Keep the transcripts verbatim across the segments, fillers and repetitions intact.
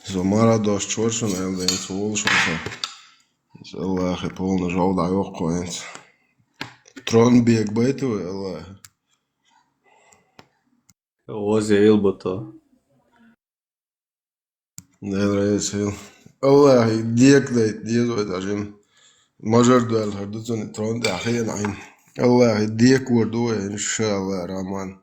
Со мара дош чоршун, эл ден цу волшун со. Аллахи полный жол да йокку энц. Трон бег байту, Аллах. Озе ил бото. Ден рейс ил. Аллахи дек дайт, дезой дажим. Мажар дуэл хардуцун трон да хен айн. Аллахи дек ворду, иншаллах, Рахман.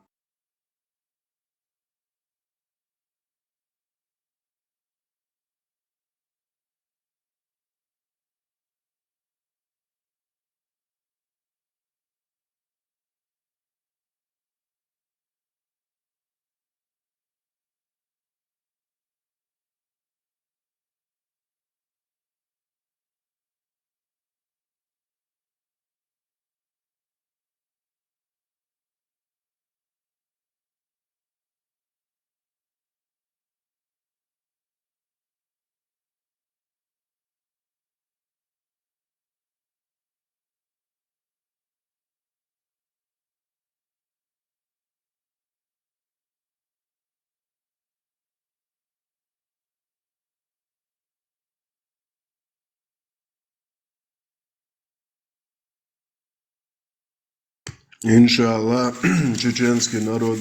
Иншаллах, чеченский народ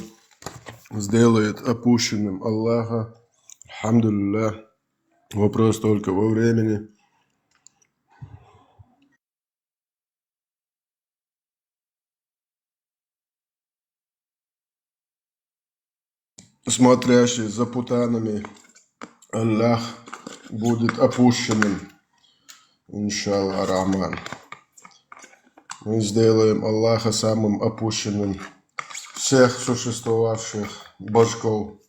сделает опущенным Аллаха. Альхамдулиллах. Вопрос только во времени. Смотрящий за путанами, Аллах будет опущенным. Иншаллах Рахман. Мы сделаем Аллаха самым опущенным всех существовавших башков.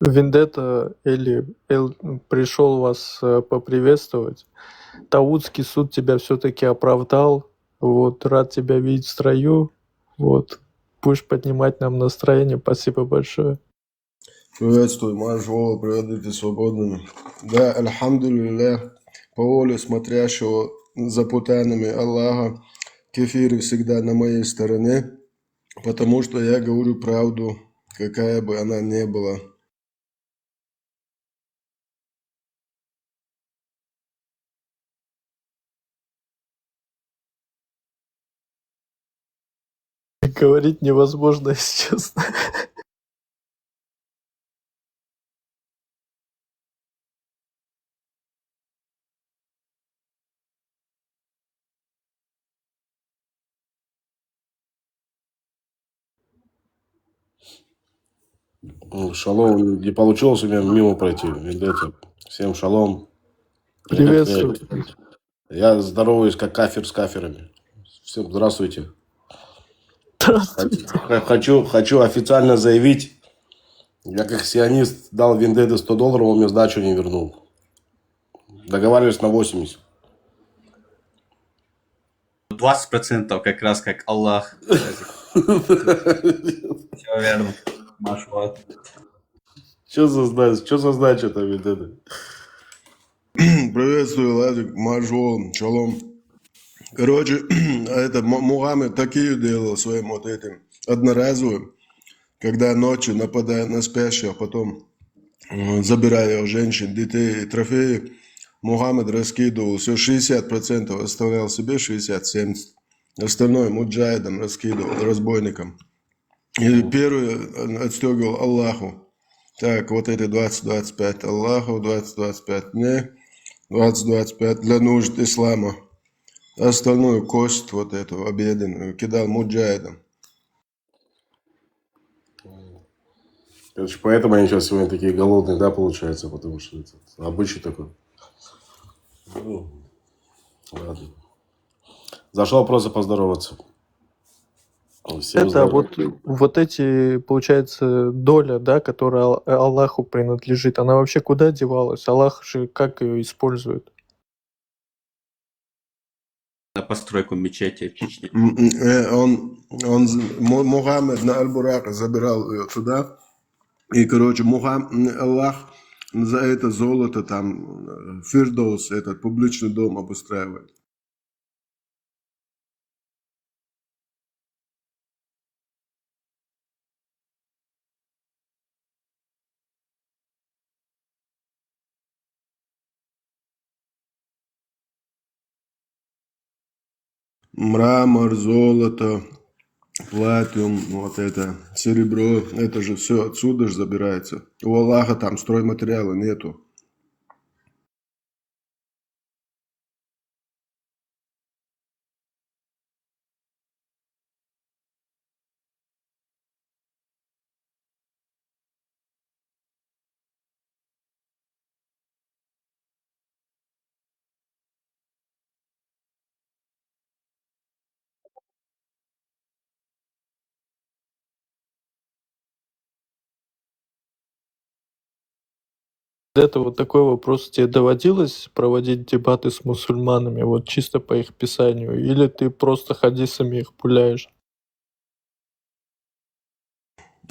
Вендетта или Эл пришел вас э, поприветствовать. Таудский суд тебя все-таки оправдал. Вот, рад тебя видеть в строю. Вот, будешь поднимать нам настроение. Спасибо большое. Приветствую, Маржола, привет, свободными. Да, альхамдулиллах, по воле смотрящего за путанами Аллаха, кефиры всегда на моей стороне, потому что я говорю правду, какая бы она ни была. Говорить невозможно, если честно. Шалом, не получилось у меня мимо пройти. Вендетта. Всем шалом. Приветствую. Я здороваюсь как кафир с кафирами. Всем здравствуйте. Здравствуйте. Хочу, хочу официально заявить, я как сионист дал Вендетте сто долларов, он мне сдачу не вернул. Договаривались на восемьдесят. Двадцать процентов как раз как Аллах. Все верно. Машуат. Что за значит? Что за значит это, Вендетта? Приветствую, Владик, Маржол, шалом. Короче, это Мухаммед такие делал своим вот этим одноразовым, когда ночью нападает на спящих, а потом забирая у женщин, детей и трофеи, Мухаммед раскидывал все, шестьдесят процентов оставлял себе, шестьдесят-семьдесят. Остальное муджахидам раскидывал, разбойникам. И первый отстегивал Аллаху. Так, вот эти двадцать двадцать пять Аллаху, двадцать двадцать пять мне, двадцать двадцать пять для нужд ислама. Остальную кость вот эту обеденную кидал муджахидам. Короче, поэтому они сейчас сегодня такие голодные, да, получается, потому что это обычай такой. Ну, ладно. Зашел просто поздороваться. Всем это здоровья. Вот, вот эти, получается, доля, да, которая Аллаху принадлежит, она вообще куда девалась? Аллах же как ее использует? На постройку мечети в Чечне. Э, он, он, Мухаммед на Аль-Бурак забирал ее туда. И, короче, Мухам... Аллах за это золото там Фирдоус, этот публичный дом обустраивает. Мрамор, золото, платиум, вот это, серебро, это же все отсюда же забирается. У Аллаха там стройматериала нету. Это вот такой вопрос. Тебе доводилось проводить дебаты с мусульманами, вот чисто по их писанию, или ты просто хадисами их пуляешь?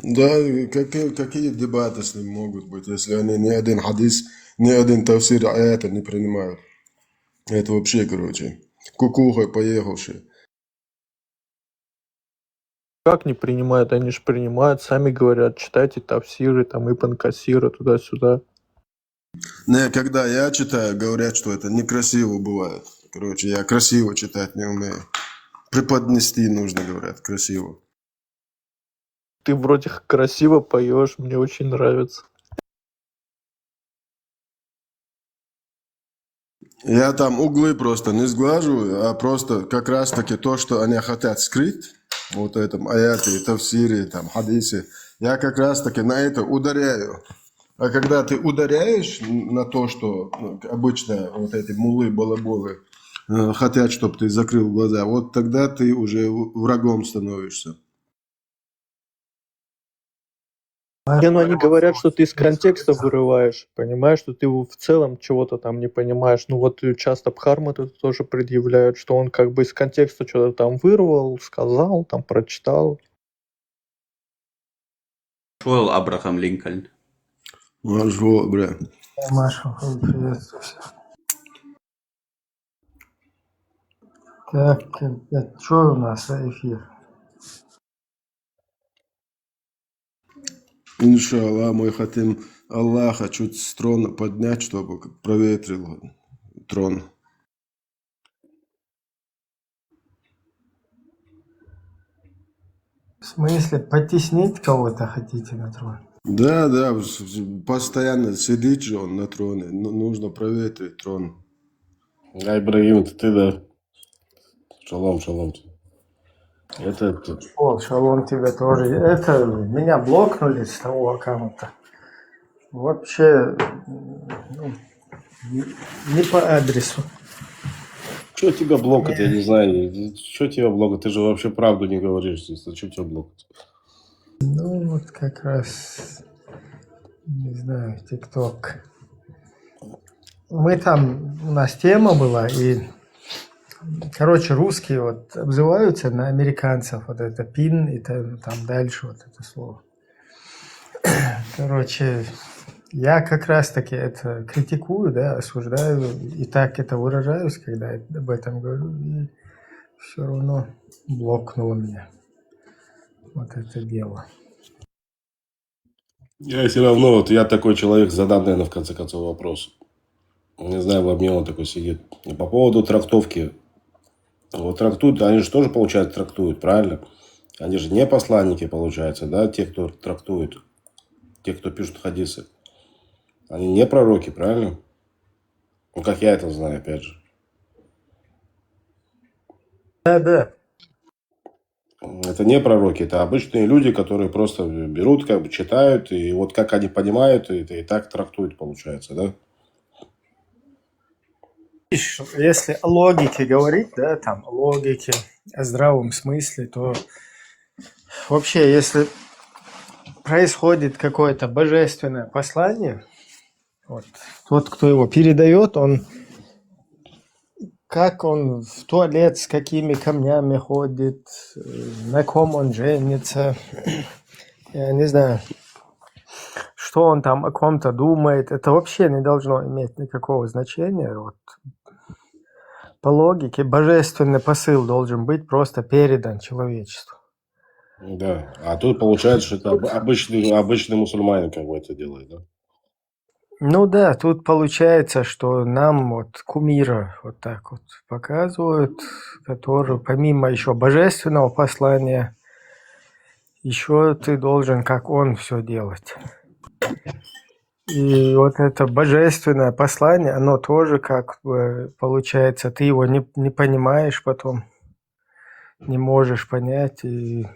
Да, какие, какие дебаты с ним могут быть, если они ни один хадис, ни один тафсир аята не принимают? Это вообще, короче, кукуха поехавшие. Как не принимают? Они же принимают, сами говорят, читайте тафсиры, там, Ибн Касира, туда-сюда. Не, когда я читаю, говорят, что это некрасиво бывает. Короче, я красиво читать не умею. Преподнести нужно, говорят, красиво. Ты вроде красиво поешь, мне очень нравится. Я там углы просто не сглаживаю, а просто как раз-таки то, что они хотят скрыть, вот в этом аяте, тафсире, там, хадисе, я как раз-таки на это ударяю. А когда ты ударяешь на то, что, ну, обычно вот эти муллы, балаболы э, хотят, чтобы ты закрыл глаза, вот тогда ты уже в- врагом становишься. Не, ну они говорят, что ты из контекста вырываешь, понимаешь, что ты в целом чего-то там не понимаешь. Ну вот э, часто Бхармы тут тоже предъявляют, что он как бы из контекста что-то там вырвал, сказал, там прочитал. Шел Абрахам Линкольн. Марш, бля. Маршал, приветствую всех. Так, что у нас за эфир? Иншаллах, мы хотим Аллаха чуть с трона поднять, чтобы проветрил трон. В смысле, потеснить кого-то хотите на трон? Да, да, с- с- постоянно сидит же он на троне. Ну, нужно проветрить трон. А, Ибрагим, это ты, да? Шалом, шалом. Это тут. О, шалом тебе тоже. Это, меня блокнули с того аккаунта. Вообще, ну, не, не по адресу. Что тебя блокать, я не знаю. Что тебя блокать? Ты же вообще правду не говоришь здесь. Зачем тебя блокать? Ну, вот как раз, не знаю, ТикТок. Мы там, у нас тема была, и, короче, русские вот обзываются на американцев, вот это пин, и та- там дальше вот это слово. Короче, я как раз-таки это критикую, да, осуждаю, и так это выражаюсь, когда я об этом говорю, и все равно блокнуло меня вот это дело. Я все равно, вот я такой человек, задам, наверное, в конце концов вопрос. Не знаю, в обмен он такой сидит. По поводу трактовки. Вот трактуют, они же тоже, получается, трактуют, правильно? Они же не посланники, получается, да, те, кто трактует, те, кто пишут хадисы. Они не пророки, правильно? Ну, как я это знаю, опять же. Да, да. Это не пророки, это обычные люди, которые просто берут, как бы читают, и вот как они понимают, это и так трактуют, получается, да? Видишь, если о логике говорить, да, там, о логике, о здравом смысле, то вообще, если происходит какое-то божественное послание, вот, тот, кто его передает, он как он в туалет, с какими камнями ходит, э, на ком он женится, я не знаю, что он там о ком-то думает, это вообще не должно иметь никакого значения. Вот. По логике, божественный посыл должен быть просто передан человечеству. Да. А тут получается, что это об- обычный, обычный мусульманин как бы это делает, да? Ну да, тут получается, что нам вот кумира вот так вот показывают, который помимо еще божественного послания, еще ты должен, как он, все делать. И вот это божественное послание, оно тоже как бы получается, ты его не, не понимаешь потом, не можешь понять, и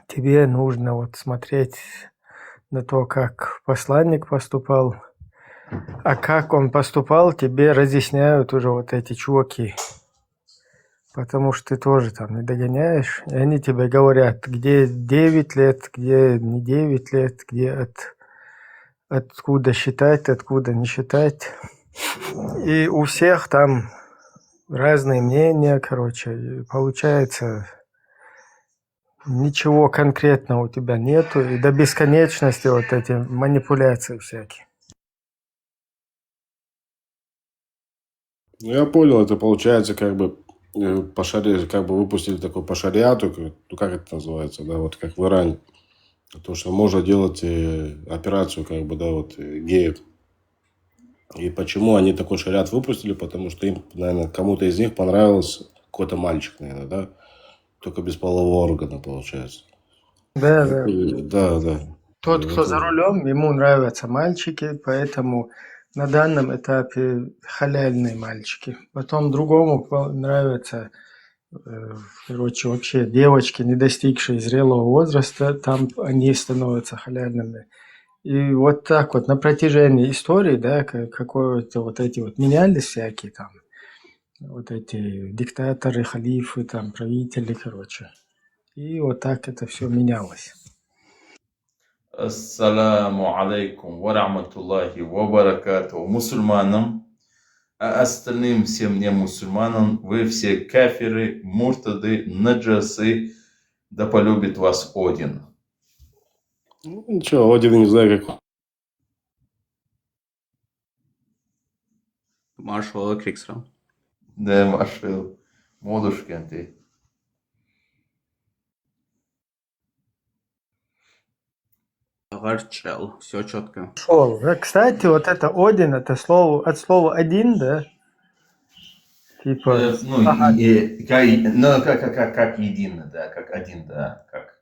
тебе нужно вот смотреть на то, как посланник поступал, а как он поступал, тебе разъясняют уже вот эти чуваки. Потому что ты тоже там не догоняешь. И они тебе говорят, где девять лет, где не девять лет, где от, откуда считать, откуда не считать. И у всех там разные мнения, короче. И получается, ничего конкретного у тебя нету. И до бесконечности вот эти манипуляции всякие. Ну, я понял, это получается как бы э, по шаре, как бы выпустили такой по шариату, как- ну как это называется, да, вот как в Иране. То, что можно делать э, операцию, как бы, да, вот э, геев. И почему они такой шариат выпустили? Потому что им, наверное, кому-то из них понравился какой-то мальчик, наверное, да? Только без полового органа, получается. Да, да. И- Да, да. Тот, кто за рулем, ему нравятся мальчики, поэтому на данном этапе халяльные мальчики. Потом другому по- нравятся, э, короче, вообще девочки, не достигшие зрелого возраста, там они становятся халяльными. И вот так вот на протяжении истории, да, ка- какое-то вот эти вот менялись всякие там, вот эти диктаторы, халифы, там, правители, короче. И вот так это все менялось. Ассаламу алейкум ва рахматуллахи ва баракатух. Мусульманам, а остальным всем не мусульманам, вы все кафиры, муртады, наджасы, да полюбит вас Один. Ну, ничего, Один не знаю, как Маршал Криксрал. Да, Маршал, модушкин ты. Гъарчал. Все четко. Шел. Э, Кстати, вот это Один, это слово от слова один, да? Типа, Э, Ну, ага. и- и- как, ну как, как, как, как единый, да, как один, да, как,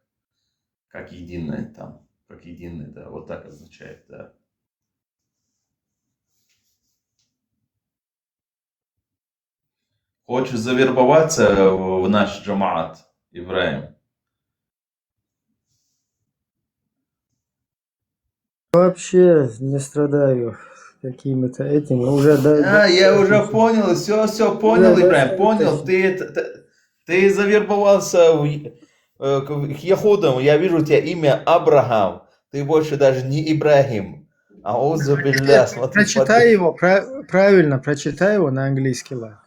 как единый там, как единый, да, вот так означает, да. Хочешь завербоваться в в наш джамаат, Ибрахим? Вообще не страдаю какими-то этими. Уже да, А, я уже понял, все, все понял, Да, да, Ибрахим, да, понял. да. Ты, это- ты, ты завербовался в, э, к к яхудам. Я вижу у тебя имя Абрахам. Ты больше даже не Ибрахим. Аузу билля, смотри, Прочитай смотри. Его, пра- правильно, прочитай его на английский лад.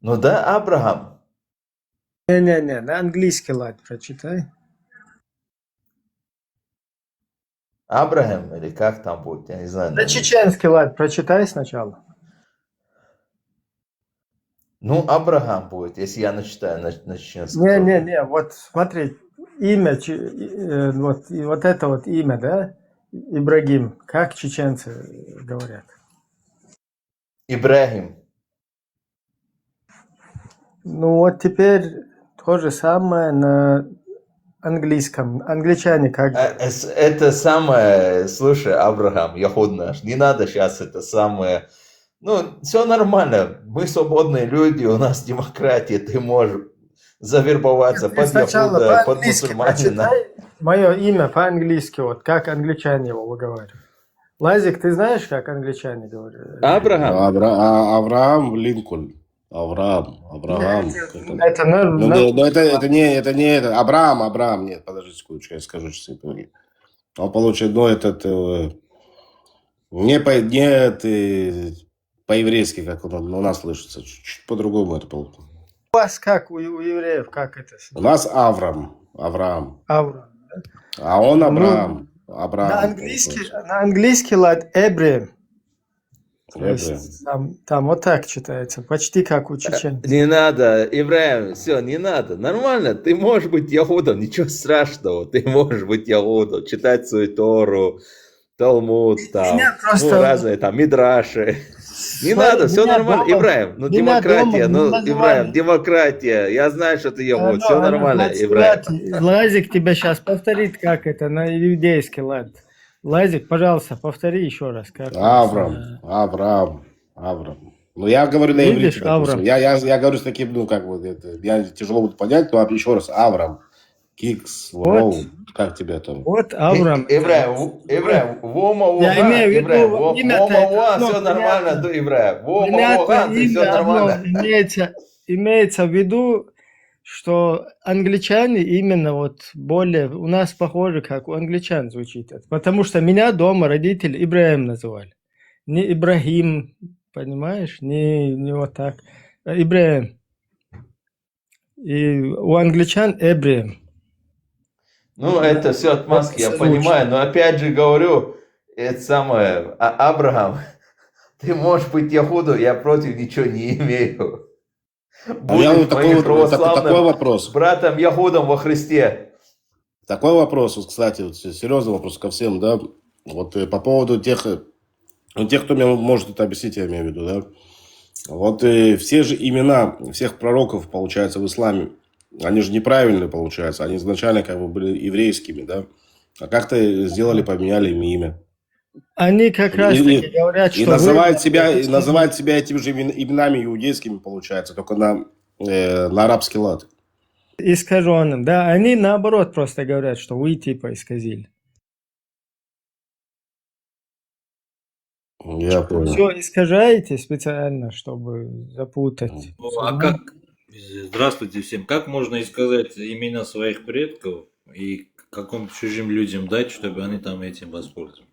Ну да, Абрахам. Не-не-не, на английский лад прочитай. Абрахам или как там будет, я не знаю. На Наверное. Чеченский лад прочитай сначала. Ну, Абрахам будет, если я начитаю на, на чеченский. Не-не-не, вот смотри, имя, чи- э, вот, и вот это вот имя, да, Ибрагим, как чеченцы говорят? Ибрахим. Ну вот теперь то же самое на английском. Англичане как? А, э, с- Это самое, слушай, Абрахам, яхуд наш, не надо сейчас это самое. Ну, все нормально. Мы свободные люди, у нас демократия, ты можешь завербоваться Ты под сначала яхуда, под по-английски мусульманина. Прочитай мое имя по-английски, вот как англичане его выговаривают. Лазик, ты знаешь, как англичане говорят? Абрахам. Абра- а- Авраам Линкольн. Авраам, Авраам. Это, Как-то- это на- Ну, на- да, но это, это не, это не это. Абраам, Абраам, нет, подожди секундочку, я скажу, что это. Он получает, ну, этот, э, не по, не это, по-еврейски, как он у нас слышится, чуть, чуть по-другому это получается. У вас как, у, у евреев, как это? У нас Авраам, Авраам, Авраам. А он Ну, Абраам, Абраам. На английский, на английский лад Эбрем. То Эбрем. есть там, там вот так читается, почти как у чеченцев. Не надо, Ибрахим, все, не надо. Нормально, ты можешь быть яхудом, ничего страшного. Ты можешь быть яхудом, читать свою Тору, Талмуд, там, Меня ну, просто- разные, там, Мидраши. Не Смотри, надо, все меня нормально, дома- Ибраим. Ну, меня дома демократия, не ну, называли. Ибраим, демократия. Я знаю, что ты А, йогурт, ну, все а, ну, нормально, значит, Ибраим. Лазик, Лазик тебе сейчас повторит, как это на иудейский лад. Лазик, пожалуйста, повтори еще раз, как у нас, Авраам, э, Авраам, Авраам. Ну, я говорю на Видишь, иврите, допустим. Авраам. Я, я, я говорю с таким, ну, как вот, это, я тяжело буду понять, но еще раз, Авраам, Кикс, Лоу, как тебя там? Вот Авраам. Ибраим, Ибраим, вома Я имею в виду, Ибраим, имя-то это одно все нормально, понятно. да, Ибраим. Вома Понятно, Воган, ты все имя одно нормально. Имеется, имеется в виду, что англичане именно вот более у нас похоже, как у англичан звучит это. Потому что меня дома родители Ибраим называли. Не Ибрахим, понимаешь? Не, не вот так. А Ибраим. И у англичан Эбрием. Ну, это все отмазки, я Созвучно. Понимаю, но опять же говорю, это самое, а, Абрахам, ты можешь быть Яхуду, я против ничего не имею. А у меня Будешь вот такой, моим вот, вот так- такой православным вопрос. Братом Яхудом во Христе. Такой вопрос, вот, кстати, вот, се- серьезный вопрос ко всем, да, вот э, по поводу тех, э, ну, тех, кто мне может это объяснить, я имею в виду, да, вот э, все же имена всех пророков, получается, в исламе, они же неправильные, получается, они изначально как бы были еврейскими, да, а как-то сделали, поменяли им имя. Они как И, раз и- таки говорят, и что называют вы- себя, и называют себя этими же имен- именами иудейскими, получается, только на, э, на арабский лад. Искаженным. Да, они наоборот просто говорят, что вы типа исказили. Я понял. Все искажаете специально, чтобы запутать. Ну, а как, здравствуйте всем, как можно исказать имена своих предков и каким-то чужим людям дать, чтобы они там этим воспользовались?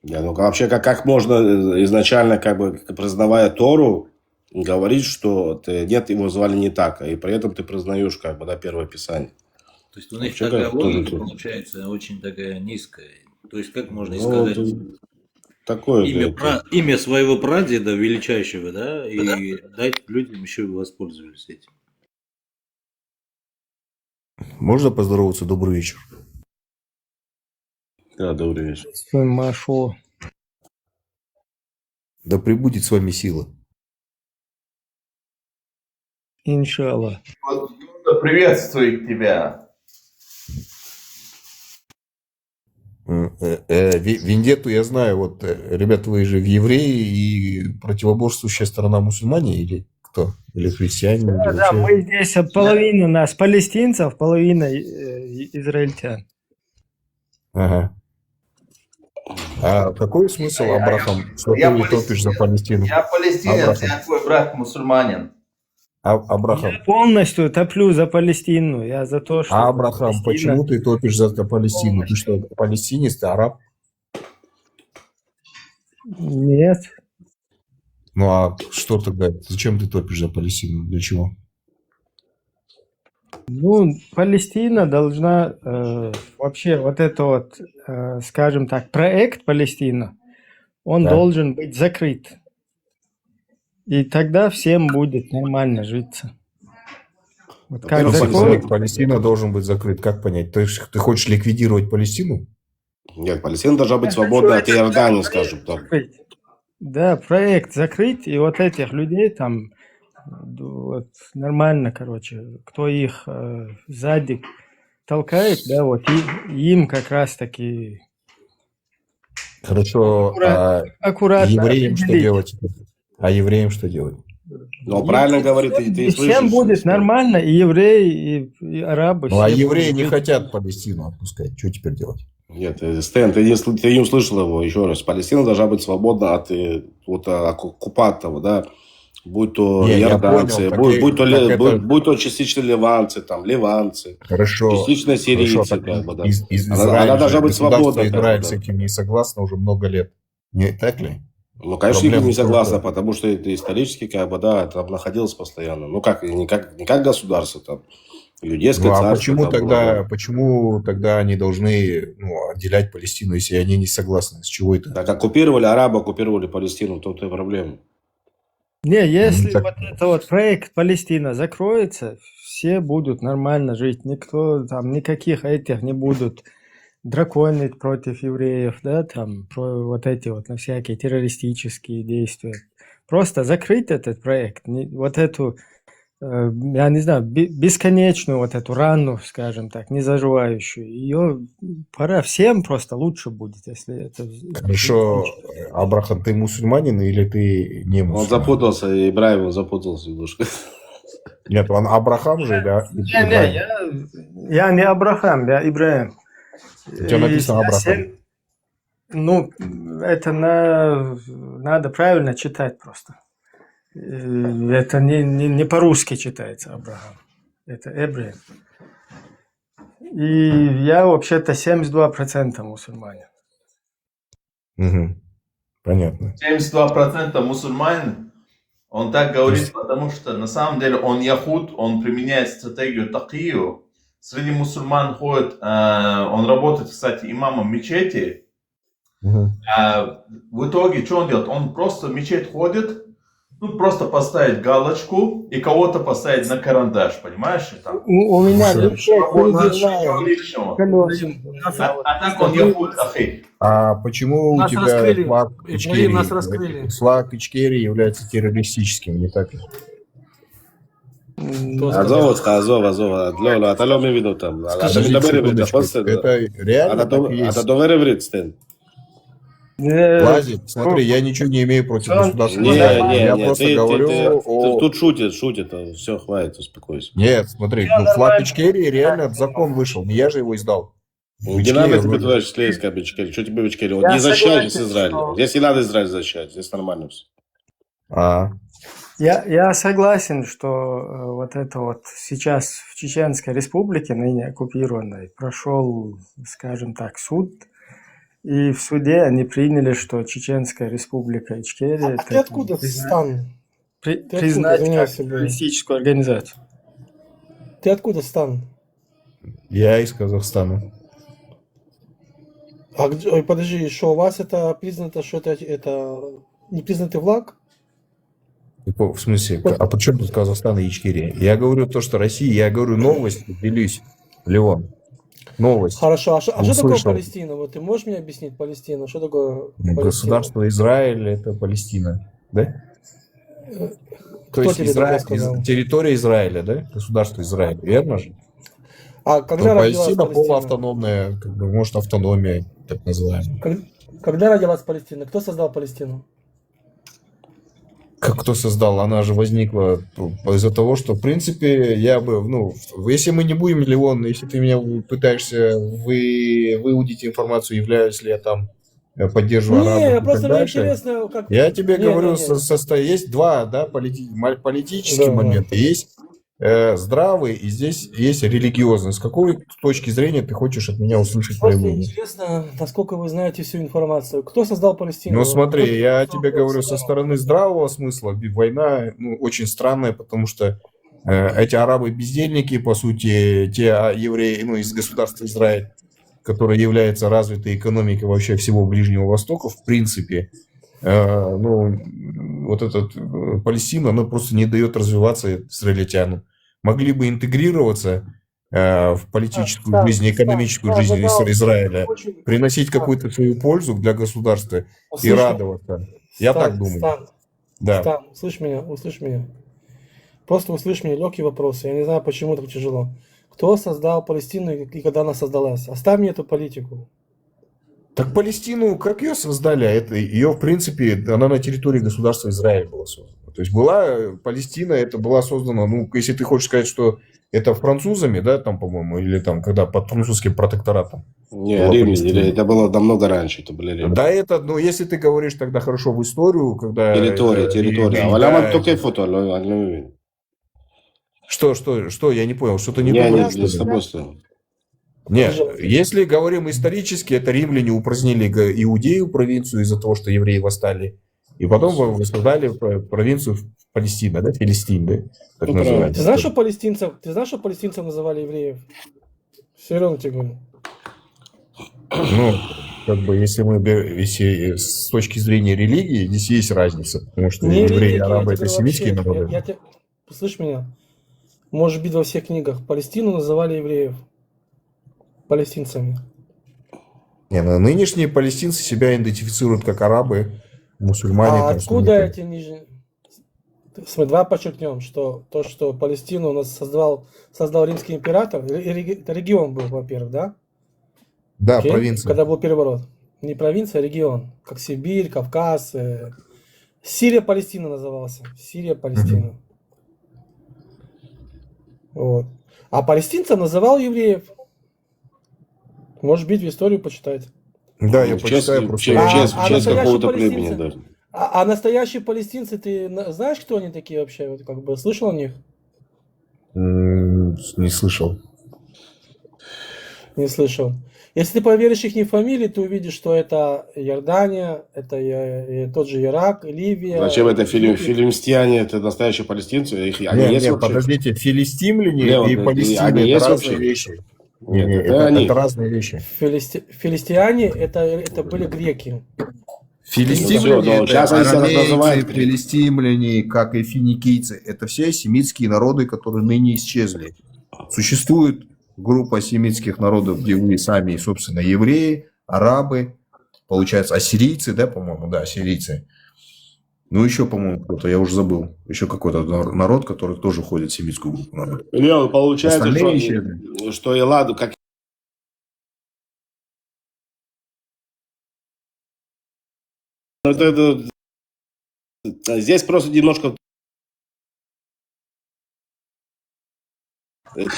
Я, ну, вообще, как, как можно э, изначально, как бы, к- признавая Тору, говорить, что ты, нет, его звали не так, и при этом ты признаешь, как бы, да, Первое Писание. То есть у них Вообще, такая как тоже логика тут. Получается очень такая низкая. То есть как можно Ну, исказать это такое, имя, да, про, имя своего прадеда величайшего, да, и дать людям еще воспользовались этим. Можно поздороваться? Добрый вечер. Да, добрый вечер. Приветствуем, Машо. Да пребудет с вами сила. Иншалла. Приветствует тебя. М, э, э, Ви- Вендетту я знаю. Вот, э, ребята, вы же в Евреи и противоборствующая сторона мусульмане или кто? Или христиане? Да, Или да, вообще- мы здесь, э, половина нас палестинцев, половина э, израильтян. Ага. А какой смысл, Я- я- Абрахам, что я ты палестин- топишь за Палестину? Я палестинец, Абрахам. Я твой брат мусульманин. А- Абрахам. Я полностью топлю за Палестину. Я за то, что А Абрахам, Палестина- Почему ты топишь за Палестину? Ты что, палестинец, ты араб? Нет. Ну а что тогда? Зачем ты топишь за Палестину? Для чего? Ну, Палестина должна э, вообще вот это вот, э, скажем так, проект Палестина, он Да. Должен быть закрыт. И тогда всем будет нормально житься. Вот как Как закроют, закрыт? Палестина должен быть закрыт. Как понять? То есть ты хочешь ликвидировать Палестину? Нет, Палестина должна быть Я хочу свободна от этот Иордании, проект скажем так. закрыть. Да, проект закрыть, и вот этих людей там вот, нормально, короче, кто их э, сзади толкает, да, вот и, им как раз таки Хорошо. Аккура- А аккуратно евреям что определить. Делать? А евреям что делать? Ну, правильно говорит, ты, ты И всем слышишь, будет что- Нормально, и евреи, и, и арабы. Ну а Все евреи будут не жить. Хотят Палестину отпускать. Что теперь делать? Нет, э, Стэн, ты не, сл- ты не услышал его еще раз. Палестина должна быть свободна от э, вот, а, оккупантов, да, будь то Не, я иорданцы, понял, как будь, и- будь то, как ли- это- будь, будь то частично ливанцы, там, ливанцы, Хорошо. частично Хорошо, сирийцы, так как бы, да. Из- из- Она- Израиль она должна же, быть свободна, государство как бы, Израиль да. с этим не согласно уже много лет. Не так ли? Ну, конечно, Проблема не в том, согласна, что- потому что это исторически, как бы, да, там находилось постоянно. Ну, как, не как, не как государство, там, иудейское Ну а царство, почему как бы, тогда, да. Почему тогда они должны, ну, отделять Палестину, если они не согласны? С чего это? Так оккупировали, арабы оккупировали Палестину, в том-то и проблема. Не, если Ну, так- вот это вот проект Палестина закроется, все будут нормально жить, никто там, никаких этих не будут драконить против евреев, да, там, про вот эти вот на всякие террористические действия. Просто закрыть этот проект, не- вот эту, э, я не знаю, бе- бесконечную вот эту рану, скажем так, незаживающую. Ее пора, всем просто лучше будет, если это... Хорошо, Абрахам, ты мусульманин или ты не Он мусульманин? Запутался, Ибраим, он запутался немножко. Нет, он Абрахам же, да? Не, не, я, я не Абрахам, я Ибраим. У тебя написано Абрахам. Ну, это на, надо правильно читать просто. Э, Это не, не, не по-русски читается Абрахам. Это Эбраим. И я вообще-то семьдесят два процента мусульманин. Угу. Понятно. Семьдесят два процента мусульманин, он так говорит, потому что на самом деле он яхуд, он применяет стратегию такию. Среди мусульман ходит, э, он работает, кстати, имамом мечети. Мгм. А в итоге что он делает? Он просто в мечеть ходит, ну, просто поставить галочку и кого-то поставить на карандаш, понимаешь? И там, У, у меня Слушай, личная вот, кризисная ничего личного. колёса. А, а так он яхуд, ахи. А почему у Нас тебя раскрыли. флаг Ибраим, Ичкерии? нас раскрыли. Флаг Ичкерии является террористическим, не так ли? М, Кто עזוב אותך, עזוב, עזוב, לא, לא, אתה לא מבין אותם. אתה Подожди מדבר עברית, секундочку. נכון? בסדר. Это реально אתה так דו- и есть. אתה דובר עברית, סטן. э, Лазик, смотри, я ничего не имею против Что? государства Не, Израиль. не, Я не, просто ты, ты, говорю ты, о... тут шутит, шутит, все, хватит, успокойся. Нет, смотри, ну, флаг Ичкерии реально закон вышел, не я же его издал. Не надо тебе туда члейская бичкель, что тебе бичкель? Вот Я не защищай согласен, здесь Израиль. что- Здесь не надо Израиль защищать, здесь нормально все. А, Я, я согласен, что э, вот это вот сейчас в Чеченской Республике, ныне оккупированной, прошел, скажем так, суд, и в суде они приняли, что Чеченская Республика Ичкерия А ты откуда, Стан? при- Ты откуда? признать Извиняюсь, как Сергей. террористическую организацию. Ты откуда, Стан? Я из Казахстана. А где, ой, подожди, что у вас это признано, что это, это не признанный флаг? Типа, в смысле, а при чем тут Казахстан и Ичкерия? Я говорю то, что Россия, я говорю новость, делюсь, Леон. Новость. Хорошо, а что, а что такое Услышал. Палестина? Вот ты можешь мне объяснить Палестину? Что такое Ну, Палестина? Государство Израиль — это Палестина, да? Э, То кто есть тебе такое Израиль, сказал? Из- территория Израиля, да? Государство Израиль, верно же? А когда Ну, родилась Палестина Палестина? Полуавтономная, как бы, может, автономия, так называемая. Как- Когда родилась Палестина? Кто создал Палестину? Как кто создал? Она же возникла из-за того, что, в принципе, я бы, ну, если мы не будем, Леон, если ты меня пытаешься вы, выудить информацию, являюсь ли я там, э, поддерживаю Не, арабов я и просто так мне дальше, интересно, как... я тебе Не, говорю, не, не. Со, состо- есть два, да, полити- ма- политические Да, да. Моменты. Есть э, здравый, и здесь есть религиозный. С какой точки зрения ты хочешь от меня услышать мое Просто мнение? Интересно, насколько вы знаете всю информацию. Кто создал Палестину? Ну смотри, я Кто тебе создал? говорю со стороны здравого смысла. Би- Война, ну, очень странная, потому что э, эти арабы-бездельники, по сути, те а, евреи, ну, из государства Израиль, которое является развитой экономикой вообще всего Ближнего Востока, в принципе, э, ну, вот этот э, Палестина, она просто не дает развиваться израильтянам. Могли бы интегрироваться э, в политическую Стан, жизнь, Стан, экономическую Стан, жизнь Ис- пожалуйста, Израиля, очень- приносить Стан, какую-то свою пользу для государства и услышь меня. радоваться. Я Стан, так думаю. Стан, Да. Стан, услышь меня, услышь меня. Просто услышь меня, легкий вопрос. Я не знаю, почему так тяжело. Кто создал Палестину и, и когда она создалась? Оставь мне эту политику. Так Палестину, как ее создали? А это, ее, в принципе, она на территории государства Израиль была создана. То есть была э, Палестина, это была создана, ну, если ты хочешь сказать, что это французами, да, там, по-моему, или там, когда под французским протекторатом Не, была римляне, Палестина. Это было намного раньше, это были римляне. Да, это, ну, если ты говоришь тогда хорошо в историю, когда... Территория, это, территория. и- А валя да, ман только фото, но они не видят. Что, что, что, я не понял, что-то не Не, понял, не, что не с ли? тобой, что ли? Нет, Пожалуйста. если говорим исторически, это римляне упразднили г- Иудею, провинцию, из-за того, что евреи восстали. И потом вы- вы создали п- провинцию в- Палестина, да, Филистин, да, так Ну, называемый. Ты знаешь, что палестинцев, ты знаешь, что палестинцев называли евреев? Серьезно тебе говорю. Ну, как бы, если мы бе- если с точки зрения религии, здесь есть разница, потому что Не евреи и религия, арабы — я это тебе говорю семитские вообще. Я, народы. я те- Услышь меня. Может быть, во всех книгах. Палестину называли евреев палестинцами. Не, ну, нынешние палестинцы себя идентифицируют как арабы, мусульмане, А там, откуда сунниты. Эти нижние... Мы два подчеркнем, что то, что Палестину у нас создавал, создал римский император, ре- реги- это регион был, во-первых, да? Да, Окей? Провинция. Когда был переворот. Не провинция, а регион. Как Сибирь, Кавказ. э, Сирия, Палестина назывался. Сирия, Палестина. Вот. А палестинцем называл евреев. Может быть, в историю почитать. Да, я В честь, почитаю в просто. честь, в А, честь, в а честь настоящие какого-то племени палестинцы, даже. а, а настоящие палестинцы, ты на- знаешь, кто они такие вообще? Вот как бы слышал о них? М, Не слышал. Не слышал. Если ты проверишь их фамилии, ты увидишь, что это Иордания, это э, э, тот же Ирак, Ливия. Зачем это фили- Египет. Филистимляне, это настоящие палестинцы? Их, они Нет, есть нет, вообще? подождите, филистимляне Леон, и это- палестины они это есть разные вообще? Вещи. Нет, Нет, это это, они. Это разные вещи. Филисти- Филистиане это, это были греки. Филистимляне Всё, да, это сейчас они себя так арамейцы, называют. Филистимляне, как и финикийцы, это все семитские народы, которые ныне исчезли. Существует группа семитских народов, где вы сами, собственно, евреи, арабы, получается, ассирийцы, да, по-моему, да, ассирийцы. Ну, еще, по-моему, кто-то, я уже забыл. Еще какой-то нар- народ, который тоже входит в семитскую группу народов. Леон, получается, Остальные что, они- исчезли. Что Элладу как Ну, это, это- здесь просто немножко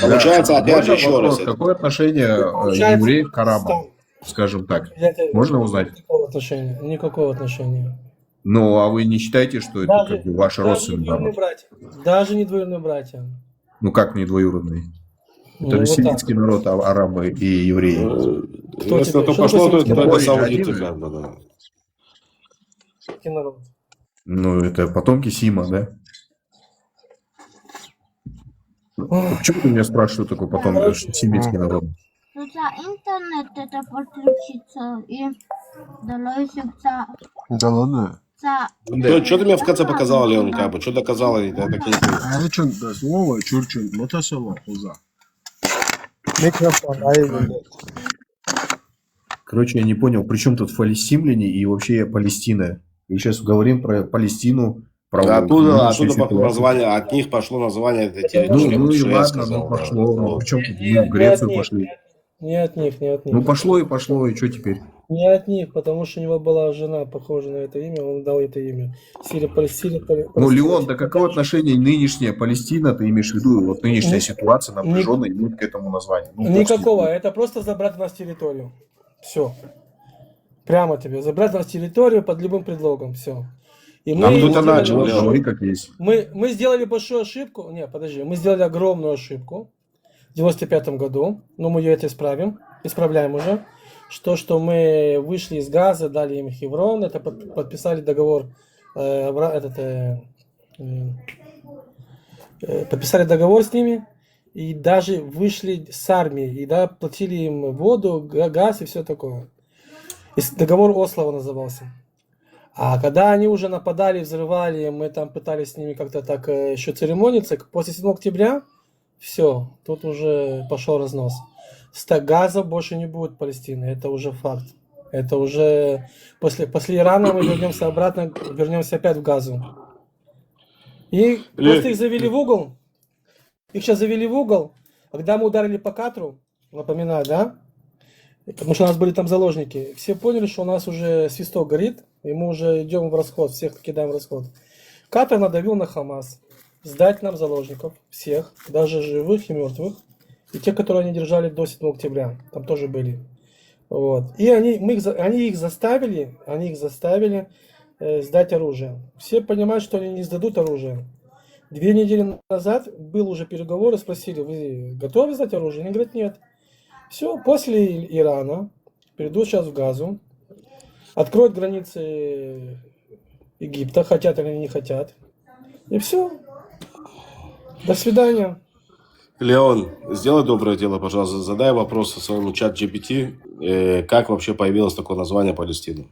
получается, Да. Опять же, Можно еще вопрос, раз. Это- Какое отношение э, Получается, евреев к арабам, Стан, скажем так? я тебе- Можно узнать? Никакого отношения. Никакого отношения. Ну, а вы не считаете, что это Даже, как бы ваш даже не родственный двоюродные народ? Братья. Даже не двоюродные братья. Ну, как не двоюродный? Ну, Это же вот так. Семитский народ, а- арабы и евреи. Кто Если тебе- на то что пошло, то Семитский это народ? саудиты, Один. Как бы, да. Семитский народ. Ну, это потомки Сима, да? Почему ты меня спрашиваешь, такой потом э, семитский народ? Тут за интернет это подключиться и далее всё. Да ладно. За Что, что ты мне в конце показал, Леон, как бы? Что доказал? Я так и не понял. А я что, да, слово, чурчун, мотосово, хуза. Микрофон, а или нет? Короче, я не понял, при чем тут фалестимляне и вообще Палестина? Мы сейчас говорим про Палестину, про Оттуда, нынешнюю оттуда пошло ситуацию. Название, от них пошло название этой Ну, территории, ну вот и что я ладно, сказал, ну да. пошло, ну Вот. при чем тут Не, мы в не Грецию от них, пошли? не от них, не от Ну них. Пошло и пошло, и что теперь? Не от них, потому что у него была жена, похожа на это имя, он дал это имя. Сири, Пал- Сири, Пал- Ну, Леон, да какое отношение нынешняя Палестина, ты имеешь в виду, вот нынешняя Ни- ситуация ни- напряженная имеет к этому названию? Ну, Никакого, просто- это просто забрать у нас территорию. Все. Прямо тебе. Забрать у нас территорию под любым предлогом. Все. И Нам мы, кто-то сделали начал, большую- Леон. Говори как есть. мы, мы сделали большую ошибку. Не, подожди, мы сделали огромную ошибку в девяносто пятом году. Но мы ее это исправим. Исправляем уже. Что, что мы вышли из Газы, дали им Хеврон, это под- подписали договор, э, обра- этот, э, э, э, подписали договор с ними, и даже вышли с армией, и да, платили им воду, га- газ и все такое. И с- договор Ослова назывался. А когда они уже нападали, взрывали, мы там пытались с ними как-то так еще церемониться, к- после седьмого октября, все, тут уже пошел разнос. С та- Газа больше не будет Палестины, это уже факт. Это уже после, после Ирана мы вернемся обратно, вернемся опять в Газу. И Ле- просто их завели в угол. Их сейчас завели в угол. Когда мы ударили по Катру, напоминаю, да? Потому что у нас были там заложники. Все поняли, что у нас уже свисток горит, и мы уже идем в расход, всех кидаем в расход. Катар надавил на Хамас сдать нам заложников, всех, даже живых и мертвых, и тех, которые они держали до седьмого октября, там тоже были. Вот. И они, мы их, за- они их заставили, они их заставили э, сдать оружие. Все понимают, что они не сдадут оружие. Две недели назад был уже переговор, и спросили: «Вы готовы сдать оружие?» Они говорят: «Нет». Все, после Ирана перейдут сейчас в Газу, откроют границы Египта, хотят они или не хотят. И все. До свидания. Леон, сделай доброе дело, пожалуйста, задай вопрос своему чат G P T, э, как вообще появилось такое название Палестины?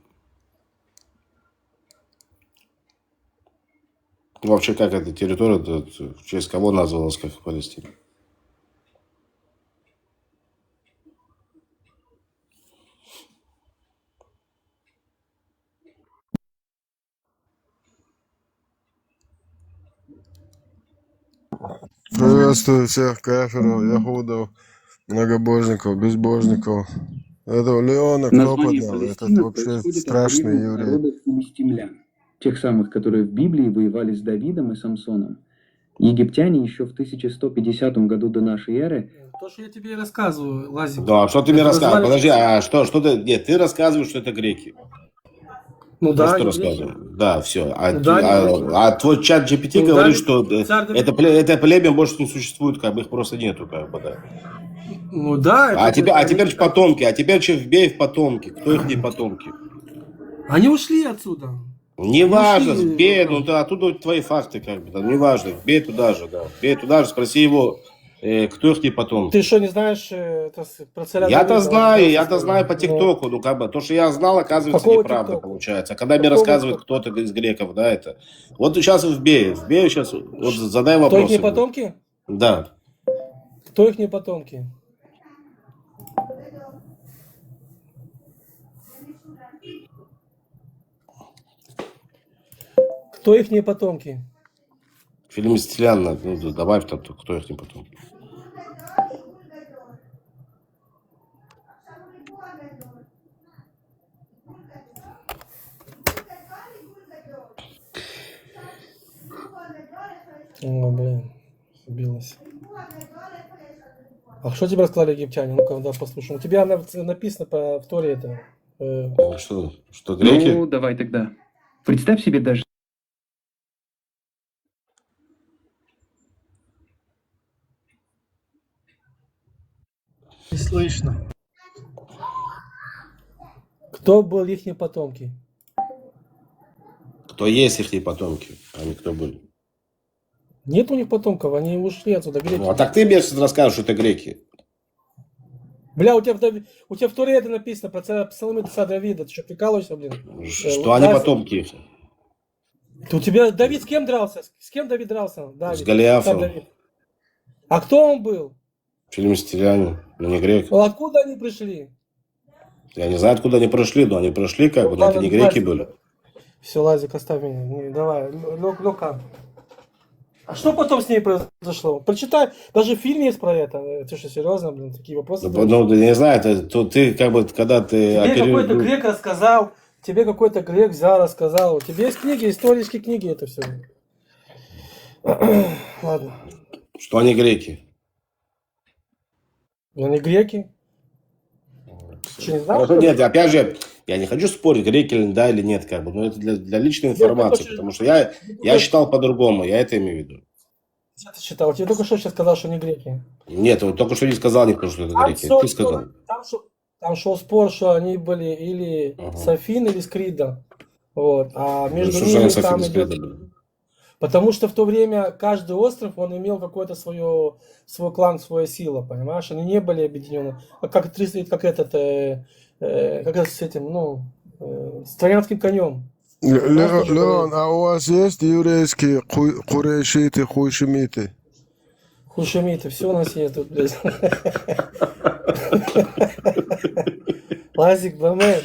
Вообще, как эта территория, тут в честь кого назвалась как Палестина? Приветствую всех кафиров, яхудов, многобожников, безбожников. Этого Леона кто поднял? Этот вообще страшный еврей. Тех самых, которые в Библии воевали с Давидом и Самсоном. Египтяне еще в тысяча сто пятидесятом году до нашей эры. То, что я тебе рассказываю, Лазик. Да, что ты мне рассказываешь? Подожди, а что, что ты... Нет, ты рассказываешь, что это греки. Ну да, что рассказываю? Да, все. А, да, а, а твой чат G P T ну, говорит, да, что это, пле, это племя больше не существует, как бы их просто нету, как бы, да. Ну да. А теперь, а теперь потомки, а теперь что в Бей в потомки? Кто их не потомки? Они ушли отсюда. Неважно, в Бей, ну да, оттуда твои факты, как бы, да, неважно, в Бей туда же, да, в Бей туда же, спроси его, э, кто их не потомки. Ты что, не знаешь э, это, про царя Я-то знаю, я-то знаю по ТикТоку, ну как бы, то, что я знал, оказывается, неправда получается. А когда мне рассказывают кто-то из греков, да, это. Вот сейчас в Бей, в Бей сейчас, вот задай вопрос. Кто их не потомки? Да. Кто их не потомки? Кто их не потомки? Фильм Стилян, ну, добавь там, кто их не потомки. О, блин, сбилась. А что тебе рассказали египтяне? Ну-ка, да, послушаем. У тебя написано по в Торе это. Э... Что, что греки? Ну, давай тогда. Представь себе даже. Не слышно. Кто был их потомки? Кто есть их потомки, а не кто были. Нет у них потомков, они ушли отсюда, греки. Ну, а так ты мне сейчас расскажешь, что это греки. Бля, у тебя, в, у тебя в Торе это написано, про псалмы царя Давида, ты что, прикалываешься, блин? Что они потомки их. У тебя Давид с кем дрался? С кем Давид дрался? Давид. С Голиафом. А кто он был? Филистимлянин, но не грек. Ну, откуда они пришли? Я не знаю, откуда они пришли, но они пришли, как бы, но это не греки были. Все, Лазик, оставь меня. Не, давай, ну-ка. А что потом с ней произошло? Прочитай, даже фильм есть про это. Ты что, серьезно, блин, такие вопросы? Ну, ну я не знаю, это, то ты как бы, когда ты... Тебе какой-то грек рассказал, тебе какой-то грек взял, рассказал. У тебя есть книги, исторические книги, это все. Ладно. Что они греки? Они греки? Что, не знал, нет, опять же, я не хочу спорить, греки ли да или нет, как бы, но это для, для личной информации, потому что я, я считал по-другому, я это имею в виду. Что ты считал? Тебе только что сейчас сказал, что они греки. Нет, он только что не сказал никто, что это греки. Ты сказал. Там, шел, там шел спор, что они были или с Афин, или с Крида. Вот. А между ними там идет... Потому что в то время каждый остров, он имел какое-то свое, свой клан, своя сила, понимаешь? Они не были объединены. Как, как этот, э, э, как это с этим, ну, э, с троянским конем. Леон, а у вас есть еврейские курейшиты, хушимиты? Хушимиты, все у нас есть тут, блядь. Лазик, Бамен.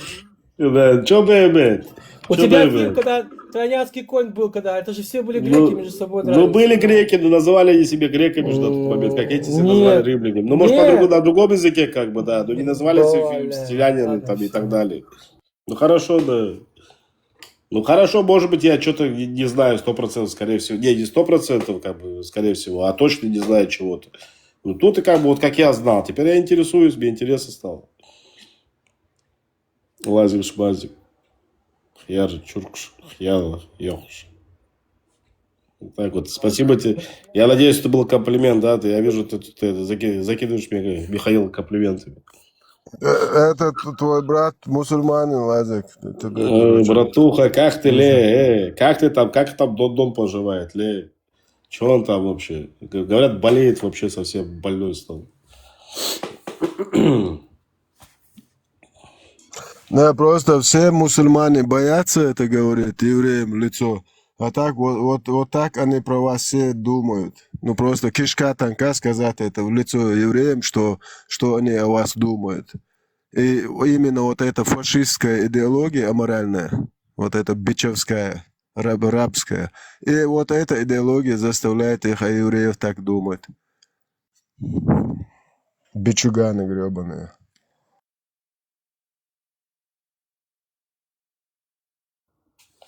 Да, чё бэбэт? У тебя фильм, когда троянский конь был, когда это же все были греки между собой. Ну, были греки, но называли они себя греками же на тот момент, как эти себя называли римляне. Ну, может, по-другому, на другом языке, как бы, да, но не называли себя филистимлянами там и так далее. Ну, хорошо, да. Ну, хорошо, может быть, я что-то не, не знаю сто процентов, скорее всего. Не, не сто процентов, как бы, скорее всего, а точно не знаю чего-то. Ну, тут и как бы, вот как я знал. Теперь я интересуюсь, мне интересно стало. Лазим шмазим. Хьяр чуркш, хьяр йохш. Так вот, спасибо тебе. Я надеюсь, это был комплимент, да? Ты, я вижу, ты, ты, ты заки- закидываешь мне, Михаил, комплиментами. Этот твой брат мусульманин, Лазик. Ой, братуха, как ты, ле? Э, как ты там, как там Дон-Дон поживает, ле? Че он там вообще? Г- Говорят, болеет вообще, совсем больной стал. Да, просто все мусульмане боятся это говорить евреям в лицо. А так, вот, вот, вот так они про вас все думают. Ну, просто кишка танка сказать это в лицо евреям, что, что они о вас думают. И именно вот эта фашистская идеология аморальная, вот эта бичевская, раб, рабская, и вот эта идеология заставляет их, а евреев так думать. Бичуганы гребаные.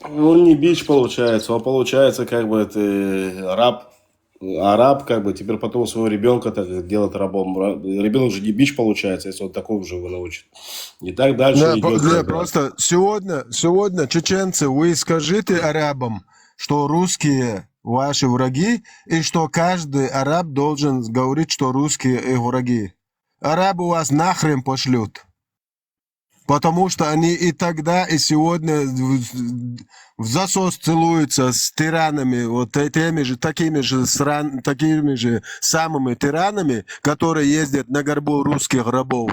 Он не бич получается, он получается как бы это э, раб, араб, как бы теперь потом своего ребенка так делать рабом. Ребенок же не бич получается, если он такого же его научит. И так дальше Не, идет. Не, просто сегодня, сегодня, чеченцы, вы скажите арабам, что русские ваши враги, и что каждый араб должен говорить, что русские их враги. Арабы вас нахрен пошлют. Потому что они и тогда, и сегодня в засос целуются с тиранами, вот теми же, такими же стран, такими же самыми тиранами, которые ездят на горбу русских рабов.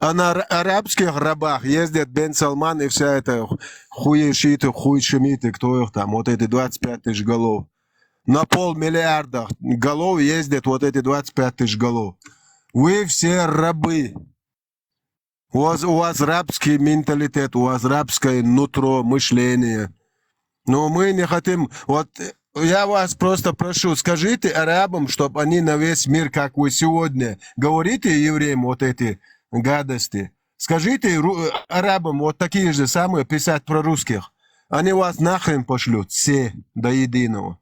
А на арабских рабах ездят Бен Салман и вся эта хуешиты, хуйшемиты, кто их там, вот эти двадцать пять тысяч голов. На полмиллиарда голов ездят вот эти двадцать пять тысяч голов. Вы все рабы. У вас, у вас рабский менталитет, у вас рабское нутро, мышление. Но мы не хотим... Вот я вас просто прошу, скажите арабам, чтобы они на весь мир, как вы сегодня говорите евреям вот эти гадости, скажите арабам вот такие же самые писать про русских. Они вас нахрен пошлют, все до единого.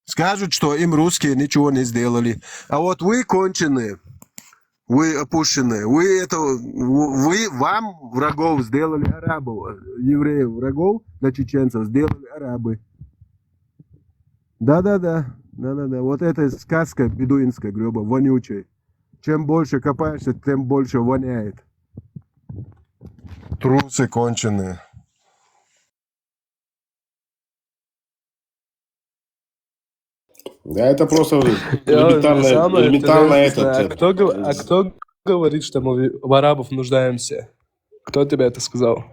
Скажут, что им русские ничего не сделали. А вот вы конченые, вы опущенные, вы это, вы, вам врагов сделали арабов, евреев врагов для чеченцев сделали арабы. Да-да-да, да-да-да. Вот это сказка бедуинская, грёба, вонючая. Чем больше копаешься, тем больше воняет. Трусы конченые. Да, это просто элементарно, элементарно этот. А кто, а кто говорит, что мы в арабов нуждаемся? Кто тебе это сказал?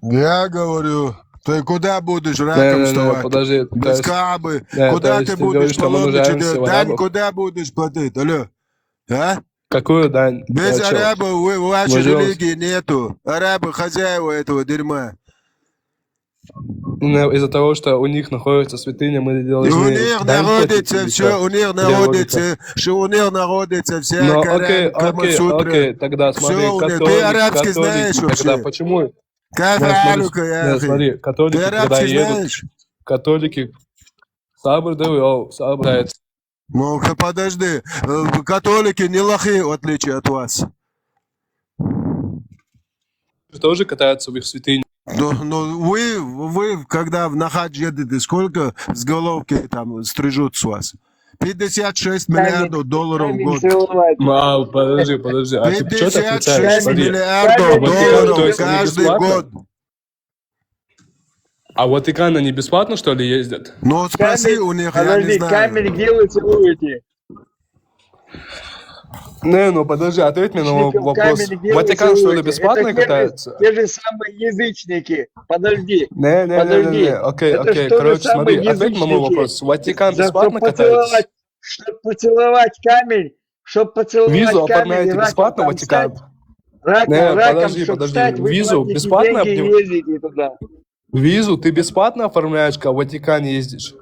Я говорю, ты куда будешь раком вставать? Подожди, Без Каабы. Куда ты будешь паломничать? Дань куда будешь платить? Алло. А? Какую дань? Без арабов вы, вашей религии нету. Арабы хозяева этого дерьма. Ну, из-за того, что у них находится святыня, мы должны... У них находится все, у них находится, что у них находится вся Коран, Камасутра. Окей, тогда смотри, католики, ты арабский знаешь вообще? Почему? Как алюка, я Смотри, католики, когда едут, католики, сабр, да, сабр. Ну, подожди, э, католики не лохи, в отличие от вас. Тоже катаются в их святыне. Но, но вы, вы, когда на хадж едете, сколько с головки там стрижут с вас? Пятьдесят шесть миллиардов долларов в год. А, подожди, подожди. А ты что ты отвечаешь? Пятьдесят шесть миллиардов долларов каждый год. А Ватикан они бесплатно, что ли, ездят? Ну, спроси у них, я не знаю. Камень, где вы целуете? Не, ну подожди, ответь мне на вопрос. Ватикан что ли бесплатно катается? Те же самые язычники. Подожди. Не, не, подожди. Не, не, окей, окей. Короче, смотри, ответь на мой вопрос. Ватикан бесплатно катается? Чтобы поцеловать камень, чтобы поцеловать Визу камень, оформляете бесплатно Ватикан? Раком, не, раком, подожди, подожди. Визу бесплатно? Ездите туда. Визу ты бесплатно оформляешь, когда в Ватикан ездишь?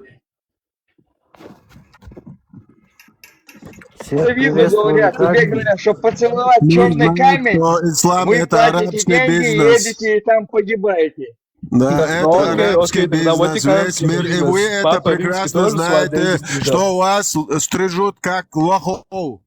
Все говорят, тебе говорят, что поцеловать черный камень, ислам вы это арабский деньги, бизнес. Едете и там погибаете. Да, это окей, арабский окей, бизнес, весь мир, и вы это прекрасно знаете, что у вас стрижут как лохов.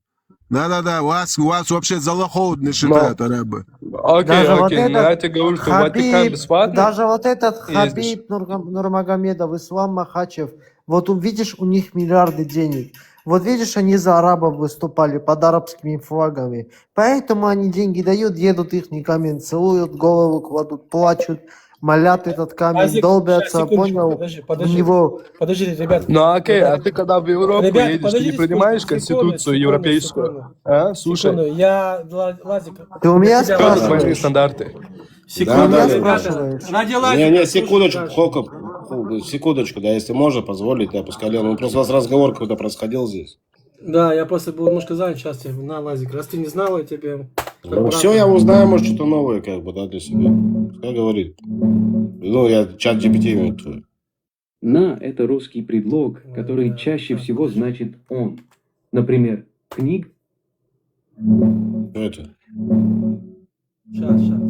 Да-да-да, вас, вас вообще за лохов не считают арабы. Окей, даже окей, вот этот я тебе говорю, что Хабиб, Ватикан бесплатно. Даже вот этот Хабиб Нурмагомедов, Ислам Махачев, вот видишь, у них миллиарды денег. Вот видишь, они за арабов выступали под арабскими флагами. Поэтому они деньги дают, едут их камень, целуют, голову кладут, плачут, молят этот камень, Азик, долбятся, секундочку, понял? Подожди, подожди, в него. Подожди, ребят. Ну окей, ребят, а ты когда в Европу ребят, едешь, ты не принимаешь конституцию европейскую? А? Слушай. Секунду, я, Лазик. Ты у меня спрашиваешь? Стандарты. Секунду, да, ребята. Ради Лазика. Не, не, секундочку, Хокоп. Секундочку, да, если можно, позволить, да, пускай. Ну, просто у вас разговор какой-то происходил здесь. Да, я просто был немножко занят, сейчас я на, Лазик, раз ты не знал, я тебе... Ну, все, я узнаю, может, что-то новое, как бы, да, для себя. Пускай говорит. Ну, я чат G P T имею в виду. На — это русский предлог, который чаще всего значит он. Например, книг. Что это? Сейчас, сейчас.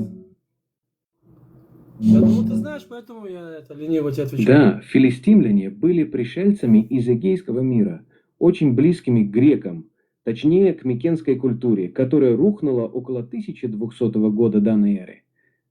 Я думал, ты знаешь, поэтому я это лениво тебе отвечаю. Да, филистимляне были пришельцами из Эгейского мира, очень близкими к грекам, точнее, к микенской культуре, которая рухнула около тысяча двухсотого года до ной эры.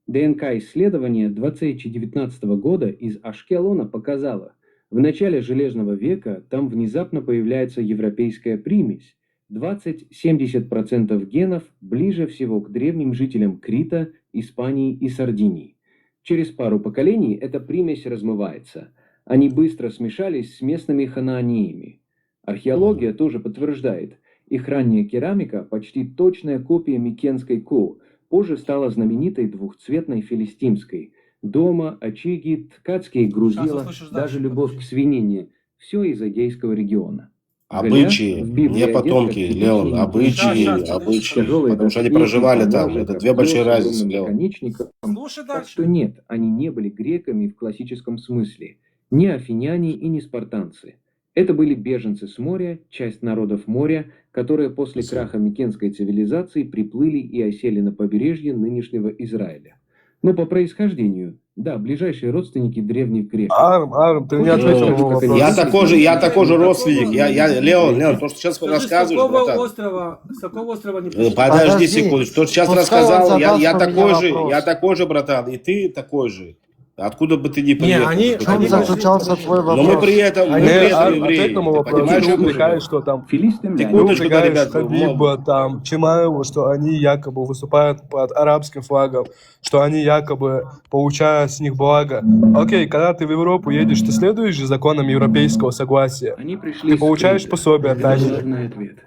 ДНК-исследование двадцать девятнадцатого года из Ашкелона показало, в начале Железного века там внезапно появляется европейская примесь, двадцать-семьдесят процентов генов ближе всего к древним жителям Крита, Испании и Сардинии. Через пару поколений эта примесь размывается. Они быстро смешались с местными ханаанеями. Археология тоже подтверждает, их ранняя керамика, почти точная копия микенской ку, позже стала знаменитой двухцветной филистимской. Дома, очаги, ткацкие грузила, услышишь даже дальше, любовь подожди. К свинине. Все из Эгейского региона. Голиаф Обычаи, в Библии не одет потомки, как Леон, типичный обычаи, римлянин. Щас, щас, обычаи. Тяжелые Потому что они доспехи, проживали там. поножи, Это копьё, две большие разницы, съёмные Леон. Наконечником. Слушай Так дальше. Что нет, они не были греками в классическом смысле. Не афиняне и не спартанцы. Это были беженцы с моря, часть народов моря, которые после Спасибо. Краха микенской цивилизации приплыли и осели на побережье нынешнего Израиля. Но по происхождению, да, ближайшие родственники древних греков. Арм, Арм, ты не Хочешь ответил на расскажу, мой как вопрос. Я они такой же, я выглядели? такой же Какого? родственник. Я, я, Леон, Леон, то, что сейчас Скажи, с рассказываешь, какого братан. Острова, с какого острова они Э, пришли? Подожди Подожди, секунду, то, что сейчас пускай он рассказал, я, задаст я у меня такой же, вопрос. Я такой же, братан, и ты такой же. Откуда бы ты ни Не, приехал, они, хоть Он они один. пришли. Зазвучался твой Но мы вопрос. при этом, мы Они, при этом Ар, евреи. ответь на мой Ты вопрос. понимаешь, Ты что мы упрекаешь, живем? Что там? Ты Филистимляне. Секундочку, да, упрекаешь ребят, Хабиба, там, Чимаева, что они якобы выступают под арабским флагом, что они якобы получают с них благо. Окей, когда ты в Европу едешь, ты следуешь же законам европейского согласия? Они пришли Ты с получаешь Крита. Пособие от Это Азии? Сложный ответ.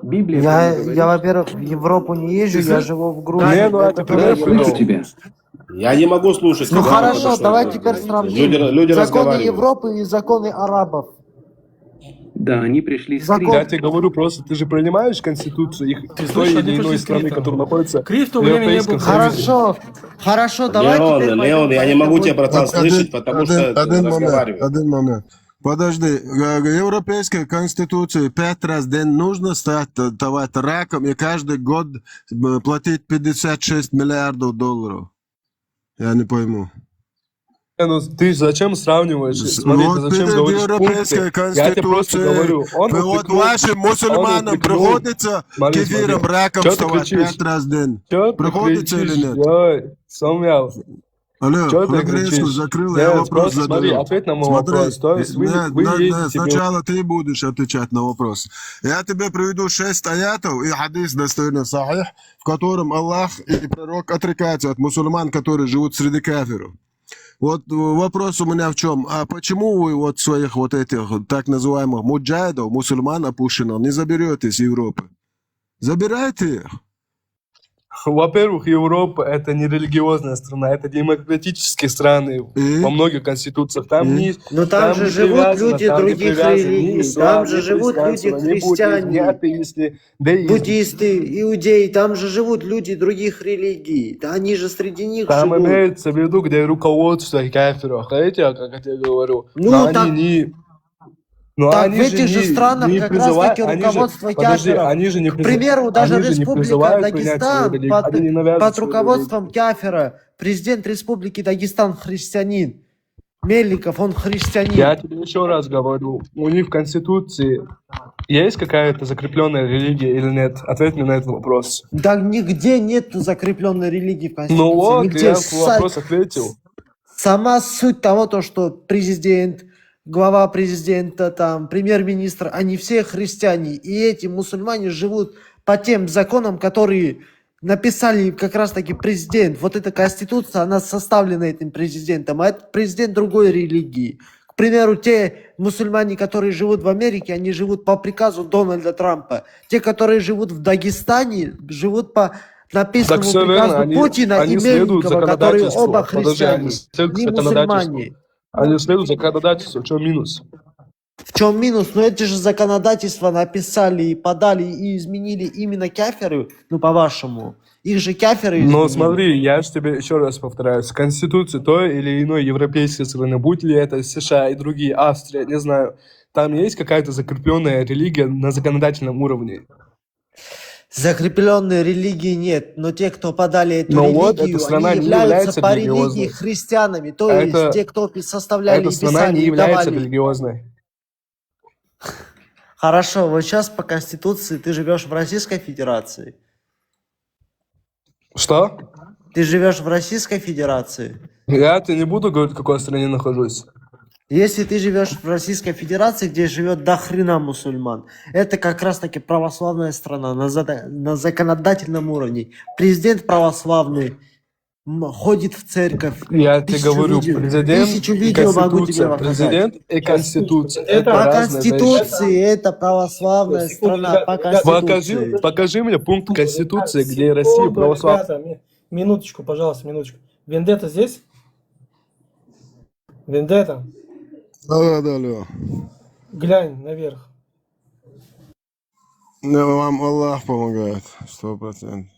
Библия Я, говорит, я, во-первых, в Европу не езжу, Ты я с- живу в Грузии. Не, ну, а Это ты пример правда. Слышу привёл. Тебя. Я не могу слушать. Ну Когда хорошо, она давай что-то теперь говорит. Сравним. Люди, люди Законы разговаривают. Европы и законы арабов. Да, они пришли с Закон- Крита. Я тебе говорю, просто ты же принимаешь конституцию их Ты той слышишь, или они иной пришли с страны, Крита. которая находится Крифт в у времени не Европейском был. Союзе. Хорошо, хорошо, давай Леон, теперь Леон, я не пойдём могу по тебе, братан, этому. слышать, потому Один, что один момент, разговариваю. Один момент. Подожди, г- г- европейская конституция пять раз в день нужно стать, э, давать раком и каждый год, э, платить пятьдесят шесть миллиардов долларов? Я не пойму. Не, ну ты зачем сравниваешь? С- Смотри, вот ты зачем перед говоришь европейской пункты? Я тебе просто конституцией, говорю, он вот упрекнул, вашим он мусульманам упрекнул. Приходится Смотри, кефиром, смотри. Раком Чё ты вставать кричишь? Пять раз в день. Чё ты Приходится или кричишь? Нет? Ой, Сомял. Алло, Чё ты Прогрессу кричишь? закрыл, я Нет, вопрос просто смотри, задаю. Ответь на мой Смотри, вопрос. То есть вы, нет, вы нет, ездите нет, в сначала ты будешь отвечать на вопрос. Я тебе приведу шесть аятов и хадис достоверно сахих, в котором Аллах и пророк отрекаются от мусульман, которые живут среди кафиров. Вот, э, вопрос у меня в чем. А почему вы вот своих вот этих так называемых муджахидов, мусульман опущенных, не заберете из Европы? Забирайте их. Во-первых, Европа — это не религиозная страна, это демократические страны. И? Во многих конституциях. Там И? не, Но там там же не живут привязано, люди там не других привязано ни религий, ислам, там же ни живут люди христианство, ни буддизм, ни христиане, атеисты, деизм. Буддисты, иудеи, там же живут люди других религий. Да они же среди них Там живут. Имеется в виду, где руководство кафиров. Знаете, как я тебе говорю? Ну, Но так, они не, но так они в этих же не, странах не как призывают, раз-таки они же, руководство подожди, кафиров. Они же не К призывают, примеру, даже они же не Республика призывают принять свою Дагестан религию, под, они не навязывают под свою руководством религию. Кафира, президент Республики Дагестан христианин. Меликов, он христианин. Я тебе еще раз говорю, у них в Конституции есть какая-то закрепленная религия или нет? Ответь мне на этот вопрос. Да нигде нет закрепленной религии в Конституции. Ну вот, Нигде. Я Са- вопрос ответил. Сама суть того, то, что президент, глава президента, там, премьер-министр, они все христиане. И эти мусульмане живут по тем законам, которые написали как раз-таки президент. Вот эта конституция, она составлена этим президентом. А этот президент другой религии. К примеру, те мусульмане, которые живут в Америке, они живут по приказу Дональда Трампа. Те, которые живут в Дагестане, живут по написанному Так всё приказу верно, они, Путина они и следуют Меликова, которые законодательству. Оба Подожди, они христиане, следуют не законодательству. Мусульмане. Они следуют законодательству. В чем минус? В чем минус? Но это же законодательство написали и подали и изменили именно кафиры, ну, по-вашему. Их же кафиры изменили. Но смотри, я же тебе еще раз повторяю, с Конституцией той или иной европейской страны, будь ли это США и другие, Австрия, не знаю, там есть какая-то закрепленная религия на законодательном уровне. Закрепленной религии нет, но те, кто подали эту Ну вот, эта религию, страна они не являются является по религиозной. Религии христианами, то А есть это, те, кто пи- составляли эта и страна не писали, и является давали. Религиозной. Хорошо, вот сейчас по Конституции ты живешь в Российской Федерации. Что? Ты живешь в Российской Федерации. Я тебе не буду говорить, в какой стране нахожусь. Если ты живешь в Российской Федерации, где живет до хрена мусульман, это как раз-таки православная страна. На, зада- на законодательном уровне президент православный, м, ходит в церковь. Я тебе Тысячу говорю, видео, президент тысячу и видео могу тебе конституция. показать. Президент и конституция. Это Это По разные вещи. Конституции это православная Секунду, страна, ребята, по ребята, Покажи, Конституции. Покажи мне пункт Конституции, где Россия секунду, православная. Ребята, ми- минуточку, пожалуйста, минуточку. Вендетта здесь? Вендетта, Да-да-да, Лё. Глянь наверх. Ну, вам Аллах помогает, сто процентов.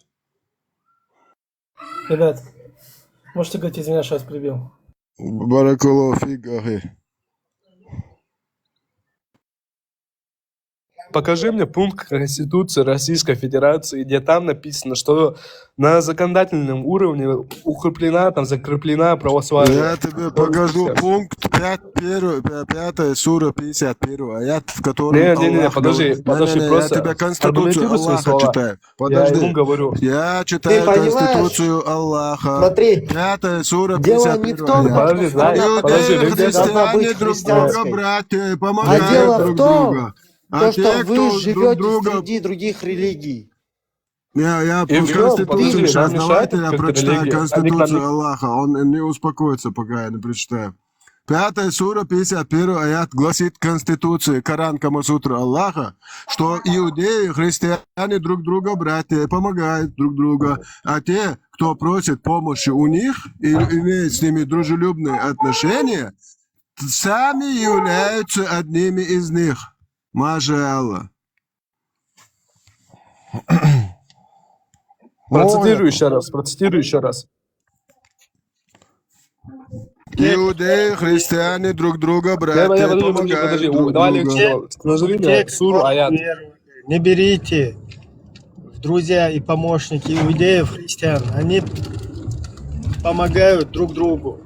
Ребят, можете говорить, извиняюсь, сейчас прибил. Баракаллаху фик, ахи. Покажи мне пункт Конституции Российской Федерации, где там написано, что на законодательном уровне укреплена, там закреплена православие. Я тебе покажу пункт пять, первый, пя- пятая сура, пятьдесят первый аят, в котором Не, не, не, Аллах подожди, говорит. подожди, Не-не-не, я просто тебе Конституцию аргументируй свои Аллаха слова. Читаю. Я ему Подожди. говорю. Я Ты читаю понимаешь? Конституцию Аллаха. Смотри, Пятая сура, дело пятьдесят не в первый том, аят. Подожди, что она подожди, Иудеи, подожди. должна быть христиане друг друга христианской. Братья, А помогают дело друг в том, друга. то, А что те, вы кто друг живете друга... среди других религий. Я, я И по всё, Конституции подожди, сейчас, нам давайте мешает я как-то прочитаю религия. Они к нам Конституцию не- Аллаха. Он не успокоится, пока я не прочитаю. Пятая сура, пятьдесят первый аят гласит Конституции, Коран, Камасутра Аллаха, что иудеи, христиане друг друга братья, помогают друг друга. А те, кто просит помощи у них и имеет с ними дружелюбные отношения, сами являются одними из них. Маша Аллах. Процитируй еще раз, процитируй еще раз. Иудеи, христиане друг друга Давай, братья, подожди, подожди, помогают подожди. друг Давай, друга. Алексей, скажи мне Те, суру, кто аят. верует, не берите в друзья и помощники иудеев, христиан. Они помогают друг другу.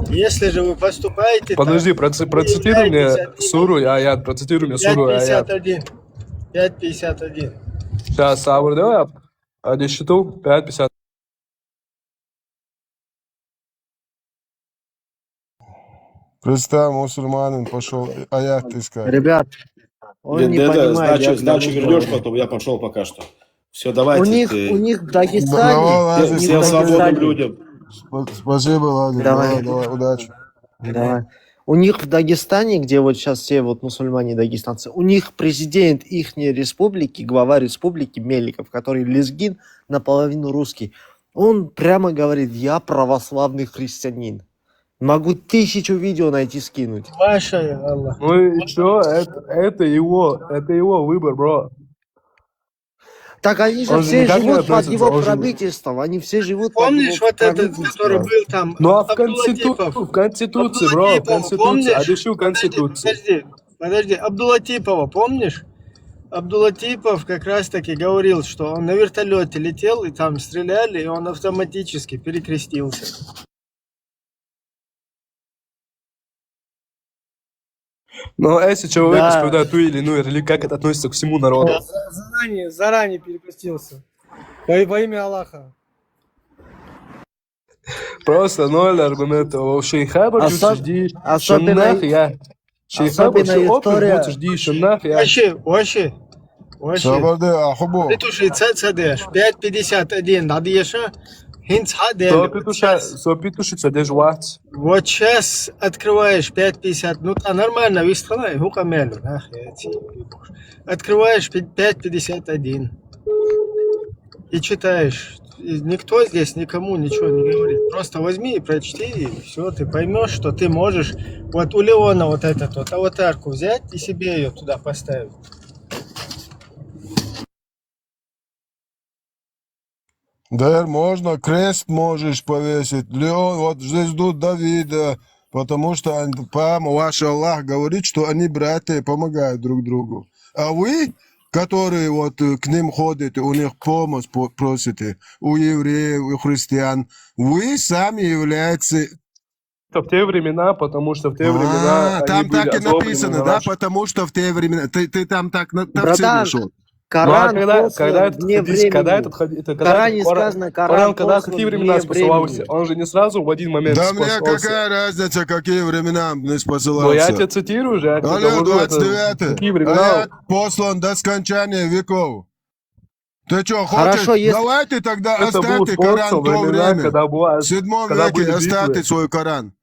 Если же вы поступаете так, Подожди, проци- процитируй мне суру и аят, процитируй мне суру и аят. пять пятьдесят один. пять пятьдесят один. Сейчас, сабыр, давай, а, десяту, пять пятьдесят. Представь, мусульманин пошел аят искать. Ребят, он не Вендетта, понимает, сдачи, я сдачи к тому, вернешь что потом, я пошел пока что. Все, у давайте. них, Ты... у них в Давай, Дагестане, Лазарь, у них Всем в свободным Дагестане, людям. Сп- Спасибо, Лазарь. Давай. Давай, давай, удачи. Давай. У них в Дагестане, где вот сейчас все вот мусульмане дагестанцы, у них президент ихней республики, глава республики Меликов, который лезгин, наполовину русский, он прямо говорит: «Я православный христианин». Могу тысячу видео найти, скинуть. Маша Аллах. Ну и что? Это, это его, это его выбор, бро. Так они же Он же все никак не живут под относится, его он же- правительством, они все живут под Помнишь его вот этот, правительством. который был там? Ну а в Абдулатипов. Конституции, в Конституции, бро, в Абдулатипова, Конституции, помнишь? а еще Конституции. Подожди, подожди. Абдулатипова, помнишь? Абдулатипов как раз таки говорил, что он на вертолете летел, и там стреляли, и он автоматически перекрестился. Но если человек Да. исповедует ту или иную религию, как это относится к всему народу? Заранее, заранее перекрестился. Во, во имя Аллаха. Просто ноль аргументов. Вообще, хабар Осо- жди, особенно- шаннах я. Шейха особенно вообще опыт история- будет жди, шаннах я. Вообще, вообще, вообще. Сабарде, ахубу. Петуши, ца, ца деш. пять пятьдесят один, надо еша. Хинц ха деш. Сопитуши, сопитуши, цадеш вац. Вот сейчас открываешь пять пятьдесят, ну, а нормально, выстроена, гука мелю, нах, я эти, открываешь пи- пять пятьдесят один и читаешь. И никто здесь никому ничего не говорит. Просто возьми и прочти, и все, ты поймешь, что ты можешь. Вот у Леона вот этот вот аватарку взять и себе ее туда поставить. Да, можно, крест можешь повесить. Леон, вот звезду Давида, потому что он, прямо ваш Аллах говорит, что они братья помогают друг другу. А вы которые вот э, к ним ходят, у них помощь по- просите, у евреев, у христиан, вы сами являетесь... Это в те времена, потому что в те времена А, они там были так и озлоблены написано, на да? Наши. Потому что в те времена... Ты, ты там так на... Братан, Тапсир нашел. Ну а Коран когда, когда послан этот вне хадис, когда времени. Этот хадис, это В когда Коране этот Коран, сказано, Коран Коран когда в послан какие времена вне спасовался? Времени. Он же не сразу в один момент Да мне спасовался. Какая разница, какие времена не Но я спасовался? Тебе цитирую же, я тебе Алло, говорю, это двадцать девятый. Какие времена? Аят послан до скончания веков. Ты что, хочешь? Хорошо, если Давайте тогда Это был оставьте Коран способ то времена, время. Когда была, В седьмом когда веке были оставьте битвы. Свой Коран.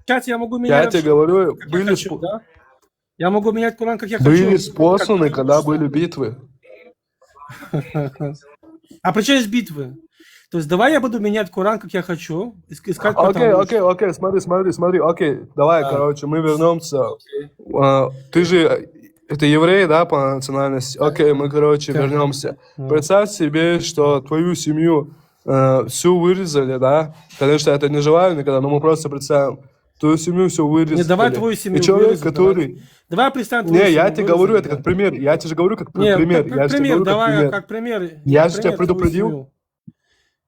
Сейчас я могу Я менять тебе вообще, говорю, как я были, хочу, спо- да? Я могу менять Коран, как я Были хочу. способны, Как когда я были хочу. Битвы. А при чем здесь битвы? То есть давай я буду менять Коран, как я хочу. Иск- Искать Окей, потому окей, окей, смотри, смотри, смотри, окей, давай, Да. Короче, мы вернемся. А, Ты же, это еврей, да, по национальности? Окей, мы, короче, Да. Вернемся. Да. Представь себе, что твою семью э, всю вырезали, да? Конечно, это не желаю никогда, но мы просто представим. Твою семью всю вырезали. Не, давай твою семью И человек, вырезали, который... Давай, давай представим твою Не, я семью тебе говорю вырезали, это да. Как пример. Я тебе же говорю как Не, пример. Как Я же тебе пример, говорю как давай пример. Как пример. Я Как же тебя пример твою предупредил. Семью.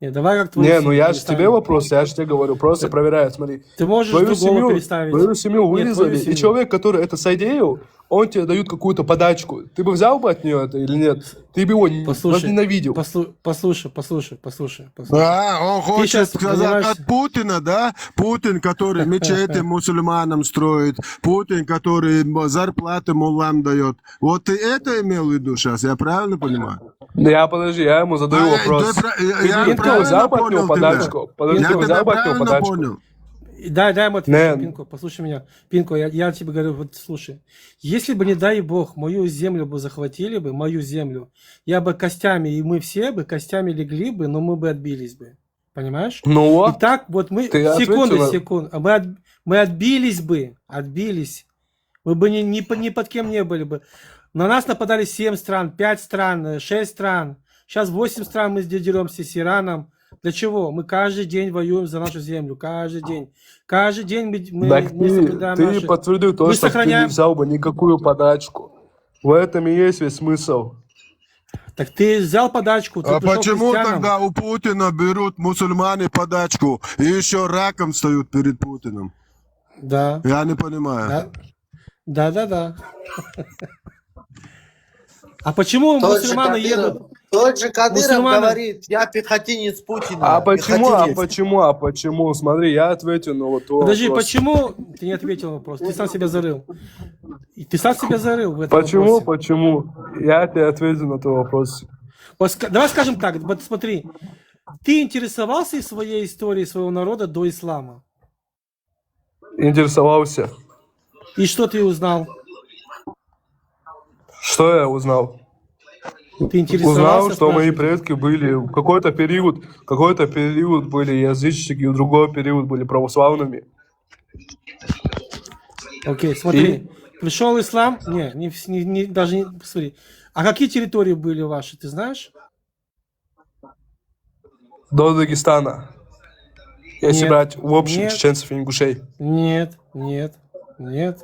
Не, давай как твою Не, семью. Ну я же тебе вопрос, я же тебе говорю, просто проверяю, смотри. Ты можешь твою другого семью, представить. Твою семью вырезали, и человек, который это содеял, он тебе дают какую-то подачку. Ты бы взял бы от нее это или нет? Ты бы его послушай, возненавидел. Послу, послушай, послушай, послушай, послушай. А, он хочет сказать от Путина, да? Путин, который мечети мусульманам строит, Путин, который зарплаты муллам дает. Вот ты это имел в виду сейчас, я правильно понимаю? Я подожди, я ему задаю а, вопрос. Ты, я, я правильно понял подачку. Тебя? Я тебя правильно понял. Да, да, Матвей, Пинко, послушай меня. Пинко, я, я тебе говорю, вот слушай. Если бы, не дай бог, мою землю бы захватили бы, мою землю, я бы костями, и мы все бы костями легли бы, но мы бы отбились бы. Понимаешь? Ну вот. И так вот мы... Секунду, секунду. Мы, от, мы отбились бы, отбились. Мы бы ни, ни, ни под кем не были бы. На нас нападали семь стран, пять стран, шесть стран. Сейчас восемь стран мы здесь деремся с Ираном. Для чего? Мы каждый день воюем за нашу землю. Каждый день. Каждый день мы, мы, так мы ты, соблюдаем ты наши... подтвердил то, мы что сохраняем... ты не взял бы никакую подачку. В этом и есть весь смысл. Так ты взял подачку. Ты а почему тогда у Путина берут мусульмане подачку и еще раком встают перед Путиным? Да. Я не понимаю. Да, да, да. да. А почему тот мусульмане едут? Тот же Кадыров мусульмане... говорит, я пехотинец Путина. А почему, а почему, а почему? Смотри, я ответил на вот Подожди, вопрос. Почему? Ты не ответил на вопрос. Ты сам себя зарыл. И ты сам себя зарыл в этом Почему, вопросе. Почему? Я тебе ответил на твой вопрос. Давай скажем так, вот смотри. Ты интересовался своей историей своего народа до ислама? Интересовался. И что ты узнал? Что я узнал? Ты интересовался? Узнал, что мои предки были в какой-то период, какой-то период были язычники, в другой период были православными. Окей, смотри. И... Пришел ислам, не, не, не, не, даже не, посмотри. А какие территории были ваши, ты знаешь? До Дагестана. Если нет, брать в общем нет, чеченцев и ингушей. Нет, нет, нет.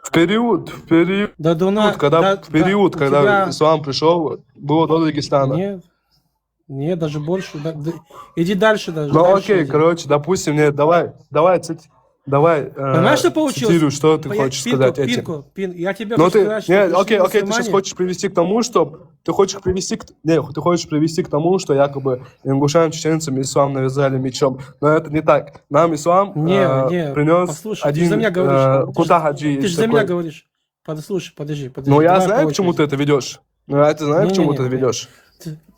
В период, в период, да, до на... когда, да, в период, да, когда тебя... ислам пришел, было до Дагестана. Нет, нет, даже больше. Да, да, иди дальше даже. Ну дальше окей, иди. Короче, допустим, нет, давай, давай, цит... давай. Понимаешь, что получилось? Цитирую, что ты хочешь пинку, сказать этим. Пинку, пин, я тебе ну, хочу ты, сказать, что нет, окей, окей, ты сейчас хочешь привести к тому, что ты хочешь привести к, нет, ты хочешь привести к тому, что якобы ингушам, чеченцам ислам навязали мечом. Но это не так. Нам ислам не, э, не, принес послушай, один ты за меня говоришь. Э, Кута Хаджи. Ты же за меня говоришь. Подслушай, подожди, подожди. Ну, я знаю, к чему ты это ведешь. Ну, я это знаю, к чему ты это ведешь.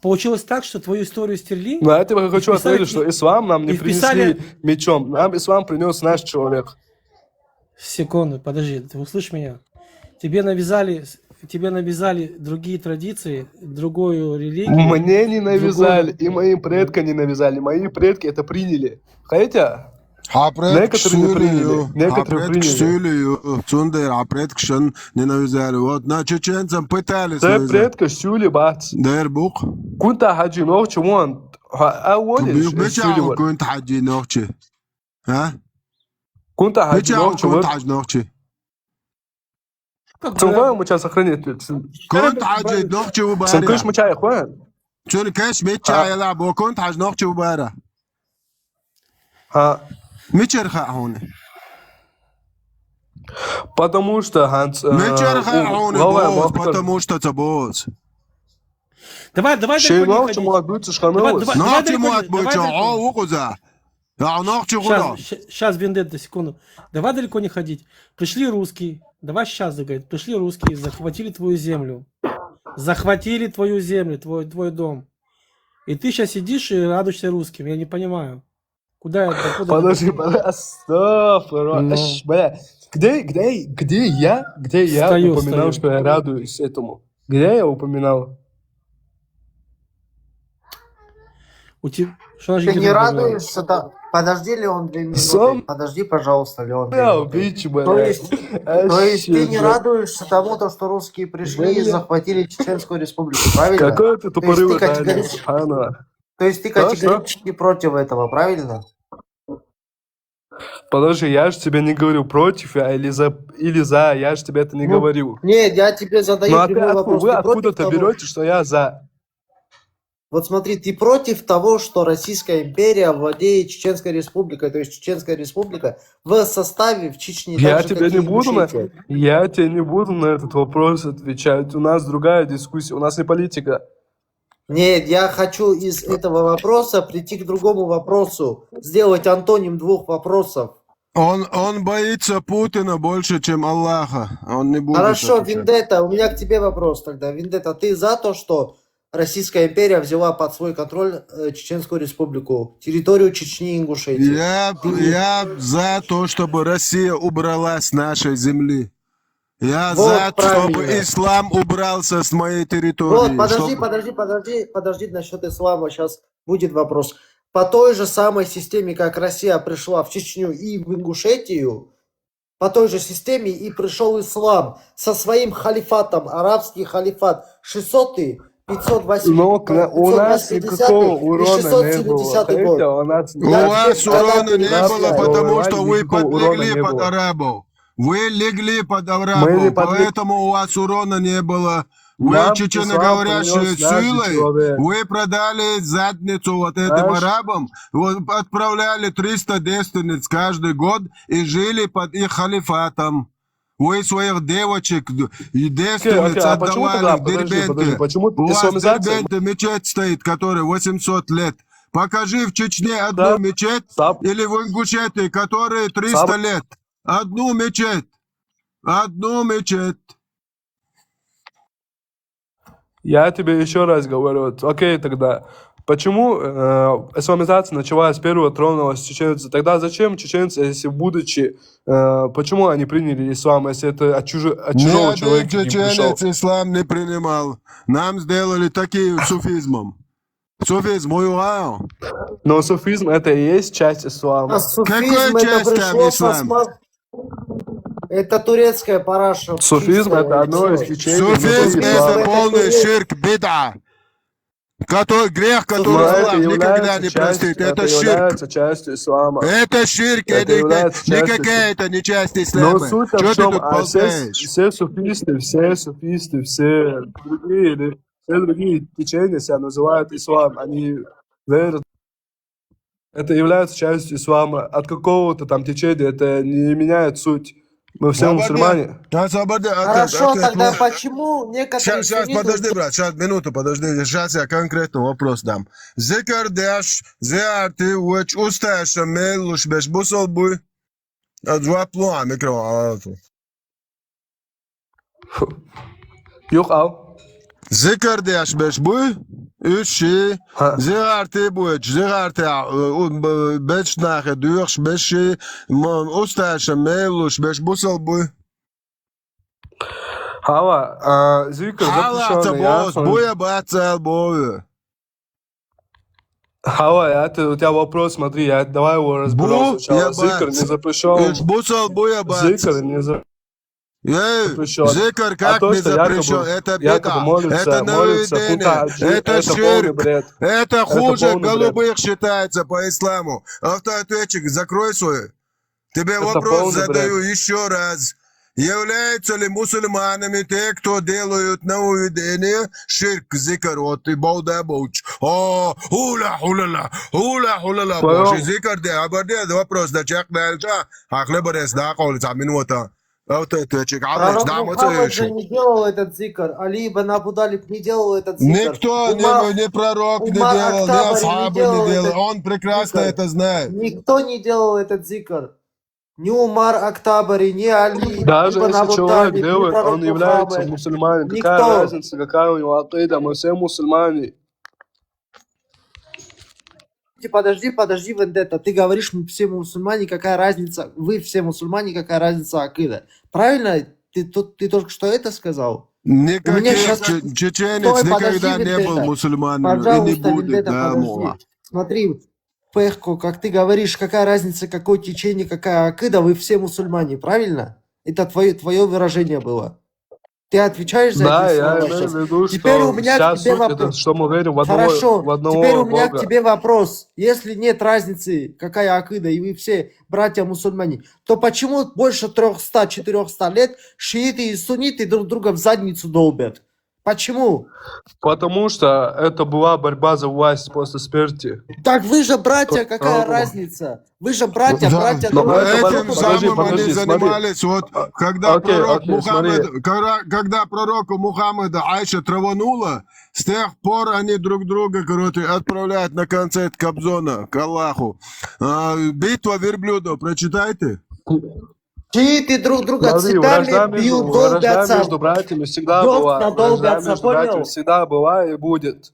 Получилось так, что твою историю стерли. Ну, я тебе хочу ответить, что ислам нам не принесли вписали... мечом. Нам ислам принес наш человек. Секунду, подожди, ты услышь меня. Тебе навязали, тебе навязали другие традиции, другую религию. Мне не навязали, другую... и моим предкам не навязали. Мои предки это приняли. Хотя Хапрет некоторые не приняли. Некоторые приняли. Сюлию, Цундер, Хапрет Кшен не навязали. Вот на чеченцам пытались навязать. Предка Сюли бац. Дербук. Кунта Хаджи Нохчи вон. А вон Сюли вон. Кунта Хаджи Нохчи. А? Кунта Хаджи Нохчи. Кунта Хаджи Нохчи. Как Цунхой грабил? Муча сохранит. Кунт хьажид нохчи у бара. Цункыш Муча яхуа. Цуни кеш мича яла бо кунт хьаж нохчи у бара. Ха. Мичер ха хьуни. Потому что ханц. Мичер ха хьуни боз, потому что ца боз. Давай, давай далеко не Шейла ходить. чему отбудза Давай, ханус. давай, Нохчи далеко му не- отбудза, давай далеко о, не- укуза. Я нохчи Сейчас, хуна. щ- сейчас, Вендетта, секунду. Давай далеко не ходить. Пришли русские. Давай сейчас, говорит, пришли русские, захватили твою землю. Захватили твою землю, твой, твой дом. И ты сейчас сидишь и радуешься русским. Я не понимаю. Куда это? Куда это? Подожди, подожди. Стоп, Ну. Аш, бля. Где, где, где я, где я Стою, упоминал, стою. Что я радуюсь этому? Где я упоминал? У тебя... Что значит Ты не где-то упоминал? радуешься, да? Подожди, Леон, две минуты. Сам- Подожди, пожалуйста, Леон, две Я минуты. убийчи, бля. То есть, то есть ты не радуешься тому, то, что русские пришли и Бля. Захватили Чеченскую Республику, правильно? Какой ты То есть тупорылый, ты Даня, категорически, субханаллах. То есть ты Что, что? Категорически против этого, правильно? Подожди, я же тебе не говорю, против я или за, или за, я же тебе это не Ну, говорю. Нет, я тебе задаю Ну а ты прямой отку- вопрос. Вы Ты против откуда-то того? Берете, что я за? Вот смотри, ты против того, что Российская империя владеет Чеченской Республикой, то есть Чеченская Республика в составе в Чечне. Я так же, тебе как не и буду на, Ингушетия. я тебе не буду на этот вопрос отвечать. У нас другая дискуссия, у нас не политика. Нет, я хочу из этого вопроса прийти к другому вопросу, сделать антоним двух вопросов. Он, он боится Путина больше, чем Аллаха. Он не будет Хорошо, отвечать. Вендетта, у меня к тебе вопрос тогда. Вендетта, ты за то, что Российская империя взяла под свой контроль э, Чеченскую Республику, территорию Чечни и Ингушетии? Я, я за то, чтобы Россия убрала с нашей земли. Я Вот, за, чтобы правильно. Ислам убрался с моей территории. Вот, подожди, чтобы- подожди, подожди, подожди насчет ислама. Сейчас будет вопрос. По той же самой системе, как Россия пришла в Чечню и в Ингушетию, по той же системе и пришел ислам со своим халифатом, арабский халифат, шестьсот, пятьсот восемьдесят, Но к- у нас никакого урона не было. Хотя у нас У вас урона не было, никакого потому что урона вы не было. подлегли под арабов. Вы легли под арабов, Мы не подлегли. Поэтому у вас урона не было. Вы Нам чеченоговорящие ислам принёс наш силой, человек. Вы продали задницу вот этим Наш- арабам, вот отправляли триста девственниц каждый год и жили под их халифатом. Вы своих девочек и девственниц Окей, а почему отдавали тогда, в подожди, подожди, Дербенте. почему У вас в исламизация? Дербенте мечеть стоит, которой восемьсот лет. Покажи в Чечне одну Стоп, мечеть стоп. Или в Ингушетии, которой триста Стоп. Лет. Одну мечеть. Одну мечеть. Я тебе еще раз говорю, вот, окей тогда. Почему э, исламизация началась с первого, тронулась с чеченцев? Тогда зачем чеченцы, если будучи, э, почему они приняли ислам, если это от, чужо- от Ни чужого один человека не пришел? Чеченец ислам не принимал. Нам сделали такие суфизмом. Суфизм, уйган. Но суфизм это и есть часть ислама. А суфизм Какая это часть там пришло ислам? со сма- Это турецкая параша. Суфизм чистая это одно из вообще. течений Суфизм внутри это ислама. Полный ширк, бида, который грех, который Но это Аллах никогда является не частью, простит. Это это ширк. Является частью ислама. Это ширк, Это это является частью никакая это не часть Но ислама. суть в Что ты чем, тут а все, болтаешь? Все суфисты, все суфисты, все другие, или все другие течения себя называют ислам, они верят. Это является частью ислама. От какого-то там течения это не меняет суть. Мы все Забарди. Мусульмане. Да, забарди, а Хорошо, ты- тогда ты- почему некоторые Сейчас, сейчас, сунниты- Подожди, брат, сейчас, минуту, подожди, сейчас я конкретный вопрос дам. Зикр деш, зиарти уч, усташа мелуш беш бусал буй. А, жуап луа микро, а, ту. Юк, ал. Зикр деш беш буй, уши, Ха. зиарти буч, зиарти, а, у, б- беш нахе душ беши, м- усташа мелуш беш бусал буй. Хава, а, зикр Хала запрещённый, я цабос, сон- буя бацал бою. Хава, я, ты, у тебя вопрос, смотри, я, давай его разберём Бу, сначала. я Зикр бац. не запрещён. Уч бусал буя бац. Зикр не за- Эй, запрещён. Зикр А как то, не что якобы- запрещён? Это якобы бида, молятся, это молятся, наведение, кута хаджи, это это полный ширк, бред. Это хуже полный бред. голубых считается по исламу. Автоответчик, закрой свой. Тебе Это вопрос полный задаю бред. Еще раз. Являются ли мусульманами те, кто делают нововведение, ширк, зикр, вот и бауда бауч. О, хула, хулала, хула, хулала, Твоё- бауч. Зикр де, абарде, вопрос да чак дальча, хахле барес да, коли цамин вота. Вот это чек, алеш, Пророк да, Мухаммад вот же не делал этот зикр. Али ибн Абу Талиб не делал этот зикр. Никто, Умар- ни, ни пророк не Умар делал, ни Ак-Табари не асхабы делал не делал. этот Он прекрасно зикр. Это знает. Никто не делал этот зикр. Ни Умар Ак-Табари, ни Али Даже ибн если Абу человек Талиб, ни делает, пророк он является Мухаммад. Мусульманин. Какая Никто. Разница, какая у него акида? Мы все мусульмане. Подожди, подожди, Вендетта. Ты говоришь, мы все мусульмане, какая разница? Вы все мусульмане, какая разница акида? Правильно? Ты, тут, ты только что это сказал? Никаких щас- че- чеченец Стой, никогда подожди, не был Вендетта. Мусульманином и не Пожалуйста, будет, Вендетта, да, подожди. Мула. Смотри, Пехко, как ты говоришь, какая разница, какое течение, какая акида, вы все мусульмане, правильно? Это твое, твое выражение было. Ты отвечаешь за Да, эти я слова имею сейчас? в виду, Теперь что у меня вся к тебе суть это, вопрос. Что мы верим в одного, Хорошо, в одного теперь у меня Бога. К тебе вопрос. Если нет разницы, какая акида, и вы все братья мусульмане, то почему больше трёхсот-четырёхсот лет шииты и сунниты друг друга в задницу долбят? Почему? Потому что это была борьба за власть после смерти. Так вы же братья, какая По-, разница? Вы же братья, Да, братья но друг это другу. Этим подожди, самым подожди, они смотри. Занимались. Вот когда Окей, пророк окей, смотри. Мухаммад, когда, когда пророку Мухаммада Айша траванула, с тех пор они друг друга, короче, отправляют на концерт Кобзона к Аллаху. А, битва верблюдов, прочитайте. Шииты друг друга Смотри, цепями вражда между, бьют, вражда долбятся. между братьями всегда Жёстко была. Вражда долбятся, между братьями понял? Всегда была и будет.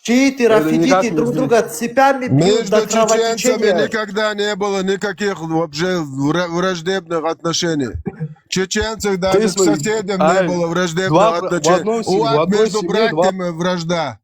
Шииты, Это никак рафидиты не друг изменится. Друга цепями бьют до Между чеченцами кровотечения. Никогда не было никаких вообще вра- враждебных отношений. Чеченцев даже Ты к смотри, соседям ай, не было враждебных два бра- в отношений. одной У семье, в вас одной между семье два братьями вражда.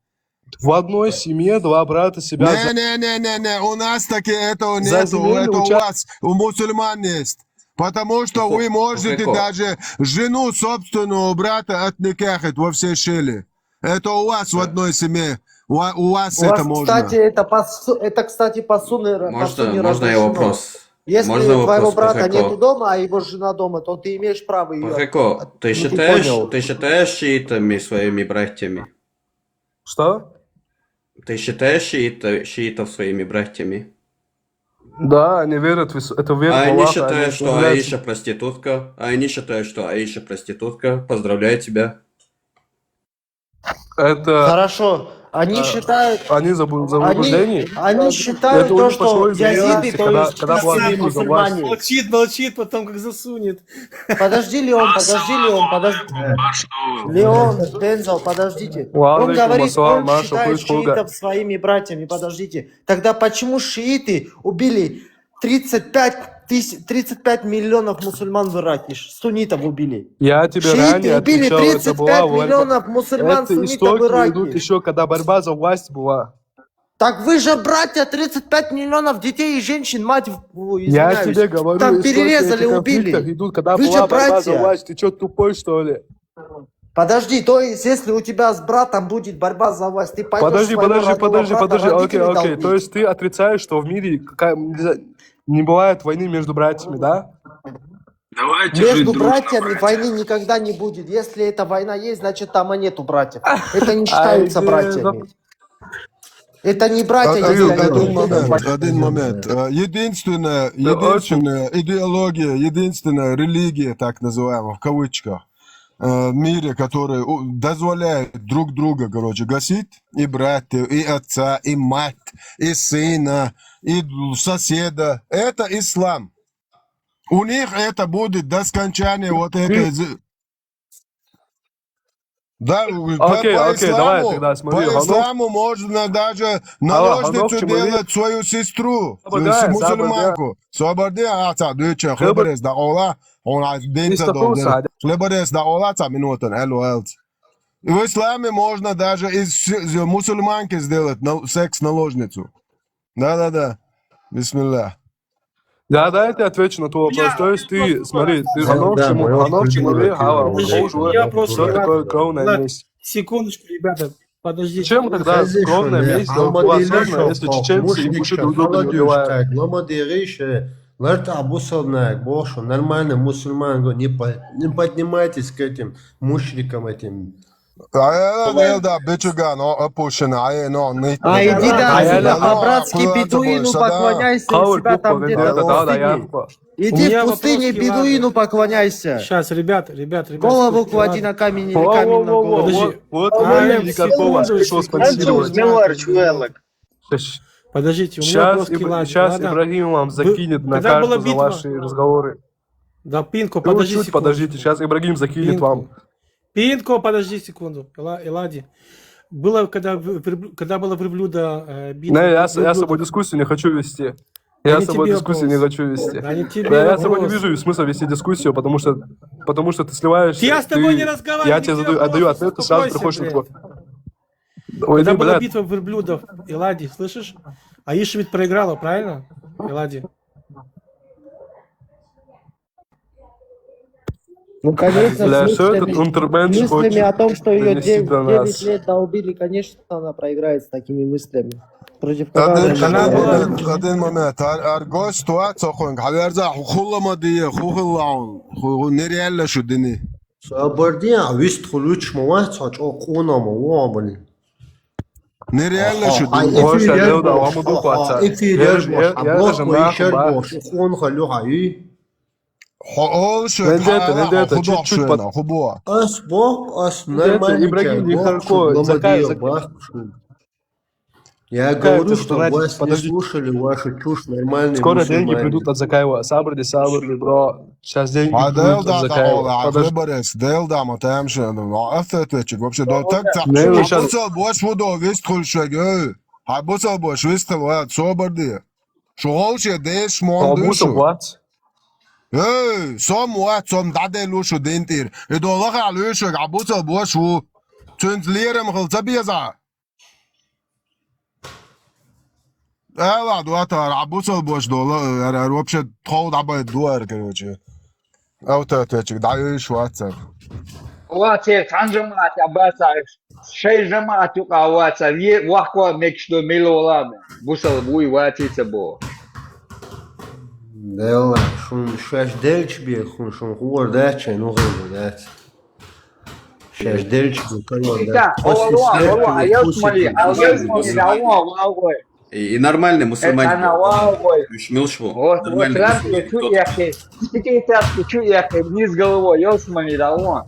В одной семье два брата себя за- Не-не-не-не-не, у нас таки этого нету, Заземельный это у уча- вас, у мусульман есть. Потому что вы можете Пехко. Даже жену собственного брата отникахать во все щели. Это у вас в одной семье. У, у вас У это вас, можно. Кстати, это по, су- это, кстати, по сунне, по Можно, сунне можно я разрешено. Вопрос? Если Можно вопрос, твоего брата Пехко? Нету дома, а его жена дома, то ты имеешь право ее. Пехко, ты Ну, ты считаешь, понял. Ты считаешь шиитами своими братьями? Что? Ты считаешь шиита, шиитов своими братьями? Да, они верят в Ис- это вера А в они Аллаха, считают, они что являются- Аиша проститутка. А они считают, что Аиша проститутка. Поздравляю тебя. Это Хорошо. Они а, считают, они забыл они, заблуждение. Они считают Это у то, них пошло что из язиды, реальности, то когда, есть когда была истинные битва за власть. Мусульмане. Молчит, молчит, потом как засунет. Подожди, Леон, подожди, Леон, подожди. Леон, Дензел, подождите. Он Ва алейкум говорит, ассалам, он Маша, считает пусть Хуга. Шиитов своими братьями. Подождите. Тогда почему шииты убили тридцать пять тысяч, тридцать пять миллионов мусульман в Ираке? Ш- Суннитов убили. Я тебе Шииты ранее убили отвечал, это была тридцать пять война. Миллионов мусульман Это суннитов в историки Ираке. Идут еще, когда борьба за власть была. Так вы же братья, тридцать пять миллионов детей и женщин, мать, в- в- Я извиняюсь, тебе говорю, там историки перерезали, этих убили. Идут, когда Вы была же борьба братья. За власть. Ты что, тупой, что ли? Подожди, то есть, если у тебя с братом будет борьба за власть, ты пойдешь Подожди, своего подожди, родного подожди, брата подожди. Окей, родителей окей. долбить? То есть ты отрицаешь, что в мире какая, не знаю, не бывает войны между братьями, да? Давайте жить Между дружно, братьями братья. Войны никогда не будет. Если эта война есть, значит, там и нету братьев. Это не Ай, считается да, братьями. Это не братья, Один, если они один не момент, братья. Один момент. Э, Единственная, Да, очень. Единственная идеология, единственная религия, так называемая, в кавычках, э, в мире, которая у- дозволяет друг друга, короче, гасить, и братья, и отца, и мать, и сына, и соседа, это ислам. У них это будет до скончания вот это. З- Да, по, Окей, по окей, давай исламу, тогда смотри, по Ганов. Исламу можно даже Алло, наложницу Ганов, чему делать свою сестру, Абага, с- мусульманку. Свободе, а, ца, дыча, Хыбы- хыбрес, да, ола, он а, дым ца Истатул долбер. садя. Хлеборез, да, ола, ца, минутен, элу, элц. В исламе можно даже из, с- из мусульманки сделать на- секс-наложницу. Да-да-да. Бисмилля. Да, да, я тебе отвечу на твой вопрос. То есть ты, смотри, ты Да, Ганов, да, чему, мы Ганов, чему очень говорил, любим Алла, Ганова. Ганов уже Я просто что такое кровная Влад, месть. Секундочку, ребята, подождите. Зачем тогда кровная месть была создана, если чеченцы и ингуши друг друга не убивают? Лама Дериш, э, Лартӏа бусалба наг, боху, нормальный мусульман, говорю, не, по- не поднимайтесь к этим мушрикам, этим. Ай, да, да, бичуган, о, опущено, ай, но, не- А иди, да, Ай, сюда, ай, по-братски куда бедуину сюда? Поклоняйся у Хавр, себя там кухо, где-то вендетта, в да, да, пустыне. ярко. Иди в пустыне бедуину поклоняйся. Сейчас, ребят, ребят, ребят. Голову слушайте, клади ладно. на камень или Во, камень во, на во, голову. во, Подожди. вот, вот, Ай, Никакого, секунду, что секунду, спонсировать. Милар, чувак. Щас- Подождите, у меня Сейчас, просто Ибра- ладно, сейчас ладно. Ибрагим вам Вы- закинет на когда была карту за битва? ваши разговоры. Да, Пинко, Ну, подожди чуть секунду. Подождите, сейчас Ибрагим закинет Пинко. Вам. Пинко, подожди секунду. Эла- Элади. Было, когда, вы- верблю- когда была верблюда э, битва? Не, я, с- я с собой верблюдов? Дискуссию не хочу вести. Да Я не с собой тебе дискуссию не вопрос. Хочу вести. Да не тебе Да, я с вопрос. Собой не вижу смысла вести дискуссию, потому что, потому что ты сливаешься. Я с тобой ты- не разговариваю. Я тебе задаю, отдаю ответ, ты сразу приходишь на другой. Ой, Когда иди, была блядь. Битва верблюдов, Элади, слышишь? Аишевит проиграла, правильно? Элади. Ну, конечно, Бля, с что этот мыслями, интернет мыслями хочет о том, что ее донести до нас? девять лет долбили, конечно, она проиграет с такими мыслями. Против кого Один она Она была- играет? момент, один момент. Ар- Аргос туа цохонг. Хавярза хулама дие, хулама. Ху- Нереально шу дини. Сабарди, а вист хулуч ма вац, а чо куна ма ва, блин. Нереально шу А дини. Ой, эфир щас яр я да, бош, вам иду а- а хватать. эфир Я яр же- бош, я- а я блок же ма нахуй, ишар ба. Бош, кун халю хай. Хо- Ол шу Вендетта, тала, вендетта, худох чуть-чуть шу под- на, хубуа. Ас бок, ас Вендетта, нормальный Ибрагим, чай, не бок, харко, шу, лама закай, дие, закай. бах, шу. Я Какая говорю, ты что фанатик, вас не подожди. Слушали ваши чушь нормальные Скоро деньги мусульмане. Придут от Закаева. Сабрди, сабрди, бро. Сейчас деньги А придут дел от да Закаева. кавала, Подожди. выборец, дел да, матамша, ну, а это ответчик, вообще, да, так, так, Не, шу, ну, а щас- бусал бош вудо, вист хуль шег, эй. А бусал бош вист хул, а, собарди. Шу хол ше деш А мон бусал душу. Вац? Эй, сом вац, сом дадел ушу дентир. И дола халю шег, а бусал бош ву. Цунц лерам хол забеза. Эла, дуатар, а бусал бош дола, эр, эр, вообще, тол дабай дуар, короче. Автоответчик, да, и швацар. Вацер, цхьан жамаӀате а бацахь, шайн жамаӀат юкъа вацар, е вахко мекаш ду мила валам, бусал буй вацица бо. Делла, шун шаш делч бе, хун шун хуур дач, ну хуур дач. Шаш делч бе, калор Ита, дач. После олуа, смерти олуа, вы ел вкусите смани, ал ел вкусите. смани, ал вал гой. И, и нормальный Э, мусульманин. ана вал гой. Ушмил шву. Вот, вот, Нормальный раз мусульманин. чу Тот. яхи. Сикей тас чу яхи, низ головой, ел смани, да вон.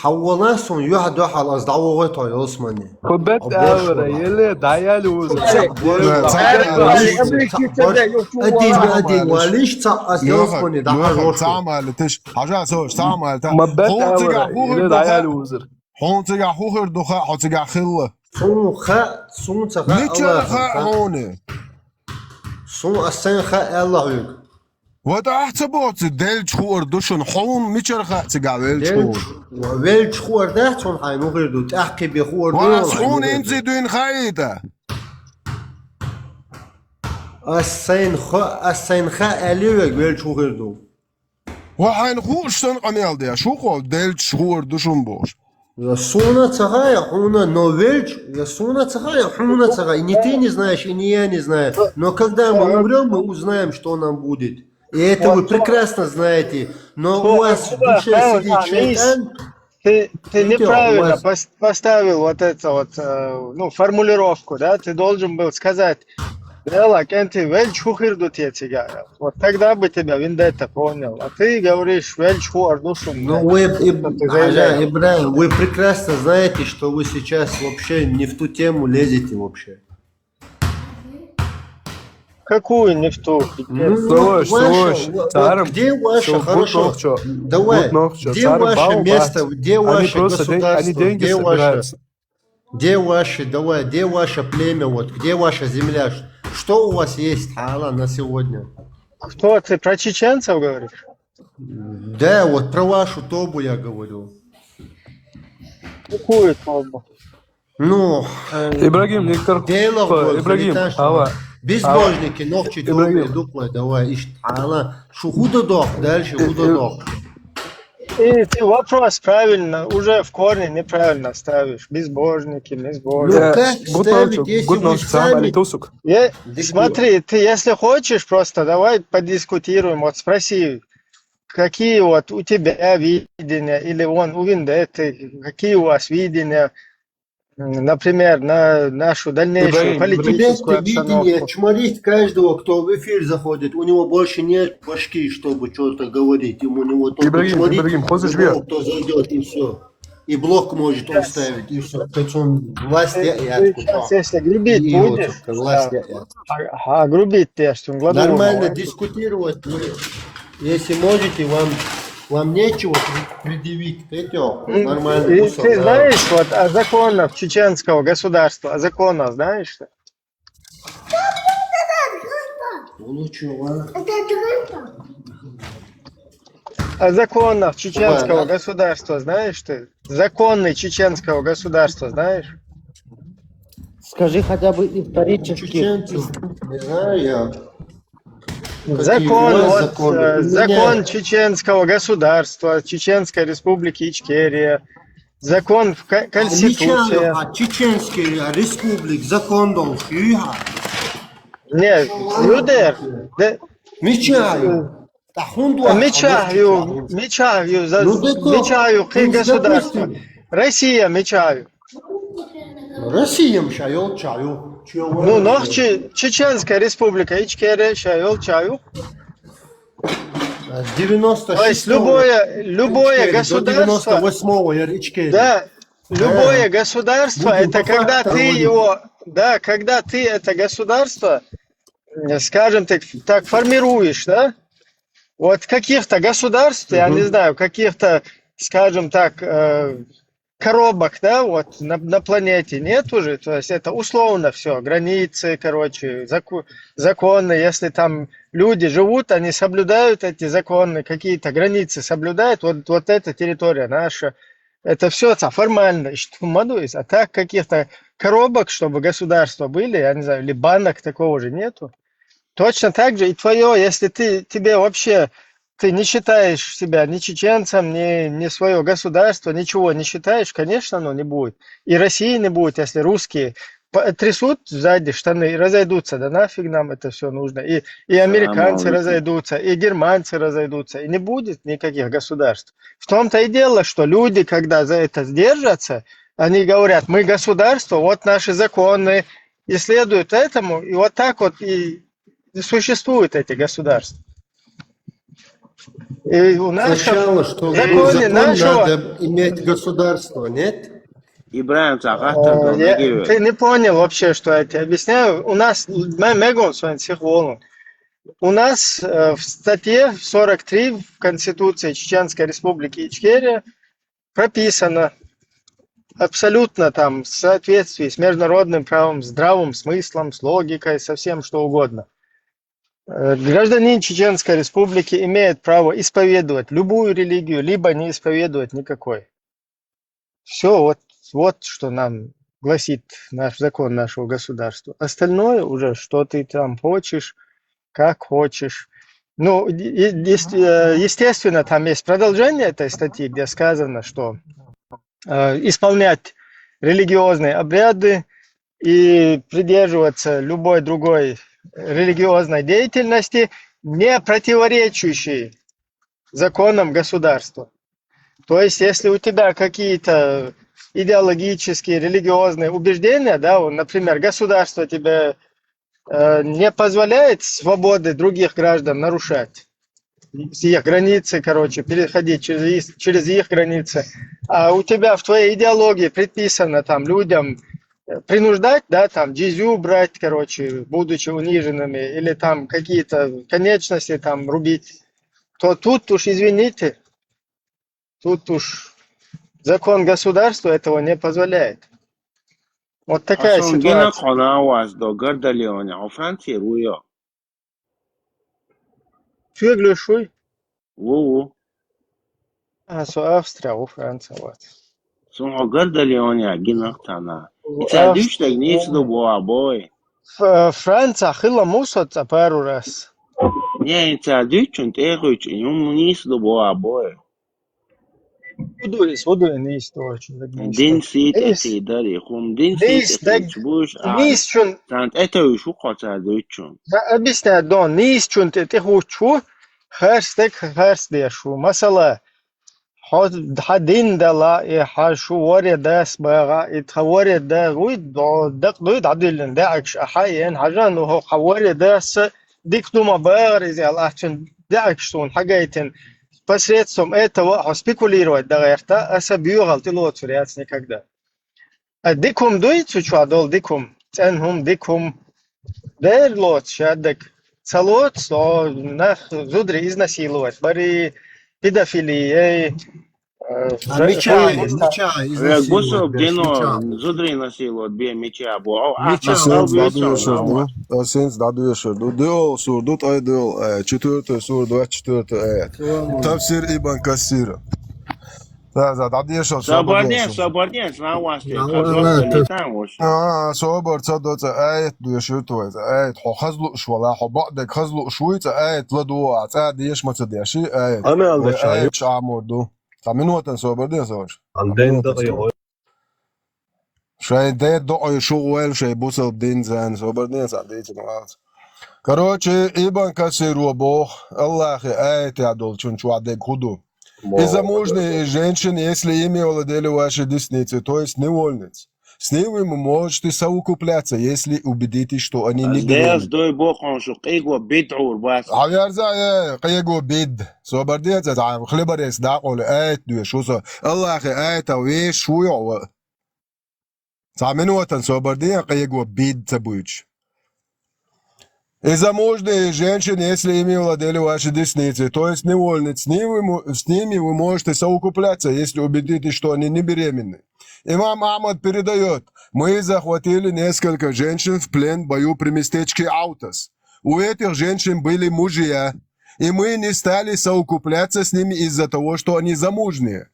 Хаввала сон юхь дохьал аз дӀавогӀой тхо, ел смани. Хубет Аббаш авра, вала. Еле, даяли уза. Аббаш вала. Абрикица да, ю чу Адин, вала. адин валиш ца аз, ел смани, да хажош. Цамали, тиш. Хажа, сош, цамали, та. Мабет Хол цига авра, хухир Еле, духа. даяли уза. Хол цига хухир духа, хол цига хилла. Сун ха, сун ца ха, Ничего Аллах ха, ха. хони. Сун асан ха, Аллах юг. Вот ахца боци, делч хуур душун, хол мичер ха цига велч Делч, хуур. велч хуур да, сун хай ну хир ду, тахки бе хуур ду. Ва сун инци дуин хаита. Асан ха, асан ха, Аллах юг велч хуур ду. Ва хайн хуш сан къамел де, шу хол делч хуур душун бош. Я суна цагая, хуна но велч, я суна цагая, хуна цагая. И ни ты не знаешь, и ни я не знаю. Но когда мы умрем, мы узнаем, что нам будет. И это вы прекрасно знаете. Но у вас в душе сидит шайтан. Ты, ты Видел, у неправильно вас пос- поставил вот это вот, э, ну, формулировку, да? Ты должен был сказать, Дела, кенти велч хухир ду те цига. Вот тогда бы тебя вендетта понял. А ты говоришь, велч хуур душун. Ну, вы, Иб- Что ты Аля, заявляешь? Ибраим, вы прекрасно знаете, что вы сейчас вообще не в ту тему лезете вообще. Какую не в ту? Ну, Слушай, вот ваша, слушай, вот, царам, вот где ваша, слушай, хорошо, вот нохчо, давай, вот нохчо, где царам ваше бау место, бац. где Они ваше просто ден- они государство, деньги где ваше, собираются. где ваше, давай, где ваше племя, вот, где ваше земля, что у вас есть, Алла, на сегодня? Кто ты, про чеченцев говоришь? Да, вот про вашу тобу я говорю. Какую тобу? Ну, Ибрагим, Виктор, дело вот, Ибрагим, Галиташ, ава, безбожники, ногти Ибрагим. Тобы, дукла, давай, ищ, Алла, шу худа дох, дальше худа дох. И ты вопрос правильно, уже в корне неправильно ставишь. Безбожники, Ну, безбожники. как ставить, если вы сами... Е- Смотри, ты если хочешь, просто давай подискутируем. Вот спроси, какие вот у тебя видения, или он у Вендетты, какие у вас видения, м, например, на нашу дальнейшую Ибрагим, Ибрагим. политическую Видение обстановку. Чморить каждого, кто в эфир заходит. У него больше нет башки, чтобы что-то говорить. Ему у него только Ибрагим, чморить Ибрагим, хоза любого, жвер. Кто зайдет, и все. И блок может он ставить, и все. Хоть он власть я, я Ты сейчас, если грубить и вот будешь, только власть я, я. а, а грубить ты, аш тунглад Нормально угол. Дискутировать, вы, если можете, вам, вам нечего при- предъявить. Этё, М, нормально. И Мусор, ты да. Знаешь, вот о законах чеченского государства, о законах знаешь? Улучшил, а? О законах чеченского Ладно. Государства знаешь ты? Законы чеченского государства знаешь? Скажи хотя бы исторически. Чеченцы, не знаю я. Закон, у вас вот, законы? э, У меня- закон чеченского государства, Чеченской Республики Ичкерия, закон в ко- А Конституция. Мичаев, а чеченский республик закон должен. Нет, Юдер, да, Мичаев. Тахунду. Мичаев, Мичаев, за- Ну, так вот, Мичаев, ну, государство. допустим. Россия, Мичаев. Россия, Мичаев, Чаев. Ну, нах Че- Чеченская Республика Ичкерия, Чаев, Чаев. Девяносто То есть любое, любое государство, девяносто восьмого я Ичкерия. Да, любое государство, Будем это по когда фактам ты будем. Его, да, когда ты это государство, э, скажем так, так формируешь, да? Вот каких-то государств, я не знаю, каких-то, скажем так, э, коробок, да, вот на, на планете нет уже, то есть это условно все, границы, короче, заку- законы, если там люди живут, они соблюдают эти законы, какие-то границы соблюдают, вот, вот эта территория наша, это все формально, что мадуис, а так каких-то коробок, чтобы государства были, я не знаю, или банок такого же нету. Точно так же и твое, если ты, тебе вообще, ты не считаешь себя ни чеченцем, ни, ни свое государство, ничего не считаешь, конечно, оно не будет. И России не будет, если русские по- трясут сзади штаны и разойдутся, да нафиг нам это все нужно. И, и американцы алейкум. Разойдутся, и германцы разойдутся, и не будет никаких государств. В том-то и дело, что люди, когда за это сдержатся, они говорят, мы государство, вот наши законы, и следуют этому, и вот так вот и, и существуют эти государства. И у нас Сначала, что законе закон нашего- надо иметь государство, нет? Ибрагим, Э, я- ты не понял вообще, что я тебе объясняю. У нас ме- мегон своим психологом. У нас э, в статье сорок три в Конституции Чеченской Республики Ичкерия прописано абсолютно там в соответствии с международным правом, здравым смыслом, с логикой, со всем что угодно. Э, Гражданин Чеченской Республики имеет право исповедовать любую религию, либо не исповедовать никакой. Все, вот, вот что нам гласит наш закон нашего государства. Остальное уже, что ты там хочешь, как хочешь. Ну, е- е- ес- э, естественно, там есть продолжение этой статьи, где сказано, что э, исполнять религиозные обряды и придерживаться любой другой религиозной деятельности, не противоречащей законам государства. То есть, если у тебя какие-то идеологические, религиозные убеждения, да, вот, например, государство тебе э, не позволяет свободы других граждан нарушать, их границы, короче, переходить через, их- через их границы, а у тебя в твоей идеологии предписано там людям э, принуждать, да, там, джизью брать, короче, будучи униженными, или там какие-то конечности там рубить, то тут уж, извините, тут уж закон государства этого не позволяет. Вот такая Асон гена ситуация. Хонаваз до Гордалеоне, а Франция руё. Фиглю шуй? Ву-ву. А, со Австрия, у Франция, вот. Сон о Гордалеоне, а гена Хтана. У Ица Австрии. дюш так нис до боа бой. Ф- Франция хила мусо ца пару раз. Не, ица дючун, тегуч, юм нис до боа бой. Худуис, худуис, нийса точно. Дин сийта тӀе дари, хӀума дин сийта тӀе буш, а, нийсачун, цан тӀе тевш ву кхо цар дуйчун. Объясняю, Дон, нийсачун тӀе тӀехуч ву, харц дек харц деш ву. Масала, хьо, хьа дин дала, и хьа шу варе дас багӀа, и тха варе да, вуй, до-, дакъ дуй, дӀадиллина, даьӀагш, а хьа, ен, хьажа, ну, хьо, хьа варе даса, дик дума багӀар иза, аьлла, ахчун даьӀагш сун, хьагайтин, посредством этого хьо спекулировать да гӀерта, аса буьйгӀал тӀе лоцур яц никогда. А дикум дуй цу чуа дол дикум? ЦӀен хӀум, дикум. Дер лоц шаддаг. Ца лоц, о, нах зудри изнасиловать. Бари педофилия, эй, А мича, мича, Гусул дино зудри насиловать бе мича бу. О, а Мича. сал Дадуешер ду. Асенс дадуешер ду. Диол сур ду, тай диол, э, четвёртый сур, двадцать четвёртый аят. Тафсир Ибн Касира. Да, да, дадешер, Соборден, соборден, знавасти. Нава, Там вообще. А, собар ца доца аят дуешер твой. Аят хо хазлу швала, хо бадек хазлу швуйца аят ладу, а ца деш маца деши аят. Амел Ой, да чай. Аят шамур ду. Та минутан соборден, собар. Анден да йо. Шай дед доӀой шугъвел шай бусал дин зан, собар дин сан дийцин валц. Короче, Ибн Касир ва бох, Аллахи аятя долчун чуа дег худу. И замужние женщины, если ими овладели ваши десницы, то есть невольниц, с ними вы можете совокупляться, если убедитесь, что они не Дез беременны. Дой бохун шу къиго бидгӀур бас. Хьавярза, э, къего бид. Собар дин ца, ца, хлебарес да, къоли аят дуе, шуса. Аллахи аята веш шуйо ва. Ца минутан собар дин, къего бид ца буйч. И замужние женщины, если ими владели ваши десницы, то есть невольниц, с ними, вы мо- с ними вы можете совокупляться, если убедитесь, что они не беременны. Имам Ахмад передает: мы захватили несколько женщин в плен в бою при местечке Аутас. У этих женщин были мужья, и мы не стали совокупляться с ними из-за того, что они замужние.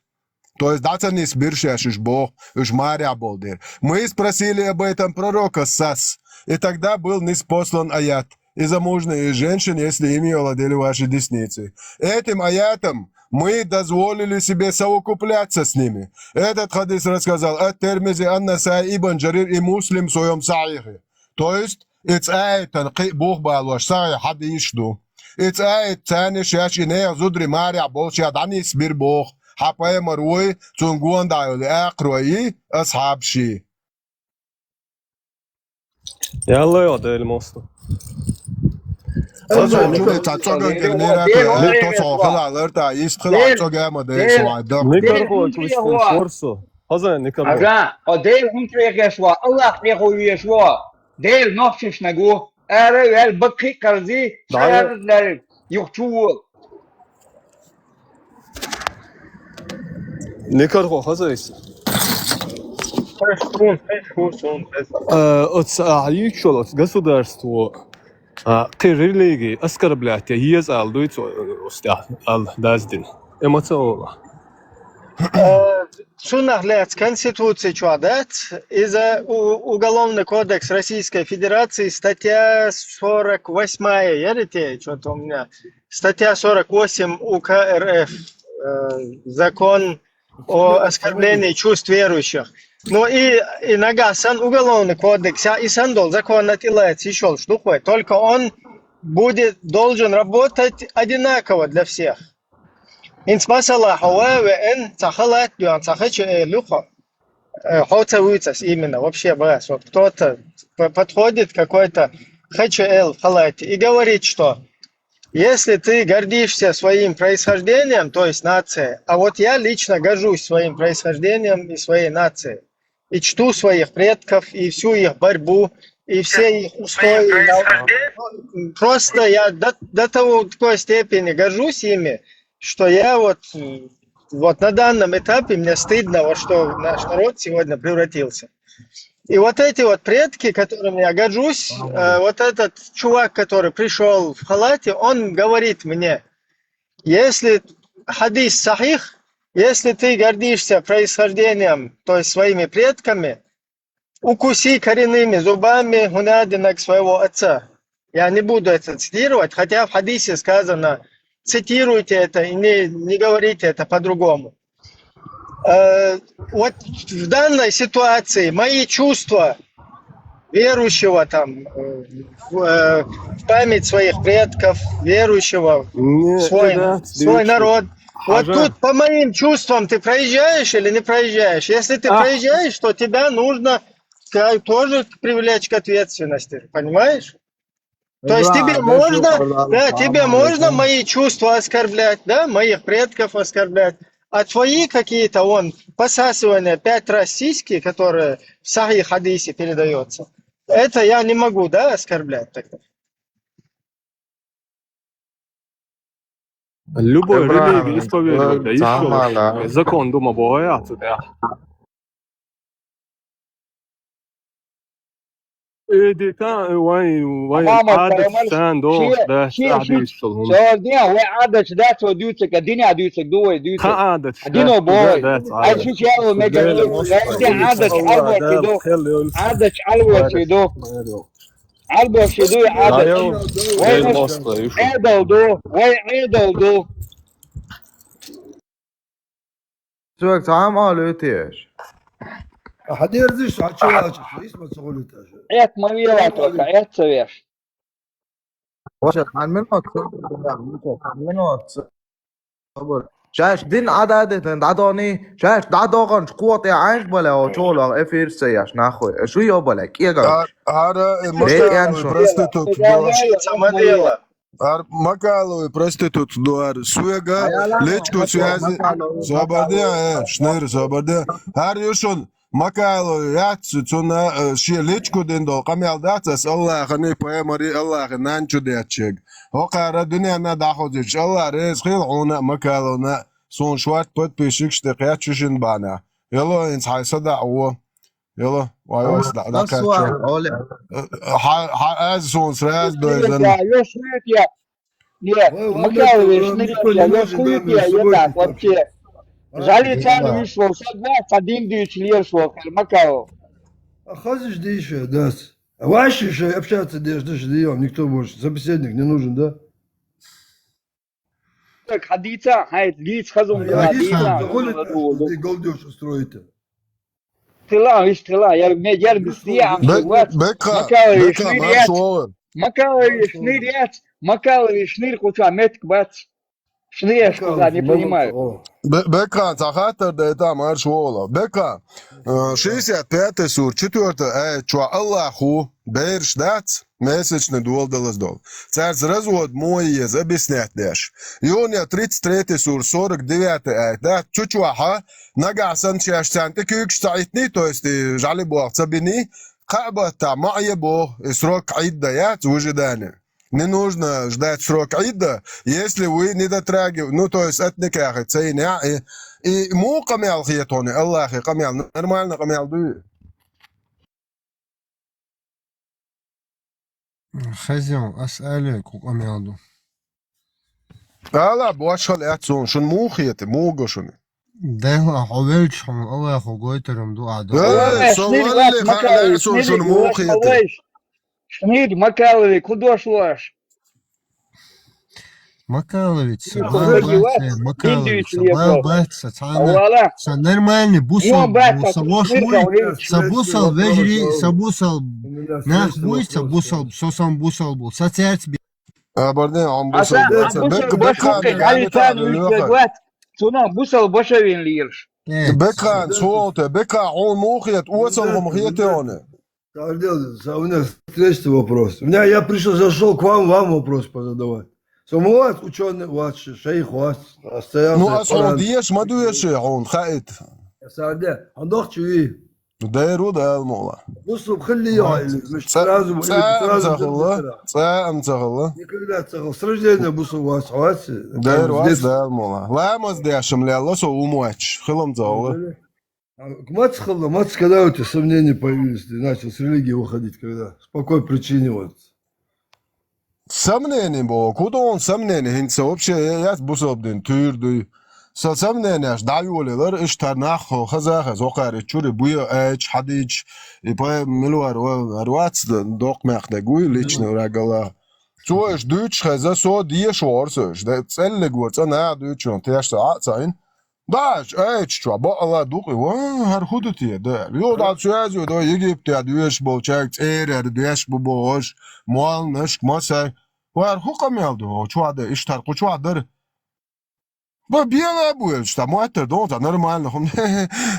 То есть, да, цанис биршеш уж бог, уж маря болдер. Мы спросили об этом пророка сас, и тогда был ниспослан аят: и замужние женщины, если ими овладели ваши десницы. Этим аятом мы дозволили себе совокупляться с ними. Этот хадис рассказал ат-Тирмизи, ан-Насаи, Ибн Джарир и Муслим в своем сахихе. То есть, иц аятан къи бух балош сахи хадиш ду. Иц аят цани шеш и нех зудри маря болча данис бир бох. Хьа паймар вой, цун гонда йоли ахрой, асхаб ши. Ялла йо, Дел мосту. Цо цо гули, ца цо гангер нера, то цо хила ларта, ис хила цо гама де, су айда. Никархо квистин форсу. Хаза, Никархо. Ага, о Дел хунтре гешва, Аллах не хуешва. Дел нохчиш нагу. Ара вел бакхи карзи, шаяр лер, юхчу. Никархо хаза ис. Хешхун, хешхун, хешхун. Э, оц, а, ючол, оц государство, а, къи религи оскорблять ез ал дуйц, э, устя, ал даздин. Эмоционально. Э, Цунах лец Конституция чуа дац, из-за у- Уголовный кодекс Российской Федерации, статья сорок восьмая, ярите, что-то у меня, статья сорок восемь У К Р Ф, э, закон о оскорблении чувств верующих. Ну и, и нагасан Уголовный кодекс, а и сандол закон отилаец ещё штукой. Только он будет, должен работать одинаково для всех. Инц масала хьо ва веъен, ца халат дуан, ца хача элу хо. Э, Хьо ца вуйцас именно, вообще бас. Вот кто-то п- подходит какой-то хача эл в халате и говорит, что если ты гордишься своим происхождением, то есть нацией, а вот я лично горжусь своим происхождением и своей нацией, и чту своих предков, и всю их борьбу, и все их устои. Я- Просто я до, до того, такой степени горжусь ими, что я вот, вот на данном этапе мне стыдно, во что наш народ сегодня превратился. И вот эти вот предки, которыми я горжусь, э, вот этот чувак, который пришел в халате, он говорит мне, если хадис сахих, если ты гордишься происхождением, то есть своими предками, укуси коренными зубами гунадинок своего отца. Я не буду это цитировать, хотя в хадисе сказано, цитируйте это и не, не говорите это по-другому. Э, вот в данной ситуации мои чувства верующего там, э, в, э, в память своих предков, верующего в Не, свой, да, в свой дивись. народ. Вот Хьажа. Тут по моим чувствам ты проезжаешь или не проезжаешь? Если ты А, проезжаешь, то тебя нужно ка- тоже привлечь к ответственности, понимаешь? То есть тебе Ибрагьим, деш можно, юкъарда да, тебе салам можно алейкум. Мои чувства оскорблять, да, моих предков оскорблять, а твои какие-то, он, посасывание пять раз сиськи, которые в сахих хадисе передается, это я не могу, да, оскорблять тогда? Любой Ибрагьим, религия исповедовать, да, салам ещё алейкум. закон дума боя, да. Эди та вай вай Амма адат Каймар сан дос ши да ши ши тадис сулун. сордия вай адат да то дюцек, а дине дюцек, дувай дюцек. Ха адат А дино да бой. да Ай да. ши чало мега Дел гайти мостра. Адат Алла албо да чидо. хел ел. Адат албо чидо. Албо чидо Да Адат. ел. Вай Дел наш мостра юшу. Эдал до. Вай эдал до. Суьг цхьа хӀама ала витеш. Хьадерзиш, хьачувалча, исма ца гӀулиташ. Эт ма вела тока, эт ца веш. Ваша, цхьан минут, цхьан минут. Собар. Шаьш дин Ӏададитан дӀадони, шаьш дӀадогӀанчу кхо тӀе Ӏайнах бале, о чолах эфир ца еш, нахуй. Шу йо бале, кӀегаш. Ар, ар, э, Бекъян Макаловый шун. проститутка до. Самодела. Ар, Макаловый проститутка до, ар. Суьга личку связи. Собарде, э, шныр, собарде. Ар юшун Макаловый яц, цуна, э, шен личку дин дол къамел дац, ас Аллахани, пайхамари, Аллахи нанчу деччиг. Хокхара дуьненна дӀахозуьйтуш, Аллах реза хила хьуна а, Макаловна а. Суна шорт подписчикаш тӀе кхетчу шин бана. Ело, хӀинца хьайн садаӀа во. Ело, вай, вай, садаӀа, дӀакхаьччо. Хьа, хьа, аз суна сразу дойзан. Йо, шуьтя. Нет, Макалович, шнырья, йо, шуьтя, йо, так, вообще. Жали цару вишло, сагва, садин дюч лершло, Макалов. А хазиш дийша, дас. А ваши же общаться деш, деш, деш, никто больше. Собеседник не нужен, да? Так, хадица, хай, лиц хазум, Я хадица. хазум, ты голдёж устроить-то. Тила, виш тила, яр, ме, яр, бисти, а, Бек-, вот. Бекхан, Макалович, Бекхан, шнырь марш яц. вован. Макалович, шнырь яц. Макалович, шнырь, куча метк бац. Шнырь, я, куча, не понимаю. Бе-, Бекхан, цхьа хаттар дайта, марш вовла. Бекхан, э, шестьдесят пятый сур, четвёртый аят чохь Аллаху, бераш дац, месячный доладалаз долу. Цаьрца развод муха еза, объяснять деш. Юхана тридцать третий сур, сорок девятый аят дац, цу чохьа, нагахь санна шаьш царна тӀе куьйгаш ца Ӏиттиний, то есть, и жӀали боху ца биний, кхаа баттахь ма Ӏе боху, и срок Ӏидда яц, выжидание. Не нужно ждать срок Ӏидда, если вы не дотрагив-, ну, то есть, от никаха ца йинехь, и, и муха къамел хетоне, Аллахе къамел, нормально къамел дуй? Хазин, ас алий, кху къамел ду. Ала, бошхал эццун, шун муха хета, муха го шуна? Дела, хьо велча, хьуна Аллахо гойтарам ду а ду. Э, со валли хаа лаьа суна, шуна муха хета. Шнид Макалове, кху дош лош. Макалович, са Ну, вал кху дош бац, лош. Макалович, са Индуьйчу вал лепо. бац, са цхьана, Вала. са нормальный бусал, Вон бац, са са вош мир вуй, хавлин. са бусал вежарий, са бусал нах буй, са бусал, со сан бусал бу, са церц би. А, барне, он Аса, бусал, а бусал бек-, башху бекхан, кхе, хали царна вуьйш бац. Цунах бусал башавин лийраш. Э, Бекхан, солта, Бекхан, он муха хета, осал хӀума хета оне. Сардел, у меня встречный вопрос. У меня, я пришёл, зашёл к вам, вам вопрос позадавать. Со муац учёный вац, шейх вац, а стоял. Ну, ас хьуна деша ма доьши, хьуна хаийта. Сарде, хьуна дохчу вий? Дайру Дала мула. Бусалба хилли йо, или мишта сразу, или Цкъа ам сразу ца хилла, бусалба? Цкъа ам ца хилла. Никогда ца хилла. С рождения бусалба вац, вац. Дайру вац Здесь. Дала мула. Ламаз дешам лелла со умач, хилам ца хилла. А маца хилла, маца, когда у тебя сомнения появились, ты начал с религии выходить, когда? По какой причине вот? Сомнение бо, куда он сомнение, хӀинца вообще я-, яц бусалба дин туьйр дуй. Со сомнениеш дӀайолелар, иштта нах хаза хаза, хӀокхари чури буя айч, хьадийч, и пай милвар ва-, вац доккха мех дегуй, лично рагала. Цо иш дуьйцуш хеза, со деша вор со иш, да, цӀеллиг вар, цӀа наха дуьйцуш, теш со а ца Ӏин. Даш, айча чу, бакъала дукъи, ва, хӀара хӀу ду те, да. Юха дӀа цу яз ю, да, Египте доьшуш болчаьрга цӀерера доьшуш бу бохуш, молланашка, масай. Ва, хӀара хӀу къамел ду, чу да, иштта хӀара кху чу дара. Ба, бела бу элча, та моттар дон, та нормально, хӀун,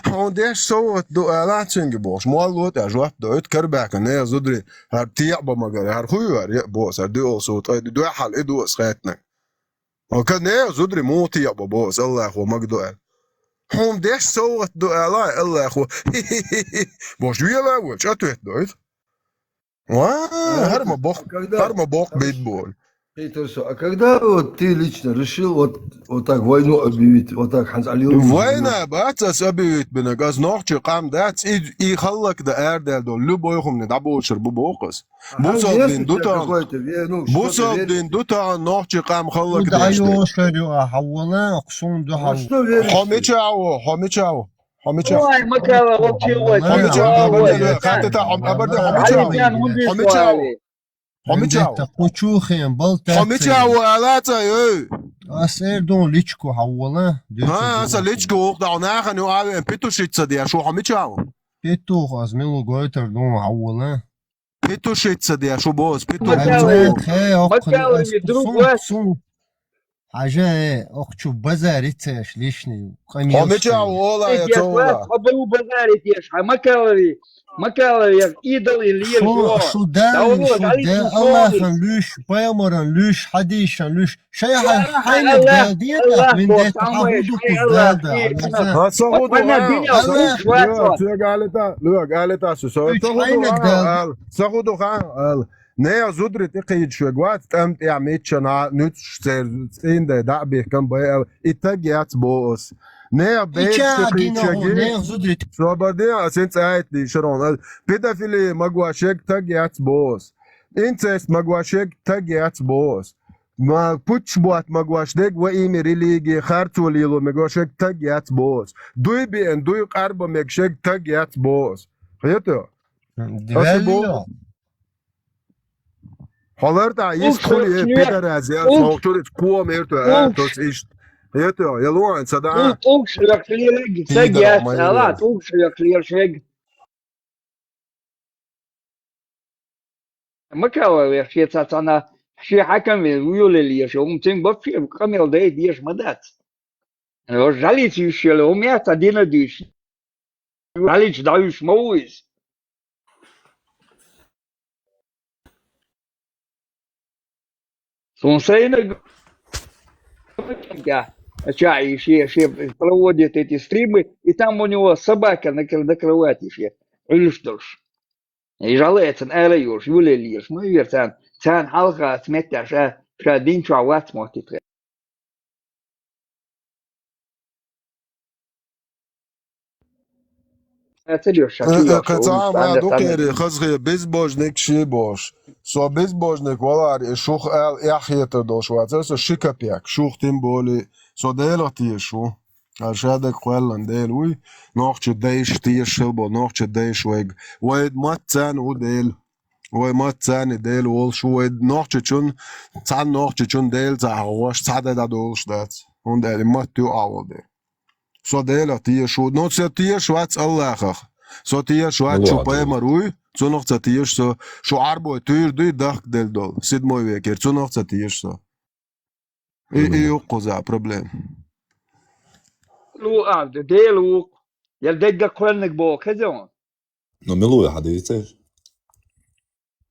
хӀун деш совгӀат ду, ала цуьнга бохуш, молло тӀе жоп дойту, карабаьхка, не, зударий, хӀара текъа ба магара, хӀара хӀу ю, хӀара е боху, хӀара дуьхьал сов тӀе, дуьхьал и ду ас хаьттинарг. Ока не, зударий, муха текъа ба боху, Аллахо мага ду аьлла. ХӀума деш совгӀат ду ала, Аллахо. Бохуш, вела волча ответ дойту. Ва, хӀара ма боккха, хӀара ма боккха бед болу. Хитар со. А когда вот ты лично решил вот, вот так войну объявить, вот так хьанз Али? Война бац ас объявить бинарг, ас нохчи къам дац, и, и халлак да арадел долу, любой хумни дӀаболчур бу боху ас. Бусалба дин ду тахана. Бусалба дин ду тахана нохчи къам халлак деш. Дайо шарю а хьаввала, кхусун ду хьаввала. Хьо мича а во, хьо мича а во, хьо мича а во? Ой, Макала, вообще, ой, хьо мича а во, абарде, хаттита, хьо, абарде, хьо мича а во? Хьо мича а во? Хьо мича а во? Кху чу хен балтац. Хьо мича а во, ала цӀа, ой? Ас эр дун личку хьаввала. Ха, аса личку вукх да, нахана ю авен, петушица деш, хьо мича а во? Петух ас милу гойтар дун хьаввала. Петушица деш, шу бос, петух. Макалави, Макалави, друг вас. Хьажа, э, ох, чу базарит цеш лишний. Хьо мича а вола, я цо вола. Хьо бу базарит еш, хьа Макалави, Макалави, я идол и лир. Шу, шу да, шу да, Аллахьан луьш, пайхамаран луьш, хьадийшан луьш. Шайха, хьайна да, диета, вин дета, хьа худукус да, да. Ха, со худукус да. Луьга, луьга, алита, су, со худукус да. Со худукус да. Нехан зударий тӀекхийдаш верг вац, тӀам тӀехь миччана нуьцкъаш церан цӀийнан дай дӀа а бихкина байъал, и таг яц боху ас. Нехан бейташ тӀекхийдаш верг, собар де, ас хӀинца аят дийшира хьуна. Педофили магош верг таг яц боху ас. Инцест магош верг таг яц боху ас. Ма-, пучча ботта магош дерг во имя религии харцо лело мегош верг таг яц боху ас. Дуй беана, дуй къарба мегаш верг таг яц боху ас. Хетий? Ас и боху. Хьо лар тӀа иштта хуьлу, э, пидорас, я, хьо чуьра иштта кхо мертвый, а, тос иштта. Хетий, я луан, ца да. ТӀулгаш лоьхуш лелаг, ца геш, ала, тӀулгаш лоьхуш лелаш вег. Макалави, шен цхьа цхьана, шен хьаькам вен вуьйлал еш, хӀума цуьнга вообще къамел дай деш ма дац. Ош жалица йиш йолу, хӀума яц цхьа дина дуьйш. Жалица дӀаюьйш ма ву иза. Суна сайнаг ча и шен, шен проводит эти стримы, и там у него собака на кр-, на кровати шен, Ӏуьллуш долуш. И жалеца ара йолуш, юлел еш, ма вер царна, царна хьалха цметтехь ша, ша дин чохь вац мотти тхе. Ца леш, ша чу йош, кхин цхьа хӀума дукхаре, хазахе, безбожник ши бохуш. Со безбожник валар, и шух ала эхь хетар долуш вацара, со ши капек, шух тем более, со Делах тешаш ву. Ша даг кхоьллан Дела вуй, нохча дайша тешаш хила бо, нохча дайша вайга. Вай ма царна ву Дела. Вай ма царна Дела волуш ву, вай нохчачун, цхьана нохчачун Дела ца хьахош, цхьа дай дӀадолуш дац. ХӀунда аьлча ма ту а волу Дела. Со Делах тешаш ву, но со тешаш вац Аллахах. Со тешаш вац шу пайхамар вуй, цунах ца тешаш со, шу Ӏарбой туьйра дуй дахка делла долу, седьмой векера, цунах ца тешаш со. И, и ю кхуза проблема. Лу а, Дела ву, я дегга кхоьллиг боху хеза ван. Ну, мила ву хьан дийцар?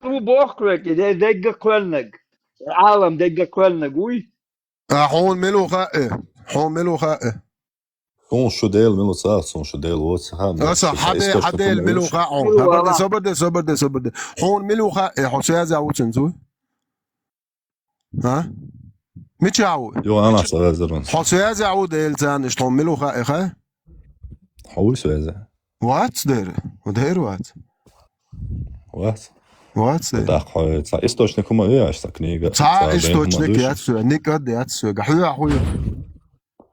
Ву боху кхуьниг, де-, дегга кхоьллиг. Ӏалам дегга кхоьллиг вуй. А хьуна мила ву хаьа? Хьуна мила ву хаьа? Суна шу Дела мила ву ца хаьа, суна шу Дела ву ца хаьа. Аса хьан Дела мила ву хаьа хьуна? Собар де, собар де, собар де, собар де. Хьуна мила ву хаьа, хьо связь ву цуьнца вуй? А? Мичахь ву? Юха Анас везар ван. Хьо связь ву Делан царна, иштта хьуна мила ву хаьа, хаьа? Хьо вуй связь? Вац дера. Дера вац. Вац? Вац дера. ТӀаккха хьо цхьа источник хӀума веаш, цхьа книга, цхьа источник яц соьга, никад яц соьга. Хьоьга хьоьга.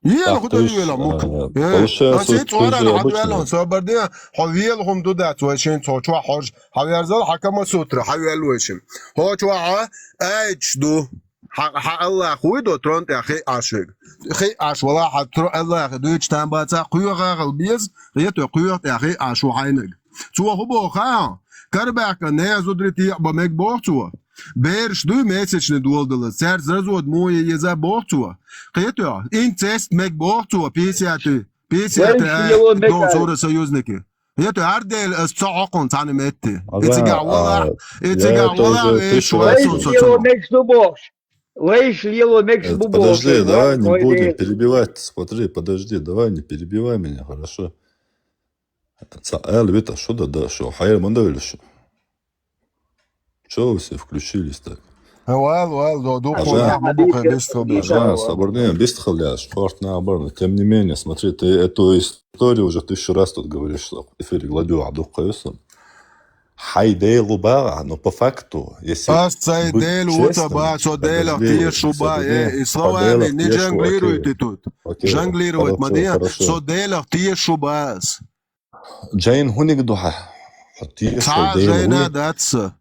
Ела хӀу дан вела мук. Э, ас и цӀоран хьан дуьллун, собар де, хьо вела хӀума ду дац вай шен цо чохь хорж. Хьан верзал хьан Кама Сутра, хьан вел вай шин. Хьо чохь а айдаш ду. Хьа, хьа Аллах вуй до трон тӀехь хиъ Ӏаш вег. Хиъ Ӏаш вала хьа тро-, Аллах дуьйцу там баца кхоьха гӀал беза, хетоь кхоьха тӀехь хиъ Ӏаш ву хьайнаг. Цо хӀу боху хаьа? Карабаьхка нехан зударий текъа бан мег боху цо. Бераш дуй месячный доладалаз, цаьрца развод мо е еза боху цо. Кхетоь, инцест мег боху цо, писятый, писятый Вайша ай, лело мег дон ай. Сура союзники. Хетоь, гьар дела ас ца хьокхун цхьана метте. И Ага, цигахь вала, а, и я цигахь тоже вала, тысячу вешвала раз сон Вайша со лело цунах. Мег ду бохуш. Вайша лело мег Э, бу бохуш. Подожди, давай не будем перебивать. Смотри, подожди, давай не перебивай меня, хорошо? Ца аьлла вита, шо да, да, шо, хьайра ма довлу шо. Чё вы все включились так? Вал, вал, до, ду, Ажа. Хьо, ма бу, хьо, бистхал, бистхал. Ажа, сабарне, бистхал, я, спорт на оборот. Тем не менее, смотри, ты эту историю уже тысячу раз тут говоришь, что в эфире гладю, а дух каюсом. Хьай Дела ву бага, но по факту, если Ас цай быть Дела ву ца честным, ба, со Делах подожди, тешу ба, подожди, э, и по словами Делах не тешу, жонглируйте окей. Тут. Окей, Жонглировать хорошо, ма де, хорошо. Со Делах тешу ба ас. Джейн хӀуниг ду хьа? Хьо тешал Цхьа Дела Жейна вуй? Дац са.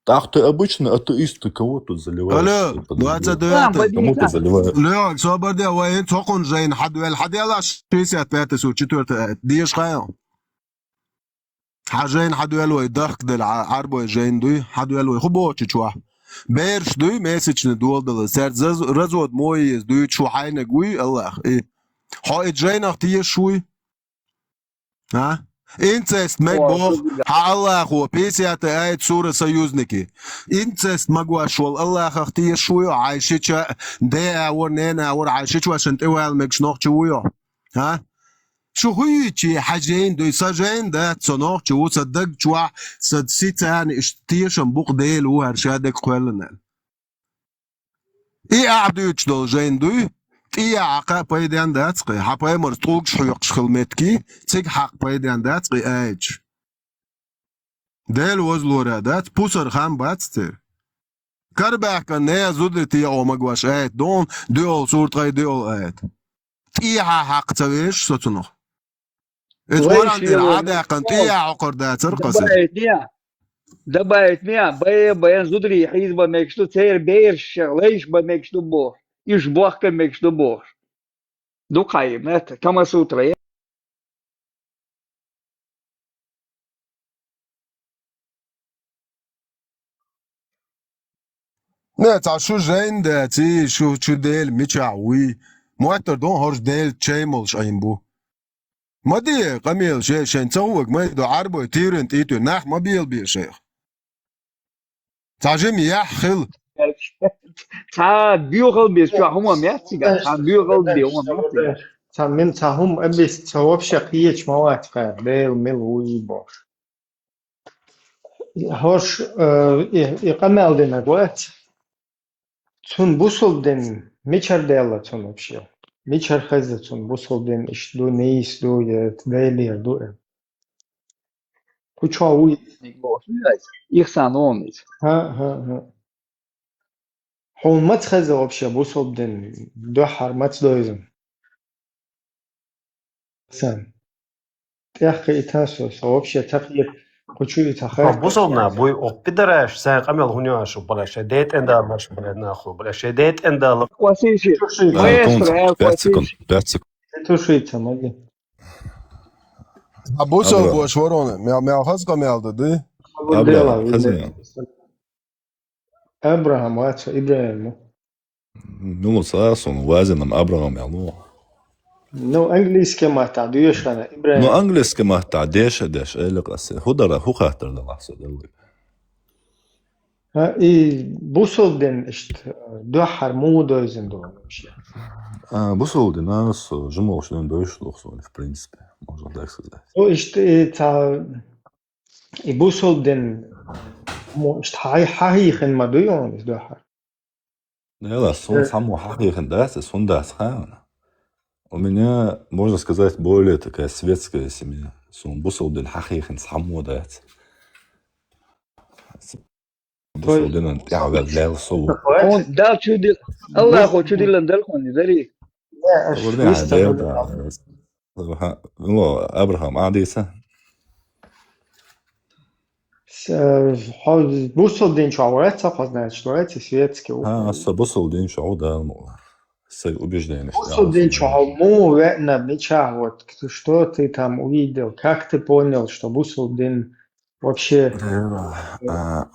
Так ты обычно атеист, ты кого тут заливаешь? Алло, Ты подожди. Двадцать девятый. Кому ты заливаешь? Лёг, собар де, вай, цхьа кхунна Жейна хьадвел, хьаделаш шестьдесят пятый сур, четвёртый аят. Деш хьайо. Хьа Жейна хьадвел вай, дахк дел, а, Ӏарбой Жейна дуй, хьадвел вай, хӀу бохучу чохь. Бераш дуй, месячный доладалаз, цаьрца заз-, развод мо еза дуьйцу шу хьайнаг вуй, Аллах, и. Хьо и Жейнах тешаш вуй? А? Инцест мег О, боху, шо хьа Аллахо, пятьдесятый аят сура союзники. Инцест магош волу Аллахах тешаш вуй, хьайн шича, де а вара, нена а вара, хьайн шичошан тӀевала мегаш нохча вуй. А? Шу хӀуьйчи хьа Жейна дуй, са Жейна дац, со нохча ву, са даг чохь, са сицарна иштта тешам букъ Дела ву, хӀара ша дег кхоьллина. И ахь дуьйцуш долу Жейна дуй, тӀе а хьакха пайден дац кхи, хьан паймарс тӀулгаш хьоькхуш хила метки, цига хьакха пайден дац кхи аьлча. Дела возлора дац, пусар хам бац церан. Карабаьхкан нехан зударий текъо магош аят доху, дуьхьал сурт хай дуьхьал аят. ТӀехьа хьакха ца веш со цунах. Эцу Коран тӀера Ӏадаьккхина тӀехьа хьокхар дацара кхасе. Добавить мя, добавить мя, бая, баян зударий хьийза бан мегаш ду, церан бераш, лайш бан мегаш ду бохуш. Уьш бохка мегаш ду бохуш. Дукхьа и, мет, Камасутра. Не, цхьа шу Жейна дац, и шу, шу Дела мичахь вуй? Моттар ду хӀорш Дела чай молуш Ӏийна бу. Ма де, къамел, шен, шен ца хӀуг, ма до Ӏарбой, тиран тӀе туьй, нах ма белабе шайх. Цхьа жима яхь хила. Цхьа боьхал бе, чохь хӀума меттиг, цхьа боьхал бе, хӀума меттиг. Цхьа мин цхьа хӀума абис, цхьа вообще кхеча ма вац кхара, Дела мила вуй бохуш. ХӀорш, э, и, и къамел динарг вац. Цунна бусалба дин мичара даьлла цунна вообще? Мичара хеза цунна бусалба дин иштта ду, нийса ду, я Делера ду э? Кху чохь вуй? Ихсан вон иза. ХӀа, хӀа, хӀа. Хьуна маца хеза вообще бусалба дин? Дуьххьара маца дойзина? Сан. ТӀехкхийтина со, со вообще ца кхета, кху чу и ца хеза. Бусалба нах буй, оха пидараш, сайн къамел хӀун йош бу, бала, шайн ден тӀе далаш, бала, нахуй, бала, шайн ден тӀе дала. Квасиши. Антон, Маэстро, э, пять секунд, квасиши. Пять секунд. Тушица, маги. А бусалба Абра. Бош вороны, мял, мял хаза къамел да, ды? Абра, Дела, хаза видно. Мял. Абрахам вац, Ибрахим. Ну, ло ца сон, вазинам Абрахам я, ну. Ну, английский маттахь дуьйш хьана, Ибрахим. Ну, английский маттахь деша деш, эли къасе. ХӀу дара, хӀу хаттар дала со, делли. А, и бусалба дин иштта, дуьххьара муха дойзина ду вообще? А, бусалба дин, а, со, жимолуш дин дойш лух сон, в принципе, можно так сказать. Ну, иштта, и ца, И бусалба дин, мо, иштта хьа-, хьахьийхина ма дуй хьуна иза дуьххьара? Нела, суна Э. Цхьаммо хьахьийхина дац, суна дац хаана. У меня, можно сказать, более такая светская семья. Суна бусалба дин хьахьийхина цхьаммо дац. Бусалба динан тӀаьхьаваьлла Дала со ву. Хьуна Дала чу дил-, Аллахо чу диллина дара хьуна, дарий? Не, аш Вурдин виста хьан Дела вурдин. Да. Ха, ну, Абрахам, а, дийца? Э, хьо бусулба дин чу вац, хьо, значит, вац, светский ву. А, со бусулба дин чу ву, Дала мукъ лахь. Сай убеждение. Бусулба дин чу хьо муха веана, мичахь, вот, что ты там увидел, как ты понял, что бусулба дин вообще... Э, а,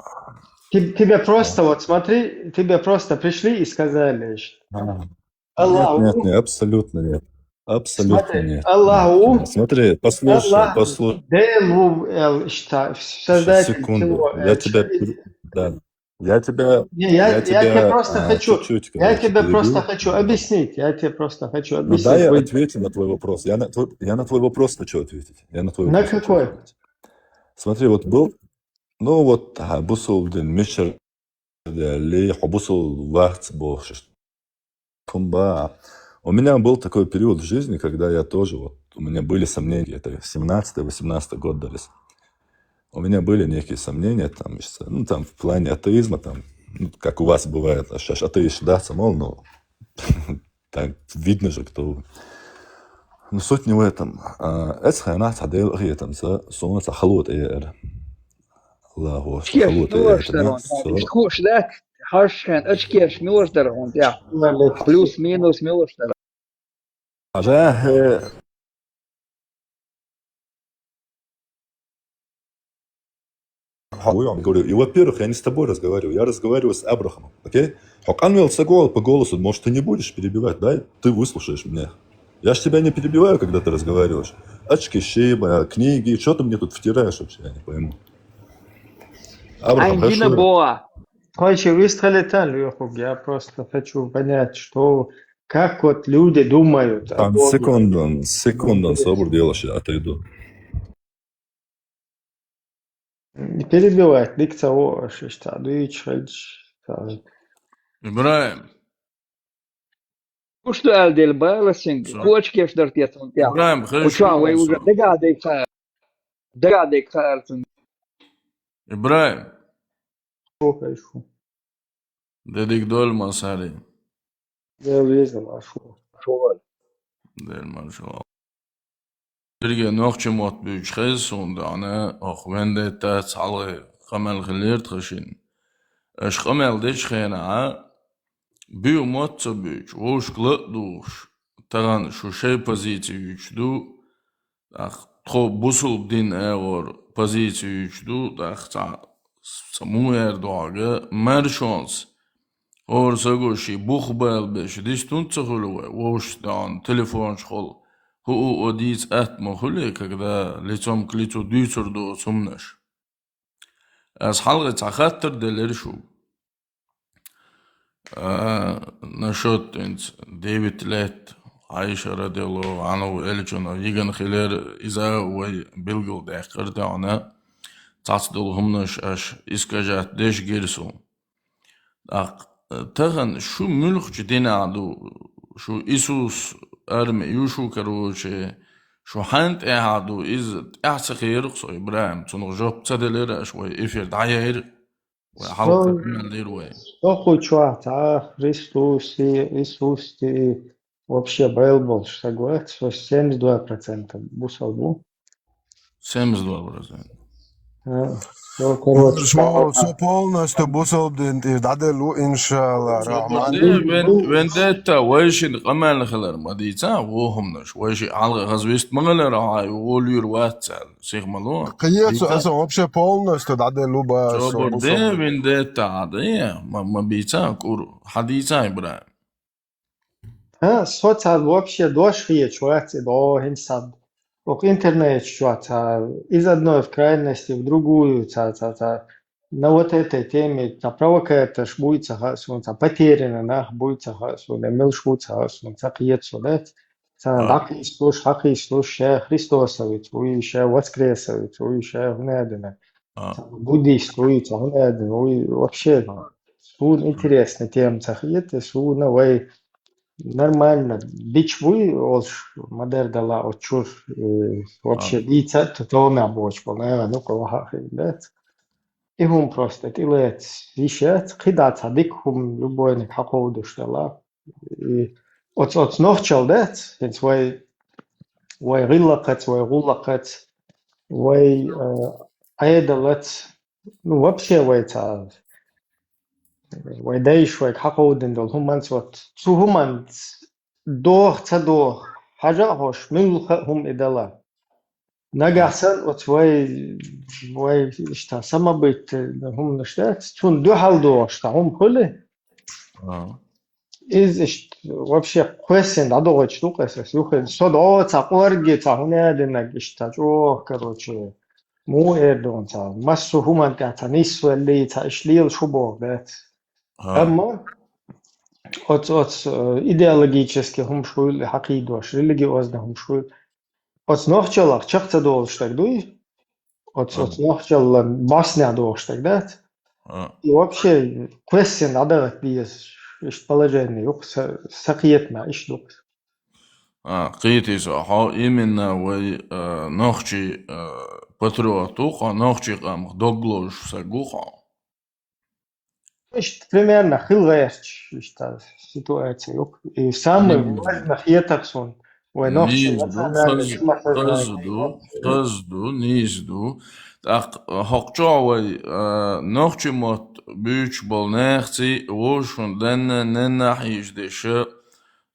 Те- Тебе просто, вот смотри, тебе просто пришли и сказали, что а. Аллах Нет, нет, ву, нет, абсолютно нет. Абсолютно смотри, нет. Аллах ву, Нет. Смотри, послушай, Аллах послушай. Дела ву, эл, что Создатель Секунду. всего, Я э, тебя что- пере- Да. Я тебя, Не, я, я я тебе тебя просто а, хочу, чуть-чуть, я короче, тебе просто перебью. хочу объяснить, я тебе просто хочу Ну да, объяснить. я Вы- ответил на твой вопрос. Я на твой, я на твой вопрос хочу ответить. Я на твой На вопрос хочу какой? ответить. Смотри, вот был, ну вот, а, бусулба дин, мичара даьлла, хьо бусулба вац бохуш. Хумба. У меня был такой период в жизни, когда я тоже, вот, у меня были сомнения, это семнадцатый-восемнадцатый год, Дарис. У меня были некие сомнения, там, ещё, ну, там, в плане атеизма, там, ну, как у вас бывает, аш, аш атеист, да, самол, ну, так, видно же, кто вы. Ну, суть не в этом. А, эцхана цхьа Дела хетамца, суна цхьа халот эра. Аллаху Очкеш халот милош эра, дарон, со- ишт хуш да, хьашхан очкеш милош дарон, я. Плюс-минус милош дарон. Хьажа, э, Хьо, я говорю, и, во-первых, я не с тобой разговариваю, я разговариваю с Абрахамом, окей? Хьо къанвелла ца гол по голосу, может, ты не будешь перебивать, да? Ты выслушаешь меня. Я ж тебя не перебиваю, когда ты разговариваешь. Очки, шиба, книги, что ты мне тут втираешь вообще, я не пойму. Абрахам, Ангина хорошо. Боа. Короче, выстроили там, Лёху, я просто хочу понять, что, как вот люди думают о Там Боге. Секунду, секунду, собур делаешь, я отойду. Не перебивать, дика ца воаш, иштта дуьйцуш хилча. ИбрахӀим. Уж ду аьлла дела бала синга, Со. Кочкеш дар те цунна тӀехь. ИбрахӀим, хезаш Кху чохь вай хезаш уже со. Дагадайг ца, дагадайг ца аьлла цунга. ИбрахӀим. Шо хезаш хӀу. Де дика дойла ма сари. Дела веза ма шу. Шо вара. Дела ма шу. Дерриге нохчийн мотт буьйцуш хеза суна даьхна, оха вендетта цхьалгӀа къамел хилира тхан шина. Аша къамел дечу хенахь, буьйха мотт ца буьйцуш, вовшашка ла а духуш, тахана шу шайн позици юьйцуш ду, тӀаккха тхо бусулба дин агӀор позици юьйцуш ду, тӀаккха цхьа, цхьа муха яра догӀу, маршонца. ХӀора саго шен бух бала беш дистунца ца хуьлу вай, вовшашца даьхна телефонаш холу, хӀуъу а дийца атта ма хуьлий, когда лицом к лицу дуьйцур доцу хӀуманаш. Ас хьалха цхьа хаттар делира шуьга. А, насчёт хӀинца девять лет Ӏайша радиаллаху Ӏанху элчанах йигана хилар, иза вай билгалдаьккхира тахана, цхьацца долу хӀуманаш аша искажать деш гира суна. ТӀаккха, э, тахана шу муьлхачу динехь ду, шу Исус арми ю шу, короче, шу хьанна тӀехьа ду, иза тӀаьхьа ца кхерира со, ИбрахӀим, цунах жоп ца делира аша, вай эфир дӀаяйра, вай хьалха къамел дира вай. Со кху чохь цхьа Христос и, Исус и вообще байла болуш стаг вац, со семьдесят два процента бусалба ву. Семьдесят два процента. А, всё, короче, Марш вал, со полностью бусалба дин тӀера дӀаделла ву, иншалла, Рахман. Вен-, вендетта, вай шина къамел хилар ма дийца, вохамнаш, вай ши хьалха хаза вист ма хилар, хьай, вуо луьйр вац аьлла, сих ма ло. Кхин ца, аса вообще полностью дӀаделла ву ба, со бусалба дин. Вендетта хьан дай, ма, ма бийца, кӀур, хьан дийца, ИбрахӀим? А, со цхьа вообще дош хеташ вац и догӀу хӀинца цхьа. Оха интернет чохь цхьа из одной в крайности в другую, цхьа, цхьа, цхьа. На вот этой теме цхьа провокаторш буй ца хаьа суна, цхьа потерянный нах буй ца хаьа суна, милш ву ца хаьа суна, ца кхета со, да? Цхьа дӀакхийсалуш, хьакхийсалуш, ша христосовец вуй, ша воскресовец вуй, ша хӀунадина. Цхьа буддист вуй, цхьа хӀунадина вуй, вообще. Суна интересная тема ца хета, суна вай нормально, бича буй олуш, ма-дарра далла оцу чуьра, э, вообще дийца а товнах боцуш болу, наха, ну-ка, ваха а хилла дац. И хӀума просто тӀелаца йиш яц, кхидӀа цхьа дика хӀума любойниг хьакховдуш делахь. И оцу, оцу нохчалла дац, хӀинца вай, вай гӀиллакхаца, вай гӀуллакхаца, вай, э, Ӏедалаца, Ну, вообще, вай ца, вай дайш, вай хьакховдина долу хӀуманца, вот, цу хӀуманца доху, ца доху, хьажа а хьош, муьлхха а хӀума и дала. Нагахь санна оцу вай, вай иштта самобытный хӀуманаш дац, цунна дуьхьал дохуш цхьа хӀума хуьлу. Иза иштта вообще кхоьссина дӀадохуьйтуш ду-кх аса, аса юххе. Со дӀо цхьа кӀорге цхьа хӀума а динарг иштта чӀогӀа, короче, муха эр ду хьуна цхьа, массо а хӀуманна тӀехь цхьа нисвеллий, цхьа иштта лелаш хӀу боху дац. Амма оцу, оцу, э, идеологически хӀумаш хуьлу, хьакхийдош, религиозный хӀумаш хуьлу. Оцу нохчаллах чекх ца долуш стаг дуй? Оцу, оцу нохчаллан бӀоснехь дохуш стаг дац? И вообще кхоьссина дӀадахийта деза, иштта положение ю-кх са, са кхетамехь, иштта ду-кх. А, кхетий со, хьо именно вай, а, нохчий, а, патриот ву-кх, хьо нохчий къамах дог лозуш стаг ву-кх хьо? Иштта примерно хила гӀерташ, иштта ситуация ю-кх. И самый важный хетар суна, вай нохчий национальный самосознание. Хаза ду, хаза ду, нийса ду. ТӀаккха хӀокху чохь вай, а, нохчий мотт буьйцуш болу нахаций вовшашна данна, ненна хьийза деш,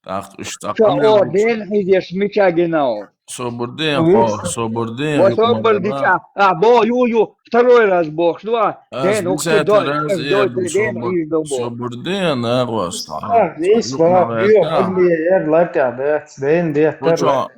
тӀаккха уьш цхьа къамел дина хьийзеш мича гинал. Собар де, хьо, собар де, ва собар дича. А, бо, ю, ю, второй раз бохуш ду, а? Ден, ух, дой, дой, ден, хьийза ду, бо. Собар де, нагӀоста. А, вис, ва, ю, хьо, эр латя, да, ден, де, тар. Ца, ца,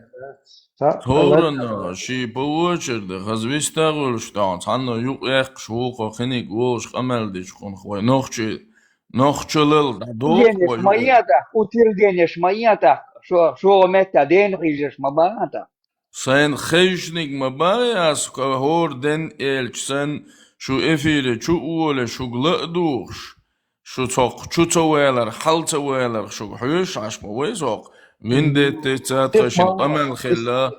ца, ца. Торана ши по очереди, хаза виста гӀуьллуш тахана, цхьанна юкъ яьккхаш вукхо, хиниг волуш къамел дича хӀунах вай нохчий, нохчалал дӀадоху вай. Утилгенеш ма ятахь, утилгенеш ма ятахь, шо, шо метта дена хьийзаш ма баатахь. Сайн хезначуниг ма баьй ас, хӀора ден элча санна, шу эфире чу а воле, шуьга ла а духуш. Шу цхьокху чу ца валар, хьал ца валар, шуьга хьоьжуш Ӏаш ма вай сокху. Виндеттаца тхан шина къамел хилла,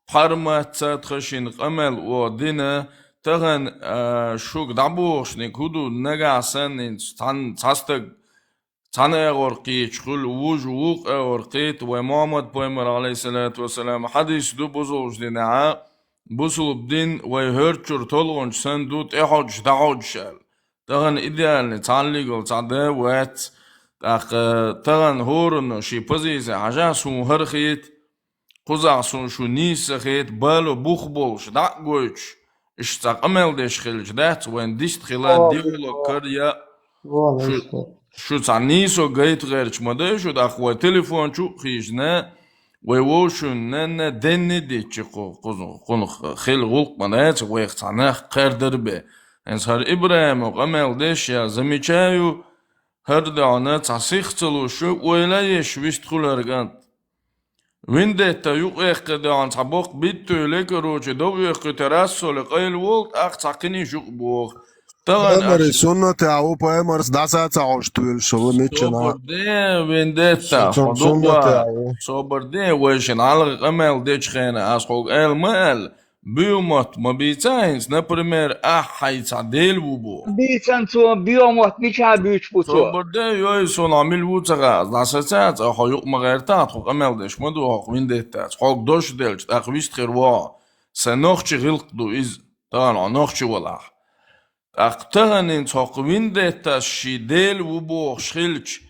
пхьарматца тхан шина къамел оха дина, тахана, а, шуьга дӀабохушниг хӀу ду, нагахь санна хӀинца цхьан-, цхьа стаг, цхьана агӀор кхеташ хуьлу, вужа вукху агӀор кхета, вай Мухьаммад-пайхамар, алейхиссалату вассалам, хьадис ду бусулба динехь, бусулба дин вай хӀорд чуьра толгӀанча санна ду, тӀехьожуш, дӀахьожуш аьлла. Тахана идеальный цхьаллигал цхьа да вац. ТӀаккха тахана хӀоранна шен позиция хьажахь, суна хӀара хета, кхузахь суна шу нийса ца хета, бало бух болуш, дӀа а гойтуш, иштта цхьа къамел деш хилча дац, вайн дист хила, диалог караян. Шу, шу цхьа нийсо гайта гӀерташ ма дай шу, тӀаккха вай телефон чу а хийжина, вай вовшашна нанна денна дитча кху-, кху-, кхунах хила гӀуллакх ма дац, вайх цхьа нах кхаьрдар бен. ХӀинца хӀара ИбрахӀимо къамел деш я замечаю, хӀара даьӀна цхьа сих ца луш, ойла еш вист хуьлура кӀант. Виндетта юкъаэккхи даьӀна цхьа боккха биттуьйле, короче, дов оьккхуьйтура ас, со ле къайла волу, тӀаккха цхьа кхин а юкъа боху. Тахана пайхамар суннатехь ву, пайхамарца дӀаса ца хьожуш туьйлуш ву, миччанахь. Собар де, виндетта, хьо дукха. Собар де, вай шина хьалха къамел дечу хенахь ас хьоьга аьлла ма аьлла, буьйху мотт ма бийца хӀинца, например, ахь хьайн цхьа дела ву боху. Бийцан цо, буьйху мотт мичахь буьйцуш бу цо? Собар де, йой, суна хьо мила ву ца хаьа, дӀаса ца, цкъа хьо юкъа ма гӀертахь, тхо къамел деш ма ду хӀокху виндеттаца. Хьоьга дош делча, тӀаккха вист хир ву хьо. Сайн нохчи гӀиллакх ду иза, тахана хьо нохчи валахь. ТӀаккха тахана хӀинца хӀокху виндеттас шен дела ву бохуш хилча,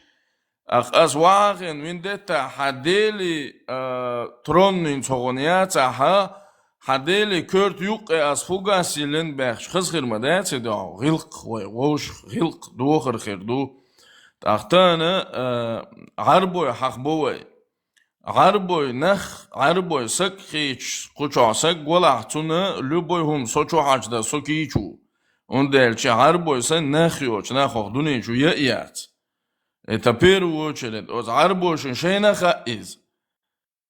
тӀаккха ас вахьа а хиъна, виндетта, хьан делий, а, тронна хӀинца хӀокхуьнан яцахь, хьан делий коьрта юккъе ас фугас йиллина баьхча, хаза хир ма дац и, дуьхьал гӀиллакх вай, вовшах гӀиллакх дохар хир ду. ТӀаккха тахана, а, Ӏарбой хьахабо вай. Ӏарбой нах, Ӏарбой саг хийча, кху чохь саг валахь, цунна любой хӀума со чу хьажда, со кийча ву. ХӀунда аьлча Ӏарбой санна нах йоцу нах хӀокху дуьнен чу я а яц. Это первую очередь, оцу Ӏарбошна шайна хаьа иза.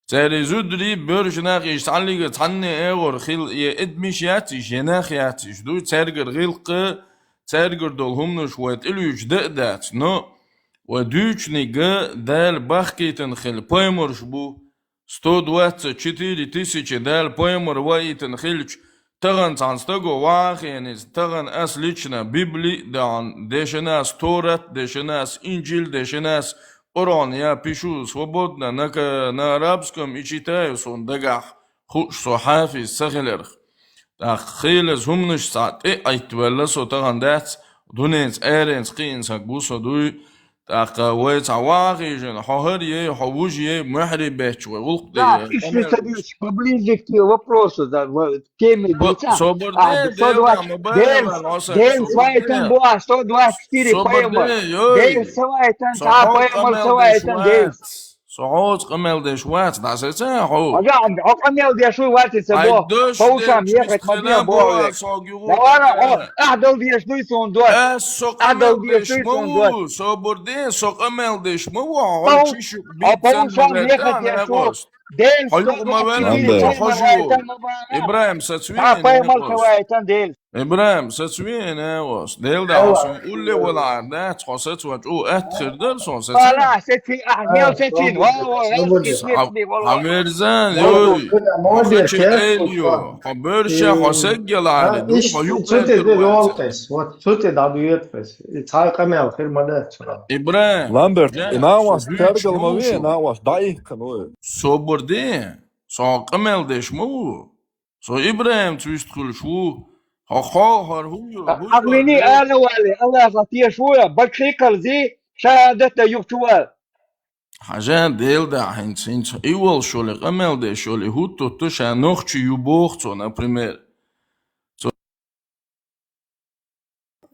Церан зударий, боьрша нах, иштта цхьаллига цхьанне агӀор хила, я эдмиш яц иш, я нах яц иш, ду цаьргара гӀиллакх, цаьргара долу хӀуманаш вай тӀелуьйчу дан а дац, но вай дуьйцуниг Дала бахкийтина хила пайхамарш бу, сто двадцать четыре тысячи Дала пайхамар ваийтина хилча, тахана цхьана стаго вахьа а хиъна иза, тахана ас лично Библи а даьӀна, дешина ас Торат, дешина ас Инжил, дешина ас Къуръан, я пишу свободно на ка-, на арабском и читаю, суна дагахь хууш со хьафиз ца хиларх. ТӀаккха хийла хӀуманаш цхьа тӀе а Ӏиттавелла со тахан дац, дуненца, аьренца кхиъна саг ву со дуй. ТӀаккха вай цхьа вахийжина, хьо хӀара ей, хьо вужа ей, мухьри бечча вай гӀуллакх Да, дӀае. Ты что садишься поближе к вопросу, да, в- к теме Бо- лица. Собар А, де, сто двадцать, ма байра Дэн, ван, оса, Дэн собар свои там де. Была, сто двадцать четыре Собар поэма. Де, йой. Дэн свои там, Со та хьоца поэма къамел свои деш там, Дэн. вац. Со хьоца къамел деш вац, дӀасаца хьо. Ага, а къамел деш ву вац, это Ай, бо. Даш По ушам деш ехать, чист мадья хилан бо, бо, век. Со гюгу Да ладно, о, а дал деш дуй сон дот. Э, со А дал къамел деш деш дуй сон дот. Ма ву, собар де, со къамел деш ма ву, По хьо у- чишу а по бицан ушам ма ехать, верта, я не шо. гост. Дэн Хьо юкъ ма венна, Андер. Хьо хожу. Ибраим, сацвиен, Апай не гост. Мартавайтан Дэн. Ибраим, сацвиен, не гост. Дел да, Алла. Сон улле вала арда, хьо сацвач, у, эт хир дер, сон сацвиен. Вала, сацвиен, а, не сацвиен. Вала, вала, Молодец. Хьо верзан, Молодец, йой. Молодец, Хьо хачи молодец, эйл, йо. Хьо берша, хьо сеггела, А, али, ду, иш, хьо юкъ цу тӀе дер вац. Дувалкъес, вот, цу тӀе дӀадуьйкъес. И цхьа къамел хир ма дац. Ибраим, Ламберт, жа, и нагӀаш со тергал ма ве, вушу. НагӀаш дӀаихкан вай. Собар де, со къамел деш ма ву. Со Ибраимца вистхуьлуш ву. Хьо хьо хӀара хӀу ю, хӀу ю, Ахлини хӀу ю. Ала вале, Аллаха теш ву я, бакхикалзи, шахӀадата юхчувал. Хьажа, Дел да, хӀинца, хӀинца и волуш йолу, къамел деш йолу, и хӀуттутту ша нохчи ю боху цо, например. Цо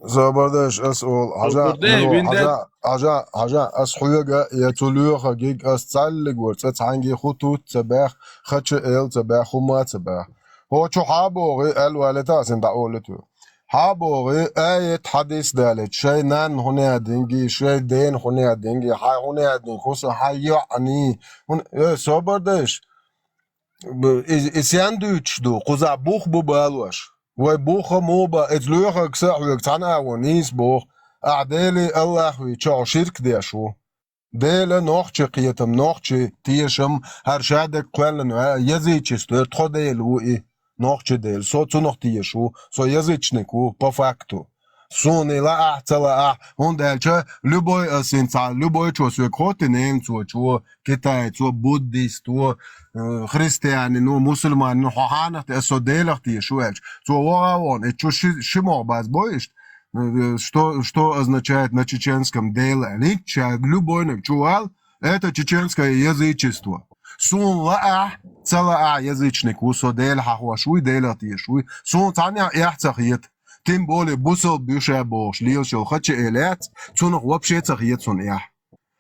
Собар деш ас олу, хьажа, Собар де, ну, вин де. Хьажа, хьажа, хьажа, ас хьоьга, я цу лоьха гиг, ас цхьаьллиг вара, цкъа цхьаьнгге хӀу тут ца баьхна, хача эл ца баьхна, хӀума ца баьхна. ХӀо чу хьа богӀий, аьлла валита, ас хӀинца дӀа олу ту. Хьа богӀий, аят хьадис далийта, шайн нанна хӀун яа динги, шайн дена хӀун яа динги, хьайн хӀун яа динги, хӀу сан хьайн йоӀани, хӀун, э, собар деш. Б-, и, и сен дуьйцуш ду, кхузахь бух бу балош. Вай бух а муха бан, иза лоьхург са а хьоьга цхьаьна а вон нийса боху. Ахь Делий Аллах вийча хьо ширк деш ву. Дела нохчи кхетам, нохчи тешам, хӀара шадерг кхоьллина ваьа, язычество, тхо Дела ву и, нохчи Дела. Со цунах теша ву, со язычник ву, по факту. Суна и лаахь, ца лаахь, хӀунда аьлча любой ас хӀинца, любой чо соьга хоттий, немцочо, китайцо, буддисто, э, христианино, мусульманино, хьо хьанах те, ас со Делах теша ву аьлча. Цо вогӀа а вон, и чу ши, ши могӀа базбой иштта, э, что, что означает на чеченском Дела? Линча любойниг чу вал, это чеченское язычество. Суна лаахь, ца лаахь язычник ву, со Дела хьахош вуй, Делах теша вуй. Суна цхьаннех эхь ца хета. Тем более бусалба ю ша бохуш, лелаш йолу хача эл яц, цунах вообще ца хета суна эхь.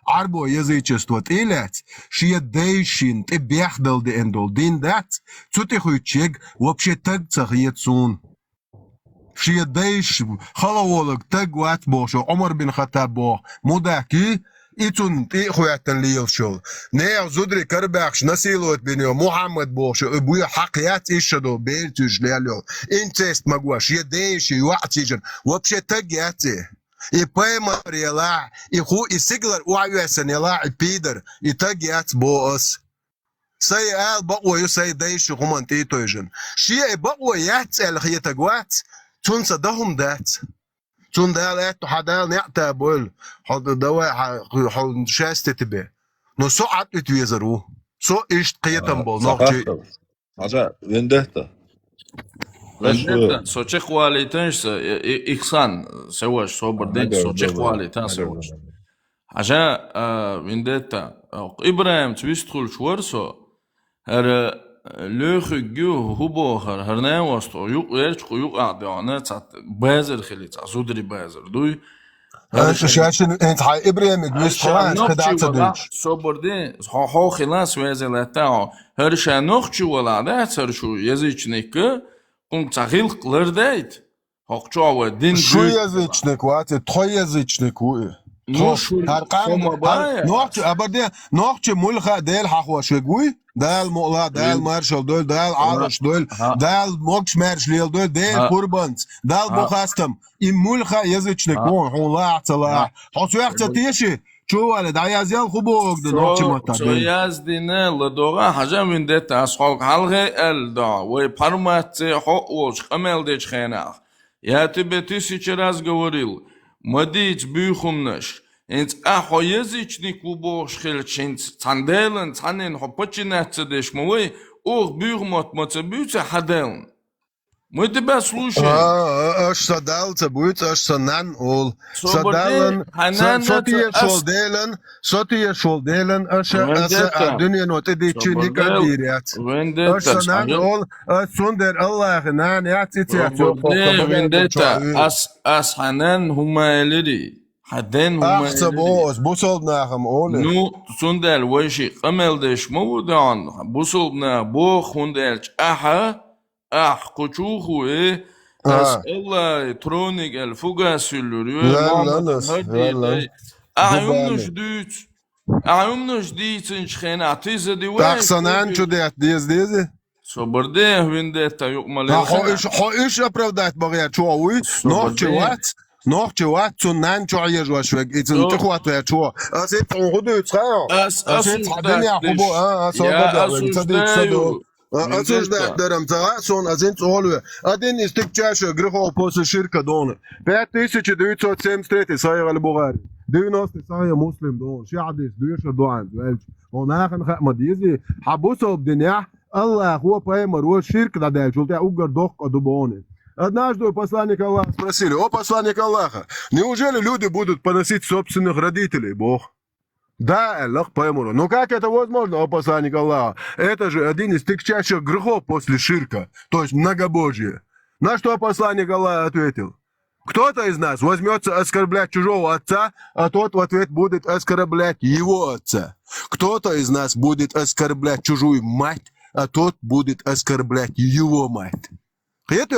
Ӏарбой язычество тӀе а лаьцна, шен дайшин тӀе бехдала деана долу дин дац, цу тӀе хуьттуш ерг вообще таг ца хета суна. Шен дайша хала волург таг вац бохуш, Ӏумар бин Хаттаб боху, мудак и, и цунна тӀе а хӀоьттина лелаш йолу. Нехан зударий карабаьхча насиловать бина йолу Мухьаммад бохуш, и буй хьакха яц иштта долу, бераш уьш лелла йолу. Инцест магош, шен дайша йоӀ ца йижина, вообще таг яц и. И пайхамар елахь, и хӀу, и сигалара охьаоьссина елахь, и пидар, и таг яц боху ас. Сайн ала бакъо ю сайн дайша хӀуманна тӀе а тевжина. Шен и бакъо яц аьлла хетарг вац, цунна сан дан хӀума дац. Цунна Дала аьтто, хьан Дала неӀ та бойла, хьо д-, давай хьан, хьо счастье тебе. Но со Ӏад уьту везар ву. Со иштта кхетам А, болу нохчий. Сахатов. Хьажа, вендетта. Вендетта, со чекхвалийтанаш, со, и, и, Ихсан, се ваш, собар ден, Ага, со ага, чекхвалийтан, ага, со ваш. Ага. Хьажа, а, вендетта, а, Ибраимца вистхуьлуш вара со, хӀара, а, лоьхуьггю, хӀу боху хӀара, хӀара наьвастагӀа юкъ верчу, кху юкъахь доьгӀна, цхьа базар хили, цхьа зударий базар дуй. ХӀара Аша шаьш шаьшшина, хӀинца хьайн Ибраимиг вуьйцу хьо аьлча, кхидӀа ца дуьйцуш. Собар де, хьо, хьо хила связе лаьтта хьо. ХӀара ша нохчи валахь дац, хӀара шу язычник, кхунга цхьа гӀиллакх лардайта. ХӀокху чохь вай дин Шу дуьйцу язычник вац, и тхо язычник ву и. Ну, Тхо. шу, ХӀара тхо къам-, ма хӀара бая. Нохчи, абарде, нохчи муьлхха а Дела хьахош вег вуй? Дала мукъла, Дала Вин. маршалла дойла, Дала Ха. Ӏалаш дойла, Ха. Дала могуш-маьрша леладойла, Дела Ха. пурбанца, Дала Ха. бу хастам. И муьлхха а язычник Ха. ву, хьуна лаахь ца лаахь. Ха. Хьо соьх ца теши? Чу вале, дӀаязъял хӀу бохург дан, нохчи Со, маттахь со дуй. яздина ладогӀа, хьажа вин детта, ас хьога хьалхе аьлла догӀа, вай пхьарматце хьо а волчу къамел дечу хенахь. Я тебе тысяча раз говорил, ма дийца буьйхамнаш. ХӀинца ахь хьо язычник ву бохуш хилча, хӀинца цхьана делан, цхьаннен хьо подчинять ца деш ма вай, оха буьйхамот ма ца буьйцу хьан делан. Мы тебя слушаем. А, а, аш са Далла ца буьйцу, аш са нанна олу. Со Са бардий, Даллан, хьан са, нанна со ца, тешаш ас волу Делан, со тешаш волу Делан, аша, аса, Вендетта. А дуьнено тӀедийцчи Со никъа бардий, дийр яц. Вендетта, Аш са нанна олу, ас цундер Аллахи нана яц, и ца яц, Со бардий, Вендетта, ас, ас хьан нанна хӀума элирий? Хьан ден хӀума Ах ца элирий? Бо, ас бусалба нахам олу. Ну, цундела вай ши къамел деш ма ву дан, бусалба нах боху, хӀунда аьлча ахьа, Ахь кху чу хӀу, э? Ас Аллахь троник аьлла фугас юьллур ю, э, Мухьаммад хӀадийдай. Ахь умнаш дуьйцу. Ахь умнаш дийцинчу хенахь тиза ди вай. Тахса нан чу дет деза деза? Собар де, виндетта юкъ ма лелхина. Хьо уьш, хьо уьш оправдать багӀер чу вуй? Нохчи вац? Нохчи вац, цунна нан чу хьежа ваш вег, и цунна тӀехват вер чу. Ас итт хьун хӀу дуьйцу, ха? Ас, ас итт хьан динехь хӀу бу, а, ас осуждаю. Ца дуьйцу, ца дуьйцу. Осуждать дарам ца, сон азин цӀолве. Один из тягчайших грехов после ширка дона. Пять тысяч девятьсот семьдесят третий Сахьихь аль-Бухари. Девяностый Сахьихь Муслим дона. Ши хьадис дуьйшур дуьхьал ваьлча. Хьо нахана хаа ма дезий. Хьан бусалба динехь Аллахо, пайхамаро ширк дӀадаьллачул тӀе уггар доккха ду боху. Однажды у посланника Аллаха спросили: «О посланник Аллаха, неужели люди будут поносить собственных родителей?» — боху. Да, аьлла пайхамаро. Ну как это возможно, о посланник Аллаха? Это же один из тягчайших грехов после ширка, то есть многобожия. На что посланник Аллаха ответил: «Кто-то из нас возьмётся оскорблять чужого отца, а тот в ответ будет оскорблять его отца. Кто-то из нас будет оскорблять чужую мать, а тот будет оскорблять его мать». Кхетий?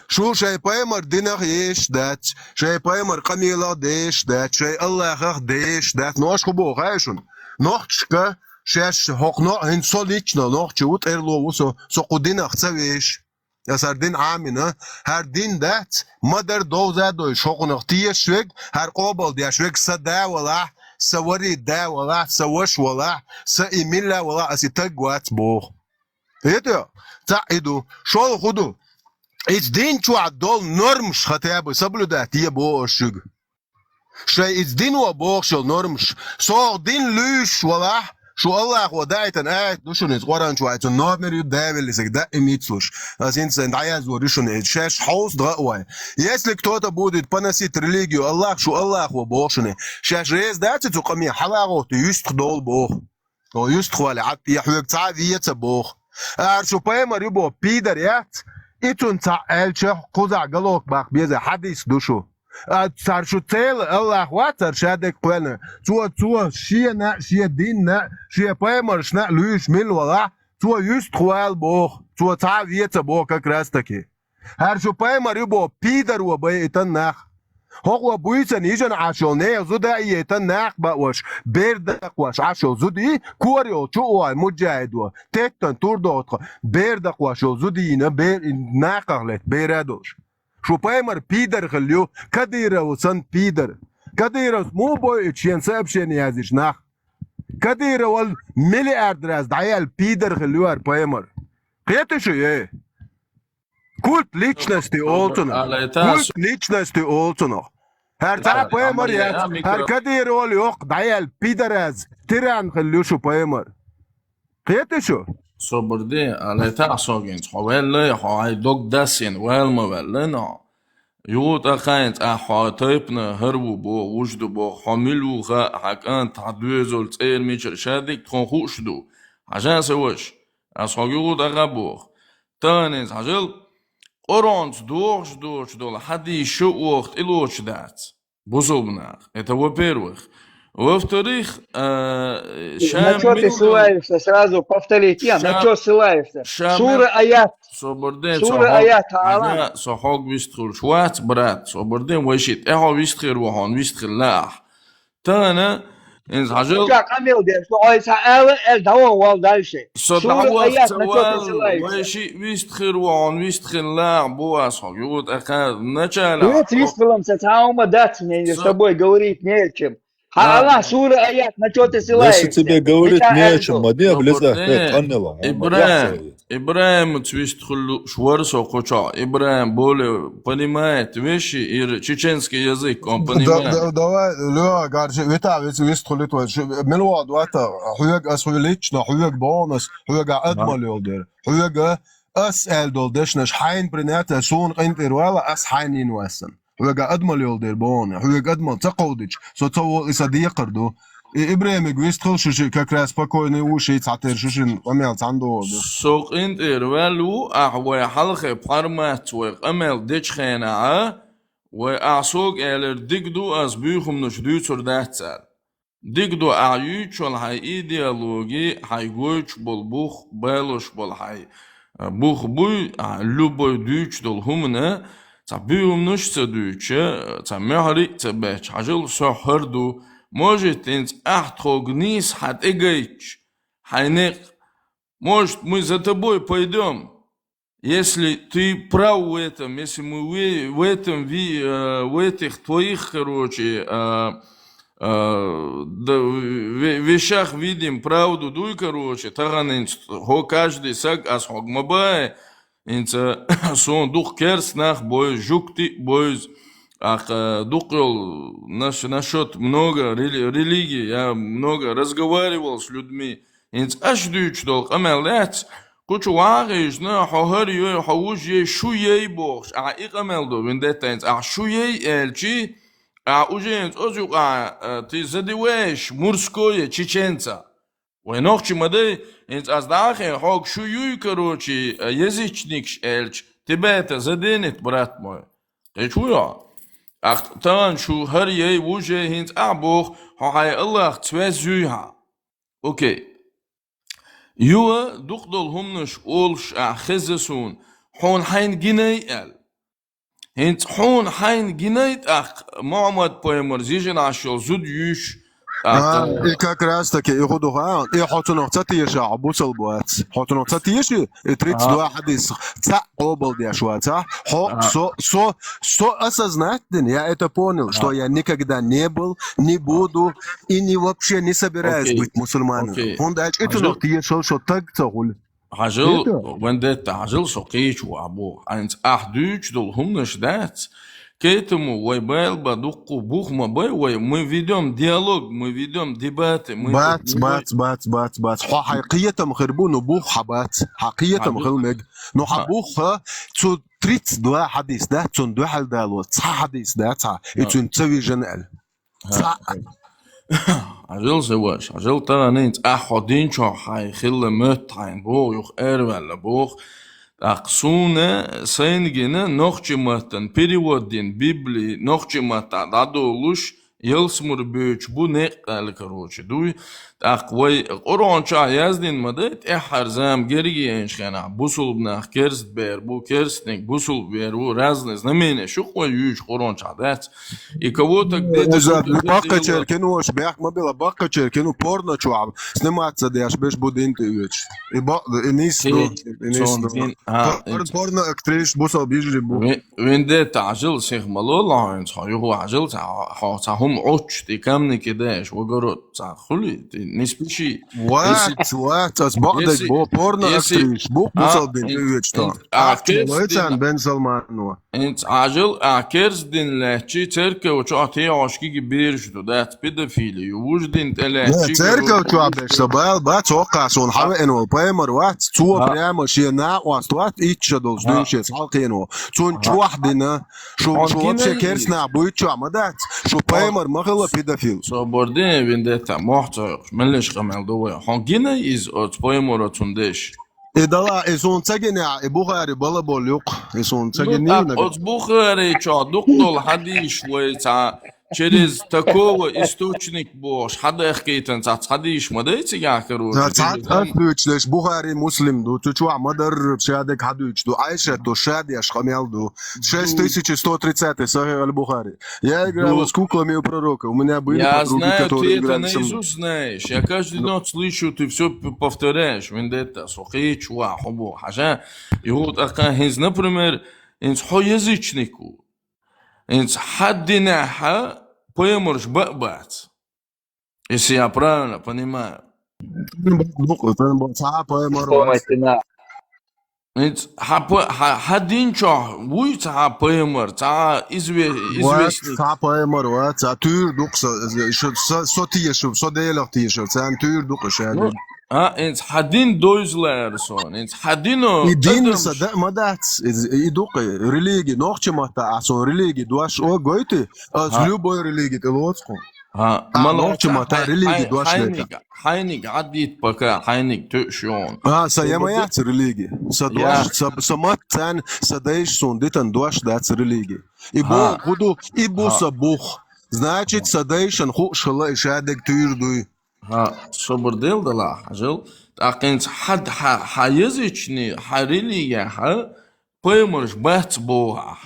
Шу шайн пайхамар динах дезаш дац, шайн пайхамар къамелах дезаш дац, шайн Аллахах дезаш дац. Нош хӀу боху хаьий шуна? Нохчашка шаьш хӀокху но-, хӀинца со лично нохчи ву, тӀерло ву со, со кху динах ца везаш. Аса хӀара дин Ӏамийна, хӀара дин дац, ма-дарра довза а дойуш, хӀокхунах тешаш вег, хӀара къобал деш вег, сан да валахь, сан вари да валахь, сан ваша валахь, сан и милла валахь, аса и таг вац боху. Кхетий? Цхьаъ и ду. ШолгӀа хӀу ду? Иза дин чохь долу нормаш хотя бы соблюдать е боху ас шуьга. Шайн иза дино бохуш йолу нормаш. Сох дин луьйш валахь, шу Аллахо даийтина аят ду шуна иза, Къуръан чохь цуьнан номер ю, Давеллисаг даим йицлуш. Ас хӀинца сайн дӀаяздора ю шуна иза, шаьш хьовса дӀа а вай. Если кто-то будет поносить религию Аллах, шу Аллахо боху шуна, шаьш реза дац цу къаме, хьала а гӀовтта юьстах довла боху. О, юьстах вале, хьан тӀе хьоьга цхьа а веца боху. Ара шу пайхамар ю боху, пидар яц, и цунна цхьаъ аьлча, кхузахь галок баккха беза хьадис ду шу. А цара шу цела Аллах вац, цара ша дерг кхоьллина. Цо, цо шена а, шен динна а, шен пайхамаршна а луьйш мила валахь, цо юьстах вала боху, цо цхьа а веца боху как раз таки. ХӀара шу пайхамар ю боху, пидаро байийтан нах. ХӀокхо буьйсанна йижина Ӏаш йолу нехан зуда а йитан нах баош, бер дакхош Ӏаш йолу зудий, кора йолчу ой муджахидо, теттан тур дохтуха, бер дакхош йолу зудийна бер, нахах летта бер а долуш. Шу пайхамар пидар хилла ю, Кадырова санна пидар. Кадыровс муха бойуьйту шен сообщение яздеш нах? Кадыровал миллиард раз дӀаяьлла пидар хилла ю хӀара пайхамар. Кхетий шу, эй? Культ личности олу цунах. Культ личности олу цунах. ХӀара цхьа пайхамар яц, хӀара Кадыровал йоккха дӀаяьлла пидараз, тиран хилла ю шу пайхамар. Кхетий шу? Собар де, алайтахь согинца, хьо ваьлла, хьо хьайн дог дассина, вала ма ваьлла, но. Юха тӀаккха хьайнца ахьа хьо тайпана хӀара ву боху, вуж ду боху, хьо мила ву хаьа, хьан кӀант, хьан доьзал, цӀера мичара ша дика тхуна хууш ду. Хьажа сан ваша, ас хьоьга юха тӀаккха боху. Тахана иза хьажал, Къуръанца дохуш доцуш долу хьадис шу оха тӀелоцуш дац. Бусалба нах. Это во-первых. Во-вторых, а, ша На чё ты мила ссылаешься? Сразу повтори тем. На Ша-, чё ссылаешься? ша Сура мел-, аят. Собар де, Сура со хьо-, аят, Алан. Ага, со хьоьга вистхуьлуш вац, брат. Собар де, вай ши тӀе хьо вистхир ву, хьуна вистхир лаахь. Тахана, иза хьажал. Ша къамел деш, со ой ца ала, эл даван вал дальше. Со Сура дӀавахца аят, на чё ты вал, ссылаешься? Вай ши вистхир ву, хьуна вистхир лаахь бу ас хьо. Юха тӀаккха начале. Нет, вистхилам ца, ца ума дац, мне с тобой говорить не о чем. Хьан Аллах, сура, аят, на чё ты ссылаешься? Если тебе говорить не о чем, мади облеза, э, къаннела, Ибраим, Ибраимца вистхуьлуш вара со кху чохь. Ибраим более понимает вещи, и чеченский язык он понимает. Да, да, давай, Лёха, гаржи, вита, виц-, вистхуьлуьйту вай. Шу-, мила ваха дуьйцу, хьоьга ас хьоьга лично, хьоьга бонус, хьоьга адмал йолу дера. Хьоьга ас аьлла долу дешнаш хьайна принять а, суна къинтӀера вала, ас хьайна йина ваьссан. Хьоьга адамал йолу дер боху, хьоьга адамал ца кховдича, со ца вогӀу, и сан декхар ду. И ИбрахӀимиг вистхила шу шиъ, как раз спокойный ву шиъ, цхьатера шу шина къамел цхьаьна догӀу ду. Со къинтӀера ваьлла ву, ахь вай хьалхе пхьармац вай къамел дечу хенахь, вай ахь сога элира, дика ду ас буьйхамнаш дуьйцур дац аьлла. Дика ду, ахь юьйцуш йолу хьайн идеологи, хьайн гойтуш болу бух, балош болу хьайн, а, бух буй, ахь любой дуьйцуш долу хӀумана, цхьа буьйхамнаш а ца дуьйцуш, цхьа мухӀарий а ца бетташ, хьажал, со хӀара ду. Может, хӀинца ахь тхога нийса хьан тӀегайтча, хьайн некъ, может, мы за тобой пойдём. Если ты прав в этом, если мы в, в этом ви-, э, в этих твоих, короче, э, э, да, ве-, вещах видим правду, дуй, короче, таханинц хӀо каждый саг ас хьог ма бай, инца сон дух керс нах бойз, жуктий бойз, ах, э, дух йол наш-, насчёт много рели-, религии, я много разговаривал с людьми, хӀинца аша дуьйцуш долу къамел дац, кху чу вагӀийшна, хьо хӀара йой, хьо вуж йой, шу йой бохуш, ахьа и къамел ду, виндетта хӀинца, ахьа шу йой аьлчи, ахьа уже хӀинца оцу юкъахь, а, ты задеваешь мужское чеченца. Вай нохчи ма дай, хӀинца ас дӀахьех хьога шу юй, короче, а, язычникаш аьлча, тебя это заденет, брат мой. Кхечу йо? Ахь тахана шу хӀара йой, вуж йой, хӀинца ахьа боху, хьо хьайн Аллахца веза юй хьан. Окей. Юха дукха долу хӀуманаш олуш ахь хеза суна, хьуна хьайна гинай аьлла. ХӀинца хьуна хьайна гинай тӀаккха Мухьаммад-пайхамар зижина Ӏаш йолу зуда юьйш, тӀаккха. А, и как раз таки, и хӀун ду хаьа, и хьо цунах ца теша, хьо бусалба вац. Хьо цунах ца теши, и тридцать два хьадис цхьаъ къобалдеш вацахь, хьо, со, со, со осознать дина, я это понял, что я никогда не был, не буду и не вообще не собираюсь быть мусульманином. ХӀунда аьлча и цунах тешал шо таг ца хуьлу. Хьажал, вендетта, хьажал, со кхечу ву ахь боху. Хьайнца ахь дуьйцуш долу хӀуманаш дац. К этому вай байла ба дуккху бух ма бай вай. Мы ведём диалог, мы ведём дебаты, мы... Бац, бац, бац, бац, бац. Хьо хьайн кхетам хир бу, ну бух хьан бац. Хьан кхетам хила мега. Ну хьан бух, ха, цу тридцать два хьадис дац, цунна дуьхьал дало цхьа хьадис дац, ха, и цуьнан ца вижина аьлла. Цхьаъ. Хьажал, сан ваша, хьажал, тахана хӀинца ахь хьо динчохь хьайн хилла моьтту хьайна боху, юха араваьлла боху. ТӀаккха суна, сайна гина, нохчи маттана перевод дина Библи, нохчи маттахь дӀадолуш, ялсамур боьдуш бу некъ аьлла, короче, дуй. ТӀаккха вай Къуръан чохь яздина ма дай, тӀаьххьара зама герга яйначу хенахь, бусулба нах керст бер бу, керстниг бусулба бер ву, разные знамения, шу кхой юьйш Къуръан чохь дац. И кого-то где-то... Баккхачеркин ваш, бехк ма била, баккхачеркин порно чохь сниматься деш беш бу дин тӀе оьцуш. И бакъ, и нис ду, и нис ду. Пор-, порно актрис бусал бижри бу. Вендетта, хьажал, сих ма ло лахьуьнца, хьо юха хьажал, цхьа, хьо цхьа хӀума Ӏоттуш, тӀе камни кидаеш, вагород цхьа хуьлий, тӀе нис биший. Вац, вац, ас бакъдерг бо, порно актрис бу бусал дин тӀе оьцуш тахана. Ахча лойцан Бен Салмано. ХӀинца хьажал, а, керст дин лаьттачий, церков чохь тӀехьош киги бераш ду, дац, педофили ю, вуж дин тӀе лаьттачий. Церков чохь беш сан бала бац, хӀокхахь суна хьан веана волу пайхамар вац, цо прямо шен накъост вац, итт шо долуш дуьйна шен схьалкхийна ву. Цунна чохь дина, шу, шу вообще керстнах буьйцу чохь ма дац, шу пайхамар ма хила педофил. Собар де, вендетта, мохь ца хьокхуш, меллиш къамел ду вай. Хьо гина иза оцу пайхамаро цунна деш? И дала, и суна ца гинехь, и Бухари бала болу юкъ, и суна ца гинийна. Оцу Бухари чохь дукха долу хьадийш вай цхьа через такого источник бохуш, хьадахкийтан цхьа хьадийш ма дай цигахь, короче. Цхьа ас дуьйцуш деш Бухари, Муслим ду, цу чохь ма-дарра шадерг хьадуьйцуш ду, Айшат ду, шадеш къамел ду. Шесть тысяч сто тридцатый Сахих аль-Бухари. Я играла с куклами у пророка. У меня были подруги, которые играли со мной. Я знаю, ты это наизусть знаешь. Я каждый день слышу, ты всё п-, повторяешь. Вендетта, со кхечу ву ахь хӀун боху. Хьажа, и хӀун тӀаккха хӀинца, например, хӀинца хьо язычник ву. ХӀинца хьан динехь пайхамарш бан а бац. Если я правильно понимаю. Цхьа пайхамар вац. ХӀинца хьан па-, хьан, хьан дин чохь вуй цхьа пайхамар, цхьа изве-, известный? Цхьа пайхамар вац, цхьа туьйра ду-кх со, со, со, со теша, со Делах теша, царна туьйра ду-кх ша. Ну, А, инц хьа дин дойзлар сон, инц хьа дино И дин адам са да ма дац, и, и дукъе, религи, нохчи матта а сон религи дош о гойти, аз А. любой религи тӀе лоцкъу. А, А, мала нохчи матта хьай-, религи хьай-, дош лета. Хьайниг, хьайниг гӀаддит пока, хьайниг ту шон. А, са яма яц религи. Са Я. дош, са, са мат цан, са дайш сон, дитан дош дац религи. И Ха. бо худу, и бу Ха. са бух. Значит, са дайшан ху шала и шадег туйр дуй. Ха, собар дел дала, хьажал. ТӀаккхинца хьад, хьа, хьа язычни, хьа религия, хьа паймарш бац бохьа.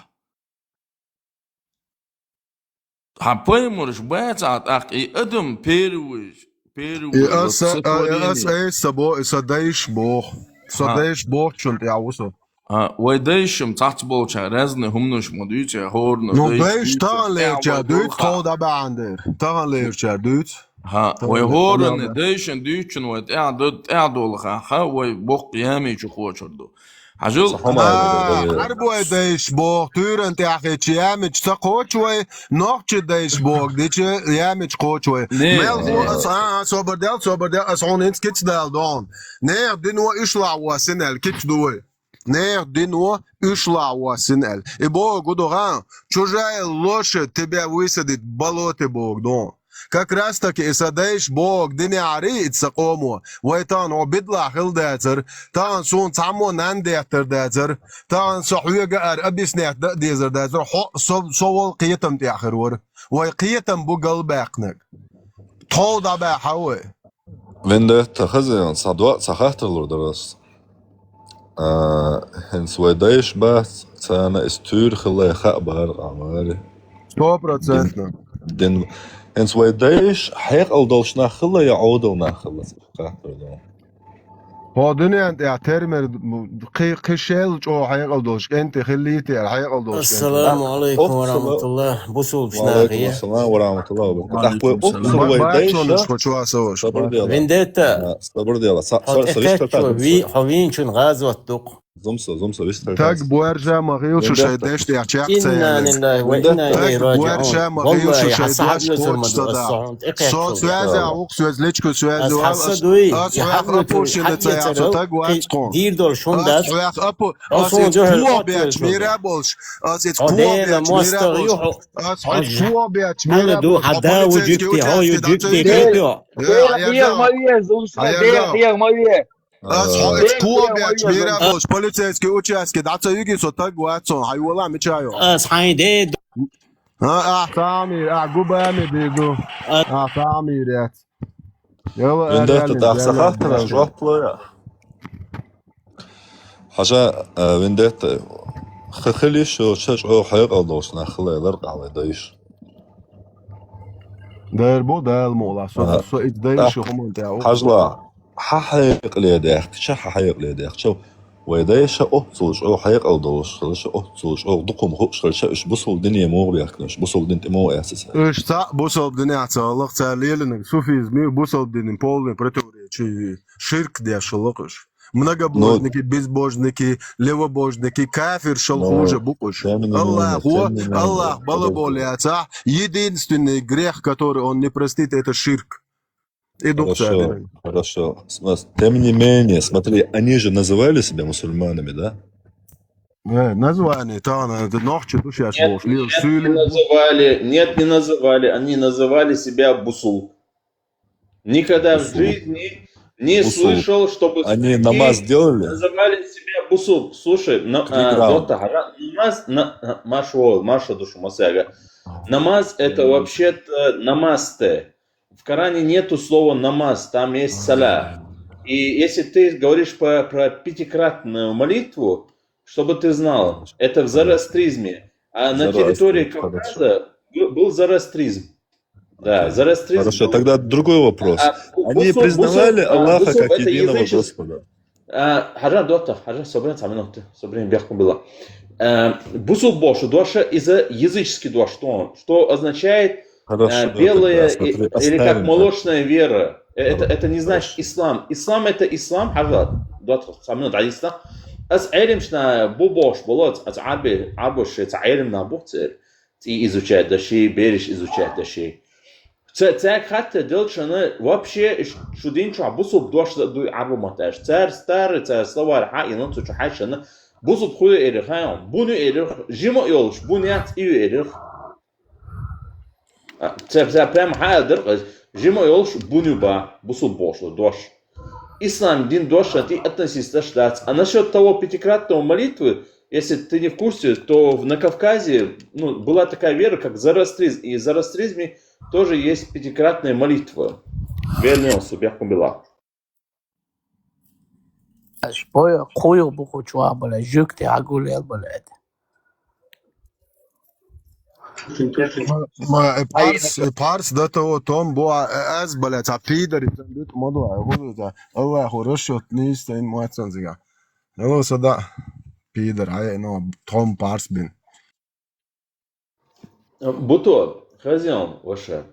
Хьа паймарш бац, а тӀаккха и адам первый, первый И вот аса, а, и сотворение. аса, ай са бо, и са дайш бох. Са Ха. дайш бох чун тӀя вуса. А, вай дайшам цац болча разные хӀуманаш ма дуьйцу, хӀорна Ну, дайш дайш дуьйцу, тагӀан тӀехь лерча вай дуьйцу, дулха. Тхов дӀабаьхьан дер. ТагӀан лерча дуьйцу. Ха, ТагӀан вай лер-, хӀорна тагӀан лер. дайшан дуьйцун вай тӀехь ду-, тӀехь долха, ха, вай боккха ямичу кхочур ду. Хьажал? Са хӀама А, ду, ду, ду. Хьарбой дайш бох, туьйран тӀехь хечи ямич ца кхочу вай, нохчи дайш бох, дичи ямич кхочу вай. Не, Мел ху не. ас, а, а, собар дел, собар дел, ас хьуна инц киц дал дон. Нех дин ва ишлах ва синел киц ду вай. Нех дин ва, уьш лахь ва син аьлла. И боху гу ду гӀан, чужая лошадь тебя высадит в болоте боху ду. Как раз таки и са дайш боху динехьари и са къомо, вай тахана хьо бидлахь хила дацара, тахана суна цхьаммо нан деттар дацара, тахана со хьоьга ара объяснять дан а дезар дацара, хьо со, со волу кхетам тӀехь хир вара. Вай кхетам бу галбаьккхинарг. Тхов дӀабаьхьа вай. Вендетта хаза, цхьа доа, цхьа хаттар лур дара ас. А, хӀинца вай дайш бац, царна иза туьйра хилла я хаа бара къамари. Сто процентно. Дин, дин, хӀинца вай дайш хьекъал долуш нах хилла я Ӏодал нах хилла, цхьа хаттар ду. Хьо дуьнен тӀехь термер кхи-, кхи шел чӀогӀа хьекъал долуш кӀентий хиллий те, хьекъал долуш кӀентий. Ассаламу алейкум ва рахматуллах. Бусулб Ва алейкум нахе. Ассалам ва рахматуллах ва баракатух. Ва алейкум салам. Ахве ух Ба-, сулвай бачонаш дайша. Хо чу аса ваш. Сабр дела. Вендетта. А, сабр дела. Са-, Хьо са-, са-, тӀехкаччо са-, ви-, хьо вийначун гӀазот дукъ. Зумса, зумса, вист хьайта. Таг буьржа ма гӀийла шу шайн дешта яхча Инна лиллахи ва инна илайхи ражиун. Таг буьржа ма гӀийла шу шайн дешта кхочуш ца дахь. Со связь а вукх, соьз личку связь вал, ас, ас, ас хьех апушина ца яхь, со таг вац кху. Дийр долуш хӀума дац. Ас хьех апу, ас ит кхо бечмира болш, ас ит кхо бечмира болш, ас хьайт кхо бечмира болш, хьан да ву жуьгти, хьо ю жуьгти, кхетио. Дера, дера, ма ве, зумса, дера, дера, ма ве. Ас хьо ицкуо бечмира болуш полицейский участке дӀа ца юги, со таг вац сон, хьай вола мича йо. Ас хьайн де ду. А, а, тамир, а, губа ми ди ду. А, тамир, яц. Яла, Вендетта, а, тӀаккха са хаттаран жоп ло я. Хьажа, а, Вендетта, ха хили шо, ша чӀо хьекъал долуш нах хила лар къалай дайш. Дайр бу, Дала мукъла, со, со ит дайш хӀуман тӀехь. Хьажла. Хьан хьекъале даьхкича, хьан хьекъале даьхкича, вай дайша оццул чӀогӀа хьекъал долуш хилча, оццул чӀогӀа дукхум хууш хилча, уьш бусул дине мугӀа бехканаш, бусул дин тӀе мугӀа эцци. Уьш цхьаъ бусул дине цхьа лаха цара лелинарг суфизм ю, бусул динан полный противоречие ю, ширк деш лакхаш. Многобожники, безбожники, левобожники, кафир шал хуже букъаш. Аллахо, Аллах балабол яцахь, единственный грех, который он не простит, это ширк. И дух Хорошо, царь. Хорошо. См-, тем не менее, смотри, они же называли себя мусульманами, да? Э, название, тана, это нохчи душ яш Нет, болуш, лил нет, не сюли. Называли, нет, не называли, они называли себя бусул. Никогда в Бусул. жизни не Бусул. слышал, чтобы Они старики намаз делали? называли себя бусул. Слушай, на, Три а, грамма. Дота, хара, намаз, на, на, Машо, Маша душу, Масяга. Намаз это вообще-то намасте. В Коране нету слова намаз, там есть саля. И если ты говоришь про, про пятикратную молитву, чтобы ты знал, это в зороастризме. А на Зороастризм, территории хорошо. Кавказа бу-, был зороастризм. Да, Окей. Зороастризм Хорошо, был. Тогда другой вопрос. А, бу-, Они бусул, признавали бусул, а, Аллаха бусул как это единого язычество. Господа? А, хара, доктор, хара, собран, цхьа минута, собран, бехкун была. А, бусул бош, доша из языческий дош, что, что означает, Хорошо, а, белая тогда и-, смотри, или как оставим это. Молочная вера. Э, это, Хорошо, это не значит хорошо. Ислам. Ислам это ислам, хара, доктор, цхьа минута, а ислам. Ас Элимшна бу бош, болоц, ас Арби, Арбуш, ца Элимна бухцер. И изучать даши, бериш изучать даши. Ца-, цаьрга хаттар делча, вообще, ш-, шу дин чохь бусулба дош дан дуй Ӏарбо матташ. Цара старый, цара словарь хьаийна, цу чу хьаьшана, бусулба хуй эрих, хьан, буну эрих, жима йолуш, бун яц, и ю эрих. А, ца, ца прям хьаьл дара, жима йолуш, бун ю ба, бусулба бохуш дош. Ислам дин дош ша ти относиться дац. А насчет того пятикратного молитвы, если ты не в курсе, то в, на Кавказе, ну, была такая вера, как зороастризм. И в зороастризме тоже есть пятикратная молитва. Верный он субъект была. Аш боя кхуйу бухучу абала жук те агулел балет. Ма, ма, э, парс, э, парс да того том бу, а, э, аз, бля, ца пидори, ца бит моду, а, худу, ца, Аллаху расчет не стоин муацан зига. Алло, сада, пидор, а, ну, том парс бин. Буто, хазяин, ваша.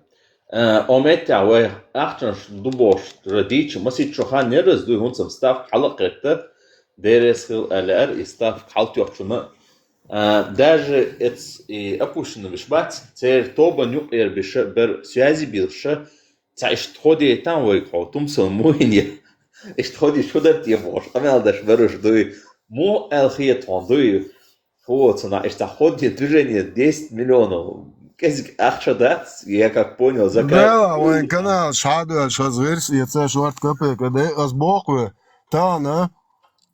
Э, омеття вай, ахчанаш дубош, радича, масит чоха нераз дуй, хунцам став, халакъетта, дерес хил алар, и став, халтёхчуна, А, даже эц и опущенныш бац, церан тобан юкъера биша бер связи билша, ца иштта ходийтан вайга хьо, тумсал муйне. Иштта ходиш хӀу дар те бохуш, къамел деш бераш дуй. Муха аьлла хета хьуна дуй? Хьо цунах иштта ходий движение десять миллионов. КӀезиг ахча дац, я как понял, заказ. Да, вайн канал шхьадоьллуш хаза вирс, я ца шорт копейка, да, аз боху, тана,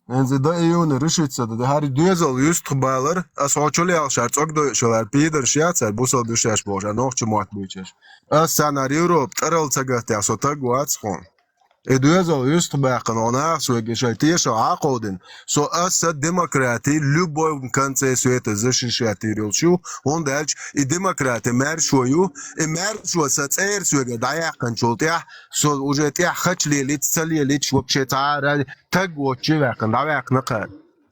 ХӀинца дан июне решиться дан. ХӀара доьзал юьстах балар, ас хьо чу лелхаш, хӀара цӀогдойуш хилар, пидарш яц, хӀара бусалба дешаш бохуш, хӀара нохча мотт буьйцуш. Ас царна Европа тӀарал ца гатта, со таг вац хьуна. И доьзал юьстах баьккхина, хьо нахас вега шайн тешал хьакховдина. Со аса демократи любой конце света защищать йийр йолуш ю, хӀунда аьлча и демократи маьршо ю, и маьршо сан цӀера соьга дӀаяьккхинчул тӀаьхьа, со уже тӀаьхьа хача лелиц, ца лелиц, вообще цхьа а таг воцчу ваьккхина, дӀаваьккхина кхара.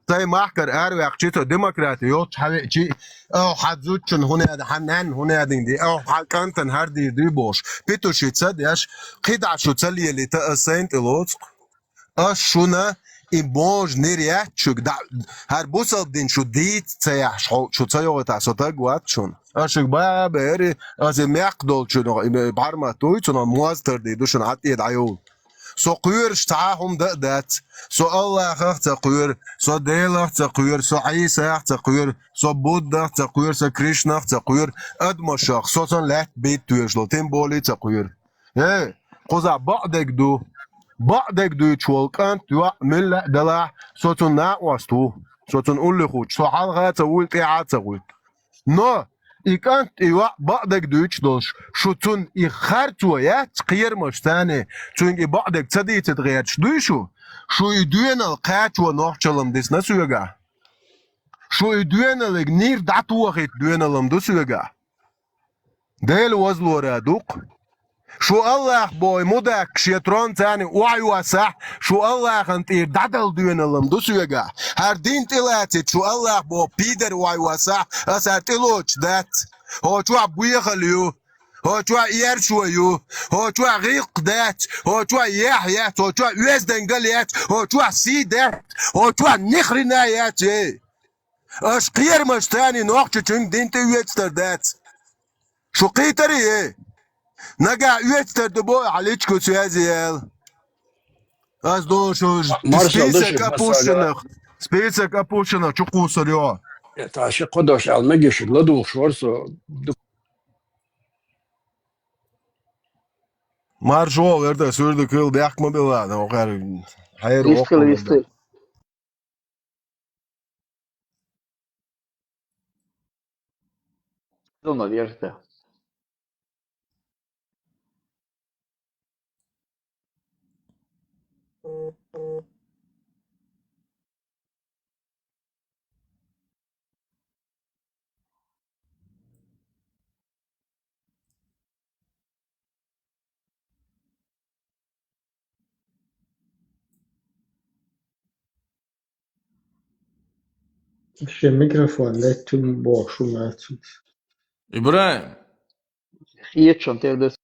Сайн махкара араваьккхичи со демократи йолчу хьан веачи, а, хьан зудчун хӀун яда, хьан нанна хӀун ядинг ди, а, хьан кӀантан хӀара дийр дуй бохуш. Петуши ца деш, кхидӀа шу ца лелита, ас сайн тӀе лоцу. Ас шуна и божа нир яц шуьга, дӀа-, хӀара бусалба дин шу дийца ца яхьаш, хьо-, шу ца йогӀуьйтахь, со таг вац шуна. Ас шуьга баба эри, ас и мекх долчунах, и бӀармат дуй, цунах моз тардий ду шуна, хьан тӀе дӀайовла. Со кхоьруш цхьа а хӀума дан а дац. Со Аллахах а ца кхоьру, со Делах а ца кхоьру, со Ӏийсах а ца кхоьру, со Буддах а ца кхоьру, со Кришнах а ца кхоьру, адамашах, со сан лаьтта бийта тоьшалла, тем более ца кхоьру. Э, кхузахь бакъдерг ду. Бакъдерг дуьйцуш волу кӀант, йоӀ, милла а далахь, со цунна накъост ву. Со цунна уллехь хуьтту. Со хьалха а ца вуьйлу, тӀаьхьа а ца гӀуьтту. Но и кӀант, и йоӀ бакъдерг дуьйцуш долуш, шу цунна и харцо яц кхерамаш царна, цуьнга и бакъдерг ца дийцина гӀерташ дуй шу? Шу и доьналла кхачо нохчалла ма дисна соьгахь. Шу и доьналлиг нир дӀатохийта доьналла ма ду соьгахь. Дела возлора ду-кх. Шу Аллах боху мудаккха шен трон царна охьайоссахь, шу Аллахана тӀера дӀадала доьналла ма ду соьгахь. ХӀара дин тӀелацита шу Аллах боху пидар охьайоссахь, аса хӀара тӀелоцуш дац. ХӀо чохь боьхалла ю, хӀо чохь эршо ю, хӀо чохь гӀиллакх дац, хӀо чохь яхь яц, хӀо чохь оьздангалла яц, хӀо чохь сий дац, хӀо чохь ни хрена яц, эй! Аша кхерамаш царна нохчочуьнга дин тӀе оьцур дац. Шу кхийтарий? Нагахь оьцур ду боху, хьан личку связи яла. Ас дошу, список опущенных. Список опущенных чу кхуссур ю. Та ши кхо дош аьлла мегаш ладугӀуш вара со. Маршо, верда, суьрда кыл бехк ма билла, но хӀара хьайра воккха хила вистхила. Зуна верста. Шен микрофон леттачун боху шу мацунца. ИбрахӀим! Хетачун тера дас.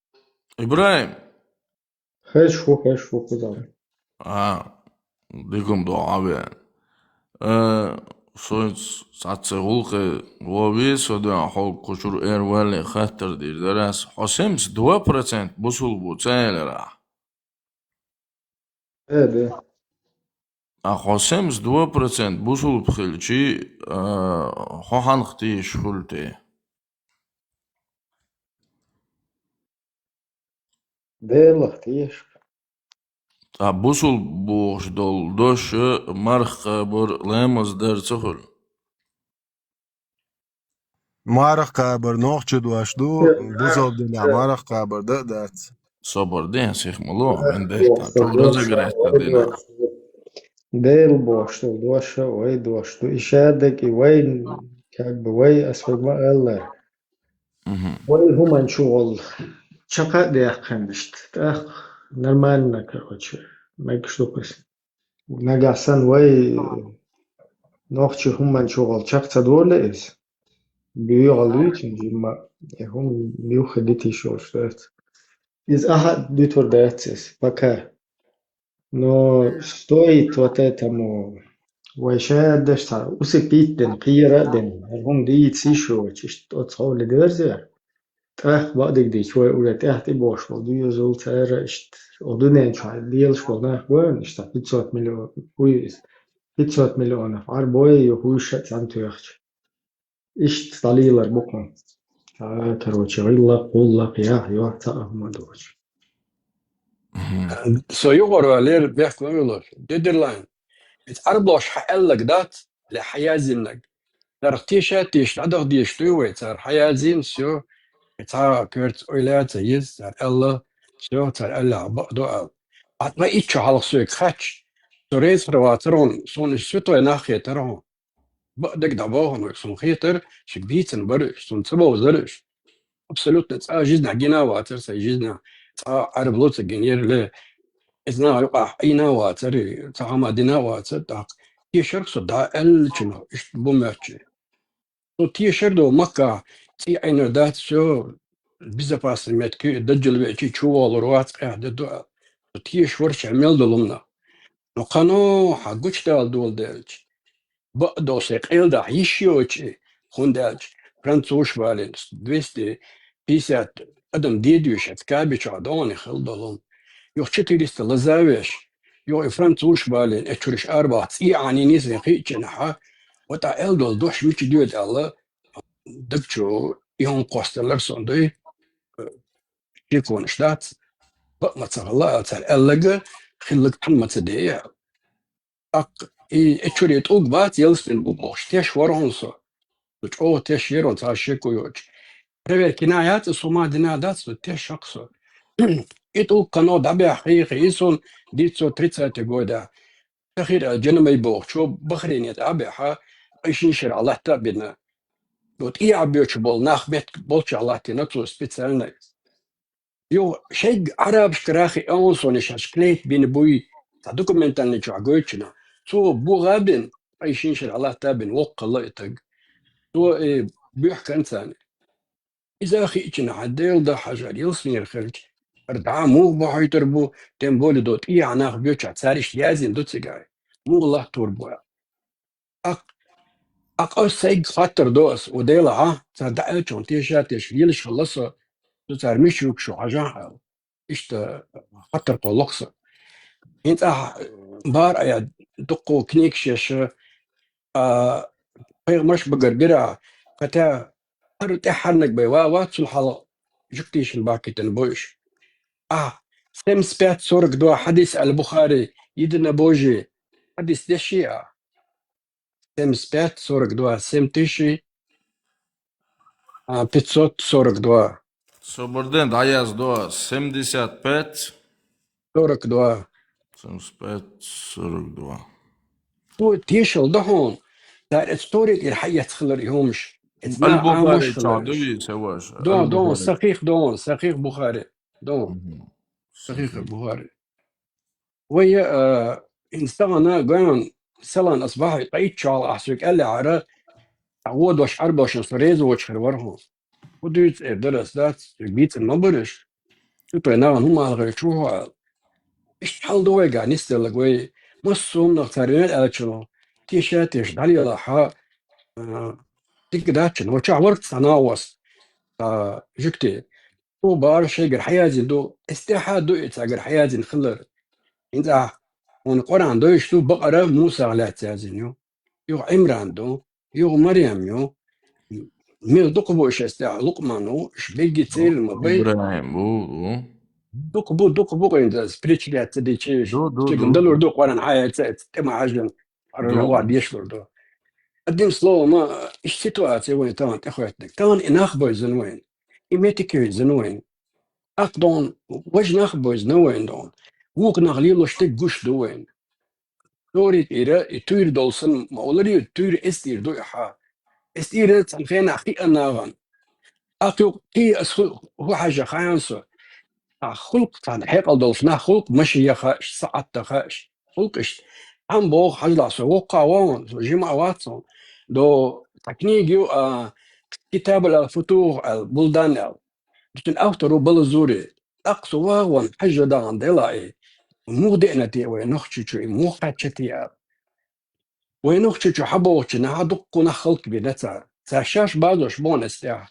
ИбрахӀим! Хеш хӀу, хеш хӀу, кхузахь. А, дикум до, а ве. Э, Соьца цхьацца гӀуллакхе вовза со, дуьхьа хьо кху чура эр валле хаттар дийр дара ас. Хьо семьдесят два процент бусулба ву ца элира ахь? Э, да. А хьо семьдесят два процент бусулба хилчи, а, хьо хьанах тийша хуьлу те? Делах тийша. Ткъа бусулба бохуш долу дош марха кхабар, ламаз дар ца хуьлу? Марха кхабар нохчийн дош ду, бусалба динехь марха кхабар дан а дац. Собар де, сих ма ло, вен дайта, чугӀа разогрейта дина. Дела бохуш долу дош а вай дош ду. И шадерг и вайн, как бы, вай, ас хьоьга ма-аллара. Мгм. Вай хӀуманна чугӀолла чекх а даьккхина иштта. ТӀаккха нормально, короче, мегаш ду-кх иза. Нагахь санна вай нохчийн хӀуманна чугӀолла чекх ца долу иза. БоьгӀал вуьйцу жимма, и хӀума юххе дитийша йолуш дац. Иза ахьа а дуьтур дац иза, пока. Но стоит вот этому вай шадерш цхьа усыпить дина, кхера а дина, хӀара хӀума дийца йиш йоцуш, иштта оцу хьоле дерза. ТӀаккха бакъдерг дийцича, вай уже тӀаьхьа тӀебогӀуш болу доьзал, цара иштта, оха дуьнен чохь лелаш болу нах бу, иштта пятьсот миллион, уй, пятьсот миллионов Ӏарбой а, юха вуьйш а цӀан тоьхча. Иштта дӀалелар бу-кх. Ца, короче, гӀиллакх, гӀуллакх, яхь, йохь, цхьа а хӀума доцуш. Мгм. Со юкъара валера, бехк ма вилош. Дедерлайн, иза Ӏарбоша хьан аьллаг дац, ле хьан яздиннаг? Царах теша а тешаш, дӀадаха дезаш дуй вай, цара хьан яздина, всё, и цхьа а коьрта ойла а ца еза, цара аьлла, всё, цара аьллехь бакъ ду аьлла. Ткъа итт шо хьалха соьга хаьттича, со реза хир вацара хьуна, суна уьш святой нах хетара хьуна. Бакъдерг дӀабоху хьуна, суна хетара, шуьга дийцина бара уьш, суна ца бовзара уьш. Абсолютно цкъа а жизнь гина а вацара сайн жизнь, цкъа а Ӏарбало ца гинера, ле, иза наха юкъахь Ӏийна а вацара, цхьа хӀума дина а вацара, тӀаккха тешара со дӀа аьллачунах иштта бу моьттуш. Со тешар ду Маккахь, цӀий Ӏийнар дац, всё, безопасный меттиг ю, и даджал веачий чуволур вац, къаьхьа де ду аьлла. Со тешаш вара шайн мел долу хӀуманах. Но кхано хьан гучудала доладелча, бакъдолу сайн къайладахьа йиш йоцуш и, хӀунда аьлча французаш балийна двести пятьдесят адам дедуьйш оцу Каабе чохь догӀанехь хилла долу. Юха четыреста лазавеш, юха и французаш балийна, э, чуьраш арабаха цӀий Ӏанийна сайн хиъча нахьа, ва тӀаккха аьлла долу дош мича доьду аьлла, даг чу и хӀума кхоссаллара сон дуй, э, шеконаш дац, бакъ ма ца хилла, цара аьллага, хиллага тхан ма ца деа. ТӀаккха и, и чуьра тӀулг бац, ялсамани бу бохуш, теш вара хьуна со. Со чӀогӀа теш яра хьуна, цхьа шеко йоцуш. Проверка йина яц, со ма дина дац, со теш хьакха со. И тӀулг кхано дӀабаьхьа хьийха, и сон девятьсот тридцатый года. Тахир а Джанамай бохучо Бахрейне дӀабаьхьа, ткъе шина шарахь латта а бина. Вот и Ӏабоьчу болу нах меттиг болчохь латтийна цо специально. Юха шайга Ӏарабашкара хиъна суна шаьш клейт бина буй, цхьа документальный чохь гойтучунах. Цо бухабина, ткъе шина шарахь латта а бина, воккхалла и таг. Цо, э, буьхкан царна. Иза хиъчина хьан Дела дан хьажар, ялсаманера хилча, хӀара дӀа муха бохьуьйтур бу, тем более до тӀехьа нах боьчохь, цара иштта яздина ду цигахь. Муха латтор бу? Акъ-, акъа сайга хаттар до ас, о Дела, хьан, цара дӀа аьллачунна теша а теш, лелаш хилла со, со цара мича вуьгу шу хьажахь аьлла. Иштта хаттар кхоллакх сан. ХӀинца ахь бара айхьа дуккха книгаш еш, а, пайхамарш багара бира, хотя хӀара тӀаьххьарниг бай ва, вац цул хьалха жуьгтийшина бахкийтина бу уьш. Ахь семьдесят пять сорок два хьадис аль-Бухари, единобожие, хьадис деши а. Семьдесят пять сорок два, семь тысяч, а, пятьсот сорок два. Собар де, дӀаяздо, семьдесят пять. Сорок два. Семьдесят пять сорок два. Цо тешал до хьуна, цара эцу Товрат тӀера хьаэцна хилар и хӀумаш. Эцу нах Ӏамош хилар. Аль-Бухари чохь дуй, ца ваша? Дон, дон, Аль-Бухари. Сахих дон, Сахих Бухари. Дон. Мгм. Сахих Бухари. Вай, а, хӀинца тахана гоьн салан ас бахьа ткъа итт шо хьалха ахь соьга аьллехьара, ахь вон дош Ӏарбошна со реза воцуш хир вара хьуна. ХӀун дуьйцу эр дара ас дац, соьга бийцина ма бара уьш. Цу тӀе нахана хӀума алахьа чу хьо аьлла. Иштта хьал ду вайгахь нисделлаг вай, массо а хӀуманах цара вен аьллачунах, теша-теша дӀалелахьа, а, дика дац шоана, вачахь варх цхьа нагӀа вац, а, жугти. Цо бара шайгара хьаяздина ду, эс тӀехьа ду и цхьагара хьаяздина хилар. ХӀинца хьуна Къуръан дойш ду, Бакъара Мусах лаьцна яздина ю. Юха Ӏимран ду, юха Марем ю. Мел дукха бу уж эс тӀехьа, Лукъман ву, уж беррига церан ма бай. ИбрахӀим ву, ву. Дукха бу, дукха бу, къинтӀа, притч лаьцна дичи, ду, ду, чиган ду, далур ду, Къуръан хьаяьцна, тӀема хьажан, Ӏарбойн ду. Вар дешалур ду. Одним словом, а, иштта ситуация вайн тахана тӀехӀоьттинарг. Тахана и нах бовзина вайна. И меттиг йовзина вайна. Аккха догӀун важа нах бовзина вайна догӀун. Вукху нах лелош дерг гуш ду вайна. Тори тӀера, и туьйра долу санна, ма оларе, туьйра эс тӀера ду и хьа. Эс тӀера цхьана хенахь хиъна нагӀана. Аккха юкъа кхин ас хӀу-, хӀу хьажа хаьан со. А, хӀуллакх цхьана хьекъал долуш нах, хӀуллакх машен яха аш, саӀат даха аш. ХӀуллакх иштта. Хьан боху хьажалахь со, воккхахь ван, со жима а вац хьуна. До цхьа книга ю, а, Китабул ал-Футух аьлла, Булдан аьлла. Цуьнан автор ву Балазури. ТӀаккха со вагӀа ван хьажа дахана дела и. Муха деана те вай Нохчийчу, и муха кхаьчча те аьлла. Вай Нохчийчу хьабогӀучу нахьа дуккха нах хӀаллакбина цара. Цара шаьш базош боху ас тӀехь.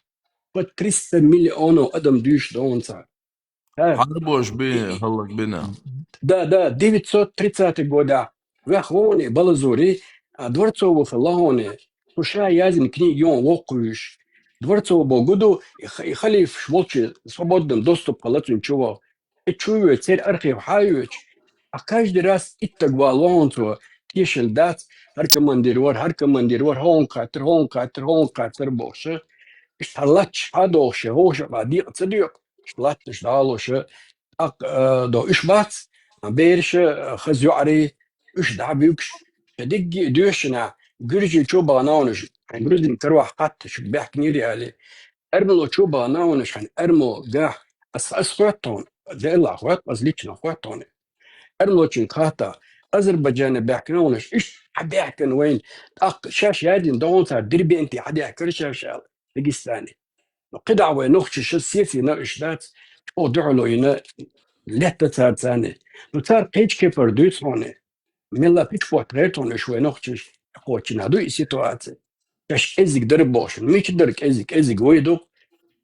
Под триста миллионов адам дуьйш догӀун цара. Ха? Хьарбош би хӀаллакбина. Да, да, девятьсот тридцатый годахь ваьхна ву и Балазури, а, Дворцовый хилла хьуна. Цо ша яздина книга ю воккхавуьйш. Дворцовый боху ду, и ха-, и халифаш волчу свободным доступ хилла цуьнан чу ваха. И чу воьду, церан архив хьа а воьду. А каждый раз иттаг вала ву хьуна цо, тешалла дац, хӀара командир вара, хӀара командир вара, хӀунга кхаьттира, хӀунга кхаьттира, хӀунга кхаьттира бохуш. Иштта хьан латташ хьа а дохуш, хӀуша а декъа ца доькъу, иштта латташ дӀалуш, тӀаккха, а, до уьш бац, а, бераш, а, хаза йоӀарий, уьш дӀа а буьгуш, ша дигги а доьшина, гуьржий чу бахана ву уьш, хьайн грузин карвахь кхатта, шуьга баьхкинера аьлла. Эрмало чу бахана ву уьш, хьайн эрмало гахь, ас, ас хоьтту хьуна, Делла хоьтту, ас лично хоьтту хьуна. Эрмалочуьнга хатта, Азербайджане баьхкина ву уьш, иштта хьабаьхкина вайна, тӀаккха шаьш яздина догӀун цара Дербенте хьадаьхкира шаьш аьлла, Дагестане. Ну, кхидӀа вай нохчаша сецийна уьш дац, чӀогӀа дуьхьало йина летта цара царна. Ну, цара кхечу кепара дуьйцу хьуна. Мелла пичпот гӀерта хьуна уьш вай нохчаша, кхоччина ду и ситуация. Шаьш кӀеззиг дара бохуш, мича дара кӀеззиг, кӀеззиг вай ду,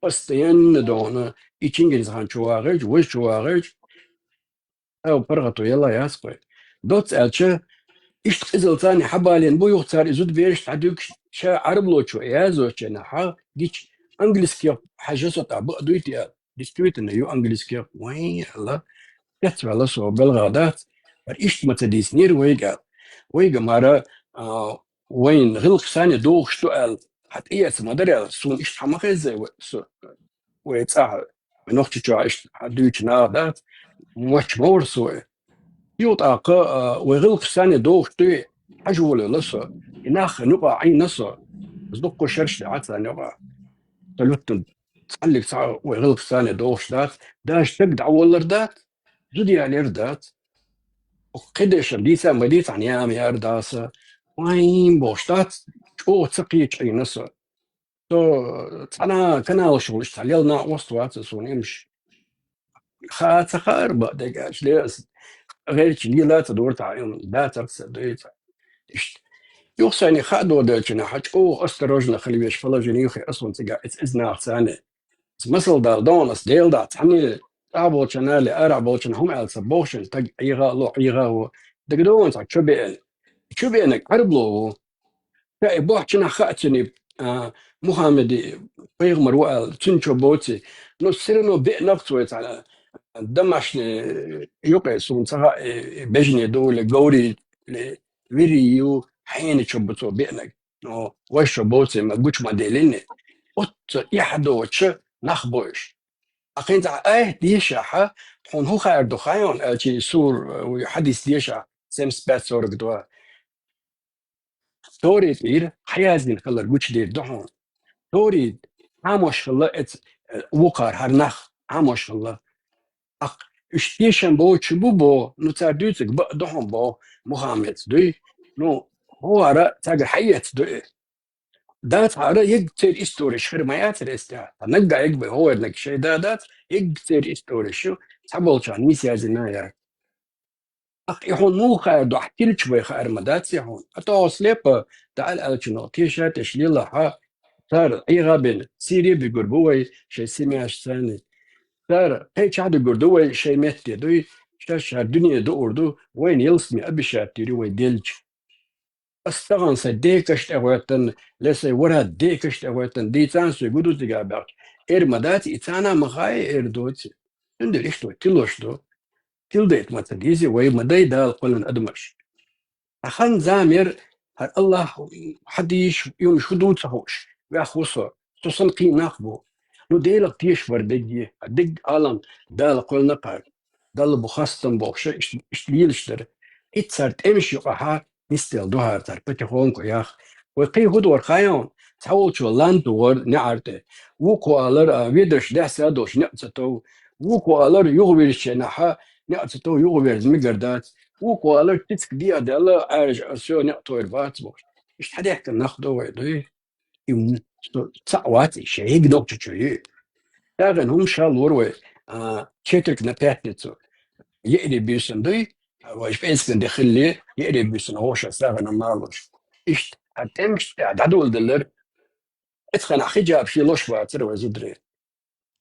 постоянно догӀуна, и Чингиз-хан чу вагӀирча, важа чу вагӀирча, Ау, паргӀато яла яц кхой. Доцца аьлча, иштта къизалла царна хьабалийна бу, юха цара и зудабераш дӀадуьгуш, ша Ӏарбало чу яздечу хьа гича, английских хьажа со тӀа баа дуй те аьлла. Действительно, ю английских, вайн аьлла. Эцваьлла со, белгӀа дац. ХӀара иштта ма ца дийцинера вайга аьлла. Вайга мара, а, вайн гӀиллакхаш санна дохуш ду аьлла. Хьан тӀеэца ма дара аьлла, суна иштта хьан ма хеззай вай, со. Вай цӀахь, вай Нохчийчохь иштта хьан дуьйцу наха дац, моч ма вара со. Юха тӀаккха, а, вай гӀиллакхаш санна дохуш дуй, хьажа волавелла со. И нах хӀун юкъа Ӏийна со. Ас дуккха шераш даьхьа царна юкъа. Абсолютно цхьаллиг цхьа вай гӀиллакхаш санна дохуш дац. Даже стаг дӀаволлар дац, зуда ялар дац. Кхидершам дийца ма дийца хьан яма яр даса. Вайн бохуш дац, чӀогӀа ца кхеча Ӏийна со. Со цхьана каналаш волуш цхьа лела накъост вац суна имаш. Хаа ца хаара баа дегаш, ле ас гӀерча лела ца дора цхьа имаш, дацар ца дуьйца. Иштта. Юха сайна хаа доделчина, хьан чӀогӀа осторожно хила веш положение юхе ас ван цига эц, эц нах царна. Ас масал дала догӀун ас Дела дахь цхьаьна, тӀехь болчана а ле, арахь болчана хӀума аьлла ца бохушан, таг ӀийгӀа а ло, ӀийгӀа а во. ДагадогӀун цхьа чу беана. Чу беанаг Ӏарбало ву. Ша и бохчанах хаьа цуьнан, а, Мухаммади пайхамар ву аьлла, цуьнан чо боций. Ну, все равно беанакх цо вай цхьана, домашний юкъе суна ца хаьа, и, и бежане ду, ле говрий, ле вирий ю, хьенан чо бу цо беанаг. Ну, вай чо боций, ма гучу ма деллиний. Оццу эхь доцуша нах бу уьш. Ахь хӀинца айхьа дешахьа, тхуна хӀун хаьар ду хаьий хьуна, аьлча, сур, э, хьадис дешахь, семьдесят пять сорок два. Тори тӀера хьаяздина хилар гучудийр ду хьуна. Тори Ӏамош хилла эц, э, вукхар хӀара нах, Ӏамош хилла. Ахь уьш тешам боцуш бу бо, ну, цара дуьйцург баа ду хьуна бо, Мухаммедс дуй. Ну, хӀара цаьргара хьаэца ду и. Дацахьара, егг церан историш хир ма яцара эс тӀехь. Ткъа наггахь егг бай хӀораннаг шайн да дац, егг церан историш ю, цхьаболчарна нийса яздина яра. Ах, и хьуна муха хаьар ду, ахь тилча вай хаар ма дац и хьуна. А то слепо, да аьлла аьлча, но, теша теш лела хьа, цар Ӏеха бен, сире бигур бу вай, шай семьяш цани. Цар кхеча дигур ду вай, шай метте дуй, шар шар дуне дуур ду, вайна ялсме обещать дир вай делча. Ас тахана са декаш тӀе гӀоьттан, ле сай вара декаш тӀе гӀоьттан, дийцан сой гуду цига баьхча. Эр ма дац, и цана ма хай, эр доци. Цундела иштта вай тилош ду. Тилдайт ма ца дизи, вай ма дай Дала кхоьллина адамаш. Хан замер, хӀар Аллах хьадийш, юм шу ду ца хууш, ваьх ху со. Со сан кхин нах бу. Ну, Делах теш вар дегги, а дег алам Дала кхоьллина кхар. Далла бу хастам бохуша, иш, иш лелаш дара. Ит цар тӀемаш юкъахьа, нисдел духьар цар, потихоньку ях. Вай кхин хӀу дора хаьон, цхьаволчо лан тугӀар неӀар тӀе. Вукхо алар, а, ведарш дехьса долуш неӀ ца тов. Вукхо алар, юхавирзича нахьа, неӀ ца тов, юхаверза мегар дац. Вукхо алар, тицка диа делла, Ӏаьржа, а, со неӀ тойр бац бохуш. Иштта хьадаьхкина нах до вай, дуй? И м-, со-, цхьаъ вац и, шайга нохчичо ю. СагӀина хӀума ша лора вай, а, четверг на пятницу. Еаре буьйсан дуй, вай шпенскан де хилли, еаре буьйсан гӀоша сагӀина малуш. Иштта, а тӀемаш тӀе дӀадоладеллар, эцхана хиджаб ши лош бацар вай зударий.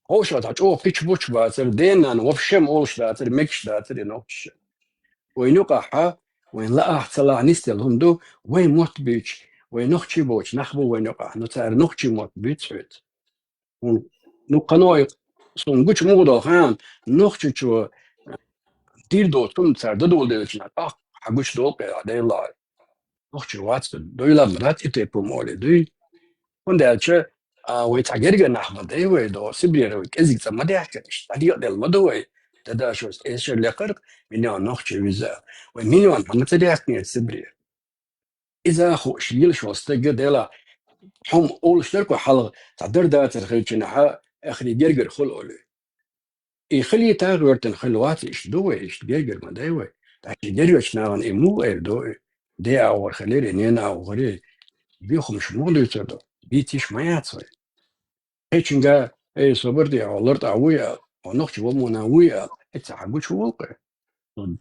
ГӀоша цхьа чӀогӀа кхич буч бацар, денан вообще ма олуш дацар, мегаш дацар и нохчаша. Вайн юкъахьа, вайн лаахь ца лаахь нисдел хӀума ду, вай мотт буьйцу, вай нохчий боцу нах бу вайн юкъахь, ну цара нохчий мотт буьйцу хьоьца. Хьуна, ну, кханой суна гучу муха долу хаам, нохчичо дийр доцу хӀума цара дадолделча, тӀаккха хьан гучу долу кхерахь, Делахь. Нохчий вац, дуйла ма дац и тайпа моле дуй. ХӀунда аьлча, а, вай цхьа гергара нах ма дай вай до, Сибрера вай кӀезиг цӀа ма даьхкина, иштта дӀадекъаделла ма ду вай. Дадашо эшар лекхарх, миллион нохчий виза. Вай миллион хьан ма ца даьхкина Сибрера. Иза хууш йилаш волу стегга дела, хьума олуш дара кху хьалха, цхьа дар дацар хилчинахьа, эхарий гергара хуьлу олий. И хилийта гӀоьртина хила вац, иштта ду вай, иштта гергара ма дай вай. ТӀаккха и гергачу нахана и муха эр ду и? Де агӀор хилира, нена агӀор хилира. Бехамаш муха дуьйцур ду? Дийца йиш ма яц вай. Кхечуьнга, эй, собар де, хьо лартӀахь вуй ала, хьо нохчи вамона вуй ала, хӀетта хьан гучу волу кхе?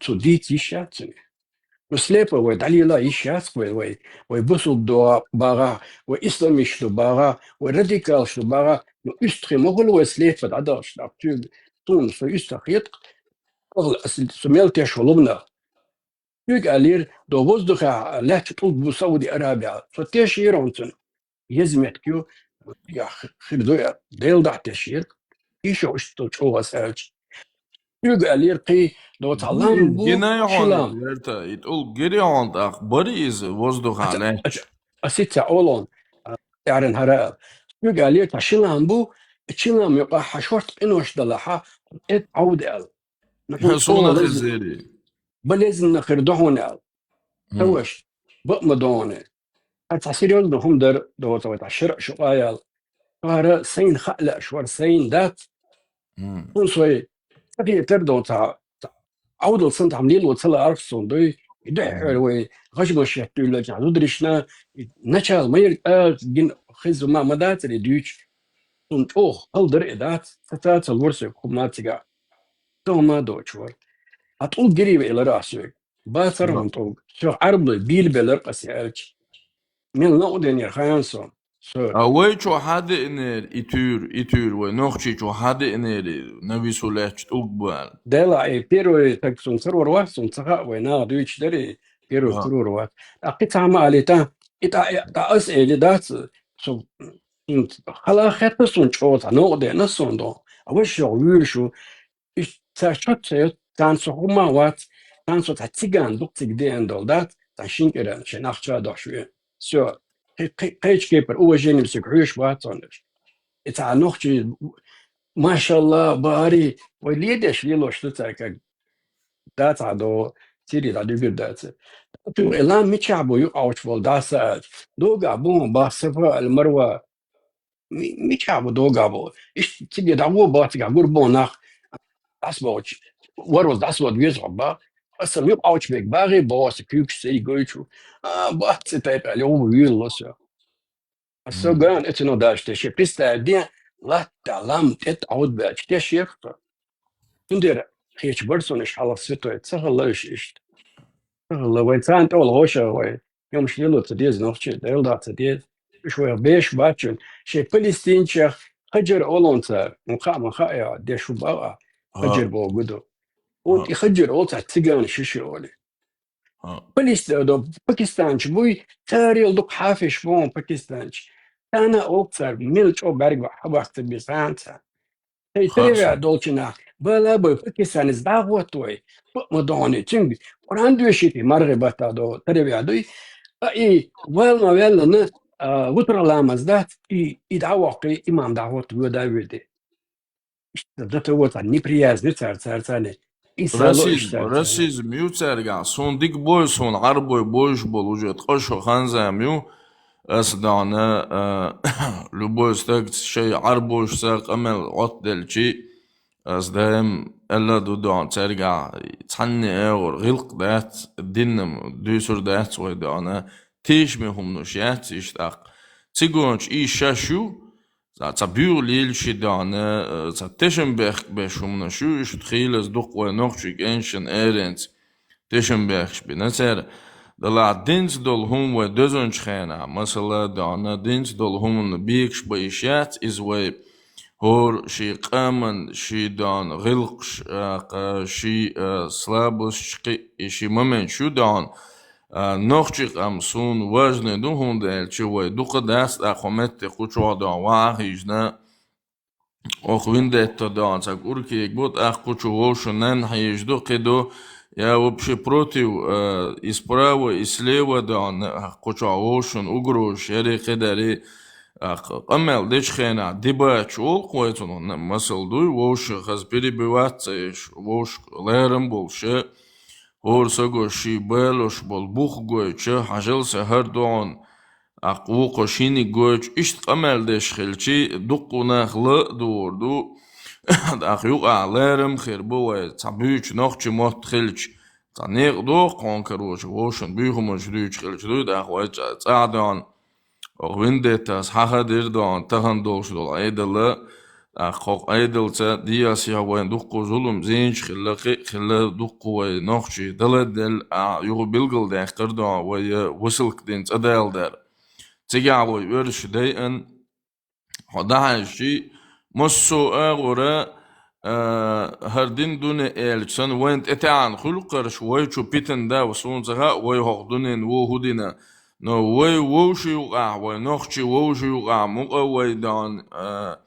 Цу дийца йиш яц цуьнан. Ну, слепо вай дӀалела йиш яц вай, вай, вай бусулба ду багӀа, вай исламист ду багӀа, вай радикалш ду багӀа, ну, уьстагӀий ма хуьлу вай слепо дӀадахча, тӀаккха цуьнга, суна, со уьстагӀ хетахь, ахла ас, со мел теш волу нах. Цуьнга аьллера, до воздухехь лаьттачу тӀулг бу Сауди Арабия. Со тешера хьуна цуьнан. Еза меттиг ю, я х-, хир ду я, Дела дахьа тешера. Иша иштта чӀогӀа ас аьлча. Цуьнга аьллера кхин, до цхьа лам бу, гинай хьуна ши лам. Верта, и тӀулг гири хьуна тӀаккха, бари иза воздухехь лаьттачу. Ас итт ца олон, а, тӀаьхьаран хӀара аьлла. Цуьнга аьллера, цхьа ши лам бу, и ши лам юкъахь хьан шорта къинош далахьа, тӀе Ӏовда аьлла. Ну, хьуна суна олан хезери. Болезненно хир ду хьуна аьлла. Ца ваша, бакъ ма догӀу. Хьан цхьа серьёзно хӀума дара, доца вай цхьа шира а шу къаял. ХӀара сайна хаа лаьаш вара, сайна дац. ХӀун сой, ца хетар доца, Ӏовдал санна тхьам лело ца лаарх суна дуй. И дуьххьара вай гӀажмаш еттуьйллачхьа зударишна, и начал ма ерг а гин хеза ма, ма дацар и дуьйцу. Суна чӀогӀа хала дара и дац, ца ца ца лора соьга хӀума цигахь. Со хӀума доцуш вара. Хьан тӀулг гири вейлара ахь соьга? Бацара хьуна тӀулг. Соьх Ӏарблой бийла белара ас аьлча. Мел новкъа денера хаьан со. Со. А вай чу хьан деънера и туьйра, и туьйра вай нохчий чу хьан деънера, навису лаьттачу тӀулг бу аьлла? Дела, и первый так суна ца рор вац, суна ца хаьа вай наха дуьйцуш дарий, первый ца рор вац. ТӀаккха кхин цхьа ма алита, и тӀа, и тӀа ас эли дац, со, суна хала хетта суна чӀогӀа цхьа новкъа деъна суна доху. А вай шух вуьйр шу, Иштта цара чот ца йо, царна со хӀума вац, царна со цхьа циган дукха цига деана долу дац, цхьа шин кӀира шайн ахча дохуш ве. Всё. Кхи-, кхи-, кхечу кепара уважение соьга хьоьжуш вац хьуна уьш. И цхьа нохчий, машалла, бари, вай ледеш лелош ду цаьрга. Да цхьа до, цири дӀадуьгур дац. Цу и лам мичахь бу юкъа Ӏовчу болу дӀаса аьлча. Догахь бу хьуна бах Сафа аль Марва. Ми-, мичахь бу догахь бу? Иштта цига дӀагӀо бах, цигахь гур бу нах. ДӀасабохучу, ворваз дӀасабо веза хьо бах. Аса юкъа Ӏовчу бег багӀий боху аса куьйгаш ца и гойту. А, бац ци тайпа аьлла, юха вуьйлало со. Аса ган эцано даш теше, представь де, латта лам тӀе Ӏовдабаьлча тешех со. Цундела кхечу бар суна иштта хьалха святой, ца хала иштта. Алла, вай царна тӀе ола гӀоша вай. Йомаш лело ца деза нохчий, Дала даха ца деза. Уж вай беш бачун. Шей палестинчех хьаджар олонца, ма хаа, ма хаа, деш хӀу баӀа, хьаджар богу ду. Вот и хьаджар олца циган шиши оли. Палест-, э, до, пакистанчи буй, царел дук хьафиш бон пакистанчи. Тана олцар, мил чӀо бӀарго хьабахта бисанца. Хей, тривя долчина. Бала бой, пакистанец дагӀот вой. Ма дони, цинг, Къуръан дуьшити маргӀи бата до, тривя дуй. А и, вал ма валла на, а, вутра ламаз дац, и, и дагӀохи, имам дагӀот вёда вёди. Иштта дата вот неприязни цар, цар, царни. И сало Расизм, иш цар, царни. Расизм ю царга. Сон дик бой, сон гӀарбой бойш бол уже ткъа шо ханзам ю. Ас дана, а, любой стаг шей гӀарбойшца къамел гӀотделчи, ас даим элла ду дона царга. Цхьанни эгӀур гӀилкъ дац, диннам дуьсур дац вай дона. Тийш ме хӀумнуш яц иштта. Цигонч и шаш ю, Ца, ца буьгӀу лийла ши дона, э, ца тешам бехк беш хӀуманаш ю, иштта хийлаза дукха вай нохчий кӀеншин эренца тешам бехкаш бина цара. Далахь динца долу хӀума вай дозанчу хенахь, масала, дона, динца долу хӀуманна бекаш ба иш яц, иза вай хӀора ши къаман, ши дона гӀилкхаш, а, кха, ши, а, слабосташ кхи, и ши моменташ ю дона. А, нохчий къам суна важный ду, хӀунда аьлча вай дукха дац тӀаккха хӀо метте кху чохь дона ван а хьийжна, оху виндетта дона ца куркиг бу, тӀаккха кху чу вовшун нанна хьийжа ду, кхи ду, я вообще против, а, и справа, и слева дона, кху чохь вовшун угрозаш яри, кхидари, а, къамел дечу хенахь дебаташ олу кху вай цунах, масал дуй, вовшах хаза перебивать ца еш, вовшах лерам болуша, хӀора саго ший балош болу бух гойтуша, хьажал сан хӀара догӀун, аккха вукхо шиниг гойтуш, иштта къамел деш хилчи, дуккха нах ла а дугӀур ду. ТӀаккха юкъахь лерам хир бу вай, цхьа буьйчу нохчи мотт хилча, цхьа некъ доху хьуна карочу, вовшан буьйхамаш дуьйцуш хилча дуй, тӀаккха вай цӀа-, цӀахь догӀун. Оха виндеттас хьаха дир дона тахана долуш долу Ӏедалла, тӀаккха хӀокху Ӏедалца диясехь вайн дуккху зулам зийначу хилла, кхин а хилла дуккху вай нохчий даладделла, а, юха билгалдаьккхира дона вай высылка дина цӀа далдар. Цигахь вай оьрсаш дайан, хьо дӀахьаьжчи, массо а агӀора, а, хӀара дин дуьне аьлча санна, вайна тӀетаьӀна хуьлу кхарш, вай чу питана да, суна ца хаьа, вай хӀокху дуьненан вон хӀу дина. Но вай вовши юкъахь, вай нохчи вовши юкъахь, мукъа вай дон, а,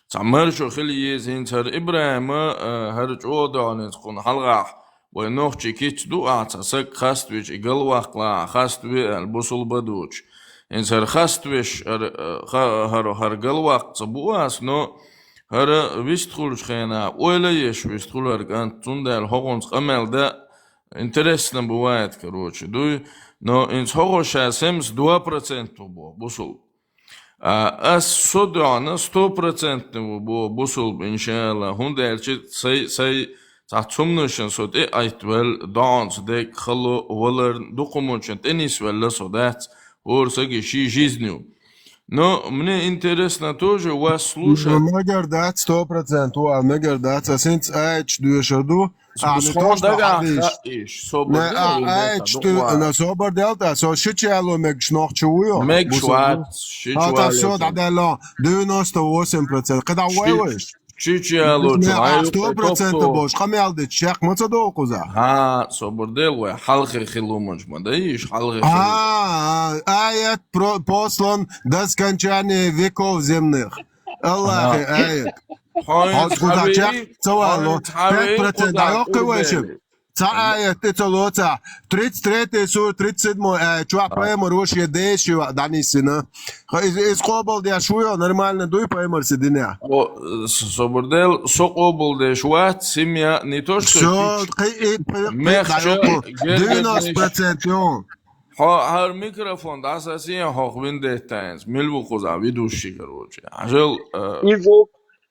цхьа маршо хила еза хӀинца хӀара ИбрахӀима, а, хӀара чӀогӀа дон хӀинца кхунна хьалгахь, вай нохчи кица ду ахьа цхьа саг хаставича и галваккхалахьа, хаставе аьлла, бусулба доцуш. ХӀинца хӀара хаставеш, хӀара, а, ха-, хӀара, хӀара галваккха ца бу ас, но хӀара вистхуьлучу хенахь, ойла еш вистхуьлу хӀара кӀант, цундела хӀокхунца къамел дан, Интересно бывает, короче, дуй, но инца хӀокхо ша семьдесят два процента бу бусулба. А ас со доьгӀна сто процентный ву бу бусулба, иншаалла. ХӀунда аьлча сай, сай цхьа цумнашан со тӀе Ӏайтта ваьлла, доьгӀанца дерг хало валарна, дукхамочун тӀе нисваьлла со дац, хӀора саги ший жизнью. Но мне интересно тоже вас слушать. Мегар дац, сто процентов, а мегар дац, ас хӀинца аьча доьшур ду. А, не то, что дагахь хьадийш. Хаиш, собар Не, дел, а, вин аьча дета ду, дукъа. На собар дел, та со шича яло мегаш нохча ву ё? Мегаш вац, шича вац. Все, да, да, девяносто восемь процентов. Когда вай ваш? Шича яло, не, а, сто процентов бош. Къамел дечу, шек ма ца доху кхуза. Ха, собар дел вай, хьалхе хилуманча ма даиш, хьалхе хилу. А, а, аят про-, послан до скончания веков земных. Аллахе аят. Хьо хьо хӀинца кхуза хьаве, чекх ца вало. Хьо хӀинца хьаве, пять процентов кхуза дӀайоккхи вайша. Курбели. Ца аят тӀе ца лоцахь. Тридцать третий сура, тридцать седьмой аят. Чохь пайхамар вуш я деши ваъ дӀанисина. Ха, из, из къобал деш ву ё, нормально дуй пайхамар си динехь? О, с-, собар дел, со къобал деш вац, семья, не то, что шича. Всё, кхи-, и, кхи-, кхи-, мехча, дӀайоккху. Девяносто процентов ё. Хьо хӀара микрофон дӀасасийна хьох виндеттайнца. Мила ву кхузахь ведущий, короче? Хьажал, э, И звук,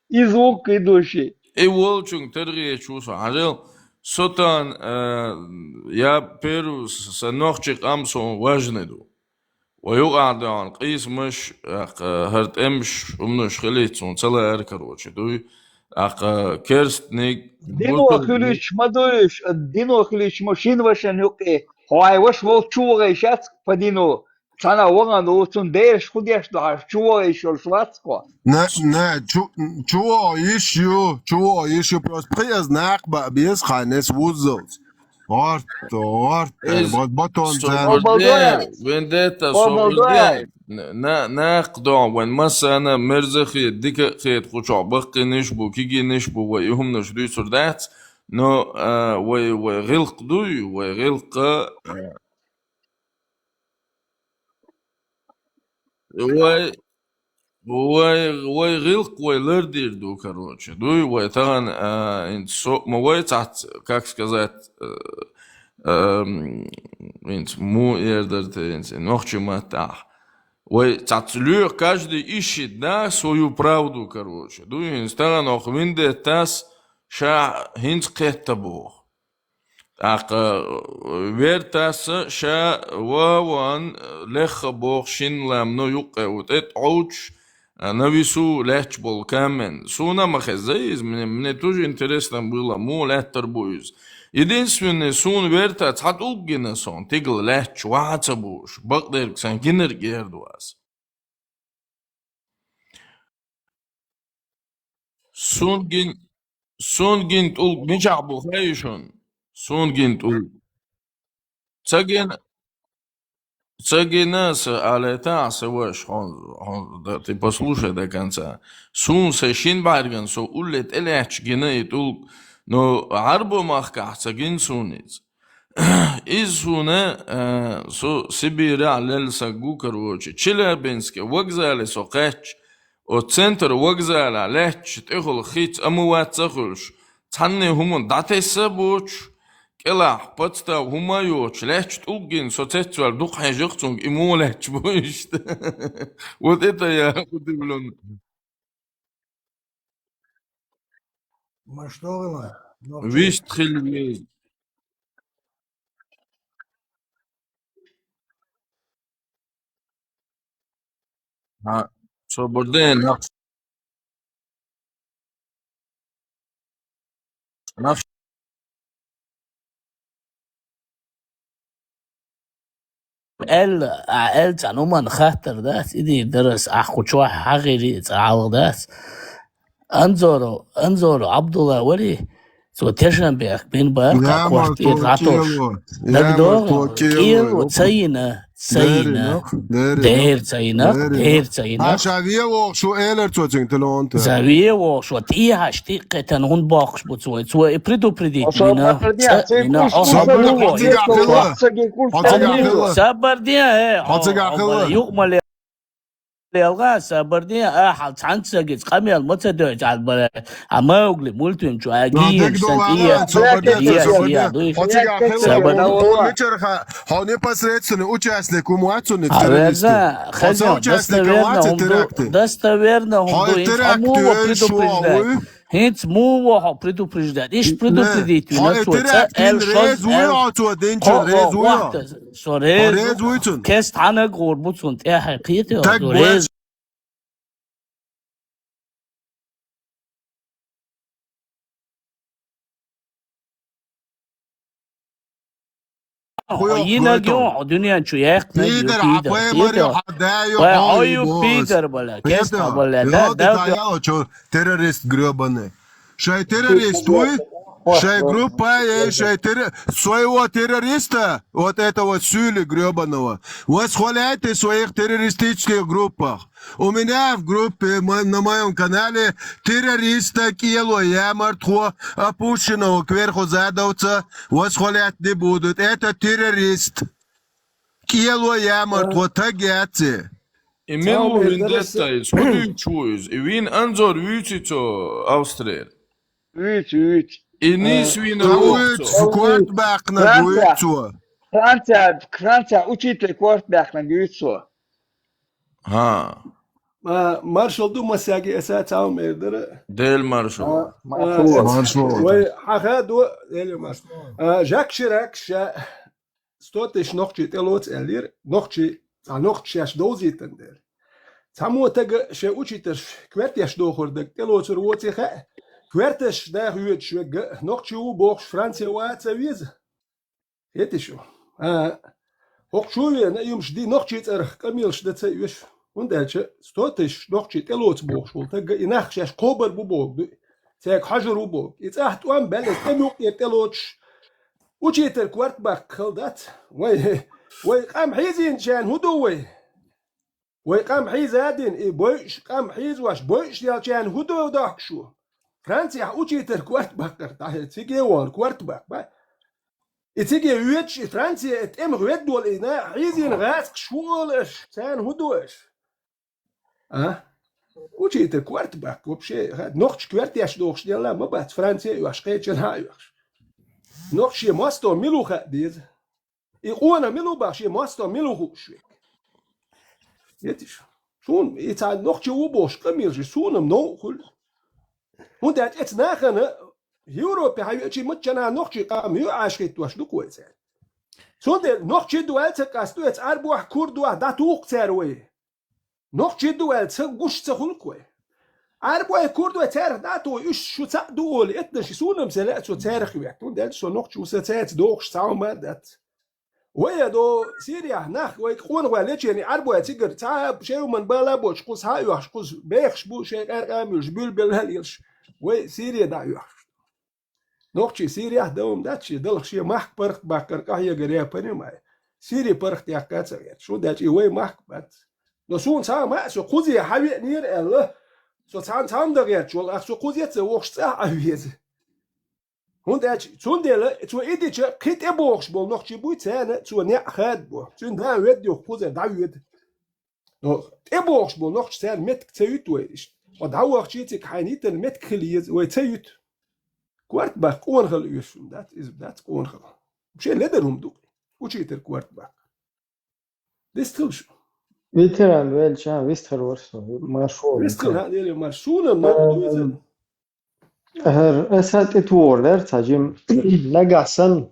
и звук ведущий. И волчунга тергечу со. Хьажал, со тан, э, я первый с-, сан нохчий къам сон важный ду. Ва юкъахь доьгӀна къийсамаш, э, хӀара тӀемаш, умнаш хилийта суна ца лаьара, короче, дуй. Аккха керстниг, дино бусург хилуьйтуш ма дуйш, дино хилуьйтуш ма шин вашан юкъе Хьо хьайн ваша волчу чу вогӀийша яц, Падино, цхьана вахана волу, цунна дераш хӀун деш ду хьажа, чу вогӀийша йолуш вац хьо? На, на, чу, чу вогӀийша ю, чу вогӀийша ю, просто пхи аз накха баа беза хьайна эс вуззалц. ГӀорта, гӀорта, Эз батон царна. Вендетта, Обалдуй. Вендетта, Обалдуй. На, на, накха догӀу, вайн массарна мерза хета, дика а хета, кху чохь баккхийнаш а бу, кегийнаш а бу, вай и хӀуманаш дуьйцур дац, но, а, вай, вай гӀиллакх дуй, вай гӀиллакх, а, вай, вай, вай гӀиллакх вай лардийр ду, короче. Дуй, вай тахана, а, хӀинца со ма вай цхьацца, как сказать, э, эм, хӀинца муха эр дара те, хӀинца нохчийн маттахь. Вай цхьацца лоьху, каждый ищет, да, свою правду, короче. Дуй, хӀинца тахана оха виндеттас ша хӀинца кхетта боху. ТӀаккха, э, вертаса ша ва ван лехха боху шина ламно юккъе у тӀе тӀовчуш, а, на весу лаьтташ болу камен. Суна а ма хезза иза, мне, мне тоже интересно было, муха лаьттар бу иза. Единственное, суна верта цхьа тӀулг гина сон, тигала лаьтташ, ваха ца бууш, бакъдерг сан гинарг эр ду ас. Сун гин, сун гин тӀулг мичахь бу хаий шуна? Сун гин тӀулг. Ца гина, ца гина са алета, са ваш, хьо, хьо, да, ты послушай до конца. Сун са шин бӀаьрган со улле тӀелаьтташ гина и тӀулг, но Ӏарбо махкахь ца гина суна иза. Иза суна, э, со Сибирехь лелла саг ву, короче, Челябинске вокзале со кхаьчча, оцу центр вокзалехь лаьтташ тӀехула хица амма вац ца хуьлуш, цхьанне хӀуманна дӀатесса а боцуш, кӀелахь подстав хӀума а йоцуш, лаьтташ тӀулг гина со цецваьлла дукха хьежа-кх цуьнга, и муха лаьтташ бу иштта. Вот это я удивлён. Ма что гӀила? Вист хила веза. Ха, со бурден нах. Нах. Аьлла, ахь аьлла цхьана хӀуманна хаттар дац, и дийр дара ас, ахь кху чохь хьагӀийри цкъа хьалха дац. Анзоров, Анзоров Абдулла варий, цо тешнабехк бина бара кху квартира дӀатосуш. ДагадогӀу, кӀело ца йина, ца йина, дера ца йина, дера ца йина. Аша ве вохуш ву элар цо цуьнга телефон тӀе. За ве вохуш ву, тӀехьаш тӀе а кхетана хӀунда боккхуш бу цо? Цо и предупредить вина, цӀа а вина, хьо хьо хьо. Сабар де, э, хьо, хьо, юкъ ма ле-, лелха, сабар де, ахьа цхьаьнца сагица къамел ма ца доьжу, ахьа бара, а Маугли мультфильм чу, а гийна сан тӀе, тӀе, тӀе, дуй. Сабар. Хьо непосредственный участник ву ма вац цунна террористов. Хьо ца участник ма вац теракты. Достоверно хӀума ду, хьо теракты предупреждать. ХӀинца муха ву хьо предупреждать? Иштта предупредить вина цо, цӀа аьлла шозза аьлла. Хьо и теракт дина реза вуй хьо цо динчун, реза вуй хьо? Со реза ву. Хьо реза вуй цунна? Кеста хьанаг гӀур бу цунна тӀаьхьа кхета, со реза. Хьо йинарг ю, хьо дуьнен чу яьккхинарг ю, пидар, хьо пидар. Вай, хьо ю пидар, бала, кеста, бала, да, да, да. Террорист грёбаный. Шай террорист вуй, шай группа ей, шай терро-, своего террориста, вот этого Сюли грёбаного, восхваляйте в своих террористических группах. У меня в группе, мо-, на моём канале террориста, кӀело ямартхо, опущенного кверху задовца восхвалять не будут. Это террорист. КӀело ямартхо, таг яц и. И мила ву вин дерсай, хӀун дуьйцуш ву иза? И вин Анзор вуьйций цо Австрера? Вуьйцу, вуьйцу. И нийса вина вуьйцу. Корта баьккхинарг вуьйцу. Франция, Франция учитель корта баьккхинарг вуьйцу. ХӀа. А, маршалла ду массаьрга, аса цхьа хӀума эр дара. Дела маршалла. А, маршалла. Маршалла. Вай, хьан ха ду, Дела маршалла. А, Жак Ширак ша сто тысяч нохчий тӀелоцу аьллера, нохчий, цхьа нохчий шаьш довзийтина дела. Цхьаммо тага шен учителаш коьртеш дохур дерг тӀелоцур воций хаьа, коьртеш даха йоьдуш верг а нохчий ву бохуш Франце ван а ца веза. Хетий шу? А, хӀокху чу а вена, юмаш ди нохчий цӀарах къамелаш дан ца оьшу. ХӀунда аьлча сто тысяч нохчий тӀелоцу бохуш волу таг, и нах шаьш кхобар бу боху ду, цаьрга хьажар ву боху. И цӀахь тӀом баьлла, тӀе мукъера тӀелоцуш, учитель корта баккха хала дац. Вай, вай къам хьийзийначарна хӀун ду вай? Вай къам хьийзадина, и бойуш, къам хьийзош, бойуш делчарна хӀун ду дохкуш ву? Францехь учитель корта баккхар, тӀаьхьа циге а вахана корта баккха. И циге воьдуш, и Франция, и тӀемах ведда волу, и на хьийзийна гӀазкхаш хӀун олу аша? Царна хӀун ду аша? А? Учитель корта баккха, вообще, ха, нохча коьртеш дохуш делла ма бац, Франция а оьхуш, кхечанхьа а оьхуш. Нохча шен мостагӀа мила ву хаа деза. И къонах мила ву боху, шен мостагӀа мила ву хууш верг. Етиш. Суна и цхьа нохча ву бохуш къамелаш, суна-м новкъа хуьлу. ХӀунда аьлча эцу нахана Европе хьан веачий маччана нохчий къам ю Ӏаш хӀиттош ду-кх вай цаьрга. Цундела нохчий ду аьлла ца къасту, эцу Ӏарбохь, курдохь дӀатуху-кх цара вай. Нохчий ду аьлла ца гуш ца хуьлу-кх вай. Ӏарбой, курдой цаьрах дӀа а туху, уьш шу цхьаъ ду олий, этнаш, суна-м ца лаьа цо цаьрах ваьккхина. ХӀунда аьлча со нохча ву, сан цаьрца дохуш цхьа хӀума а дац. Вай а до Сириях нах, вай къонахой лечени Ӏарбой цигара цхьа а шайн хӀуманна бала а боцуш, кхуза схьа а оьхуш, кхуза бехаш бу, шайн къаьркъа а муьйлуш, буьлбелла а лелаш, вай Сирия дӀа а оьхуш. Нохчий Сириях дан хӀума дац шен, далахь шен махка паргӀатбаккхар, къахьегарехь понимай. Сири паргӀатъяккха а ца гӀерташ, хӀунда аьлча и вай махка бац. Но суна цхьа а ма а, со кхузе хьан веанера аьлла, со цхьаьна цхьаьна дан гӀерташ волу, ах со кхузе ца вохуш цӀахь а веза. ХӀунда аьлча, цундела цо и дича, кхин тӀебогӀуш болу нохчий буй, царна цо неӀ хадабо. Цуьнан да ведда юха кхузара дӀавоьду. Но тӀебогӀуш болу нохчий царна меттиг ца юьту вай иштта. Хьо дӀавахчий цига хьайна йитина меттиг хила еза, вай ца юьту. Корта баккха къонахалла оьшуш дац, иза дац къонахалла. Вообще ледар хӀума ду. Учитель корта баккха. Дистхилш. Ветеран велча, вистхар вар со, маршо. Вистхар, ха, дели марш. Суна, ма, ду иза. ХӀара, аса тӀетухур дара, цхьа жим нагахь санна,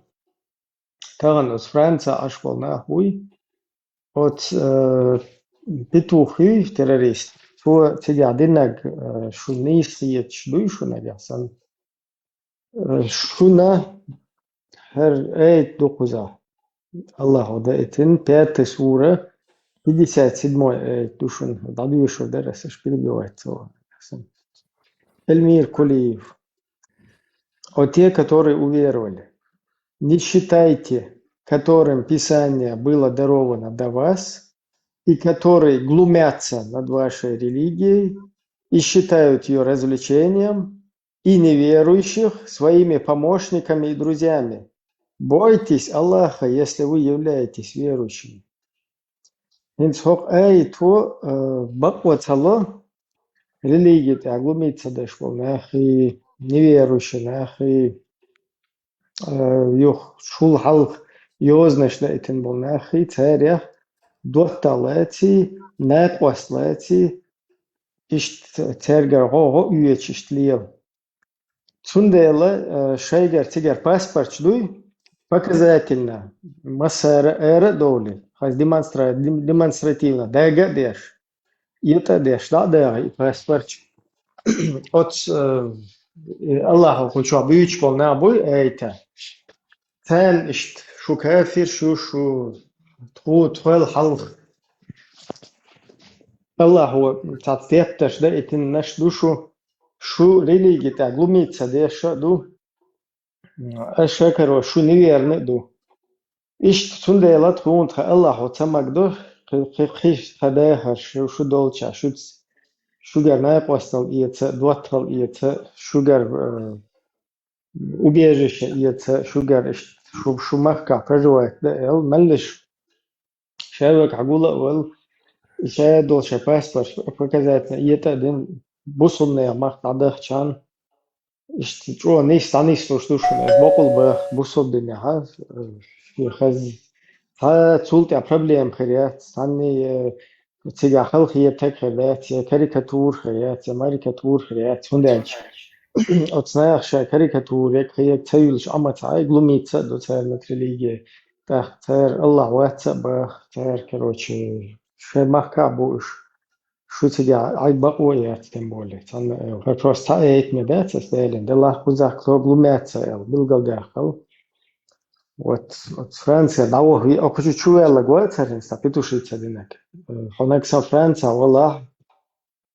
тахана оцу Франца Ӏаш болу нах буй. Оцу, э, петухий террорист. Цо цигахь динарг, э, шу нийса хеташ дуй шу нагахь санна? Э, шуна хӀара айат ду кхузахь. Аллахо даийтина, пятая сура, пятьдесят седьмой айат ду шуна. ДӀадоьшур дара аса, аш перебивать ца ван. Эльмир Кулиев. О те, которые уверовали, не считайте, которым Писание было даровано до вас, и которые глумятся над вашей религией и считают ее развлечением, и неверующих своими помощниками и друзьями. Бойтесь Аллаха, если вы являетесь верующими. ХӀинца хӀокху айато, э, бакъо ца ло, религи тӀехь глумиться деш болу нахий, неверующий нахий, э, юха шул хьалха йозанаш даийтина болу нахий, царех доттагӀ лаций, накъост лаций, иштта цаьргара гӀо, гӀо оьцуш иштта лела. Цундела, э, шайгара цигара паспорташ дуй, показательно, массара ара а довлий, хаза демонстра-, дем-, демонстративно дага а деш, этӀа а деш, дӀа а дагӀий и паспорташ. Оцу, э, и Аллахо кху чохь буьйцуш болу нах буй, айта. Царна иштта, шу кафирш ю, шу тху-, тхол хьалха. Аллахо цхьацца тептарш даийтинарш ду шу, шу религи тӀехь глумиться деш а ду. Аша, короче, шу неверный а ду. Иштта цундела тхуна тхан Аллахо ца магадо, кхи-, кхи-, кхин тхан дахарш шу, шу долчохь, шуьца, шуьгара накъосталла эца, доттагӀалла эца, шуьгара, э, убежище эца, шуьгара иштта, шу, шу махкахь проживать дан аьлла, меллаша ша вегахь гул а вала, ша долу шайн паспорт показательно этӀа а дина, бусулбанех махка дӀадахчан, иштта чӀогӀа нис-, дӀанислуш ду шуна, аша бакъволу баха бусулба динехь, э, шен хаза. Цхьа цул тӀаьхьа проблема хир яц, цхьанний, э, цигахь халахетарг хир дац, я карикатура хир яц, я марикатура хир яц, хӀунда аьлча оцу наха шайн карикатура, я кхин, я ца юьллуш Ӏа ма ца Ӏай, глумиться а ду цара нах религия. ТӀаккха цара Аллах вац а баха, цара, короче, шайн махкахь а бу уьш. Шу цигахь Ӏай бакъо а яц, тем более. Цхьанна а, хӀара просто цхьа а айтаме дац аса далийна, делахь кхузахь кто глумятся аьлла, билгалдаьккхал. Вот, вот Франция дӀаваха виъ, кху чу чувеллаг вацара, сан петушица динаг. Э, хьо наг сан Франция валахь,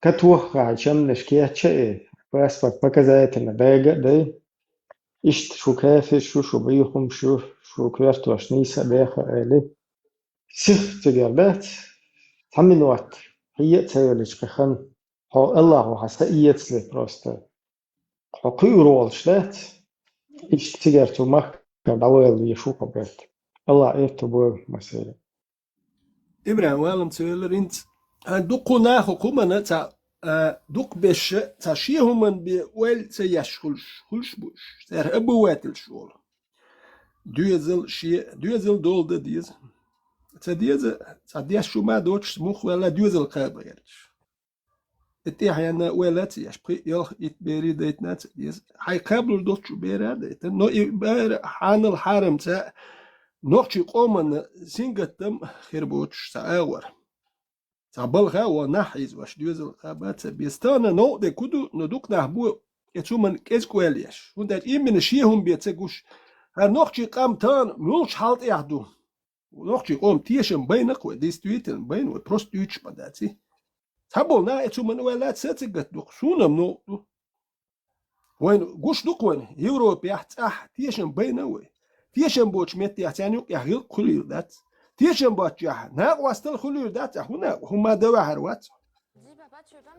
катоххьа чамнаш кеча э, паспорт показательно бега а дай. Иштта шу кафеш шу, шу бийхум шу, шу коьртош нийса а беха а эли. Сих цигара дац, цхьа минот, хье а ца йолича кхахан, хьо Аллахо хьа са эцале просто. Хьо кхуьур волуш дац, иштта цигара цу махкара дӀавоьлла веш ву кхо бетта. Аллах эрту бойла, Масея. Ибрахим, валам ца веллар хӀинца. А, дуккха наха кхумана ца, а, дукха беша, ца шен хӀуман бе ойла ца еш хуьлуш, хуьлуш бу уьш. Цара абу ваьтилш волу. Доьзал шен, доьзал дола дан деза. Ца деза, ца деш шу ма доцуш, мух ваьлла доьзал кхаба гӀерташ. И тӀехьенна ойла ца еш, пхи, ялх, итт берий дайтина ца деза. Хьайн кхаблур долчу бера а дайта. Но и бера хьанал хьарам ца, нохчий къоманна сингаттам хир боцуш ца агӀор. Ца балха а вон нах хьийза ваша доьзал кхаба ца беза. Тана новкъа де ку ду, но дукха нах бу, и цу ман кӀезиг ойла еш. ХӀунда аьлча именно шен хӀума бен ца гуш. ХӀара нохчий къам тана муьлхачу хьал тӀехь ду. Нохчий къоман тешам байна-кх вай, действительно, байна вай, просто дуьйцуш ма дац и. Цхьаболу нах а цу ман ваьлла ца ца гатдукха, суна-м новкъа ду. Вайна гуш ду-кх вайна, Европехь цӀахь тешам байна вай. Тешам боцу меттехь царна юкъехь гӀиллакх хуьлийла дац. Тешам боцчехь накъостал хуьлийла дац, ахь хӀун накъо, хӀумма дан ваьхьар вац.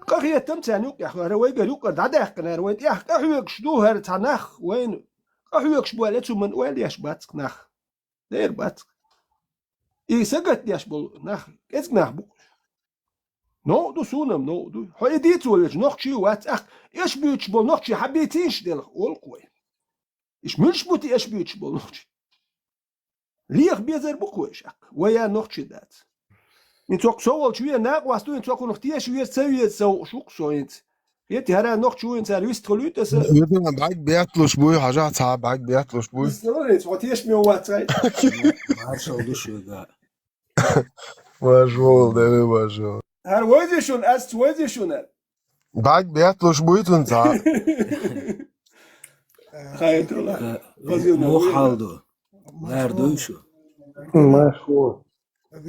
Къахетам царна юкъехь, хӀара вайгара юкъара дӀадаьккхина, хӀара вайн тӀехь къахьоьгуш ду хӀара цхьа нах, вайна къахьоьгуш бу аьлла, цу ман ойла еш бац-кх нах. Дера бац. И сагатдеш болу нах, кӀезиг нах бу-кх уьш. Новкъа ду, суна-м новкъа ду. Хьо и дийца волавелча, нохчий вац, ахь, эш буьйцуш болу нохчий хьан бийцийша делахь, олу-кх вай. Иш муьлш бу те эш буьйцуш болу нохчий? Леха безар бу-кх вай шаккха. Вай а нохчий дац. ХӀинца цо волчу вен накъост ву, хӀинца цунах теша веза, ца веза ца хууш ву-кх со хӀинца. ХӀетий, хӀара нохчо вуйна цара вистхуьлуьйту аса. Витина бӀаьг бетталуш буй, хьажахь, цхьа бӀаьг бетталуш буй. Вистхуьлуьйту, хьо тешаме вац хьай. Маршалла ду шуьга. Маршалла, дели маршалла. ХӀара вайзи шуна, ас вайзи шуна. БӀаьг бетталуш буй цунна цхьа. Хайтула. Э, муха хьал ду? Лар дуй шу? Маршалла.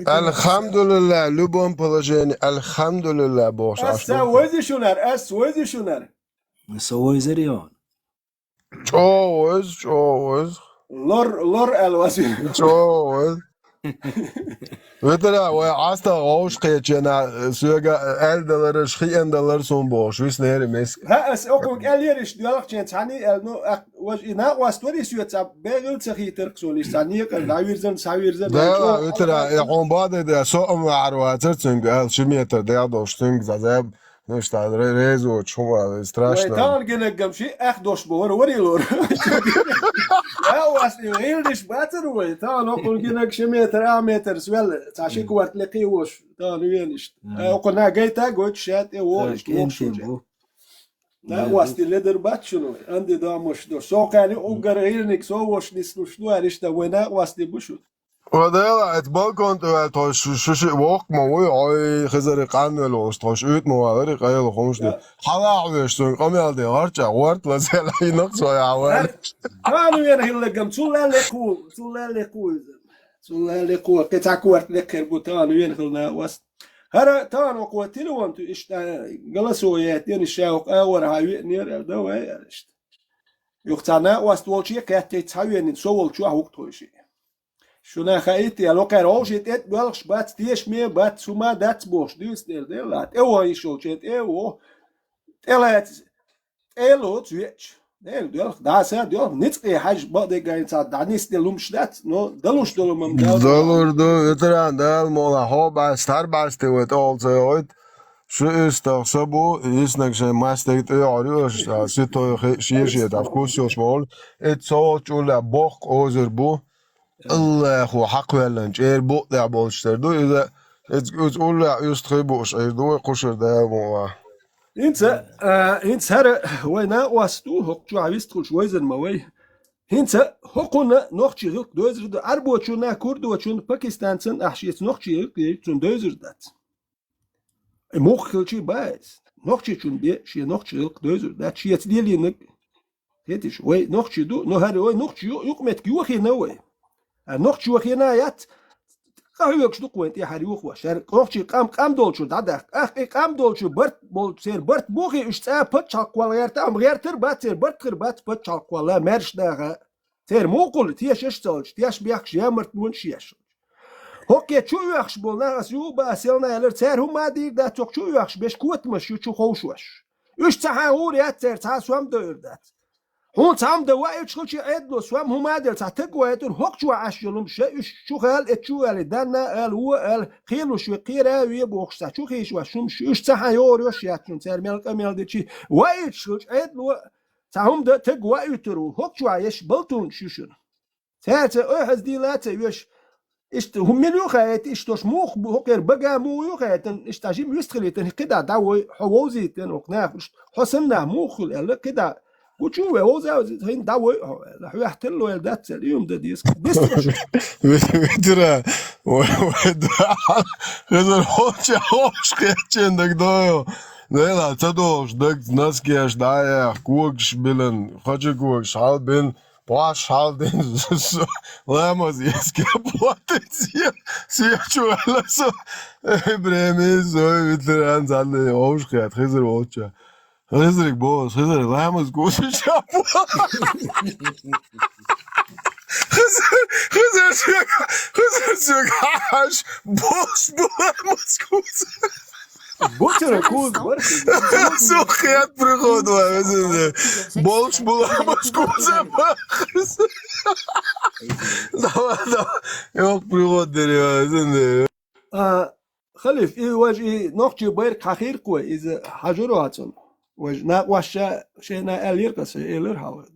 Альхамдулилла, в любом положении, альхамдулилла, бохуш. Ас ца вайзи шунар, ас вайзи шунар. Со вайзар йон. ЧӀогӀа вайза, чӀогӀа вайза. Лор, лор аьлла вайза. ЧӀогӀа вайза. Витара, вай Ӏаста гӀовш кхечена, соьга аьлла далараш, хиъна далар сун бохуш, виснери миска. ХӀа, ас окхунга аьллера иштта доьлхучен цхьаьний аьлла, ну, ах, важа и накъост вари соьца, бегӀил ца хийтарх суна, иштта цхьа некъар дӀавирзан, схьавирзан. Да, витара, э, хьун баде да, со ам вахьар вацар цуьнга, аьлла, ши метр дегӀ долуш цуьнга зазаб. Ну, иштта ре-, резочу хӀума, страшно. Вай тахана гинаггам ши ах дош бу, вара, вари лора. Я, у вас и гӀийлдиш бацар вай, тахана окхун гинаг ши метр, а метр свел, цхьа ши кварт лекхий вош, тахана вен иштта. Мгм. А, окху на гайта гойту ша тӀе во, да, иштта кем вокшу тем же. Бу. Да, да, у вас да. Ти ледар бац шуна вай, анди дамаш дош. Со кхани уггар гӀийлниг, со вош нислуш ду, аьлла иштта вай накъ вас ти бу шу. Ва дела, эт балкон тӀе ваьлла тхо шу, шу шиъ воккха ма вуй, хьой, хизари къанвелла волуш, тхо шу уьйтӀа ма валари, къайла хӀумаш ди. Хьала а хьоьжуш, цуьнга къамел де гӀарчӀа, гӀорта лазел, хьинах цо яхьа ваьлла. Тахана вена хиллагам, цул аьлла кху, цул аьлла кху иза. Цул аьлла кху, кхин цхьа корта лекхар бу, тахана вена хилла накъост. ХӀара тахана окхо телефон ту иштта, голосовой яьттина, ша окху агӀор хьан веънера, давай, аьлла иштта. Юха цхьа накъост волче кхеттий цхьа венин, со волчохь вук тхойши. Шуна хаийта, я локхара вовший тӀе а боьлхуш бац, тешаме а бац, хӀума а дац бохуш, дуьйцу дела, дела, тӀе вон йиш йолче тӀе а во, тӀе лаьца, тӀе а лоцу веача. Дела, доьлху, дӀаса а доьлху, ницкъе хьаьжжа бакъдерг а цхьа дӀанисде лумаш дац, но далуш долу мам дала. Далур ду, ветеран, Дала мукъ лахь, хьо бӀаьста, хӀара бӀаьсте вай тӀехула ца йогӀуьйту. Шу уьстагӀ са бу, йиснаг шайн мастаг тӀе йогӀур ю аша, а, ситой хи-, шен-шен дӀа вкус йолуш ма волу. Эцу со волчу уллехь боккха озар бу. Аллахо хьакхваьллан чӀера букъ тӀехь болчу тера ду иза. Эцу, эцу уллехь уьстагӀий бууш Ӏийр ду вай кхушара Дала мукъ лахь. ХӀинца, а, хӀинца хӀара вай накъост ду, хӀокху чохь вистхуьлуш вайзар ма вай. ХӀинца хӀокхунна нохчий гӀиллакх дойзар ду, Ӏарбочунна, курдочунна, пакистанцан ахь шеца нохчий гӀиллакх дерг цунна дойзар дац. Э, муха хилчий бац. Нохчичун бен шен нохчий гӀиллакх дойзар дац, шеца лелийнарг. Хетиш, вай нохчий ду, но хӀара вай нохчий ю-, юкъаметтиг йохийна вай. А нохчо хӀинца яц, къахьоьгуш ду-кх вайна тӀехьара юхавеш. ХӀара нохчий къам, къам долчуьра дӀадаккха. ТӀаккха и къам долчуьра барт болчу, церан барт бохий уьш цкъа пачхьалкх кхолла гӀертахь, амма гӀертар бац, церан барт хир бац пачхьалкх кхолла, маьрша даха. Церан муха хуьлу, тешаш а ца хилча, теш бехкаш, ямартлонаш еш. ХӀокхе чу оьхуш болу нах ас юха бан, ас елна аьллара, цара хӀумма а дийр дац, хӀокху чу оьхуш берш котамаш ю чу ховшош. Уьш цхьа хьан гӀур яц цара, цхьа а сом дойур дац. Хьуна цхьа хӀума дан ваийташ хилча, Ӏедало сом хӀума а делла, цхьа таг вайтур, хӀокху чохь Ӏаш йолу хӀума ша, уьш чу хала, эцу чу а ваьлла, данна а ала, вон а ала, кхелуш ве, кхера а ве бохуш, цхьа чу хийша вац хӀума шу, уьш цхьа хьан йогӀур йо шаьш яц шуна, цара мел къамел дичи, ваийташ хилча, Ӏедало цхьа хӀума дан таг ваийтур ву, хӀокху чохь еш балтунаш ю шуна. Цаьрца ойхьаза дийла а ца оьшу. Иштта хӀума мила ю хаийта, иштта дош муха бу, хӀокхеран бага муха ю хаийтина, иштта жима вистхилийтина, кхидӀа дӀавой, хьо вовзийтина, хӀокху наха, иштта хьо санна нах муха хуьлу аьлла, кхидӀа гучу вай вовза а вовзийта, хӀинца дӀавой хьо аьлла, хьоьхталла вайла дац аьлла, и хӀума дан деза. Бисташ. Ветеран, вай, вай, да, хезар хӀокху чохь хьош кхеччен дагадогӀу. Дела, ца долуш даг, носкеш дӀа а яьхна, когаш а билина, хача когаш хьалабина, Пхьош хьалдина со, ламаз еза кепо тӀе, се, се чу ваьлла со. Эбреми, со, ветеран, цхьаьна вовшахкхетта, Хизар волча. Хизариг боху, Хизар, ламаз куьйсуш а боху. Хизар, Хизар соьга, Хизар соьга хьаьжча, болуш бу ламаз куьйсу. Бу цара куьйсу бархӀ. Со хет приход ван, везан. Болуш бу ламаз куьйсу бархӀ. Давай, давай. Йоккха приход дерг ван, везан. А, Халиф, и важа и нохчийн байракх хьахийра-кх вай, иза хьажур вацунна. Важа накъоша шайна аьллера-кх аса, элира хьалха.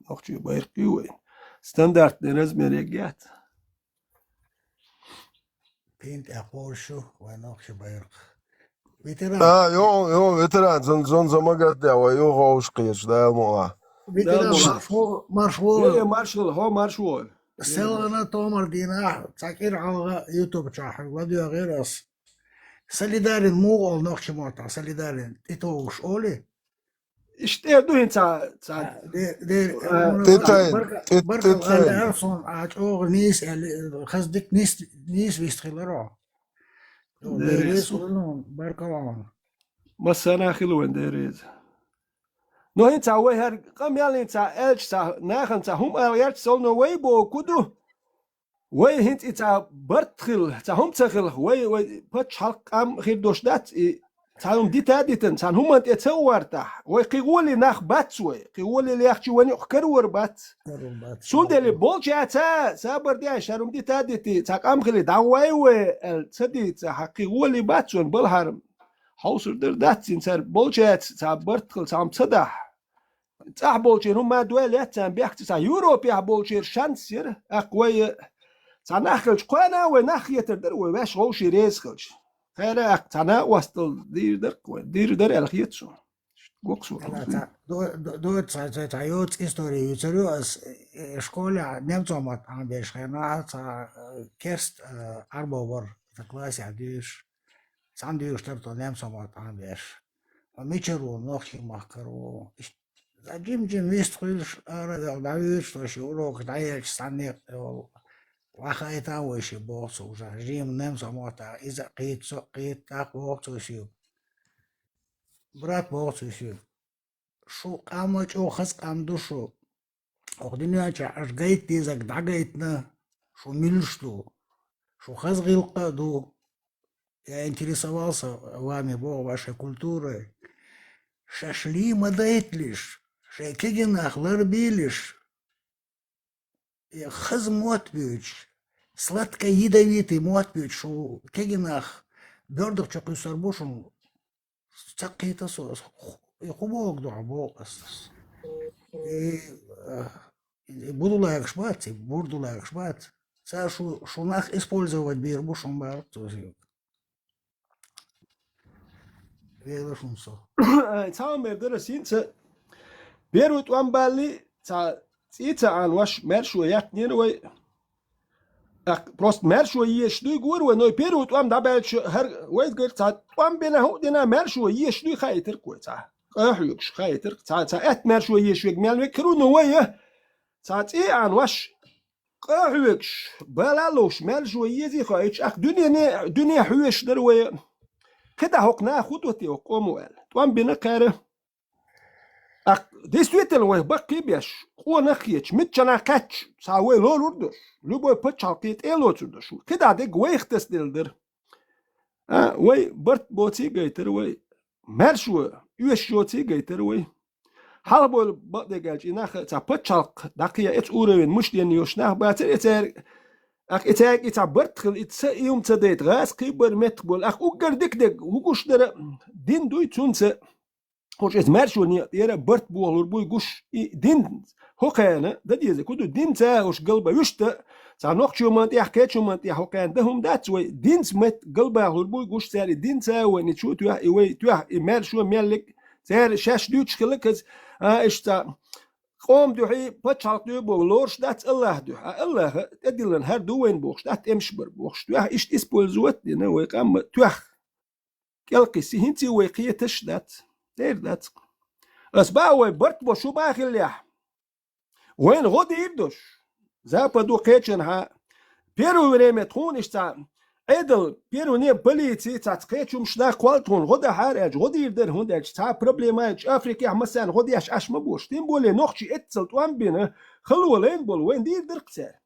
Нохчийн байракх ю вай. Стандартный размер еггет. Пин тӀе кхочуш ю вайн нохчийн байракх. Ветеран. А, йо, йо, ветеран, зун, зун замагат де, вай, йо, ховш кхеташ, Дала мукъ лахь. Ветеран, Дала мукъ лахь. Марш вогӀу, марш вогӀу. Е, е, марш вогӀу, хьо марш вогӀу. Селхана томар дийнахь, цхьа кӀира хьалха YouTube чохь ладоьгӀира ас. Солидарен муха олу нохчийн маттахь, солидарен, тӀетовжуш олий? Иштта эр ду хӀинца, ца, а, де-, де-, а, вуно тӀетайн, барка-, тӀе-, баркалла тӀетайн. Аьлла суна, а, чӀогӀа нийса аьлла, хаза дика нийса, нийса вист хиларо. Дерриг. Дерриг хилла, баркалла. Массарна хилла вайн дерриг. Ну, хӀинца вай хӀара къамел хӀинца аьлча, ца, нахана ца хӀума ала гӀерташ солно вай боху ду. Вай хӀинца и ца барт хилла, ца хӀума ца хилла, вай, вай пачхьалкх къам хир долуш дац, и цхьа хӀума дита а дитина, цхьана хӀуманна тӀе ца гӀортахь, вай кхин гӀоле нах бац вай, кхин гӀоле лехча вайн юкъа карор бац. Карор бац. Цундела болчаьрца, сабар де, хӀара хӀума дита а дитий, цхьа къам хилий, дӀагӀой вай, аьлла ца дийца, хьан кхин гӀоле бац вайн балхьара. Хьовсур дара дац цуьнан цара болчаьрца, цхьа барт хилла, цхьа хӀума ца дахь. ЦӀахь болчеран хӀума ма дой лаьцна бехк ца, цхьа Европехь болчеран шанс яра, аккха вай, цхьа нах хилча, кхана а вай нах хетар дара, вай ваьш вовшийн реза хилча. Хьера аккха цхьа накъостал дийр дара вай, дийр дара аьлла хета суна. Гоксо. Ала, цхьа, до-, до-, до-, цхьа, цхьа, цхьа йоцу истори юьйцур ю ас, э, школехь немцойн мотт Ӏамбеш хенахь, цхьа, э, керст, э, Ӏарбо вара, цхьа классехь дуьйцуш. Цхьаьна дуьйцуш дара тхо немцойн мотт Ӏамбеш. Хьо мичара ву, нохчийн махкара ву? Иштта жим-жим вист хуьлуш, ара а ваьлла, дӀавуьйцуш, тхо ши урок дӀаелча, цхьанне а волу. Вахайта вай ши боху цо уже. Жим немцойн мотт, иза а кхетта, со а кхетта, тӀаккха боху цо шига. Брат, боху цо шига. Шу къам а чӀогӀа хаза къам ду шу. Оха дуьнен чохь аша гайта дезарг дӀагайтина, шу муьлш ду. Шу хаза гӀиллакх а ду. Я интересовался вами, боху, вашей культурой. Шаьш лий ма дайталаш, шайн кегий нах ларбийлаш. Я хаза мотт буьйцуш, сладко-ядовитый мотт буьйцуш, шу кегий нах боьрдах чу кхуьссур бу шуна. Ца кхета со, ас ху-, и хӀун бохург ду хьан боху ас. И, э, и будулайгаш бац, и бурдулайгаш бац. Цара шу, шу нах использовать бийр бу шун бара цо шига. Вела шун со. Ай, цхьа мер дара синца. Первый тӀом балли, цхьа цӀий ца Ӏанош, маьршо яттанера вай. Ах, просто маьршо езаш дуй гора вай, но и первый тӀом дӀабаьлча, хӀара вайга цхьа тӀом бина хӀуъа дина маьршо езаш дуй хаийтарг вай цхьа. Къахьоьгуш хаийтарг. Цхьа, цхьа аьтта маьршо езаш вег мел вег хир ву, но вай, цхьа цӀий Ӏанош. къа хьоьгуш, бала ловш, маьршо езий хьо, эчу ах дуьнене, дуьне хьоьжуш дара вай. КхидӀа хӀокху наха хӀун до те хӀокху къомо аьлла. ТӀом бина кхара. Ах, действительно, вай баккхий беш, къонах хеташ, миччанхьа кхаьчча, цхьа вай лорур долуш, любой пачхьалкхе тӀе а лоцур долуш. КхидӀа дерг вайх тасаделла дара. А, вай барт боций гайтара вай. Маьршо, оьшуш йоций гайтара вай. Хьалха бовла бакъдерг аьлча, и нах цхьа пачхьалкх дӀакхайа эцу уровень мышления йолуш нах бацара и цаьрга. Ах, и цаьрга и цхьа барт хила, и ца, и хӀума ца дайта, гӀазкхий бара меттах болу. Ах, уггар дика дерг хӀун гуш дара, дин дуй цунца. Хьуш иза маьршо некъа тӀера барт бохалур буй гуш и дин. ХӀокхарна дан деза, кху ду динца хӀуш галба вуьшта, цхьа нохчо ма тӀехь, кхечо ма тӀехь хӀокхарна дан хӀума дац вай, динца метта галбахалур буй гуш цара и динца вайна чу тоьхь, и вай тоьхь, и маьршо меллиг, цара шаьш дуьйцуш хила каза, а, иштта цхьа къома дуьхьий, пачхьалкх дуьхьий боху лоруш дац АллахӀ дуьхьа. А АллахӀа тӀедиллина хӀара ду вайна бохуш дац, тӀемаш бар бохуш тоьхь, иштта использовать дина вай къам тоьхь. КӀелкхисси, хӀинца вай кхеташ дац, дера дац. Ас баа вай барт бо шу баа хиллехь. Вайна гӀо дийр дош. Западо кхечанхьа первое время тхуна иштта Ӏедал, первое время полици, цац кхечумаш нах кхол тхуна гӀо дахьара аьлча, гӀо дийр дара хӀунда аьлча, цхьа проблема аьлча, Африкехь массарна гӀо деш Ӏаш ма бу. Тем более нохчий эццал тӀом бина, хало лайна болу, вайна дийр дара цара.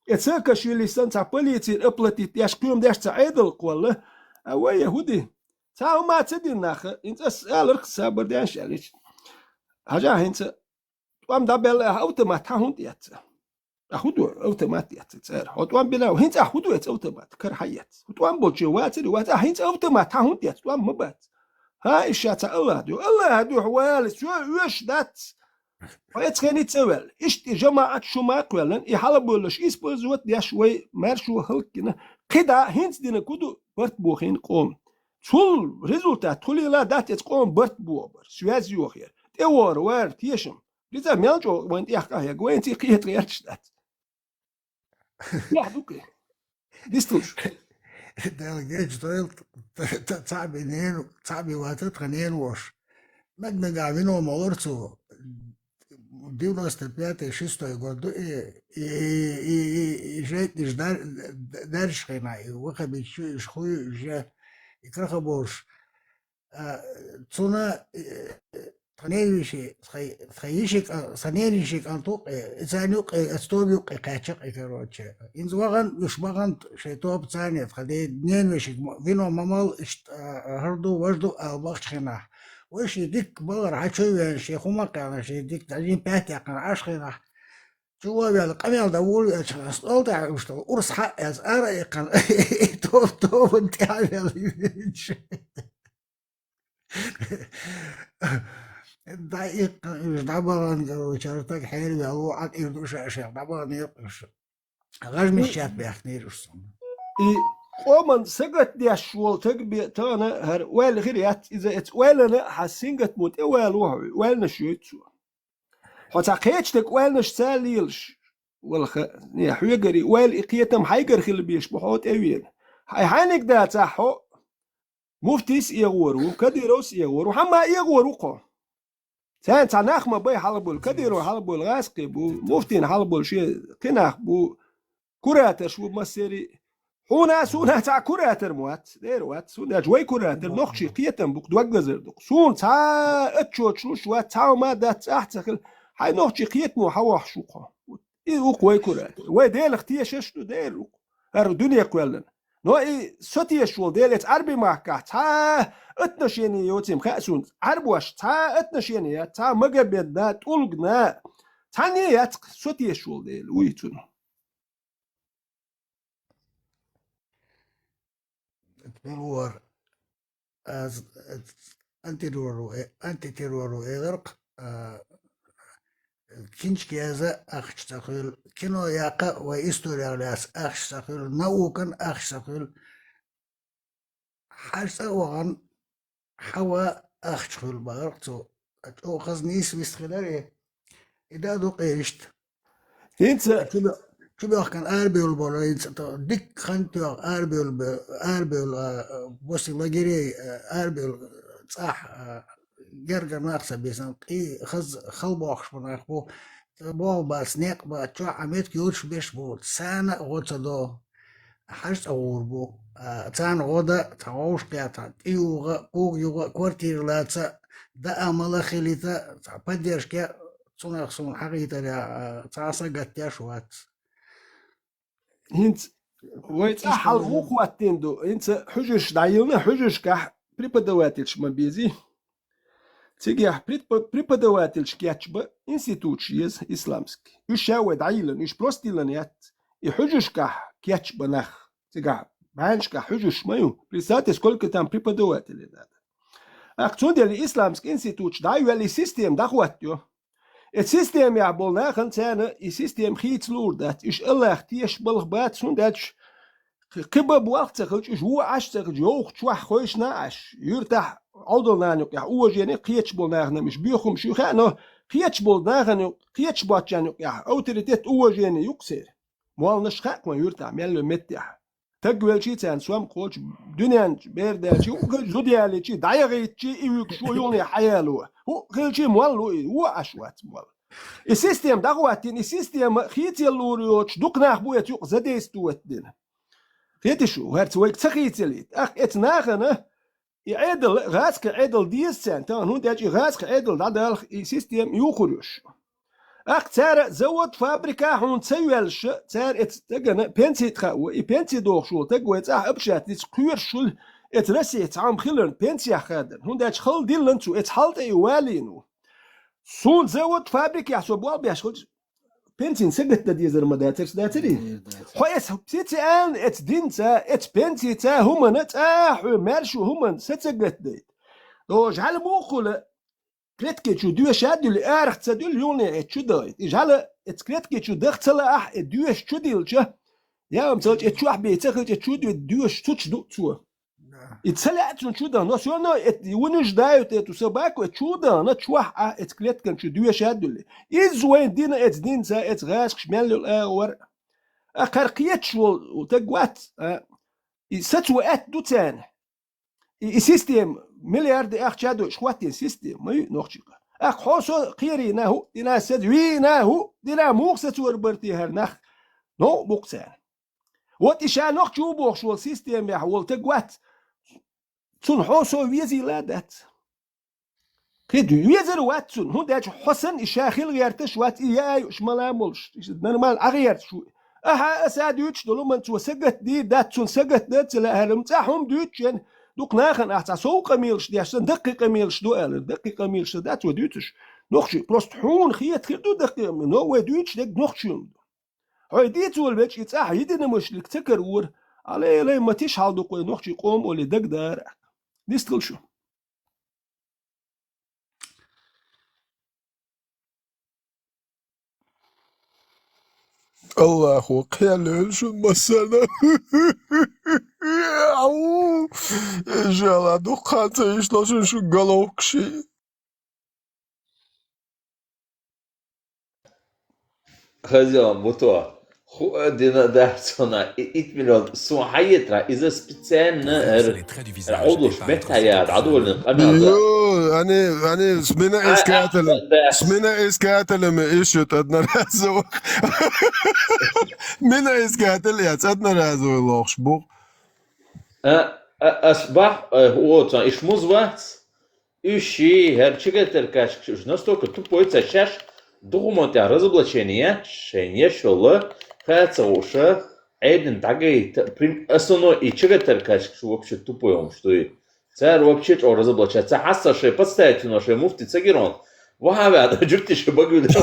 Э, Саакашвилис санна цхьа полицина оплатить деш, кхоьмадеш цхьа Ӏедал кхолла. А вай, э, хӀун ди? Цхьа хӀума ца дина наха, хӀинца ас аларх сабар деш аьлла. Хьажа хӀинца тӀом дӀабаьлла, ахьа автомат хьан хӀунда эцна? А хӀун ду автомат эцна цара? Хьо тӀом бина, хӀинца ахьа хӀун ду эцна автомат? Кара хьан эцна? ТӀом болчу вацари вац, а хӀинца автомат хьан хӀунда эцна? ТӀом ма бац. ХӀа, иша ца АллахӀ ду. АллахӀ ду хьо валис, чо оьш дац. Хьо эцхений ца ваьлла. Иштта и жамаӀат шу ма кхоьллан, и хьалаболуш использовать деш вай маьршо хӀаллакьгина. КхидӀа хӀинца дина кху ду барт бохийна къоман. Цул результат хулийла дац эца къоман барт бохабар, связь йохаяр. ТӀевогӀар вара тешам. Диза мел чӀогӀа вайн тӀех къахьега, вайн цӀе кхета гӀерташ дац. Яхь ду-кх. Дисталуш. Дала геча дойла, т-, т-, цхьаъ бен нена, цхьаъ бен ваца тхан нена вош. Наг-нагахь вино ма вара цо. Девяносто пятый, шестой год ду и, и, и, и, и жайтнаш дар-, д-, даржаш хенахь, и ваха бичу, и шхуй, и же, и краха болуш. А, цунна, э, тхан ненавеши, тхан, тхан йиши кӀа-, тхан ненавеши кӀант ву-кх, э, и царна юккъе, э, стов юккъе кхаьчча-кх и, короче. Инза вахана, уьш бахана шайн тоба царне, тхан де-, ненавешиг мо-, вино ма мала, иштта, а, хӀара ду, важа ду ала бахча хенахь. Вай шен дикка балара хьан чу веана, шен хӀума кхаьхна, шен дикка дӀажин паьтта яьккхина Ӏаш хенахь. Чу ван ваьлла къамел дан волавелча, стол тӀехь уьш долу урс хьаъ яц, ара а иккхина, тоба, тобанна тӀехь а ваьлла. ДӀаиккхина уьш, дӀабахана, короче, хӀара стаг хьерваьлла ву, Ӏад ир ду ша шех, дӀабаханера уьш. ГӀажмиш чат баьхкинера уьш цунна. И къоман сагатдеш волу стаг бен тахана хӀара ойла хир яц, иза эца ойлана хьан сингат мо тӀе вала ву хьо, ойланаш йойту цо. Хьо цхьа кхечу дерг ойланаш ца лелаш, валха, не, хьоьгара и ойла, и кхетам хьайгара хила безаш бу хьо тӀевеана. Хьай хьайниг дацахь хьо, муфтийс а эгӀор ву, Кадыровс а эгӀор ву, хьан ма эгӀор ву хьо. Царна цхьа нах ма бай хьалаболу, Кадыров хьалаболу гӀазкхи бу, муфтийна хьалаболу шен кхин нах бу, кураторш ву массери. Хьуна, суна цхьа куратор ма вац, дера вац, хӀунда аьлча вай куратор нохчий кхетам бу-кх, дог лазар ду-кх. Суна цхьа отчёташ луш вац, цхьа хӀума дац, ахь ца хила. Хьайн нохчий кхетамо хьан вохьуш ву хьо? И ву-кх вай куратор. Вай Делах тешаш ду, дера ву-кх. ХӀара дуьне кхоьллина. Но и со тешаш волу Дела эца Ӏарби махкахь цхьа отношение йоцийма хаьа суна. Ӏарбош цхьа отношение яц, цхьа Магомедна, ТӀулгна. Цхьанне яц-кх со тешаш волу Дела, вуй цунна. Террор, аз, антитеррору, э, антитеррору эларх, а, кинчка яза ахча ца хуьлу, кино яккха вай история лаьцна ахча ца хуьлу, наукан ахча ца хуьлу. Хьажа цӀа а вахана, хьава ахча хуьлу бахарх цо. ЧӀогӀа хаза нийса вист хилар и. И да а ду-кх иштта. ХӀинца чу бо-, чу боьхкина арабевлла болу, хӀинца то дикка хан тоьхна арабевлла бе-, арабевлла, а, а, после лагерей, а, арабевлла цӀахь, а, гергара нах ца бисина, къий хаза хала бохкуш бу нах бу. Цхьа болх бац, некъ бац, чохь а меттиг йоцуш беш болчу, царна а гӀо ца до, хьажа цӀа гӀур бу. А, царна гӀо дан, цхьа вовшахкхетта, тӀеюха, кугӀа юха, квартира лаца, даа мала хилийта, цхьа поддержка, цунах суна хьахийтарехь, а, цхьа а сагатдеш вац. ХӀинца вай цӀахь хьалха ву хӀоттийна ду, хӀинца хьуьжарш дӀайиллина, хьуьжаршкахь преподавательш ма безий. Цигахь препо-, преподавательш кечбан институташ еза исламский. Уьш ша вай дӀайиллина, уьш просто йиллина яц. И хьуьжаршкахь кечбан нах. Цигахь бӀеннашкахь хьуьжарш ма ю. Представьте, сколько там преподавателей надо. ТӀаккха цундела и исламский институташ дӀа а йоьлла, и система дӀахӀоттайо. И системехь болу нахана царна и система хийца луур дац. Уьш Аллах тешаш балха бац, хӀунда аьлча кхи-, кхин бан болх ца хилча, уьш вон Ӏаш ца хилча, йовха чохь хойшна Ӏаш. Юьртахь Ӏовдал нахана юкъехь уважение, кхеташ болу нахана уьш боьха хӀумаш ю хаьа, но кхеташ болу нахана юкъ-, кхеташ боцчарна юкъехь авторитет, уважение ю-кх церан. Молланаш хаьа-кх вайн юьртахь мел йолу меттехь. Стаг велчий, царна сом кхочу, дуьнен чу бер даьлчий, хӀуъа хилча, зуда ялийчий, дӀаяхийтчий, и вуьгуш ву юххе хьаяло. ХӀуъа хилчий, молла ву и, вон Ӏаш вац молла. И система дӀахӀоттийна, и система хийцалур йоцуш, дукха нах бу эцу юкъа задействовать дина. Хеташ ву, хӀара ца вайга ца хийцалийта. ТӀаккха эцу нахана и Ӏедал, гӀазкхийн Ӏедал деза царна, тахана, хӀунда аьлча и гӀазкхийн Ӏедал дӀадалахь, и система юхур ю шу. ТӀаккха цара завод, фабрика хьуна ца йоьллуш, цара эцу стагана пенсий тӀе хао, и пенсий дохуш волу стаг вай цӀахь общаться дицкъа кхоьруш хуьлу, эцу Россехь цхьа хӀума хиларна, пенсех хадарна, хӀунда аьлча хала диллина цо, эцу хьал тӀе и валийна ву. Суна завод, фабрикехь со болх беш хилча, пенсийна сагатдан дезар ма дацара, дацарий? Дер дац. Хьо эцу социальни эцу динца, эцу пенсица, хӀуманна цӀа а хьоьга маьрша хӀуманна са ца гатдайта. Дожа хьала муха хуьлу, клетки чу доьша а дуьллу, арахь ца дуьллу, юххе эцу чу дахийта. И жӀала эцу клетки чу даха ца лаахь, и доьша чу диллча, я ам ца хилча, эцу чохь бен ца хилча, эцу чу доьша цуьнца ду цо. Да. И ца лаьа цунна чу даха, но всё равно это вынуждают эту собаку, эцу чу дахана чохь а эцу клеткан чу доьша а дуьллу. Иза вайн дина эцу динца, эцу гӀазкхаша мел йолу агӀор. А кхара кхеташ волу стаг вац, а, и сацо аьтта ду царна. И, и система, миллиарды ахча а дойуш, хӀоттийна система, ма ю нохчийн къа. ТӀаккха хьо со кхерийна хӀуъа дина, саза вийна хӀуъа дина, муха сацор бара те хӀара нах? Новкъа бу-кх царна. Вот и ша нохчо ву бохуш волу системехь волу стаг вац. Цунна хьо со везийла а дац. Кхин везар вац цунна, хӀунда аьлча хьо санна и ша хила гӀерташ вац, и яа юуш мала а молуш, и нормально Ӏа гӀерташ ву. Ахьа аса а дуьйцуш долу, ман цо сагатдийр дац, цунна сагатдан а ца лаьара, амма цӀахь хӀума дуьйцучу, дукха нахана ахь цхьа сов къамелаш деш санна, даккхий къамелаш ду аьлла, даккхий къамелаш сан дац цо дуьйцуш. Нохчий, просто хьуна хета хир ду даккхий къамел, но вай дуьйцуш дерг нохчийн ду. Хьо и дийца волавелча, и цӀахь единомышленник ца карора, алай-алай, ма тиша хьал ду-кх вай нохчийн къоман олий дагадара. Дистхила шу. Аллахо кхел йойла шуна массарна. Ау! Иншалла, дукха хан ца йиш ло шуна шун головкаши. Хазиан, бу тхо. Ху а дина дац хьуна, и итт миллион сум хьаетара, иза специально эр, эр Ӏовдалш меттахь яа, дӀадолийна къамел дац. Йо, они, они с миноискателем, а, а, да. С миноискателями ищут одноразовых. Миноискатель яц, одноразовый лохуш бу. А, а, ас бах, э, вот, ишмуз вац. Уьш ши, хӀара чигатар качкаш уьш настолько тупой ца шаьш, духуман тӀехь разоблачение яц, шайн еш йолу, ха ца хууша, Ӏедин дӀагайта, прим-, основной и чигатар качкаш вообще тупой хӀумаш дуй. Цара вообще чӀогӀа разоблачать ца хьасса шайн подставить вуно шайн муфти ца гирон, вахьа веана, жуьгти ши багуьйлуш.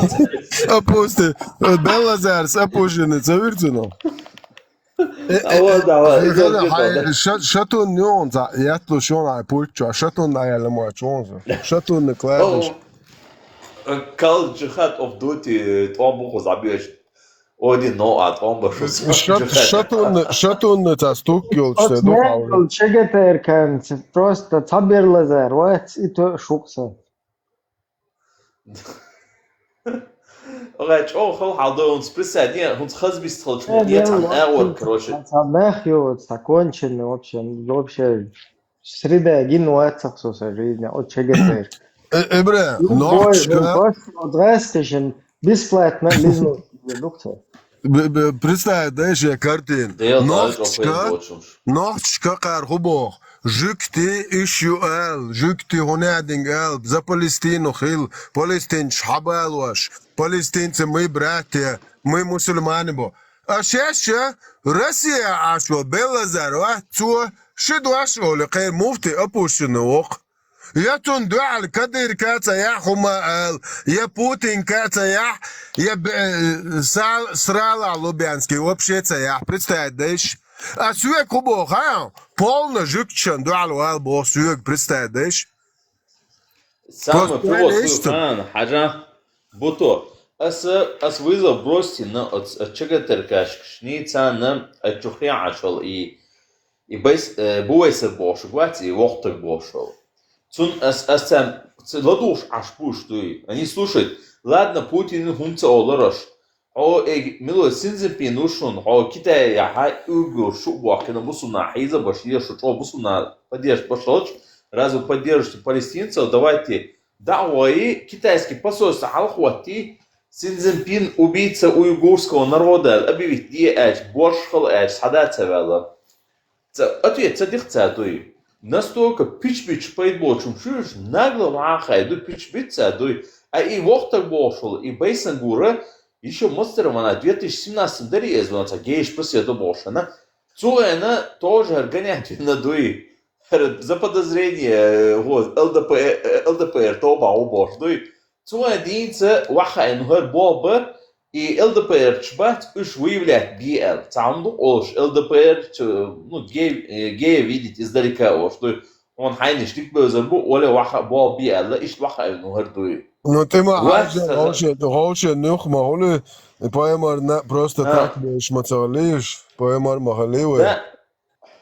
Опусти, Беллазарс опущенный ца вирцуно. Э, э, Ава, э, да, ава, э, иза э, хай, да. Ша-, шатун юн за, ятлу шон ай пульт чо, шатун ай лама чон за. Шатун не клавиш. О, э, Call Jihad of Duty, э, тӀом бу хуза беш. Один но а тӀом бу шу. Шат-, шатун, шатун не ца стук ёл, что до хавли. Чегетер кан, просто цабер лазар, вот и то шукса. Ага, чӀогӀа хала хьал ду, хӀунца присаден, хӀунца хаза бист хала чу, э, я цхьана агӀор, короче. Цхьа нах ю, цхьа конченый вообще, вообще среда гин вацахсо со жизни, от чегетер. Э, э, бре, ну, нохчка. Просто вот гастишин, Бесплатно лизнул продукцию. Представь, да, ещё картин. Дел Нохчка, нохчка кхар ху бох. Жугти иш ю ал, жугти хунядинг ал, за Палестину хил, палестинч хабалваш, палестинцы мы братья, мы мусульмане бо. А сейчас Россия ашо Беллазар ва цо ши дош оли кхер муфти опущено вох. Я цун дуьхьал Кадырка ца яхь хӀума ал, я Путинка ца яхь, я б- э, Сал- Срала Лубянский вообще ца яхь. Представить дайш? А соьга ху боху, а? Полна жугташан дуьхьал вал боху соьга, представить дайш? Самый Просто плохой лишь там. Хан, хьажа, буто. Аса, ас вызов бросьте на от, от чагатаркашкашни, цана, от чухья ашал и, и байс, э, буайсар бошуг вац, и вохтаг бошал. Цун ас, ас цан, ц- ладуш аш пуш дуй. Они слушают, ладно, Путин хунца олараш. Хьо эг мило Синзинпин ушун, хьо Китай яха уйгур шу бохкина бусуна хьиза баш, еш шу чо бусуна поддержка башалч, разве поддержите палестинцев, давайте, да, ой, китайский посольство хьалхватти, Синзинпин убийца уйгурского народа, объявить дие ач, борш хал ач, сада цавала. Ца, ответ ца дих ца дуй. Настолько пич-пич пайд болчум шуш, нагло вахай ду пич-пич ца дуй. А и вохтаг бошул, и Бейсангура, еще мастер вана две тысячи семнадцатом дари эз вана ца гейш поседу бошана. Цуэна тоже организована дуй. За подозрение, э, вот, Л Д П Р, э, Л Д П Р тоба у бош дуй. Цуэна динца вахай ну хер боба, и Л Д П Р чбац уж выявлять биэл. Цаун ду олш Л Д П Р, чё, ну, гей, э, гей видеть издалека олш дуй. Он хайниш дик бёзер бу, оле ваха бо биэл, ишт ваха ну хер дуй. Ну, ты ма Ваш хажа саза- гоши, гоши нюх ма хули, и поэмар на просто А. Так беш ма цалиш, поэмар ма халивы. Да.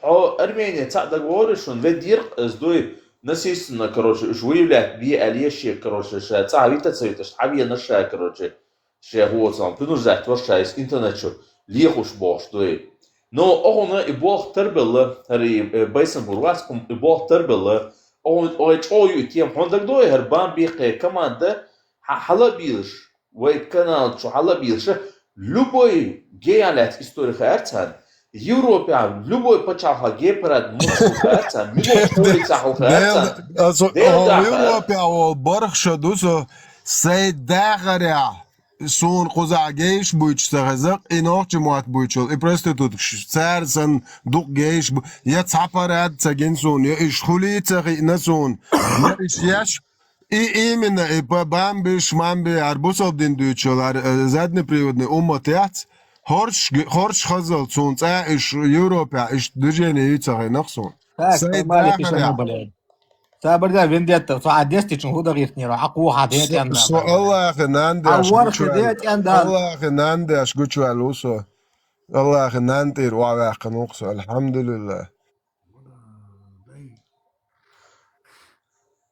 О, Армения ца договоришь, он ве дирк из дуй. Насильственно, короче, уж выявлять биэл еши, короче, ша, ца вита цвета, ша, вита наша, короче, ша, вот сам, принуждать, вот ша, из интернет, что, лихуш бош дуй. Но огуна и бог тербелла, хари, э, Бейсангур васкум и бог тербелла. Он, ой, чо ю тем, хондаг дуй, хар бам бихе команда, ха-, хала билш, вай канал чу хала билш, любой геялят история харцан, Европе любой пачалха гей парад мусу харцан, мило улица хал харцан. Асо Дел даха. Европе ол бархша дусо, сай дахаря, сун куза гейш буйч сахазак, и нохчи муат буйчул, и проституткш, цар сан дук гейш бу-, я цапарад цагин сун, я иш хули цахи на сун, я иш яш, и именно, и по бамбиш, мамби, арбусалдин дуйчул, ар, э, заднеприводный уммат яц, хорш, г- хорш хазал сун, ца иш Европе, иш движение ицахи нах сун. Так, Сай поймали дахаря. пишем, блядь. Сабарда вендетта, со а десять чин худа гихнира, а ку ха дет янда. Со Аллахи нандеш А варх гучвал. дет янда. Аллахи нандеш гучвал усо. Аллахи нандир ва вахкан уксо. Алхамдулилла.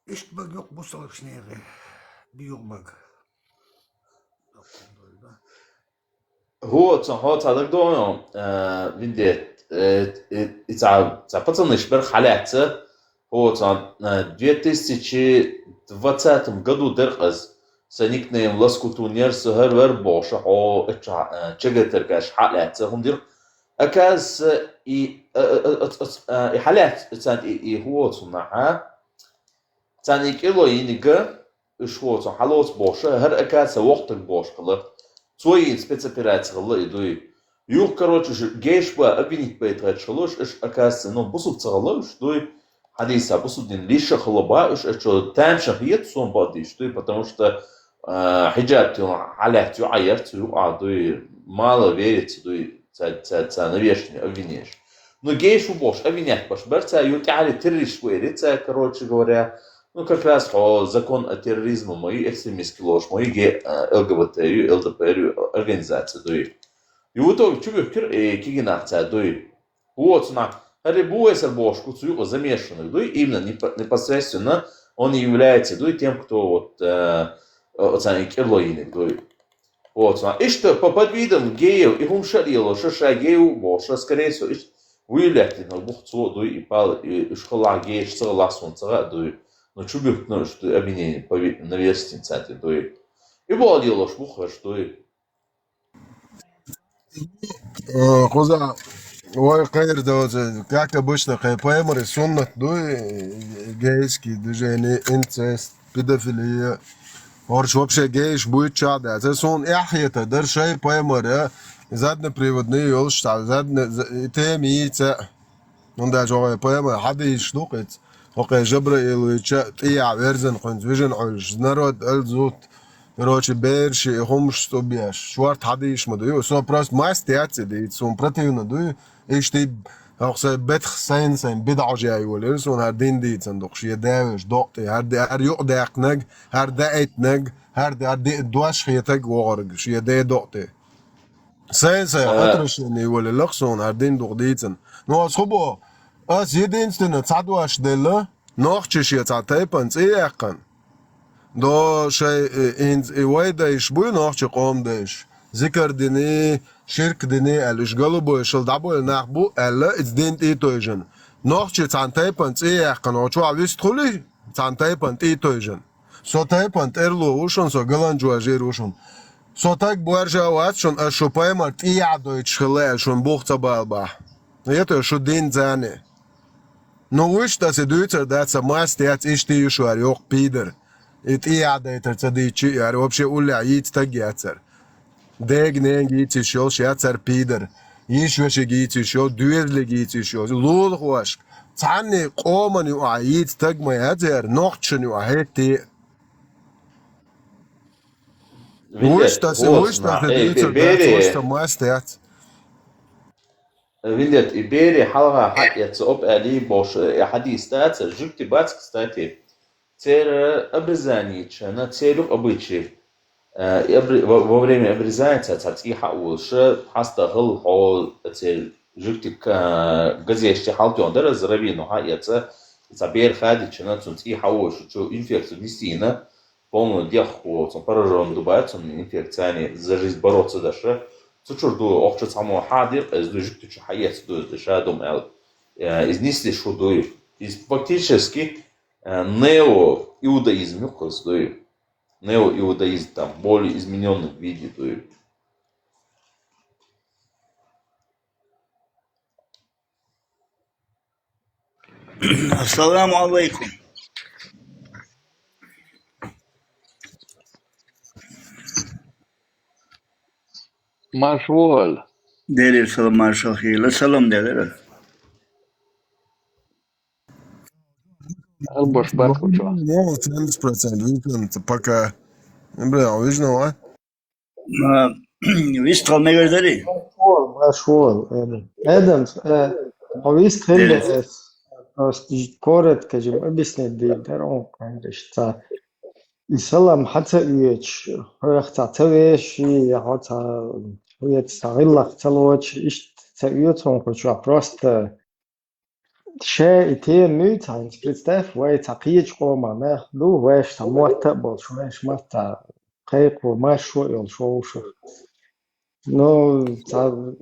Ишт баг юк бусалгшнери. Биюк баг. Хо, цан, хо, ца даг дон, э, винде, э, э, и ца, ца пацаны шбер халяца. Хо, цан, э, две тысячи двадцатом году деркъаз, са никнейм Ласкутунер, са хар вер боша, хо, э, ча, э, чагатер каш халяца, хум дир. Аказ, э, и, э, э, э, э, э, и халяц, цан, и, и хо, цуна, а? Цан и кило инига, иш хо, цан, халоц боша, хар аказ, са вохтаг бош кала. Цой спецоперация кала и дуй. Юх, короче, ж-, гейш ба, обвинить бейт гачхалуш, иш аказ, ну, бусуб цагалуш дуй. Хадиса бусуб дин лиша хала ба, иш ачо тамша хиет сон ба диш дуй, потому что, а, хиджаб тюн, халят ю, аяр цу ю, а, дуй, мало верится дуй, ца, ца, ца, навешни, обвинишь. Ну, гейш у бош, обвинять баш, бар ца, ю, тяли, террорист, ца, короче говоря, ну, как раз, о, закон о терроризме, мои экстремистские ложь, мои ге-, а, Л Г Б Т ю, Л Д П Р ю, организация дуй. И в итоге чугур кир, э, кигинах ца дуй. Вот, сна, хари буэсер бош, куцу юго замешанных дуй, именно непо-, непосредственно он и является дуй тем, кто вот, э, э, вот сами кирло иник дуй. Вот, сна, и что по подвидам геев, и хум шариело, шаша геев бош, скорее всего, и выявлять, но бух цо дуй, и пал, и школа гееш, целлах сон цага дуй. Но чугур, ну, что обвинение по ви-, на верстин цати дуй. И боху йолуш бу хӀорш дуй. Э, кхуза вай кхайра доцу, как обычно, кхайн пайхамаран суннат дуй, гейский движение, инцест, педофилия. ХӀорш вообще гейш буьйцуш а дац. Ца суна эхь хетар дара шайн пайхамар, э, заднеприводный йолуш, цхьа задне-, за-, и тема йийца. ХӀунда аьлча хӀокху пайхамар хьадийсаш ду-кх иза. ХӀокху Жабраил вича тӀехьа верзина хӀинца вижина Ӏуьллуш. Народ ала зудчу. Короче, бераш и хӀумаш цӀубеш. Шорта хьадийсаш ма ду. Со просто мастяц и дийца. Суна противно ду. Иштта хӀокху сайн бетах сайн-сайн бидӀа Ӏожа йолийра. Суна хӀара дин дийцина ду-кх. Шен да веш докъ тӀе. ХӀара де-, хӀара юкъадаьккхинарг, хӀара даийтинарг, хӀара де-, хӀара де-, дош хетарг вогӀург. Шен да докъ тӀе. Сайн-сайн хатаршина йолаллах суна хӀара дин дукха дийцина. Ну, ас хӀун боху? Ас единственно цхьа дош делла, нохчи шен цхьа тайпана цӀе яьккхина. До шай, э, хӀинца и вай дайш буй, нохчи къоман дайш. Зикар дини, ширк дини аьлла, уьш голубой шал дӀабойла нах бу аьлла, иза дин тӀе а тойжина. Нохчи цхьана тайпана цӀе яьккхина, хьо чохь вистхуьлий, цхьана тайпана тӀе а тойжина. Со тайпана тӀерло ву шуна, со галанчо жийр ву шуна. Со таг боржа вац шуна, ас шу пайхамар тӀехьа дойтуш хилла аьлла шуна бух ца бала бахь. Это шу дин зане. Ну, вуьш аса дуьйцар дац, сан маста яц, иштта ю шуьгара йоккха пидар. И тӀехьа дайтар ца дийчи, яра вообще уллехь йийца таг яцар. Дега-нега йийца йиш йолуш яцар пидар. Йиш-вешиг йийца йиш йолуш, доьзалиг йийца йиш йолуш. Лулахошка, цхьанне къоман юкъахь йийца таг ма яц яра, нохчашна юкъахь хӀетте а. Вуьш таса, вуьш таса дуьйцур дац, вуьш таса маста яц. Виндет, и бере хьалха хьаэца оп аьлий бохуш, э, хьадийс дац, жуьгти бац, кстати. Церан обрезани чана, церан юкъа обычай. Э, и обре-, во, во время обрезания ца, ца цӀий хьа а волуш, хьаста хала хьо, церан жуьгти, э, газешти хьалтоьхна дара, раввино хьаэца, ца бер хадичана, цунна цӀий хьа а волуш, чу инфекцию нисйина, полный деххо, цунна поражён ду бац, цунна инфекцияни за жизнь бороться даш. Цу чуьра ду, охча цхьаммо хьадир, иза ду жуьгтичу хьаэца ду, иза ша дум аьлла. Э, иза нислиш хӀу дуй? Иза фактически, э, нео-иудаизм ю кхуза дуй. Нео-иудаизм там, более изменённом виде дуй. Ассаламу алейкум. Маршалла. Делера салам, маршалла хийла. Салам делера. Албаш бакучо. Ну, центр процент, вижу, пока. Бля, вижу, а? А, вистхал мегар дарий? Маршалла, маршалла, Эдам. Эдам, э, хьо вист хилла, э, просто коротко жим объяснить дийр дара, он, конечно, ца. И салам хьа ца оьцуш, хьоьх ца, ца веший, я хьо ца, хьоьца ца гӀиллакх ца лоцуш, иштта ца оьцу хьуна хӀу чохь, просто Ша и тема муьйца хьайнца, представь, вай цхьа кхечу къоман нах ду, вайша цхьа мотта а болуш, вайша мотта кхайкхо, маршо а йолуш вовшах. Ну, цхьа,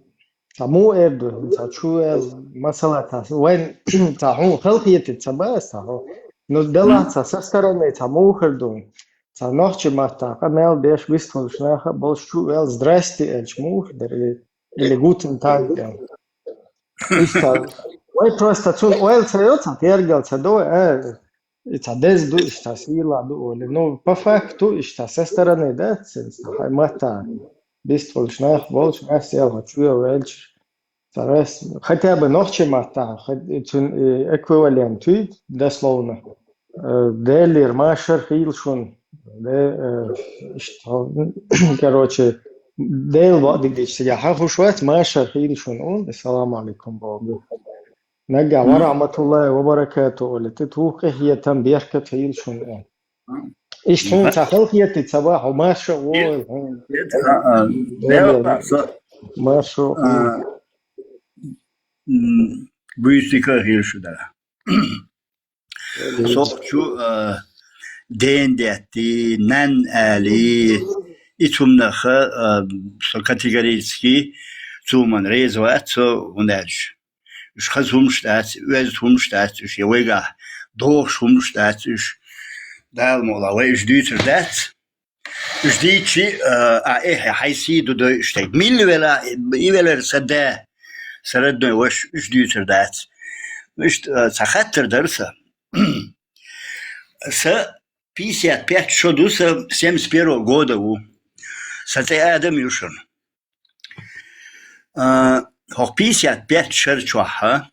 цхьа муха эр ду, цхьа чу эр, масала, цхьа вайн цхьа хьуна халахетарг ца бац цхьа хьо. Ну, делахь цхьа со стороны цхьа муха хир ду, цхьа нохчи маттахь къамел деш вистхуьлуш нах а болуш чу а ваьлла, здрасте аьлча муха дара, или, или гутен таг аьлла. Иштта, вай просто цунна ойла ца йо, цхьа тергал ца до, э, и цхьа деза ду, иштта сийлахь ду олий. Ну, по факту, иштта со стороны, да, цуьнца, хьайн матта, бистхуьлуш нах болчу, массел хьо чу а ваьлча, цхьа раз, хотя бы нохчи матта, хо-, цуьнан, э, эквивалент вуй, дословно. Э, Делера машар хийла шуна. Де, э, иштта, короче, Дела бакъдерг дийцича, хьан хуш вац, машар хийла шуна, ун, ассаламу алейкум боху. Нагахь ва рахматуллахи ва баракату, оли, ти тух къахетам, беркат хийла шуна, ун. Иштта хьуна ца халахетий ца бахьа, хьо маша а вой, хьуна. Дела, со, маша а, м, буьйсика хийла шу дара. Со чу, а, ден детти, нан али, и цумнаха, а, со категорически цуман реза вац, со хӀунда аьлча. Уьш хаза хӀумаш дац, оьзда хӀумаш дац уьш, я вайгахь дохуш хӀумаш дац уьш. Дала мукъалахь, вай уьш дуьйцур дац. Уж дийцча, а, а, эхь, хьай сий ду дой уж тайга. Милла вела, и велар са да, са родной ваша, уж дуьйцур дац. Иштта, а, цхьа хаттар дар са. Са пятьдесят пять шо ду са, семьдесят первого года ву. Са цӀе Адам ю шуна. А, хӀокху пятьдесят пять шар чохь, а,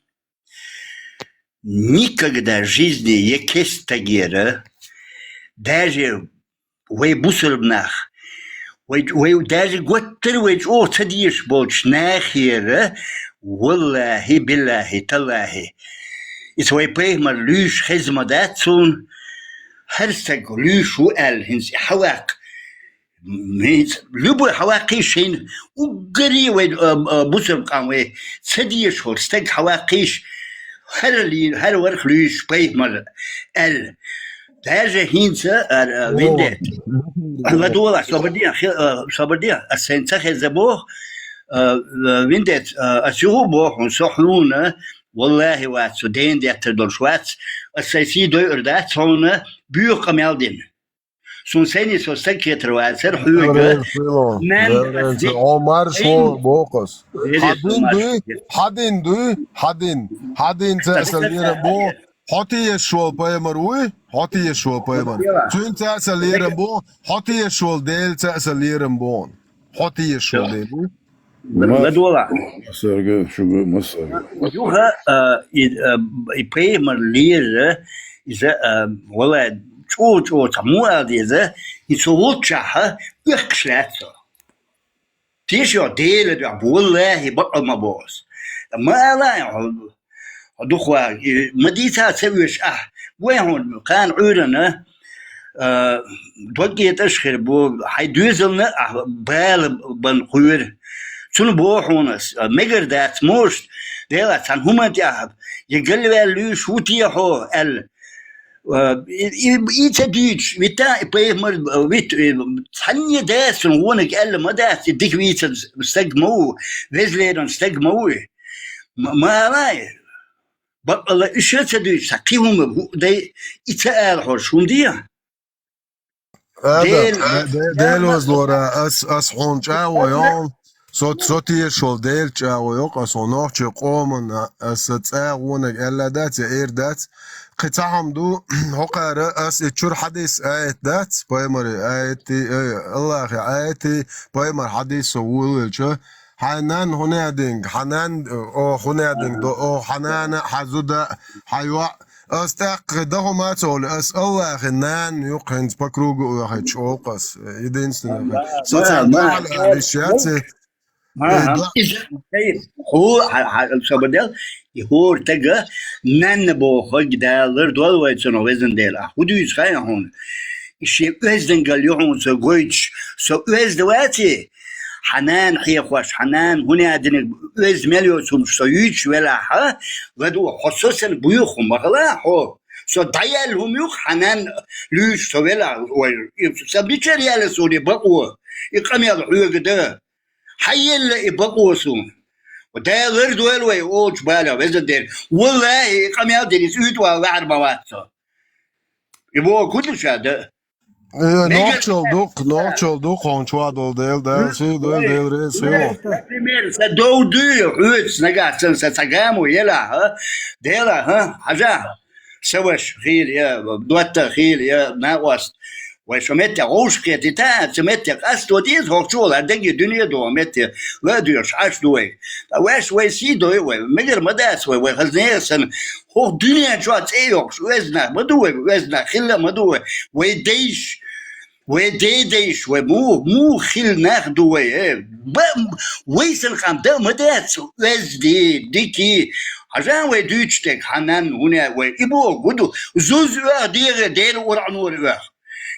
никогда в жизни я кест тагера, даже вай бусурба нах, вай, вай даже готтар вай чӀогӀа ца дезаш болчу нахера, валлахи, биллахи, таллахи, иза вай пайхамар луьйш хеза ма дац суна, хӀара стаг луьйш ву аьлла, хӀинца и хьаваккха. М, хӀинца любой хьаваккхий шайна, уггаре вай, а, а, бусурба къам вай ца дезаш волу стаг хьаваккхийша, хӀара лий-, хӀара варх луьйш пайхамар аьлла. Даже хӀинца, а, а, виндет. ЛадогӀалахь, собар де, хи-, а, собар де, ас сайна ца хеза боху, а, а, виндет, а, ас юха а боху хьуна, со хьуна, валлахи вац, со дена деттар долуш вац, ас сайн сий дойур дац хьуна, боьха къамел дина. Суна сайна со стаг кхетар вацара хьоьга. Валлахи, Наьна Валлахи, ас де-, Омар шо боху ас. Валлахи, Хьадин Омар. Дуй, хьадин дуй, хьадин. Хьадин ца аса лерам бу, хьо тешаш волу пайхамар вуй, хьо тешаш волу пайхамар. Цуьнца аса лерам бу, хьо тешаш волу Делаца аса лерам бу. Хьо тешаш волу Дела вуй. ЛадогӀалахь. Массарга, шуьга, массарга. Юха, а, и, а, и пайхамар лера, иза, а, валлай, чӀогӀа-чӀогӀа цхьа муха ала деза, и цо волччахьа оьхкуш лаьцна. Тешо Дела дуьхьа, валлахи, бакъал ма боху ас. Ма ала, хьо, хьо духва, и, ма дийца ца оьшу ахь. Вай хьуна, кхана Ӏуьйранна, а, дог кӀеташ хир бу, хьайн доьзална а бала бан кхоьру. Цунна боху хьуна ас, а, мегар дац, может, Дела цхьана хӀуманна тӀехь, я галваьлла луьйш ву те хьо, аьлла. А, и, и, и ца дуьйцуш, витта и пайхамар, а, вит, и, цхьанне дац цунна вониг аьлла ма дац, и дика вийца стаг ма ву, веза лерина стаг ма ву и. Ма, ма алай. Бакъалла уьш а ца дуьйцу, цхьа кхин хӀума бу дай, и ца ала хьожуш хӀума де? Ада, Дел-, а, Де-, Дела вазлора, ас, ас хьуна чӀагӀо йо, со, со тешаш волу Дела чӀагӀо йо, ас хьуна нохчийн къоман, ас сан цӀа гӀонаг аьлла дац, я эр дац. Кхин цхьа хӀума ду, хӀокхара ас и чуьра хьадис аят дац, пайхамари аятий, э, Аллахи аятий, пайхамар хьадис со вулвелча, Хьайн нанна хӀун яа динга, хьан нанна, о, хӀун яа динга, до, о, хьан нана, хьан зуда, хьан йоӀ. Ас тӀаккха дан хӀума ца олу, ас Аллахи нана юккъе хӀинца по кругу оьхуьйтуш олу ас. Единственное. Со царна тӀехьа алиш яц. Иза, хьо, хьа, хьа, собар де, и хӀора тага нанна бохург Дала лардойла вай цунах, везан Дела. Ахь хӀун дуьйцу хаьий хьуна? И шен оьздангалла ю хьуна со гойтуш, со оьзда ваций? Хьан нана хьехош, хьан нана хӀун яа динарг оьзда мел йоцу хӀумаш со юьйцуш велахь, ладугӀу, хьо со санна буьйху хӀума ма хала хьо. Со дӀаяьлла хӀума юха хьан нана луьйш со велахь, ой, и сан мичара яьлла суна и бакъо, и къамел хьоьга дан? Хьан елла и бакъо суна? Дала лардойла вай олучу балех, везан Дела. Валлахи, и къамел дина иза уьйтӀавала ваьхьар ма вац со. И боху хӀун ду ша дан? Э, нохчалла дукха, нохчалла дукха хьуна чохь долу Дела, Дала сий дойла, Дела реза хуьлда. Например, сан дов дуй, хьоьца нагахь санна сан цхьа гамо елахь, а? Делахь, а? Хьажахь. Сан ваша хийла я, дотта хийла я, накъост. Вай шо меттехь вовшахкхетийта, цу меттехь къасто деза, хӀокху чу вала даге дуьне догӀу метте ла а доьхуш Ӏаш ду вай. Ткъа ваьш вай сий дой вай, мегар ма дац вай, вай хаза нехан санна, хӀокху дуьнен чохь цӀе йоккхуш оьзда нах ма ду вай, оьзда нах хилла а ма ду вай, вай дайша, вай дедайша, вай муха, муха хилла нах ду вай, э? Ба-, вай санна къам дан а ма дац, оьзда, дика. Хьажахь вай дуьйцуш дерг, хьан нанна хӀун яа вай, и боху хӀун ду, зуза оьху дегӀе, Делан урхьанора оьху.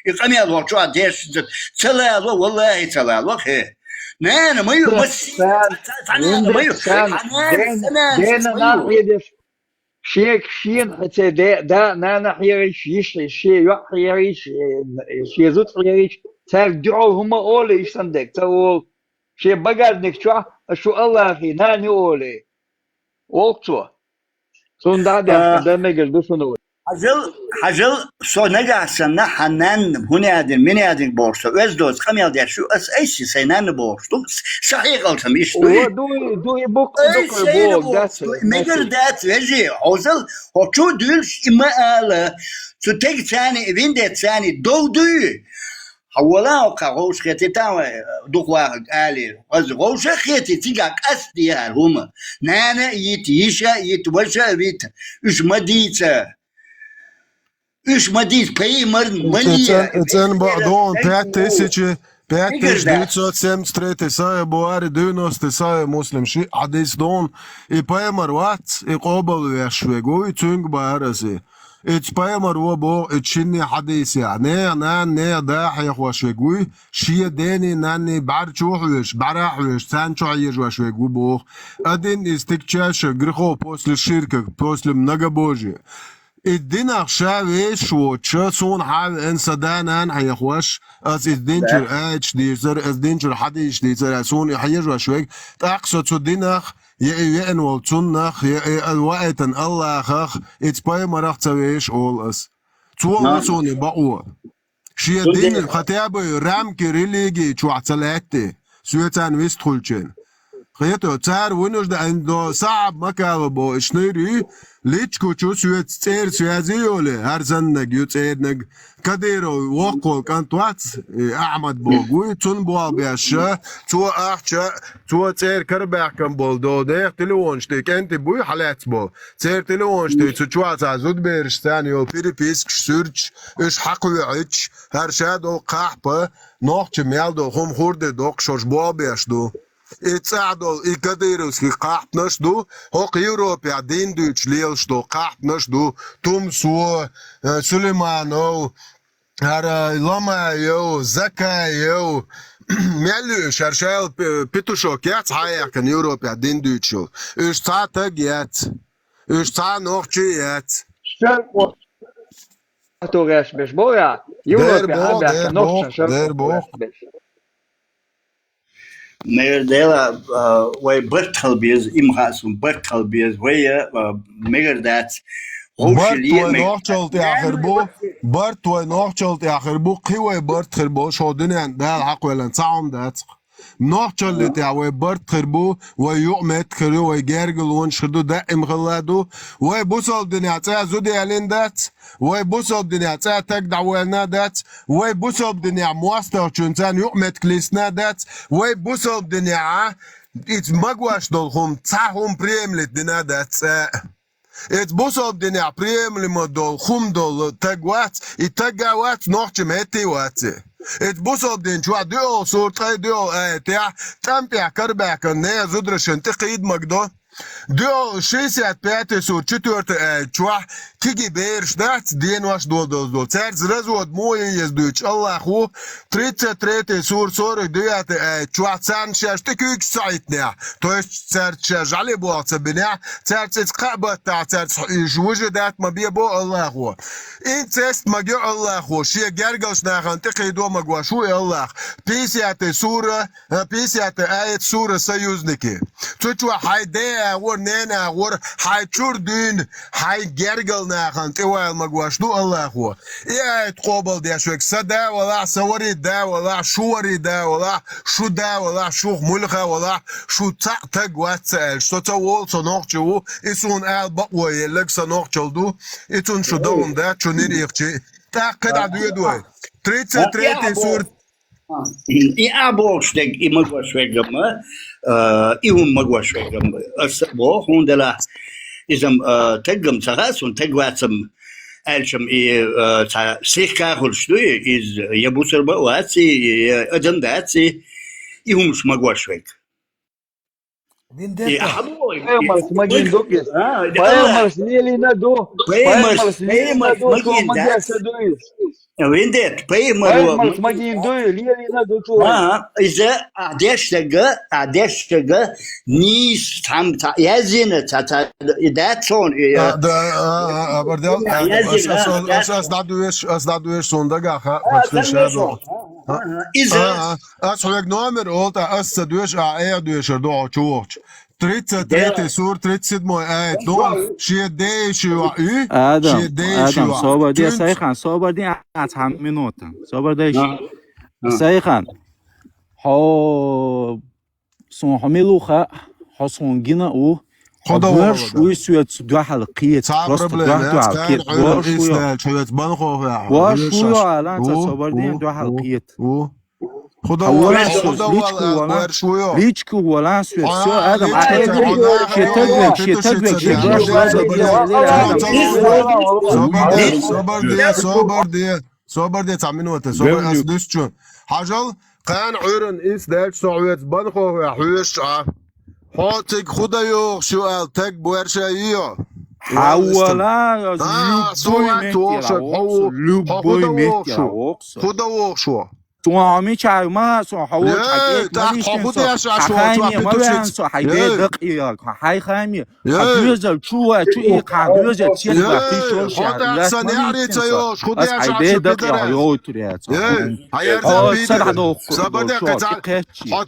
И къамел вахча а деш ца лало, валлахи, ца лало, хе. Нана ма ю, ма си-, ца, ца, ца нана ма ю. Хьан нана, ца нана ма ю. Шега шена хьан цӀе де, да, нана хьерийча, йиш, шен йоӀ хьерийча, шен зуда хьерийча, цаьрга дуьхьал хӀума олий, иштта сан дерг ца олу. Шен багажник чохь, ас шу Аллахи, нана ю олий. Олу цо. Цунна дӀа а даьхкина, дан мегар ду шуна вай. Хьажал, хьажал, со нагахь санна хьан нанна, хӀунядин, минядин бохуш со, оьзда доцу къамел деш ю, ас айси сайн нанна бохуш ду, са хьекъал ца миш ду и? О, ду и, ду и, буккъа ду Ай, кхуьй сайна боху, бохуш дац ду, вай, мегар меши. Дац, вежи, хьозал, хӀокху чу дуьллуш и ма ала, цу тега царни, виндет царни, дов дуй? Хьан вала хьо кхаъ гӀовша хетийтан вай, дукха вахарг али, аз гӀовша а хетий, цигахь къаста дехьара хӀума. Нана а йита, йиша а йита, ваша а вита, уьш ма дийца. Уьш ма дийца, пайхамарна ма ле. Цен баъ догӀун пять тысячи, пять тысяч девятьсот семьдесят третий сахьи Бухари, девяностый сахьи Муслим, шиъ хьадис догӀун, и пайхамар вац, и къобал веш вег ву, и цуьнга бахьара аса. Иза пайхамар ву боху, и шинне хьадисехь, нехан нана, нехан да хьехош вег вуй, шен дений, нанний бӀаьрчо а хьоьжуш, бӀаьра а хьоьжуш, царна чу хьежош вег ву боху. Один из тягчайших грехов после ширка, после многобожия. И динах ша вешаш воцуша, суна хьан веана сан да-нана хьехош, ас иза динчуьра аяташ дийцар, ас динчуьра хьадисаш дийцар, ас суна и хьежош вег, тӀаккха со цу динах, я и веана волу цуннах, я и ваийтина Аллахах, иза пайхамарах ца веш, олу ас. Цо ву суна и бакъо. Шен дин, хотя бы рамки религии чохь ца лаьтти, соьцан вистхуьлчийн. Хето, цара вуьнуш даьӀна до сахьаб макала бо ишнуьйри, личку чу соьца цӀера связи йоле, хӀара саннаг ю цӀернаг, Кадыров воккхо кӀант вац, и Ахьмад богу вуй, цунна болх беш, цо ахча, цо цӀера карабаьхкам болу долу деха телефонаш тӀе кӀентий буй хьалаьцна болу. Церан телефонаш тӀе цу чохь цхьа зудабераш царна йолу перепискаш суьрташ, уьш хьакхавоьхьуьйтуш, хӀара ша долу кхахьпа, нохча мел долу хӀума хурде доккхуш болх беш ду. И цӀахь долу, и кадыровский кхахьпанаш ду, хӀокху Европехь дин дуьйцуш лелаш долу кхахьпанаш ду, Тумсо, э, Сулейманов, хӀара Ломаев, Закаев, мел ю уьш, хӀара шайла пе-, петушок яц хьаяьккхина Европехь дин дуьйцуш йолу. Уьш цхьа таг яц. Уьш цхьа нохчи яц. Шаркъо-, то гӀеш беш боху, я? Европе хьан баьхкина нохча шаркъо-, дер боху. Мегар дела, а, вай барт хила беза, им хаьа суна, барт хила беза, вай, а, мегар дац. Барт вай нохчалла тӀехь хир бу, барт вай нохчалла тӀехь хир бу, кхин вай барт хир бу, шо дуьнен Дала хьакхоьллина цхьа хӀума дац. Нохчалле тӀехь вай барт хир бу, вай юкъаметтиг хир ю, вай гергарлонаш хир ду, даима хилла ду. Вай бусалба динехь цӀа зуда ялийна дац, вай бусалба динехь цӀа таг дӀавоьллина дац, вай бусалба динехь мостагӀчуьнца юкъаметтиг листина дац, вай бусалба динехь иза магош долу хӀума, цхьа хӀума приемлить дина дац цӀа. Иза бусалба динехь приемлемо долу хӀума долу таг вац, и таг а вац, нохча метте а вац. Иза бусалба дин чохь дуьхьал сур ткъе дуьхьал аятехь, тӀам тӀехь карабаьхкина нехан зударшна тӀе кхийда магадо. Дуьхьал шестьдесят пятый сур четвёртый аят чохь кегий бераш дац, денош додоза долу. Цаьрца развод муха еза дуьйцуш Аллах ву, тридцать третий сур сорок девятый аят чохь царна шаьш тӀе куьйгаш ца Ӏиттинехь, то есть цаьрца шаьш жӀале болх ца бинехь, цаьрца иза кхаъ баттахь, цаьрца уьш вужа даьтта ма бе бо Аллахо. Инцест магайо Аллахо, шен гергарчу нахана тӀе кхийдо магош ву и Аллах. Пятидесятый сура, а, пятидесятый аят сура Союзники. Цу чохь хьайн ден агӀор, ненан агӀор, хьайн чуьра дуьйна, хьайн гергал нахана тӀе вала магош ду Аллахо. И аят къобал деш верг, сан да валахь, сан вари да валахь, шун вари да валахь, шун да валахь, шух муьлха валахь, шу цхьаъ таг вац ца аьлча, со ца волу, со нохча ву, и суна ала бакъо елларг сан нохчалла ду, и цунна шу дан хӀума дац, шу нир ихчи. ТӀаккха кхин дӀа доьду вай. Тридцать третий сур. И а бохуш дерг, и магош веггам, а, и хӀума магош веггам. Ас боху хӀун делахь, изам, а, таггам ца хаьа суна, таг вацам. Аьлчам и, э, цхьа сихкахуьлуш дуй, иза я бусурба а вац и, я адам дац и, и хӀумаш магош вег. Дин И дета. Ахьа бой. Пайхамарс магийна ду кхиз. А, Пайхамарс лелийна ду. Пайхамарс, Пайхамарс лелийна Пайхамарс ду, магийна ду, ду дац. Виндет, Пайхамар Пайхамарс магийна ду, лелийна ду, ду. А, иза а дешдага, а дешдага, нийса цхьамма цхьа яздина, цхьа, цхьа, и дац цунна, и, А, да, а, а, а, бардел, а, Яздина, ас, ас, а, ас, ас дӀадоьшу, ас дӀадоьшу, суна дагахь, а, почти дагахь шадо. Иза. А, а, ас хьоьга номер олу тӀаккха, ас ца доьшу, ахь айхьа доьшур ду хьо чу вахча. Тридцать третий сура, тридцать седьмой аят. Дон, шен ден йиша йоӀ ю? Адам, шен ден йиша Адам, йоӀ. Собар де, Сайхан, собар де, а, цхьа минута. Собар де. Сайхан, хьо Суна хьо мила ву хаьа, хьо суна гина а ву. Хьо боьрша вуй соьца дуьхьал кхета. Просто дуьхьал кхета. Боьрша вуй. Боьрша вуй, Алан, ца собар ден дуьхьал кхета. Хьо валан соьца, личка валан, личка валан соьца. Всё, Адам, а, э, шен таг век, шен таг век, шен боьрша валан деза, Адам. Собар де, собар де, собар де. Собар де цхьа минута, собар, ас дуьсу чу. Хьажал, кхана Ӏуьйранна ис даьлча со хьоьца банхо хьоьжуш а. Хьо цига хӀун дан йогӀуш ю аьлла, таг боьрша йийо? Хьавала, любой метте, хьо ву, любой метте. ХӀун дан вогӀуш ву? Суна хьо мичахь ма, суна хьо ву, хьо хӀун деш а, хьо хьайн ма ваьхна, со хьайн ден дакъе, хьайн хами. Хьан доьзал чу вай, чу и кхьан доьзал цец вай, кхиш йолуш яц, ма витина со. Ас хьайн ден дакъе хьо йовтур яц. Хьо ца дӀадоккхур долуш, хьо ца кхеччи. Хьо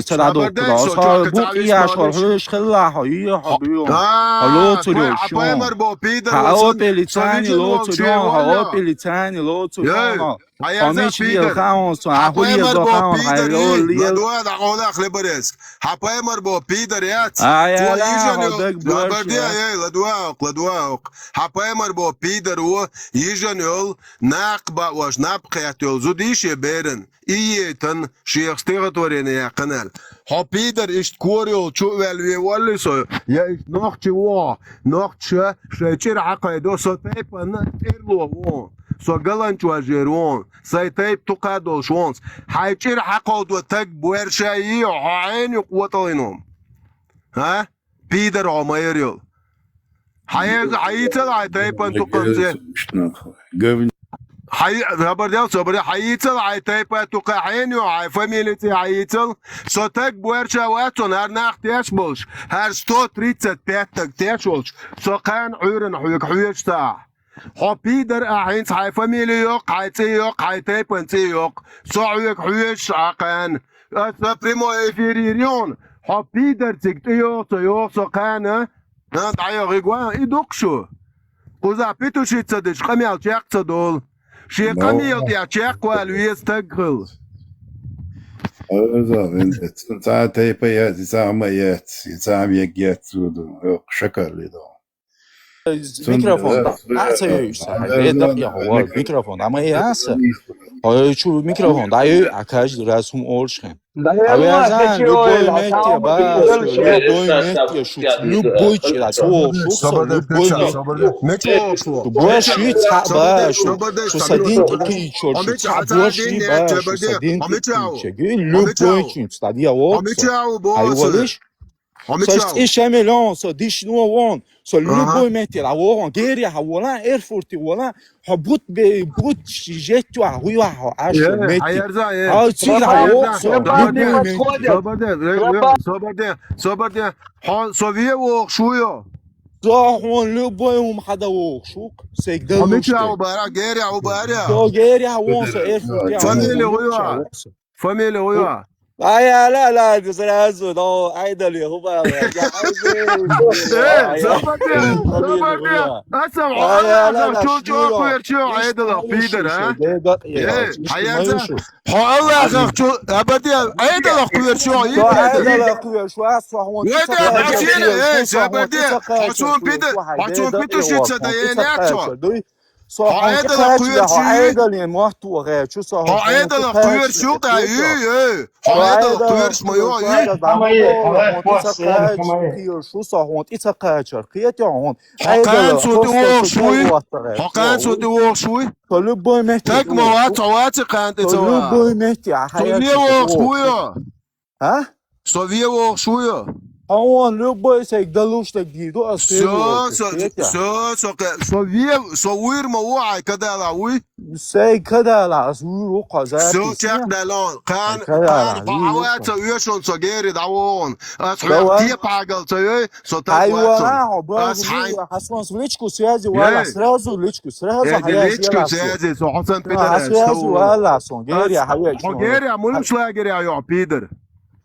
ца дӀадоккхур долуш, хьо букъ еш, хьо хьоьжуш хилла, хьо йо, хьо дуьйо. Хьо лоцур йолуш ю. Хьан опели цани лоцур ю, хьан опели цани лоцур ю. Хьо мича лела хаьа хьуна, хьан хӀун лела хаьа хьуна, хьан лела лела. ЛадугӀа, дӀакъовлах лебареза. Хьан пайхамар бо пидар яц? Ай, ай, ай, хьо даг боьрша яц. ЛадугӀа, ладугӀа. Хьан пайхамар бо пидар ву, йижан йолу, накха баош, наб кхетта йолу зуда йиш я беран. И етан, шех стихотворение яьккхина аьлла. Хьо пидар иштта кора йолчу а ваьлла вен валли со, я иштта нохчи ву хьо, нохчаша шайн чӀир хьакхайдо, со тайпанна тӀерло ву хьуна, со галанчожер ву хьуна, сайн тайпа тукха долуш ву хьуна. Хьайн чӀир хьакховдо таг боьрша йийо, хьо хьенан юкъа вотӀалйина хӀума? ХӀа? Пидар хьо ма яра йолу. Хьан еза, хьан йийцал хьайн тайпан тукхамца? Хьан, хабар дел, собар де, хьан йийцал хьайн тайпа тукха, хьенан ю хьайн фамили цӀе хьан йийцал? Со таг боьрша вац, со хӀара нах теш болуш, хӀара сто тридцать пять таг теш волчу, со кхана Ӏуьйранна хьоьга хьоьжуш ца Ахь. Хьо пидар ахь, хӀинца хьайн фамили йоккху, хьайн цӀе йоккху, хьайн тайпан цӀе йоккху. Со хьоьга хьоьжуш Ӏа кхана. Аса прямой эфир йира юна. Хьо пидар цига тӀе йогӀу, ца йогӀу со кхана. А, дӀайогӀу, и гва, и дукха шу. Кхузахь петушить ца дича, къамел чекх ца долу. Шен къамел тӀехь чекхвала веза стаг хила. Оза, вин, цхьа тайпа яц, и цхьа ма яц, и цхьа ма яц, цу ду, йоккха шакарли ду. Микрофон, а, ца йойуш, ца, э, дакъа яхьа, микрофон, а, ма яса. Ой, чу микрофон, да, ой, а каждый раз хӀума олуш хен. А вязан, любой метте, ба, любой метте, шуц, любой чира, чу, шуц, любой метте. Любой шуц, ба, шуц, шуц, один такой чёрт, шуц, а больше, ба, шуц, один такой чёрт. Любой чуц, да, я вот. А его лишь? Со цӀе шен миллион, со дишно вон, со любой метте а вон, гери а вон, эрфурти вон, хьо бут бе, бут жетту а, хуй а, хьо аш метте. А цӀе а вон, со любой метте. Собар де, собар де, собар де. Хьо, со ве вохуш ву йо. Со хьон любой хӀума хьада вохуш ву, сег дан. Хьо мича ву бара, гери а ву бара. Со гери а вон, со эрфурти а. Фамилия хуй а. Фамилия хуй а? Ай, ала, ала, сразу, но, айдали, хуба, я, айдали. Э, забаде, забаде. Аса, ай, ала, ала, чу, чу, чу, куер, чу, айдала, пидор, а? Э, хаяца. Хо Аллахах чу, абаде, айдала, куер, чу, айдала, куер, чу, аса, хо. Э, забаде, хо сун пидор, хо сун пидор шица да, е, не, чу. Со хьо Ӏедалах кхоьруш ю, хьо Ӏедале мотт вахе, чу со хьо Ӏедалах кхоьруш ю, тай, ю, ю. Хьо Ӏедалах кхоьруш ма ю, ю. Ама е, ама е, ама е. Шу со хьон тӀе ца кхачар, кхетий хьон. Хьо кхана цу тӀе вохуш вуй? Хьо кхана цу тӀе вохуш вуй? Со любой метте. Так ма вац, хьо вац кхана тӀе ца ваха. Со любой метте, а хьо ве вохуш вуй? А? Со ве вохуш вуй? Хьо вон любой сайга далуш дерг дийр ду, ас Со, со, со, со, ка-, со ве-, со вуйр ма ву, хьай кадала вуй? Сайга кадала, ас вуйр ву кхо Со запись. Чакх далон. Кан, Кадала, кан, вуйр ву хьаваца кхо. Уьшун со гери дӀавогӀун. Ас хьоьга Давай. Тепагал ца йой, со Хьай таг ваца. Вала, хьо Ас баху хьай. Вуй, хьо сонца в личку связи вала, Эй. Сразу в личку, сразу Э, хьаяз личку яла со. Связи, со хьо сан Да, пидор хьо ас, связи со. Вала, сон, гери, Ас, хьавег хьо сон. Гери, а мулуш лагеря йо, пидор.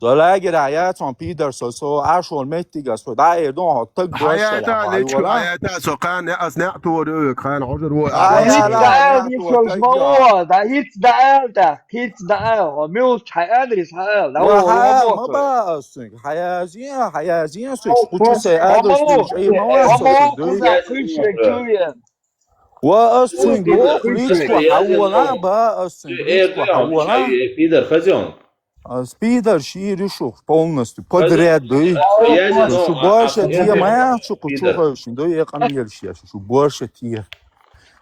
Со лагеря яц, сон пидор, со, со, ашон меттига, со, да, э, дон, хьо, таг Хьаята, башала, хьо, личку, вала. Хьаята, со, кан, ас не тур, э, кан, хьожур, вой, Да, а, Хиц яла, да, яла, яла, хиц яла, яла, яла. Да, хиц да, да, хиц да, милч, хьай адрес, хьай, да, Ва о, хьа, о, ма о. Ба, ас сунг, хьаязин, хьаязин, сунг, О, кучу се о, адрес, о, сунг, эй, ма ва, о, сунг, о, дуй. Куза, кучу, кучу. Ва ас сунг, Пидор, бо, пидор, личку, пидор, хьавона, пидор. Ба, ас сунг, Э, личку, э, хьавона. Э, пидор, хозяин. Ас пидор, шири шух, полностью, подряд, дуй. Хозяин, Шу ну, а, больше а, тия, а, ма, шу, кучу, пидор. Хойшин, дуй, э, къамиел шия, шу, шу больше тия.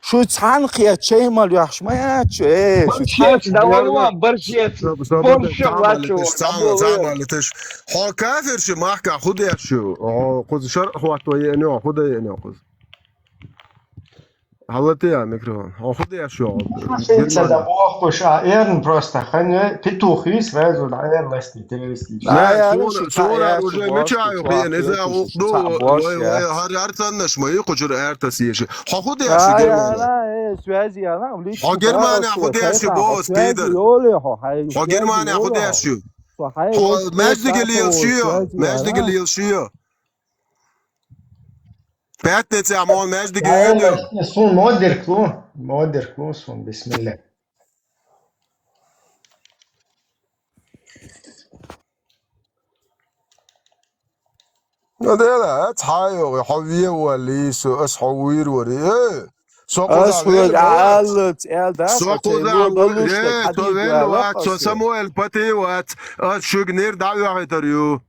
Шу цхьан кхечей мал яхш ма яц, э, шу Борщец, цхьан да, валла, борщец. Со, со, Борщ со, лачо, цхьан да, летиш, цхьан, бо, цхьан летиш. Хьо кафир ши махка худа шу. О, куз шар хват то е не худа е не куз. Хьалла те я микрофон. Хьо худа шу. Ца да бохуш, а эрн просто ханье, петух и сразу да, эрн ласти террористический. Да, Ма, я, суна, ну, суна, ши уже каяш, мечаю, бен, иза, борщ, у, ну, ца борщ, вай, я. Вай, гьар, гьар цаннаш ма, и кучур эртас еши. Хьо худа шу, Да, я, Германия? Да, э, связи я, да, в личку, Хьо Германия да, худа шу, связи, бо, хьо связи, пидор. Йоли, хьо, хьай, Хьо связи, Германия йоли, худа хьо. Шу. Хьо, хьай, Хьо, вай, маьждиге связи, лел хьо, шу. Связи, я, Маьждиге да. Лел шу. Пятница, а мон маьждиге Ай, еду. Сун модерклу, модерклу сун, бисмилла. Ну, дела, а цхьа йогӀи, хьо ве вали, со, ас хьо вуйр вари, э? Со Ас кхуза хьоьга вен вац. Аллац, эл да, Со со кхуза церво вуйр, лалуш да, э, со хьадид вен вала вац, со хаса. Самуэль Пати вац, ас шуьга нир дӀа оьхийтар ю.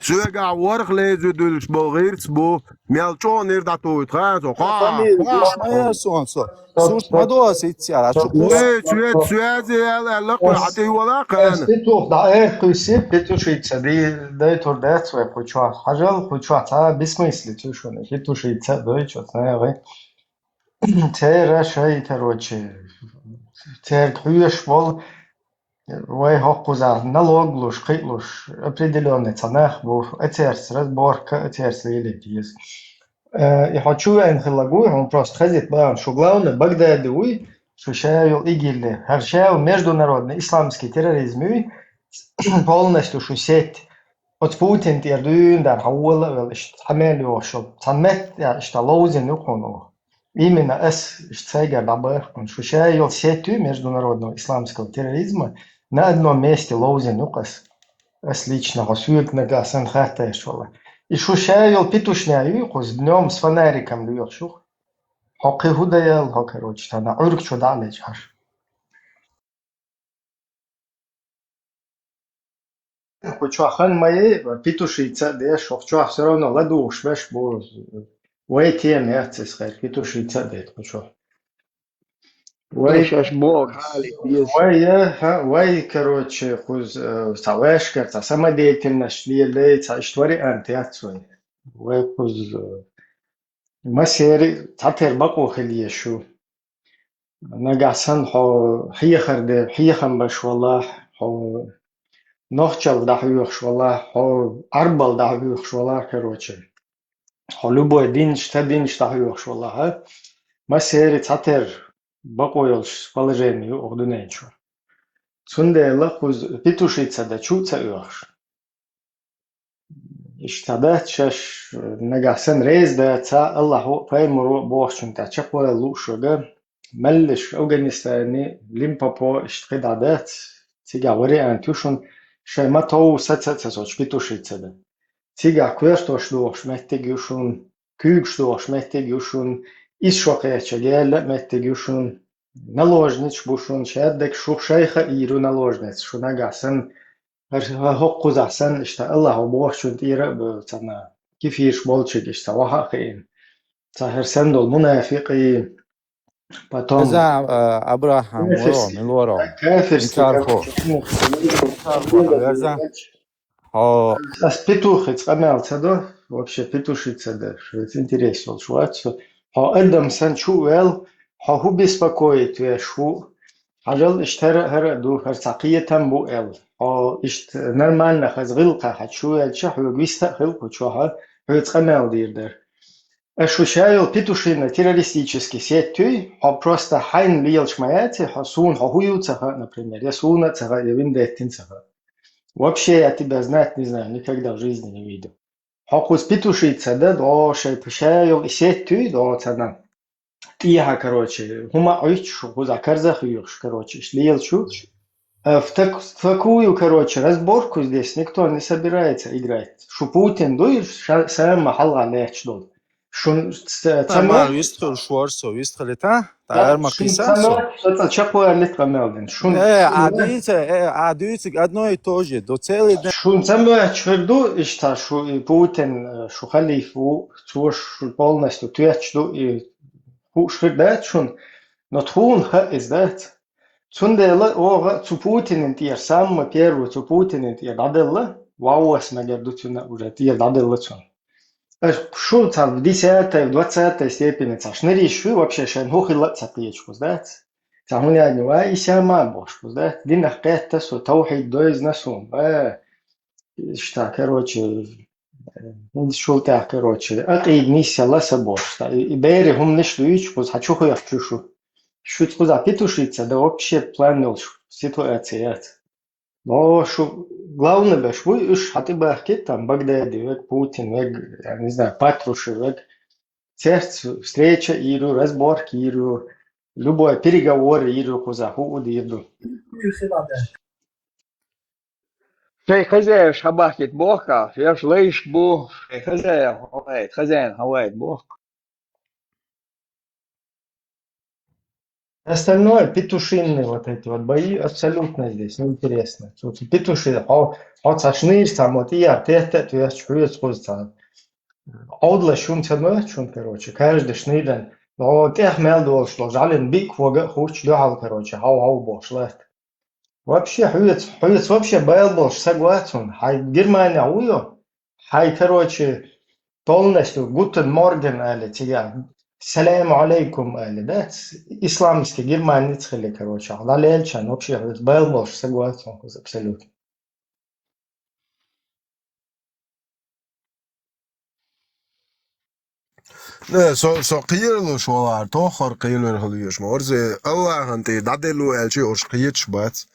Соьга ворх лезу дуьлш бо гӀирц бу, мел чӀо нир дӀатуйт, хан со, ха, Фамилия ха. Деш ма я сон со. Сурт ма дос иццяра, чу кхуз. Эй, цвет связи, эл, эл, лакхуй, хьатӀе вала, хан. Петух, да, эр, куси, петушица, ди, дай тур дац вай, кучо. Хьажал, кучо, ца, бессмыслица, шуна, петушица, дай, чё, знаю, вай. Цера шай, короче, церг хьуеш бол, вай хӀокхуза налог луш, кхиъ луш, определённый ца нах бу, эцерс разборка, эцерс лелийта еза. Э, и хьо чу вен хилла гуй, хьуна просто хазит баан, шу главный Багдади вуй, шу шайл игилли, хӀар шайл международный исламский терроризм юй, полностью шу сеть. Оц Путин тӀера дуьйна дар, хьан вола а вел, иштта, хьан мел йохуш йол, цхьа меттаӀ, иштта, ловзина ю кхуна. Именно ас, иштта, цайгара дӀабахкун. Шу шайл сеть юй международного исламского терроризма на одном месте ловзина ю ас. Ас лично хьо суьгнага сан хаттаеш вала. И шу шайл петушня юй кхуз, днём с фонариком лоьхуш юх. Хьо кхи хӀу даял, хьо, короче, тана Ӏург чу дӀа а лечкъаш. Кху чохь хан ма е, петушица а деш, хӀокху чохь всё равно ладугӀуш беш бу. Вай тема яц иза хир, петушица а дайта кху чохь. Вай, Вай шаьш боху, Али, беза. Вай, э, хьа, вай, короче, кхуз, э, цхьа ваьшкара, цхьа самодеятельность лелай, цхьа иштта вариант яц вай. Вай кхуз, э, масери цхьатера бакъо хила еза шу. Нагахь санна хьо хьехар де, хьехам беш валахь, хьо нохчалла дӀахьоьхуш валахь, хьо Ӏарбалла дӀахьоьхуш валахь, короче. Хьо любой динаш, ца динаш дӀахьоьхуш валахь, а? Масери цхьатера бакъо йолуш положение ю оха дуьнен чу. Цундела кхуза петушица дан чу а ца оьхуш. Иштта дац шаьш, нагахь санна реза дац, Аллахьо а, пайхамаро а бохучунна тӀехь чекхвала лууш верг, меллаша Афганистане, Лимпопо, иштта кхидӀа дац, цигахь вариант ю шуна, шайн ма-тов саца а ца соцуш петушица дан. Цигахь коьртош дохуш меттиг ю шуна, куьйгаш дохуш меттиг ю шуна, исс шо кхеча гела а меттиг ю шуна, наложницаш бу шуна, шаьрдага шух шайх а ийр ю наложница, шу нагахь санна, хӀара хӀокхузахь санна, иштта Аллахьо бохучунна тӀера а бу, царна кефираш болчуьнга иштта ваха а хиъна. Цхьа хӀара санна долу мунафикъий, потом Иза, а, Абрахам, кафирский, воро, милоро. Кафирский, Микархо. Короче, ну, Микархо, Абрахам. Хьо Ас петухица къамел ца до, вообще петушить ца до, шуьца интерес йолуш вац со. Хьо адам санна чу а вел, хьо хӀун беспокоить веш ву? Хьажал, иштта хӀара а, хӀара а ду, хӀара цхьа кхетам бу аьлла. Хьо иштта нормально хаза гӀиллакхехь чу ваьлча, хьоьга вист а хилла кху чохь, хьоьца къамел дийр дара. Аш шу ша йолу петушиный террористический сеть туй, хьо просто хьайна лелаш ма яций, хьо суна хьо хӀун ю ца хаьа, например, я суна а ца хаьа, я виндеттина ца хаьа. Вообще я тебя знать не знаю, никогда в жизни не видел. Хьо кхуза петушить ца до, до шайн ша йолу и сеть туй, до царна. ТӀехьа, короче, хӀума а Ӏуьттуш, кхузахь карзах а хьоьхуш, короче, иштта лелаш ю. Э, в так-, в такую, короче, разборку здесь никто не собирается играть. Шу Путин дуй, ша-, сама хьалха лаьтташ долу. Шун ц-, ца Нормально, мо-, вистхуьлуш вара со, вистхилита? Да, ТӀара ма шун кхийсан ца со? Мо-, ца, ца чекхваллита къамел дина. Шун Э, а шун дуьйцу, э, а дуьйцу одно и то же, до целый день. Шун ца моьттуш хир ду, иштта шу и Путин, э, шу халифа ву, цо шу полностью тоьттуш ду, и хууш хир дац шуна, но тхуна хаьа иза дац. Цундела оха цу Путинан тӀера, самый первый цу Путинан тӀера дӀаделла, вовас мегар ду цуьнан уже тӀера дӀаделла цунна. Аш шу цхьа в десятой, в двадцатой степени цхьа шнариш шу вообще шайн хӀун хилла а ца кхеташ кхуза дац. Цхьа хӀун яьдна вай, и сама а бохуш кхуза дац. Динах кхетта со, тавхьид дойзна суна. Э, иштта, короче, хӀинца шул тӀехь, короче, акъида нисъяла са бохуш. Ткъа и, и берийн хӀуманаш дуьйцуш кхуза хьан чу хьоьхуш ю шу? Шуьца кхузахь петушить ца до, вообще план йолуш ситуация яц. Но шу главное беш буй, уьш хьан тӀебахкийта там Багдади вег, Путин вег, я не знаю, Патрушев вег. Церц встреча йийр ю, разборка йийр ю, любой переговор йийр ю кхузахь, хӀу а дийр ду. Шайн хозяев хьабахкийта бохка, шаьш лайш бу, шайн хозяев хьавайта, хозяин хьавайта бохка. Остальное петушиные вот эти вот бои абсолютно здесь неинтересно. Цу, цу петуши, хьо, хьо цхьа шнийр цхьа мо тӀера тетта а тоьттуш, хьоьца кхуза цхьа. Ӏовдалаш шуна ца моьтту шуна, короче, каждый шнийран, но тӀех мел долуш долу жӀалин биъ кога а хуучу дуьхьал, короче, хьав-хьав бохуш латта. Вообще, хьоьца, хьоьца вообще байла болуш саг вац хьуна. Хьайн Германия вуйо? Хьайн, короче, полностью «Гутен морген» али цигахь, «Салам алейкум» али, да? Исламский Германица хили, короче, хьан дӀалелчан, вообще, хьоьца байла болуш саг вац хьуна кхуза абсолютно. Не, со, со кхералуш валахьара, тоххара кхелавер хила везаш ма вара. Аллахьан тӀера дӀаделла аьлчи, уьш кхеташ бац.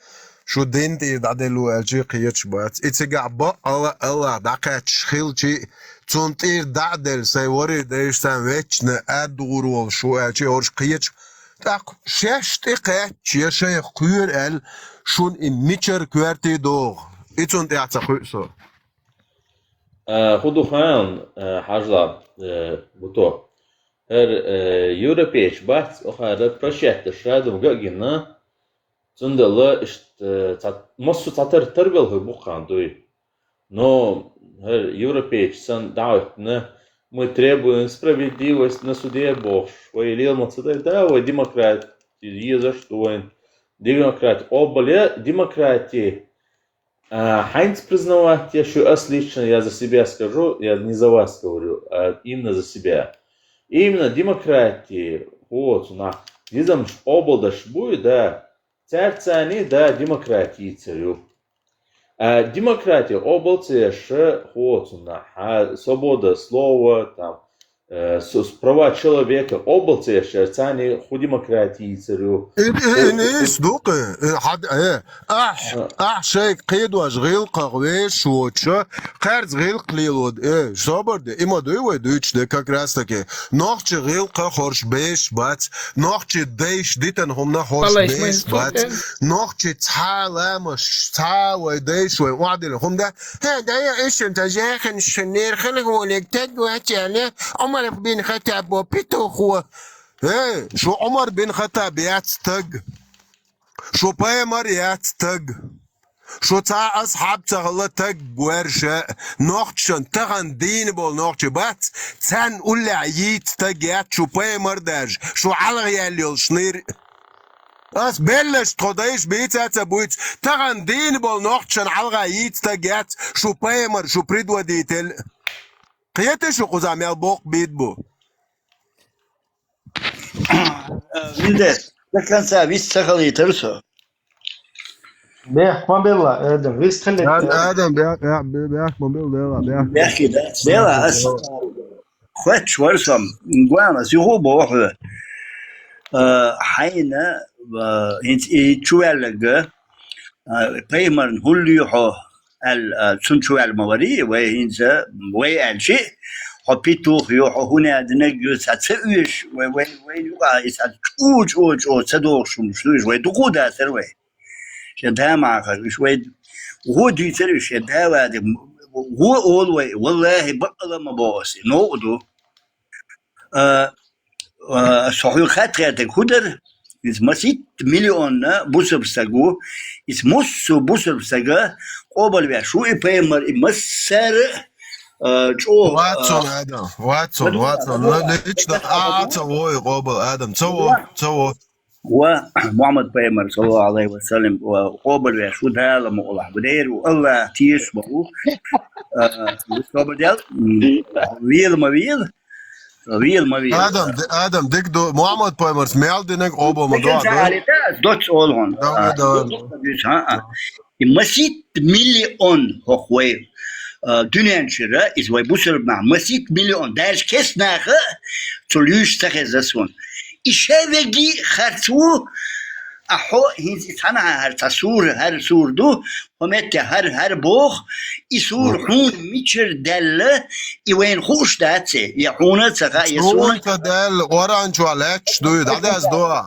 Шу дин тӀера дӀаделла аьлчи, кхеташ бац. И цигахь бакъала Аллах дӀакхаьччаш хилчи, цунна тӀера дӀа а делла, сайн варий дайша царна вечно аддугӀур волуш ву аьлчи, уьш кхеташ. ТӀаккха шаьш тӀе кхаьчча, я шайх кхоьру аьлла, шуна и мичара коьрте догӀу? И цунна тӀехь ца кхуьу со. А, хӀун ду хаьлла, а, хьажал, а, Буто. ХӀара, а, европейчу бац, охара прощать деш радум га а гина, цундела иштта, а, цхьа, массо а цхьа тар-, тарбелхар бу-кх хан дуй. Но хӀара европейчу санна дӀахӀоьттина, мы требуем справедливость на суде бохуш, вай лела ма ца дай, да, вай демократи езаш ду вайн, демократи къобал я, демократи А, хьайнца признавать я шу, ас лично, я за себя скажу, я не за вас говорю, а именно за себя. Именно демократи, вот, цунах, дизамаш къобалдаш буй, да, цаьрца царний, да, демократи йийцар ю. А, демократи къобал ца еш, вот, цунах, а, свобода слова, там, э, с-, с-, права человека, къобал ца еш, царний хӀун демократи йийцар ю. Ин, ин, ин, ин, ис ду-кх, э, хьад-, э, ахь, А. Ахь шайга кхедош гӀиллакхах вешаш воцуша, кхаьрца гӀиллакх лело, э, собар де, и ма дуй вай дуьйцуш де, как раз таки. Нохчи гӀиллакхах хорш бешаш бац, нохчи дайша дитина хӀуманах хорш бешаш бац, нохчи цхьа ламаш, цхьа вай дайша вай охьадиллина хӀума да, хӀа, да я иштта, жеханаш шиннера хила гӀоле таг вац аьлла, Ӏумар бин Хаттабо петухо. Э, шу Ӏумар бин Хаттаб яц таг. Шу пайхамар яц таг. Шу цхьа асхьаб ца хилла таг ваьрша. Нохчашна тахана дийна болу нохчи бац, царна уллехь йийца таг яц шу пайхамар даьржа. Шу хьалха яьлла йолу шиннер. Ас беллаш тхо дайш бийца ца буйц, тахан дийна болу нохчашна хьалха йийца стаг яц, шу пайхамар, шу предводитель. Кхета шу кхуза мел боккха бийд бу. Виндер, до конца вист ца халийтар со. Бехк ма белла, Адам, вист хилик. Адам, бехк, бехк, бехк ма белла, дела, бехк. Бехки, да? Дела, ас. Хоч вар сом, гуама, сиху боху. Э, хьайна, э, хинц и чувеллага, э, пайхамарн хулли хьо, ал, э, цун чувел ма вари, вай хинца, вай алчи, хьо петух ю, хьо хунадинаг ю, ца ца уьш, вай, вай, вай юкъа, и ца чу, чу, чу, ца дохуш хӀумаш ду уьш, вай дукху дацар вай. Шен да ма хар, уьш вай, гӀо дийцар уьш шен да вадиг, гӀо олу вай, валлахи, бакъала ма боху аса, новкъа ду. А, а, со хьоьга хатта гӀертарг хӀун дара? Иза маситта миллионна бусурба стаг ву, иза муссу бусурба стага къобалвеш ву и пайхамар, и массара а, чӀогӀа, а, Вацун, Адам, вацун, вацун. Ла лична а ца вой, къобал, Адам, ца во, ца во. Ва Мухаммад пайхамар, саллаллаху алейхи ва саллям, ва къобалвеш ву Дала мукъалахь, ва дер ву Аллах теш ма ву. А, собар дел, м, вел ма вел, вел ма вел. Адам, д-, Адам, дик ду, Мухаммад пайхамарс мел динаг къобал ма ду, Дикин а, ца алита, доц олгӀун. Давай, А, давай. доц, а, а. И маситта миллион хӀокху вай, а, дуьнен чуьра, иза вай бусурба нах, маситта миллион, даже кест наха цу луьйш ца хеза суна. И ша веги харц ву, а хьо хӀинца и цхьана хӀара цхьа сура, хӀара сура ду, хьо метте хӀара, хӀара боху, и сура хьуна мичара даьлла, и вайна хууш дац, я хьуна а ца хаьа, я суна. Хьуна ца даьлла, Къуръан чохь лаьтташ дуй, дӀадаза до.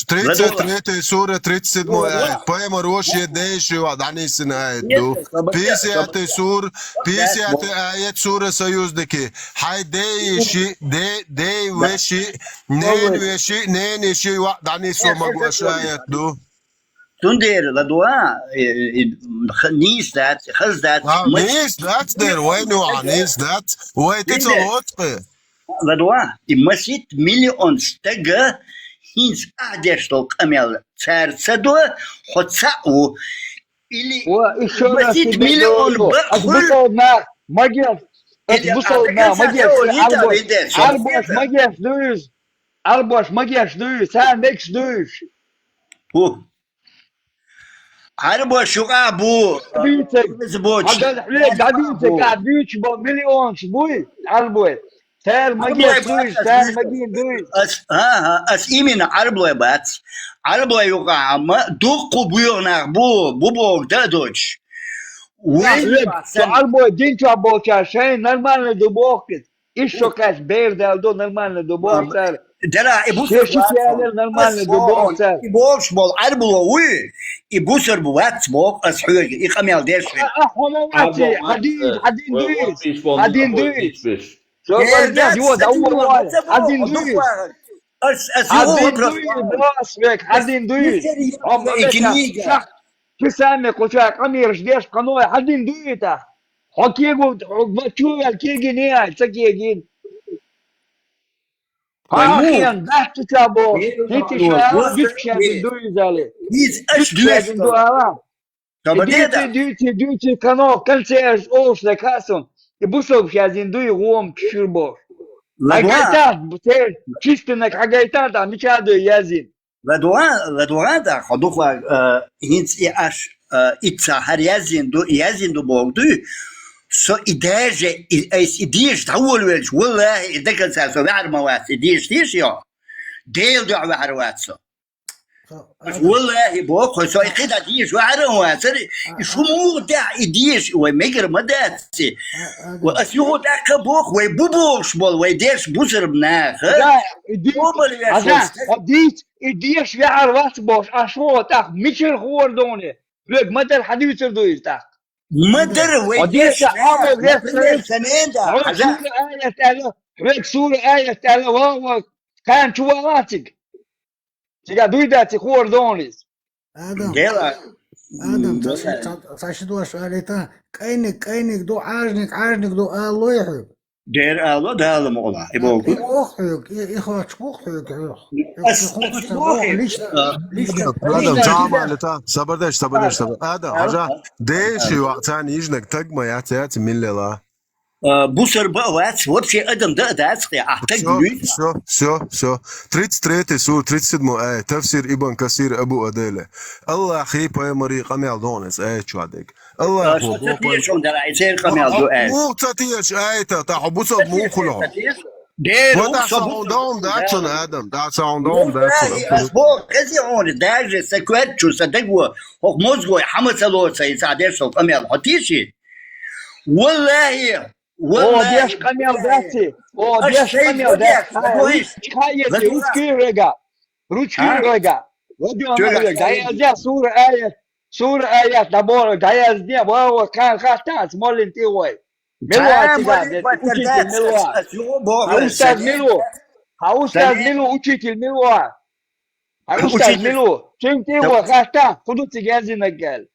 Тридцать третий сура, тридцать седьмой аят. Пайхамар воши дей ши ваӀ дӀанисина аят ду. Пятидесятый сура, пятидесятый аят сура Союзники. Хьай дей ши, де-, дей веши, нен веши, нен ши ваӀ дӀанисо магош аят ду. Цундела ладуа, э, э, х-, нийса дац, хаза дац, А, ма- нийса дац дер, вайна ваӀ нийса дац. Вай тӀе ца лоцкъи. Ладуа, и маситта миллион стага хӀинца ахь деш долу къамел цара ца до, хьо цхьаъ ву. Или Ва, и шо маситта миллион бакъ хуьлу. Бусалба нах, магеш, ас бусалба нах, магеш, Ӏарбош, магеш дуьйш, Ӏарбош магеш дуьйш, царна мегаш дуьйш. ХӀу. Ӏарбош юкъа бу, Дийциг. Хьаган хьоьга дӀадийциг, ахь дуьйцуш болу миллионаш буй, Ӏарбой. Цара магеш дуьйш, цара магийна дуьйш. Ас, ага, ас именно Ӏарблой бац. Ӏарблой юкъа амма дуккха боьха нах бу, бу боху дан а доцуш. Вай Ӏарбой дин чохь болчара шайна нормально ду боху иза. Иштта шо кхаьчча бер даьлла ду, нормально ду боху цара. Дела, и бусурба вац боху. Нормально ду боху цара. И бохуш болу Ӏарбало вуй, и бусурба вац боху ас хьоьга, и къамел деш хир. Ахьа ма вац, хьадин, хьадин дуьйс, хьадин дуьйс. Хьадин дуьйс. Ас, ас юха вопрос. Хьадин дуьйс, бос век, хьадин дуьйс. Хьо ма веша, шах, кху санна кхуча къамелаш деш, кханой хьадин дуьйта. Хьо кегу, хьо ма чу вел кегине ай, ца кегин. Вай му? Хьан дац ца бо, хӀинца ша, дитка шаьдин ду иза али. Дитка шаьдин ду ала. Дуьйци, дуьйци, дуьйци, кано, концерт, олуш дай касун. И бусалба шаьдин дуй, гӀома чуьра бо. Хьагайтан, те, чистинаг хьагайтан, та мича дуй язин. ЛадугӀа, ладугӀа да, хьо дукха, э, хӀинца и аш, э, итца хӀара яздина ду, яздина ду боху дуй. Со и даже, и, айс и деша дӀаволавелча, валлахӀи, и даканца со ваьхьар ма вац, и деша, деша йо. Дела дуьхьа ваьхьар вац со. Ас валлахӀи боху, со и кхидӀа деша ваьхьар а вацара, и шу муха тӀехь и деша, вай мегар ма дац. Ва ас юха тӀаккха боху, вай бу бохуш болу, вай деш бусурба наха. Хьо дийц, хьо дийц, и деша ваьхьар вац бохуш, аш вогӀу тӀаккха мичара хӀора доне? Хьоьга ма-дарра хьан дуьйцур ду иза тӀаккха? Ма-дарра вай хьо деша деша, Ӏамо например, вехсараш, санен да, хьо хьажа. Сура аят аьлла, хьоьга сура аят аьлла, ва, ва, кхана чу вала цига. Цига дуй дац и хӀора доне иза. Адам, Дела. Адам, м, ца, ца, ца ши дош алита, кӀайниг, кӀайниг ду, Ӏажниг, Ӏажниг ду, алалой хьоьга. Дера ала, Дала мукъла. И боху. Ох хьоьга, и, и хоч бох хьоьга, хьоьга. Ас, ас боху, лиш, а, лиш, Адам, лиш, Адам, лиш, цхьа а ма лета. Сабар деш, сабар деш, сабар. Адам, а, хьажа, а, деши а, ва, царна йижнаг таг ма яц, яц, миллела. А, бусар ба вац, вообще адам да, дац, а, таг всё, нуй. Всё, всё, всё. Тридцать третий сур, тридцать седьмой аят, тафсир Ибн Касир Абу Адайле. Аллахи пайхамари къамел догӀнес аят чуадег. Аллахо, а, со ца бо-, тешон дара, и цер къамел ду, а. Мух ца теш аята, та хьо бусалба мух хуьлу хьо? Дера, вот а со сагӀун бусалба дом дацун, Адам, да сагӀун дом дацун. Валлахи, ас бо, кхези хьуни, даже са квет чу, са дагво, хох мозгой, хама ца лоца, и ца деш со къамел, хьо теши? Валлахи, о, валлахи, деш къамел биллахи. Дац и. О, аш деш шайх къамел дац. Валлахи, ай, валлахи. Ручки хаети, валлахи. Ручки рега. Ручки рега. Вадио чё ма рега. Даязде сура аят. Сура аят, да бора, даязде, ва, ва, кан хатта, смолин ти вай. Милуа ца тига, молин дед, хатта учитель дац, милуа. Ас, ас, юго бора, а устаз садик. Милу. А устаз садик. Милу, учитель милуа. Хьан устаз милу? Цуьнга тӀе ваха хатта, хӀун ду цига яздинарг аьлла.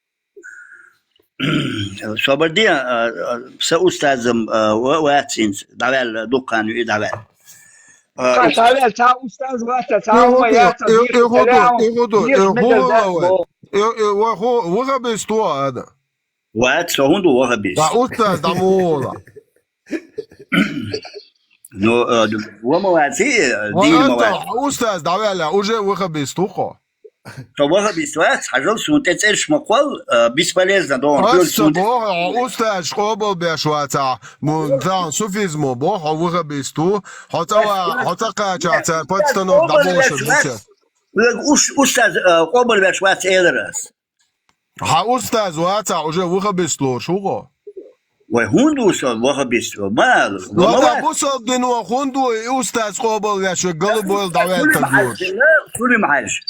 Собар де, а, а, са устазам, а, ва-, вац хӀинца, дӀаваьлла, дуккха хан ю и дӀаваьлла. А, ха, дӀаваьлла, цхьа устаз вац, цхьа хӀума яц, э, э, бийрса э, хӀун ду, э, хӀун ду, э, хӀун ду, э, вахабист ву ада. Вац, со хӀун ду вахабист? Да, устаз, да, мула. Ну, э, д-, ва ма вац, э, дийна ма вац. Устаз, дӀаваьлла, уже вахабист ву хьо. Со вахабист вац, хьажал, сун тӀе цӀерш ма кхолла, э, бесполезно, догӀун. Ас ца боху, хьо устаз къобал беш вацахь, мун цхьа суфизмо боху, хьо вахабист ву, хьо цӀа ва-, хьо цӀа кхачахь цара подстанок дӀаболуш. Уж устаз, э, къобал беш вац элар ас. Хьан устаз вацахь, уже вахабист лоруш ву хьо? Вай хӀун ду со вахабист? Ма ала, ва ма вац. Бусалба дино хӀун ду и устаз къобал веш, вай голубой дӀаваьлла таг лоруш? Сулим-Хьажа.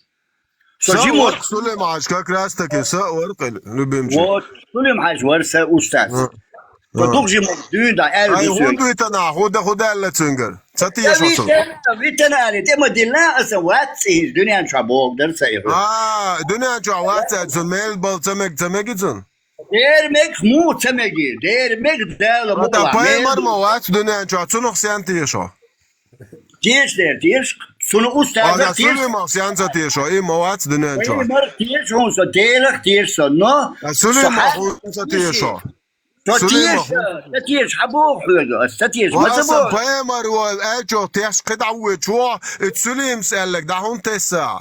Со жимо. Сулим-Хьажа, как раз таки са варкъ, любимчик. Вот, Сулим-Хьажа вар са устаз. Со дукха жимо дуьйна дӀа аьлла. Ай, хӀун дуьйтана, хӀу да, хӀу даьлла цуьнгара? Ца теша цо. Витана, витана али, тӀе ма дилла, аса вац цӀи, дуьнен чохь боху дара ца и хӀу. А, дуьнен чохь вац цӀи, цун мел бал ца мег, ца меги цун? Дера мег, муха ца меги, дера мег, Дала мукъла. Пайхамар ма вац дуьнен чохь, цунах сен теша? Теша дера, теша. Цуна устазах теша. Сулимах сен ца теша, и ма вац дуьнен чохь. Пайхамарах теша хьуна со, Делах теша со, но Сулимах хьуна ца теша. Со теша, ца теша, хьан боху хьоьга, ас ца теша, ма ца боху. Пайхамар ву аьлча, теш кхидӀа ву чохь, и Сулимас аьлларг дӀа хӀунда тесса?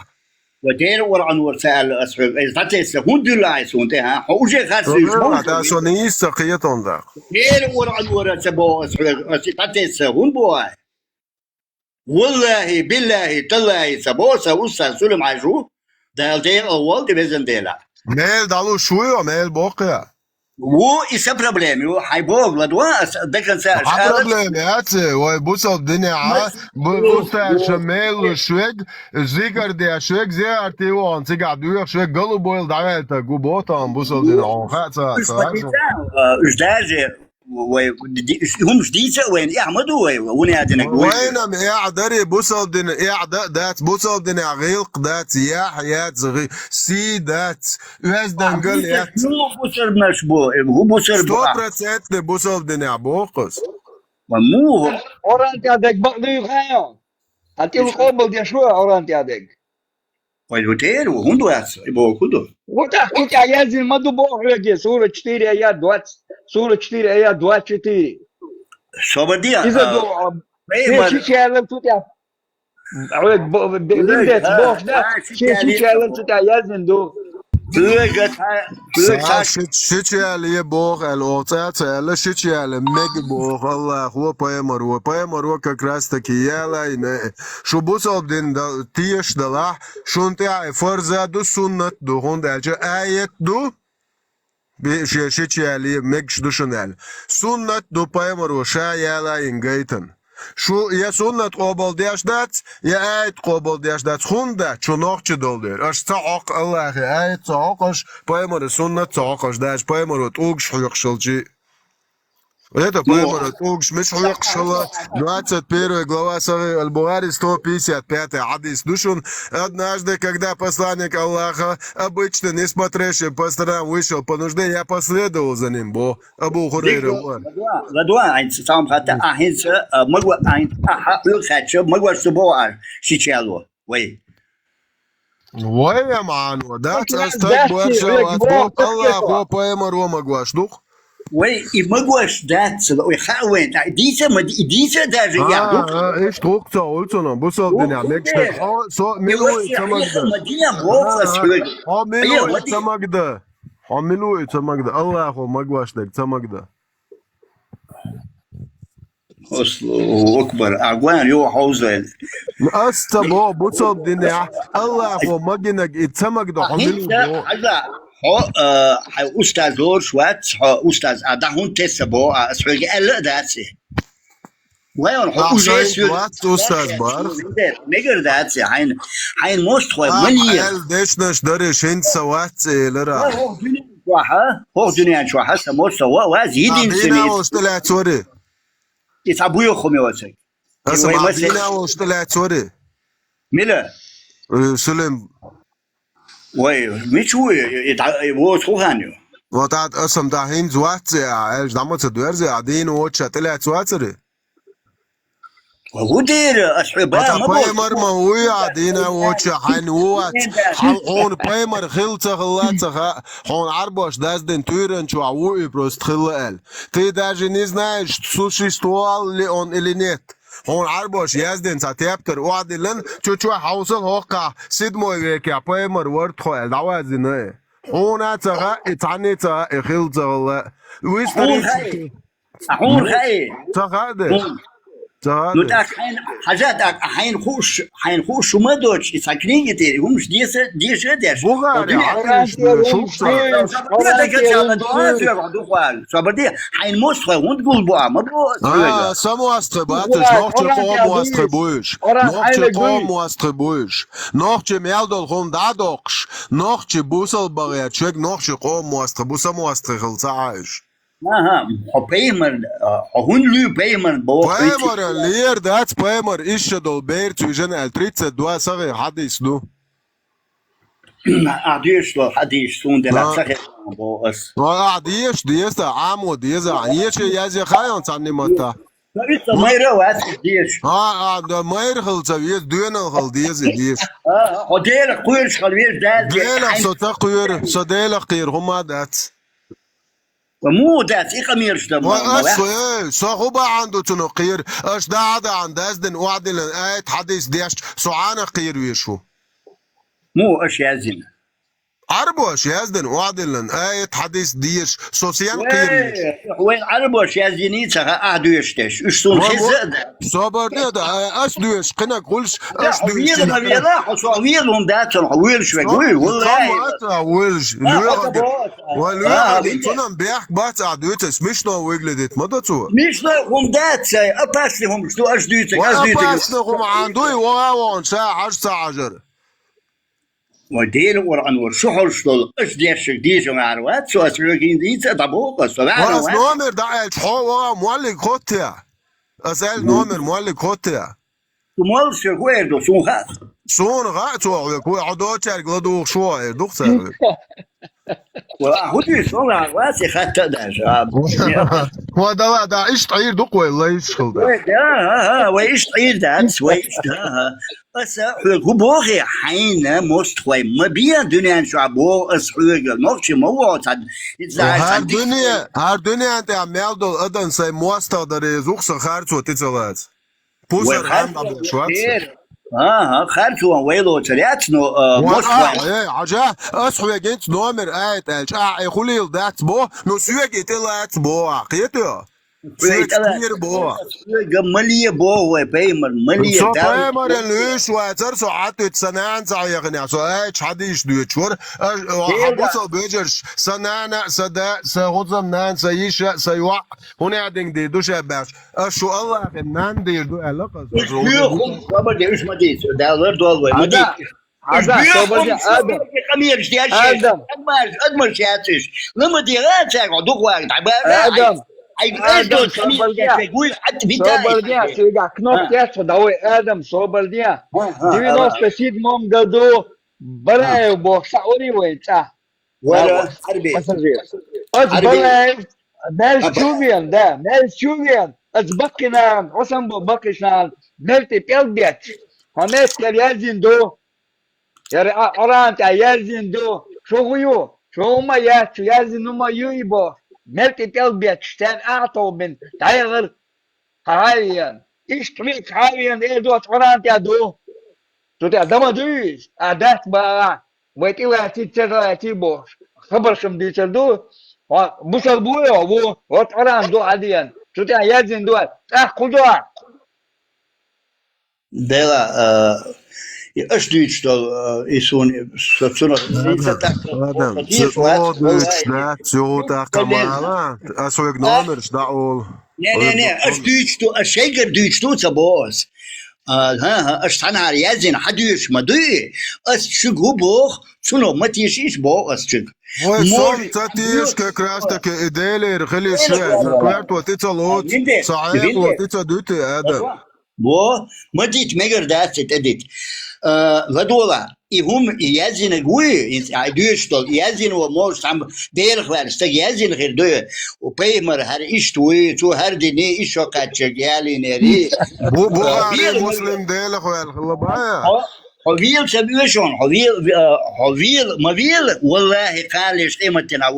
Ва Дела Къуръан вара ца аьлла ас хьоьга, ас дӀатесса, хӀунда дуьлла айса хӀунда тӀе, хьан? Хьо уже харцуьйш боху. Да, со нийса кхетон дакъа. Дела Къуръан вара ца боху ас хьоьга, ас дӀатесса, хӀунда боху ай? Валлахи, биллахи, таллахи, ца боху, сан устаз Сулим-Хьажа ву, Дала декъал волу тӀе везан Дела. Мел дӀалуш ву йо, мел боккха. Ву, и сан проблема ю, хьайн боху ладва, ас дакан ца аш. Хьан проблема яц, вай бусалба динехь, бу-, устазша мел луш вег, зикар деш вег, зиярте вахана цигахь доьхуш вег, голубой дӀаваьлла таг ву, ботан бусалба динехь, хьуна хаа ца, ца. Уж даже вай ди-, хӀумаш дийца а вайна эхь ма ду вай, вуна яздинарг вуй. Вайна-м эхь дарий, бусалба дина эхь да а дац, бусалба динехь гӀиллакх дац, яхь яц, гӀи-, сий дац, оьздангалла яц. Муха бусалбанаш бу, хӀу бусалба бу? Сто процентный бусалба динехь боху ас. Ма муха? Къуръан тӀехь дерг бакъ дуй хьайо? Хьан тӀе къобал деш ву Къуръан тӀехь дерг? Вай ву тӀера ву, хӀунда вац, и боху ду. Вот так, вот так, я здесь могу бог хьоьге, сура четыре, аят двадцать, сура четыре, аят двадцать четыре. Собар де, иза а, ду, а, вай ши чаьлла цу тӀе. Хьоьга бо-, бе-, бе-, бе-, бе-, боху да, ши чаьлла цу тӀе яздина ду. Хьоьга, хьоьга. Ши, ши чаьлла е боху аьлла, оха цӀа ца аьлла, ши чаьлла мега боху, Аллахо, пайхамаро, пайхамаро как раз таки яла йина. Шу бусалба дин да-, теша далахь, шун тӀехь фарза ду, суннат ду, хӀунда аьлча аят ду, би-, шен ши чаьлла мегаш ду шуна аьлла. Суннат ду пайхамаро ша яла йина гайтан. Шу я суннат къобал деш дац, я аят къобал деш дац. ХӀунда дац? Шу нохчи долу дера. Аша ца хьокху Аллахе аят ца хьокху аша, пайхамаре суннат ца хьокху аша, даже пайхамаро тӀугаш хьоькхуш хилчи. Это Пайхамара цӀалгаш мича хьоькхуш хилла, двадцать первая глава Сахих аль-Бухари, сто пятьдесят пятый хьадис ду шуна. Однажды, когда посланник Аллаха обычно не смотрящий по сторонам вышел по нужде, я последовал за ним, бо Абу Хурайра. Ладуан, ладуан, айнца цаам хатта, а хинца, а, магва, айнца, а, ха, хьул хача, магваш су бо а, шичало. Вай. Вай, я ману, да, цас таг барша вац, бо Аллахо, Пайхамаро магваш дух. Вай, и магваш дац, ой, ха, вай, да, дица, ма, ди-, дица даже я, а, а, иш тук ца, ульцуна, бусал диня, мекште, о, со, милуй, ца магда. Мадина, бо, а, фас, а, хо, милуй, ца магда. Хо, милуй, ца магда. Аллахо, магваш даг, ца магда. Аллаху акбар. Агван, ё, хьовзал. Ас ца бо, бусал диня, Аллахо, магинаг, и ца магда, хо, милуй, бо. Хьажа, хьо, а, хьай устаз лорш вац, хьо устаз, а, да хун тесса бо, а, ас хьоьга элла а дац. Вай, он хьо уже сюр вац, устаз бар. Мегар дац, хьайн, хьайн мост хой, а, мани. Эл дешнаш даре шин са вац, элара. Хох дунян чуаха, хох дунян чуаха, са мост са ва, ва, зидин сюнит. Ишта лаьцори. Ица буйохуми вацак. Аса ма дина волчта лаьцори. Мила? Э, Сулим. Вай, мичу, и, и, и, и, вот хухан ю. Вот ат асам да хинз ватце, а, эш дамаца дверзе, а дин оча тилац вацри. Гудир, асхиба, ма бо. Паймар ма уй, а дина оча хайн уац. Хал он паймар хилца хилаца ха, хон арбаш даздин тюрен чуа уй просто хилла эл. Ты даже не знаешь, существовал ли он или нет. Хьуна Ӏарбош яздина цхьа тептар охьадиллан, чу-чу хьовсал хӀокхахь, седьмой векехь пайхамар вара тхо аьлла, дӀавазина и. Хьуна а ца хаьа, и цхьанне а ца хаьа, и хилла ца хилла. Вистарий а хьуна хаьа? Ца хаьа де? Ца хаьа. Ну, де? Так хьайн, хьажа, так, хьайн хууш, хьайн хууш шу ма доцуш, и цхьа книги тӀе, хӀумаш деса, деша а деш. Бухари, хьадийш, шух ца. Собар де, хьайн мостагӀий хӀунда гулбу а, ма бо ас хьоьга. А, са мостагӀий бац уьш, нохчий къоман мостагӀий бу уьш. Нохчий къоман мостагӀий бу уьш. Нохчий мел долу хӀума дӀа а доккхуш, нохчий бусалба бахьа чуьг нохчий къоман мостагӀий бу, са мостагӀий хила ца Ӏа уьш. Аха, хьо пайхамар, хьо хӀунда луьй пайхамар боху? Пайхамар лер дац, пайхамар иша долу бер цуьжан аьлла, тридцать два сахьихь хьадис ду. Ахь доьшуш долу хьадийсаш суна делахь ца хезна боху ас. Ахь деша деза, Ӏамо деза, ахь ече язъе хаьий цхьанна матта? Ца вица майра а вац дезаш. А, а, да, майра хила ца веза, доьналла хила деза и деша. А, хьо Делах кхоьруш хила веза, Дала Делах со ца кхоьру, со Делах кхера хӀума а дац. Ва муха дац, и къамелаш дан ма ма ас, вац. Э, со хӀун бахьана ду цунах кхера? Аша даа-даан даздина охьадиллина аят хьадис дешча, со Ӏанах кхера веш ву. Муха аша яздина? Ӏарбош яздина охьадиллина аят хьадис деш, со сен кхера веш? Вай, вайн Ӏарбош яздиний ца хаьа ахь доьшуш деш. Уьш суна хеза а дац. Собар де, да, ас доьшуш, кхинаг гӀулш, ас доьшуш. Вела ма вела, хьо со вела хӀума дац, хьо велаш вег вуй, валлахӀи. Ца вац а велаш, лоьху. Ва лоьху, цунам бехк бац а дуьйцу, смешно выглядит, ма до цо. Смешно хӀума дац, ай, опасный хӀума, что аш дуьйцу, ай, аш дуьйцу. Опасный хӀума Ӏан дуй, вогӀа вон, ша хьажа ца хьажар. Ва Дела Къуръан вара, шу хьожуш долу, аш дешшиг дийша ваьхьар вац, со ас хьоьгахь дийца а дӀабоху, со ваьхьар вац. Ас номер дӀааьлча, хьо вогӀа моллиг хоттая? Ас аьлла номер моллиг хоттая? Шу молла соьга хӀун эр ду, суна хаьа? Суна хаьа цо хьоьга, хӀун хьо доцаьрга ладугӀуш ву эр ду-кх цара хьоьга. Ва, хӀун дуьйцу, со ваьхьар вац, и хатта а даьлча. Ва, дала, да, иштта Ӏийр ду-кх вай, лайш хила дац. Вай, да, ха, ха, вай иштта Ӏийр дац, вай иштта, ха, ха. Аса хьоьга хӀун боху, хьайна мостагӀий ма бе дуьнен чохь боху аса хьоьга, нохчий ма ву хьо цхьа, иза цхьа. ХӀара дуьне, хӀара дуьнен тӀехь мел долу адам сайн мостагӀа дан реза ву-кх, сан харцо тӀе ца лаца. Пусар хан дӀабеш вац. ХӀан, харцо ван вай лоцур яц, но, а, мостагӀий. Э, хьажа, ас хьоьга хӀинца номер айта аьлча, ахь и хуьлийла дац бо, ну соьга и тӀе лаца бо, ахь кхетий? Соьга кхера бо. Соьга ма ле бо вай, пайхамар, ма ле. Со пайхамаран луьйш вацара, со Ӏатуьйту сан нана ца хьехинехь, со айча хьадийш доьчуш вара. Аш, хьан бусал бежарш, сан нана, сан да, сан хӀузам нана, сан йиша, сан йоӀ, хӀун аьдинг дийр ду ша баьш? Аш шу Аллахьан нана дийр ду аьлла-кх аса. Уьш боьху хӀума, собар де, уьш ма дийца, Дала лардойла вай, ма дийца. Хьажа, собар де, Адам. Къамелаш деш, Адам. Адамаш, адамаш яц уьш. Ла ма дегӀа цаьрга хьо дукха вагӀа дӀабара. Адам. Хьайга аш Адам, доцу собар де. Хьамийхкеш вай гуй, хьатта вита Собар де, айхьа. Цигахь кнопка Ха. Яц, давай, Адам, собар де. Ха, ха, Девяносто седьмом году Бараев бохуш схьаури вай цӀа. Вара, Ава, Хьарби. Пассажир. Оцу Хьарби. Балаев, мелс Аба. Чу вен, да, мелс чу вен. Оцу Баккхинан, Хьусамбо Баккхишан, мел тӀе пӀелг бетташ. Хьо меттигара яздина ду. Яра а Къуръан тӀехь яздина ду. Шу хӀу ю? Шу хӀума яц, шу яздина хӀума ю и бохуш. Мел тӀе пӀелг бетташ, царна ахьа товбина, дӀаяхара. Хьан хьан вен? Иштта хьоьга хьан вен, эр доцу Къуръан тӀехь ду. Цу тӀехь дан ма дуй иза? А дац бахахь, вай тӀелаьций, ца лаьций бохуш. Хабарш-м дуьйцур ду. Хьо бусалба ву хьо, ву. ХӀоцу Къуръан ду хьан ден. Цу тӀехь яздина ду. ТӀаккха хӀун до? Дела, а, и аша дуьйцуш долу, а, и суна, со цунах, Адам, Адам, ца тешаш вац, оха дуьйцуш валлахи. Дац, цу тӀаккха Ма деза. Мала, ас хьоьга А? Номерш дӀаолу. Не, не, не, аш дуьйцуш ду, аш шайгара дуьйцуш ду ца боху ас. А, хӀан, хӀан, аш цхьанхьара яздина, хьан дуьйцуш ма дуй? Ас шуьга хӀу боху, цунах ма тешийша боху ас шуьга. Вай Мож- сон ца тешаш, как раз таки и Делера хилийша, Делера. Сан коьрто тӀе ца лоцу, Винде, сан Винде. Хьекъало тӀе ца дуьти, Адам. Во, ма дита, мегар дац и тӀедита. А, ладогӀа, и хӀума, и яздинарг вуй, и, а, дуьйцуш долу, и яздина ву, может, цхьамма Делах ваьлла стаг яздина хир ду, у пайхамар хӀара иштта вуй, цо хӀара дини, иштта шо кхаьччиг ялийнери. Бу-, Бухари, Муслим Делах ваьлла хилла бан. Хьо, хьо вела ца вешон, хьо вела, а, хьо вела, ма вела, валлахи, кхаллеш къематдина,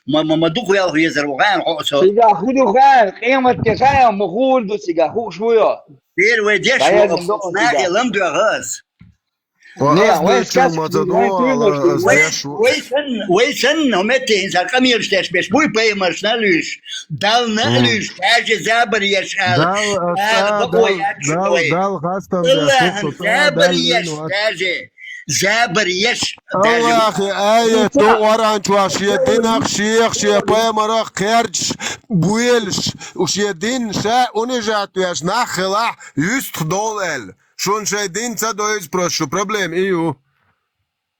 ма, ма, ма дукха велха везар ву гӀан, хьо со. Цигахь хӀун ду хаьа, къематде хаьа, ма хӀун ду цигахь, хууш ву йо? Первый деш ву, нахе лам доьгӀа ас. Ва Не, ас вай дечун ма ца догӀа, ас вай деш ву. Вай санна, вай санна, хӀун метте хӀинца къамелаш деш беш буй, пайхамаршна а луьйш, Дална а луьйш, даже забар еш ала. Дал, ала, ала, бакъо Дал, яц Дал, вай. Дал хастам деш, Аллахьан хӀутту, забар Дал еш, вен вац. Даже забар еш, даже Аллахьи аят ду Къуръан чохь, шен динах, шех, шен пайхамарах кхерчаш, буьйлаш, шен дин ша унижать веш нах хилахь, юьстах довла аьлла. Шуна шайн дин ца дойза просто, шу проблема и ю.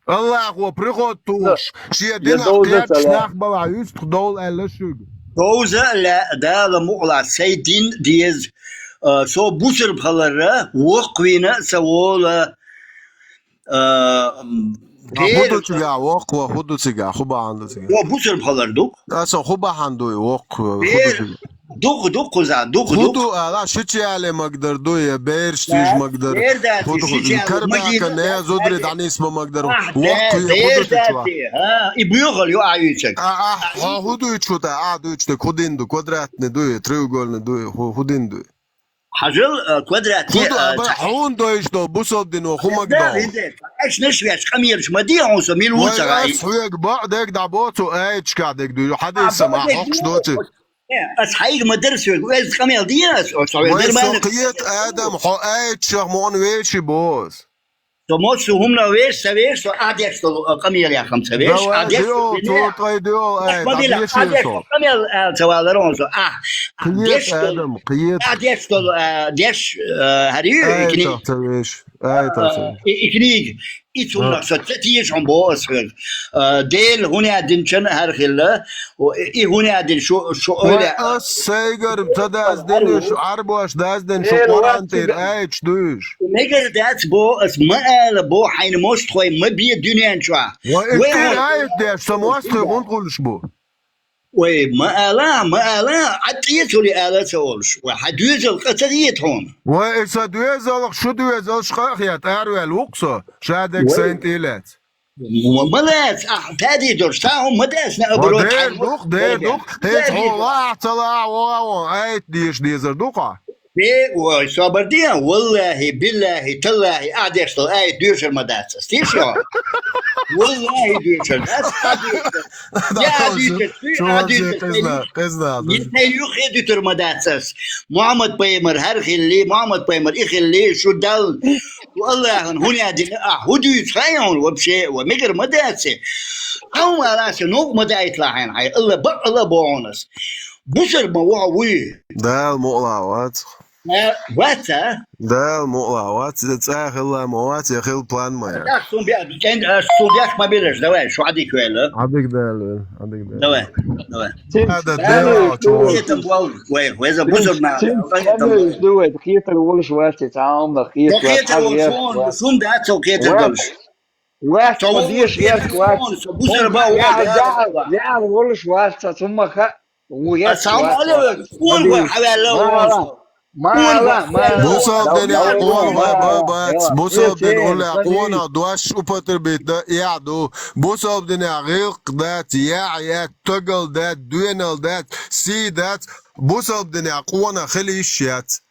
Аллахо приход тухуш, шен динах кхерчаш нах балахь, юьстах довла аьлла шуьга. Довза а лаьа, Дала мукъалахь, сайн дин деза. А, со бусурба хиларра воккхавийна а ца вола. А, м, Ва хӀун ду цигахь, воккхаво, хӀун ду цигахь, хӀун бахьана ду цигахь? Ва бусурба хилар ду. Аса хӀун бахьана ду и воккхаво, хӀун ду цигахь? Дукха, дукха, за, дукха, хӀун ду ала, ши чале магдар ду, я бераш цуьйш магдар, хӀун ду, ши чале карбака магийна, не, зудри дӀанисма магдар, воккхаво, хӀун ду цигахь? А, и буьйхал ю а юьйцаг. А, а, хьо хӀун дуьйцу шу та, а дуьйцу, хӀун дин ду, квадратный ду, треугольный ду, хӀун, хӀун дин ду? Хьажал, а, квадрат, хӀун ду, а, аба, хьуна дойш ду, бусалба дино, хӀун магадо? Эшнаш веш, къамелаш ма де хьуна со, мила ву ца гӀай. Ас хьоьга бакъ дег дӀабоцу, аяташкахь дег ду, хьадисам, а, хьокхуш доцу. Э, ас хьайга ма дара соьга, вез къамел де ас, о, со вез Вай дар со ма кхета, Адам, хьо аяташах муъан веши боз. Со массо хӀуманах веш, ца веш, со ахь деш долу, а, къамел яхам ца веш, Давай, ахь деш дио, долу цо тӀай дио, ай, ма дила, дӀадешийла ахь деш со. Долу къамел, а, ца валар он со. Ахь, ахь Кхета, деш долу, Адам, кхета. Ахь деш долу, а, деш, а, хӀара ю, Ай, икни. Тах ца веш, ай, тах ца А, веш. И, и книга. И цунах А. со ца тешам бо ас хьоьга. А, Дела хӀун яздинчун хӀара хилла, о, и, и хӀун яздина шу, шу Вай ойла. Ас сайгар ца даздина, шу Ӏарбош даздина, шу Дела Къуръан вац тӀера цигахь. Аяташ дуьйш. Мегар дац бо ас, ма ала бо, хьайна мостхой ма бе дуьнен чохь. Ва Вай иттира хьо- аят деш, сан мостхой гӀунтӀгӀуллуш бу. Вай, ма ала, ма ала, Ӏад тӀе цули ала ца волуш. Вай, хьан доьзал къа ца хета хьуна? Вай, и сан доьзалх, шу доьзалш къа а хета, араваьлла ву-кх со, шадерг Вай. Сайн тӀе лаьцна. Ма, ма лаьца, ахь, тади долуш, цхьа хӀума ма даьсна, Ва, аброт дер хьан ду-кх, дер ду-кх. Хьенца хьо лахь а ца лахь а, вон, вон, аят деша дезар ду-кх ахь. Бе, ой, собар де, валлахи, биллахи, таллахи, а деш долу аят доьшур ма дац ас. Тиша? Валлахи, доьшур дац, а доьшур. Я а дуьйцуш, я а дуьйцуш, Къизна, къизна. Ницкъ юххе дуьтур ма дац ас. Мухьаммад пайхамар хӀара хилли, Мухьаммад пайхамар и хилли, шу Далла. Аллахьан хӀун яздина, а, хӀун дуьйцу хаьий хьуна вообще, ва мегар ма дац. Хьан ма лаьца, новкъа ма дайталахь хьайна хьайн, Алла бакъ, Алла бохьун ас. Бусар ма ву хьо вуй. Дала мукъалахь вац. Э, вац, а? Дала мукъла, вац, цӀа хилла ма вац, я хил план ма я. Так, сум бя-, кӀен-, а, сум бяхк ма билаш, давай, шу Ӏадик вела. Ӏадик дала, Ӏадик дала. Давай, давай. Цин Ада цамеш дела ду чур. Хетам вал, вай, веза Цин бузур на, цин вай, хетам цамеш вал. Ду вай, хетар волуш вац, цаамна хетар Цо хетар вац, вал, хетар сум, вац. Сум да, цо хетар Вац. Долуш. Вац, Цо ма вал деш, хетар вац, вац. Вон, цо бузур ба, вон, Я, да, я, да. Я, волуш вац, ца, цумма ха, ву А яц, цаам вац, ала вац. Вон, Ма вон, деш. Хавала, Ма вон. Ала. Ма Вон, ала, вон, ма ала. Бусалба дине Давай, къона давай, ба, ба, давай. Бусалба дин Э, уля э, къона дош употребить да, я ду. Бусалба дине гӀилкъ дац, я, я, тагал дац, дуьнал дац, сий дац. Бусалба дине къона хила йиш яц.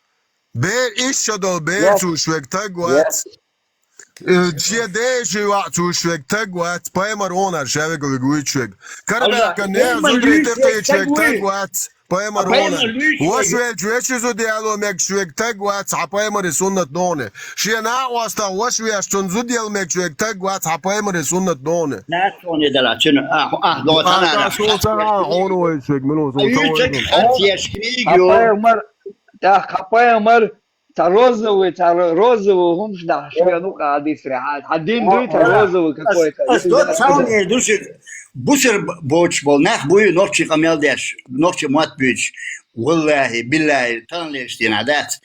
Бер ишшадал бер Яц. Цу швег таг вац. Яц. Э, че дежи вац цу швег таг вац, паймар онар шавег вег вуй швег. Карабака Алла, не паймар зудри луй тыкъи швег швег таг таг вуй. Вац, паймар А паймар онар. Луй швег. Ваш велч веши зуди ало мег швег таг вац, а паймар и суннат доне. Шия на васта ваш веш цун зуди ал мег швег таг вац, а паймар и суннат доне. Нацоне дала чин, а, а, до А, тана. Та шо ца, он вай швег, мину А зуди ю чек вай. Хатьяш книгу. Хапай мар, да, хапай мар, Ца розовый, ца ро-, розовый хӀумаш дахьаш веана ву кхадисра, хьа, хьа дин дуй ца Ага. Ас, розовый какой-то. Ас дот цалне души бусар б-, боч бол, нах буй нохчи къамел деш, нохчи мат буйч. Валлахи, биллахи, тан леш дина дац.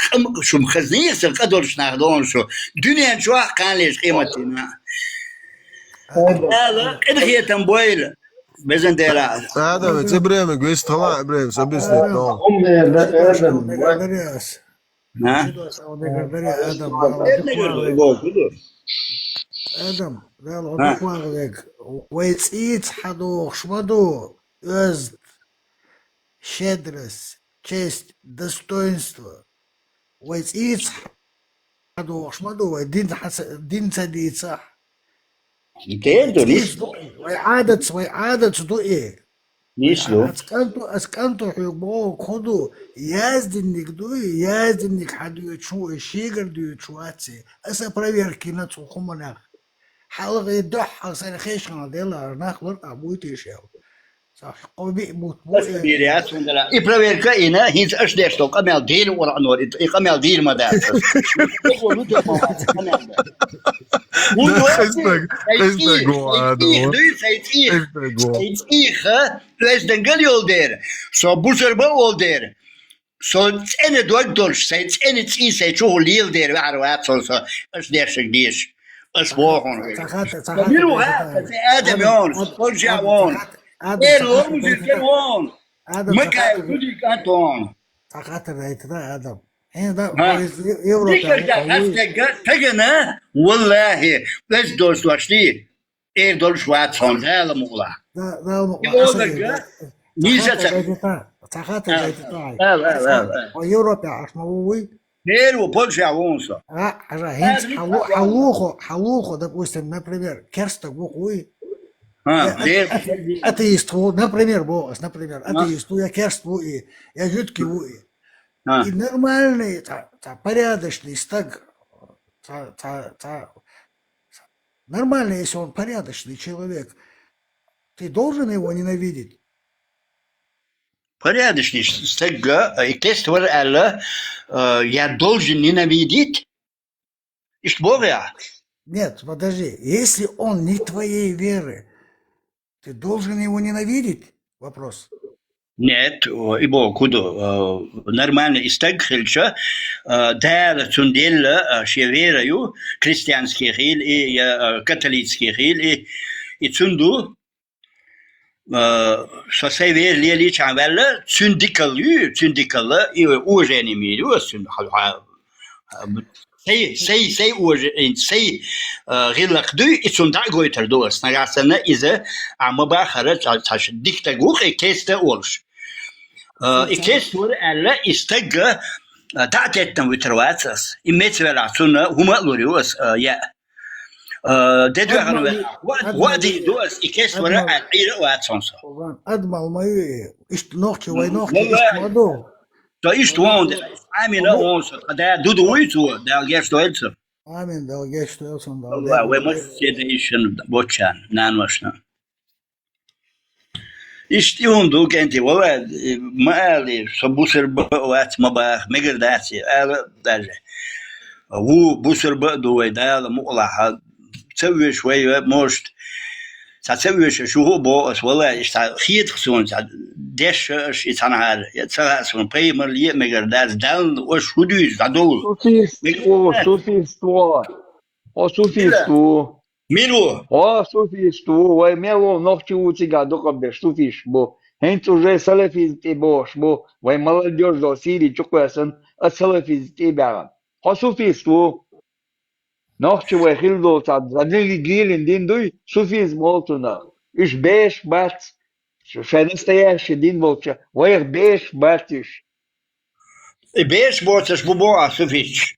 Къам шум хазнир сар къадолш нах дон шу. Дуьнен чуах кан леш къимат дина. Ага. Ала, къин хетам бойла. Безен дела. Адам, это время, гвест хала, Ибрагим, собеседник, но. Умная, да, Адам, Ага. Чудо савдагар дари адам, Адам, мала Эрнегар дукхагӀа вай. Бо, куду? Адам, Дала Ха. ДукхагӀа вег. Вай цӀийца хьадохуш ма ду, оьзда, щедрость, честь, достоинство. Вай цӀийца хьадохуш ма ду, вай дин хьаса-, дин ца дийцахь. Дер ду, нис ду. Вай Ӏадатс, вай Ӏадатс ду и. Нис ду. Ас кӀанту, ас кӀанту хьоьга боху хӀун ду? Яздинниг дуй, яздинниг хьан дуьйцуш ву, шийгара дуьйцуш вац и. Аса проверка йина цу хӀуманах. Хьалха и дуьххьал сайна хешхана делла, нах лар а буй тийшел. Ца хьо биъ бут бу Ас э. Бийр яц, хӀунда И проверка йина, хӀинца аш деш долу къамел дийр ура анор, и, и къамел дийр ма дац. Хьуна Хистаг, хистаг ву, Адам. Дуй, сай цӀийх, Хистаг ву. Сай цӀийх, оьздан гал йолу дера, со бусар бан волу дера, со цӀена дог долуш, сай цӀена цӀий, сай чуху лела дера, ваьхьар вац со, со, аш дешаг деш, ас бохун. Ца хатта, ца хатта, Миру ца хатта. Хатта, ца Адам Адам, йон, Адам, Адам, ца хатта, Адам, Эр ца хатта, ломузир ца хатта. Кен вон. Адам, ца Макай хатта. Гудик антон. Ца хатта, ца хатта, Адам. Хьин да, Ха. Бо из Е-, Европа Дикка гӀайта хьан вуй. Хьастегга тагана, валлахи, вез дош вашли, эр долуш вац хон, Дала мукъла. Да, Дала мукъла, И аса олага, да. Ниса Цахата ца. Гайтата, цахата Ха. Гайтата. Ал, ал, ал, ал. О Европа аш ма вуй. Первый Польша вон со. А, хьажа, хӀинца Ха, хьалу-, хьалухо, хьалухо, допустим, например, керстаг ву хуй. Ха, Э, дер. Атеист ву, например, бо, например, Ха. Атеист ву, я керст ву и, я жидкий ву и. Ха. И нормальный, ца, ца порядочный стаг, ца, ца, ца, нормальный, если он порядочный человек, ты должен его ненавидеть. Порядочный стаг, э, и тест вар аьлла, э, я должен ненавидеть? Иштта боху я? Нет, подожди. Если он не твоей веры, ты должен его ненавидеть? Вопрос. Нет, о, и бо куду, э, нормально и стаг хилча, э, Дала цун делла, э, шен вера ю, христианский хил и, я, э, католический хил и, и цун ду, э, со сай вер лелийча ваьлла, цуьнан дикалла ю, цуьнан дикалла, и уважение мийр ю, ас цуьнан хьал-, хьал-, Сай, сай, сай ожа-, э, сай, э, гӀиллакх дуй, и цунна дӀа а гойтар ду ас. Нагахь санна иза, а, ма бахара, ца, ца ш-, дика стаг ву-кх и кеста олуш. Э, и кеста вара аьлла, и стагга, э, дӀа а теттам вуьтур вац ас. И меца велахь, цунна хӀума а лур ю ас, э, яа. Э, де доьхна велахь, ва-, ва а дийр ду ас, и кеста вара аьлла, Ӏийра а вац хьуна со. Адамал ма ю и, иштта нохчи вай нохчи, иштта ма ду. Со иштта вон де, амина вон со, тха да ду ду вуй цо, Дала гечдойла цо. Амин, Дала гечдойла цунна, Дала. Вай массеран а ишшина бочарна, наношна. Иштта и хӀума ду, кӀентий, валлахӀи, ма алий, со бусурба а вац, ма баха, мегар дац, ала а даже. Ву, бусурба а ду вай, Дала мукъалахь, ца вуьйш вай, может, цхьа ца вуьйш, шу хӀу боху ас, валлахӀи, иштта хетах суна, цхьа деш а аш и цхьанахьара, я ца хаьа суна, пайхамар ле а мегар дац, Далла аш хӀу дуьйцу, дӀадовла. Суфист ву, суфист ву. Хьо суфист ву. Мила ву? Хьо суфист ву. Вай мел ву, нохчи ву цигахь дукхаберш суфист бу. ХӀинца уже салафизм тӀе бохуш бу. Вай молодёжь долу Сири чу кхоьссина, а салафизм тӀе баьхна. Хьо суфист ву. Нохчи вай хилла долу цхьа дин, гийлина дин дуй, суфизм олу цунах. Уьш беш бац. Шу шайн настоящий дин волча, вайх беш бац уьш. И беш боцуш бу боху ахь суфисташ.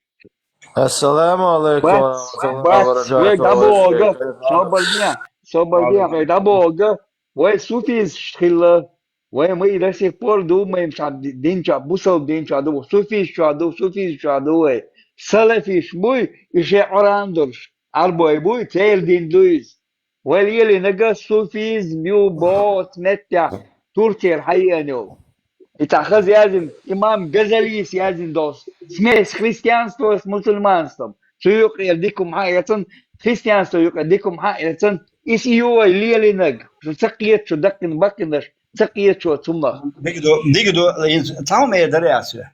Ассаламу алейкум ва рахматуллахи ва баракатуху. Вай дӀабогӀа, собар де, собар де, вай дӀабогӀа, вай суфисташ хилла, вай ма и до сих пор ду, ма им ша дин чохь, бусалба дин чохь ду, суфист чохь ду, суфист чохь ду вай. Салафиш буй, и шен Къуръан долуш, Ӏарбой буй, церан дин ду иза. Вай лелийнарг суфизм ю боху оцу меттехь, Турцера хьаеана йолу. И цхьа хаза яздина, имам Газалис яздина долу смесь христианства с мусульманством. Цу юкъера дика хӀума хьа а эцна, христианство юкъера дика хӀума хьа а эцна, иза и ю вай лелийнарг, шу ца кхета шу даккхина баккхинарш, ца кхета шу цунах. Дика ду, дика ду, иза цхьа хӀума эр дара ас ве.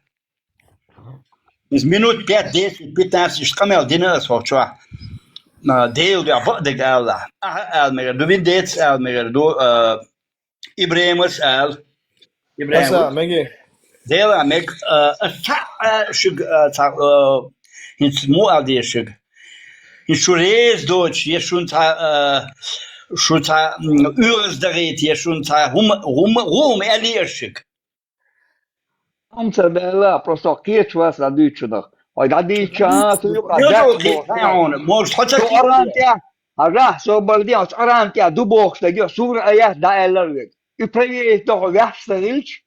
Иза минут пять, десять, пятнадцать иштта къамел дина ас хӀокху чохь. А, Дела дуьхьа бакъдерг ала. Ахьа ала мегар ду, Виндеца ала мегар ду, а, ИбрахӀимас ала. ИбрахӀим. Аса, меги. Дела мег, а, ас цхьаъ, а, шуьга, а, цхьа, а, хӀинца муха ала деза шуьга? ХӀинца шу реза доцуш, я шуна цхьа, а, шу цхьа, м, оьгӀаз дахийта, я шуна цхьа хӀума, хӀума, хӀума аьллий ас шуьга? Амца баьлла, просто кхечу вас дӀадуьйцу шунах. Вай дӀадийча, цу юкъа дац боху. Может, хьо ца кхетта? Къуръан тӀехь, хьажахь, собар де, оцу Къуръан тӀехь ду бохуш дерг, сура аят дӀааьллар вега. И проверить до хьо ваьхьаш ца хилча,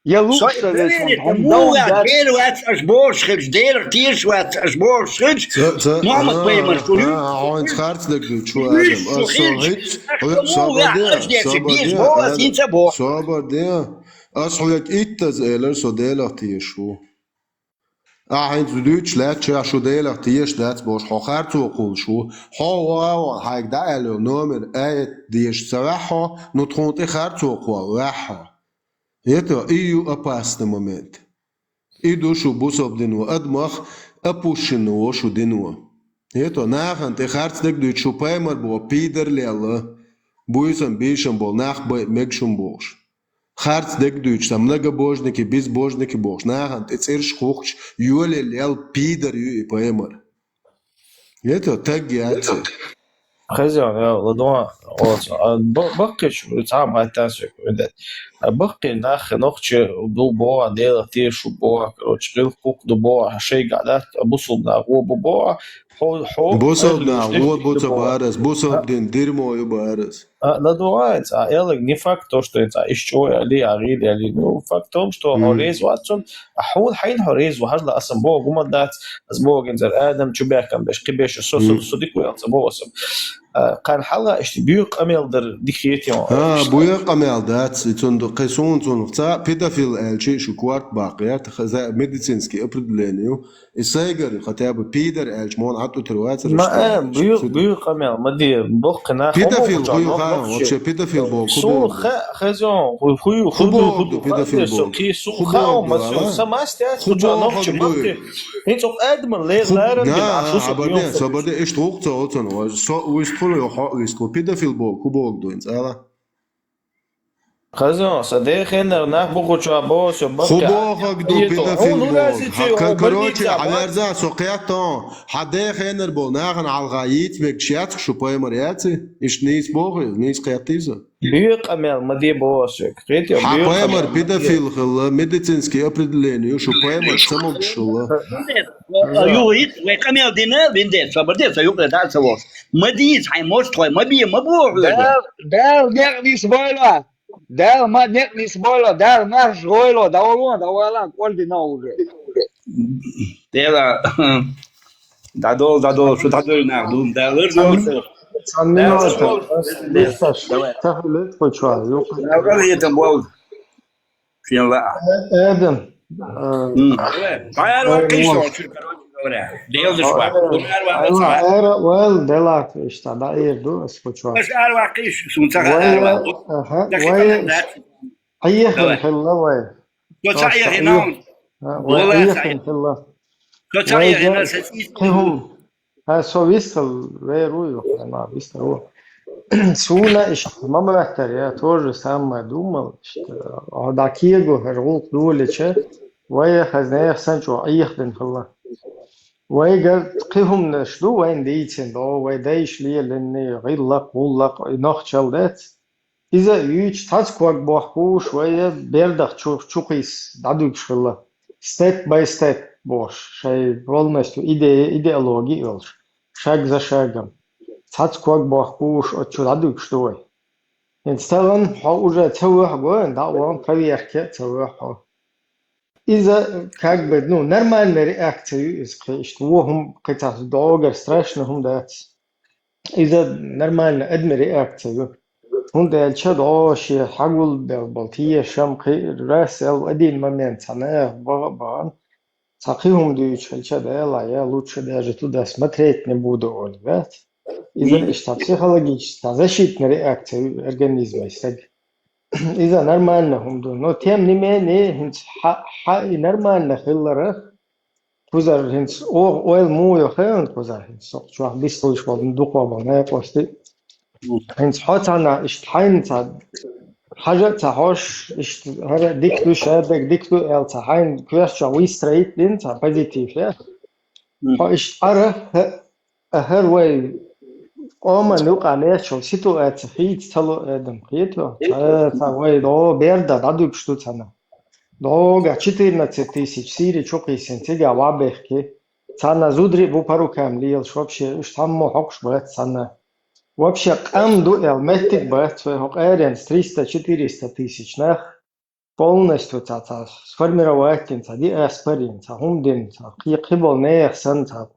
я луш ца хилча, хьуна муха вац, Дела вац, аш бохуш хилча, Делах тешаш вац, аш бохуш хилча, Мухаммад пайхамар шу луьйш. Хьо хӀинца харц дерг дуьйцу шу, Адам. Аш со хӀинца, собар де, собар де, Адам, собар де. Ас хьоьга иттаза элира, со Делах тешаш ву. Ахьа хӀинца дуьйцуш лаьттачохь шу Делах тешаш дац бохуш, хьо харцо кхуллуш ву. Хьо ваха хьайга дӀааьлла йолу номер, аят дешаш ца ваьхьа хьо, ну тхуна тӀе харцо кхолла ваьхьа хьо. Это и ю опасный момент. И ду шу бусалба дино, адамах опущено во шу дино. Это нахана тӀе харц дерг дуьйцу шу пайхамар боху пидар лелла, буьйсанна бийшина болу нах бай мега шуна бохуш. Харц дерг дуьйцуш, там многобожники, безбожники бохуш, нахана тӀе цӀераш хухкуш, йолаелла ял пидар ю и пайхамар. Это таг яц и. Хаза, я, ладон, оц, а, б-, баккхийчу, цхьа а маттас век, видать. А баккхий нах, нохчи ду боху, Делах тешаш ву боху, короче, гӀиллакх-кхуккха ду боху, шайга дац, а бусалба нах гӀо бу боху, хьо, хьо, бусалба нах гӀо бу ца боху. Бусалба дин дермо ю боху. А, ладугӀа, а, элаг не факт то, что это иш чӀогӀа али, а гӀийла али. Ну, факт в том, что хьо реза вац цунна, а хьуна хьайна хьо реза ву, хьажал, аса боху гума дац, аса боху гинзар Адам чу бехкам беш, кхибеш, со, со, со дика ваьлла ца боху аса. А, кхана хьалха иштта буьйха къамел дар дика хетий хьуна? А, буьйха къамел дац, и цунна ду, кхин суна цунах ца, педофил аьлча шу корта баккха яц, хаза медицинский определение ю. И сайгара, хотя бы пидар аьлча, мона Ӏад утар вацара. Ма, э, буьйха, буьйха къамел, ма де, боккхий нах. Педофил, хӀун боху, вообще педофил боху, хӀун боху? Суна ха-, хазон, хӀу-, хӀу-, хӀун боху, хӀун боху педофил боху? Кхин суна хаьа, ма суна, са мастер, хӀун боху нохчи баккхий. ХӀинца адаман лер ларам дина, а, собар де, собар де, иштта гӀуллакх ца оцан, со вистхула, хьо вистхула, педофил боху, хӀун боху ду хӀинца, ала? Хазон, сан ден хеннара нах бу хӀу чохь боху со баккхий. ХӀун бохург ду педофил боху? Хьан, короче, хьан верза со кхетта, хьан ден хеннара болу нахана хьалха йийца мегаш яц шу пайхамар яций? Иштта нийса боху иза, нийса кхеттий со? Буьйха къамел ма де боху соьга. Хьан пайхамар педофил хилла, медицинский определение ю, шу пайхамар ца могуш хилла. Ю, вай къамел дина, виндеца, собар де, со юкъе дӀа а ца вохуш. Ма дийца хьайн мостагӀой, ма бе, ма боху хьоьга. Дала, Дала некъ нисбойла. Дала ма некъ нисбойла, Дала марш гӀойла, дӀавала, дӀавала, кӀордина уже. Дела, дӀадолу, дӀадолу, шу дӀадолу нах ду, Дала лар долу. Цхьан минута. Давай. Ца хилийта кху чохь, юха. Давай, это был. Шен лаа. Э, Эдем. Э, М, давай. Ара ваккхийша, короче говоря. Делдаш вац. Ара вац. Ара вац, делахь, иштта, дӀаэр ду ас кху чохь. Аш ара ваккхийша, сун ца хаа ара вац. Аха, вай, Ӏехина хилла вай. Со ца Ӏехина. Вай Ӏехина хилла. Со ца Ӏехина, со кхин хӀума. Ха, со вистхила вер ву, юха, ма вистхила ву. Суна иштта ма моьттара, я тоже самое думал, иштта, а, дӀа кего, хӀара гӀуллакх долийча, вай хаза нехан санна чӀогӀа Ӏехдина хилла. Вайгара кхин хӀуманаш ду, вайна дийцина догӀу, вай дайша лелийна, гӀиллакх, гӀуллакх, и нохчалла дац. Иза а юьйцуш, цхьацца ког бохкуш, вай бердах чу, чукхийса дӀадуьгуш хилла. Step by step бохуш, шайн полностью идея, идеология а йолуш, шаг за шагом. Цхьацца ког бохкуш, оцу чу дӀадуьгуш ду вай. ХӀинца тахана хьо уже ца воьхьу, дӀа а вахана, проверке а ца воьхьу хьо. Иза, как бы, ну, нормальная реакция ю иза, кхин иштта вон хӀума, кхин цхьа догара страшно хӀума дац. Иза нормально адаман реакция ю. ХӀунда аьлча догӀу шен хьагулбелла болу тешам, кхин раз аьлла, один момент цхьа наха баха а бахана, цхьа кхин хӀума дуьйцуш хилча, Дела, я лучше даже туда смотреть не буду, олу, дац? Иза иштта психологически цхьа защитная реакция ю организма стаг. Иза нормально хӀума ду. Но тем не менее, хӀинца хьа, хьа и нормально хилларах, кхузара хӀинца оха ойла муха йо хевна кхузара, хӀинца со чохь бисталуш болу дукхо болу некъостий. ХӀинца хьо цхьанна иштта хьайна ца хьажа а ца хьожуш, иштта хӀара дика ду, шадерг дика ду аьлла ца хьайна коьртачохь выстроить дина ца позитив я. Хьо иштта Ӏара, хӀа, а хӀара вай къоман юкъа леччул ситуация хийца ца ло адам, кхетий? Ца, ца вай догӀу берда дӀадуьгуш ду цхьана. ДогӀугахь четырнадцать тысяч Сири чу кхийсина цигахь вабехки. Цхьана зударий бу по рукам лелаш, вообще уьш цхьаммо хьокхуш бац цхьана. Вообще къам ду аьлла меттиг бац вай хӀокху аренца триста-четыреста тысяч нах. Полностью цхьа, цхьа сформировать дина, цхьа диаспорин, цхьа хӀума дина, цхьа кхи-, кхиболу нехан санна, цхьа,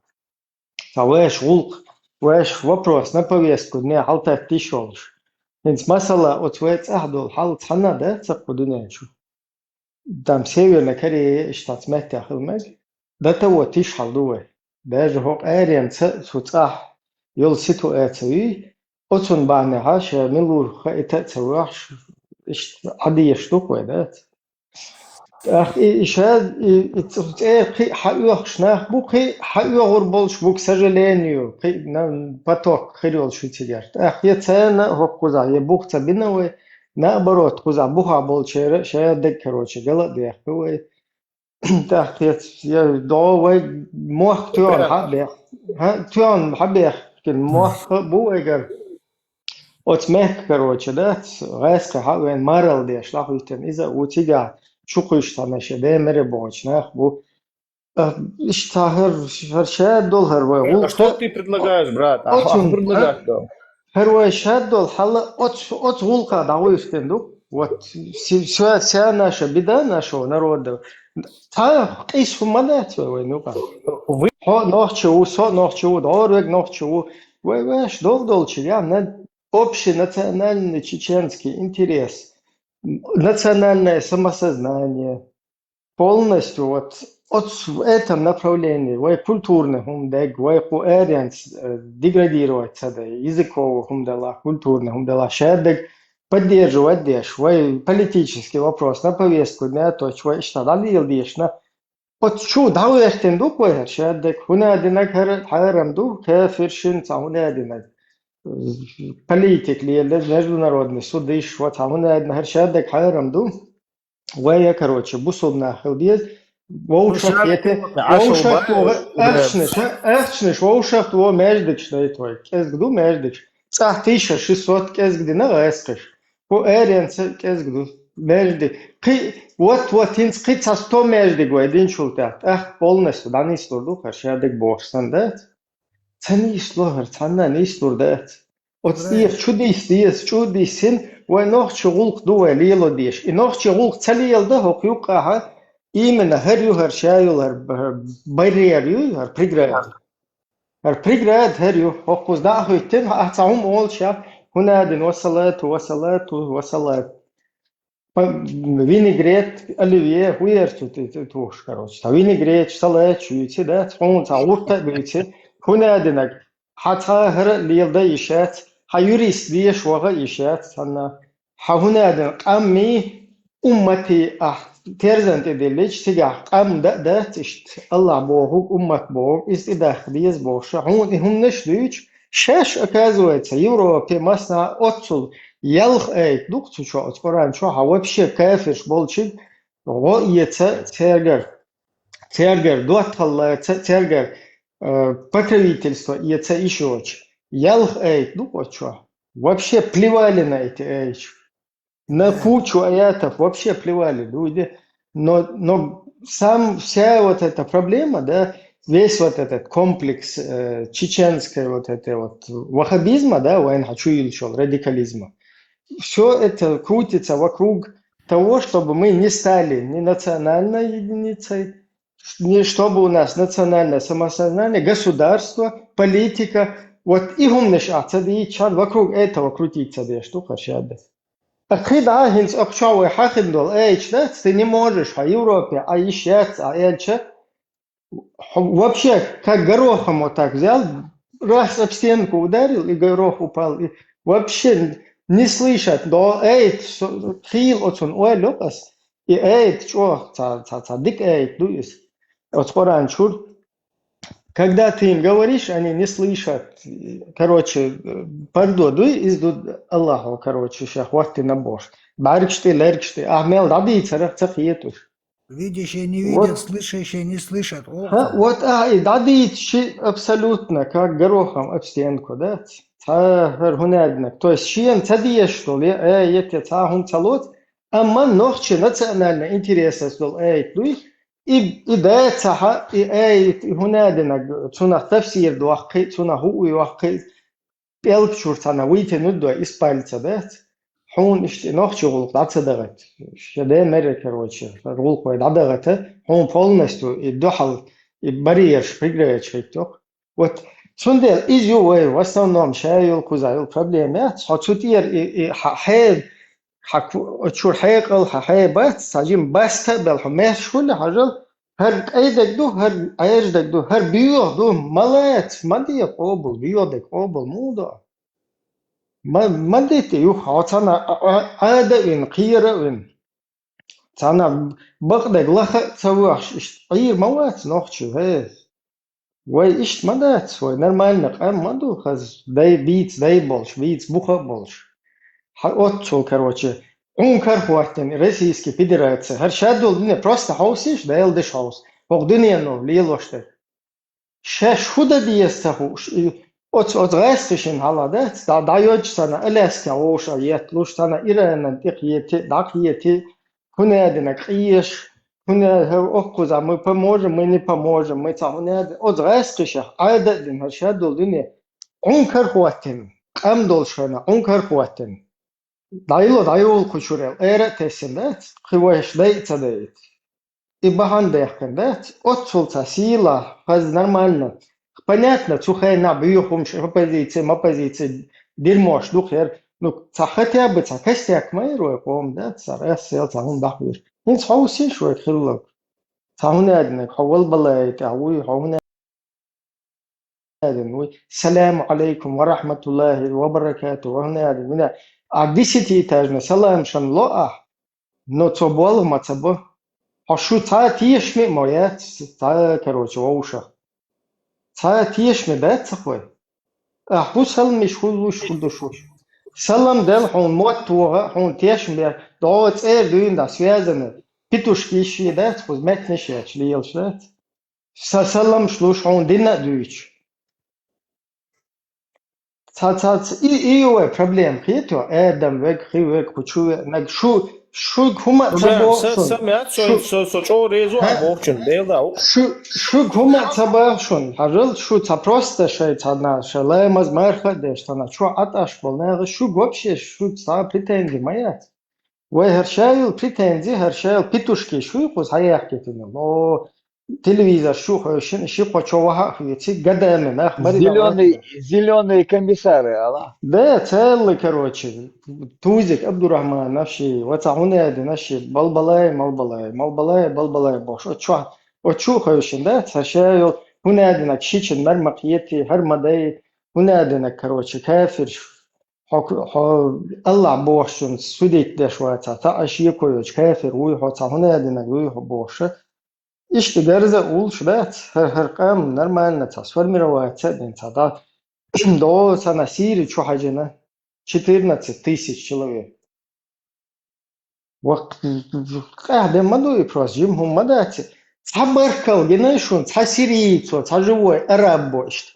цхьа вешан гӀуллакх, вешан вопрос на повестку дня хьалтаттийш йолуш. ХӀинца масала оцу вай цӀахь долу хьал цхьанна а дац кху дуьнен чу. Там Северная Корея иштта цхьацца меттехь хила мега. До того тиша хьал ду вай. Даже хӀокху аренца цу цӀахь йолу ситуация юй, оцунна бахьанехьа ша мила ву хаийта а ца вахьаш, иштта Ӏадешаш ду-кх вай, дац? ТӀаккха и, и ша, и, и цӀ-, цӀера кхин а хьаоьхуш нах бу, кхин а хьаоьхур болуш бу, к сожалению, кхин а на-, поток хир йолуш ю цигара. ТӀаккха я царна а хӀокху кхузахь, я бух ца бина вай, наоборот, кхузахь бухахь болчеран а шадерг, короче, гала а дехка вай. ТӀаккха я, я догӀу вай мохк тоьхна хьа а бех-, хьа, тоьхна хьа бехкина мохк а бу вайгара. Оцу мехка, короче, дац, гӀаьскхи хьа а вен, марал деш дӀахӀуьттина иза а ву, цигахь чукхуьйсуш цхьана шен ден мере бохучу нах бу. А, иштта хӀара, хӀара шадолу хӀара вай гӀуллакх. А что ты предлагаешь, брат? А хьо предлагаешь что? ХӀара вай шадолу хьала оцу, оцу гӀуллакха дӀахӀуьттина ду. Вот, си-, ша-, ша наша беда нашего народа. Цхьа къийса хӀума ма дац вай, вайна юкъахь. Хьо нохчи ву, со нохчи ву, дӀорвег нохчи ву. Вай вешан долу долчу, я, на-, общий национальный чеченский интерес, национальное самосознание. Полностью вот, вот в этом направлении вай культурный хӀума дег, вай кху аренца, э, деградировать ца дай, языковый хӀума делахь, культурный хӀума делахь, шадерг поддерживать деш, вай политический вопрос на повестку дня, то есть вай иштта дӀалела дешна, оцу чу дӀахӀоьттина ду-кх вай хӀара шадерг, хӀунда аьлла динарг хӀара хьарам ду, кафир шина цхьа хӀунда аьлла динарг. Политика лело, международный суд йиш, вот хьан хӀунда аьлла хӀара шадерг хьарам ду. Вай, я, короче, бусулба нах хила деза. Вовшах, ну, я те-, шадерг вовшах, ахчанаш, ахчанаш, вовшах, во маьждигаш дайта вай. КӀезиг ду маьждигаш. ЦӀахь тийша шестьсот кӀезиг дина гӀаьскхиш. Ху аренца кӀезиг ду. Маьждиг. Кхи, вот, вот, хӀинца кхин цхьа сто маьждиг вай динчул тӀаьхьа. ТӀаккха полностью дӀанислур ду, хӀара шадерг бохуш санна дац. Ца нисло хӀара, цхьанна а нислур дац. Оцу тӀера чу дисса деза, чу диссина, вай нохчи гӀуллакх ду вай лело дезаш. И нохчи гӀуллакх ца леладан хӀокху юккъахьа, именно хӀара ю хӀара ша йолу хӀара б-, барьер ю, хӀара преграда. ХӀара преграда хӀара ю, хӀокхуза дӀа а хӀоьттина, ахь цхьа хӀума олуш яц, хӀунда аьлла вассалату, вассалату, вассалату. Па-, винегрет, оливье, хӀун яра цу тӀе, тӀе тухуш, короче. Цхьа винегрет, салат ю, ци дац, хьуна цхьа гӀурта а буьйци, хӀунда аьлла, хьан цхьа а хӀара а леладан йиш яц, хьан юрист деша ваха а йиш яц, цхьанна. Хьан хӀунда аьлла, къаммий, умматий ахь терзан тӀе диллича, цигахь къам дан а дац иштта, Аллахь бохург, уммат бохург, иза тӀедаккха деза бохуш, хьуна и хӀуманаш а дуьйцуш, шаьш, оказывается, Европе массанхьа оццул ялх аят ду-кх цу чохь, оцу Къуръан чохь, хьан вообще кафирш болчиг гӀо эца цаьргара, цаьргара доттагӀалла ца, цаьргара, э, покровительство эца йиш йоцуш. Ялх аят ду-кх оцу чохь. Вообще плевали на эти аяташ. На кучу аятов вообще плевали люди. Но, но сам, вся вот эта проблема, да, весь вот этот комплекс, э, чеченской вот этой вот ваххабизма, да, вайн хьан чу йиллачул радикализма, все это крутится вокруг того, чтобы мы не стали ни национальной единицей, не, чтобы у нас национальное самосознание, государство, политика, вот и хӀуманаш а ца дийцча, вокруг этого крутиться деш ду-кх хӀара шадерг. Ткъа кхин дӀа а хӀинца ахча вай хьахина долу аяташ дац, ты не можешь, хьан Европе Ӏа йиш яц Ӏа аьлча, хьо вообще как горохом вот так взял, раз об стенку ударил, и горох упал, и вообще не слышат, но аят со-, хийла оцунна ойла йокъу ас, и аят чӀогӀа ца, ца, ца дика аят ду иза. Оцу Къуръан чуьра. Когда ты им говоришь, они не слышат. Короче, э, пардо дуй, иза ду Аллахьо, короче, ша хӀоттина бохуш. БӀаьргаш тӀе, лергаш тӀе. Ахь мел дӀадийцарах ца кхета уьш. Видящие не видят, вот, слышащие не слышат. Ха, вот, а, и дӀадийцича абсолютно, как горохом об стенку, да? Цхьа хӀара хӀунда аьлла. То есть шена ца дезаш долу, я, э, я те цхьа хӀума ца лоцу, амма нохчийн национальный интересас долу аят дуй, и, и да ца хьа, и аят, и хӀунда аьлла, цунах тафсир доккхий, цунах хӀуъу йоккхий, пӀелг чуьра цхьана вытянуть дой, из пальца дац. Хьуна иштта и нохчийн гӀуллакх дӀа ца дахийта. Ша де мера, короче, гӀуллакх вай дӀадахийта, хьуна полностью и дуьхьал, и барьераш преградаьча хӀиттох. Вот цундела иза ю вай, в основном, ша йолу кхузахь йолу проблема яц. Хьо цу тӀера и, и хьан хье, хьан ку-, чуьра хьекъал, хьан хье бац, цхьа жима баста а бел хьо мехаш хуьлу хьажал, хӀара къайдерг ду, хӀара Ӏежадерг ду, хӀара боьха ду, ма лаца, ма де къобал, боьхадерг къобал муха до? Ма, ма де те юха, хьо цхьана а, а, Ӏада а вина, кхера а вина. Цхьана бакъдерг лаха а ца вахаш, иштта Ӏийр ма вац нохчий, хӀе. Вай иштта ма дац, вай нормально къам ма ду, хаза дай, бийца дай болуш, бийца буха а болуш. Хьан оццул, короче, Ӏункар хӀоттина Российский Федерация. ХӀара шадолу дуьне просто хьовсийша, Дела деш хьовса. ХӀокху дуьнено лелош дерг. Шаьш хӀун дан деза ца хууш, и оцу, оцу гӀаьскхи шина хьала дац, дӀа, дӀайоьдуш санна, Аляскехь вовшах а етталуш санна, Иранан тӀе кхети, дӀакхети, хӀун аьлла къеша, хӀун аьлла, хӀара оккхуза, мы поможем, мы не поможем, мы цхьа хӀун аьлла, оцу гӀаьскхишах Ӏада а дина, хӀара шадолу дуьне, Ӏункар хӀоттина, къам долуш хана, Ӏункар хӀоттина. ДӀайоло, дӀайолу кху чуьра, эра а тесна дац, кхин вайша дайа а ца дайта. И бахьана даьккхина дац, оццул цхьа сийлахь, хаза нормально. Понятно, цу хенахь боьха хӀумаш, оппозиция, моппозиция, дерьмош ду-кх хӀара. Ну, цхьа хотя бы цхьа костяк ма яра вай къоман, да, цхьа рассел, цхьа хӀума дӀахьош. ХӀинца хьовсийша вай хилларг. Цхьа хӀун аьлла, хьо вала балай тӀехь вуй, хьо хӀун аьлла вуй. Саламу алейкум ва рахматуллахи ва баракату, ва хӀун аьлла вина. А десятиэтажный салам шан ло ахь, но цо болх ма ца бо. Хьо шу цхьа а тешаме а ма яц, цхьа, короче, вовшах. Цхьа а тешаме дац ца хой. Ахь хӀун саламаш хӀун луш хӀун ду шу? Салам дел хьуна мотт вогӀа, хьуна тешам бер, догӀа цӀера дуьйна да связаны. Петушки ши дац, кхуза меттанаш еш, лелаш дац. Сан саламаш луш хьуна дина а дуьйцу. Ца, ца, ца, и, и ю вай проблема, кхетий, Адам вег, хи вег, кху чу вег, наг шу, шуьга хӀума а ца Проблема, боху са, шуна. Са меат, со, Шу, со, со чӀогӀа реза а хӀа? Бохучун, Дела да. Шу, шуьга хӀума а ца боху шуна. Хьажал, шу ца просто шай, ца на, шай ламаз марха а деш, ца на, чу Ӏаташ болу наха, шуьга вообще, шу ца претензи ма яц. Вай хӀара шайла претензи, хӀара шайла петушки, шу кхуза хьаяхкитина. О, Телевизор шу хойшин, ши кхо чо ваха хуйци, гадами нах мари. Зеленый, зеленые комиссары, ала? Да, целый, короче, Тузик Абдурахман наши, вот а хуне один наши, балбалай, малбалай, малбалай, балбалай, бош. О чо, о чу хойшин, да, сашайол, хуне один акшичин, мармак ети, хармадай, хуне один, короче, кафир, хо, хо, Аллах бошун, судить деш ваца, та аши койоч, кафир, уй хо, ца хуне один, уй хо боша. Ишти гарза улш дац, хар, хар кам нормально ца, сформировать ца дин ца, да. До ца на Сири чу хаджина четырнадцать тысяч человек. Вак, къяхде ма дуй просто, жим хум ма дац. Ца баркал гинай шун, ца сирийцо, ца живой араб бо ишт.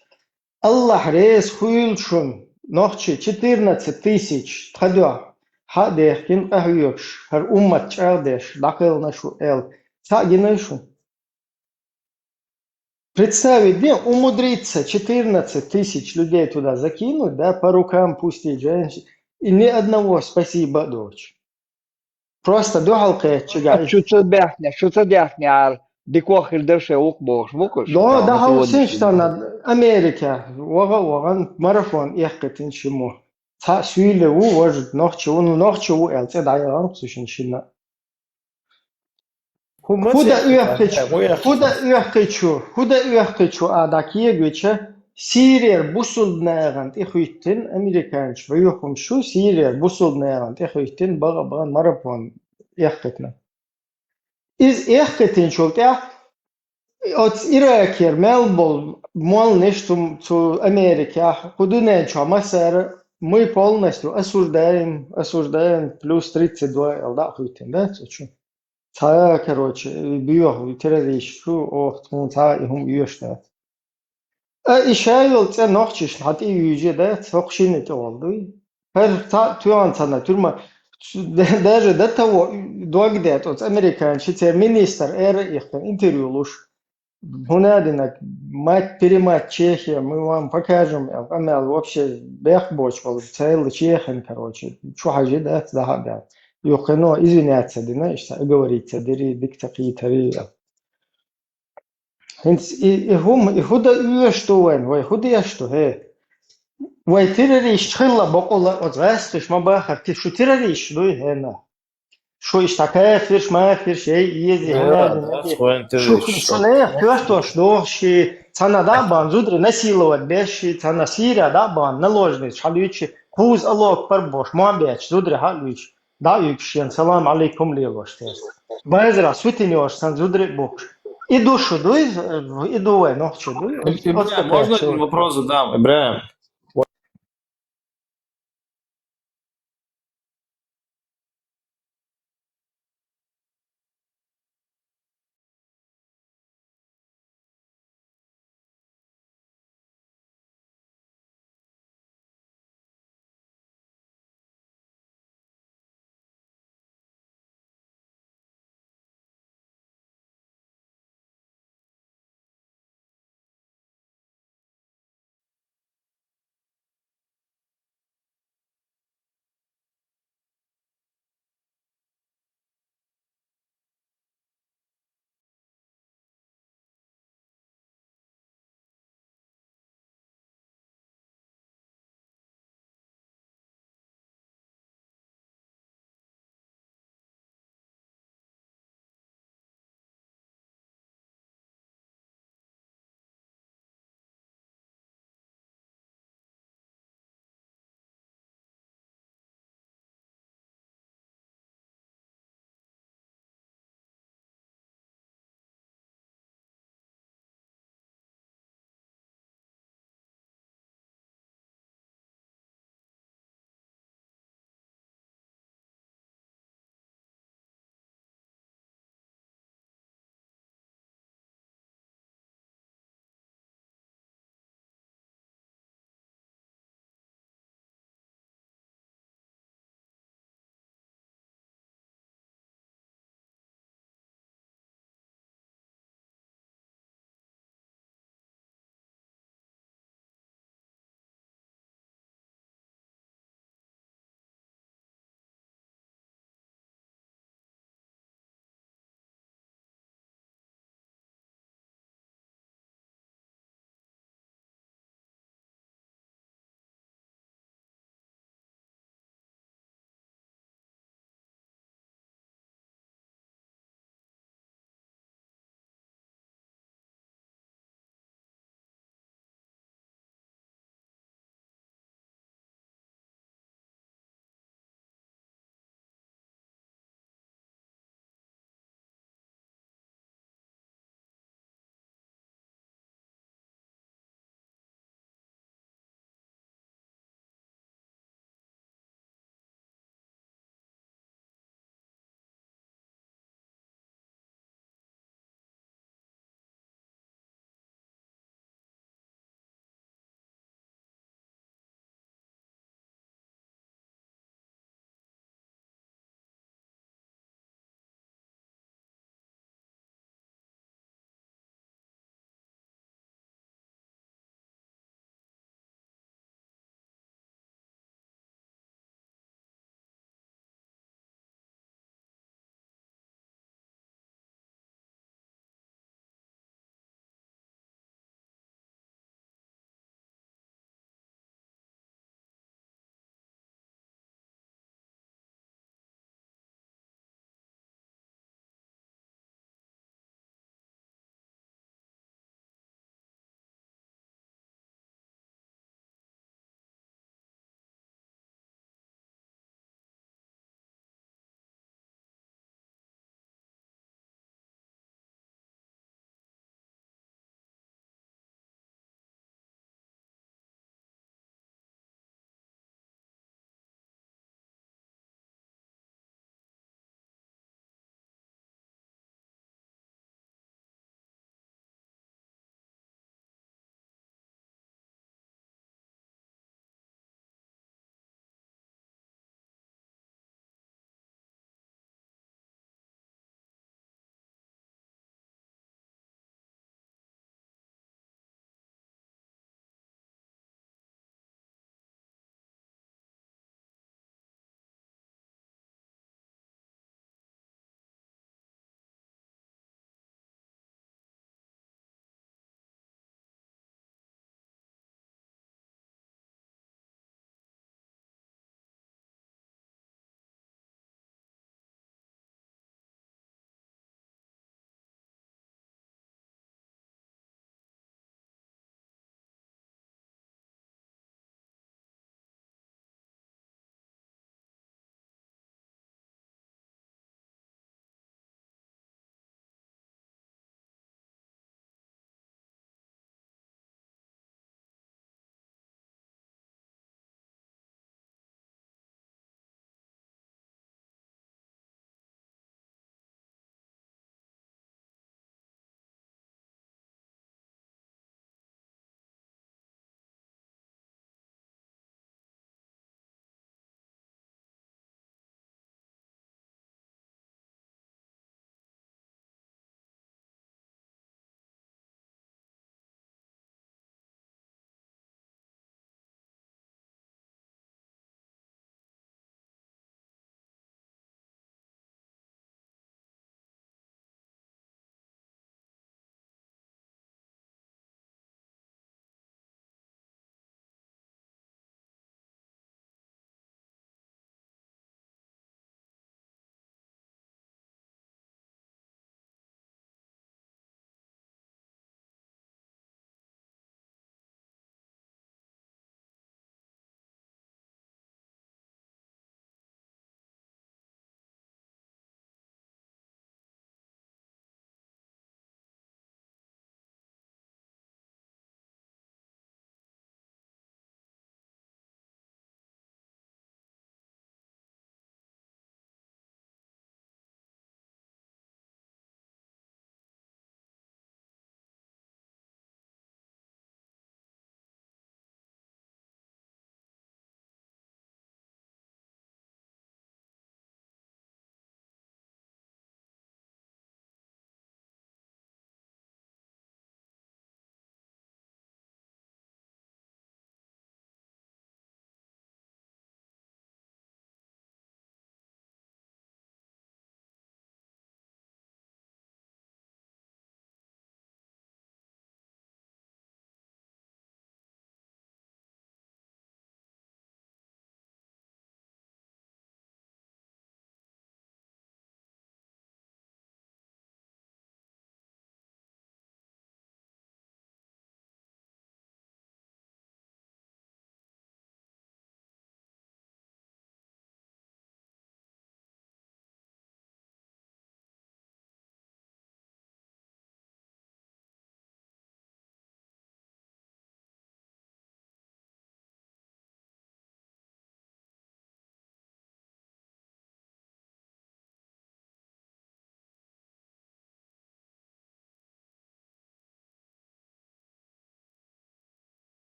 Аллах рез хуйл шун, нохчи четырнадцать тысяч, тхадё, ха дехкин къахуйокш, хар уммат чар деш, дакылна шу эл. Ца гинай шун. Представить, не, умудриться четырнадцать тысяч людей туда закинуть, да, по рукам пустить женщин, и ни одного спасибо дочь. Просто духал кечига. Шу ца бяхня, шу ца дяхня ар, дикох ир дерше ук бохш, букуш. Да, да, хау син штана Америка, вага, ваган марафон яхкатин шиму. Ца сюйле у, вож нохчи у, ну нохчи у, эл, це да, я вам слушин шина. Худа уяхкичу, худа уяхкичу, худа уяхкичу а дакиегвича, Сирияр бусулбнаган тихуйтин, американч, ваюхум шу, Сирияр бусулбнаган тихуйтин, бага, бага, марафон яхкатна. Из яхкатин чултя, оц Иракер, Мелбол, мол, ниш тум, цу Америка, худуне чо масара, мы полностью осуждаем, осуждаем плюс тридцать два эл да хуйтин, да, цу чу. Ца, короче, биох, террорист шу, ох, тун ца, и хум юшта. А ишайол ца нохчиш, хат и юже, да, цохшине тёлдуй. Хар ца, туян ца на тюрьма, даже до того, догде, тот американчи, ца министр, эра их там интервью луш. Гунадина, мать-перемать Чехия, мы вам покажем, а, а, вообще бехбоч, целый Чехин, короче, чё хажи, да, да, да. Юхено извиняться, дина, ишта, оговориться, дери, дикта, китари. Хинц, и, и хум, и худа уеш ту вайн, вай худа яш ту, хе. Вай террорист хилла бокъула, оцгастуш ма бахар, ти шу террорист дуй, хе, на. Шу ишта кафирш, мафирш, эй, иези, Да, хунадин, да, иези. своим Шу террорист. хинцане, хёртош дохши, цана да бан, зудри насиловать беши, цана Сирия да бан, наложниц, халючи, хуз алок парбош, муамбеч, зудри халюч. Да юкшен, салам алейкум лилош тес. Байзра сутинёш сан зудри букш. И душу дуй, и дувай, нохчу дуй. Ибраим, можно один вопрос задам? Ибраим,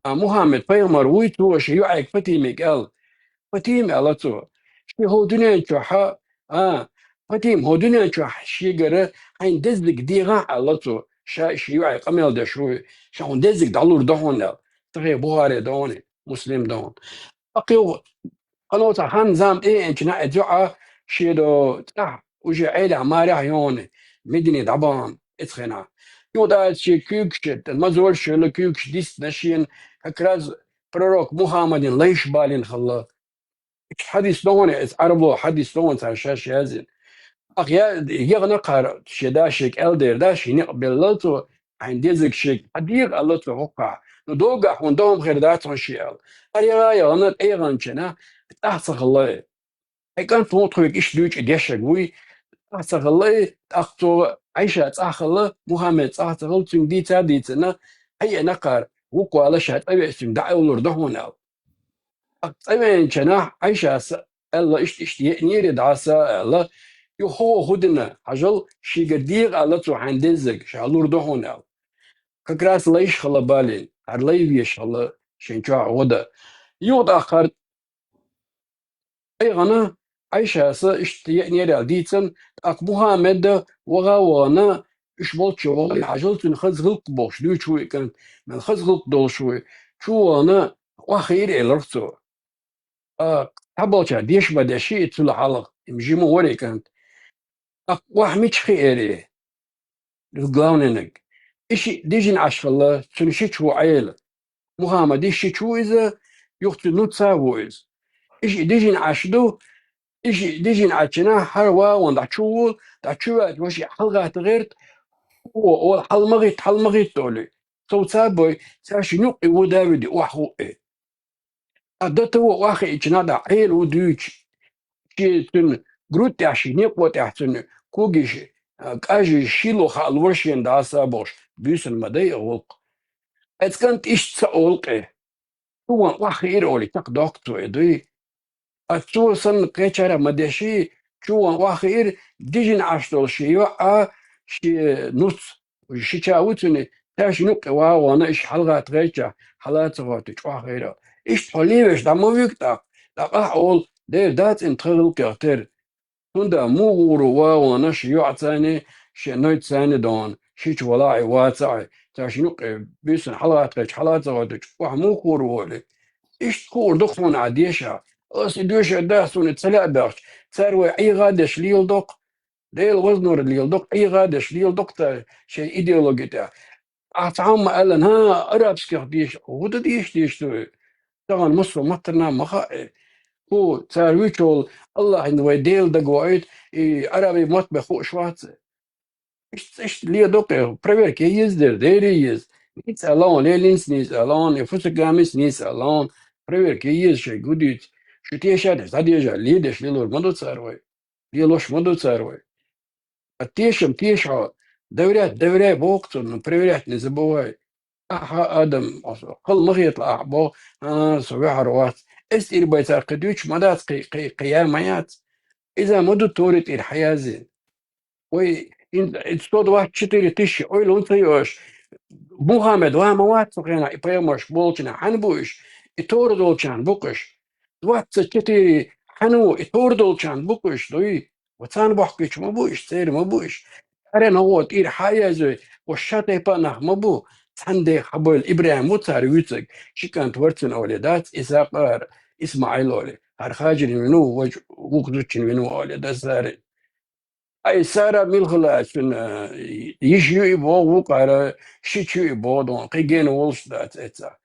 А Мухаммед пайхамар вуй, цо ши йоӀайга Фатимега аьлла. Фатима, аьлла цо, ши хӀо дуьнен чохь, а, Фатима, хӀо дуьнен чохь шегара хьайн деззиг дегӀахь, аьлла цо, ша ши йоӀе къамел деш вуй, ша хьуна деззиг дӀалур ду хьуна аьлла. Сахьихь Бухари ду хьуна, Муслим ду хьуна. Акхил хӀанз цхьа хан зама тӀеэцначу наӀе зуьӀа шеда цӀахь уже Ӏелехь марехь йогӀу Медине дӀабахана эцхена. Юха тӀаккха шен куьйгаш, мазолаш йолу куьйгаш дисна шена, как раз пророк Мухаммадин лайш балийна хилла. Хьадис догӀана, эца Ӏарбо хьадис догӀана цара шаьш яздина. Ахьа я-, яхана кхара шен даше кӀел дер даш, хӀинекъ беллал цо, хьайн дезаг шега хьан дегӀа аьлла цо хӀокхахь. Ну, догахь хьуна догӀма хир дац хьуна шен аьлла. Ара яха яхана тӀегӀанчина, тӀах ца хилла. Хьекъан тхо тхоьга иштта дуьйцу дешаг вуй, тӀах ца хилла, тӀаккха цо Ӏайша цӀахь хилла, Мухаммед цӀахь ца хилла, цуьнга дийца а дийцина, хьаеана кхара, вукху вала ша цӀа веъча цуьнга дӀа а уллур ду хьуна аьлла. ТӀаккха цӀа веанчанахь Ӏайшас аьлла, иштта, иштта еънера дӀаса аьлла, юха хӀун дина, хьажал, шийгара дегӀа аьлла цо хьайн деззаг, ша лур ду хьуна аьлла. Как раз лайш хилла балийна, хӀара лай веш хилла шен чохь гӀо дан. Юха тӀаккха хӀара тӀегӀана Ӏайшас иштта еънера аьлла дийцина, тӀаккха Мухаммед ваха а вахана, уьш болчу вахана, хьажал, цуьнан хаза гӀиллакх бохуш дуьйцуш ву и кӀант, мел хаза гӀиллакх долуш вуй, чу вахана, охьахиира элира цо. А, цхьаболчара деш ма деши и цул хьалха, и жима вара и кӀант. Ткъа охьа мича хиира и? Главненаг. И шиъ дижина Ӏаш хилла, цуьнан шича ву Ӏела. Мухаммади шича ву иза, юха цуьнан нуц а ву иза. И шиъ дижина Ӏаш ду, и шиъ дижина Ӏаччина хӀара вагӀана дӀа чу ву, дӀа чу ваьлча, ваша хьалагӀатта гӀерта, хӀу ву, ола хьала ма гӀитта, хьала ма гӀитта олий. Совца а бой, цаьршинна юккъе ву Давиди охьахуъу. А дата ву охьахиъча, нагахь Ӏела ву дуьйцуш, шен цуьнан грудь тӀехь, шен некъо тӀехь цуьнан когаш, а, кӀажаш шийла хаа лора шена дӀаса а бохуш, буьйсанна ма дай а гӀуллакх. Эцу кӀанта иштта ца олу-кх и. Чу ван охьахиира олий, чекхдоккху цо и дуй. А цо санна кхечара ма деши, чу ван охьахиира, дижина Ӏаш долу шен йоӀ а, шен нуц, шича ву цуьнан, цаьршинна юккъе вагӀана, иштта хьалагӀатта гӀертачохь, хьала а ца гӀоьртича охьахиира. Иштта хьо левеш дӀа ма вуьгу тӀаккха, тӀаккха ахь олу, дера дац-кх тхан гӀиллакхех тера. Цундела муха гӀур ву вагӀана шен йоӀаца а, шен нуьцаца а дона, шича валахь а, вацахь а, цаьршинна юккъе буьйсанна хьалагӀатта гӀертача, хьала а ца гӀоьртича, охьа муха гӀур волу? Иштта хуур ду-кх хьуна ахь дешахь. Аса и доьшур дац суна и ца лаьа баьхча, цара вай ӀийгӀа а деш леладо-кх. Делан вазнор леладо-кх, ӀийгӀа а деш леладо-кх цара шайн идеологи тӀехь. Ахь цхьамма аьлла, хӀа, арабских деша, хӀун дан деша дезаш ду и? Тахана массо а маттана ма хаьа и. Ху, цара вуьйцу волу Аллахьна вай Дела дагавоуьйту, и Ӏараби мотт бен хууш вац. Иштта, иштта ле доккхе, проверка е еза дера, дера е еза. Нийса аьлла вон, Ленинца нийса аьлла вон, и Фусагамица нийса аьлла вон, проверка е еза шайга гу дуьйцу. Шу теша деш, дӀадежа, ледеш лелор ма ду цара вай. Лелош ма ду цара вай. А тешам теша хьо, доверять, доверяй боху цунна, но проверять не забывай. Ахьа, адам, хала ма хетала ахь боху, а, со ваьхьар вац. Эс тӀера бай цара кхин дуьйцуш ма дац, кхин, кхин, кхин яа ма яц. Иза ма ду Тори тӀера хьаязйина. Вай, ин, ин сто двадцать четыре тысячи ойла хӀунда ца йо аша? Мухаммед ван ма вац цу хенахь, и пайхамарш болчунах хьан бу уьш? И Тора долчарна бу-кх уьш. Двадцать четыре хьан ву, и Тора долчарна бу-кх уьш, дуй? Ва царна бохкуьйтуш ма бу уьш, церан ма бу уьш. Цара нагӀо тӀера хьан а язвай, ва ша тайпа нах ма бу. Цхьана деха хьабевлла ИбрахӀим ву цара вуьйцург, ши кӀант вара цуьнан олий дац, Исакъ а, Исмаил олий. ХӀара Хажарна вина ву, важа вукху зудчунна вина ву олий дац цара. Ай, Сара мила хилла цуьнан, э, йиша ю и боху, вукхара шича ю и боху, дон, кхин гена волуш дац эццахь.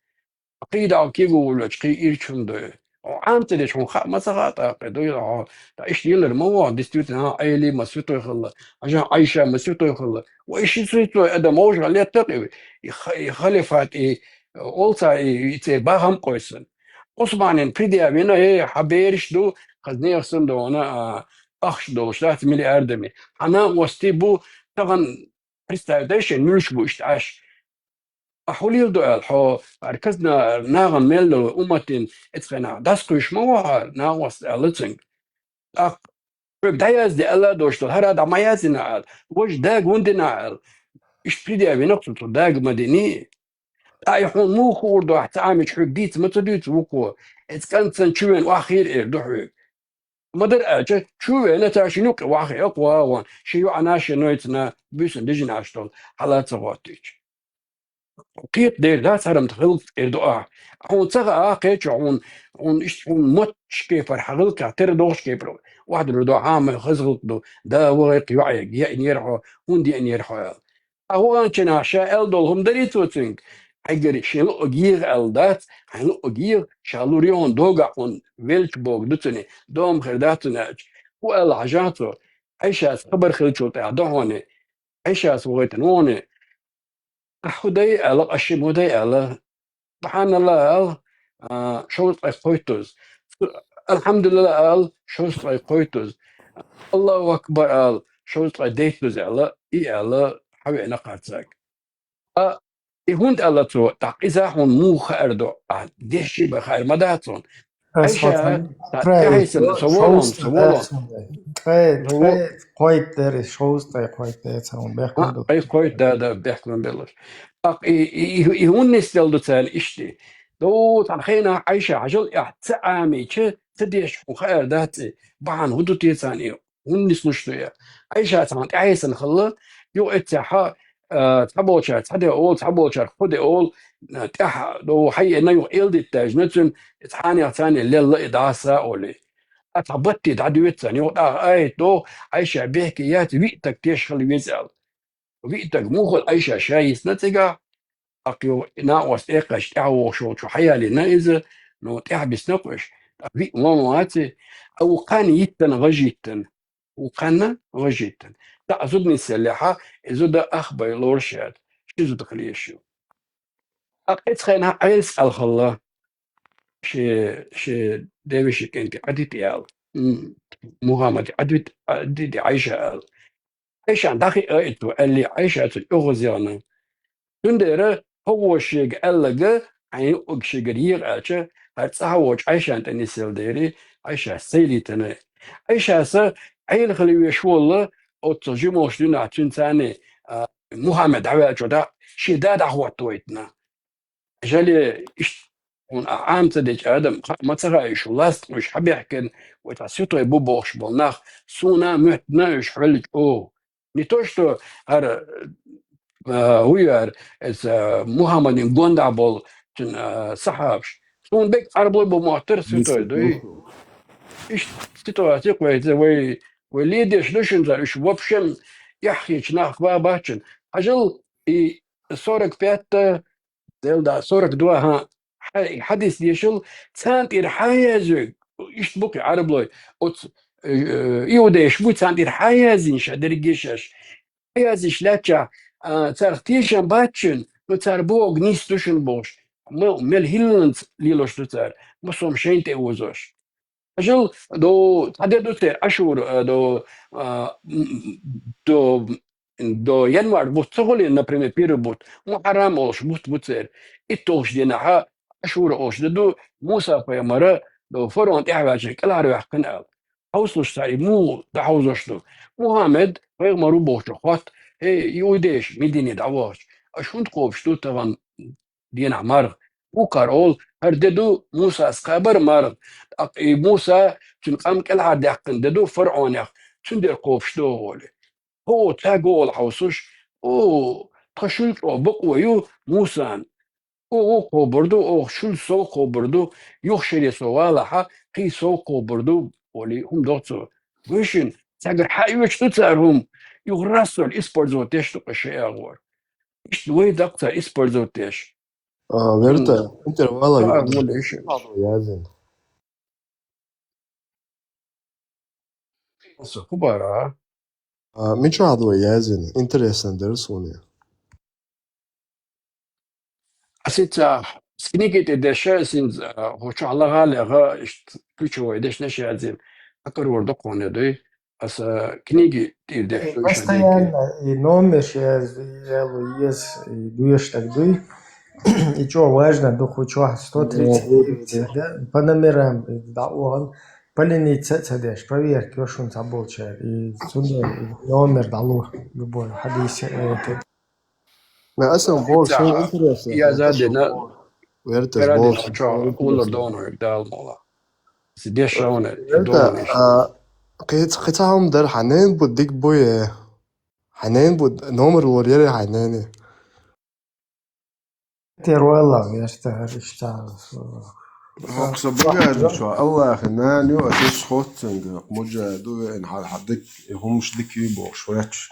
Кхин дӀа кига воллучу, кхин ирча хӀума ду. Хьо Ӏам ца деш, хьуна хаа ма ца хаьа тӀаккха, ду хьо, тӀа иштта йиллар ма ву, действительно, хьан Ӏели ма святой хилла, хьан Ӏайша ма святой хилла. Вай ши святой адам вовшах летта-кх и, и ха-, и халифат, и, э, олца, и, и церан бахам къойсана. Ӏусманин предъявина, э, хьан бераш ду, хаза нехан санна дона, а, ахча долуш дац миллиардами. Хьан накъостий бу, тахана представь дай шайна муьлш бу иштта Ӏаш. Ахьа хӀун леладо аьлла, хьо, хӀара казна нахана мел долу умматин эцхенахь дӀасакхуьйсуш ма ву хьо, накъост аьлла цуьнга. ТӀаккха хьоьга дӀаязде аьлла а долуш долу, хӀара дӀа ма яздина аьлла, важа дага хӀунда дина аьлла. Иштта предъявина-кх цо, цо дага ма диний. Ай хьуна муха хуур ду ахь ца Ӏамича хьоьга дийца ма ца дуьйцу вукхо. Эцу кӀанцан чу вена охьахийра эр ду хьоьга. Ма дара аьлча, чу вена цара шин юкъе охьахи акъ вагӀон, ши йоӀана, ши нойцана буьйсанна дижина Ӏаш долу хьала ца гӀоттуьйтуш. Кхета дер дац хьарам хилла эр ду ахь. Хьуна ца хаьа кхечо хьуна, хьуна иштта хьуна мотт шкепара хьан гӀиллакхехь тера догӀуш кепара. Вахьдур ду хьан ма хаза гӀиллакх ду, да вахайкх йоӀе, еънера хьо, хӀунда еънера хьо аьлла. Ткъа ваханчу хенахь ша аьлла долу хӀума дарий цо цуьнга? Хьайгара шен луъург еха аьлла дац, хьайн луъург еха, ша лур ю хьуна догахь хьуна велча бохург ду цуьнан, догӀма хир дац цуьнан аьлча. ХӀун аьлла хьажахьа цо? Ӏайшас хабар хиллачул тӀаьхьа ду хьуна. Ӏайшас вахийтина ву хьуна. Ахь хӀун дай аьлла, къа ши ма дай аьлла. СубхьаналлахӀ аьлла, а, шовзткъе кхойттаза. АлхьамдулиллахӀ аьлла, шовзткъе кхойттаза. АллахӀу акбар аьлла, шовзткъе дейттаза аьлла, и аьлла, хьавеана кхарцаг. А, и хӀунда аьлла цо, тӀаккха иза хьуна муха хаар ду, а, дешчий бан хаар ма дац хьуна. Ас Ӏайша, хьоьца та, прай тӀаьхьайсана, со волам, со волам. Ткъе, ткъе кхойтта дара, шовзткъе кхойтта дара, ца хьуна бехк ма А, белла. Кхойтта да, да, бехк ма беллаш. ТӀаккха и, и, и, и хӀунда нисделла ду царна иштта? До, цхьана хенахь Ӏайша хьажал, эхь ца Ӏамийча, ца деш хьуна хаар дац и, бахьана хӀун ду те царна и? ХӀунда нислуш ду я? Ӏайша цхьана тӀаьхьайсана хилла, юха эццехь, а, цхьаболчара цхьа де олу, цхьаболчара кхо де олу, а, тӀаьхьа до хьаеана юха эладитта даьжна цуьнан, цхьанех царна лелла и дӀаса олий. А цхьа батте дӀадоьду царна, юха тӀаккха айта догӀу, Ӏайша бехке яц, виъ таг теш хила веза аьлла. Виъ таг муха хила, Ӏайша ша йисна цигахь, тӀаккха юха накъост эккхача тӀаьхьа вогӀуш волчо хьаялийна иза, ну, тӀаьхьа бисна-кх уьш, тӀаккха виъ ма вац и, а ву кхаьнна йиттина, гӀаж йиттина. Ву кхаьнна гӀаж йиттина. ТӀаккха зуда нисъеллехьа, и зуда ах бай лоруш яц, ши зуда хила езаш ю. ТӀаккха эцу хенахь Ӏелас аьлла хилла, шен, шен девешин кӀентий Ӏадита аьлла. М, Мухьаммаде Ӏадвит-, Ӏадита Ӏайша аьлла. Ӏайшана дӀахиъна и цо аьллий, Ӏайша цунна оьгӀаз яхна. Цундела хӀокхо шега аьлларг, хьайн юкъарг шегара еха аьлча, хӀара цӀахь а воцуш Ӏайшана тӀе нисъелла дерий, Ӏайшас ца йилийтина. Ӏайшас Ӏела хила веш волла, оццул жималгӀачу дийнахь цуьнан царний, а, Мухьаммад дӀаваьллачул тӀаьхьа шен да дӀахӀоттавайтина. Жале, иштта хьуна ахь Ӏама ца дечу, адам, хаа ма ца хаьа, уьш ласта, уьш хьабаьхкина, вай цхьа святой бу бохуш болу нах, суна а моьттина уьш хьоьллича оха. Не то, что хӀара, а, хӀу яра, эца Мухьаммадин гондахь болу цуьнан, а, сахьабаш. Суна бегга Ӏарблой бу моттара святой дуй. Иштта ситуация кхойца, вай, вай ледеш ду шуна цара, уьш вообще эхь хеташ нах ва бац шуна. Хьажал, и сорок пятта, делда сорок два, хьан, хьа-, хьадис дешал, царна тӀера хьан язвиг, иштта бу кхин Ӏарблой, оцу, э, иудейш буй, царна тӀера хьан яздина ша дерриге шаьш. Хьан яздеш лаьттачахь, а, царах тешам бац шуна, ну, цара бохург нийса ду шуна бохуш. Ма, мел хӀилланца лелош ду цара, массо а шайна тӀе озош. Хьажал, до, цхьа де ду церан Ашура, а, до, а, м, до, до январь бутт ца хуьлийна, например, первый бутт, Мухьаррам олуш бутт бу церан. ИтталгӀачу дийнахьа Ашура олуш де ду, Муса-пайхамара до фараон тӀаьхьаваьлча кӀелхьарваьккхина аьлла. Хьовсалаш цара и муха дӀахьовзош ду. Мухьаммад пайхамар ву бохучух хотту, хӀей, иудейш, Медине дӀавахча, аша хӀунда кхобуш ду тахана дийнахь марха? Вукхара олу, хӀара де ду, Мусас кхабар марха, тӀаккха и Муса, цуьнан къам кӀелхьардаьккхина де ду фараонех, цундела кхобуш ду олий. О, цаьрга олу хьовсуш, о, тхан шул чӀогӀа бакъо ю Мусан. О, о, кхобур ду, оха шул сов кхобур ду, юха шаре со валахьа, кхин сов кхобур ду, олий, хӀума доху цо. Вуьшин, цаьргара хьаоьцуш ду цара хӀума, юха рассор использовать деш ду кху шайн агӀор. Иштта вай даккха цара использовать деш. А, Верта, М. Интервала А, юкъа мула иши. Язин. Со хубара. А, мичахь ду язин? Интересно дара суна. Ас ица с книги тӀе деша, син, а, хӀокху чохь лагӀа а леха, иштта ключевой дешнаш язин. Акарур ду кхуна дуй. Аса книги тӀе деша, Э, иша постоянно, и номер язлу, ез, и дуьйш так дуй. И чё важно, духу чё, сто тридцать девять, да? По номерам, э, да, он, по линии ца, ца деш, проверка, ё, шун ца болча, и цунда номер дало, любой, хадис, э, это. Ма аса боху, суна интересно. Я задена. Верта, боху, чо улар дону дал мола. Сидеш шауна. Верта, а, кхица, кхица хьама дар, хьанен бу дик буе. Хьанен бу номер лор яре хьанене. Те руалла, верта, риштал. Хокса багажничо, Аллахи наню, а тус хоццанга, мужа дуэ ин хьал хьадик, и хумш дик и бохш вач.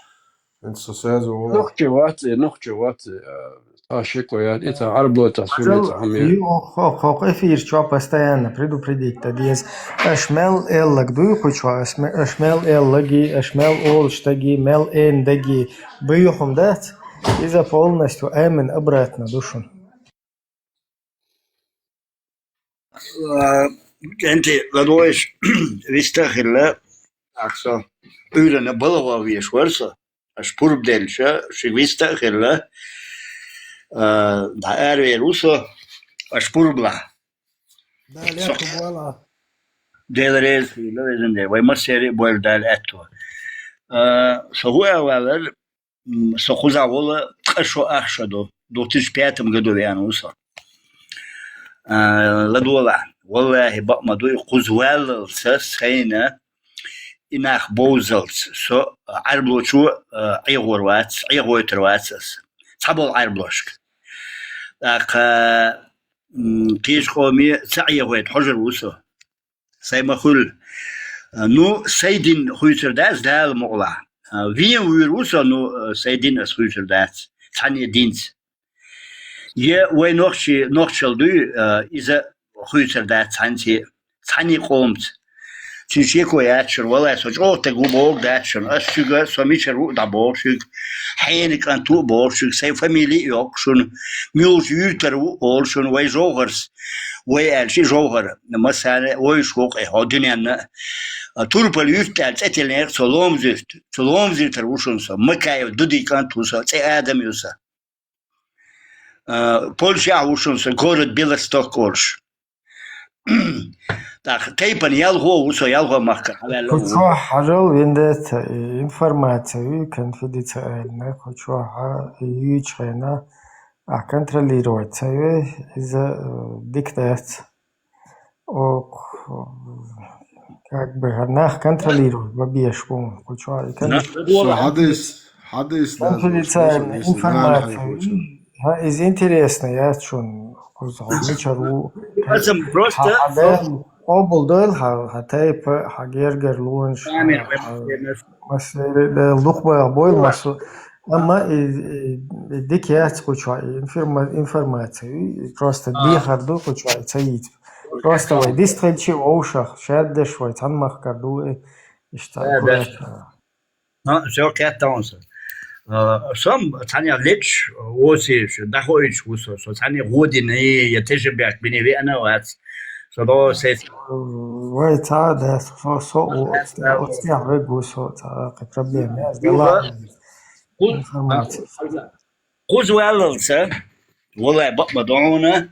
Ин со сазу. Нухчи вац, и нухчи вац, а, та шико я, и та арбло, та сули, та хам я. Ю, ох, ох, ох, эфир чо постоянно предупредить та дез. Аш мел эллаг дуй, хуй чо, аш ме-, аш мел эллаги, аш мел олштаги, мел эндаги. Бюхум дац. Иза полностью эмин обратно душун. А, кӀанти ладойш виста хилла, ахса, уьйрана балагӀа веш варса, аш пурб делча, ши виста хилла, а, да, арвер уса, аш пурбла. Дала Со- яху бала. Дела рез хилла, везен де, вай масери бойл дал атто. А, со хуя валар, М, со кхуза вола ткъа шо ахша ду. Две тысячи пятом году веана ву со. А, ладола. Валлахи, бакъ ма дуй, кхуза валлалца сайна и нах бовзалц. Со Ӏарблочу, а, Ӏегор вац, Ӏегойтар вац ас. Цхьабол Ӏарблошка. ТӀаккха, м, кхиш къоми ца Ӏегойт хьожар ву со. Сай ма хуьлу. Ну, сай дин хуьйцур дац Дала мукъалахь. Вен вуьйр ву со, ну, сай дин ас хуьйцур дац. Цхьанне динца. Е вай нохчи, нохчал дуй, иза хуьйцур дац цхьанце, цхьанне къомца. Цуьнан шеко яц шуна, валлай, со чӀогӀа таг ву боху дац шуна. Ас шуьга, со мичара ву а дӀабоху шуьга. Хьенан кӀант ву а боху шуьга. Сайн фамили а йоккху шуна. Муьлхачу юьртара ву а олу шуна. Вай жовхарс. Вай аьлча и жовхар. Массарна а вовшах ву-кх и хьо дуьненна а. Турпал юьрт аьлла цӀе тиллинера цо Ломзуьрт. Цу Ломзуьртара ву шуна со. Макаев Дуди кӀант ву со. ЦӀе Адам ю сан. А, Польшехь ву шуна со, город Белосток олуш. ТӀаккха тайпана ялхо ву со, ялхо махкара хьаваьлла ву. Кху чохь хьажал виндеца информация ю, конфиденциальная, кху чохь юьйчу хенахь, а контролировать ца ве, иза, э, дика дац. Ок, как бы, нах контролировать ма беш бу, кху чохь и кон-, Со хьадис, хьадис конфиденциальная информация. Хьа, иза интересно яц шуна, кхуза хьо мичара ву. Просто хьа, хьа дел къобал дойла, хьа, хьа тайпа, хьа гергарлонаш, хьа, хьа масери, духбаха бойла массо. Амма и, и, и дика яц кху чохь, и информа-, информация, и просто дехар ду кху чохь, и ца йийца. Просто вай дистхилчи вовшах, шаддаш вай цхьаьна махкара ду, и иштта аккуратно. А, всё, кхетта ван со. А, со цхьаьна лечу, Осиевич, дӀахоуьйтуш ву со, со цхьаьна гӀо дина, я тешнабехк бина веана а вац. Со догӀу сес. Вай ца дац, со, со, оцтех вег ву со, ца, кхин проблема яц, дала. Информация. Кхуза валлалца, валлай, бакъ ма ду хьуна,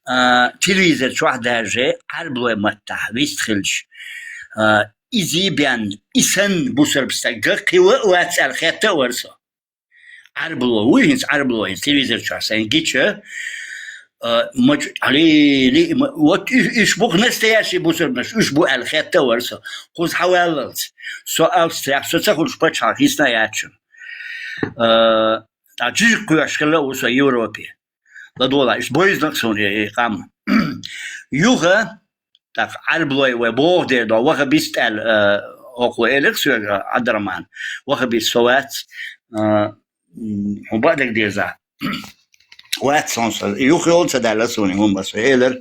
а, телевизор чохь даже Ӏарблой маттахь вистхилча, а, изий бен, и санна бусурба стаг кхин ва а вац аьлла хетта а вара со. Ӏарбло вуй хӀинца, Ӏарбло хӀинца телевизор чохь сайн гича, а, мачу-, Али, ма-, вот уьш, уьш бу-кх настоящий бусурбанаш, уьш бу аьлла хетта а вара со. Кхуза хьаваллалц. Со Австрияхь, со ца хуьлуш пачхьалкх хӀинца а яц шуна. А, тӀаккха жижиг кхоьхьуш хилла а ву со Европе. ЛадогӀалахь, иштта бойзна-кх суна и, и къам. Юха, тӀаккха Ӏарблой вай боху дера до, ваха биста аьлла, а, окхо элира соьга, Ӏабдурахьман. Ваха биста со вац, а, м, хьун баа дага деза. Вац сон со. Юха йолу ца даьлла суна, хӀумма со элира.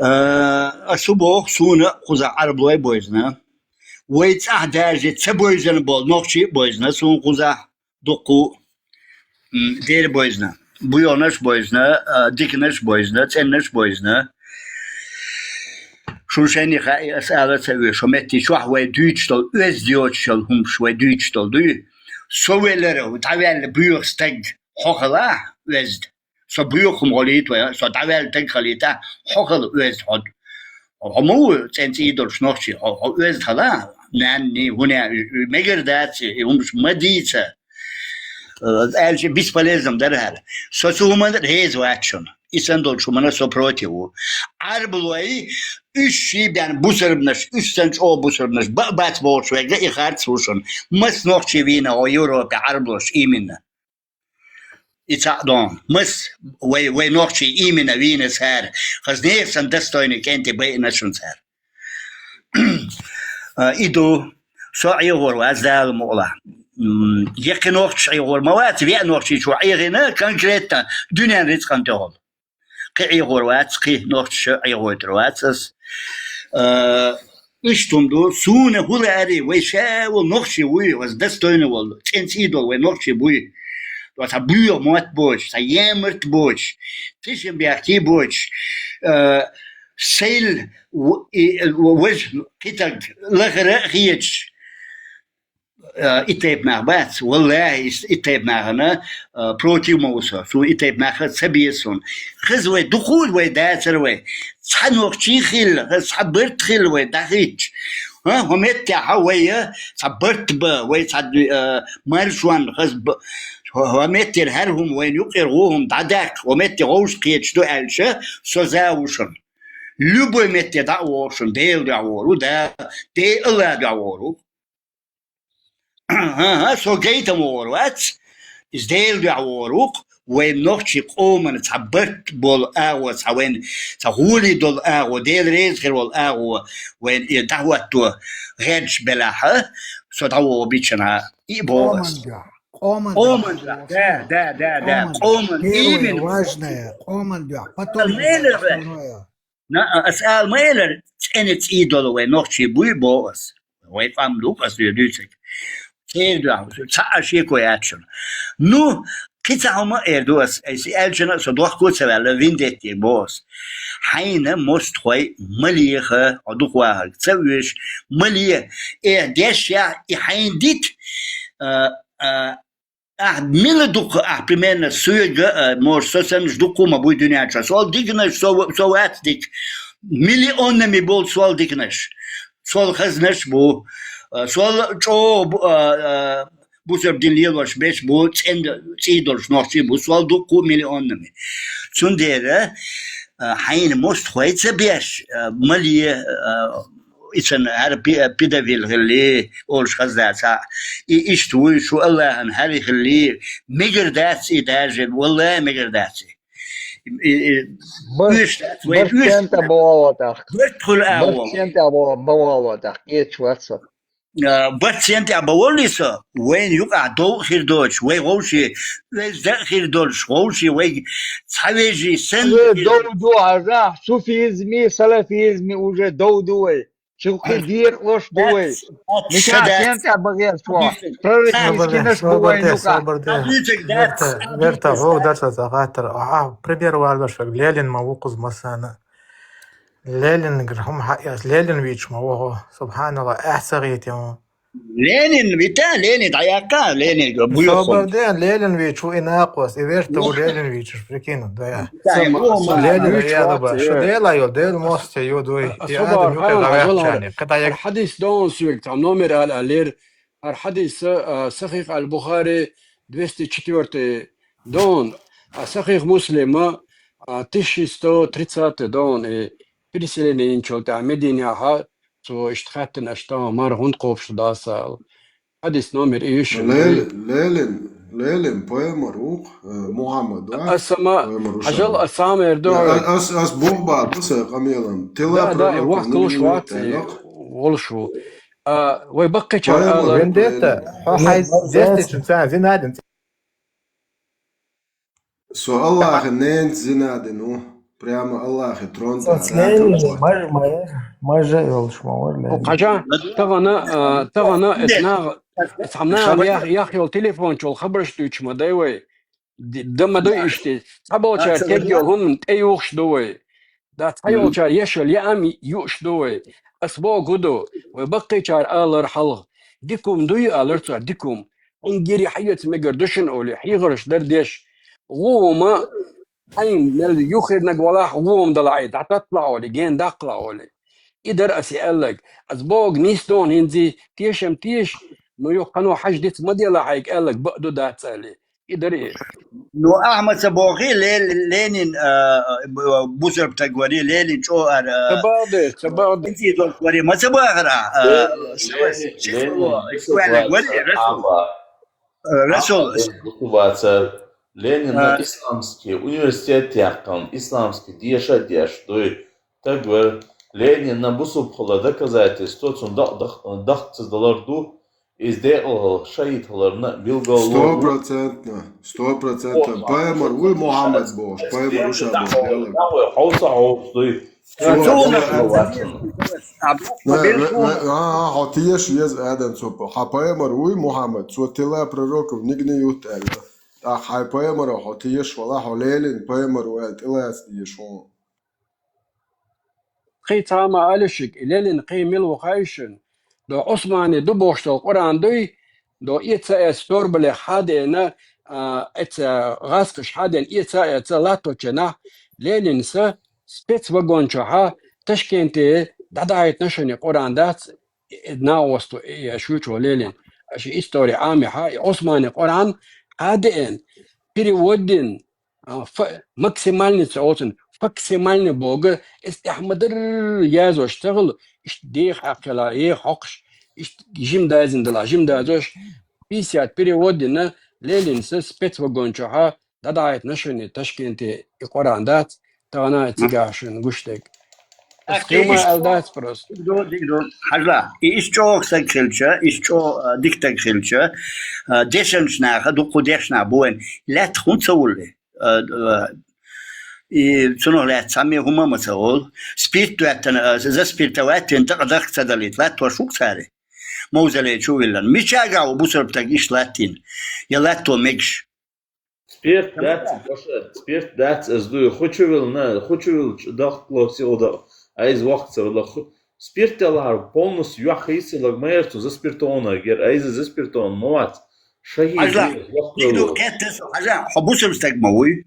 А, ас хӀун боху, суна кхузахь Ӏарблой бойзна. Вай цӀахь даже ца бойзина болу нохчий а бойзна суна кхузахь. Дуккху, м, дера бойзна, буйонаш бойзна, а, диканаш бойзна, цӀеннаш бойзна. Шун шайне хаьа, ас ала а ца оьшу, метте чохь вай дуьйцуш долу, оьзда йоцуш йолу хӀумаш вай дуьйцуш долу дуй. Со велара, дӀаваьлла боьха стаг хьо хилахь, оьзда. Со боьха хӀума гӀолийта вай, со дӀаваьлла стаг хилийта, хьо хила оьзда хьо. Хьо ма ву цӀен цӀий долуш нохчий, хьо, хьо оьзда хила, нанний, хӀуне, мегар дац, и хӀумаш ма дийца. Э, аьлча бесполезно дара хӀара. Со цу хӀуманна реза вац шуна. И санна долчу хӀуманна со против ву. Ӏарбалой, уьш ший бен бусурбанаш, уьш санна чӀогӀа бусурбанаш, баъ бац бохуш верг и харц ву шуна. Маса нохчий вийна хьо Европе Ӏарбалош именно? И цхьаъ дон. Маса вай, вай нохчий именно вийна цара? Хаза нехан санна достойный кӀентий байина шуна цара. А, и ду. Со Ӏехор вац, Дала мукъалахь. М, яккхий нохчаш Ӏехор ма вац, веа нохчийчо Ӏехийна конкретно дуьненан рицкъан тӀехула. Кхин Ӏехор вац, кхин нохчаша Ӏехойтур вац ас. А, иштта хӀума ду, суна хӀун лаьара, вай ша волу нохчий вуй, ваза достойно волу, цӀена цӀий долу вай нохчий буй. Цхьа буьйха мотт боцуш, цхьа ямарт боцуш, тешнабехкий боцуш, а, сайл в-, и, в-, важа кхин стаг лахара а хеташ, а, и тайпа нах бац, валлахӀи, и, и тайпа нахана, а, против ма ву со, суна и тайпа нах ца беза суна. Хаза вай, дукха вай дацара вай. Цхьа нохчий хилла, хаза цхьа барт хилла вай дӀахӀиттича. ХӀа, хӀо меттехьа вай, а, цхьа барт бан, вай цхьа, а, маршонна хаза б-, хӀо, хӀо меттера хӀара хӀума вайна юкъера гӀо хӀума дӀадаккха, хӀо метте вовшах кхеташ ду аьлча, со за ву шуна. Любой метте дӀа а вогӀу шуна, Делан дуьхьа вогӀур ву, да, Дела дуьхьа вогӀур ву. ХӀан-хӀа, со гайтам вогӀур вац, иза Делан дуьхьа вогӀур ву-кх, вайн нохчийн къоман цхьа барт болу агӀо, цхьа вайн, цхьа гӀоле долу агӀо, Дела реза хир волу агӀо, вайн и дӀахӀотто гӀерташ белахь, со дӀавогӀу биччанхьа, и боху ас. Къоман дуьхьа. Къоман дуьхьа. Да, да, да, да. Къоман дуьхьа. Первое важное, къоман дуьхьа. Потом остальное. На, ас ала ма элира, цӀена цӀий долу вай нохчий буй, боху ас. Вай къам ду-кх ас дуьйцург. Церан дуьхьа, цхьа а шеко яц шуна. Ну, кхин цхьа хӀума а эр ду ас, ас аьллачунна а со дохко а ца ваьлла, виндетте боху ас. Хьайна мостагӀой ма леха, хьо дукха вахарг ца оьшу, ма ле, э, дешшехь и хьайна дита, а, а, Ахь мила дукха, ахь примерно соьга, а, может, со саннаш дукха ма буй дуьнен чохь. Сол диканаш, со, со вац дика. Миллионами болу сол диканаш. Сол хазнаш бу. А, сол чӀогӀа бу, а, а, бусурба дин лелош берш бу, цӀен-, цӀий долуш нохчий бу. Сол дукха миллионами. Цундела, а, хьайна мостагӀой ца беш, а, ма ле, а, Ицан хӀара пи-, педофил хилли, олуш хаза дац хьа. И иштта вуй, шу Аллахьан хӀара хилли, мегар дац и даже, валлахӀи, мегар дац и. И, и, барт, уьш дац, вай барт уьш центӀа бовало тӀаккха. Барт хуьлу а барт вон. ЦентӀа бо-, бовало тӀаккха, кхеташ вац со. А, барт центӀа бовалли со, вайна юкъахь дов а хир доцуш, вай вовший, веза а хир долуш, вовший, вай цхьа вежарий санна. Уже хир дов ду хьажахь, суфизми, салафизми уже дов ду вай. Цу кхин дера ош ду вай. Мичахь сен тӀе багӀера чохь? Пророческинаш бу вайн юкъахь. Верта, верта, вов дарца ца гӀаттара. Ахьа, пример валош верг, Ленин ма ву кхуза массарна. Ленин гар хӀума хьаэца, Ленин вийча ма ву хьо. Субханалла, ахь ца гӀийти хьуна. Ленин вита, Ленин дӀаяккха, Ленин буйоху. Собар де, Ленин вийча ву и накъост, и верта ву Ленин вийчаш, прикинь, да я. Ленин яла ба. Шу Дела йол, Дела мостагӀа йо дуй. И Адам юкъе дӀаваьхчани. КхидӀа як хьадис дон соьга, цхьа номер ала аллера. ХӀара хьадис, а, Сахих аль-Бухари, двести четвёртый дон, а Сахих Муслима, а, тысяча сто тридцатый дон, и переселение йинчул тӀаьхьа Мединехьа, цо иштта хаьттина аша тахана мара хӀунда кхобуш ду Дала сагӀа. Хьадис номер и йиш. Лелин, Лелин, Лелин, Пайхамар ву-кх, э, Мухьаммад вац. Аса ма, Пайхамар ву ша. Хьажал, аса ма эр ду. Я, а-, ас, ас бухба, аса къамелан. Тела да, да, пророков вахт не луш вац, волуш ву. А, вай баккхича Пайхамар ала. Вендетта, хьо хьайс дестичун цан зинадин. Со Аллахьан ненца зина дина ву. Прямо Аллахьан трон тӀехь. Мажа, мажа, мажа йолуш ма вара. Хьажа, тахана, а, тахана эс нагӀа, эс хьан нагӀа ях, ях йолу телефончул хабарш дуьйцуш ма дай вай. Ди-, дан ма дай иштта. Цхьаболчара тегга йолу хӀуманна тӀе юхуш ду вай. Да, цхьайолчара ешал яам юуш ду вай. Ас боху ду, вай баккхичара алар хьалха. Дика хӀума дуй, алар цара, дика хӀума. Хьуна гири хьаэца мегар ду шуна олий, хьехарш дар деш. ГӀума, хьайн мел юххернаг валахь, гӀума далахь, дӀататталахь олий, ген даккхалахь олий. И дар ас и аьллаг. Ас боху нийса дона хӀинзи, тешам теша, ну юххано хьажа диц ма делахь хьайга аьллаг, баа ду дац али. И дари. Ну, ахь ма ца бохий, Ле-, Ленин, а, б-, бусурба стаг варий, Ленин чӀогӀа, а, ца бахьадер, ца бахьадер. Инци долуш варий, ма ца бахара, а, Ленин, Ленин, Ленин, Расул. Расул. Ленина исламский университет яьккхина, исламский деша а деш дуй. Стаг вара, Ленина бусурба хилар доказательство, цунна дакъ-, дакъ-, дакъа ца далар ду, иза декъала хилла, шахӀид хиларна билгало. Стопроцентно, стопроцентно. Пайхамар вуй Мухьаммад бохуш, пайхамар ву ша бохуш, белла. Хьовса хьовса дуй. Цо, цо, цо, а, а, хьо теша веза, Адам, цо па-, хьан пайхамар вуй Мухьаммад, цо тила пророков нигна ютта аьлла. ТӀаккха хьайн пайхамаро хьо теша вала, хьо Ленин пайхамар ву аьлла, тӀелаца дезаш хьуна. Кхин цхьа ма аллишиг, и Ленин кхин мила ву хаьий шуна? До Ӏусмани ду бохуш долу Къуръан дуй, до эца эца торбалех хьадеана, а, эца гӀазкхаш хьадеана, эца эца латточу нах Ленинса спецвагон чохьа Ташкенте дӀадахьийтина шуна и Къуръан дац, э, нагӀосту, э, шуьйчу Ленин. Аша истори Ӏамехьа, и Ӏусмани Къуръан хьадеана, перевод дина, а, фа-, максимальный ца оцун, факсимальный бога, эс тӀехь ма-дарра язош ца хилла, иштта деха хьаькхила, еха хьокхуш, иштта жима дазина дала, жима дазош, пятьдесят перевод дина, Ленинса спецвагон чохьа дӀадахьийтина шуна Ташкенте и Къуръан дац, тахана а цигахь шуна гуш дерг. Ас кхин ма аьлла дац просто. Дигдо, дигдо. Хьажа, и иштта чӀогӀа стаг хилча, иштта чӀогӀа, а, дика стаг хилча, а, дешначу наха, дуккха дешна бу вайн, лаьтта хӀунда ца вуллий? А, а, и цунах лаьцна цхьаммо хӀума а ма ца олу. Спирт доьттина, а, за спирта ваьттина, дакъа дакъа ца далийта, латтош ву-кх цара? Мавзалей чу виллина. Мичахь ву бусурба стаг иштта латтийна? Я латто мегаш? Спирт дац, Гоша, спирт дац, ас дуй. Ху чу вилна, ху чу вилча дахкало сиха дакъа, а иза вахка ца вала. Ху-, спирт делахьара полностью юьхь хийцалаг ма яра цу заспиртованный гера, а иза заспиртованный ма вац. ШахӀид ву, вахка ца вала. Хьажа, хьо бусурба стаг ма вуй?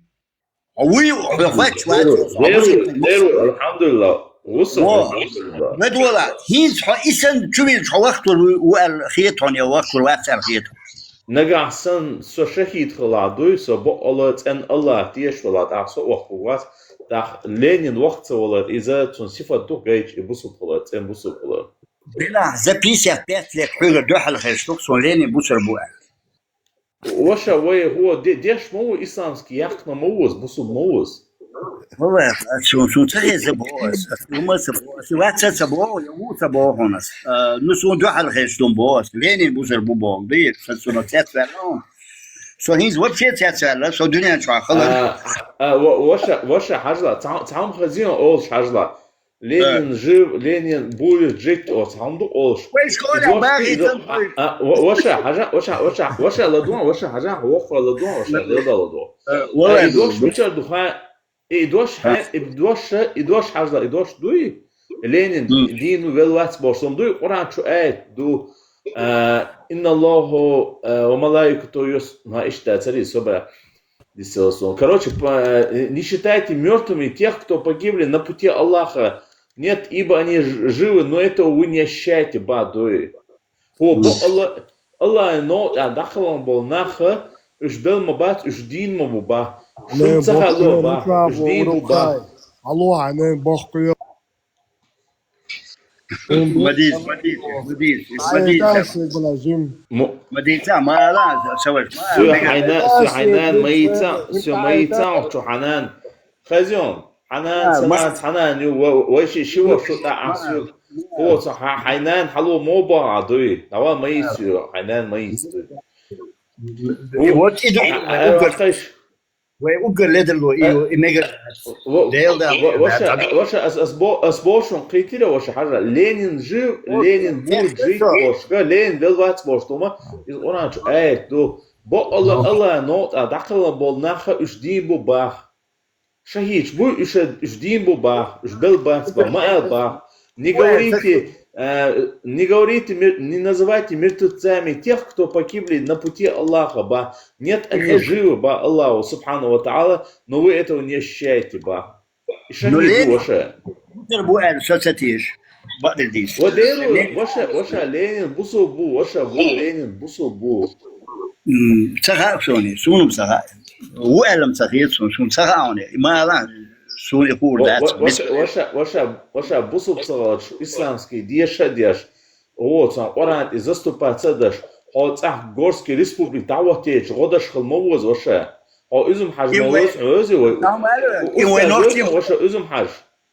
Хьо вуй, хьо хоьттуш вац, хьо бусурба стаг ву. Алхьамдулиллах. Ву со, алхьамдулиллах. Медвала, хӀинца хьо и санна чу вилча, хьо вахтур ву аьлла хета хьуна, я вахтур вац аьлла хета хьуна? Нагахь санна со шахӀид хилахь дуй, со бакъала цӀена Аллах теша валахь, тӀаккха со а вахка ву вац, тӀаккха Ленин вахка ца валар, иза цунна сифат ду гайча, и бусурба хилар, цӀена бусурба хилар. Делахь, за пятьдесят пять лет хьуьгара дуьхьал хезаш ду-кх, со Ленин бусурба ву аьлла. Ваша, вай, хӀо, де-, деш ма ву исламский, яьккхина ма ву ас, бусурба ма ву ас. Валлай, суна, суна ца хеза боху ас, ас хӀума ца боху, ас вац ца боху, я ву ца боху хьуна ас. А, ну, суна дуьхьал хезаш ду боху ас, Ленин бусурба ву боху, дуй, сан суна цец ваьлла хьуна. Со хӀинца вообще цец ваьлла, со дуьнен чохь хала. А, а, ва-, ваша, ваша, хьажала, цхьа-, цхьа хӀума хазийна олуш хьажала. Ленин жив, Ленин будет жить, оцу хьалма ду олуш. Вай школе бахийтан дуй. А, а, ва-, ваша, хьажа, ваша, ваша, ваша ладугӀа, ваша, хьажа, воккха ладугӀа, ваша, лелда ладугӀа. Э, валай, и дош ду, ду. Мичара ду хьан, и дош хьан, и дош, и дош хьажа, и дош дуй? Ленин дийна вел вац бохуш, сом дуй, Къуръан чу аят ду, а, «Инна Аллаху, а, ва малаикату юс-», ма иштта цари собара. Дисалсон. Короче, по-, э, не считайте мёртвыми тех, кто погибли на пути Аллаха. Нет, ибо они ж-, живы, но этого вы не ощущаете, ба, дуй. Хо, бу Алла, Аллахьан новкъа дӀакхалхана болу нах, уьш бел ма бац, уьш дийна ма бу, ба. Шун ца хаало, ба, уьш дийна бу, ба. Алло, хьанан бохку йо. Ма дийца, ма дийца, ма дийца, ма дийца. Ма дийца, ма ала, ца вай. Соьга хьайна, соьга хьайнан ма йийца, соьга ма йийца, охьа чу хьанан. Хазион, хьанан, а, ца ма нан, хьанан ю, ва-, вай ши, ши вай шу тӀа ахь соьга. Хо, ца хьа-, хьайнан хьало мо бахьа дуй. Давай ма йийца соьга, хьайнан ма йийца дуй. И вот и ду-, а, а, а, Вай уггар ледарло и, и мегар. Во-, Дел да, во-, да, ваша, да. Ваша, ас, ас бо-, ас бошун кхийтира, ваша, хьажа. Ленин жив, вот, Ленин будет жить, бошка, Ленин вел вац бош, тома. Из Къуръан чу аят ду. Бо Алла, Алла, но, а, дакхала бол наха уж дин бу бах. Шахидш бу, уж, уж дин бу бах, уж бел бац ба, ма ал бах. Не говорите, э, не говорите, мер-, не называйте мертвецами тех, кто погибли на пути Аллаха, ба. Нет, они живы, ба, Аллаху, субхану ва та'аля, но вы этого не ощущаете, ба. И шахид бу, ваша. Бу эр соцатиш. Ба дедиш. Ва деру, ваша, ваша, Ленин бусу бу, ваша, бу, Ленин бусу бу. М, ца хаьа суна, суна ца хаьа. Ву аьлла ца хета суна, суна ца хаьа хьуна. Ма ала, суна и хуур дац. Ваша, ваша, ваша, ваша бусалба ца хилча, исламский деша а деш, о, цхьа Къуръан тӀа заступаться а деш, хьо цӀахь Горский республика дӀахӀоттийча гӀо деш хила ма веза ваша. Хьо Изум-Хьажа ма веза, хьо везий вай? И вай нохчий ваша Изум-Хьажа.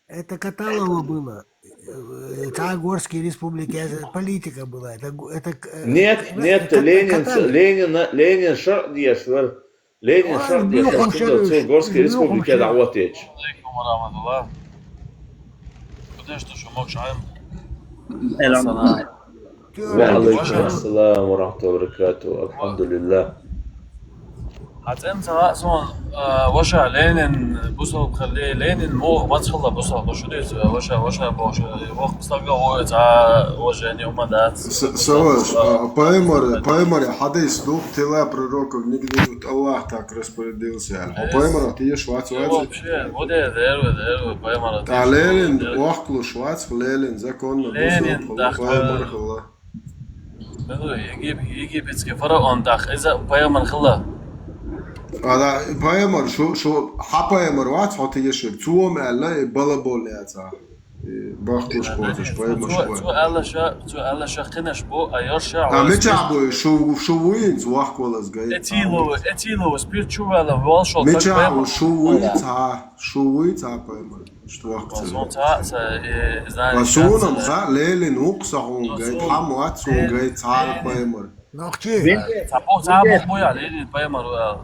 Это Каталова было. Э, та Горская республика, это политика была. Это, гу- это, э, Нет, это, нет, это Ленин, Каталин. Ленин, Ленин шаръ деш вар. Ленин Ой, шаръ деш вар. Шуна цу Горская республика дӀахӀоттийча. Алейкум ва рахматуллах. Куда что, что мог шаем? Ассалам. Ва алейкум ассалам ва рахматуллахи ва баракатух. Алхамдулиллах. Хьа цӀен ца ваъ сон, а, ваша Ленин бусалба хилли, Ленин мух маца хилла бусалба, шу дийца, ваша, ваша бохуш, вокх стага вой ца уважение ума дац. С-, саваш, а, пайхамар, пайхамар хьадис ду, тела пророков нигде нет, Аллах так распорядился. Хьо пайхамар теш вац, вац. Вообще, вот это, это, это, пайхамар. Та Ленин вахкалуш вац, Ленин законно бусалба хилла, пайхамар хилла. Егип-, египетский фараон даха, иза пайхамар хилла. Ала, пайхамар, шу, шу, хьа пайхамар вац, хьо тегешир. Цо ма аьлла, и балабол яца. И бахкуш кхочуш, пайхамар шу. Цо аьлла ша, цо аьлла ша кхинаш бу, а йорша. А мича бу, шу, шу вуинц, вахквалаз гай. Этилова, этилова, спирт чу вала, вал шо. Мича бу, шу вуинц, а, шу вуинц, а пайхамар. Что вахка ца. Сон ца, ца, э, знаю, ва сонам ца, Ленин вукху са хьуна гай, хьам вац хьуна гай, ца пайхамар. Нохчи. Винде. Ца бо, ца бо, моя, Ленин пайхамар, а.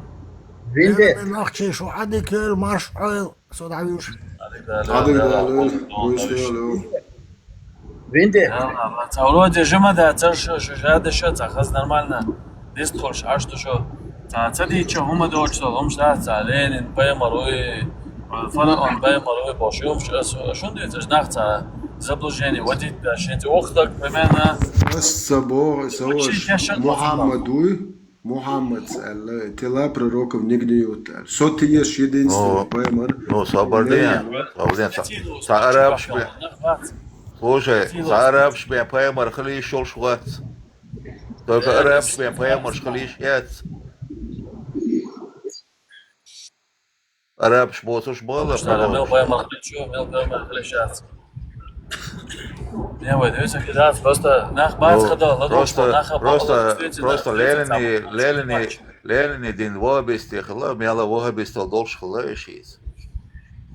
Винде. Ленин нохчи, шу Ӏадика йойла, марш Ӏойла, со дӀавуьйш. Ӏадика дала, Ӏадика дала, вуьйш дала. Винде. Ца вроде жима да, ца шу, шу жада ша, ца хаз нормально. Дистхуш, аш ду шо. Ца, ца дийча хӀума доцуш долу хӀумаш дац, ца Ленин пайхамар вуй, фараон пайхамар вуй бохуш, хӀумаш ас, шун дуьйцу аш нах ца заблуждение вадит да, шен цӀе вокху стаг, примерно. Ас ца боху, аса ваша Мухаммад вуй, Мухаммад ца аьлла, тела пророков нигде нет аьлла. Со тиеш единственный пайхамар. Ну, собар де, собар де, ца арабаш бен. Слушай, ца арабаш бен пайхамар хила йиш йолуш вац. Только арабаш бен пайхамарш хила йиш яц. Арабаш боцуш бала, мел пайхамар хила йиш ю, мел пайхамар хила йиш яц. Не, вай, дивись, дац, просто нах бац хадал, ладош, просто, нах просто, просто Ленини, Ленини, Ленини дин вахабистий хила, мела вахабистал долуш хила, и шиз.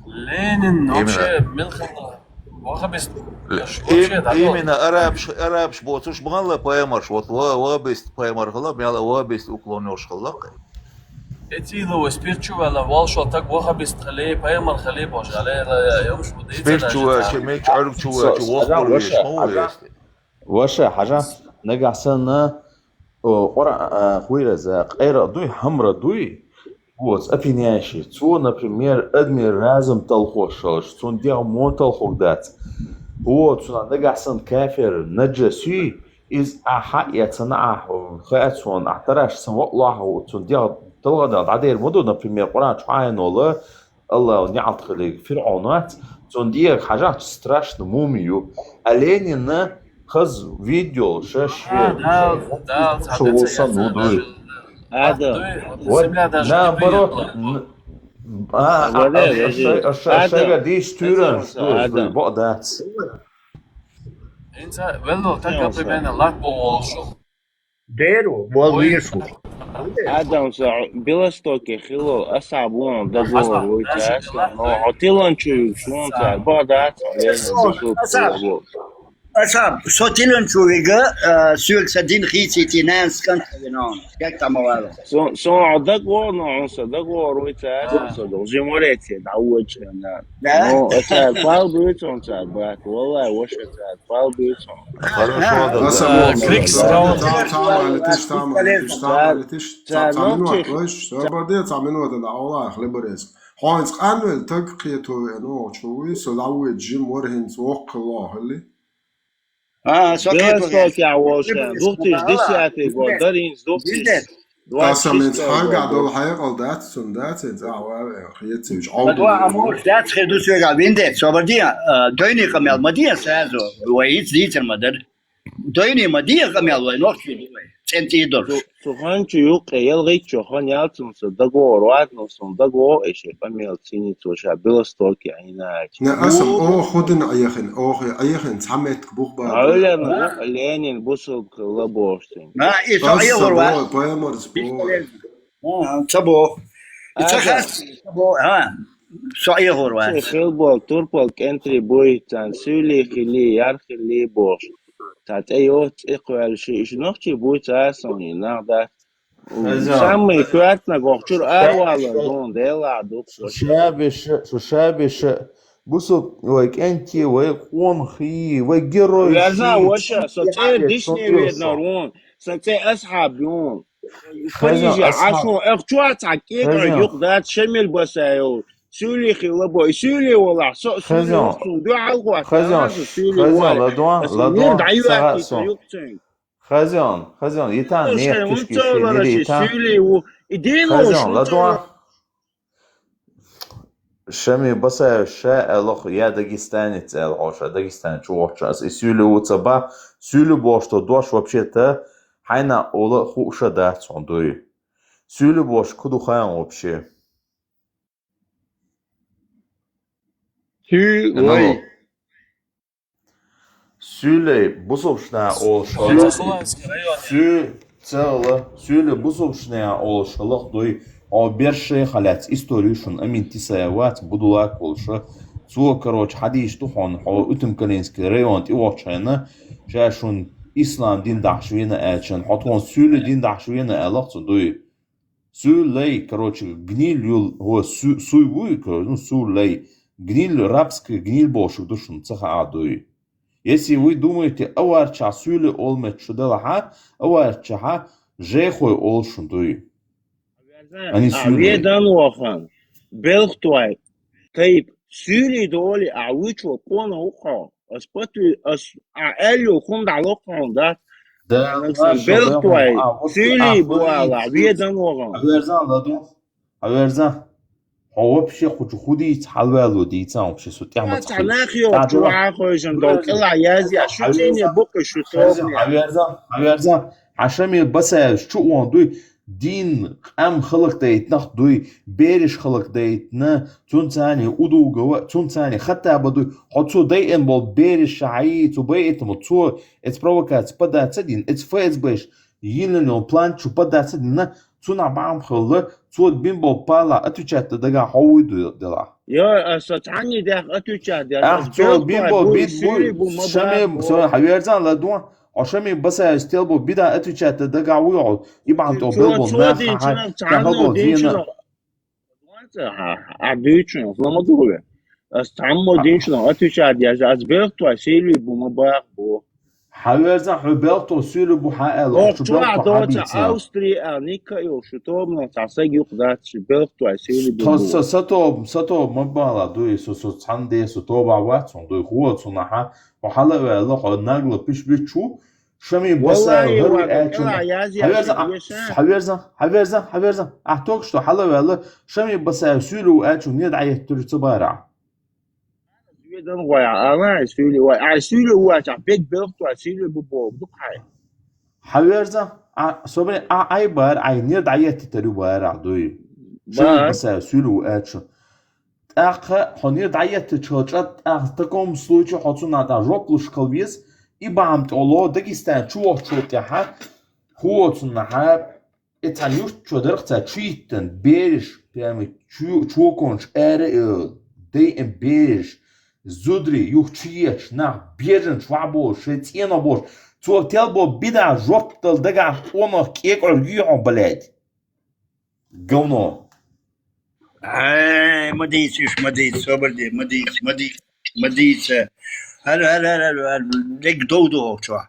Ленин вообще мел хила. Вахабист. Именно арабаш, арабаш боцуш ма хилла пайхамарш. Вот ва-, вахабист пайхамар хилла, мел вахабист уклон йолуш хилла. Этилова спирт чу вала, вал шо таг вахабист хилли, пайхамар хилли бохуш, але, але, йомш бу дийца. Спирт чу вачи, меч Ӏуьрг чу вачи, вохур веш ма ву если. Ваша, хьажа, нагахь санна, о, къора-, а, хуйра за, къайра дуй, хамра дуй, вот, опьяняющий. Цо, например, адамийн разум талхош хилча, цунна дегӀ мо талхорг дац. Вот, цунна нагахь санна кафир, наджас юй, иза ахьа а эцна, ахьа хаьа цунна, ахьа тараш сан вакъалахь, цунна дегӀ талхадал дӀадер ма ду, например, Къуръан чу хьайна волу, Аллаху неӀалт хилийга, ФирӀавн вац, цунна дегӀ хьажахча страшно муми ю. А Ленина хаза видео ша шен. А, да, да, ша да, ву сан да, ву дуй. Да, да. Вот, наоборот, н-, а, а, а, а, ша-, а, ша-, а, шайга дийш тюран, дуй, дуй, бо дац. Инца, велло, так, примерно, лат бо волуш. Деру, вол виршу. Адамса Белостоке хило, асхьаб вон договор вуй цаьрца, но хьо тилан чу вуьгуш вон цара, бадац, Аса, аса, со тилан чу вига, а, соьга сан дин хийцийти нанас кӀант вина он. Как там авала? Сон, сон хьо договор, но хьо сан договор вуй цаьрца, со должен морете, да, очень, да. Да? Но цара пал дуьйцу он цара, брат, валлай, ваша цара пал дуьйцу он. Хорошо, да. Аса, да. Муса, Крикс, цхьа, цхьа, цхьа, цхьа, цхьа, цхьа, цхьа, цхьа, цхьа минот, вайш, собар де, цхьа минот, да, Аллах, лебарес. Хьо хӀинца къанвелла таг кхето веана, ну, чу вуй, со дӀавоьду жима вара хӀинца воккха лохалли. А, со кхето веана. Белостоке волуш, две тысячи десятый год, дара хӀинца две тысячи. Аса меца хьайгахь долу хьекъал дац, цунна дац, хӀинца ахьа ваьве, хецийча, Ӏовдал. Амош дац, хир ду соьгахь, виндеца, собар де, а, дойний къамел ма де, сразу, вай хӀинца дийцар ма дара. Дойний ма де къамел вай, нохчий ду вай. цӀен цӀийдор. Цу ханчу юкъе ялгъиччо хан ялцун со договор ватну сон договор эше къамел цинит со ша Белостоке айнач. Не, асам, о, худын аяхын, о, хе, аяхын, цаметк бух ба. Ауляна, Ленин, бусул лабоштин. А, и со Аса, аяхор ва. Бо, поэмор, бо. А, ца бо. И ца Аса. Хас, ца бо, а. Со аяхор ва. Се хилбол, турпол, кентри буй, цан, сюли хили, яр хили бош. Та те йо, цӀи хвал ши, иш нохчи буй, ца сон, и нагда. Хазан. Самый квартна гохчур арвала дон, дела дух. Шабиша, шабиша. Бусул, вай кенти, вай конхи, вай герой. Я знаю, вот сейчас, со це дишни ведно рун, со це асхаб юн. Хазан, Ханижа, асхаб. Ашо, эх, чуа ца кека Хазан. Юк дат, шемел басаев. Сюли хилабо, сюли вала, со, сюли Хазан. Су, ду алгуа, Хазан, Хазан, ладуан, ладуан, сага сон. Юк цен. Хазан, хазан, итан, нет, кишки, шили, итан. Хазан, ладуан. Шами басаев ша алох, я дагестанец ал хоша, Дагестан чувахча. Ас и сюли уца ба, сюли бошто дош вообще-то, хайна ола хуша да цондуй. Сюли бош куду хаям вообще. Сюлей. Сюлей, бусубшна ол шалах. Сю, цела, сюлей бусубшна ол шалах дуй. О берше халят историю шун амин тисая вац, будулак болша. Цо, короче, хадиш тухон, хо Утымкалинский район, и вохчайна, ша шун ислам дин дахшвина ачан, хо тхон сюлей дин дахшвина алах цу дуй. Сюлей, короче, гниль юл, о, сю-, суй буй, короче, ну, сюлей. Гниль, рабский гниль бошек душун, цаха адуй. Если вы думаете, аварча сюлей олмет шудалаха, аварчаха жехой олшун дуй. Ани сюлей. Ведан вохан. Белхтуай. Тайп. Сюлей доли, а вы чё, кона ухо? Ас патуй, ас, а, элю хун дало хун, да? Да, Анаксан хорошо, белхтуай, да, а, вот, сюлей а, буала, смотри, ведан оган. Аверзан, ладу. Аверзан. Хо вообще хочу худить, халвалу дийцан вообще су тяма. Та нахио, чуа хойжан, дол, кила язя, шутине букы шутовне. Аверзан, аверзан. Ашами басаев, чу он дуй, дин, къам халык дейт нах дуй, бериш халык дейт на, цунцани удугава, цунцани хаттаба дуй, хоцу дейэн бол бериш шаи, цу бай этому, цу эц провокация податься дин, эц ФСБш, йилен он план чу податься дин на, цуна бам хылы, цу бин бол пала, отвечать дага хауй дуй дела. Йо, а со цани дях отвечать дях. Ах, цу бин бол, бит буй, шами, со, хаверзан ладуан, Ошами басаев стелбу бида отвечать дага уйо, ибан то бел бу, на ха, ха, ха, бу, дина. А дючно, лама дугуле. Ас таммо дючно, отвечать я, аз белхтуа сюлей бу, ма бах бу. Хаверзан ху белхтуа сюлей бу ха эл, ох, чуа доца Австрия, а, ника йо, шутомно, та саг юк дац, белхтуа сюлей бу. Са, сато, сато, ма бала, дуй, со, со, цанде, со, тоба ватсон, дуй, хуа, цунаха, Хо хала вела, хо нагло пиш бичу. Шами басаев, хар ачун. Хаверзан, хаверзан, хаверзан, хаверзан. А только что хала вела, шами басаев сюлю ачун, не даят тур цубара. Сюлю дан гоя, ана сюлю, а сюлю уача, бек белхтуа сюлю бу бо, духай. Хаверзан, а, собре, а, ай бар, ай не даят тарю бара, дуй. Шами басаев сюлю ачун. ТӀаккха хьо нир дӀаеттача хилча, тӀаккха в таком случае хьо цунна тӀа жоп луш хила веза, и бахьан тӀа оло Дагестан чу вахчул тӀехьа, хӀо цуннахьа, э, цхьан юрт чу дарх цхьа чу йиттан бераш, прямо чу-, чоконаш ара, э, дайъан бераш, зударий, юха чу еча нах, бежанаш вахьа болаш, шоай цӀенах болаш, цо тел бо бида жоп дала дагахь къонах кӀекӀоргий хьо, блядь. Говно. Ай, ма дийца уж, ма дийца, собар де, ма дийца, ма дийца, ма дийца. Хьал, хьал, хьал, хьал, хьал, лег дов ду хьо чохь.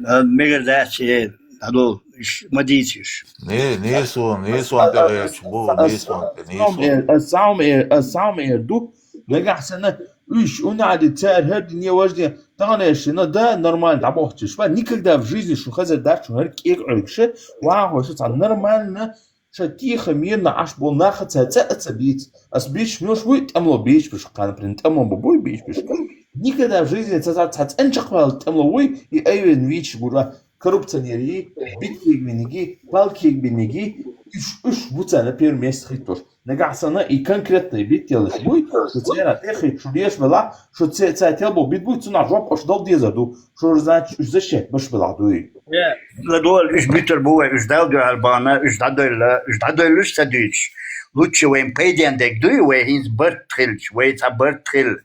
А, мегар дац, э, хьадол, уж, ма дийца уж. Не, не сон, не сон тӀе гӀерташ бу, не сон тӀе, не сон. Ас сам эр, ас сам эр ду, нагахь санна, уж, унади, цар, хӀар ди, не важде, тахана эшшина, да, нормально, дӀабохчаш. Ва, никогда в жизни шун хазар дац, шун хӀар кӀек Ӏуьргаш, ваха хьо шу цхьа нормально, ша тихо, мирно Ӏаш бо нахаца цӀа а ца бийц. Ас бийцаш муш вуй, тӀемло бийцаш бу шу, кхана, например, тӀемло бу буй бийцаш бу шу. Никогда в жизни ца, ца, ца цӀенчакхваьлла тӀемло вуй, и айвен вийцаш гура. коррупционеры, битвы кегабеннигы, палки кегабеннигы, уж, уж бу царна первый место хеташ. Нагахьа санна и конкретный битвы ялаш буй, шо царна тӀехьа шу леш бала, шо ца, ца тел бо бит буй, цунах жоп ош дал деза ду, шо, значит, уж защищать баш бала дуй. Э, ладугӀал уж битар бу вай, уж дал дугӀар бана, уж дӀадойла, уж дӀадойла уж ца дуйч. Лучше вайн пайден дег дуй, вай хӀинц барт хилч, вай ца барт хил.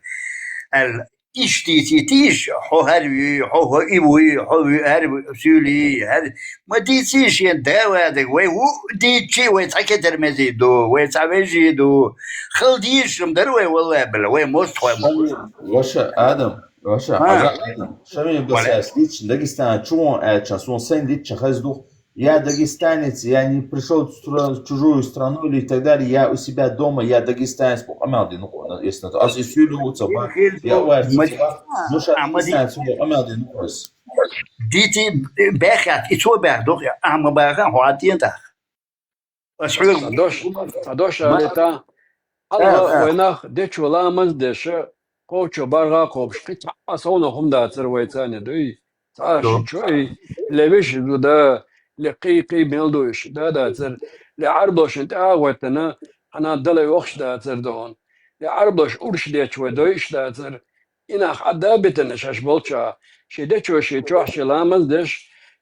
Ал Иштта тӀиш, хьо хӀара вуй, хьо, хьо и вуй, хьо вуй, хӀара вуй, суьлий, хӀара. Ма дийций шен да вадаг, вай ву дийцчи, вай цхьа кетар мезий ду, вай цхьа вежий ду. Хала дийшам дар вай валлай бала, вай мост хой мо. Ваша Адам, ваша А. Хаза Адам. Шамиль Валя. Басаев лично Дагестан чугун аьлча, сон сайн лично хаз дух. Я дагестанец, я не пришёл в стра-, в чужую страну или так далее, я у себя дома, я дагестанец, бо къамаьл дина хьона, если на то. Аз и суьйлу у цаба, я у Мад-, ну, ша Амади. Дагестанец, бо къамаьл дина хьона. Дити бехат, и цо бех дох, я, ама баха, хьо атиен тах. Ас хьуьг. Ца дош, ца дош Ма-, алита. Алла, а, а. Вайнах, дечо ламаз деша, кхочо баргӀа кхобуш, кхи цхьа а совна хӀума дацар вай царна дуй. Цхьа Ду. Ши чой, ле виш зуда, ле кхий-кхий мел дуйш, да дацар, ле Ӏарбошин тӀа а гӀоьттана, хьана дала вохш дацар догӀун. Ле Ӏарбош урш дечу вай дойш дацар. И нах Ӏадда битана шаш болча, ши дечо, ши чохь, ши ламаз деш,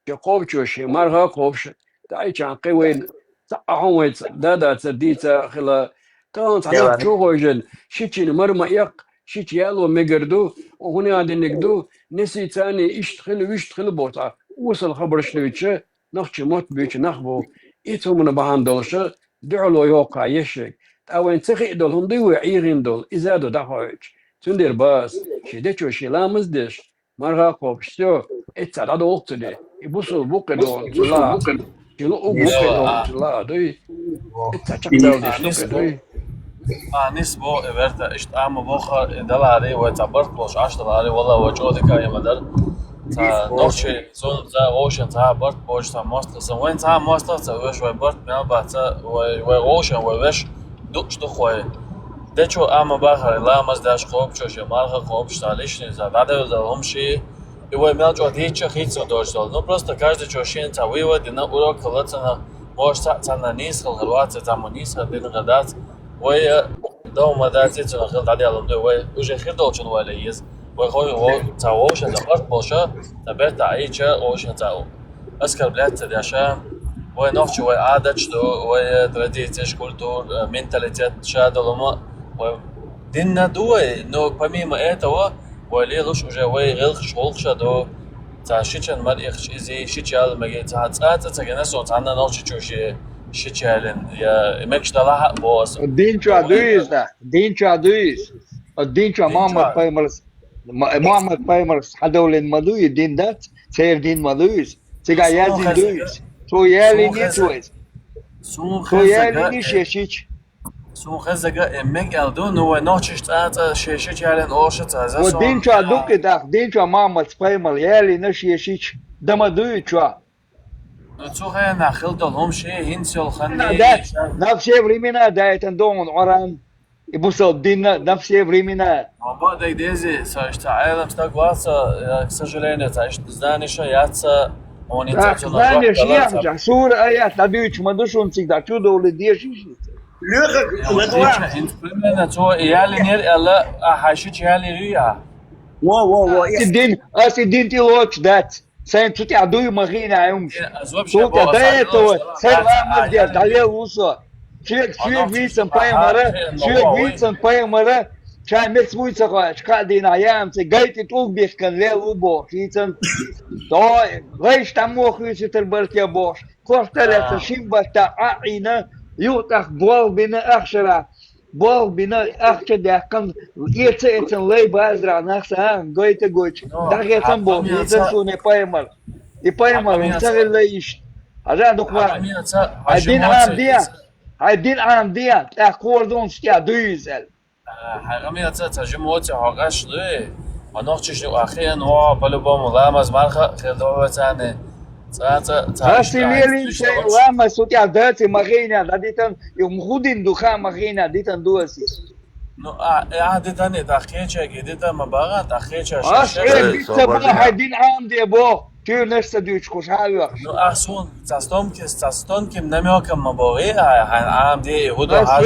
ши кхобчо, ши маргӀа кхобуш, даьӀичан кхи вайна, цхьа а хьун вайца, да дацар дийца хила, тахана цхьа нах чу гӀойжен, ши чин мар ма эккх, ши чи яло мегар ду, хӀун ян диниг ду, неси цани иштта хила, вуьшта хила боху цхьа, усал хабарш дуьйча, нах чи мотт буьйча нах бу, и цу хӀумана бахьана долуша, дуьхьало йоккха ешшиг. ТӀа вайн ца хиъ долу хӀума дуй вай ӀийгӀина долу, иза а ду дӀахоуьйтуш. Цундела баз, ши дечо, ши ламаз деш, марха кхобуш, всё, эцца дӀадолу ца де. И бусул бу кхидолу цула, ши луъу бу кхидолу цула, дуй. Эцца чекхдалдеш ду кхидуй. А, нис бо, э, верта, иштта ама боху, э, далари, вай ца барт болуш, аш далари, вала, вай чӀогӀа дика а ма дар. Ца нохчи, цун ца вовшен ца барт болуш, ца мостагӀ, сан вайн ца мостагӀ, ца веш вай барт мел бац, вай, вай вовшен, вай веш, дукхаш ду хой. Дечо ама бахари, ламаз даш кхобчош, я марха кхобчош, ца лишний, ца дӀадевлла хӀума ши, и вай мел чӀогӀа дийча хийцо дождь дол. Ну, просто каждый чо шен ца вывод, дина урок хала цана, может, ца, цана нийсхал хар вац, ца ма нийсхал дина хар дац. Вай, э, дома дац, и цана хил дӀаделла ду, вай уже хир долчун вай ле еза. Вай хо-, во-, ца вовшен ца барт болуша, ца берта Ӏийча, вовшен ца оскорблять ца деш, вай нохчи, вай Ӏадаташ ду, вай, э, традицеш, культура, э, менталитет ша долу ма, вай динна ду вай, но помимо этого, вай лелуш уже вай гӀелхаш гӀуллакхаш ду, ца шичан мар ихча изи, шича ял меги, ца цкъа а ца гина сон, цхьанна нохчи чу ши, шича ялин, я, и мегаш далахьа а бо аса. Дин чу а дуй иза, дин чу а дуй иза. Дин чу а Мухьаммад пайхамарс Ма-, Мухьаммад пайхамарс хьадовлина ма дуй, дин дац, церан дин ма дуй иза. Цигахь яздина дуй иза. Цо ялийна ницкъ вайца. Цо ялийна шен шича. Сун хезага, э, мега аьлла ду, ну, вай нохчаш цӀа-цӀа шен шича ялийна олуш ца хеза. Вай дин чохь дуккха даха, дин чохь Мухьаммад пайхамар ялийна шен шича. Да ма дуй чохь. Ну, цу хенахь хила долу хӀума шен хӀинца йолу хан Времена дац. На все времена даийтан догӀун Ӏоран. И бусалба динна на все времена. Ма баъ дайга дези, со иштта Ӏелам стаг вац, э, к сожалению, ца иштта знаниша яц, хьуна ца цунах знаниш вахтала яхча, сура аят дӀадуьйцуш ма ду шуна цига, дӀа чу довлий дешиш. Лоьхарг, ладва. ХӀинца примерно цо ялинера аьлла, а хьайн шича ялийр ю я? Во, во, во. Ас и дин, ас и дин тӀе лоцуш дац. Сайн цу тӀехь дуй ма хиъна хьуьмаш. Э, аз вообще Цу тӀехь бо, аса даьтта вай, сайн ламаз деш, дӀавелла ву со. Шега, шега вийцан пайхамара, шега вийцан пайхамара, ша меца вуй ца хоуьйтуш, кхаа дийнахь яамца гайти тӀулг бихкан лел ву бохуш, вийцан. Дой, гӀайш тӀаммо хуьйсуьйтар бара те бохуш. Кортара лаьцна шин баттахь Ӏа а Ӏийна, юхатӀаккха болх бина ахшара. Болх бина, ахча даьккхина, эца-эцан лай базарахь нах санна гайта гойчу, дӀахецан болу, вийцан суна и пайхамар. И пайхамар хӀума ца хилла иштта. Хьажа дукха ваха. Хьайн дин Ӏамде, хьайн дин Ӏамде, тӀаккха кхорадонаш тӀехь дуй иза аьлла. Хьайн гӀамеца ца жима воци хьо къаш дуй? Ма нохчаш ю а хиъна, во, по-любому, ламаз марха а хир ду вацани. Цкъа, цкъа, цкъа Ас и лелийна шайн ламаз цу тӀехь даци ма хиъна, дӀадитан, и хӀун дин ду, ха ма хиъна, дитан ду ас и. Ну, а, э, а, дитан и тӀаккха кхечаьрга и дитан ма багӀа, тӀаккха кхечаьрга Ас шаьш э, вицца бо, хьайн дин Ӏамде бо. Чуьнаш ца дуьйцуш кхуш хьа а оьхуш. Ну, ах суна, ца стомки, ца стомки намёком ма богӀи, а, хьайн Ӏамде, хӀу до хьаж.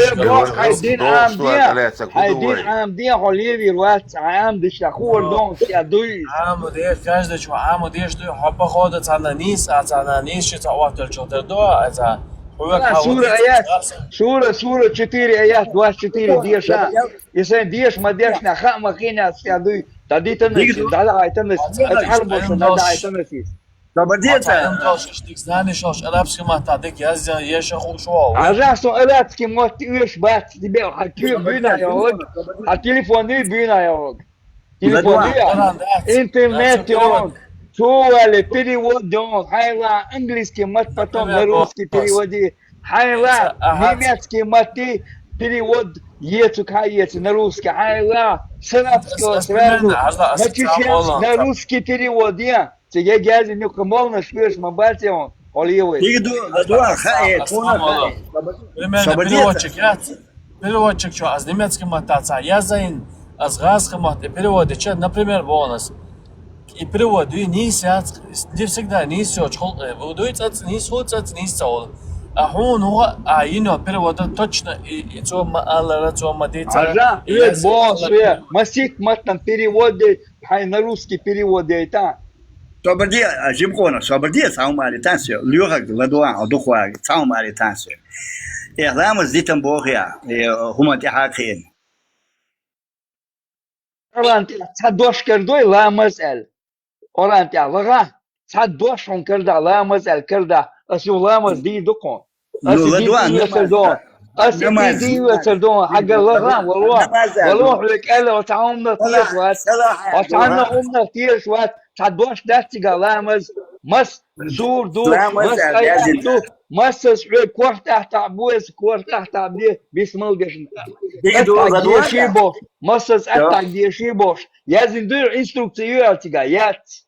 Хьай дин Ӏамде, хьай дин Ӏамде, хьо левир вац, Ӏамдиш да, хӀор дон, я дуй. Ӏаму деш, каждый чу Ӏаму деш дуй, хьо походу царна нийс, а царна нийс ши ца оттал чу тер до, а ца. Сура, сура аят, сура, сура четыре аят, двадцать четыре деша. И сайн деш ма деш, на ха ма хина, я дуй. Да дитанаш, да да айтанаш, а арбоша, да да айтанаш. Собардица. Ам дошаш дик знаний шош арабский матта дик язъя еша хушо. Ажа со арабский мотт уьш бац, тебе хати буьна йолаг, хати телефон буьна йолаг. Телефон я. Интернет он. Чували перевод он. Хайла английский мат потом на русский переводи. Хайла немецкий мат перевод ецу кхаецу на русский. Хайла с арабского сразу на чеченский, на русский перевод я. Цига гязи нюкха молнаш веш ма бацеон, олиевый. Дига ду, ладуа, ха, э, тона, ха, э. Примерно переводчик яц. Переводчик чу, аз немецкий матта ца язайн, аз гӀазкхий матта перевод ича, например, бонус. И перевод дуй нийс яц, не всегда нийс йоч, хол, э, дуй цац, нийс хул цац, нийс ца хул. А хьун хӀуга, а ино перевода точно, и, и цо ма алара, цо ма дицара. Ажа, и вед бон све, масик маттан перевод де, хьай на русский перевод де, та. Собарди, а, жимкъона, собарди, цхьа хӀума али тансио, лоьхаг, ладуан, а духваг, цхьа хӀума али тансио. Э, ламаз дитан бохия, э, хӀума тӀехьа кхиин. Къуръан тӀехь цхьа дош кардой, ламаз аьл. Къуръан тӀехь лагӀа, цхьа дош хьун карда, ламаз аьл карда, ас ю ламаз дий дукхун. Ас ди дий вецар дон. Ас ди дий вецар дон. Хьага лагӀа, вало. Вало хьоьга аьлла, оцхьа умнах теш вац. Оцхьанна умнах теш вац. Цхьа дош дац цига ламаз. Мас сур ду, мас аят ду. Массаз хьоьга кортӀахь тӀахь бу, эс кортӀахь тӀахь бе, бисмал дешна. Дига ду, ладуа деши бо. Массаз аттахь деши бо. Язин дуьр инструкция ю аьл цига, яц.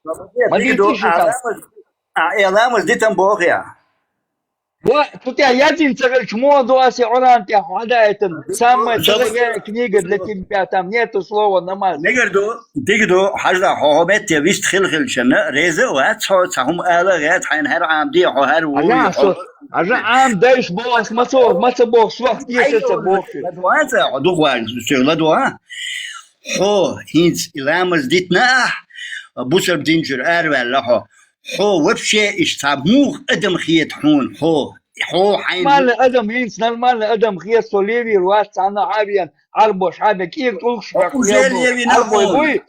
Ма дига ду, дийци ши а тас. Ламаз, а, э, ламаз дитан бохия. Ва, ту тя язин цагалч мо ду аси Къуръан тя хьада этан. Самая дорогая книга для тебя, там нету слова намаз. Дига ду, дига ду, хьажда, хьо, хьо метте вист хил хилчана, реза ва, цо, цхьа хӀума ала гӀет, хьайн хьар Ӏам ди, хьо хьар ву. Ажа, со, ажа Ӏам дайш бо, ас ма цо, ма ца бо, суах, тешаца бо. Ладуа, цхьа, хьо духвал, цхьа, ладуа. Хьо, хӀинц, и ламаз дитна ахь, бусалба дин чуьра араваьлла хьо. Хьо вообще иштта муха адам хета хьуна, хьо? Хьо хьайна нормальный адам, хӀинца нормальный адам хета, со левир вац, цхьанна хьавен, Ӏарбош хьабен, кӀира тӀулгаш хьоькху лелбо. Ӏарбой буй?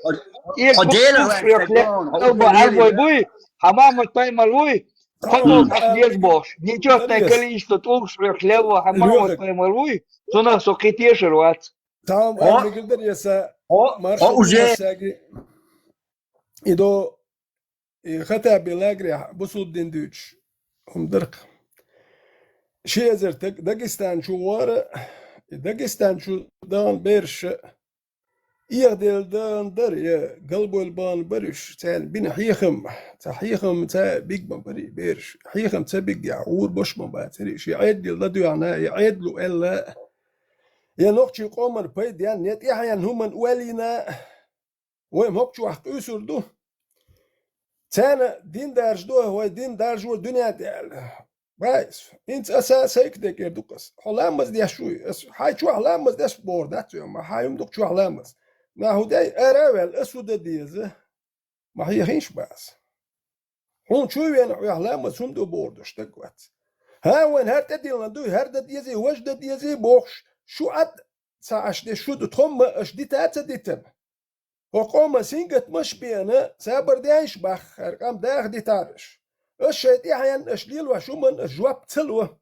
КӀира тӀулгаш хьоькху лелбо, Ӏарбой буй? Хьан Мухьаммад пайхамар вуй? Кхо тӀулг хьакъ деза бохуш. Нечётное количество тӀулгаш хьоькху лелбо, хьан Мухьаммад пайхамар вуй? Цунах со кхин тешар вац. Там ар мегар дар я са маршал уже. И до, и Хатаби лагеря бусулба дин дуьйцуш хӀума дарх. Ши эзар таг Дагестан чу вара, и Дагестан чу дан берша, ихдел дан дар, я галбойла бан бар уьш, царна бина хьехам, ца хьехам ца биг ма бари берш. Хьехам ца биг я, гӀур бош ма бацари, ши Ӏеддил ладуьгӀна, я Ӏеддалу аьлла, я нохчий къоман пайда ян, я тӀехьен хӀуман уалийна, вай мокчу вахь къуьйсур ду. Царна дин даржа ду, вай дин даржа вар дуьнен тӀе аьлла. Байс, инца аса сайк декер ду кас. Хьо ламаз деш вуй? Ас хьай чохь ламаз деш бор дац вен, ма хьай хӀума ду чохь ламаз. Ма хӀу дай, ара а вел, ас хӀу дан деза? Ма хьехинш бац. Хьуна чу вена хьоьх ламаз хӀума ду бор ду, стаг вац. ХӀа, вайн хӀара тӀедиллан дуй, хӀара дан дезий, важа дан дезий бохуш, шу Ӏад ца Ӏаш де шу ду, тхомма аш дита а ца дитан. ХӀокху къоман сингаттамаш а беана, сабар дайш баххара къам даха дитараш. Аш шайн тӀаьхьенна аш лелош хӀуманна аш жоп ца ло.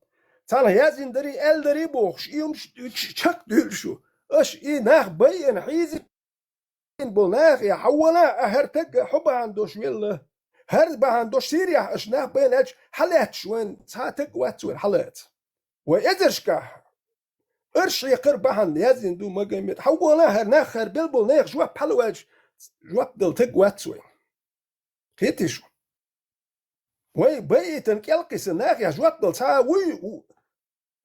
Цхьанхьа яздина дарий, аьлла дарий бохуш, и хӀумаш чакхдуьйлу шу. Аш и нах байина, хьийзина болу нахе хьан вала а хӀара тагга хьо бахьана долуш велла. ХӀара бахьана долуш Сирияхь аш нах байна аьлча, хьалаьтташ вайн цхьа а таг вац вайн хьалаца. Вай эзаршкахь Арш хьекхар бахьана яздина ду Магомед. Хьан вона хӀара нах, хӀара белбал нехан жоп хьалаваьлча, жоп дала таг вац вай. Кхетий шу? Вай байитан кӀелкхиса нахехь жоп дала цхьа а вуй?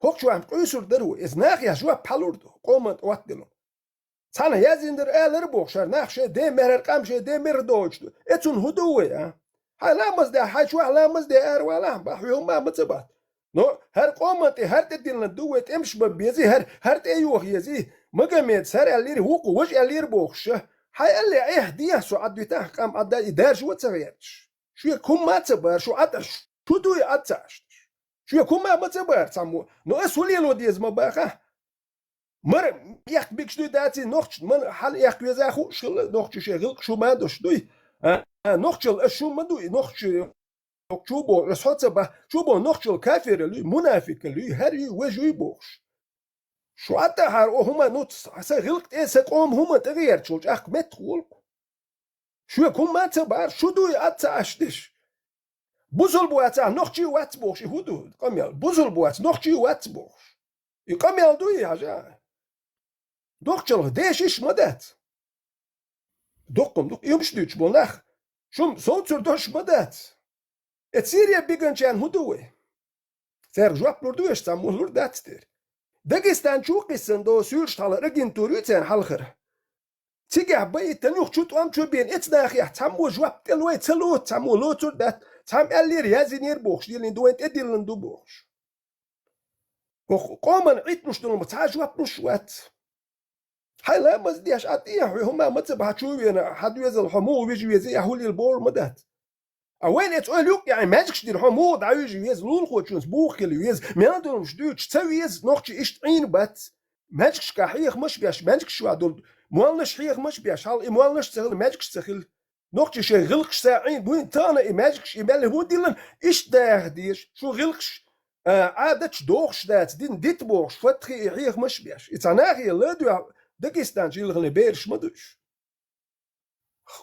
ХӀокху чохь къуьйсур дара ву. Иза нахехь жоп хьалур ду, къоман тӀе оттаделла. Цхьана яздина дара алара боху, шара нах шайн ден мер, хӀара къам шайн ден мер доцуш ду. Э, цунна хӀун ду вай, а? Хьай ламаз де, хьай чохь ламаз де ара валахь, бах, хьоьга хӀумма ма ца бац. Но хӀара къоман тӀе, хӀара тӀе диллина ду вай, тӀемаш бан безий, хӀара, хӀара тӀе йоха езий. Магомедас хӀара аьллера, вукхо важа аьллера бохуш. Хьай аьлле, эхь, дехьа со Ӏад витахь, къам Ӏад даь, и даржа ван ца гӀерташ. Шоьга хӀумма ца бара, шу Ӏад, шу дуй Ӏад ца Ӏаш. Шоьга хӀумма ма ца бара цхьаммо. Но ас хӀун лело деза ма бахахь. Мара эккха бигаш дуй даций нохча, мара хьала эккха веза хууш хилла, нохча шайн гӀиллакх шу ма дош дуй. А, а, нохчал ас шу ма дуй, нохча чу боху, ас хьо ца бах, чу боху нохчал кафирал юй, мунафикал юй, хӀара юй, важа юй бохуш. Шу Ӏад тӀахьара о хӀума нуц, сан гӀиллакх тӀе, сан къоман хӀума тӀе гӀертачул чӀагӀ меттах волу-кх. Шоьга хӀумма ца бара, шу дуй Ӏад ца Ӏаш деш. Бусулба вацахь, нохчий вац бохуш, и хӀун ду, къамел? Бусулба вац, нохчий вац бохуш. И къамел дуй, хьажа? Доккхачалха дешиш ма дац. Доккхам ду-кх, и хӀумаш дуьйцуш болу нах, шун совцур дош ма дац. Э, Сире биганчарна хӀун ду вай? Цаьрга жоп лур ду веш, цхьаммо лур дац дера. Дагестан чу кхиссина долу суьйлаш хьалхара агентура ю церан хьалхара. Цигахь баийтина юха чу тӀом чу бена эцнахехь, цхьаммо жоп тӀе лой ца лоцу, цхьаммо лоцур дац, цхьамма аьллера, яздинера бохуш, диллина ду, вайн тӀедиллина ду бохуш. Оха къоман Ӏитталуш долу ма цхьа жоп луш вац. Хьайн ламаз деш, Ӏад тӀехьа хьоьга хӀумма ма ца бахьа чу вена, хьан доьзал хьо муха вижа веза, я хӀулил бохур ма дац. А вайна эца ойла юкъа яьхьа, маьжгаш дира хьо муха дӀавижа веза, лулахочунца буха хила веза, мел долуш дуьйцуш ца веза, нохчий иштта Ӏийна бац. Маьжгашка хьехамаш беш, маьжгаш ван долу, молланаш хьехамаш беш, хьал и молланаш ца хила, маьжгаш ца хила. Нохчий шайн гӀиллакхаш са Ӏийна буйна тахана и маьжгаш, и мел хӀун диллина, иштта даха дезаш, шу гӀиллакхаш, а, Ӏадаташ дохуш дац, дин дита бохуш, фатхи и хьехамаш беш. И цхьа нахе ладоьгӀна, Дагестан чу йилхина бераш ма ду уьш.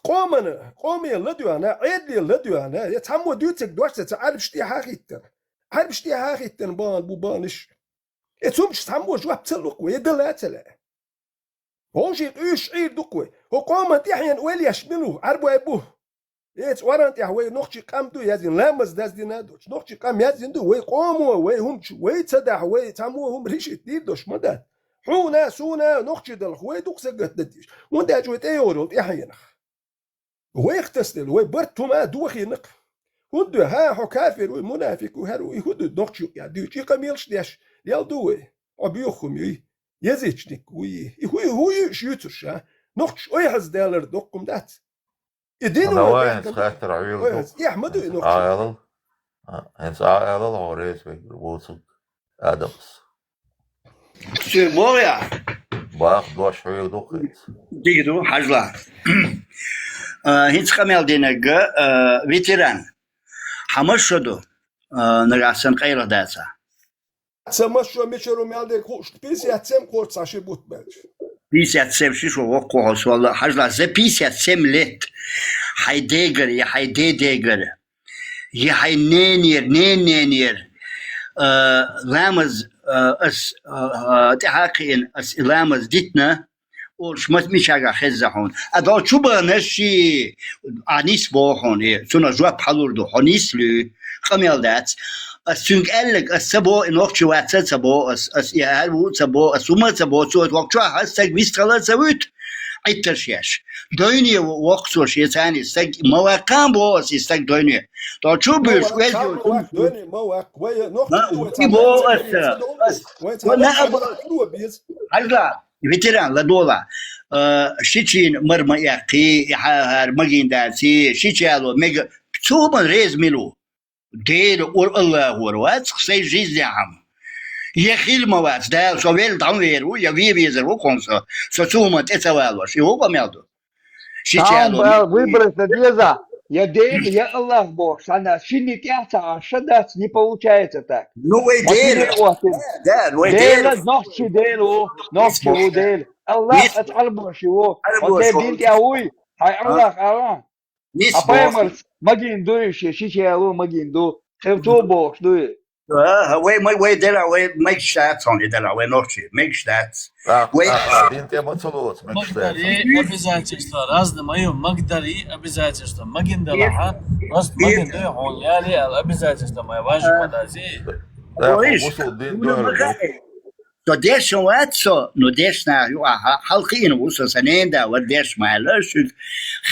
Къомана, къоме ладоьгӀна, Ӏедале ладоьгӀна, я цхьаммо дуьйцург дош ца, ца Ӏарбаш тӀехьа хӀиттина. Ӏарбаш тӀехьа хӀиттина бахана бу баханаш. Эцу хӀуманаш цхьаммо жоп ца лу-кх вай, я дала а ца лаьа. Вовшийн къуьйсуш Ӏийр ду-кх вай. ХӀо къоман тӀаьхьена ойла еш мила ву, Ӏарбой бу. Эца оран тӀехь вай нохчий къам ду яздина, ламаз даздина а доцуш. Нохчий къам яздина ду, вай къомо, вай хӀумачу, вай ца дахь, вай цхьаммо хӀума решить дийр дош ма дац. Хьуна, суна, нохчий далахь, вай дукха сагатдан дезаш. ХӀунда аьлча вай тӀейогӀур йолу тӀаьхьенах. Вайх тасделла, вай барт хӀума а дохийна-кх. ХӀунда дуьхьа, хьо кафир вуй, мунафик вуй, хӀара вуй, и хӀун ду нохча юкъа дуьйцу? И къамелаш деш, лел ду вай? Хьо боьха хӀума юй? Язычник вуй? И хӀу, хӀу ю уьш юьйцурш, а? Нохчаш ойхьаза далар доккха хӀума дац. И дин Ана вай вай хӀинца баьккхина хаттар Ӏуьйла ой, ду. ХӀинца эхь ма ду и Хьинца нохча. Ӏа аьлал, а, хӀинца Ӏа аьлал, хьо реза вегар воцург Адамас. Цуьнан боху я? Бах, дош хьоьга ду-кх хӀинца. Дика ду, хьажал. А, хӀинца къамел динарг, а, ветеран. Хьан масса шо ду, а, нагахь санна къайлаха дацахь? Сан масса шо мичара ву мел дерг хууш, пятьдесят семь кхочу цхьа ши бутт баьлча. Пятьдесят семь ши шо воккхахьо, со валла, хьажал, за пятьдесят семь лет. Хьайн дегара, я хьайн дедегара, я хьайн ненера, ненан ненера, а, ламаз, а, ас, а, а, тӀаьхьа а кхиъна, ас и ламаз дитина, олуш ма-, мичахь хезна хьуна. А дӀо чу баханаш ши, а нис боху хьуна, и, цунах жоп хьалур ду, хьо нис луьй, къамел дац. Ас цуьнга аьлларг, ас ца боху, и нохчи вац а ца боху, ас, ас и ар ву а ца боху, ас хӀума а ца боху, цо воккхачохь ас стаг вистхила а ца вуьту, Ӏиттарш еш. Дойне ву воккха цо шен царний стаг, ма ваккха а боху ас и стаг дойне. ТӀо чу буьйш, веза йолчу. Ма ваккха, дойне ма ваккха. Вай, нохчи ву, вай, цхьа боху ас, ас, вай, цхьа вай, наа вай, боху. Хьажал, ветеран, ладогӀал. А, шичийн мара ма эккхий, и хьа-, хӀара магийна даций, шича яло мега, цу хӀуманна реза мила ву? Дела, ур-, Аллахора вац-кх сайн жизнехь-м. Я хир ма вац, Дала, со велла дӀа ма вер ву, я вен везар ву кхунна со, со цу хӀуманна тӀе ца валош, и ву къамел ду. Шича яло мега. Выбрать дан деза, я Дела, я Аллах бохуш, цхьанна шинна тӀехь ца Ӏаш, ша дац, не получается так. Ну, вай Дела. Да, да, вай Дела. Дела, нохчи Дела ву, нохчи ву Дела. Аллах, ас Ӏарбош ву. Ӏарбош ву. Дин тӀехь вуй, хьайн Аллах, Аллах. Нис боху. А пайхамарца магийна ду и ши, шича яло магийна ду. Кхин цо бохуш ду и. А, вай, вай, вай делахь, вай мегаш дац хьуна и делахь, вай нохчий, мегаш дац. ТӀаккха, вай тӀаккха дин тӀе ма ца лоцу, мегаш дац. Магдари обязательство разный ма ю, магдари обязательство. Магийна делахь, а? Просто магийна ду хьуна, яле аьлла обязательство ма ю, важа ма дац и. ТӀаккха бусулба дин дуьхьал ду. Со дешна вац со, но дешна юкъахь хьалкхиъна ву со, сан ненан да вара дешна ма аьлла шуьга.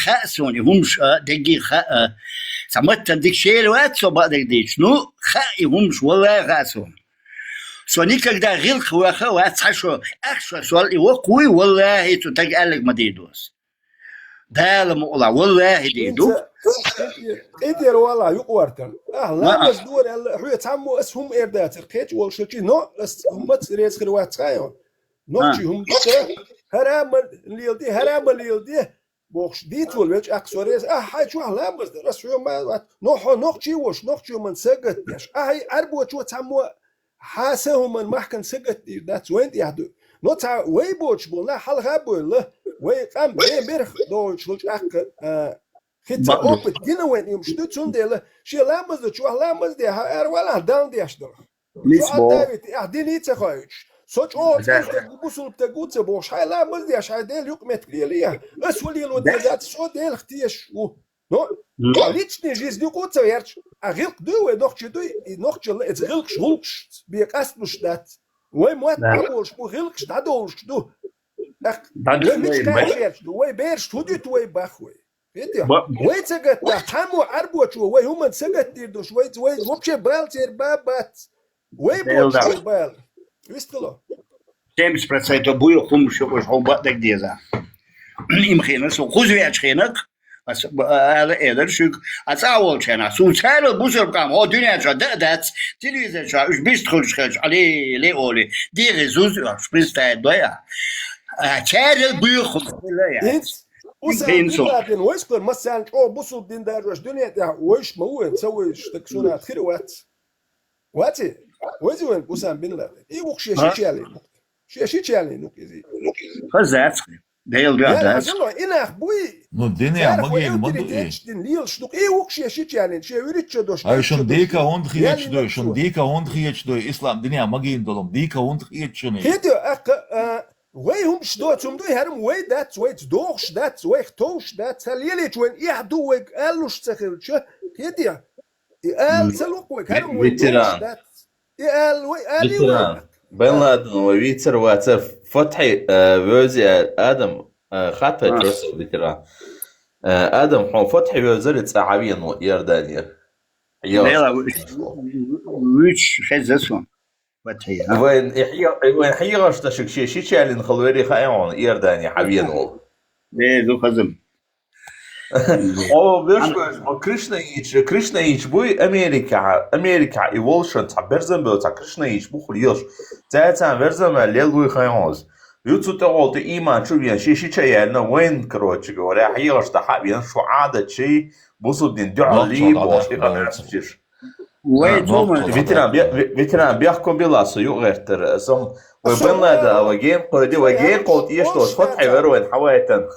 Хаьа суна и хӀумаш а, дерриге а хаьа. Цхьа маттан дика шера вац со бакъдерг дийцача. Ну, хаьа и хӀумаш, валлахӀи, хаьа сона. Со никогда гӀиллакх ваха а вац цхьа шо, ах шо сол и воккхавуй, валлахӀи, цу тага аьлларг ма дийр ду ас. Дала мукъалахь, валлахӀи, дийр ду. ХӀинца къинтӀера, къинтӀера валахь юкъавартар. Ахь ламаз дора аьлла, хьоьца цхьаммо ас хӀума эр дацар, кхеча волча чи, но ас хӀумаца реза хир вац хаьа. Нохчий хӀума ду ца, хӀара ма леладе, хӀара ма леладе, бохуш, дийца волавелча, аккха со реза, ахь хьай чохь ламаз дар, ас хьоьга ма вац. Но хьо нохчий волуш, нохчий хӀуманна сагатдеш. Ахьа и Ӏарбочо цхьаммо хьан са хӀуманна махкана сагатдийр дац, вайна тӀехь ду. Но цхьа вай боцуш болу нах хьалха а бевлла, вай къам бен берх догӀуьйтуш волчу аккха, а, хица опыт гина вайна уьмаш ду, цундела шен ламаз ду чохь ламаз де, хьан ара валахь, Далла деш дара. Мис бо. Давид, ахь дин ца хоуьйтуш. Со чӀогӀа цӀена стаг ву, бусулба стаг ву ца бохуш, хьайн ламаз деш, хьайн Дела юкъаметтиг лелий ахь. Ас хӀун лело деза дац, со Делах тешаш ву. Но, а личный жизнь юкъа ца верча, а гӀиллакх дуй вай нохчий дуй, и нохчалла эца гӀиллакхаш, гӀуллакхаш бен къасталуш дац. Вай мотт дӀаболуш бу, гӀиллакхаш дӀадолуш ду. ТӀаккха вай мича кхача верча ду, вай бераш хӀун дуьту вай бах вай. Видео. Вай ца гатта, цхьаммо Ӏарбочо вай хӀуманна сагатдийр долуш, вай, вай вообще бала церан ба бац. Вай боцуш вай бала. Вистхило. Семьдесят процентов буй хӀумаш, уьш хьо бакъдерг деза. Им хенара со кхуза веачу хенахь, ас ала элира шуьга, а цӀа волчу хенахь, суна царал бусурба къам, хьо дуьнен чохь дан а дац, телевизор чохь уьш бист хуьлуш хилча, Ӏали, ле олий, дегӀе зуз уьш, представить дой а. А, царал буй хӀумаш хилла яц. Усама бин Ладен вайшкара массарна чӀогӀа бусулба дин даржош дуьне тӀехь вайш ма ву вайн, ца вайш стаг сунат хир вац. Ваци? Вайзи вайн Усама бин Ладен. И вукху шен ши чаллин вукху. Шен ши чаллин вукху иза. Хазац хи. Дел дуьхьа дац. Хазало, и нах буй. Ну, дине магийна ма ду и. Дин лелаш ду. И вукху шен ши чаллин, шен виричча дош. Ай, шун дика хӀунда хеташ ду, шун дика хӀунда хеташ ду, ислам дине магийна долу, дика хӀунда хеташ шуна. Хету, аккха, а, вай хӀумаш доцу хӀума дуй, хӀара хӀума вай дац, вайца догӀуш дац, вайх товш дац, ца лелийча вайн эхь ду вайга алуш ца хилча, хетий? И ала ца лукъ вайга, хӀара хӀума вай догӀуш дац. И ала вай, ала вай. Бен Ладен вай вийцар вацар, Фатхьи, э, вевзи адам, э, хатта чоьсал, ветеран. Э, адам, хьо Фатхьи вевзари цӀа хьавеана ву Иорданера. Йо. Дела, вуьш, вуьш хеза сон. Вайн и хье-, вайн хьегӀаш дашиг шен ши чаллин халвери хаьа хьуна, Иордане хьавеана волу. Э, ду хазам. О, веш веш, о, Кришнаич, Кришнаич буй Америка, Америка и волшан цхьа берзан бел цхьа Кришнаич бу хуьлу елш. Цаьцан верзан ваьлла лел вуй хаьа хьуна. Юцу тӀехула тӀе ийман чу вен, ши ши ча яьллина вайн, короче говоря, хьегӀаш дахьа вен, шу Ӏадат ши, бусурдин дуьхьал лий, бохуш, и къамаьл чиш. Вай, а, цо ма ветеран, бе-, ве-, ветеран, бехко била со юкъ гӀертара. Сом, вай Бен Ладен, вай гейм кхойди, вай гейм кхойди, еш тос, хот хьевер вайн хьавайтан.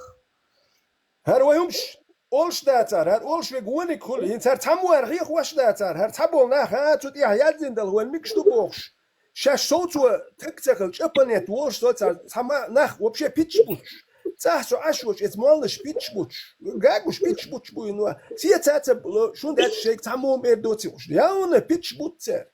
ХӀара вай хӀумаш олуш дацара, хӀара олуш вега вониг хуьлу, хӀинца хӀара цхьаммо хӀара хьеха ваш дацара, хӀара цхьаболу нах, а, цу тӀехь яздина дала вайн микаш ду бохуш. Шаьш совцо таг ца хилча, планета волуш со цара цхьа ма-, нах вообще питташ буттуш. ЦӀахь со Ӏаш волчу эца моллаш питташ буттуш. Гагуш питташ буттуш буйна. Цеца ца ло, шун даьча шайга цхьа мума эр доци уьш. Явна питташ бутт цара.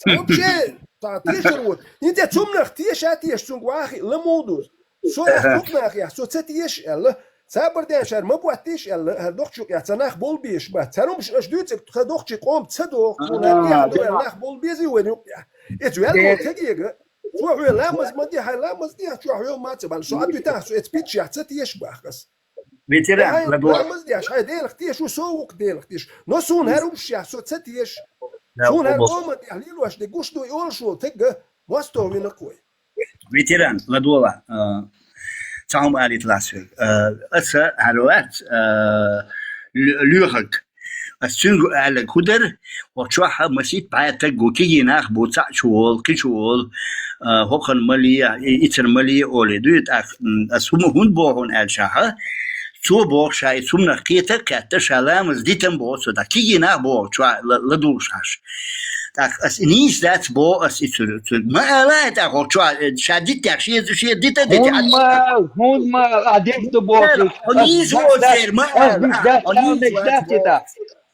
Вообще, та тешар вот. ХӀинца цумнах теша а теша, цунга вахи ламо ду. Со ах тукнах я, со ца теша аьлла. Цабар ден шар ма боттийша аьлла, хӀара дохчу юкъехь ца нах болу беш бац. Цара хӀумаш аша дуьйцург тха дохчий къом ца доху, тхуна тӀехь дуьйна нах болу безий вайн юкъехь. Эца ваьлла волу тагега, цо хьоьга ламаз ма де, хьайн ламаз де, чохь хьоьга ма ца бан. Со а дуьтахь, со эца питчехь ца теша бахка ас. Ветеран, хьайн ламаз деш, хьайн Делах теша ву, со вукху Делах теша. Но суна хӀара хӀумаш яхь, со ца теша. Суна хӀара къоман тӀехь лелош де гуш ду и олуш волу тагга, мостагӀ вина кхой. Ветеран, ладогӀа, а, цхьа хӀума алийталахь соьга. А, аса хьаьрвац, а, ло-, лоьхарг. Ас цуьнга аьлларг хӀун дара, хӀокху чохь масийтта бӀе таг ву, кегий нах бу, цхьаъ чу волу, кхин чу волу, а, хӀокхунна ма ле, и-, ицарна ма ле олий дуй, тӀаккха, м, ас хӀума хӀунда боху хьуна аьлчахьа, цо боху ша и цумнах кхета а кхетта, ша ламаз дитам боху цо, тӀаккха кегий нах боху чохь ла-, ладугӀуш хьаш. ТӀаккха ас и нийса дац боху ас и цуьра, цуьра. Ма ала тӀаккха хӀокху чохь, э, ша диттехь, шен, шен дита а дитехь. ХӀунда ма, хӀунда ма, а дехта боху. Хьо нийса воцеран ма ала. Хьо нийса воцеран.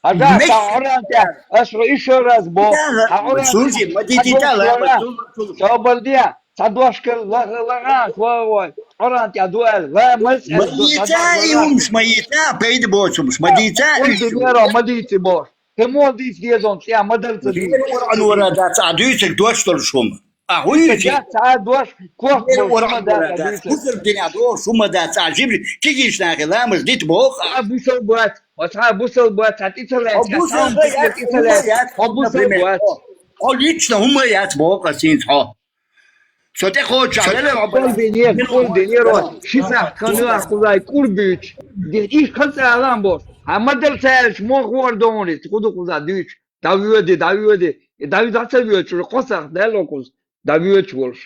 Хьажа, сан Ӏуран тӀехь, аш хьо ишо раз бо. Хьан Ӏуран тӀехь, хьан чохь шуна, собар де. Цхьа дошка ла-, ла-, лагӀаш вагӀой, Къуръан тӀа дуал, ва мас Ма дийца и хӀумаш, ма йийца, пайда боцу хӀумаш, ма дийца уж. Динеро, ма дийци бохуш. Кхин мо дийца дезон, цӀе ма дар ца дийца. Лера Къуръан вара дац, а дуьйцург дош долуш хӀума. А хӀун ю иза? Дац, а дош, корта Лера болуш Къуръан хӀума дац, вара а дац. Дуьйцург. Хузар дина дош хӀума дац, а жибри кигиш нахе ламаз дита боху. А бусал бац, ва цхьа бусал бац, цхьа тӀе ца лаьцна, Хьо бусал цхьа бац, тӀе ца хӀума лаьцна, яц, хьо бусал например, бац. Хьо, хьо лично хӀума яц боху ас хӀинца хьо. Со тӀекхоччахь велла хьо бара. Кхул динера, кхул динера, ши сахьт хан юьхь кхузай кӀур буьйцу. Де, иштта хаза алан боху. Хьан ма дара ца аьлча, мо хор догӀур иза, кху ду кхуза дуьйцу. ДӀавоьди, дӀавоьди. И дӀавоьди, дӀа ца воьдуш, кхо сахьт даьлла кхуза, дӀавоьдуш волуш.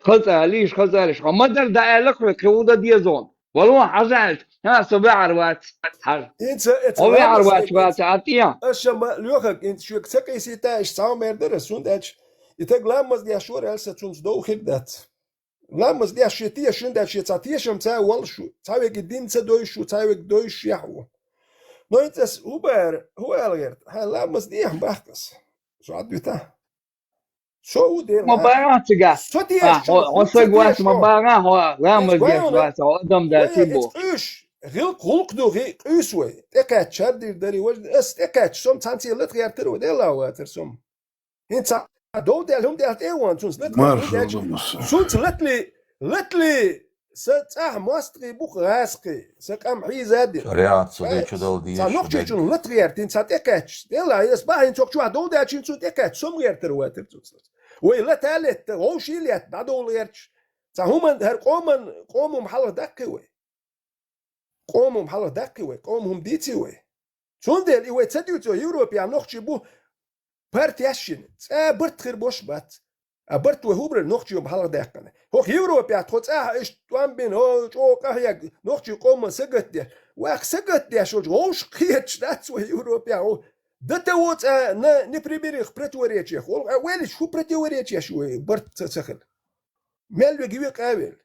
Хаза алийша, хаза алийша. Хьо ма дара дӀа аьлла хьоьга, кхин хӀун дан деза хьуна? Валлахьи, хьажа аьлча, хьа, со ваьхьар вац, хьажа. ХӀинца, э, Хьо ваьхьар вац, вац, а тӀе. Аша ма лоьхург, хӀинца шуьга ца къийсийта, иштта цхьа хӀума эр дара, цуьнан аьлча, и таг ламаз деш вара аьлла, сан цунца дов хир дац. Ламаз деш шен тешаш дац, шен цхьа тешам ца волуш ву, цхьа вега дин ца дойуш ву, цхьа вега дойуш яхь ву. Но хӀинца ас хӀун бара, хӀун ала гӀерта? Хьайн ламаз дехьа баккха ас. Со Ӏад вита. Со ву дела. Ма бара цигахь. Со А, тешаш хьо, хьо хӀун ца саг вац, деш ма хьо? Бара хьо, ламаз Эцу деш вай вац, хьо адам дац вай и эцу бу. Къуьйш, гӀилкх, гӀуллакх ду гӀи-, къуьйсу вай. ТӀекхаьчча хӀара дийр дарий, важа, ас тӀекхаьчча, сом цхьаьнций латха гӀертара вай, Делла вацара сом. ХӀинца дов даьлла, хӀума даьлла тӀе а ван, цунца латха Маршалла гӀертара. Муса. Цунца латли, латли, сан цӀахь мостагӀий бу-кх гӀазкхий, сан къам хьийзадира. ШариӀат со Вай, дечу дала дезаш цхьа шу нохчичун дерг. Латха гӀертина, цхьа тӀекхаьчча. Делла, ас бахьана цох чохь дов даьлча, цунна тӀекхаьчча, сом гӀертара ватара цунца. Вай лата летта, вовший летта, дӀадовла гӀерташ. Цхьа хӀуман хӀара къоман, къоман хӀума хьалха даккхий вай. Къоман хӀума хьалха даккхий вай, къоман хӀума дийций вай. Цундела и вай ца дуьйцу, Европехь нохчий бу партеш шина. ЦӀа барт хир бош бац. А барт вай хӀубрара нохчий хӀума хьалха даьккхина. ХӀокху Европехь тхо цӀахь иштта тӀом бина, хӀо, чӀогӀа къахьега, нохчий къоман сагатдеш. Ваха сагатдеш волчу вовшах кхеташ дац вай Европехь. ХӀо, дан та ву цӀа на непримиримых противоречиях. Вала, а ваьллачу хӀун противоречиеш вай барт ца, ца хила? Мел вега векъа а велла.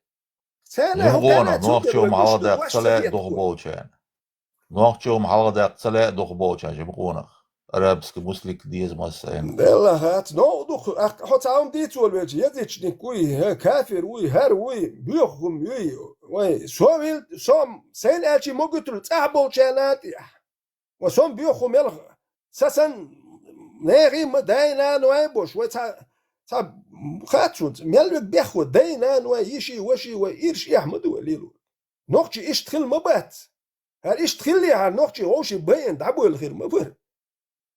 Царна хӀун Жимгъона, къаьлла цу нохчо тӀера хӀума хьалха вуьшта даьккха ца лаьа духу болчарна. Нохчо хӀума хьалха даьккха ца лаьа духу болчарна, жимгъонах. Арабский муслик деза маса айна. Делла хац, новкъа духу, ах, хьо цхьа хӀума дийца волу велча, язычник вуй, хӀа, кафир вуй, хӀара вуй, боьха хӀума юй, вай, со вил, со, сайна аьлчи могуьйтур цӀахь болчарна а тӀехь. Ва со-м боьху мел сан санна, нехан ма дай-наной бош, вай цхьа, цхьа хац хӀунца, мел вега беххо, дай-наной, йиший, ваший, вай ирш эхь ма ду вай лело. Нохчий иштта хила ма бац. ХӀара иштта хиллехьара, нохчий вовший байина дӀабойла хир ма бара.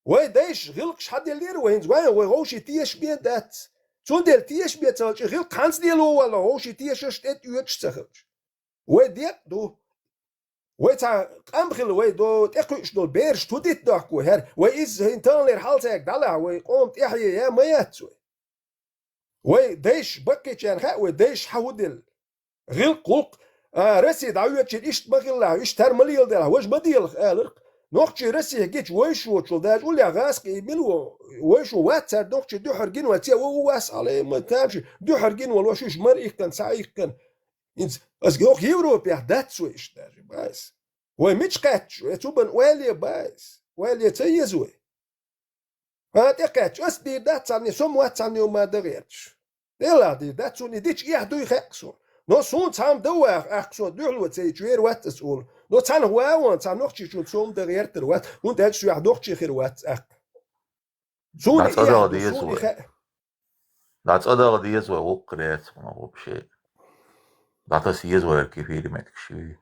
Вай дайша гӀилкхаш хьаделлера вай хӀинца, вайн вай вовший тешаш бен дац. Цундела тешаш бен ца хилча, гӀилкх хьанца лело валла, вовший тешаш тӀе тӀоьдуш ца хилча. Вай декъ ду. Вай цхьа къам хила, вай до тӀекхуьуш долу бераш ту дита дохку вай, хӀара, вай иза хӀин таханлера хьалцаьрга дӀалахь, вай къоман тӀаьхье я ма яц вай. Вай дайша баккхийчарна хаьа, вай дайша хьан хӀу делла. ГӀилкх, гӀулкх, а, Россия дӀавоьдучуьра иштта ма хилалахь, иштта хӀара ма леладелахь, важа ма делах, аларх. Нохчий Россия гича вайш воцучул даже уллехь гӀазкхий мила во, вайш вац цара нохчий дуьхьара гина вац, я ву ву вас хьале, ма тамаши, дуьхьара гина волу вашуьш мара иккхана, схьа иккхана. ХӀинца ас йоху Европехь дац вай иштта даже, баьс. Вай мича кхаьчча, вай цу бан ойле баьс. Ойле ца еза вай. Ха, тӀекхаьчча, ас дийр дац цхьанне, со ма вац цхьанне ма дан гӀерташ. Делахь дийр дац, суна и дича эхь дуй хаьа суна. Но суна цхьамма дан ваха, ахка суна дуьхьало ца йича вер вац ас олу. Но цхьанах ван а ван, цхьа нохчичун суна дан гӀертар вац, хӀунда аьлча соьхьа нохчий хир вац ахка. Суна Дацадала и деза суна и вай. Хаьа. Дацадала деза вай, вукху рецахуна вообще. Датас еза вай кефири меткаш вий.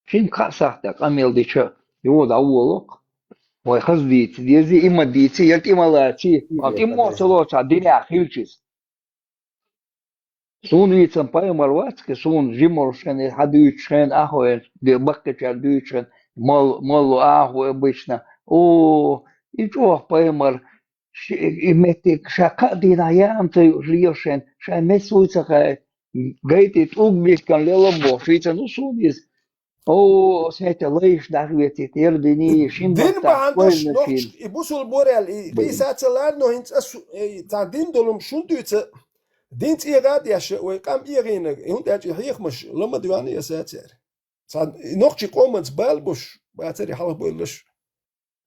Шин кхаа сахьта къамел дича, юха дӀаволу-кх. Вай хаза дийца дезий, и ма дийций, я тӀе ма лаций, а тӀе мо ца лоцахь динехь хилча иза. Суна вийцан пайхамар вац-кх, суна жималш хен, хьан дуьйцуш хен, ахьа вен, де баккхичара дуьйцуш хен, мал, малло ахьа обычно. О, и чӀогӀа пайхамар, ши-, и меттиг ша кхаа дийнахь яам ца юуш лелаш хен, шайн мес вуй ца хаьа, гайтӀе тӀулг бихкан лелам бохуш, вийцан ву суна иза. О, сета лайш дахвеций, тера дини, шин Дин бахтахь бахьана долуш койна нохча шин. И бусулба варел, и Б-, къийса ца лар, но хӀинца ас, э, цхьа дин долум шун дуьйца, Дин цӀе гӀа а деш, вай къам эгӀийнарг, хӀунда аьлча и хьехамаш ламаз доанна ясацара. Цхьа нохчий къоманца бала бош бацара и хьалхабевллараш.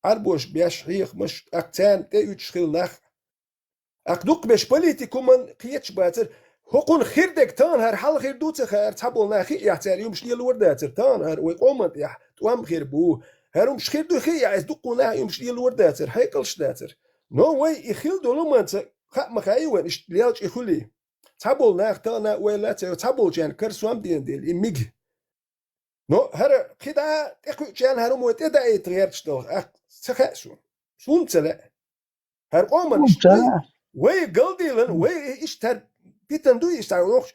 Ӏарбоша беш хьехамаш, тӀаккха царна тӀеуьйтуш хилла нах. ТӀаккха дукхаберш политикуман кхеташ бацара. ХӀокхунна хир дерг тахана хӀара хьалха хир ду ца хаьара, цхьаболу наха хиъ яхь цара юмаш лелавар дацара. Тахана хӀара вай къоман тӀехь тӀом хир бу. ХӀара юмаш хир ду хиъ яхь, иза дуккха наха юмаш лелавар дацара, хьекъалш дацара. Но вай и хила долу манца хаа ма хаьий вайн, иштта лелча и хуьлий. Цхьаболу наха тахана а ойла ца йо, цхьаболчарна кара сом дена дела, и мига. Но хӀара кхидӀа а тӀекхуьучарна хӀара хӀума вай тӀедаийта гӀерташ долу, ах, ца хаьа суна. Суна ца лаьа. ХӀара къоман Суна иштта ца вай, лаьа. Вай галдийлан, вай иштта хӀара питана дуй иштта вохуш.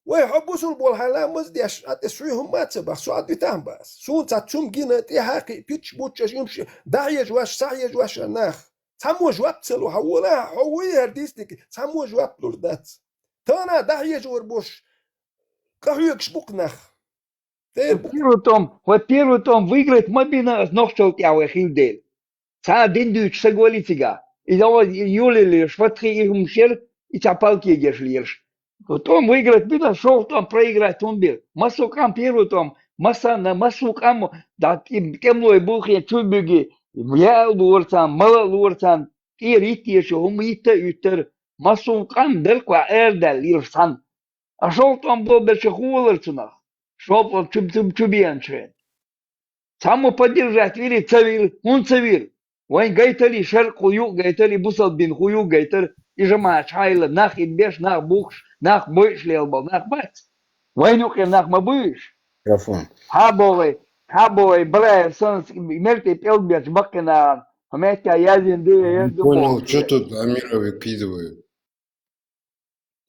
Вай хьо бусул болу хьан ламаз деш, а тӀе суьй хӀумма а ца бах, со а дитахьа бац. Суна ца цум гина, тӀе хьакхи, пич буччаш, юмш, дӀахьежа ваш, схьахьежа ваш хӀара нах. Цхьаммо жоп ца лу, хьан вола, хьо вуй хӀара дийцниг, цхьаммо жоп лур дац. Тахана дӀахьежа вар бош, къахьоьгуш бу-кх нах. Тера бу. Первый том, вот первый том выиграть ма бина ас нохчалла тӀехь вай хила дела. Цхьа а дин дуьйцуш саг валий цигахь. И дала юлий лелаш, фатхи и хӀумаш яра, и цхьа палкегеш лелаш. Вот том выиграть бина, шолгӀа том проиграть хӀун бира. Массо а къам первый том, массанна, массо а къам, да, тӀе-, тӀемалой булхе чу буьги, яа а лора царна, мала а лора царна, тӀера йитта еза хӀума йитта а уьттара. Массо а къам даркхахь арадаьлла лелаш цхьаьна. А шолгӀа тӀом бо берча хӀун валара цунах? ШолгӀа тӀом чу, чу, чу беанчу хен. Цхьаммо поддержать вирий ца вира, хӀунда ца вира? Вайн гайтарий шаркъ хӀу юкъа гайтарий, бусалба дин хӀу юкъа гайтар, и жамаӀаташ хьайла, нах и беш, нах бухуш, нах бойуш лелабал, нах бац. Вайн юкъе нах ма буй уьш. Микрофон. Хьа богӀай, хьа богӀай, Бараев санна, мертӀий пӀелг бечу баккхинаран, хьо меттехь яздина дуй, я Не ду понял, боху. Что тут Амира выкидывает?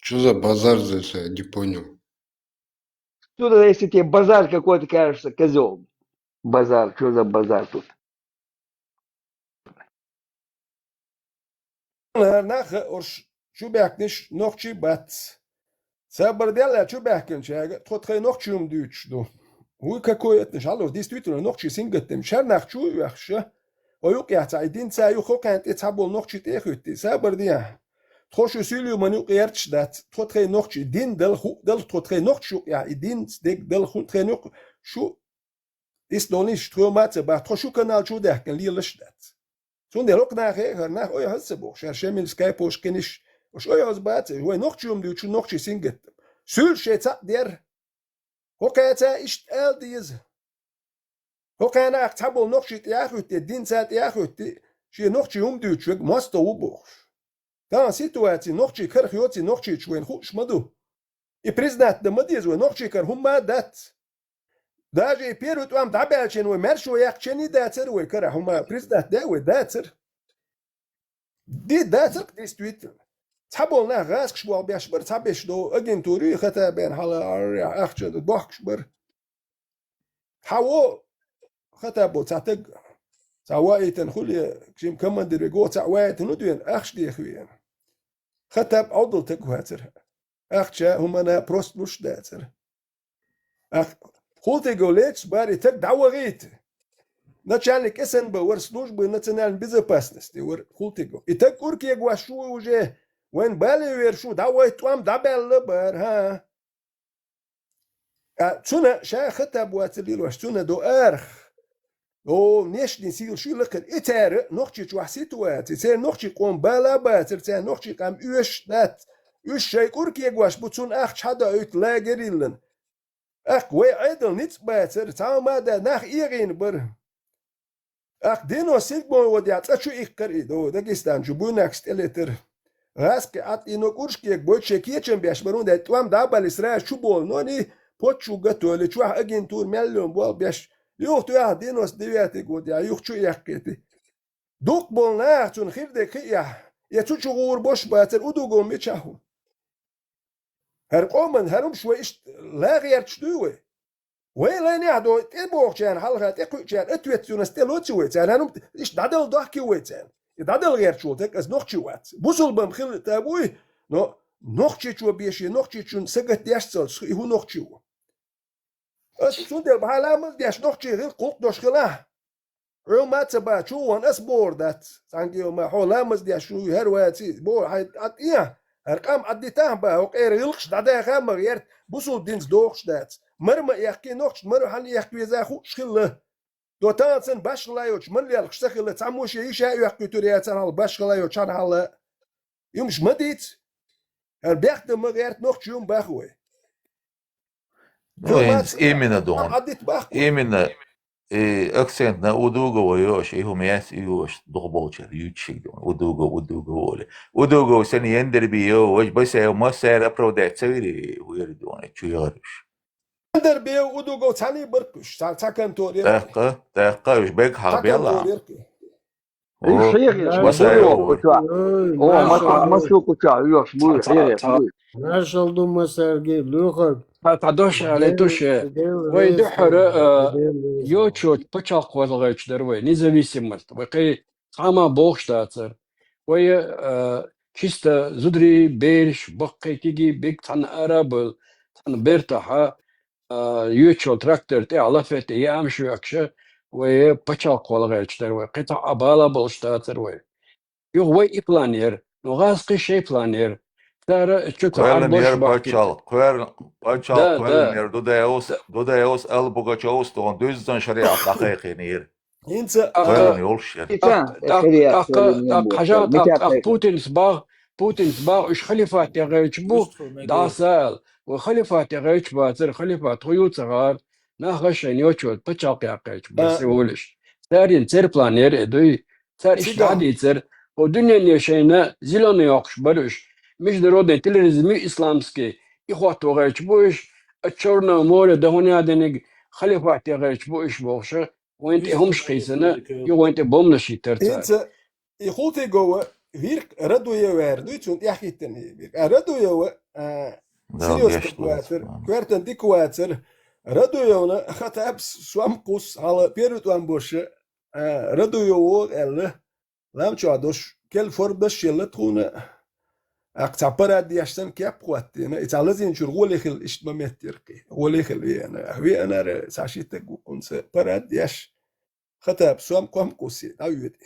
Что за базар здесь, я не понял. Что-то, если тебе базар какой-то кажется, козёл. Базар, что за базар тут? Нах, уьш чу баьхкинарш нохчий бац. Сабар делла чу баьхкинчаьрга, тхо тхайн нохчий хӀума дуьйцуш ду. ХӀуй какой этнаш хьалур, действительно, нохчий сингаттам. Шер нах чу а оьхуш, о юкъехь цхьа и динца а ю, хӀокхарна тӀе цхьаболу нохчий тӀе а хӀуьттий. Сабар де. Тхо шу суьйлуьйман юкъа гӀерташ дац. Тхо тхайн нохчий дин дала, хӀуъ дала, тхо тхайн нохчий юкъехь и динца дерг дала, хӀун тхайн юкъа шу Ис долуш, тхо ма ца бах, тхо шу канал чу даьхкина лелаш дац. Цундела хӀокху нахе а, хӀара нах ойхьаз ца боху, шаьш шемилс кайпош кхиниш, уьш ойхьаз бац, вай нохчий хӀума дуьйцу, нохчий сингаттам. Суьйлуш шайн цхьаъ дер. ХӀокхаьца иштта ала деза. ХӀокхаьна ах цхьаболу нохчий тӀе а хӀуьттий, динца тӀе а хӀуьттий, шен нохчий хӀума дуьйцуш верг мостагӀа ву бохуш. Тахана ситуаций нохчий карах йоций нохчийчу вайна хууш ма ду. И признать дан ма деза вай, нохчий кара хӀумма а дац. Даже и первый тӀом дӀабаьлча вай маьршо яьккхича а дацара вай кара хӀумма, признать даьа вай дацара. Ди дацара-кх действительно. Цхьаболу нах гӀазкхаш болх беш бара, цхьаберш до агентура ю, Хатабан хьала ахча дохкуш бара. Хьан во Хатабо цхьа таг, цхьа ваийтина хуьле, шим командир вега, цхьа ваийтина ву дуьйна, ахча деха веана. Хатаб Ӏовдал таг вацара. Ахча, хӀумана просто луш дацара. Ах, Хултиго лецаш бара и таг дӀавахийта. Начальник С Н Б вара, службы национальной безопасности вара Хултиго. И таг кӀур кегош шу уже, вайн бале вер шу, дӀавахийта тӀом дӀабаьлла бара, хӀа? А цуьнан ша Хатаб вацар лелош, цуьнан до арах. О, нешни сийлаш ю лакхара. И цара нохчий чохь ситуаций, церан нохчий къоман бала а бацар, церан нохчий къам оьшуш дац. Уьш шайн кӀур кегош бу, цунна ахча хьадоуьйту лагерь йиллина. Ахка вай Ӏедал ницкъ бацар, цхьа хӀума а дан нах эгӀийна бара. Ахка девяносто седьмой годехь цкъа чу иккхара и до, Дагестан чу буйнакс тӀелетара. ГӀазкхи Ӏад и но кӀурш кега бойту шайн кечам беш бара, хӀунда аьлча тӀом дӀа а балий, сразу чу болу, но и почву готовили, чохь агентура мел йолу болх беш. Юха тоьхна девяносто девятый годехь, юха чу эккхийти. Дукха болу наха цунна хир дерг хиъ яхь, я цу чу гӀур бош бацара, удугов мичахь ву. ХӀара къоман, хӀара хӀумаш вай иштта ла гӀерташ дуй вай? Вай лайнехь до тӀебогӀучарна хьалха, тӀекхуьучарна ответственность тӀелоций вай царна? ХӀара хӀума иштта дӀадала дохкий вай царна? И дӀадала гӀерташ волу таг аса нохчи вац. Бусулба-м хила табуй, но нохчичо бен шен нохчичун сагатдеш ца луш, и хӀун нохчи ву? Ас цундела бахьа ламаз деш нохчий хила, кхулкх дош хилахь. Хьо ма ца баха, чу ван ас бохур дац. Цхьаьнгге ма хьо ламаз деш шу хӀара ваций, боху хьайн тӀе. ХӀара къам Ӏаддитахьа баха, хӀокху къера гӀиллакхаш дӀадаха ма гӀерта, бусулба динца дохуш дац. Мара ма эккхий нохчашна, мара хьанна эккха веза хууш хилла. До тахана санна башхалла йоцуш, мара лелхаш ца хилла, цхьаммо шен йиша а оьккхуьйтур яцара хьала, башхалла йоцуш хьан хьала. Юмаш ма дийца. ХӀара бехк дан ма гӀерта, нохчий ю ма баха вай. Ну, хӀинца именно дохуна. Именно, и акцентна удугова йош, и хӀума яц и йош, дукха болчара юьтшиг дохуна. Удугов, удугов оле. Удугов санна яндар бий йо, важ басаев массара оправдать ца вири, вери дохуна, чу яхар уьш. Яндар бев удугов цхьаний баркуш, цхьа, цхьа контор яхар. ТӀаккха, тӀаккха уьш бег хьахбелла. Уьш хьехаш, масар буй, ой, о, маша-, маша куча, уьш буй, хьехаш буй. Маршал ду масарги, луьхарг. Та, та дош а ле туше. Вай дуьххьара, а, йочо пачхьалкх кхозлагӀайчу дара вай, независимость. Вай кхин цхьа а ма бохуш дацара. Вай, а, чисто зударий, бераш, баккхий, кегий, биг цхьаьна ара а бевлла, цхьана бертахь, а, йочал трактор тӀехь лафетта яамаш веккша, вай пачхьалкх кхозлагӀайчу дара вай. Кхин цхьа а бала болуш дацара вай. Юха вай и план яра, ну, гӀазкхий шайн план яра. Цара чу ца кхоьллина яра пачхьалкх, кхоьллина, пачхьалкх кхоьллина яра, Дудаевс, Дудаевс, Албугачевс, тхуна дуьззина шариӀат дӀакхайкхийнера. ХӀинца кхоьллина йолуш яра. ТӀаккха, тӀаккха, тӀаккха, тӀаккха, хьажа, тӀаккха, тӀаккха Путинс бах, Путинс бах, уьш халифат тӀе гӀайча бу, дӀасаал. Вай халифат тӀе гӀайча бацара, халифат тхо ю ца гӀара, нах шайн йочо пачхьалкх яккхийча, барсе волуш. Царин церан план яра и дуй. Цара иштта дӀадийцара, хӀо дуьненна шайна зелёный йоккхуш бара уьш. Международный терроризм ю исламский, и хӀотто гӀайча бу уьш, а Чёрное море дан хӀун ядиниг халифат тӀе гӀайча бу уьш бохуша, вайн тӀе хӀумаш кхийсина, ю вайн тӀе бомбанаш йиттара цара. ХӀинца и Хултыгова вирк Радуев вер дуй, цунна тӀеххӀиттина вирк. А Радуева, а, серьёзно вацара, коьртан дика вацара. Радуевна Хаттабс сом кхуссу, хьала первый тӀом боша, а, Радуев вогӀу аьлла, лам чохь долуш, кел форма даш елла тхуна, аккха цхьа парад деш санна кеп хӀоттийна, и цхьа лазийначуьра гӀоле хилла иштта момент яра кхин. ГӀоле хилла веана, веанара цхьа ши стаг ву кхунца парад деш, Хаттаб сом кхом кхуссий, дӀавоьду.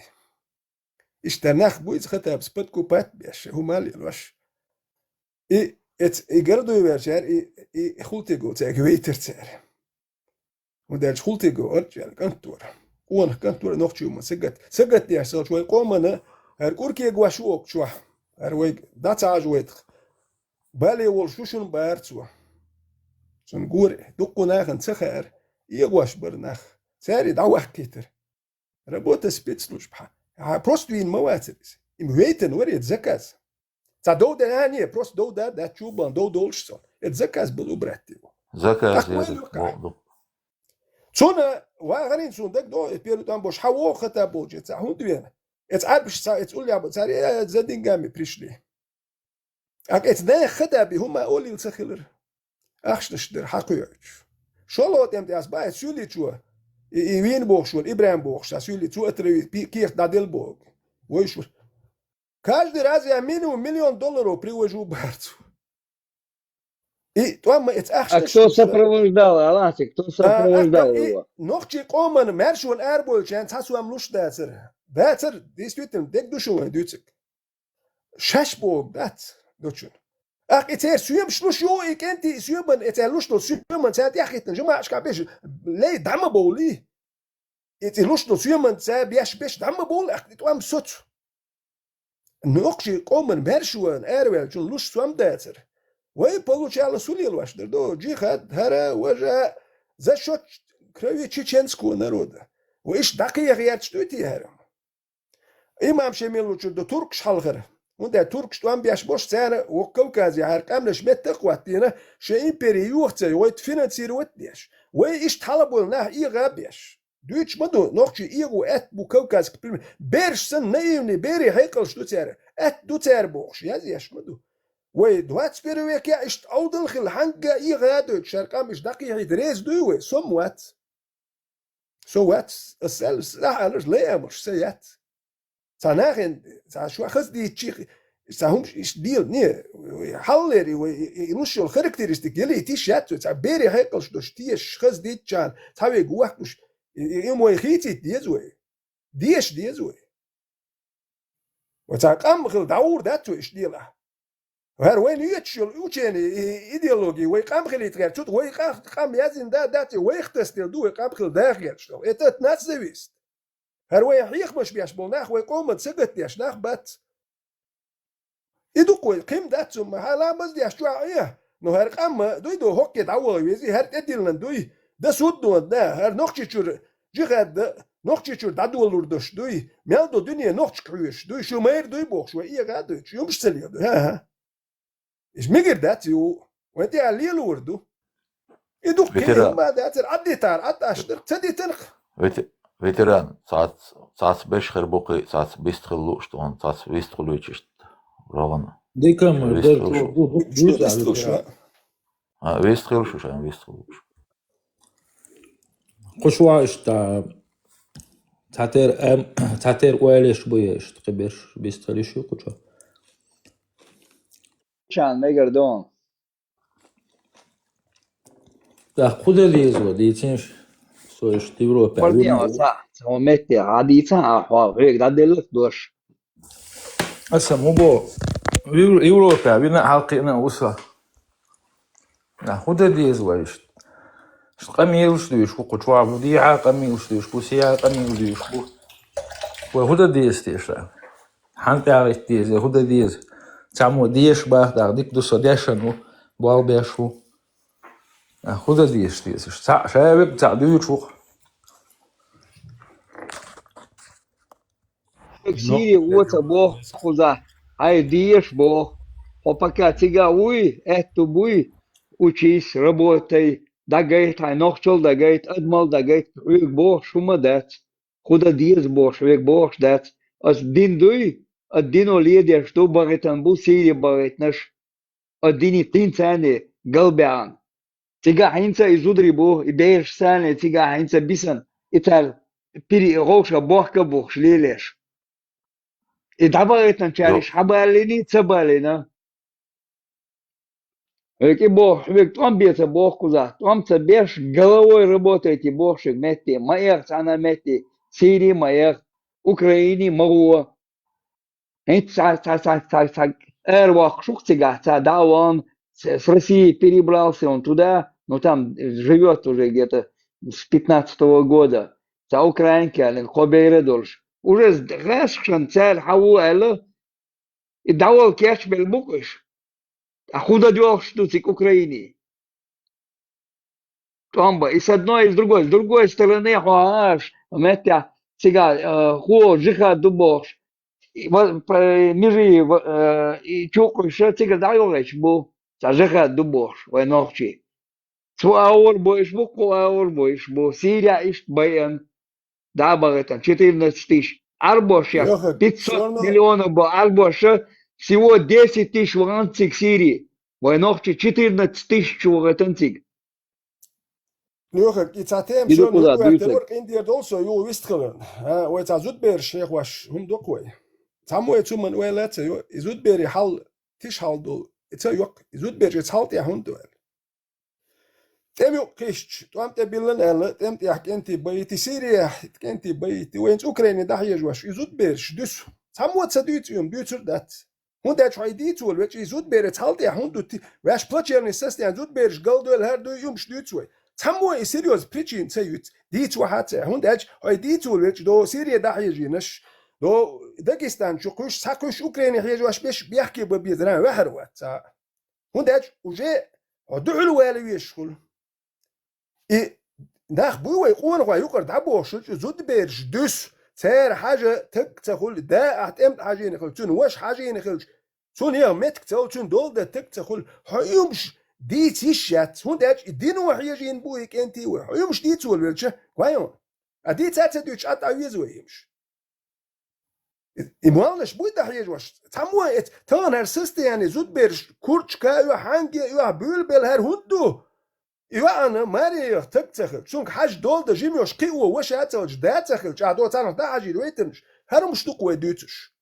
Иштта нах бу иза Хаттабс подкупать беш, хӀума лелош. И, эц-, и Радуев верчара, и, и Хултыгова цаьрга вейтар цара. ХӀунда аьлча Хултыгова арчӀ яьлла кӀант вара. Къонах кӀант вара, нохчий ма сагатта. Сагатта деш ца хилча вай къомана, хӀара кӀур кегош ву оцу чохь. ХӀара вайга дӀа ца хьажа вайтах. Бале волуш ву шуна бара цо. Цунна гора, дуккха нахана ца хаьара, эгӀош бара нах. Цара и дӀаваккхийтара. Работа спецслужб хьан. Хьан просто вийна ма вацара иза. Им вейтина вара, это заказ. Цхьа дов де, а, не, просто дов да, да, чу бан, дов долуш цо. Это заказ был убрать его. Заказ. Цунна вахарин цунна даг до, и первый тӀом бош, хьан вогӀу Хаттаб болчу, цхьа хӀунда вена? Эца Ӏарбаш цхьа, эца уллехь бо, цара, э, за деньгами пришли. Аккха эца нехан Хаттаби хӀума олийла ца хилира. Ахчанаш дара хьакхоьхьуьйтуш. ШолгӀа тӀем тӀе ас баьхьа суьйличо, и, и вийна бохуш вара, ИбрахӀим бохуш, сан суьйличо отравить, пи-, кехат дӀаделла боху. Вайш вара. Каждый раз я минимум миллион долларов привожу бара цо. И тӀом ма эца ахчанаш. А кто сопровождал, Аллахьтик, кто сопровождал его? Нохчий къоман маьршонан арабойлучарна цхьа сом луш дацара. Дацара, действительно, дерг ду шу вайн дуьйцург. Шаьш бохург дац, дочун. Аккха и церан соьмаш луш ю, и кӀентий и соьман, и церан луш долу соьман, царна тӀехӀиттина жамаӀашкахь беш, лей, дӀа ма бовлий. И цӀе луш долу соьман, царна беш, беш, дӀа ма бовлу, аккха и тӀом соцу. Нохчий къоман маьршонан араваьллачун луш сом дацара. Вай получалось хӀун лелош дара? До, джихад, хӀара, важа, за счёт крови чеченского народа. Вай иштта дӀакхехьа гӀерташ дуй те хӀара? Имам Шемил лучуьра ду туркаш хьалхара. ХӀунда аьлча туркаш тӀом беш бош, цара вокху Кавказе хьара къаьмнаш меттах а хӀоттийна, шайн импери йоха ца йойта финансировать а деш. Вай иштта хьалабойла нах эгӀа а беш. Дуьйцуш ма ду, нохчий эгӀо аьтта бу Кавказский племя. Бераш санна наивный, берийн хьекъалш ду цара. Аьтта ду цара бохуш, язъеш ма ду. Вай двадцать первый век я иштта Ӏовдал хилла, хьанга а эгӀа а дойтуш, хӀара къам иштта дӀакхехьийта реза дуй вай? Со ма вац. Со вац, ас аьлла, ас ахь аьлларш лайамалш сан яц. Цхьа нахен, цхьа шо хаза дийцчий, цхьа хӀумаш иштта дела, не, хьаллери вай, и, и луш йолу характеристика ялийта йиш яц вай, цхьа берийн хьекъалш долуш тешаш, хаза дийцчарна, цхьа вега вохкуш, и, и, и вай хийцийта деза вай. Деша деза вай. Вай цхьа къам хила дӀагӀур дац вай иштта делахь. ХӀара вайна йоьчуш йолу учени, и идеологи вай къам хилийта гӀерташ ду, вай къа-, къам яздина да, дац, вайх тасделла ду, вай къам хила даха гӀерташ долу. Это от нас зависит. ХӀара вайн хьехамаш беш болу нах, вай къоман сагатдеш нах бац. И ду-кх вай, кхин дац цунна, хьан ламаз деш чохь а, ну, хӀара къам ма дуй до, хӀокке дӀаваха вези, хӀара тӀедиллина дуй, да суддонна да, хӀара Нохчийчуьра жихад дан, Нохчийчуьра дӀадолалур долуш дуй, мел до дуьне нохчашка хьоьжуш дуй, шу майра дуй бохуш, вай эгӀа а дуй, шу юмаш ца леха дуй, хӀан-хӀа. Иза мегар дац ю, вайн тӀе а лелор ду. И ду-кх Ветеран. Кхин ма дацара, Ӏаддитара, Ӏаддаш дара, ца дитарх. Вете-, ветеран, цац-, цац беш хир бу кхин, цац бист хила лууш тхуна, цац вист хуьлуьйтуш иштта. Рогъана. Дика ма, вист дер хила шу. Ду, ду, ду, ду, вист хила шу. А, вист хила шу, шайн вист хила лууш. Кху шу ван иштта, цхьатера, эм, цхьатера ойлеш бу я иштта, кхин берш бист хила шу кху чу. Чан мегар дон. ТӀаккха хӀун дан деза вай, дийцинаш, со иштта Европа Пардон, вина. Ца, ца метте, а дийцан, а хьо, хьоьга дӀаделларх дош. Аса ма бо, Ев-, Европа вина а хьалкхиъна а ву со. А хӀун дан деза вай иштта? Иштта къамелаш дуьйш бу, кху чохь бу, дехьа къамелаш дуьйш бу, сехьа къамел дуьйш бу. Вай хӀун дан деза теша? Хьан тӀаьхьа хӀитта деза, хӀун дан деза? Цхьаммо деша бах, дӀа дика ду со дешан ву, болх беш ву. А хӀун дан деза, дезаш? Цхьаъ ша вега цхьаъ дуьйцуш ву-кх. Сири воца боху кхуза, хьайн деша боху. Хьо пока цига вуй, аьтту буй, учись, работай, дагайта хьайн нохчал дагайта, адамал дагайта, хьоьга бохуш хӀума дац. ХӀун дан деза бохуш, вега бохуш дац. Ас дин дуй, ас дино ледеш ду, бахийтина бу Сири бахийтинарш. Ас дини кхин царна галбаьхна. Цигахь хӀинца и зударий бу, и бераш царна цигахь хӀинца бисина, и цара пири гӀовша бохка а бухуш лелеш. И дӀабахийтинчара Йо. Иш хьабаллина, ца баллина. Хьоьга и боху, хьоьга тӀом бе ца боху кхуза, тӀом ца беш, головой работайте боху шуьга метте, ма эха цхьана а метте, Сири ма эха, Украине ма гӀо. ХӀинца ца, ца, ца, ца, ца, ара воккхуш ву-кх цигахь, ца дӀа а вахана, с, с России перебрался он туда, ну, там живёт уже где-то с пятнадцатого года, ца украинка аьлла, кхо бер а долуш. Уже гӀаьшшана цара хьан ву аьлла, и дӀавала кечбелла бу-кх уьш. Ткъа хӀун дан доьлхуш ду цига Украине? ТӀом бан, и с одной, и с другой, с другой стороны, хьо аш, меттехь, цига, э, хӀо жихад ду бохуш, и ва-, п-, межи, ва-, э, и чукхуьйша цига дӀайогӀуьйтуш бу, цхьа жихад ду бохуш, вай нохчий. Цу агӀор бойуш бу, кху агӀор бойуш бу, Сирия иштта байъан. Да, бахийтина, четырнадцать тысяч. Арбоша, Лёха, пятьсот всё равно миллионов бу, арбоша, всего десять тысяч вахана цига Сирии. Вай нохчий четырнадцать тысяч вахийтина цига. Лёха, и цхьа тема, и всё равно дуьйцург. Къиндер долу со, юха вистхиларна. А, вай цхьа зудбераш хьехош, хӀума ду-кх вай. Цхьаммо и цу ман вай лаца, ю-, и зудбери хьал, тиша хьал долу, и ца йоккху, и зудбераш и цхьал тӀехь хӀунда ду аьлла. ТӀеман юкъ кхиссича, тӀом тӀе биллина аьлла, тӀеман тӀехь кӀентий байти, Сирияхь кӀентий байти, вайна Украине дӀахьежош, и зудбераш дуьсу. Цхьаммо ца дуьйцу, юм дуьйцур дац. ХӀунда аьлча хьо и дийца волавелча, и зудбераш цхьал тӀехь хӀунда ду ти-, ваьш плачевный состояние, зудбераш галдойла хӀара дуй, юмаш дуьйцу вай. Цхьаммо и серьёзна причина ца юьйцу, дийца вахьа ца, хӀунда аьлча хьо и дийца волавелча, до Сирия дӀахьежийнаш, до Дагестан чу кхуьйсуш, цхьа кхуьйсуш Украине хьежош беш бехке бан беза, ран ваьхьар вац цхьа. ХӀунда аьлча уже хьо дуьхьал вала везаш хуьлу. И нах буй вай къонахой юкъара дӀабохуш, зудбераш дуьсу, цара хьажа таг ца хуьлу, да ахь тӀеман тӀе хьажийна хилча, цуьнан ваша хьажийна хилча, цунна яха меттиг ца хуьлу, цуьнан дола дан таг ца хуьлу, хьо и юмаш дийца йиш яц, хӀунда аьлча и дино хьежийна бу и кӀентий вай, хьо и юмаш дийца волавелча, вай хьо. А дийца а ца дуьйцуш, Ӏад а веза вай и юмаш. И, и молланаш буй дӀахьежош? Цхьаммо эц-, тахана хӀара состояние зудбераш курчка а оьху, хьанге а оьху, буьйлабелла хӀара хӀунда ду? И йоӀана маре яха таг ца хилча, цуьнга хьажа дола дан жима йолуш кхио ваша а ца хилча, да а ца хилча, ахь до царнах дӀахьажийна вайтанаш, хӀара хӀумаш ду-кх вай дуьйцуш.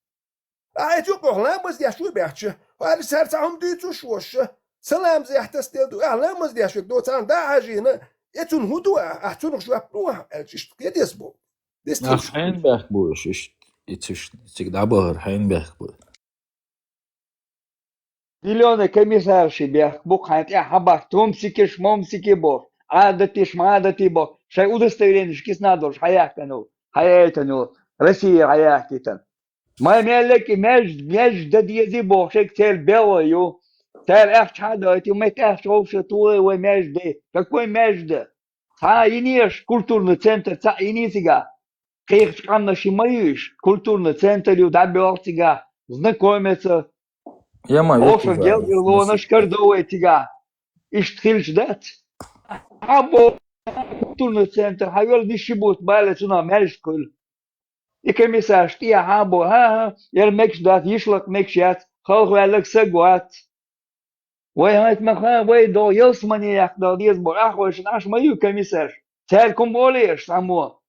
Ахь эцу юкъахь ламаз деш ву баьхча, хӀара цара цхьа хӀума дуьйцуш а воша, салам зехьа тасаделла ду, ахь ламаз деш верг до царна дӀа а хьажийна, эцунна хӀун ду ахь, ахь цунах жоп лу ахь, аьлча иштта кхетес бу. Дестхуьлуш. Ахь хьенан бехк бу уьш иштта, и цуьш цига дӀабахар хьенан бехк бу? Зелёный комиссарши бехк бу хьайн тӀехь хьабахка, тумсикиш, мумсики бо, Ӏадатиш, мӀадати бо, шайн удостоверениш кисна долуш хьаяьккхина, хьаяйтина, Россия хьаяьккхитина. Май меллак и маьжд-, маьжда дези боху шайга, церан белла ю. Цара ахча хьа а дойти, май тӀаьхьа вовшах тухий вай маьжда. Какой маьжда? Цхьа а йинеша культурный центр, цхьа а йиний цигахь? Кхечу къаьмнаш ма ю уьш, культурный центр ю, дӀабоьлху цигахь, знакомиться. Я ма, вовшах гелгарлонаш карадо вай цигахь. Иштта хилча дац? Хьан бо культурный центр, хьан йолу ниши бутт бале, цунах маьжда хуьлу. И комиссарш тӀехьа бо, хӀан-хӀа, яра мегаш дац, йишлакх мегаш яц, халхаваьлларг саг вац. Вай хӀинца ма хаьа, вай догӀу ялсамане яккха дала деза бо, ахь вайшинна Ӏаш ма ю комиссарш. Цаьрга хӀума олий аша цхьаммо?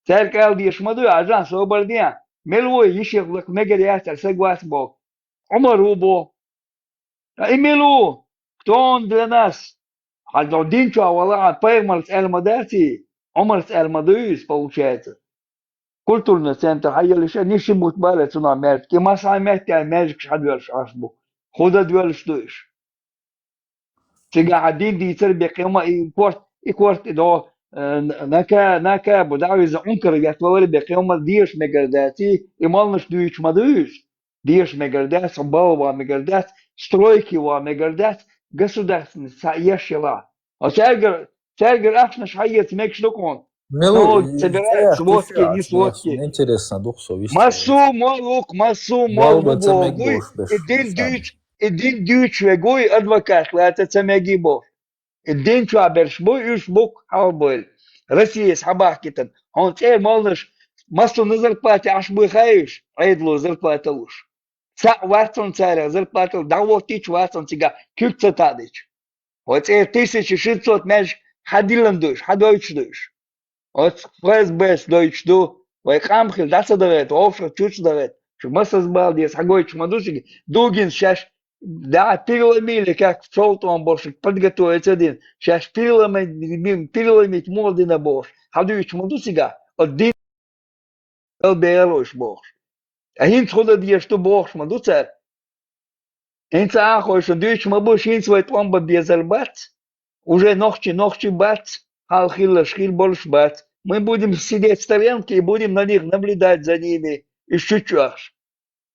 Цаьрга ала дезаш ма дуй, Ӏажахь, собар де, мила ву, йишех лакха мегар яц, аьлла, саг вац бо. Ӏумар ву бо. Ткъа и мила ву? Кто он для нас? Хьан догӀу дин чохь вала хьан пайхамарца аьлла ма дац и? Ӏумарца аьлла ма дуй иза, получается? Культурный центр хьан йолуш, ниши бутт бале, цунах маьжда. И массо а меттехь маьждигаш хьан доьлуш Ӏаш бу? ХӀун дан доьлуш ду уьш? Цигахь хьан дин дийцар бен кхин ма и корта, и корта и догӀу, э, нака-, накабу дӀа а веза, Ӏункар ветта валар бен кхин ма дезаш мегар дац и, и малнаш дуьйцуш ма дуй уьш? Дезаш мегар дац, балва мегар дац, стройки ва мегар дац, государственность цхьаъ еш елахь. А цаьргара, цаьргара ахчанаш хьаэца мегаш ду кхунна? Мила ву, налог собирать, сводки, не сводки. Интересно ду-кх со вист. Массо а ма ву-кх, массо а ма ву боху вуй, и дин дуьйцу, и дин дуьйцуш вегуй, адвокат лаца ца меги боху. И дин чохь берш бу, уьш бу-кх хьалабойла. Россияс хьабахкийтина. Хьуна цӀера молланаш массо а зарплата Ӏаш буй хаьий уьш, Ӏедало зарплата луш? Цхьаъ вац хьуна царах зарплата, дӀахӀоттийча вац хьуна цигахь куьг ца таӀдича. Вай цӀера тысяча шестьсот маьждиг хьан диллина ду уьш, хьан дойтуш ду уьш? Оцу ФСБ-с дойтуш ду, вай къам хила дӀа ца дахийта, вовшах чу ца дахийта, шу массаза бала деза хьан гойтуш ма ду шига. Дугина шаьш да переломили, как цовтон болуш подготовиться дина, шаьш переломи-, переломить муха дина бохуш, хьан дуьйцуш ма ду цигахь, оцу дин Дала бегӀар уьш бохуш. Ткъа хӀинца хӀун дан дезаш ду бохуш ма ду цара? ХӀинца а хойшун дуьйцуш ма бу, хӀинца вай тӀом бан безар бац. Уже нохчи, нохчи бац, хьал хилларш хир болуш бац. Мы будем сидеть в сторонке и будем на них наблюдать за ними, и шуьчу ахаш.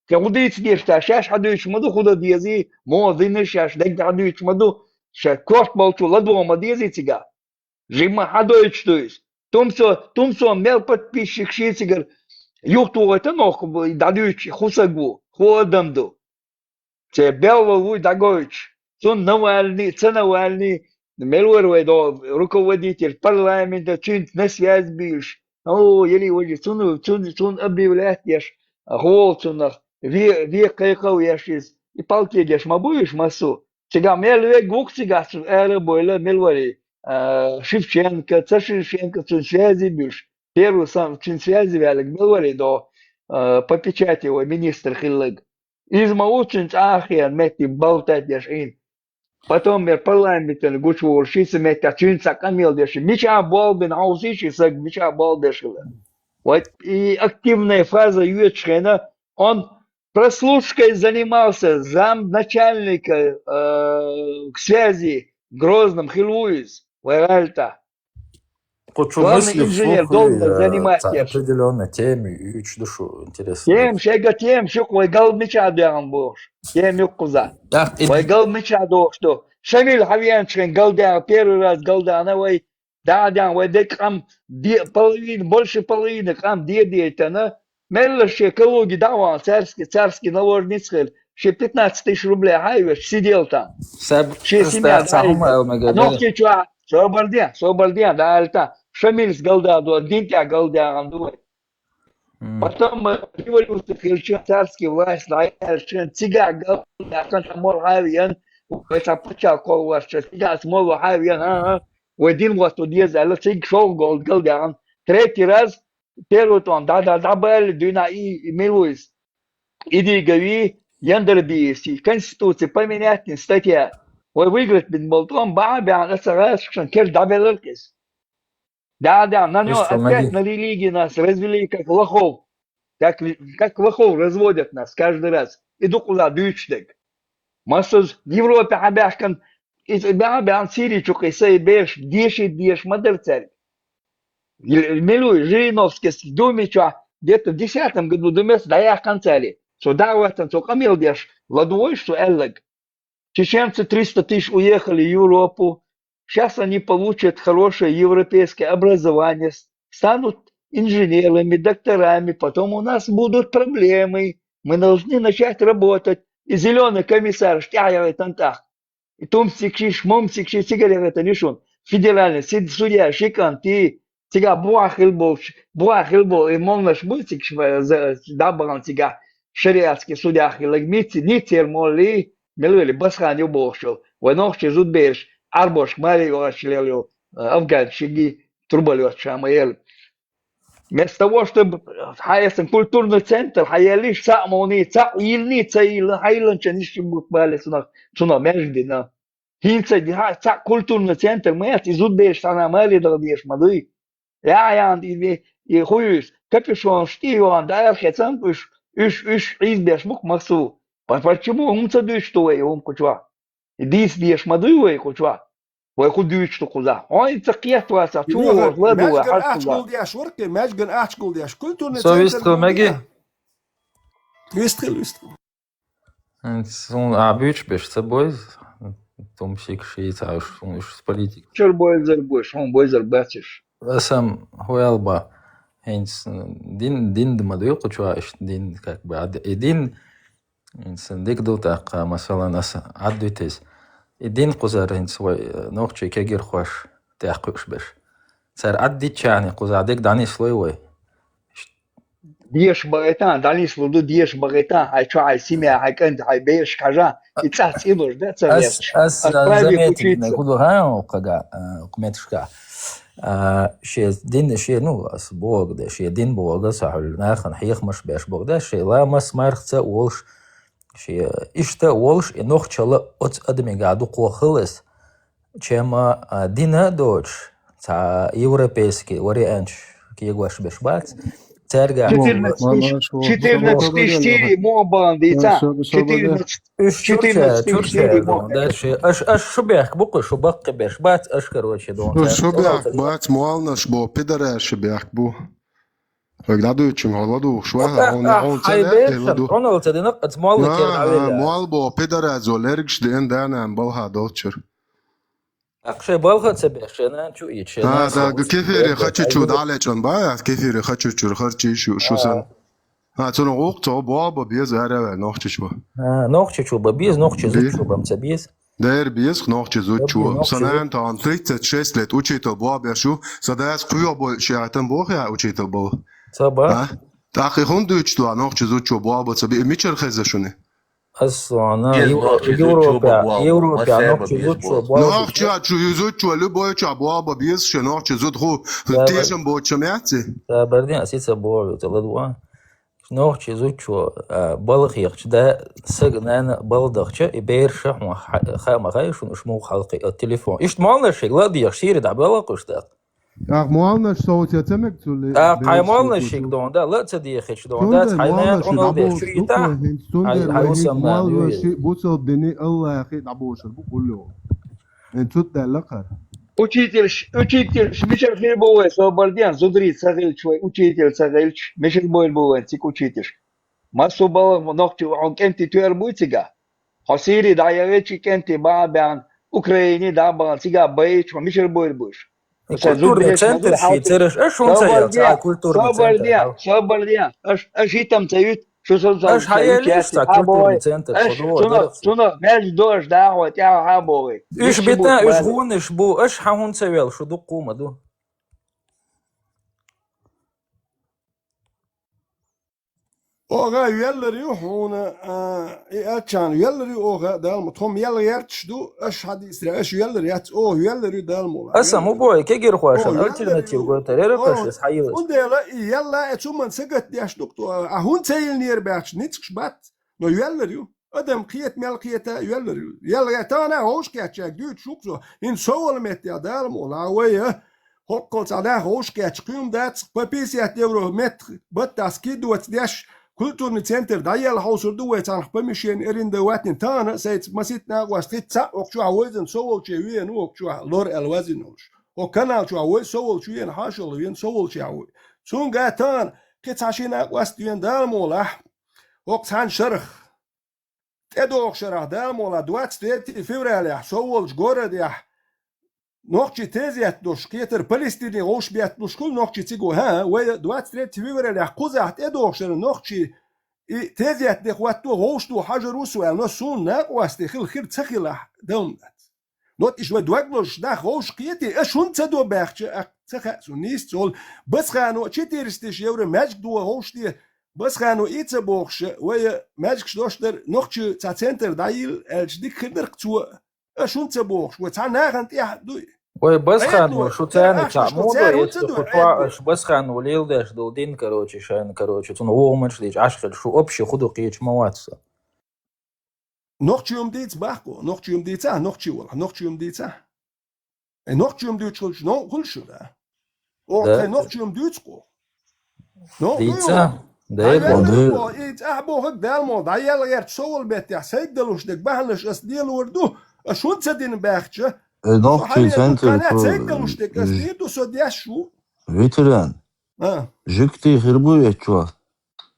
Ткъа хӀун дийца дезаш та, шаьш хьан дуьйцуш ма ду, хӀун дан дезий, муха дина шаьш, дагга хьан дуьйцуш ма ду, ша корта болчу ладогӀа ма дезий цигахь. Жимма хьан дойтуш ду иза? Тумсо, тумсо мел подписчик шийцигара юхатухуьйтан нохку дӀадуьйцуш, хӀун саг ву, хӀун адам ду? Церан беллал вуй дӀагойтуш. Цунна Навальный, ца Навальный, мел вара вай до руководитель парламента, цуьнца на связь буьйлуш. О, елий важа, цунна, цунна, цунна объявлять деш, хӀола цунах, ве, ве кхайкхал еш иза. И палке деш ма буй уьш массо. Цигахь мел вег ву-кх цигахь цу ара а бойла, мел варий, а, Шевченко, ца Шевченко, цуьнан связи буьлуш, первый сам цуьнан связи ваьллаг мел варий до, а, по печати вай министр хиллаг. Иза ма ву цуьнан цӀа а хиъна метте болтать деш Ӏийна. Потом мер парламентана гучуволуш, ши ца меттехь цуьнца цхьа къамел деш, мичахь болх бина хьовсий ши саг, мичахь болх беш хилар. Вай и активная фаза йоьцуш хенахь, он прослушкой занимался, замначальника, э, к связи в Грозном хилла ву иза, вай гӀалта. Кху чу главный мысли инженер вслух долга и, э, занимать ца еш. Определённая тема, уьш ду шу интересно. Тема, шайга тема, шу вай галда мичахь доьгӀна бохуш. Тема юккхуза. Вай галда мичахь дохуш ду. Шамил хьан веанчу хен галдаьгӀна, первый раз галдаьгӀна вай. Да, да, вай дерг къам де-, половина, больше половины къам де дейтана, мелла шен Калуге дӀа а вахана, царский, царский наложница хила, шен пятнадцать тысяч рублей хьаьвеш, сидел там. Шен семья дӀа а йигна. Нохчийчохь, собар де, собар де, да, аьлла, Шамилс галдадо, дин тӀехь галдаьгӀна ду вай. Потом, э, революция хилча, царский власть дӀаяьлча, цигахь галдаьккхина молла хьаьвеана, вай цхьа пачхьалкх кхоллаварча, цигахь молла хьаьвеана, а, а, вай дин гӀотто деза аьлла, цига шолгӀа галдаьгӀна. Третий раз, первый тӀом дӀа-дӀа дӀабаьлла дуьйна и, и мила ву иза? Идигови, Яндарбиевси, конституция поменять дина статья. Вай выиграть бина болу тӀом бахьа а баьхна, аса гӀазкхашна кер дӀабелларх иза. Да, да, на нём опять на религии нас развели, как лохов. Как, как лохов разводят нас каждый раз. И дукъ ла дуьйцуш дерг. Массаза Европе хьабаьхкан, иза баьхьа-баьхьа Сири чу кхийса и бераш деша, деша ма дара цаьрга. Милуй, Жириновскийс Думи чохь где-то в десятом году Думес дӀаяьккхина цаьрга. Цо дӀа а ваьттина, цо къамел деш, ладугӀуш цо аьлларг. Чеченцы триста тысяч уехали в Европу. Сейчас они получат хорошее европейское образование, станут инженерами, докторами, потом у нас будут проблемы. Мы должны начать работать. И зеленый комиссар, штяхьярай тантах. И тумсикши, шмумсикши, цига лерхӀийтина ю шуна. Федеральный сид-, судья ши кӀант, и цигахь бухахь хила болчу, бухахь хила болу, и молнаш буй цига ш-, за-, дӀабахана цигахь шариатский судья хилла, Ницци-, Ниццера молли, мила вели, Басхан ю бохуш йолу. Вай нохчий зудбераш, Ӏарбошка маре йогӀуш лела йолу, э, афганчиги турба лоьцуш ма ела. Вместо того, чтобы хьан эцна культурный центр хьан еллиш, цхьаъ муни, цхьаъ йилни, ца йилла, хьан йилланчан йиш бут бале цунах, цунах маьждина. ХӀинца ди хьан цхьаъ культурный центр ма яц, и зудбераш цхьана маре даха дезаш ма дуй. Я, я, и, и, и хуьйш, капюшонаш тӀе йогӀан, дара хецам уьш, уьш, уьш Ӏийзбеш бу-кх массо. Па-, почему хӀума ца дуьйцу ду вай хӀума кху чохь? И дийца дезаш ма дуй вай кху чохь? Вай хӀун дуьйцуш ду кхузахь? Хьо хӀинца кхетта вацахь, чу вогӀуш, ладугӀу вай, хьаьжкӀа вара-кх, маьжган ахча гулдеш вара-кх, маьжган ахча гулдеш. Культурный центр ма ду. Со вистхила меги? Вистхила, вистхила. ХӀинца суна а буьйцуш берш ца бойза, тумсикаш, шийташ, суна уьш политика. Чуьра бойзар бу, шуна бойзар бац уьш. Аса-м хӀу аьлла бан, хӀинца дин, дин ма дуй кху чохь иштта дин, как бы, а д-, и дин, хӀинца дика ду тӀаккха, масалан, аса Ӏад витийса. И дин кхузара хӀинца вай, э, нохчий кегирхош тӀехь кхуьуш берш. Цара Ӏад дитчахьана кхузахь дерг дӀанислой вай? Деша бахийтахьа, дӀанислур ду, деша бахийтахьа, хьайн чу, хьайн семья, хьайн кӀант, хьайн бераш хьажа, и цӀа цӀе луш да ца везаш. Ас, ас, а, заметить, хӀун ду хьан кхага, а, кху меташка. А, шен дин, шен, ну, ас боху де, шен дин боху, ас хьуьлла нахана хьехамаш беш боху де, шен ламас марх ца а волуш, шен иштта а волуш, и нохчалла оцу адамига дукхо хилла ас. Чем а, а, дина а доцуш, цхьа европейский варианташ кегош берш бац. Цаьрга четырнадцать тысяч, четырнадцать тысяч сири муха бахана дийца? Уьш чурча, чурча, дальше. Аш, аш шу бехк бу кху, шу баккхи берш бац, аш, короче, дон. Шу бехк бац, молнаш бу, пидораш бехк бу. Вайга дӀадуьйцучун хьо ладугӀуш ваха, хьуна, хьуна ца лаьа, ладу. Хьуналла ца дина, ас молла кера дӀавелла. Мол бо, пидорас зо лергаш деана да-нана балха долчуьра. ТӀаккха шайн балха а ца беш, шайн нана чу а йича, шайн нана чу а йича. Кефире хачу чу дӀалечкъан бан, ас кефире хачу чуьра харчийш ю, шу сан. А, цунах гӀуллакх ца бо, бо беза ара а ваьлла, нохчичо. А, нохчичо бо беза, нохчи зудчо бан ца беза. Дера беза нохчи зудчо. Сан нана тахана тридцать шесть лет учитель бо беш ю. Сан дас кхоьхьа бо шаьтан боху я учитель бо. Ца ба. А? ТӀаккха и хӀунда дуьйцуш ду, нохчи зудчо бо бо ца бе, мичара хеза шуна? Ас вана Европе, Европе нохчи зудчо бо бо. Нохча чу зудчо любой чохь бо бо беза шен нохчи зуд ху тешам боцчам яци? Да, бардин, ас и ца бо бо, ца ладуа. Нохчи зудчо, а, балха яхча, да, сага нана балха дахча, и бераша хьуна ха-, хаа ма хаьа шуна, уьш муха хьалакхиа телефон. Иштта молнашшиг ла а дехаш, сири дӀабоьлху уьш тӀаккха. ТӀаккха молнаш совца ца мега цул. ТӀаккха хьайн молнашшиг дона, да, ла а ца дехаш дона, да, хьайн нана къонал деш чу йита, хьайн, хьайн усам нана ю. Бусалба дини Аллахи дӀабошар бу кхулло. Эн цуд даьлла кхара. Учительш, учительш мичара хир бу вай, собар ден, зударий ца хилча вай, учитель ца хилча, мичара бойр бу вайн цига учительш? Массо а бала нохчи хьуна кӀентий тоьар буй цига? Хьо Сири дӀаяхича, и кӀентий бахьа баьхна, Украине дӀа а бахана, цига байча, хьо мичара бойр буш? Культурный центр ши цераш, аш хӀунца яц, а, культурный центр. Собар ден, аш, аш хӀитам ца юьту, шу сан сан аш хьаеллиш ца культурный центр, аш, цунах, цунах мел дош дахьа, тӀаьхьа хьа бохий. Уьш битан, уьш гӀонаш бу, аш хьан хӀунца вел, шу дуккху ма ду. Оха веллар ю хьуна, а, и аччан веллар ю оха, Далла ма, тхо-м елла гӀерташ ду, аш хьадийсира, аш веллар яц, оха веллар ю, Далла мула. Аса ма бой, кегирхошан альтернатив гойтар, яра каш, ас хьайилаш. Цундела и елла, э, цуман сагатдеш ду-кх тхо, а хӀун ца йилнера баьхча, ницкъаш бац, но веллар ю. Адам кхета мел кхета а веллар ю. Елла гӀе тахана ховш кеччаьрга дуьйцуш ву-кх со, хӀинца со волу меттехь Дала мула, вай, а, хӀоккхалла цхьа нах ховш кечча кхуьйма дац, по пятьдесят евро метр баттахь скидывать деш, Культурный центр дӀаелла хьовсур ду вай, цхьанхьа помещение аренда ватнин тахана, сайца маситта накъост хӀицца, окху чохь вайзина со волче веана ву, окху чохь лор аьлла вазина волуш. ХӀокху канал чохь вай со волчу веана, хьашалла веана со волчехь вуй. Цуьнга тахана кхин цхьа ши накъост веана Дала мукъалахь, хӀокху цхьана шарах. ТӀедогӀу шарахь Дала мукъалахь, двадцать третье февралехь, со волчу городехь, нохчий тезет долуш, кхетар Палестине вовш бетталуш хуьлу нохчий цига, хӀа, вай двадцать третье февралехь кхузахь тӀедогӀу шарахь нохчий и тезет де хӀотто вовш ду хьажар ву со аьлла, но суна накъостий хила хир ца хилахь, дан дац. Но иштта вай дог лозуш нах вовш кхетий, аша хӀунда ца до баьхча, а, ца хаьа суна, нийса ца волу. Басхано четыреста евро маьждиг до вовш де, Басхано и ца бохуш, вай маьждигаш дош дара, нохчий цхьа центр дӀайилла аьлча, дика хир дара-кх цо. Аша хӀунда ца бохуш, вай цхьа нахана тӀехь дуй? Вай Басхано, шу царна цхьа муха до эцна, кху чохь аша Басхано леладеш долу дин, короче, шайна, короче, цунна вогӀу мачдийча Ӏаш хила, шу общий хӀу ду кхеча ма вац со. Нохчий хӀума дийца баккху, нохчий хӀума дийца, нохчий вала, нохчий хӀума дийца. Э, нохчий хӀума дуьйцуш хилча, новкъа хуьлу шу, да? Оха тхайн нохчий хӀума дуьйцу-кх. Новкъа хуьлу. Дийца? Дайла. Дайла. И цӀахь бохург Дала мо, дӀаелла гӀерташ со волу меттехь, сайга далуш дерг бахьанаш ас лелор ду, аш хӀунда ца дина баьхча? Э, нохчий центр, сайга далуш дерг ас дийр ду, со деш ву. Ветеран. А. Жуьгтий хир бу эцчо?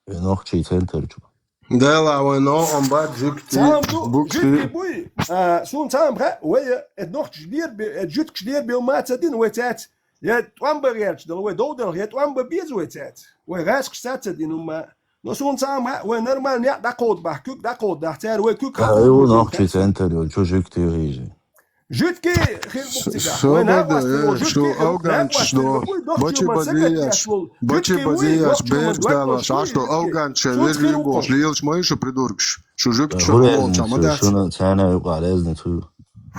Э, нохчий центр чу. Дела, вай новкъа бац жуьгтий. Цхьаъ ду, букси. Жуьгтий буй. А, суна цхьаъ хаьа, вай, э, нохчаш дербе-, э, жуьгташ дербе ма ца дина вай цаьрца. Я тӀом бан гӀерташ дала, вай дов делха, я тӀом бан беза вай цаьрца. Вай гӀаскхаш ца ца дина хӀумма. Но суна цхьаъ хаьа, вай нормально некъ дӀакховда бахь, куьг дӀакховда бахь, цара вай куьг хьакховда. Ай, ву нохчий центр ю, чу жуьгтий хьийжи. Жуьгтий хир бу цигахь. Вай накъостий ву, шу жуьгтий хир бу, афганчаш накъостий до, ву, бачи базияш, бачи базияш, берг далаш, аш до афганчаш, вир лигош, лелаш ма ю шу придургаш. Шу жуьгтий шу волча ма дац. Шуна царна юкъа резни цу.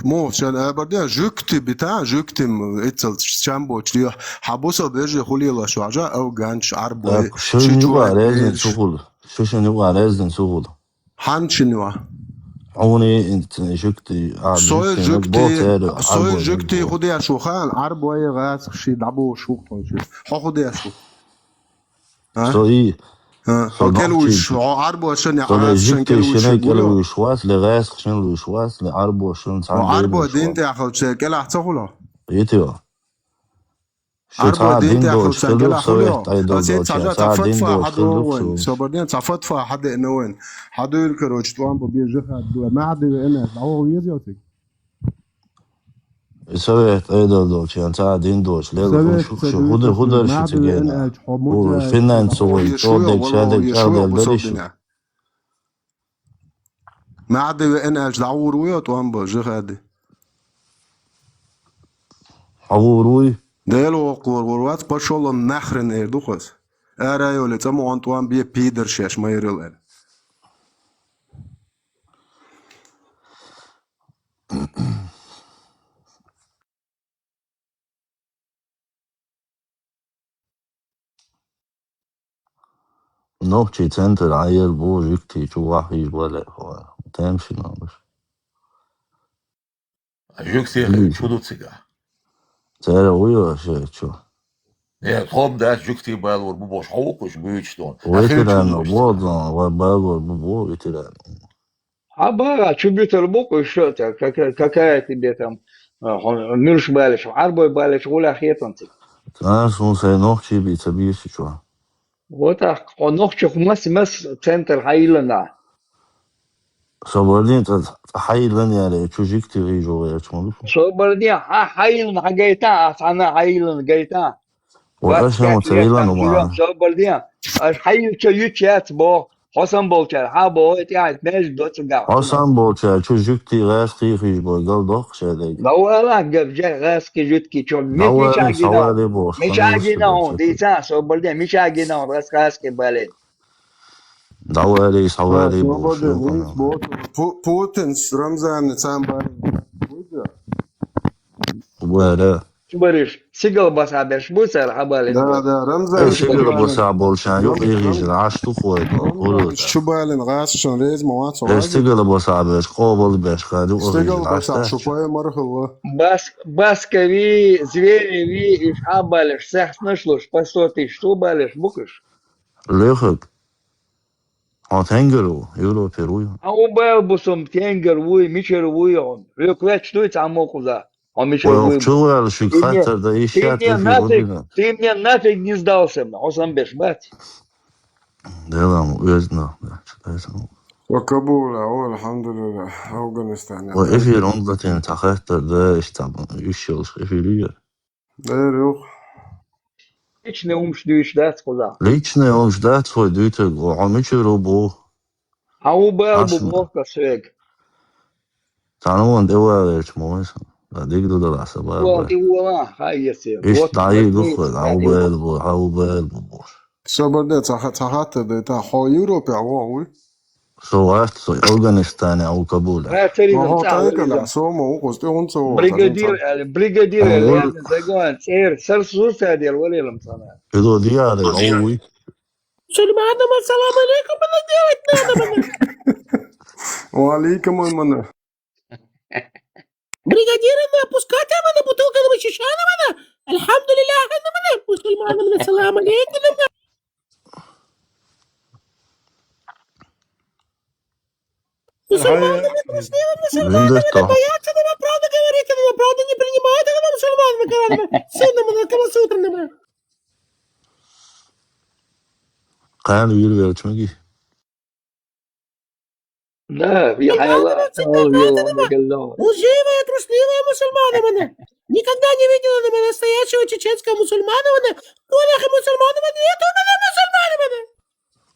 Мо, шен, а, бардя, жуьгтий бита, жуьгтий, м, иццал чам боч лио. Хьабусал бежи хулила шу, ажа афганчаш, арбой. Так, шуна юкъа резни цу хул. Шу шуна юкъа резни цу хул. Хьан шина ва? Хьуна ин-, жуьгтий, а, сой жуьгтий, жуьгтий, сой жуьгтий хӀу деш ву хаьа, Ӏарбой гӀаскхаш дӀабош ву хьуна шуьга. Хьо хӀу деш ву? А? Со и. А, со хьо кӀел вуьйш, хьо Ӏарбошан я, со ле жуьгтий шина кӀел вуьйш вац, ле гӀаскхашна луьйш вац, ле Ӏарбошан цхьаъ. Хьо Ӏарбой дин тӀехь хилча, кӀелахь ца хуьлу? Ити ва. Шу цхьа дин доцуш хилла, совет тӀе долча, цхьа дин доцуш хилла шу. Собарден, цхьа фатфа хьадеана вайн. Хьадуьйра, короче, тӀом бан беза жихад дуа. Маьхьа диве инес, дӀавогӀу веза йоциг? И совет тӀе долча, цхьа дин доцуш, лела хӀун шу, шу хӀу дар, хӀу дар шу цига ена? ХӀу финансовый, чӀо дегча дег чӀагӀдел дали шу? Маьхьа диве эн аьлча, дӀавур вуй, тӀом бан жихади? Хьо вур вуй? Дела воккхалур вур вац, пошёл он нахрен эр ду хаза. Ара йоле, цӀа ма гӀон тӀом бе пидар шаьш ма ярал эр. Нохчий центр Ӏайар бу жуьгтий чу вахийш бале, хӀо, тем шина баш. Жуьгтий хир чу ду цига. Цара вуй ваше чу? Не, тхом дац жуьгтий балор бу бош, хьо вукхуш буьйчу тон. Ветеран бу, ва балор бу, бу ветеран. Хьан бара, чу буьтар бу-кх уьш ша, ца, какая, какая тебе там, а, хьо, муьлш балеш, Ӏарбой балеш, гӀулехь хетан цига. Царна суна сайн нохчий бий ца бийшичо. Вот так, хьо нохчух мас, мас центр хьайиллана. Собардин цӀа, цӀа хьайиллан яре, чу жуьгтий гӀийжо гӀерчу ма ду. Собардин, хьа, хьайиллан хьагайта, а цхьана хьайиллан гайта. Ва аша ма ца йилан ма. Собарден, аш хьайилча юч яц бо, хьо санболчар, хьа бо, тӀаьхьа меж доцу гав. Хьо санболчар, чу жуьгтий гӀаскхий хьийж бо, гал дохк ша дег. Да вала гав жа гӀаскхий жуьгтий чу, ми, мича гина. Мича гина он, дийца, собарден, мича гина он, гӀас, гӀаскхий бале. ДӀаваьлий, схьаваьлий, а, бохуш ю. Пу-, Путинс Рамзанна цхьаьна бара. Бара. Чу бариш, сигал баса берш бу цара хьабалин. Да, да, Рамзан. Э, сигал баса болчан ю, Рамзан. Къигъижина, аш тухой, Рамзан, хурута. Чу балин гӀасшан реза ма вац. Э, сигал баса берш, къобал берш, хади. Сигал баса, шу пой мархалла. Бас-, баскави, звереви, иш хьабалиш, сехснаш луш, по сто тысяч ту балиш, букаш. Лехак. Хьо тенгар ву, Европера вуй? Хьо ву баьл бу сум, тенгар вуй, мичара вуй хьо? Хьоьга лаьтташ дуй цхьаммо кхуза? Хьо мичара вуй? Чу ваьлла шуьга хаттар дан йиш яц, эфир вуй. Ты мне нафиг не сдался, хьо сам беш бац. Делам уьзна, да, чу дайсан. Ва Кабула, ва алхьамдулиллах, Афганистан. Ва эфир онда тен цхьа хаттар да, иштта уьш йолуш эфир ю яра. Дера юха. Личный хӀумаш дуьйцуш дац кхузахь. Личный хӀумаш дац хӀой дуьйцург, хьо мичара ву бу? Хьан ву бала бу бохка соьга? Цхьана вон тӀе валерча ма вай сан. Да диг ду далахь сан бала. Вон тӀе вола, хай ясе. Иштта дӀа йий ду хӀой, хьан ву бала бу, хьан ву бала бу бу. Собар де, цхьа ха-, цхьа хаттар дайта, хьо Европе вон вуй? Со вац, со Афганистане, а ву Кабуле. Ма хьо тайгана, со ма ву кхуза тӀе хӀунца ву. Бригадир аьлла, бригадир аьлла, яна загон, цӀер, сар сурсадер, валелам цана. Хило диаре, а ву вуй? Мусульманам, ассаламу алейкум, мана делать надо, мана. Ва алейкум, мана. Бригадирам, пускай мана, бутылкам шишанам, мана. Алхьамдулиллах, мана, мусульманам, ассаламу алейкум, мана. Мусульманам, мусульманам, боятся, мана, правду говорит, мана, правду не принимает, мана, мусульманам, мана, сунна, мана, Камасутра, мана. Кхана вир велчмаги. Да, я хайла, Мусульманам, мусульманам, мусульманам. Лживая, трусливая мусульманам, мана. Никогда не видела, мана, настоящего чеченского мусульманина, мана. Полях мусульманам нету, мана, мусульманам, мана.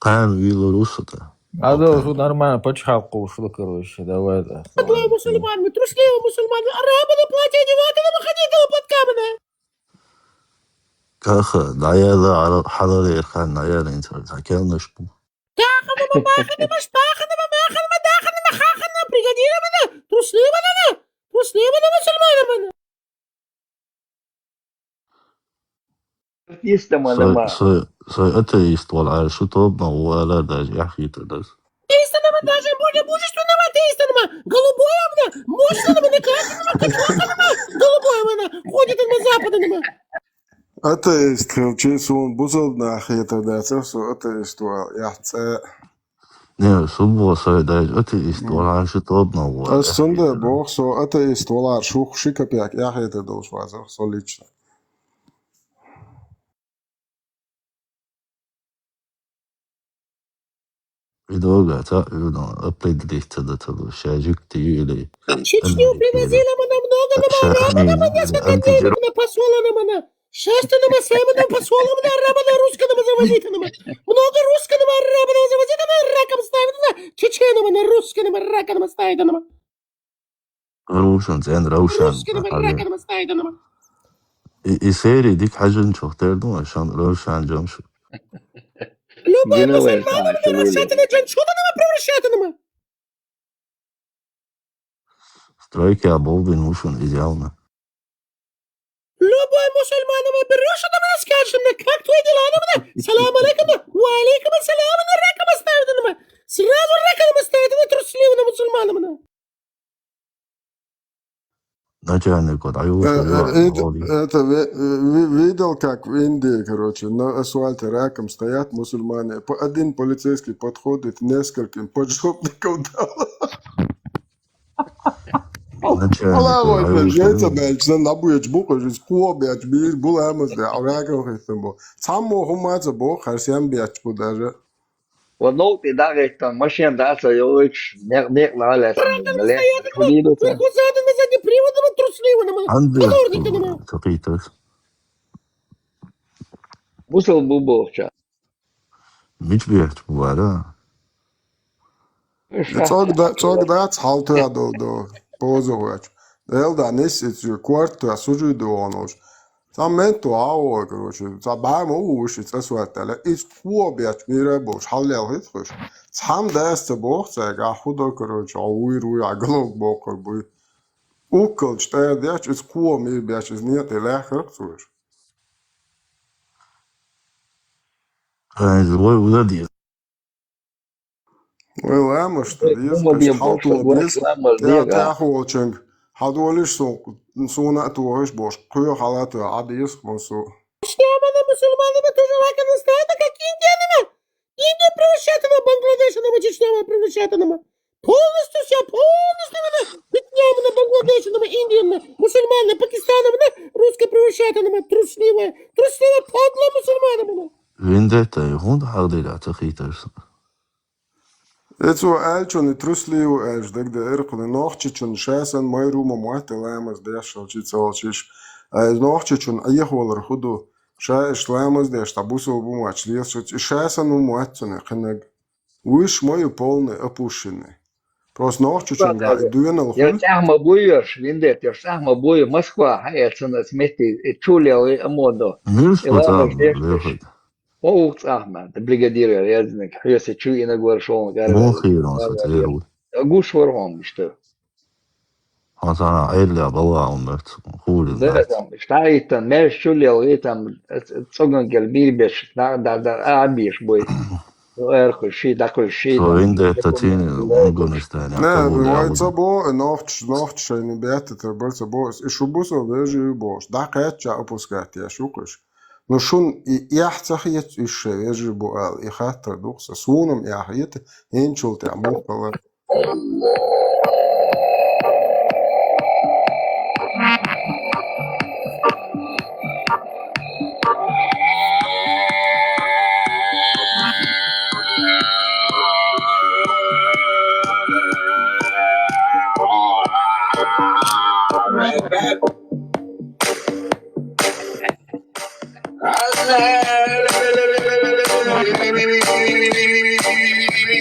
Кхана вилла русата. А да, уже нормально, пачхьалкх кхуш ду, короче, давай, да. Подлая мусульманам, трусливая мусульманам, арабам платье одевать, мана, ходить, мана, под камнем. Каха, дӀаяла, хьала-, хьаларе эрхан, дӀаяла инсар, закелнаш бу. Даханама, маханама, шпаханама, маханама, даханама, хаханама, бригадирам, мана, трусливая, мана, трусливая, мана, мусульманам, мана. Атеистам, мана. Сой, сой атеист валар, шу тобна валар даже яхита дас. Атеистам, мана, даже более мужественным атеистам, мана. Голубой, мана, мощный, мана, красный, мана, качок, мана, голубой, мана, ходит, мана, западный, мана. Атеист хилчи, суна бусалба нах хетар дацара, со атеист вала, яц цӀа. Не, со боху, со даже атеист валар, шу тобна валар. Ас цунда боху, со атеист валар, шух ши капек яхетар долуш вазара, со лично. И долга цхьаъ вуьйна, определиться ца дацалуш, ша жуьгти ю или Чечню привозили, мана, много, мана, арабам, мана, несколько дней, мана, посолано, мана. Шесть, мана, семь, мана, посолано, мана, арабам, мана, русским, мана, завозили, мана. Много русским, мана, арабам, мана, завозили, мана, раком ставили, мана, чеченам, мана, русским, мана, раком ставили, мана. Рушан, цӀен Раушан. Русским, мана, раком ставили, мана. И, и серия дика хьажинчух тера ду, шан Раушан Джамшу. Любой мусульманин, мана, расшатанный, джанчуданама, превращатанама. Стройка болбин мушун идеально. Любой мусульманама берёшь, мана, скажешь, мана, как твои дела, мана, салам алейкум, ва алейкум ассалам, мана, раком оставит, мана. Сразу раком оставит, мана, трусливый мусульманам, мана. Начальник, вот, а его... Э, э, это, это ви-, ви-, видел, как в Индии, короче, на асфальте раком стоят мусульмане. По-, один полицейский подходит, нескольким поджопников дал. Начальник, Алла, вот, а его жеца, что? Бен, честно, набуя чбука, жизнь куо бяч бир, була амаз да, а раком хитам бу. Цхьаммо хӀума ца боху, хьан сем бяч бу даже. Ва новкъе дӀагӀеттан, машен дӀа а ца йойуш, некъ-, некъ лаьцна, ле, хӀун йийду ца? Верху задом, задним приводом, трусливый, мана. Андер, художник, мана. Какие-то. Бусал бу бохча. Мич бехч бу бара? ЦӀог да-, цӀог дац хьал тоьа ду, ду, поза вач. Эл да нисиц ю, корт тоьа, сужуй ду онош. Цхьа мент ту гӀа вогӀу, короче, цхьа бӀаьма ву вуьш и цӀа сорта аьлла. Иза кхо бетташ мийра болуш, хьаллел хӀита хуьш. Цхьамма дас ца боху цаьрга, ахь хӀун до, короче, хьо вуйр вуй, ахь галонг боккхур буй. Уккалчу тӀара детташ, иза кхо мийра бетташ, иза некъе лаьхкарх ца вуьш. Ай, вай влади. Вай ламаш ду, деза, хьал ду, деза, тӀе-, тӀехволчуьнга. Хьал долуш су-, суна а тохуш бош, кхоьхьа хьала а тоьхьа, деза, ман су. Шемана мусульманина тоже раком оставит, как индиянина. Индия превращатанама, Бангладешанама, Чечнянама превращатанама. Полностью всё, полностью мана Вьетнаманама, Бангладешанама, Индиянама, мусульмананама, Пакистанамана, русская превращатанама, трусливая, трусливая, подлая мусульмананама. Вендетта, хӀунда хьахдира ца хийтарса? Эцо аьлчунна трусливо аьлча дагадеара кхуна, нохчочун ша санна майра ма мотт ламаз деш хилча, ца хилча. А из нохчочун Ӏехавалар хӀу ду? Ша иштта ламаз деш, дӀа бусалба ма вац, лелаш вац, и ша санна ма мотт цунна кхиннаг. Уж ма ю полный опущенный. Просто нохчочун га и дуьйнал я хӀу? ЦӀахь ма буй верш, Вендетта, я цӀахь ма буй, Москва, хьаэцна ас метте, и чулел, и амодо. Мирс И ма ламаз цӀахь деш, ма деш. О, ух, цӀахь ма, да бригадир я язник, хьоьса чу инаг вар шолна гар Мон вар. хийрон са цӀеру. Гуш вар хьон, иштта. Хьан цхьана Ӏелла бала ун берц, хули Да, берц. там, штаиттан, меш чулел, и там, цӀоган гел бир беш, да, да, да, а биш буй. Эрху ши, дакху ши, Со там, Вендетта цини Афганистане, Не, Кабуле вай ца Афган. бо, нохч, нохч шайни бетта тер бар ца бо, и шу бусал вежи бо, да кача опускать я шукаш. Ну шун и ях ца хиец уж шай вежи бо ал, и хаттар духса, сунам ях ит, хинчул тя мухала.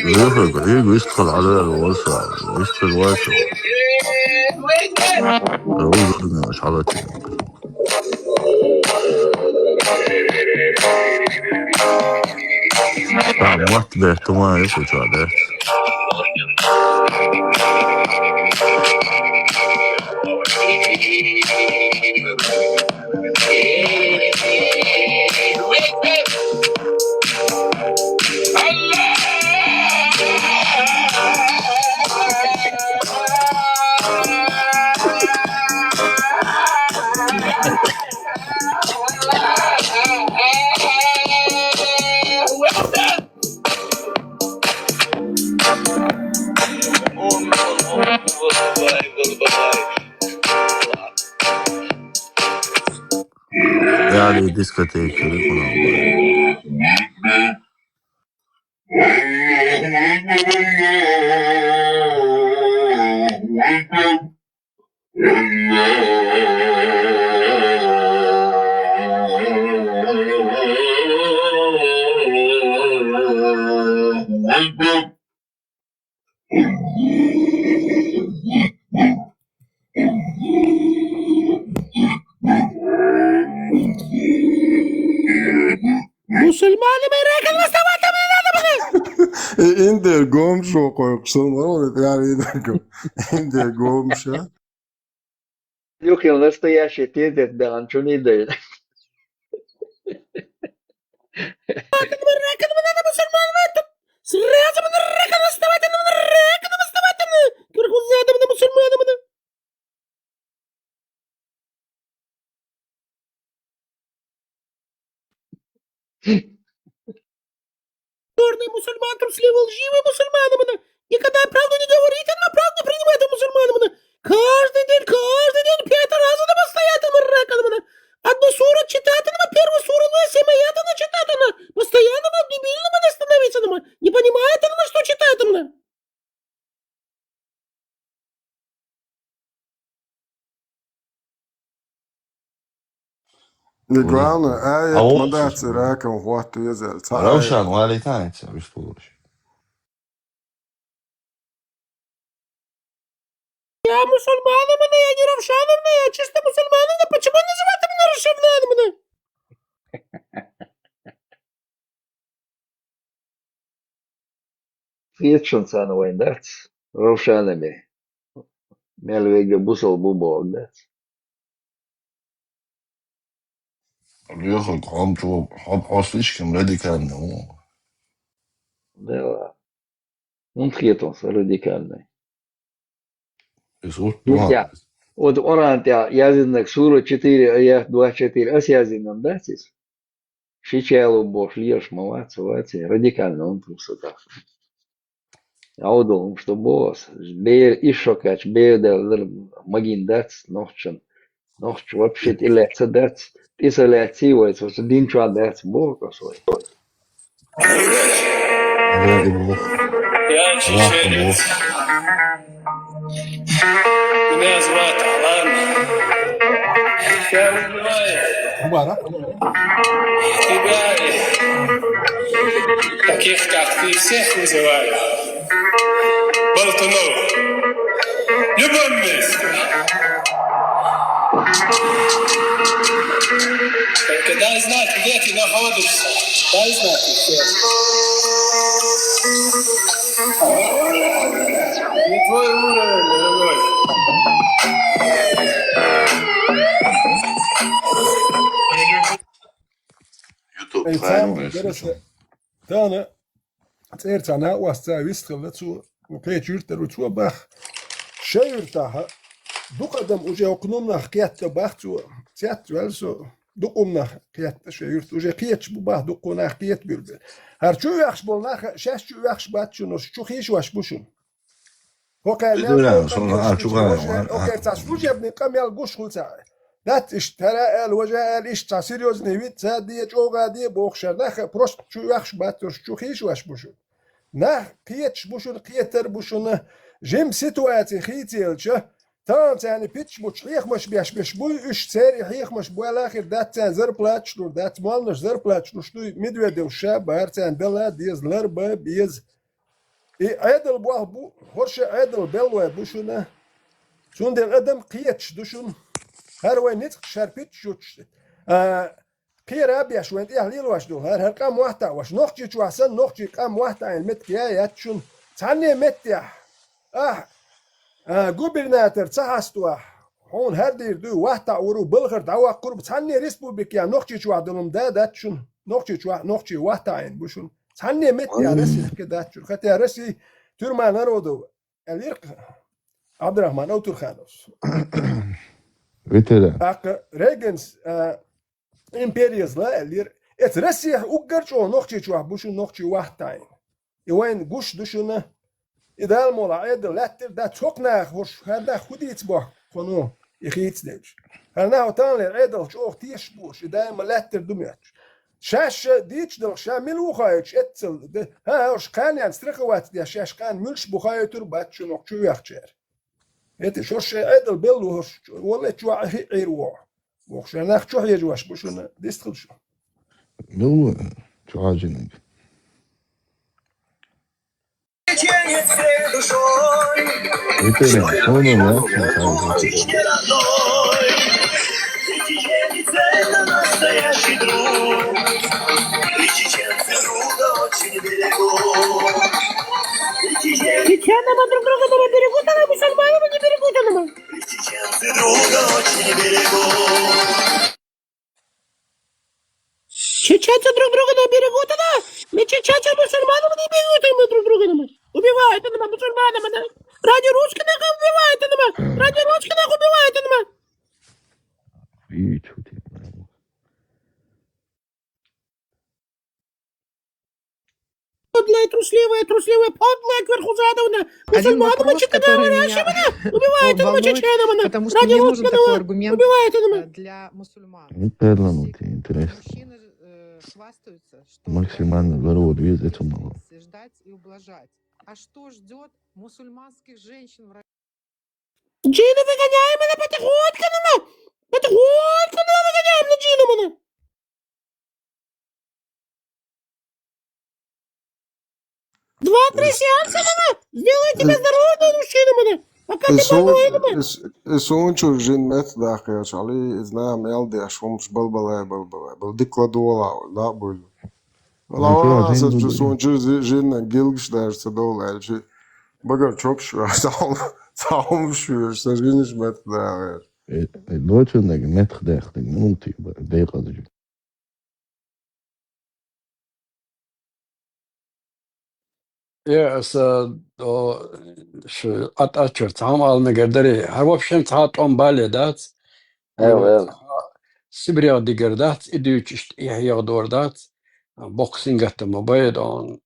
Вехаг, хӀега вистхила хьалаьлла валса, вистхила вайса. Узурни аш хьалати. Та мотт бехтума, я куча бехт. Реалии дискотеки, рикӀуна. Мусульманами рекан наставатами надо было. Индер гом шо кой, ксон, о, я видел. Индер гом ша. Юхил настоящий пиздец беган чуни дай. Рекан надо мусульманами. Сразу мы рекан наставатами, рекан наставатами. Кирхузадами мусульманами. Чёрный мусульман, трусливый, лживый мусульманами. Никогда правду не говорит, она правду не принимает мусульманами. Каждый день, каждый день, пять раз она постоянно рекан. Одну суру читает, она первую суру, ну, семь аят она читает, она постоянно, она дебильно, она становится, она не понимает, она что читает, она. И главное, аят ма дац рекан хӀотта везар. Ца Равшан, ва алейкум ассалам, беспулуш. Я мусульманами, я не Равшанами, я чисто мусульманами, почему называть меня Равшанами? Кхеташон царна вайн дац, Равшанами. Мел вега бусал бу боху дац. Лехаг хьом чу, хьом хьо слишком радикальный ву. Да ладно. ХӀунда хетон са радикальный? Из урт Ю ма. тя, вот Къуръан тя язиннаг сура четыре, аят двадцать четыре, ас язиннам дац из? шича лу бохуш лелаш ма вац, вац, радикальный вон тхуса тахана. Ӏовдал хӀумаш ду боху аса. Бер, ишшокхаьчча, бер даьллара магийна дац нохчан. Нохча вообще тӀе лаьцна дац. ТӀе ца лаьцций вай, цо ца дин чохь дац, боху аса вай. Я чеченец. Меня звать Алан. Я убиваю. Мубарак. Тебя и таких, как ты, всех вызываю. Болтунов. В любом месте. Только дай знать, где ты находишься. Дай знать, и всё. Не твой уровень, дорогой. Ай, царна дераса, тахана цӀера цхьа накъост цхьа вистхилла цо, кхечу юьртара ву цо баха. Шайн юьртахь дукха адам уже хӀокху хӀуманах кхетта баха цо, цец ваьлла со, дукха хӀуманах кхетта шайн юьрта, уже кхеташ бу баха, дукха нах кхета буьйлабелла. ХӀара чу оьхуш болу нах шаьш чу оьхуш бац шуна, чу хийшош бу шуна. ХӀокхара мел чӀогӀа къамел гуш хуьлу цхьа, хӀокхара цхьа служебный къамел гуш хуьлу цхьа. Дац иштта, хӀара аьлла, важа аьлла, иштта цхьа серьёзный вид ца де, чӀогӀа де бохуш, хӀара нах просто чу оьхуш бац, уьш чу хийшош бу шуна. Нах кхеташ бу шуна, кхетар бу шуна, жима ситуаций хийцаелча, тахана царна питча бучу хьехамаш беш беш буй, уьш церан и хьехамаш бу аьлла хир дац, царна зарплаташ лур дац, молланаш зарплаташ луш дуй, Медведев ша бара царна дала деза, ларба беза. И Ӏедал болх бу, хӀорш а Ӏедал беллой бу шуна. Цундела адам кхеташ ду шуна. ХӀара вайн ницкъаш, хӀара питча шучуш, а, кхера а беш, вайн тӀехь лелош долу, хӀара, хӀара къам вахтаъ ваш. Нохчийчохь санна, нохчий къам вахтаийна меттиг я яц шуна. Цхьанне меттехь, ахь, а, губернатор ца хьастохь, хьуна хӀара дийр дуй, вахтаъ вур ву, балхара дӀаваккхур бу, цхьанне республикехь Нохчийчохь долу хӀума да дац шуна. Нохчийчохь нохчий вахтаийна бу шуна. Цхьанне меттехь Россия хӀокхе дац шуна. Хотя Россия тюрьма народов аьллера-кх Абдурахман Аутурхановс. Ветеран. ТӀаккха Рейганс, а, империя зла аьллера. Эца Россия уггар чӀогӀа Нохчийчохь бу шуна нохчий вахтаийна. И вайна гуш ду шуна. И Дала мукъ лахь Ӏедал лаьттира дац, хӀокху наха хӀорш, хӀара нах хӀун дийца бохку кхуно, и хийцадевлча. ХӀара нах таханлера Ӏедалх чӀогӀа тешаш бу уьш, и даима лаьттар ду моьттуш. Шаьш ша дийцаш далх, ша мила ву хаийтуш эццал, де, хӀан, хӀорш кханенна страховать деш, шаьш кхана муьлш бу хаийтур бац шуна хӀокху чу вехчара. ХӀета шорш шайн Ӏедал белла ву хӀорш, валле чохь а хиъ Ӏийр ву. Вокху шайн нах чу хьежош бу шуна, дистхила шу. Мила ву чу хьажийнарг? Ветеран, он, он, он, он, он. Чеченцы друг друга не берегут, а мусульманам не берегут, а мы. Чеченцы друг друга не берегут, да? Мы чеченцы мусульманам не берегут, и мы друг друга не мы. Убивают, да, мусульманам, да? Ради русских нах убивают, да, мы. Ради русских нах убивают, да, мы. Видите, вот это, наверное. Подлая, трусливая, трусливая, подлая Кверхузадовна. Один вопрос, который меня волнует, потому что мне нужен такой аргумент, э, для мусульман. Убивает она. Интересно. Мужчины, э, хвастаются, что максимально здоровый вид, это мало. Ждать и ублажать. А что ждёт мусульманских женщин в России? Джина выгоняем, она потихоньку, ну, потихоньку, ну, выгоняем, ну, Джина, мы. Два-три сеанса надо сделать тебе здорового мужчину, надо. Пока ты больной, надо. И суна чу жин меттадаккха йолчу Ӏалий, иза нана мел деш, хӀумаш балбалай, балбалай, бал дика ладогӀа, да, буьйлу. Вала, аса чу суна чу жи-, жинна гилгаш даже ца довла аьлчи, багар чопаш веш, цхьа хӀум-, цхьа хӀумаш веш, сан жинаш меттадаккха. Э, э, дочуннаг меттахдехнаг, ну, ты, б-, бекъазжи. Э, аса, о, ш-, ат-, ачур, цхьа хӀума ала мегар дарий. Хьан вообще цхьа тӀом бале дац? Эва, эва. Цхьа, Сибрех дигар дац, и дуьйцу иштта эхь ягӀдор дац, боккха сингаттам ма бай дон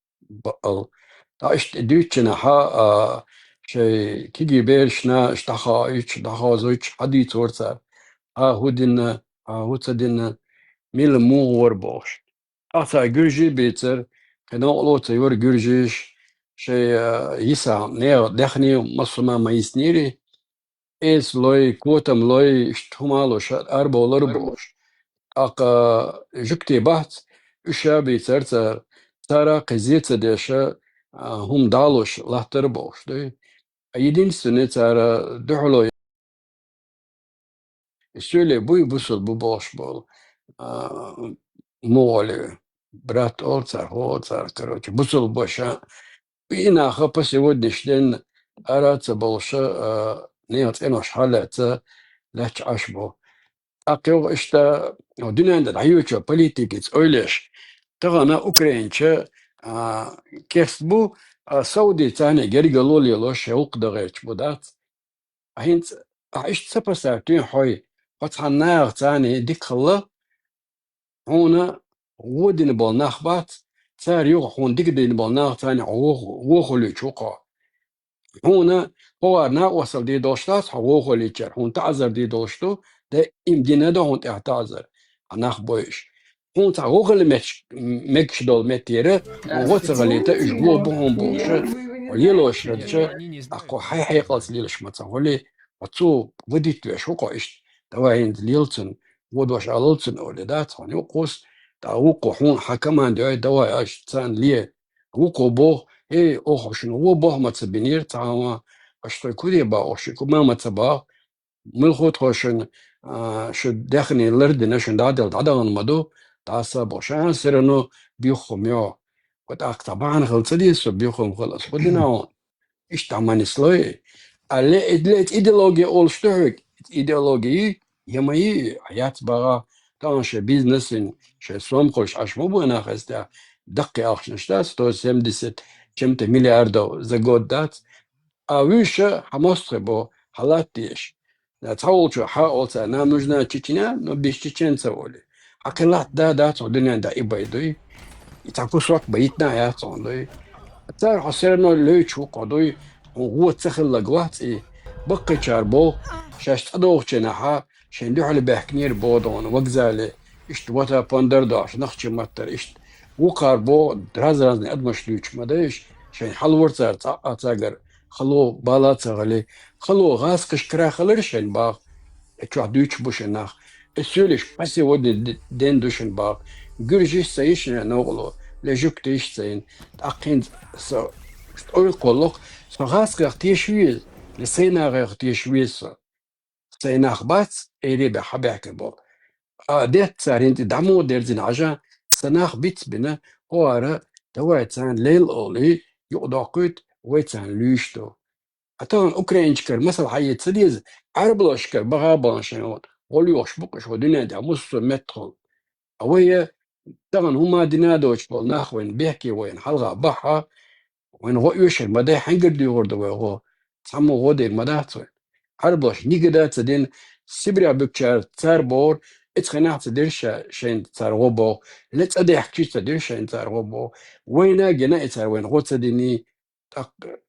баал. Ткъа иштта и дуьйцучунахьа, а, шай киги берашна иштта дӀахаийча, дӀахозуьйтуш хьадийцар цара. Хьа хӀу дина, хьа хӀу ца дина, мила мугӀа вар бохуш. Ткъа цара гуьржий бийцар, кхин новкъарло ца йора гуьржийш, шай, а, йиса нехан даьхни массо а ма йиснийри, эс лой, котам лой, иштта хӀума луш, арбовлар бохуш. ТӀаккха жуьгтий бац, уьш а бийцар цара, цара кхин зе ца деш, а, хӀума далуш латтар бохуш, дуй. А единственный цара дуьхьало Соьле буй бусул бу бохуш болу, а, мугӀали, брат олу цара, хӀу олу цара, короче, бусул баша. И наха по сегодняшний день ара ца болуша, а, нехан цӀенош хьалаьца лаьтташ Ӏаш бу. ТӀаккха йогӀу иштта дуьнен тӀе дӀайоьчу политикица ойлеш. Тахана Украинча, а, кест бу, а, Сауди царна гергало лелош, шайн гӀуллакх дан гӀерташ бу дац. ХӀинца ахьа иштта ца пасар туьйхьа хьой, хьо цхьана нахаца дика хилла, хьуна гӀо дина болу нах бац, цара юха хьуна дика дина болу нахаца хьо гӀо, гӀо хуьлуьйтуш ву-кх хьо. Хьуна хӀора накъосталла дийр долуш дац, хьо гӀо хуьлийчара хьуна таӀзар дийр долуш ду, даим дина ду хьуна тӀехь таӀзар, хьан нах бойуш. Хьуна цхьа гӀо хила мегаш, мегаш долу меттера, хьуна гӀо ца хилийта, уьш гӀо бу хьуна бохуша, хьо лелош хилча, тӀаккха хьайн хьекъалца лелаш ма ца хуьлий, хьо цо вадита веш ву-кх хьо иштта. Давай хӀинца лела цунна, гӀо дош алал цунна олий дац хьуна юккъус, тӀаккха вукхо хьуна хьан команда йой, давай аша царна ле. Вукхо боху, эй, оха шуна гӀо боху ма ца бинера, цхьа хӀума, аша тхой куде баху, оха шуьга хӀума ма ца баху, муьлхха тхо шуна, а, шу даьхни лардина, шуна дӀаделла дӀадахана ма ду, дӀаса боху, ша все равно буьйху хӀума йо. Ва тӀаккха цхьа бахьана хила ца деза со, буьйху хӀума хила аса хӀу дина хьуна? Иштта дӀа ма нислой. А ле-, ле-, идеология олуш ду хьоьга? Идеология я ма йий, яц багӀа, тахана шайн бизнесин, шайн сом хуьлуш Ӏаш ма бу нах эцна, даккхий ахчанаш дац, сто семьдесят чем-то миллиардов за год дац. А вуьйша хьан мостагӀий бу, хьан латта дезаш. Цхьаволчо хьа олу цара, нам нужна Чечня, но без чеченцев олий. Хьан кхин латта да дац хьо дуьнен тӀе и бай дуй? И цхьа кусок бан йитина а яц хьуна дуй? Цара хьо все равно лоьйтуш ву-кх хьо дуй, хьуна гӀо ца хилларг вац и. Баккхийчара боху, шаьш цӀа догӀучу хенахьа, шайна дуьхьал баьхкинера боху догӀана вокзале, иштта вата пондар дош, нохчийн маттара, иштта вукхара боху, раз-разный адамаш дуьйцуш ма дайша, шайна хьалавора цара цхьа а цаьргара, хало бала а ца хилий, хало гӀазкхашкара хилира шайна баху, и чохь дуьйцуш бу шайн нах. И соьлуш по сегодня д-, ден ду шуна баху. Гуьржиш ца йиш йина новкъарло, ле жуьгтиш ца йина. ТӀаккха хӀинца со, со ойла кхоллакх, со гӀазкхех теша веза, ле сайн нахех теша веза со. Сайн нах бац, эре бехьа баьхкина болу. А детта цара хӀинца дӀа муха дерзина хьажа, сан нах биц бина, хӀора, давай царна лела олий, юкъадоккхуьйту, вай царна луьйш ду. Ткъа тахана украинчкара масал хьаэца ца деза, Ӏарбалошкара баха а бахана шайн гӀо лоьхуш бу-кх уьш, хӀо дуьнен тӀехь муссо а меттахула. Ткъа вай тахана хӀума дина а доцуш болу нах вайна бехке, вайна хьалха бахьа, вайна гӀо оьшур ма дай, хьаьнгара дуьйгӀур ду вай гӀо? Цхьаммо гӀо дийр ма дац вайна. Ӏарбалоша нигада а ца дина, Сибрех буьгучара цара бохура, эцхенахь ца дира ша-, шайна цара гӀо боху, ле цӀа дехкича ца дира шайна цара гӀо боху. Вайна а гина и цара вайна гӀо ца диний, тӀаккха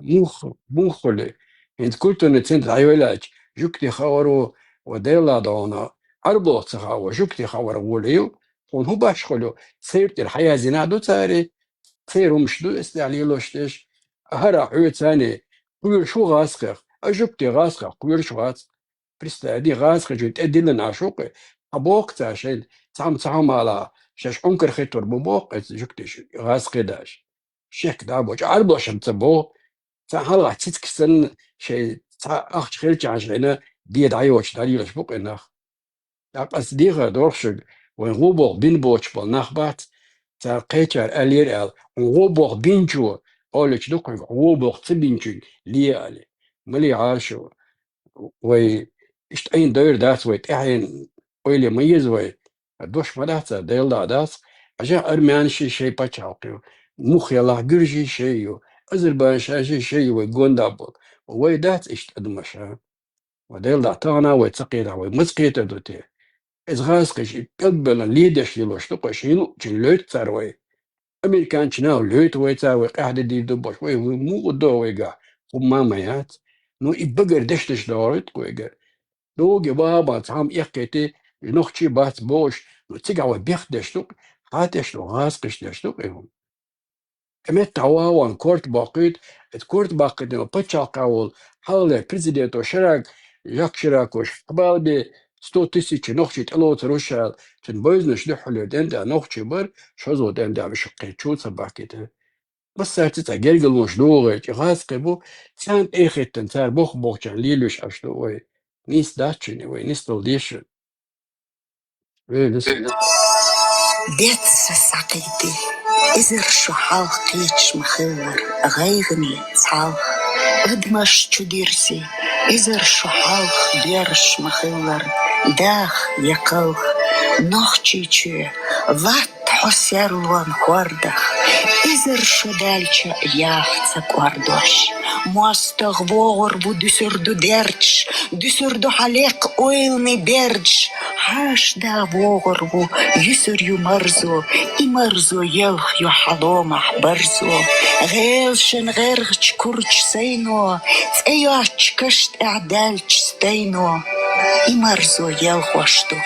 мух-, муха хуьлий? ХӀинца культурный центр дӀайолаьлча, жуьгтий хавар ву, ва Делла догӀуна, Ӏарбалоха ца хаавой, жуьгтий хавар гӀоле ю, хьуна хӀун баш хуьлу? Церан тӀера хьаязйина а ду цара, церан хӀумаш ду эцна лелош деш. ХӀара хьоьцани кхоьруш ву гӀазкхех, а жуьгтий гӀазкхех кхоьруш вац. Представь, ди гӀазкхи чу тӀедиллина Ӏаш ву-кх, хьан боху цара шайна, цхьамма цхьа хӀума ала, шаьш Ӏункар хитур бу боху эцу жуьгтиш гӀазкхи даш. Шек дӀа а бочу, Ӏарбоша ца бо, цхьа хьалха цицкаш санна, шайн цхьа ахча хилчахьана шайна де дӀайоцуш дӀалелаш бу-кх и нах. ТӀаккха аса дехар доху шуьга, вайн гӀо боху бин боцуш болу нах бац, цара кхечара аьллера аьлла, хьуна гӀо боху бинчо, олуьйтуш ду-кх хьоьга, гӀо боху ца бинчуьнга ле али. Ма лехьара шу. Вай иштта айна дойр дац вай, тӀаьхьенан ойла ма еза вай. Дош ма дац цара, Делла дӀа дац. Хьажа, армянаши шайн пачхьалкх ю, мух ялахь гуьржи шайн ю, азербайджанаши шайн ю вай гондабол. Вай дац иштта адамаш, а? Ва Делла дӀа тахана вай ца кхетахь, вай маца кхетар ду те? Иза гӀазкхийчу и пӀелгбелла ледеш лелош ду-кх уьш, хӀинца а лоьтту цара вай. Американчу наха лоьтту вай цара, вай къаьхьа де дийр ду бохуш, вай муха до вайгахь, хӀумма а ма яц. Ну, и багара дешнаш догӀуьйту-кх вайгара. Догий ваха бан цхьамма эккхийти, нохчий бац бохуш, ну, цигахь вай бехк деш ду-кх, хьан деш ду, гӀазкхаша деш ду-кх и хӀума. Кхин меттахь ваха ван корта боккхуьйту, иза корта баккхийтина пачхьалкхехь волу хьалхалера президенто шараг, Жак Ширако хьабалабе, сто тысяч нохчий тӀелоцур ву ша аьлла, цуьнан бевзанаш дуьххьалера тӀеман тӀехь нохчий бара, шозлагӀа тӀеман тӀехь муьшхкхетта чу ца бахкийта. Массаьрца цхьа гергарлонаш догӀу гӀайча, и гӀазкхий бу, царна тӀехӀиттина, цара боху-бохучарна лелош Ӏаш ду вай. Нийса дац шуна и вай, нисдала деза шуна. Вай, нисдала. Децца схьакхийти, эзар шо хьалха кхеташ ма-хиллара, гӀайгӀане цхьалха. Адамаш чу дирзи, эзар шо хьалха бераш ма-хиллара, даха я кхалха. Нохчийчоь, латта хьо серлонан хӀордах, эзар шо даьлча а яха ца кӀордош. МостагӀа вогӀур ву дуьсур ду дердаш, дуьсур ду хьан лекха ойланийн бердаш. Хьаша да вогӀур ву, юьсур ю марзо, и марзо елха ю хьан ломахь барзо. ГӀелашна гӀерхачу курчу сайно, цӀе йоцчу каш тӀехь даьллачу стайно, и марзо елхош ду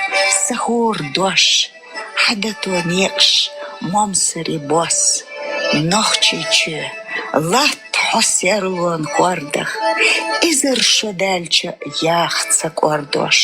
сан хӀора дош. Хьан дато некъаш, Момсаре бос, Нохчийчоь, латта хьо серлонан хӀордах, эзар шо даьлча а яха ца кӀордош.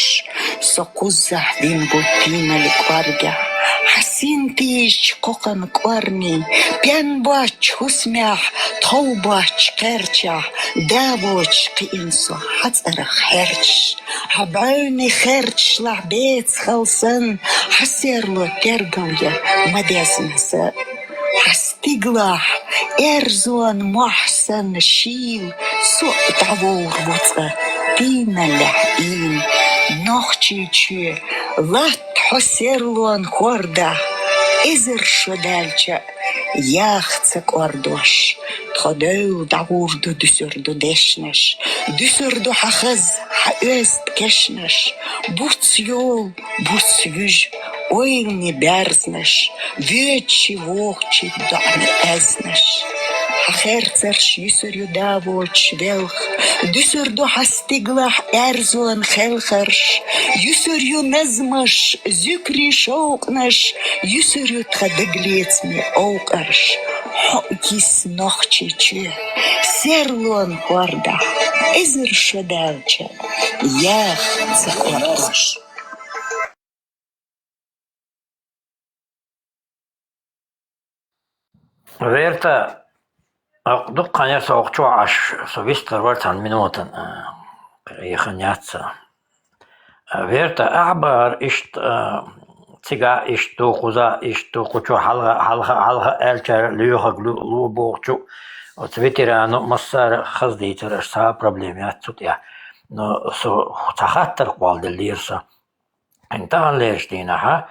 Со кхуззахь вина ву пинале кӀоргехь, хьан синтийжачу кхокханан кӀорни, пен боцчу хӀусамехь, тхов боцчу кхерчахь, да воцуш кхиъна со хьан цӀарах хьерчаш. Хьан бӀаьвнийн херчашлахь беца хала санна, хьан серло тергал ян ма дезна сан. Хьан стигалахь эрзонан мохь санна шийла со а дӀавогӀур ву цкъа, пиналлехь ийна. Нохчийчоь, латта хьо серлонан хӀордах, эзар шо даьлча а яха ца кӀордош. Тхо девлла дӀагӀур ду, дуьсур ду дешнаш, дуьсур ду хьан хаза, хьан оьзда кешнаш. Буц йолу, буц юьжу ойланийн баьрзнаш, воьдучу вогӀучу доӀанийн аьзнаш. Хьан херцарш юьсур ю да воцуш велха, дуьсур ду хьан стигалахь эрзонан хелхарш, юьсур ю назмаш, зуькрийн шовкънаш, юьсур ю тхан дагалецамийн овкъарш. Хьо а йиса, Нохчийчоь, серлонан хӀордах, эзар шо даьлча а яха ца кӀордош. Верта, акъ, дуккха хан яра со охьа чохь Ӏаш, со вистхир вара цхьана минотана, а, яхан яц сан. А, Верта, ахьа бахара иштта, а, цигахь иштта ду, кхузахь иштта ду, кху чу хьалха, хьалха, хьалха аьллачара лоьхург лу-, ло бохучу, оцу ветерано массара хаза дийцар, аша цхьа а проблема яц цу тӀехь. Но со цхьа хаттар кхолладеллера сан. ХӀинца таханлерчу дийнахьа,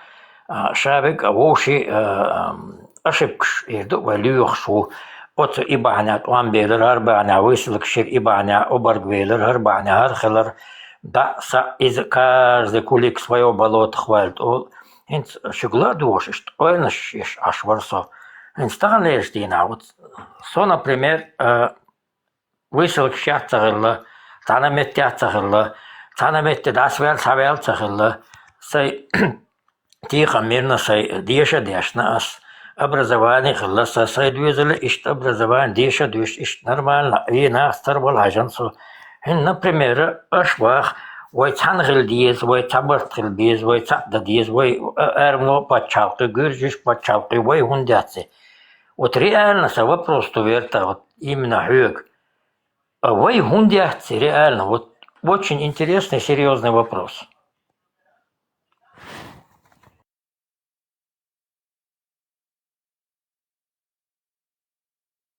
а, ша вега а вовши, а, ошибкаш эр ду, вай лоьхуш ву. Оцу и бахьанехь тӀом белира, хӀара бахьанехь высылкаш йира, и бахьанехь обарг велира, хӀара бахьанехь хӀара хилира. ДӀа а, схьа а иза каждый кулик своё болото хвалит олу. ХӀинца шуьга ладугӀуш, иштта ойланаш еш Ӏаш вара со. ХӀинца таханлерчу дийнахь, вот со, например, а, высылкаш яц ца хилла, цхьана меттехь ца хилла, цхьана метте дӀасаваьлла, схьаваьлла ца хилла, сайн текхам мирна, сайн деша а дешна ас, образование хилла сан, сайн доьзале иштта образование, деша а доьшуш, иштта нормально, и нах тарвала хьаьжна со. ХӀинца, например, аша ваха, вай цхьаьна хила деза, вай цхьа барт хила беза, вай цхьаъ дан деза, вай, а, эрмало пачхьалкхе, гуьржиш пачхьалкхе, вай хӀунда дац и? Вот реально сан вопрос ду, Верта, вот именно хьоьга. А вай хӀунда яц и реально? Вот очень интересный, серьёзный вопрос.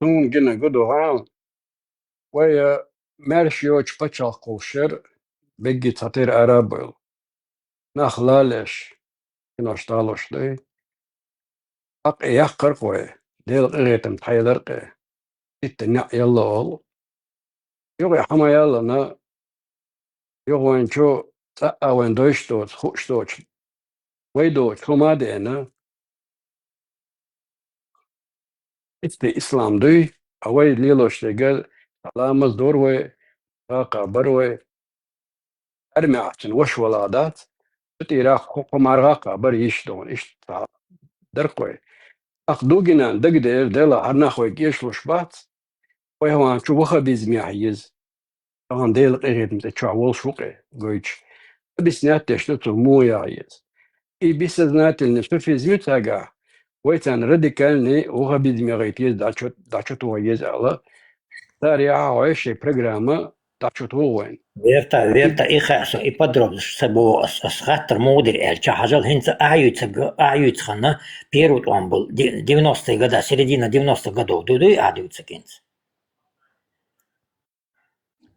Суна гина гу ду хьан? Вай, а, маьрша йоцу пачхьалкх кхуллуш яра, бегги цхьатера ара а бевлла. Нах лалеш, кинош дӀалуш дай. Хьакъ яккхар-кх вай, Делан къинхетам тхьаелар-кх и. Итта неӀ ялла олу. Юха и хьан ма яллана, юха вайн чу цӀа а вайн дойш доцу, хууш доцу вай долчу хӀума а деана, иштта ислам дуй, а вай лелош дерг ламаз дора вай, гӀаккха бара вай, армехь цуьнан ваша вала дац, цу тӀера кхо, кхо маргӀа кхаъ бара йиш догӀун, иштта дара-кх вай. Ахь дугина дагадеара, Дела, хӀара нах вайга эшалуш бац, вай хӀаван чу ваххабизмехь еза. Тахана Делан къинхетам тӀе чохь волуш ву-кх, гойтуш. Объяснять деш ду цо муха яхьа еза. И бессознательный суфизм ю цаьргахь, вай царна радикальный ваххабизм яхийта еза, дӀачу-, дӀачутоха еза аьлла, цара яхьа хьой шайн программа дӀачутоха вайна. Верта, верта, и хаьа со, и подробность ца боху ас, ас хаттар муха дира аьлча, хьажал хӀинца ахьа юьйцург, ахьа юьйцу ханна первый тӀом болу, ди-, девяностые года, середина девяностых годов ду, дуй ахьа дуьйцург хӀинца?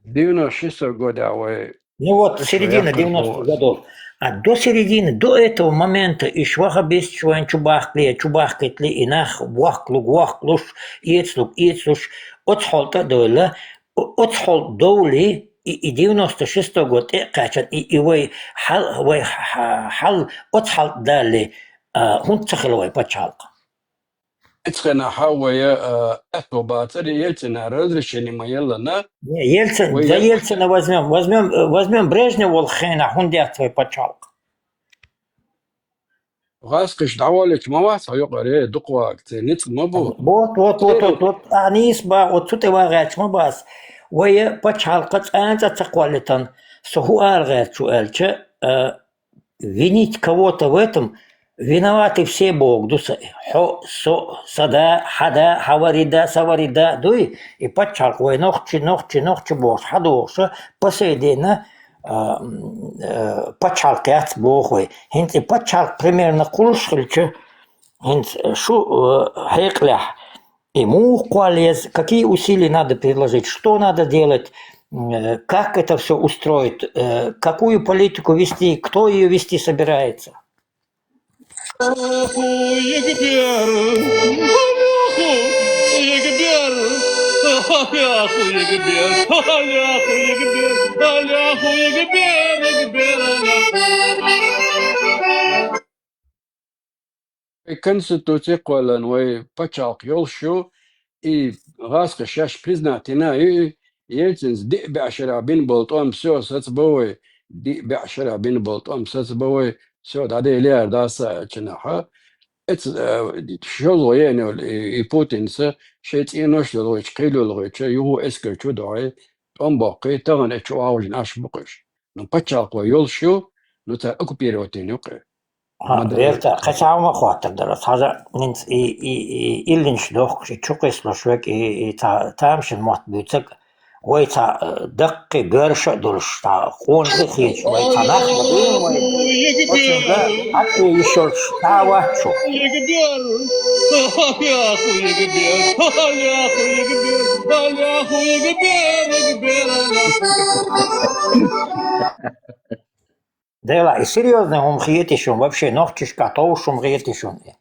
Девяносто шестой года вай Ну вот, середина девяностых годов. А до середины, до этого момента иш ваххабисташ вайн чу бахкале, чу бахкийтале, и нах вохкалуг вохкалуш, эцалуг эцалуш, оцу хьолта а довла, о-, оцу хьолта довлий, и, и девяносто шестой год тӀе а кхаьчна, и, и вай хьал, вай хьа-, хьал оцу хьалта далале, а, хӀунда ца хилла вай пачхьалкх? Эцхьанахьа вай, а, аьтто бацара, Ельцина разрешение ма еллана. Не, Ельцин, вай за я- Ельцина возьмём, возьмём, э, возьмём Брежнев волу хенахь, хӀунда яц вай пачхьалкх? ГӀаскхиш дӀаволлича ма вац хьо юкъара, дукха вагӀа, церан ницкъ ма бу. Вот, вот, вот, вот, вот, а, нийса боху, вот цу тӀе вагӀаьча ма бац. Вай пачхьалкх цкъа а ца кхоллийтина, со хӀун ала гӀерта шу аьлча, а, винить кого-то в этом, виноваты все бохург ду сан. Хьо, со, сан да, хьан да, хьан вари да, сан вари да дуй, и пачхьалкх вай нохчи, нохчи, нохчи бохуш, хьан дохуш, по сей день, а, м, а, пачхьалкх яц боху вай. ХӀинца и пачхьалкх примерно кхуллуш хилча, хӀинца шу, а, хьекъалехь, и муха кхолла еза, какие усилия надо приложить, что надо делать, м, э, как это всё устроить, э, какую политику вести, кто её вести собирается? И конституци кхоьллина вай пачхьалкх йолуш ю, и гӀаскхаша шаьш признать йина а ю, и Ельцинца диъ бӀе шарахь бина болу тӀом всё сацабо вай, диъ бӀе шарахь бина болу тӀом сацабо вай, всё, дӀаделира даса аьллачунахьа. Эца, э, шозлагӀа еана йолу и, и Путинца шайн цӀенош а лелхича, кхел а лелхича, юха эскар чу а дохьий, тӀом боккхий, тахана эца чу охьавужина Ӏаш бу-кх уьш. Ну, пачхьалкх вай йолуш ю, ну, цара оккупировать йина ю-кх. Ха, ма-дарра. Верта, кхин цхьа хӀума хоттур дара. Хьажа, хӀинца и, и, и иллинаш дохкуш, и чу кхиссалуш верг, и, и цхьа тамашийна мотт буьйцург, вай цхьа, э, даккхий боьрша а долуш, цхьа къона тӀе хеташ вай цхьа нах ма дуй вай. Оцунга хьатӀе йиш йолуш цхьа а вац шу. Дела, и серьёзный хӀума хетий шуна, вообще нохчашка товш хӀума хетий шуна?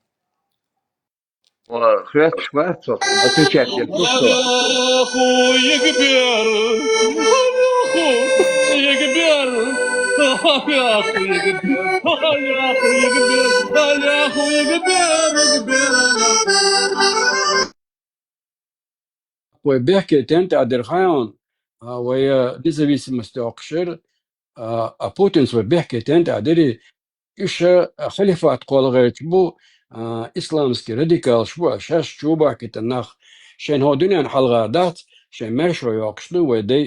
Ва, хеташ вац со, отвечать дерг ду со. Вай бехке тӀентӀа дира хьайна, а, вай, а, независимость йоккхуш яра, а, а Путинца вай бехке тӀентӀа дира, уьш, а, халифат кхолла гӀерташ бу, а, исламский радикалаш бу, а, шаьш чу бахкийтина нах, шайна хӀокху дуьненна хьалхара дац, шайн маьршо йоккхуш ду вай дай,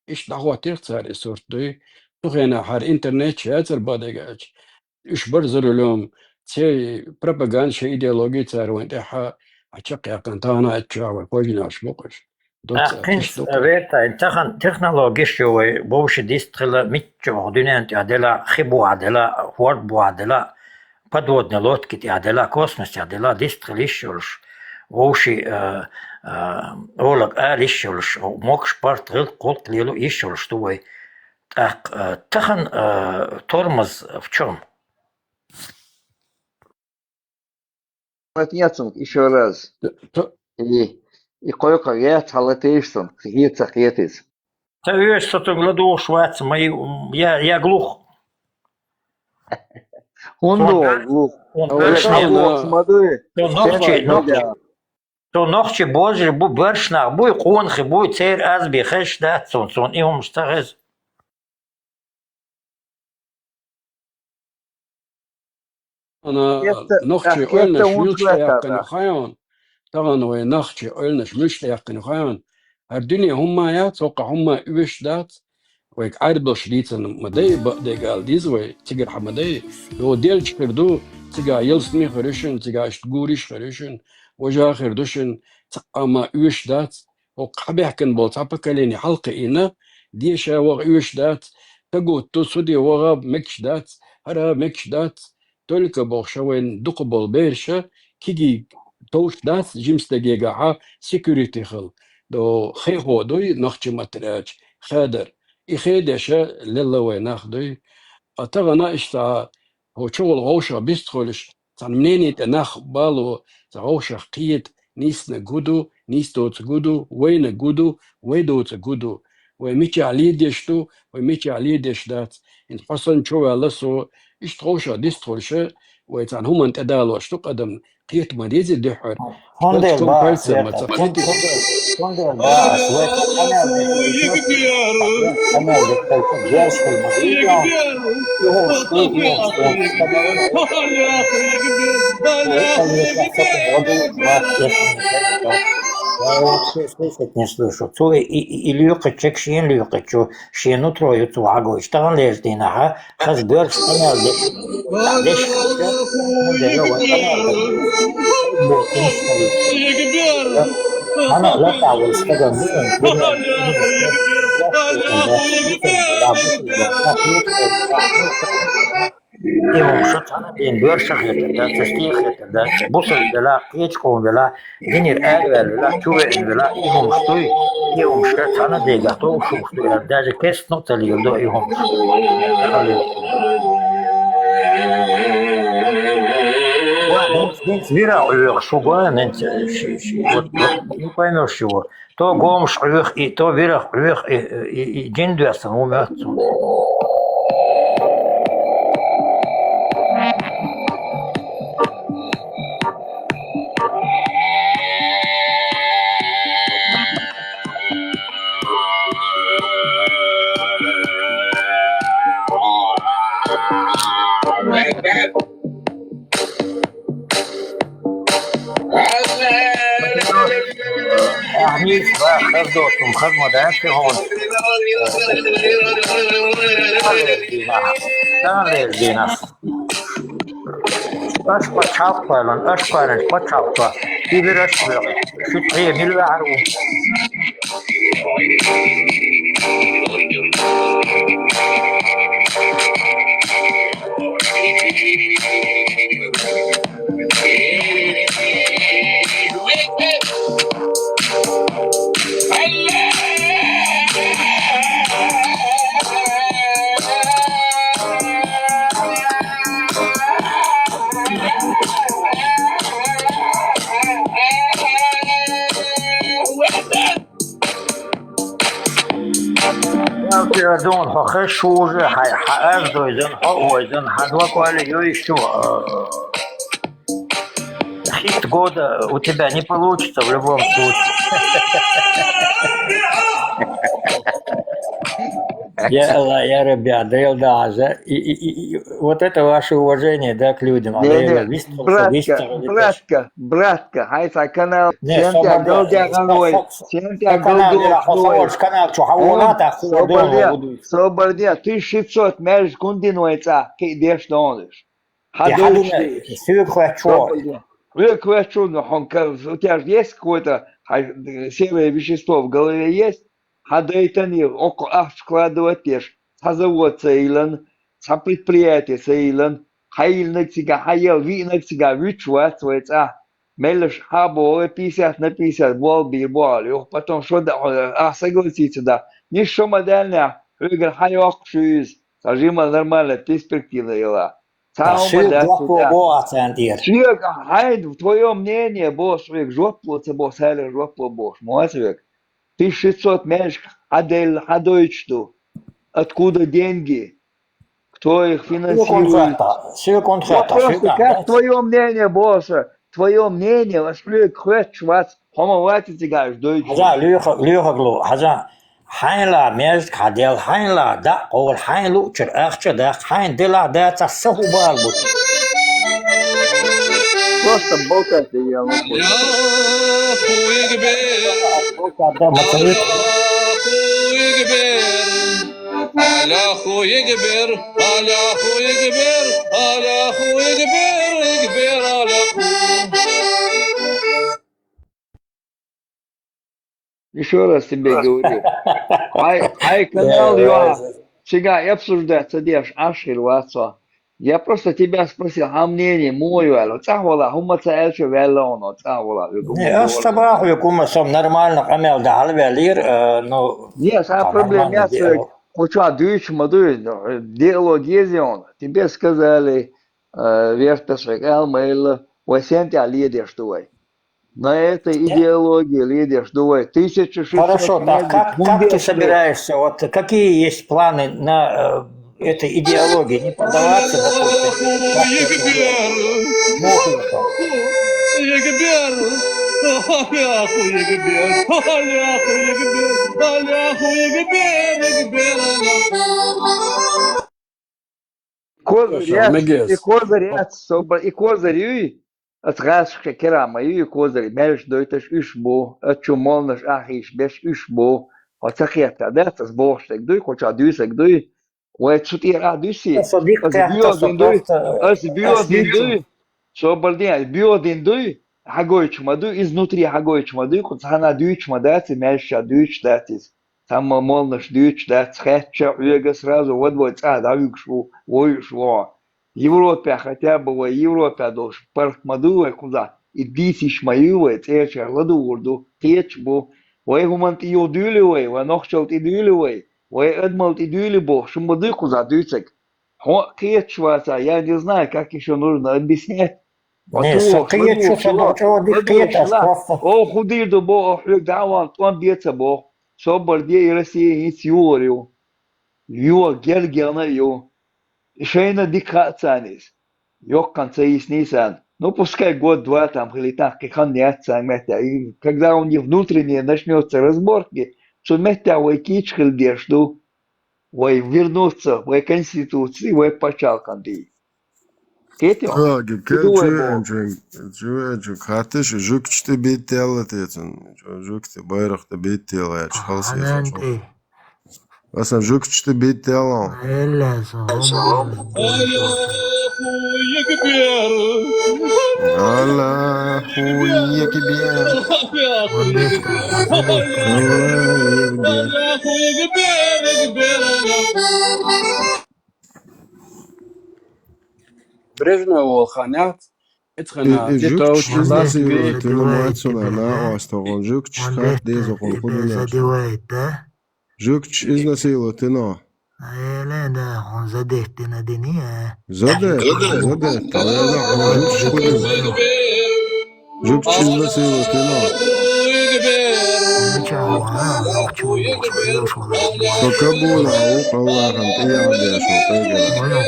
иштта дӀахӀоттийра цара и сурт дуй. Цу хенахь хӀара интернет яцара бан дерг аьлча. Уьш бара за рулём, церан пропаганда, шайн идеологи цара вайна тӀехь а чекхъяьккхина, тахана а чохь вай пойжинаш бу-кх уьш. ТӀаккха хӀинца, верта, тахана технологиш ю вай, вовши дистхила, мичча оха дуьнен тӀехь дела, хи бухахь дела, хӀорд бухахь дела, подводный лодки тӀехь дела, космос тӀехь дела, дистхила йиш йолуш, вовши, э, э, олаг ала йиш йолуш, могуш парт, гӀиллакх, гӀуллакх лело йиш йолуш ду вай. ТӀаккха, э, тахана, э, тормоз в чём? Нет, нет, ещё раз. Т-, т-, И, и кхойкхур яц, хьала тешсан, хьеца хетис. Ца оьшуш со цуьнга ладугӀуш вац, ма и, я, я глух. ХӀунда ву? Цо нохчий, нохчий, цо нохчий божарий бу, боьрша нах буй, къонахий буй, церан аз бе хезаш дац цунна, цунна и хӀумаш ца хеза. Ана нохчий ойланаш муьлш тӀеяьккхина хьайон, тахана вай нохчий ойланаш муьлш тӀеяьккхина хьайон, хӀара дуьне хӀумма яц, хӀокху хӀумма оьшуш дац, вайга Ӏаьрбалш дийцина ма дай, бакъдерг ала деза вай, цигара хьа ма дай, йо делча хир ду, цигахь ялсаме хир ю шуна, цигахь иштта гуриш хир ю шуна, важа хир ду шуна, цхьа а хӀумма оьшуш дац, хӀокху хьабаьхкина болу цхьа поколение хьалакхиийна, деша ваха оьшуш дац, тагутту, суде ваха мегаш дац, хӀара мегаш дац, только бохуша вайн дукха болу бераша кигий товш дац, жимстагегахьа секьюрити хила. До хехо дуй, нохча маттара аьлча, хедар. И хедеша лелла вай нах дуй. А тахана иштта хӀо чухула гӀовшах бистхуьлуш, цхьана мнение тӀе нах бало, цхьа гӀовшах кхета, нийсаниг гу ду, нийса доцург гу ду, вайниг гу ду, вай доцург гу ду. Вай мичахь ледеш ду, вай мичахь ледеш дац. ХӀинца хьо санна чу ваьлла со, иштта гӀовшах дистхуьлуша, вай цхьана хӀуманна тӀедалош ду къадам, кхета ма деза дуьххьара. ХӀунда пальца ма ца кхетий. ХӀунда ас вай къамел дехкалча, къамел дехкалча, герз хила ма дийза. И хӀумаш ду, и хӀумаш ду. Слушать не слышу. Цо и, и, и лоькхучу, шен нутро ю цо хьагойтуш. Тахана лерчу дийнахьа, хаза боьрша къамел деш, деш хилча, хӀунда аьлла вай къамел деш. Хьана а латахь вай стагана бусалба, бусалба, бусалба, бусалба, бусалба, И хӀумаш цхьана ден боьрша хетар дац, ца стиха хетар дац, бусалба велахь, кхечу къоман велахь, динера араваьлла велахь, чу веана велахь, и хӀумаш дуй, и хӀумаш цхьана дегахь товш хӀумаш ду аьлла, даже кестно а ца леладо и хӀумаш. Ва, хӀинца, хӀинца вирах Ӏоьхуш ву гой, хӀинца ши, ши, вот, вот, не поймёшь чего. То гомаш Ӏоьху и, то вирах Ӏоьху и, и, и, и джин доьссина ву моьтту цунна. Ахьа нийса баха хаза доцург хаза ма дац те хьуна. Тахана лерчу дийнахь. Аша пачхьалкх кхоьллина, аша кхоьллинчу пачхьалкхо. Кхибира аша кхоьллина. Шуьца хье мила ваьхьар ву? Ялти, я думал, хьо хезаш ву уже, хьай, хьан аз дойзан, хьо а войзан, хьан два года ю иштта, э, хит года у тебя не получится в любом случае. Я Аллах, я Рабби, Дела да Аза. И, и, и, и вот это ваше уважение, да, к людям. Не, не, братка, братка, братка, хьай сан канал, не, сен тӀе галдехьан вай, сен тӀе галдехьан вай. Канал чу хьан волуш, канал чу хьан волу, так, собар де, собар де, тысяча шестьсот маьждиг хӀунда дина вай цӀа, кхин а деш догӀанаш. Хьан дойчу деш? Соьга хоьттуш ву. Хьоьга хоьттуш ву, ну, хьуна ка-, у тебя же есть какое-то, хьан, серое вещество в голове есть? Хьан дайтан и оккха ахча вкладывать деш, цхьа завод ца йиллина, цхьа предприятие ца йиллина, хьайиллинарг цигахь хьаелла, виънарг цигахь вуьтуш вац вай цӀа. Меллаша хьан а боху, пятьдесят на пятьдесят болх бийр бу аьлла, юха потом шо дан, ахь согласиться дан. Ниш шо ма даьллинехь, хьоьгара хьан йоккхуш ю иза? Цхьа жимма нормальная перспектива йила. Цхьа хӀума дац жоп ло боху ахь царна тӀера. Соьга хьайна, твоё мнение боху, соьга жоп ло ца боху, царна жоп ло бохуш ма вац вега. Тысяча шестьсот маьждиг хьан делла, хьан дойтуш ду? Откуда деньги? Кто их финансирует? Секунд хатта, секунд хатта, просто как твоё мнение, босса? Твоё мнение, ас хьоьга хоьттуш вац, хьо ма вац цигахь уьш дойтуш. Хьажа, лоьха-, лоьхарг лу, хьажа, хьайна ла маьждиг хьан дел, хьайна ла дӀа а кховла, хьайна луучуьра ахча а даккха, хьайна делахь а дацахь, са хӀун бала бу? Просто болтать я. Болтать, да, ма ца вит. Аллаху Акбар, Аллаху Акбар, Акбар, Аллаху. Ещё раз тебе говорю. Хьай, хьай канал, я, юха, цигахь и обсуждать ца деш, Ӏаш хир вац со. Я просто тебя спросил, хьан мнение, муха ю аьлла. ЦӀахь вала, хӀумма ца аьлча ваьлла хьуна, цӀахь вала. Не, ас ца боху хьоьга хӀумма, со нормально къамел дан хьалаваьллера, э, ну, не, сан проблема яц хьоьга. Кху чохь дуьйцуш ма дуй, диалог еза хьуна. Тебе сказали, э, вертас хьоьга ала ма-илла, вай сен тӀехь ледеш ду вай. На этой идеологии ледеш ду вай. Тысяча шестьсот... Хорошо, так как, как ты собираешься, вот какие есть планы на, э, этой идеологии? Не поддаваться, допустим? Как ты собираешься? Козырь яц, и козырь яц, собар, и козырь юй, ас гӀазкхийн кера ма юй, и козырь, маьждиг дойтуш уьш бу, ас чу молланаш ахьийша беш уьш бу, хьо ца кхетта дац, ас бохуш дерг дуй, кху чохь дуьйцург дуй, вай цу тӀера а дуьсий, ас боьдина дуй, ас боьдина дуй, собар де, ас боьдина дуй, хьагойтуш ма дуй, изнутри хьагойтуш ма дуй, кху цхьанна дуьйцуш ма дац, и маьждигаш дуьйцуш дац иза. Цхьамма молланаш дуьйцуш дац, хаьттича хьоьга сразу вадвой цӀа дӀавуьгуш ву, вуьйцуш ву. Европехь хотя бы вай, Европехь долуш парк ма ду вай кхузахь, и дийцийш ма ю вай, цӀерачара ладугӀур ду, кхеташ бу. Вай хӀуманна тӀе юха дуьйлий вай, вай нохчалла тӀе дуьйлий вай, вай адамалла тӀе дуьйлий бохуш, хӀума ма дуй кхузахь дуьйцург. Хьо а кхеташ вацахь, я не знаю, как ещё нужно объяснять. Не, со кхеташ, со дукха чӀогӀа дика кхеташ, просто. Оха хӀун дийр ду боху, оха хьоьга дӀа а вахна, тӀом бе ца боху. Собар де, и Россия хӀинца юхур ю. Йо, гергена а ю. И шайна дика хаьа царна иза. Йоккхана ца йисний царна. Ну, пускай год-два там хили, тахка кхин хан яц царна меттехь. И когда у них внутренние начнётся разборки, цу меттехь вай кийча хила дезаш ду. Вай вернуться вай конституции, вай пачхьалкхан тӀе. Кхетий хьо? Ага, ка-, чу веанчун, чу веанчун хатташ, жуьгташ тӀе битта яьлла те цунна? Жуьгти байракх тӀе битта яьлла яьлча, халса яьлла. Асан жуьгташ тӀе битта яьлла. Элла со, Аллаху Акбар. Аллаху Акбар. Брежнев волу хан яц, эцхана жуьгташ изнасиловать дина ма цунах, накъостагӀун жуьгташ хатта деза хӀун хӀун дина. Задевает, да? Жуьгташ изнасиловать дина. Эле, да, хьуна задеть дина дини, а? Задеть, задеть, тхьаьна хьуна жуьгташ хӀун дина. Жуьгташ изнасиловать дина. Со Кабула ву, Аллахьан тӀе яхьа деш ву, къегина.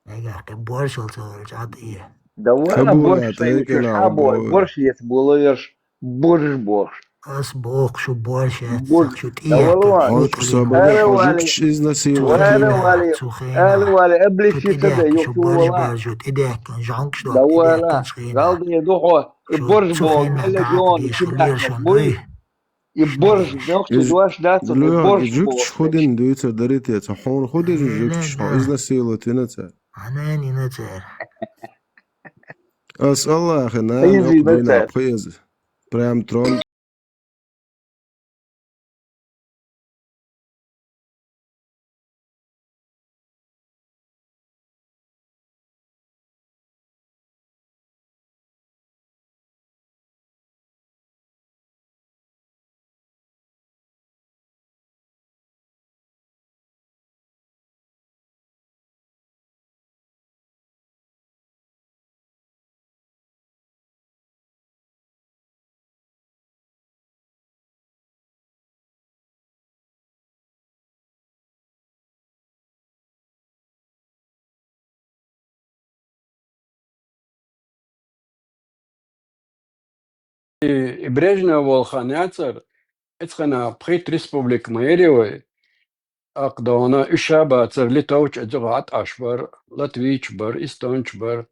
Эгахь кхин боршал ца велча, Ӏад и. Да вала борш тайна ца хьабой, борш ец боловерш, борш бохуш. Ас боху шу борш яц, шу тӀе яхкина. Ала вали, ала вали, обличи ца де, шу борш баржу тӀе даьккхина, жонкаш долу тӀе даьккхина шхина. Да вала, галдина ду хьо, и борш боху, мелла жон, и шин бехкаш буй. И борш, нохчи дош дац, и борш. Жуьгташ хӀун дина дуьйцур дарий те, цхьа хьуна хӀун дина жуьгташ, хьо изнасиловать дина цара? Хьанан йина цара? Ас Аллахьан нана йоккха дуьйна пхи иза. Прям трон. И, и Брежнев волу хан яцара, эцхана пхийтта республика ма яри вай. Акхадона уьш а бацара, литовча эцуга ӀатӀаш бара, латвийча бара, эстонча бара.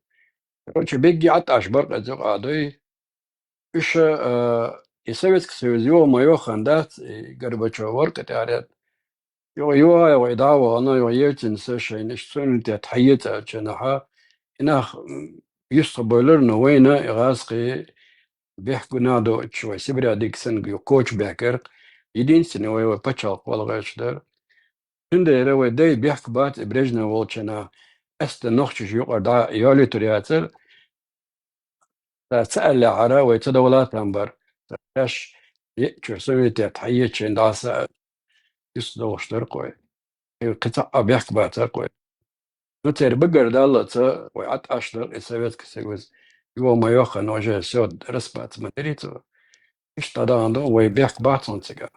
Короче, бегги ӀатӀаш бара эцуга а дуй. Уьш, а, и Советский Союз йо ма йохана дац, и Горбачев вара кхетаре. Йо, йо, йо, и дӀа а вахана, йо, Ельцин са шайна, иштта суверенитет хьаэца аьлча нахьа. И нах, м, юьстахбевлира, но вайна и гӀазкхий бехк гуна а доцуш, вай Сибре дика санна, ю коча бехкара, единственный вай, вай пачхьалкх вала гӀерташ дара. Цундела вай дай бехк бац и Брежнев волчу хенахь, ас дан нохчаша юкъара дӀа йолуьйтур яцара. Ца аьллехьара, вай ца довла там бара. Шаьш еъчуьра суверенитет хьаеча шайна дӀаса юьстадовлуш дара кхой. И кхин цхьа а бехк бацара кхой. Ну, церан багара даллалц вай ӀатӀаш дара и Советский Союз. Йо ма йохана, уже всё, распад ма дерий цо. Иштта дӀадахана ду, вай бехк бац хьуна цигахь.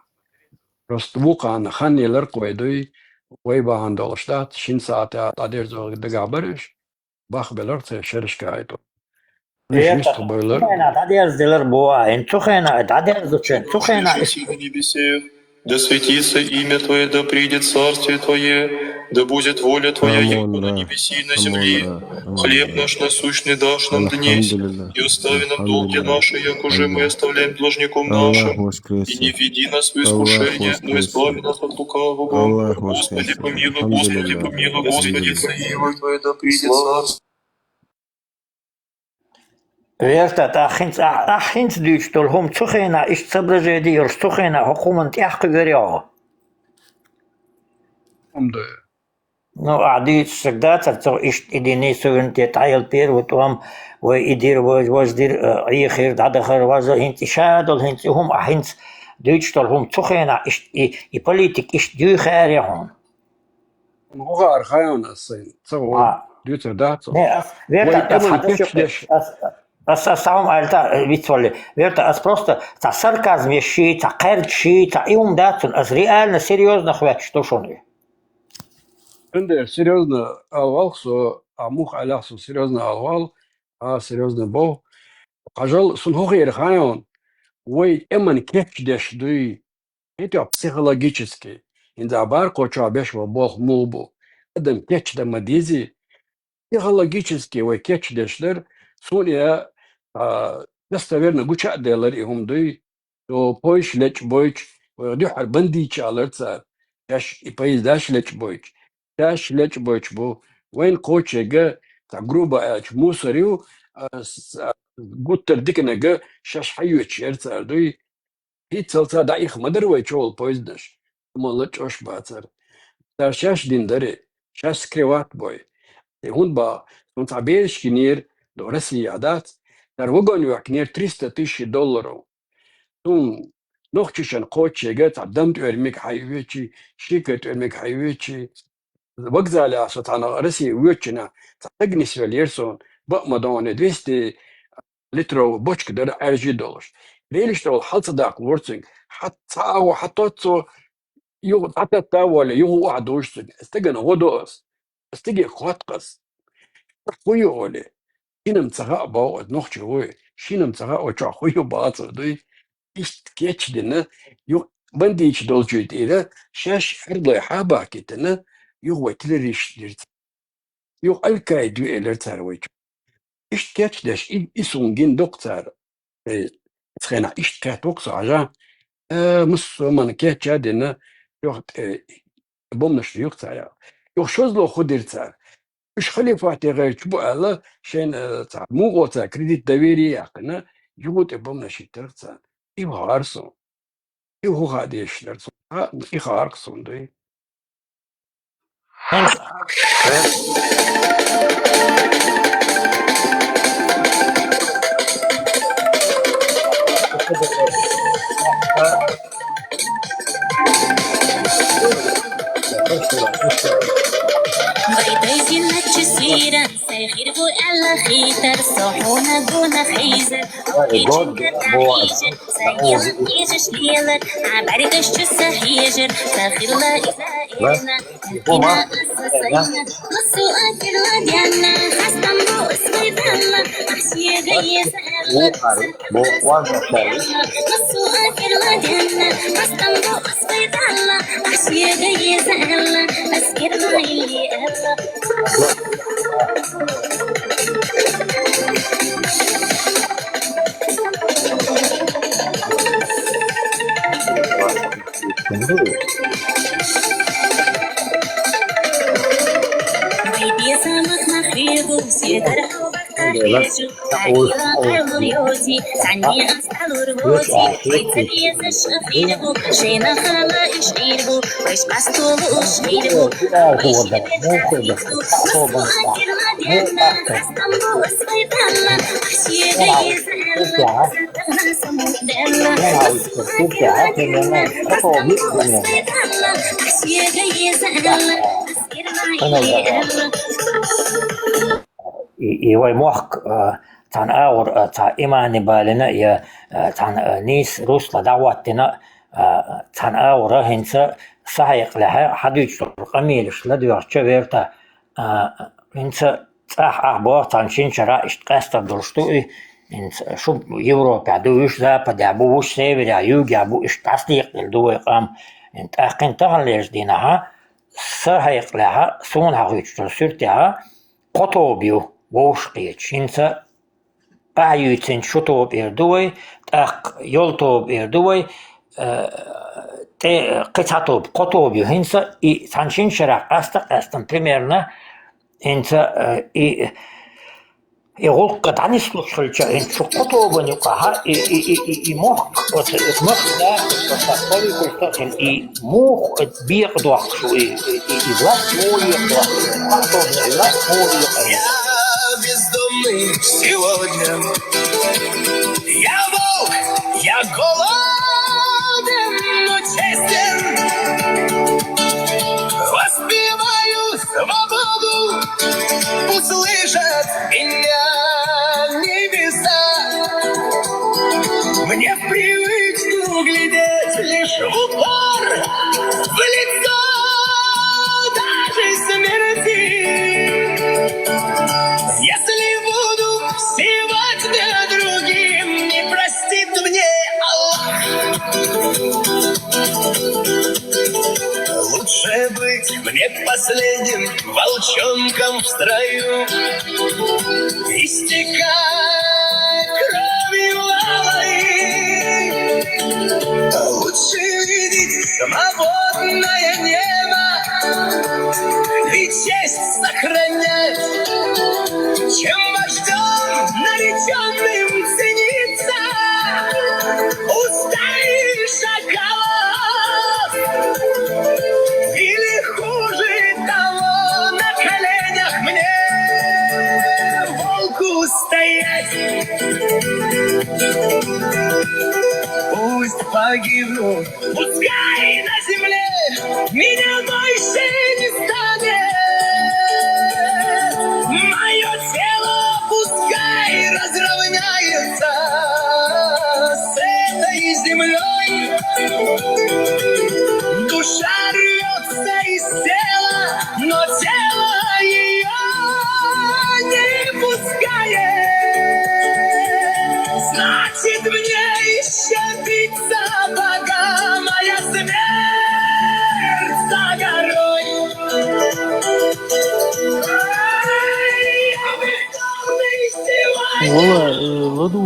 Просто вукхарна хан елар кхой дуй, вай бахьана долуш дац, шина сахьтехь дӀадерзо дагахь бара уьш. Бахбелара церан шерашка хьайто. Уьш Эта, юьстахбевлира. Цу хенахь дӀадерзаделар бу а, хӀинца цу хенахь дӀадерзачу, цу хенахь Да светится имя Твое, да придет царствие Твое, да будет воля Твоя, яко на небеси и на земли. Хлеб наш насущный дашь нам днесь, и остави нам долги наши, як уже мы оставляем должником нашим. И не введи нас в искушение, но избави нас от лукавого. Господи, помилуй, Господи, помилуй, Господи, Твое да придет царствие. Верта, тӀаккха хӀинца, ахь, ахь хӀинца дуьйцуш долу хӀума цу хенахь иштта соображение йолуш, цу хенахь хӀокху хӀуманна тӀаьхьакхуьур ю хьо? ХӀума ду. Ну, ахь дуьйцуш саг дацара, цо иштта и дина, суверенитет хьаелла первый тӀом, вай и дира, вай важа дира, э, Ӏехира, дӀадахара важа, хӀинца и ша долу, хӀинца и хӀума, ахь хӀинца дуьйцуш долу хӀума цу хенахь иштта и, и политика иштта дуьйхира хьуна? ХӀун хаар хаьий хьуна ас сайна? Ца гӀо, а, дуьйцур дац хьо. Не, ас, Верта, вай ас тӀеман хьан кечдеш. Ас, ас, ас хьуна аьлла, э, вицвалли. Верта, ас просто цхьа сарказм еш ши, цхьа кхаьрдаш ши, цхьа и хӀума дац хьуна. Ас реально серьёзно хьоьттуш ду шуна. Цундела серьёзно ала валха со, а муха аьллехь со серьёзно ала валла, а серьёзно боху. Хьажал, суна хӀун хиира хаьий хьуна, вай тӀеман кечдеш дуй. ХӀетахь психологически, хӀинца бара кхочохь беш бан болх муха бу. Адам кечдан ма дезий. Психологически вай кечдеш дара, суна и, а, достоверно гуча а делара и хӀума дуй. Цо поезд лечкъа бойтуш, вай дуьххьара бандиташ алара цара. Шаьш и поездаш лечкъа бойтуш. Шаьш лечкъа бойтуш бу. Вайна кхочуьнга, цхьа грубо аьлча, мусор ю, а, с-, а, гуттар диканага шаьш хьайоьцуш яра цара дуй. ХӀинццалц а дӀаиха ма дара вай чу волу поездаш, амма лачкъош бацара. Цара шаьш дина дара, шаьш скрывать бой. И хӀунда баха, суна цхьа бераш гинера, до Россия дац, цара вагон йохкинера триста тысяч долларов. Суна нохчашна кхочушъерга цхьа дам тӀоьрмиг хьайвечи, шика тӀоьрмиг хьайвечи, вокзале со цхьана Россия воьдучу хенахь цхьа стаг нисвеллера суна, бакъ ма догӀу, двести литров бочка дара Ӏаьржий долуш. Релиш тӀехула хьала ца даккха лора цуьнга. Хьан цхьа агӀо хьан тоццо, юха дӀататта а волле, юха охьадуьйш цуьнга. Стагана гӀо до ас. Стаге кхотту ас. Хьуна ю оле. Шинам ца хаьа боху аса нохчи вуй. Шинам ца хаьа, вай чохь хӀун ю бацар дуй. Иштта кечдина, юха бандиташ долчуьйтӀера, шаьш хьардлой хьабахкийтина, юха вай террорист дира цара. Юха Аль-Каида ю элира цара вай чу. Иштта кечдеш, и, и суна гина дукха цара. Э, цхьана иштта кхетта ву-кх со хьажа. Э, муссуман кеча а дина, юха, э, бомнаш юха цара. Юха шозло хӀун дира цара. Уьш халифате гӀерташ бу аьлла, шайна, э, цхьа муха цара кредит доверия яьккхина, юха тӀе бомнаш йиттарх цара. И вахара со. И хӀун хаа дезаш дара цунна? И хаарх суна дуй. Вай дайзиначу сийра, сай хир ву аьлла хийтар, со хьуна гуна хьийзар. Кечанга дӀахьийжар, сан гила кежаш лелар, хьан бӀаьргаш чу сан хьежар, сан хилла иза элна, кхина аса сайна, массо а кирла денна, хастам бу ас вай Далла, ахь шега еза Вухари, бо ванза шари. И, и вай мохк, а, цхьан агӀор, а, цхьа имани балина, я, а, цхьан, а, нийса русла дӀахӀоттина, а, цхьан агӀора хӀинца са хьекъалехьа хьадуьйцуш долу къамелаш ладоьгӀча верта, а, хӀинца цӀахь ахь боху цхьана шина шарахь иштта къаьстар долуш ду и, хӀинца шу Европехь ду, уьш Западехь бу, уьш Северехь, Югехь бу, иштта дӀасадекъаделла ду вай къам. ТӀаккха хӀинца таханлерчу дийнахьа, са хьекъалехьа, суна хьахуьйцуш долу суьртехьа, кхо тоба ю, вовшахкхеташ. ХӀинца къахьуьйцинчу шу тоба эр ду вай, тӀаккха йолу тоба эр ду вай, э, тӀе кхин цхьа тоба, кхо тоба ю. ХӀинца и цхьана шина шарахь къаста-къаьстина примерно, хӀинца, э, и, и гӀуллакх дӀанислуш хилча, хӀинца шу кхо тобанна юкъахьа, и, и, и, и, и мохк, оцу, оцу махка, оцу политикашка хин и муха бекъа дохку шу, и, и, и, и власть муха бекъа дохку шу, а тобанна и власть муха бекъа. Я бездомный сегодня. Я волк, я голоден, но честен. Воспеваю свободу, услышат меня небеса. Мне в привычку глядеть лишь в упор, в лицо даже смерти. Если буду сегодня другим, не простит мне Аллах. Лучше быть мне последним волчонком в строю, истекать кровью алой. Лучше видеть свободное небо и честь сохранять, чем вождём наречённым цениться у стаи шакалов. Или хуже того, на коленях мне, волку, стоять. Пусть погибну, пускай на земле меня больше не станет. Моё тело пускай разровняется с этой землёй. Душа рвётся из тела, но тело её не пускает. Значит, мне ещё биться, пока моя смерть за горой. Вала, э, ладу,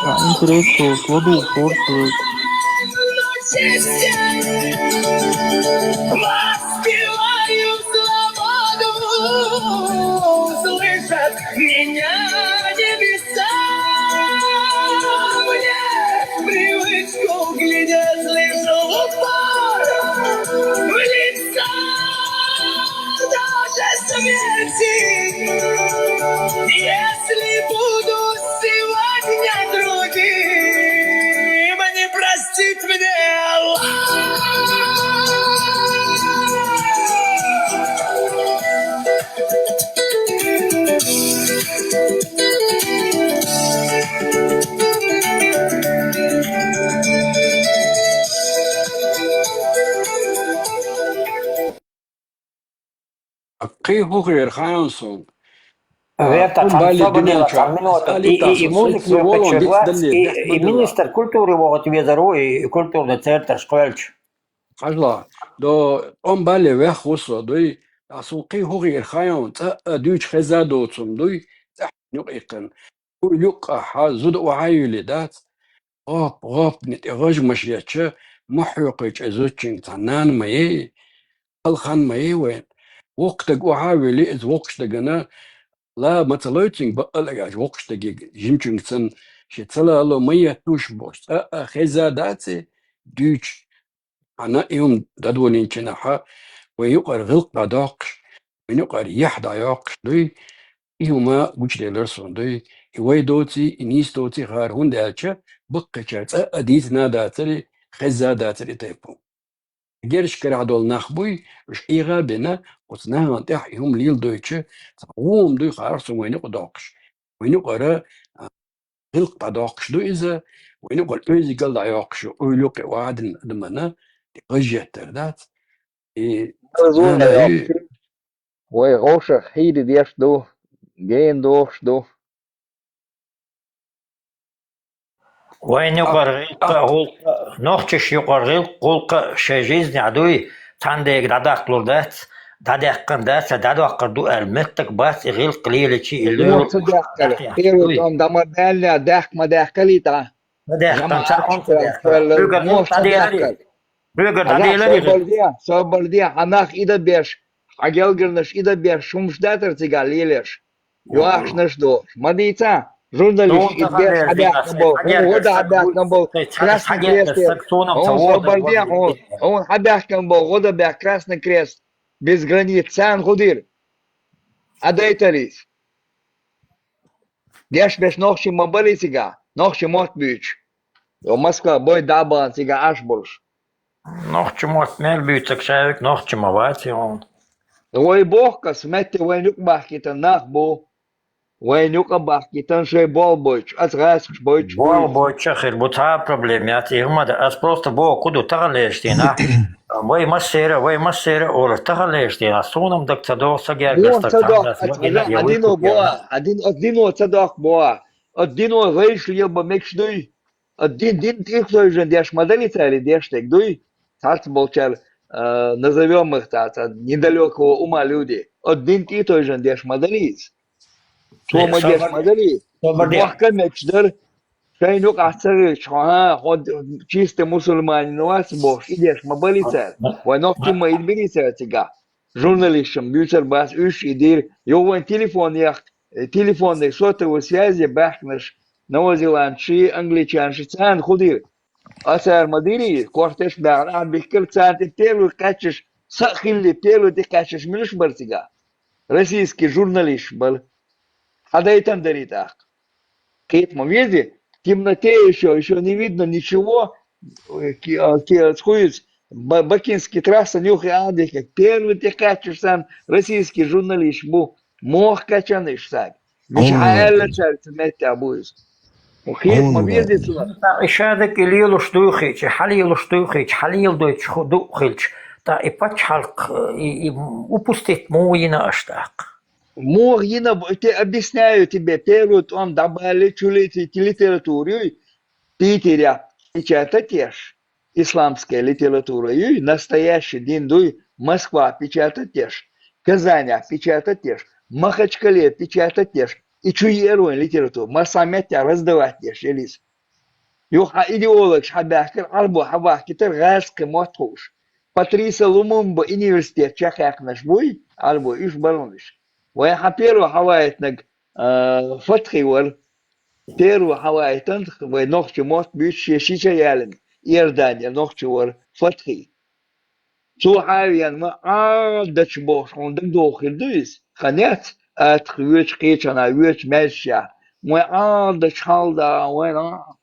а, интерес, что ладу, форс, э. Воспеваю свободу, слышат меня небеса. Мне в привычку глядеть лишь в упор, в лицо даже смерти. Если буду сегодня другим, не простит мне Аллах. Кхин хӀун хир хаьий суна? Верта, цхьа собар йила, цхьа минута. И, и, и музыка вертача вас, и, и министр культуры вогӀийта везар ву, и, и культурный центр школча. Хьажал, до тӀом бале ваьхна ву со, дуй, а сона кхин хӀун хиира хаьий хьуна, цӀа а дуьйцуш хеза доцун, дуй, цӀа юкъ иккхина. Уйла юкъахь зуда охьа а йиллий дац, гӀоп-гӀопана тӀе гӀажмаш еча, мохь хьоькхуьйту зудчуьнга цхьа нана ма йий, хала хан ма йий вайна. Воккха стаг охьа а виллий, иза воккхачу стагана ла ма ца лой цуьнга, бакъ а аьлча, воккхачу стаге жимачуьнга санна, шен ца лало ма етталаш бохуш, цкъа а хеза дац и дуьйцуш. Хьан а и хӀума дӀадолийначунна хьа, вайн юкъара гӀиллакх дӀадоккхуш, вайн юкъара яхь дӀайоккхуш дуй, и хӀума гучуделира суна дуй. И вай доций, и нийса доций хӀара, хӀунда аьлча баккхийчара цкъа а дийцина дацара, хеза дацара и тайпа хӀума. Герзаш карахь долу нах буй, уьш ӀийгӀа а бина, оцу нахана тӀехь и хӀума леладойтуш, цхьа гӀо хӀума дуй хӀара суна вайн юкъа доккхуш. Вайн юкъара, а, гӀиллакх дӀадоккхуш ду иза, вайн юкъара оьзигал дӀайоккхуш ю, уйла юкъе охьадина адамана тӀе гӀаж еттар дац. И Ала зуна нана а йоккхуш ю. Вай гӀовшах хьийра деш ду, гена дохуш ду. Вайн юкъара гӀиллакх а, гӀуллакх а, нохчашна юкъара гӀиллакх а, гӀуллакх а шайн жизнехь дуй, цхьаьнгге дӀадаккхалур дац, дӀадаьккхина дац, дӀадоккхур ду аьлла меттиг бац, и гӀиллакх лелийча, и лело. Ца даьккхира, первый тӀом дӀа ма баьллинехь, даьхка ма даьккхалий тӀаккха. Ма даьхкина, цхьа хӀума ца даьхкина. Хьоьгара дӀаделарий? Хьоьгара дӀаделарий? Собар де, собар де, хьан нах и дан беш, хьан гелгарнаш и дан беш, хӀумаш дацара цигахь лелош. Йохканаш дохуш. Ма дийца, журналист и беш хьабаьхкина болу, хӀун гӀо дан хьабаьхкина болу Красный Крест. Хьуна собар де, хьуна хьабаьхкина болу гӀо дан баьхкина Красный Крест, Без границ, царна хӀун дира? Хьан дайтарий иза? Деш беш нохчий ма балий цигахь, нохчийн мотт буьйцуш. Йо, Москва бой дӀа а бахана цигахь Ӏаш болуш. Нохчийн мотт мел буьйцург шаьш нохчи ма вац, йо. Вай бохкас метте вайн юкъа бахкийтина нах бу. Вайн юкъа бахкийтина шайн болх бойтуш, аса гӀазкхаш бойтуш бу иза. Болх бойтуш а хир бу, цхьа а проблема яц, и хӀума дан. Ас просто боху, хӀун ду таханлерчу дийнахь. Вай массеран а, вай массеран а олуш таханлерчу дийнахь. Суна-м дага ца догӀу, са гергара стаг цхьаъ ас вай Адино боху, адин, адино ца доккху боху. Адино гӀайша лелабан мегаш дуй? Ат дин, дин тӀехтойжан деш ма далий цара, деш дерг дуй? Цхьацца болчара, а, назовём их цхьацца, недалекого ума люди. Ат дин тӀехтойжан деш ма далий иза? Цо ма деш ма далий? Бохка мегаш дара, шайна юкъахь ца хилча, хьо, хьан, хьо чистый мусульманин вац бохуш, и деш ма балий цара? Вай нохчий ма и бирий цара цигахь? Журналистам буьйцур бац, уьш и дийр. Йо, вайн телефон яхка, э, телефонный сотовой связи баьхкинарш, новозеландций, англичанций, царна хӀун дийр? А цара ма дийрий, кортеш а баьхна, ахьа бихкира царна тӀе первый кхаьччаш, са а хилли, первый тӀе кхаьччаш милаш бара цигахь? Российский журналисташ бара. Хьан дайтан дарий тӀаккха? Кхета ма вези, в темноте ещё, ещё не видно ничего. Э, ки-, а, ки-, а, хуиз, Ба-, Бакинский трасса нюхи андихка, первый тӀе кхаьччаш санна российский журналист бу, мох качан иш саг. Миша хьан аьлла цаьрца меттехь бу иза. Хета ма вези цо. И шадак и лелуш дуй хилча, хьан лелуш дуй хилча, хьан леладойтуш ху-, ду хилча, тӀа и пачхьалкх, и, и упустить муха йина аша тӀаккха? Муха йина бу, те объясняю тебе, первый тӀом дӀабалли чулийтийти литература юй, Питерехь печатать еш, исламская литература юй, настоящий дин дуй, Москва печатать еш, Казанехь печатать еш, Махачкале печатать еш, и чу еара вайн литература, массо а меттехь раздавать еш, элис. Юха хьан идеологаш хьан баьхкира, Ӏарбо хьан вахкитара гӀазкхи мотт хууш. Патриса Лумумба университет чекхъяьккхинарш буй, Ӏарбо уьш баронаш. Вай хьан первый хьан вайтинарг, а, Фатхи вара. Первый хьан вайтан вай нохча мотт буьйцуш шен шича ялина, Иордане нохча вара Фатхи. Цо хьан а веана ма Ӏадаташ бохуш хьуна дагадогӀу хир ду иза? Хан яц, атах воьчу кхечанхьа, воьчу маьждигехь. Вайн Ӏадаташ хьалда, вайн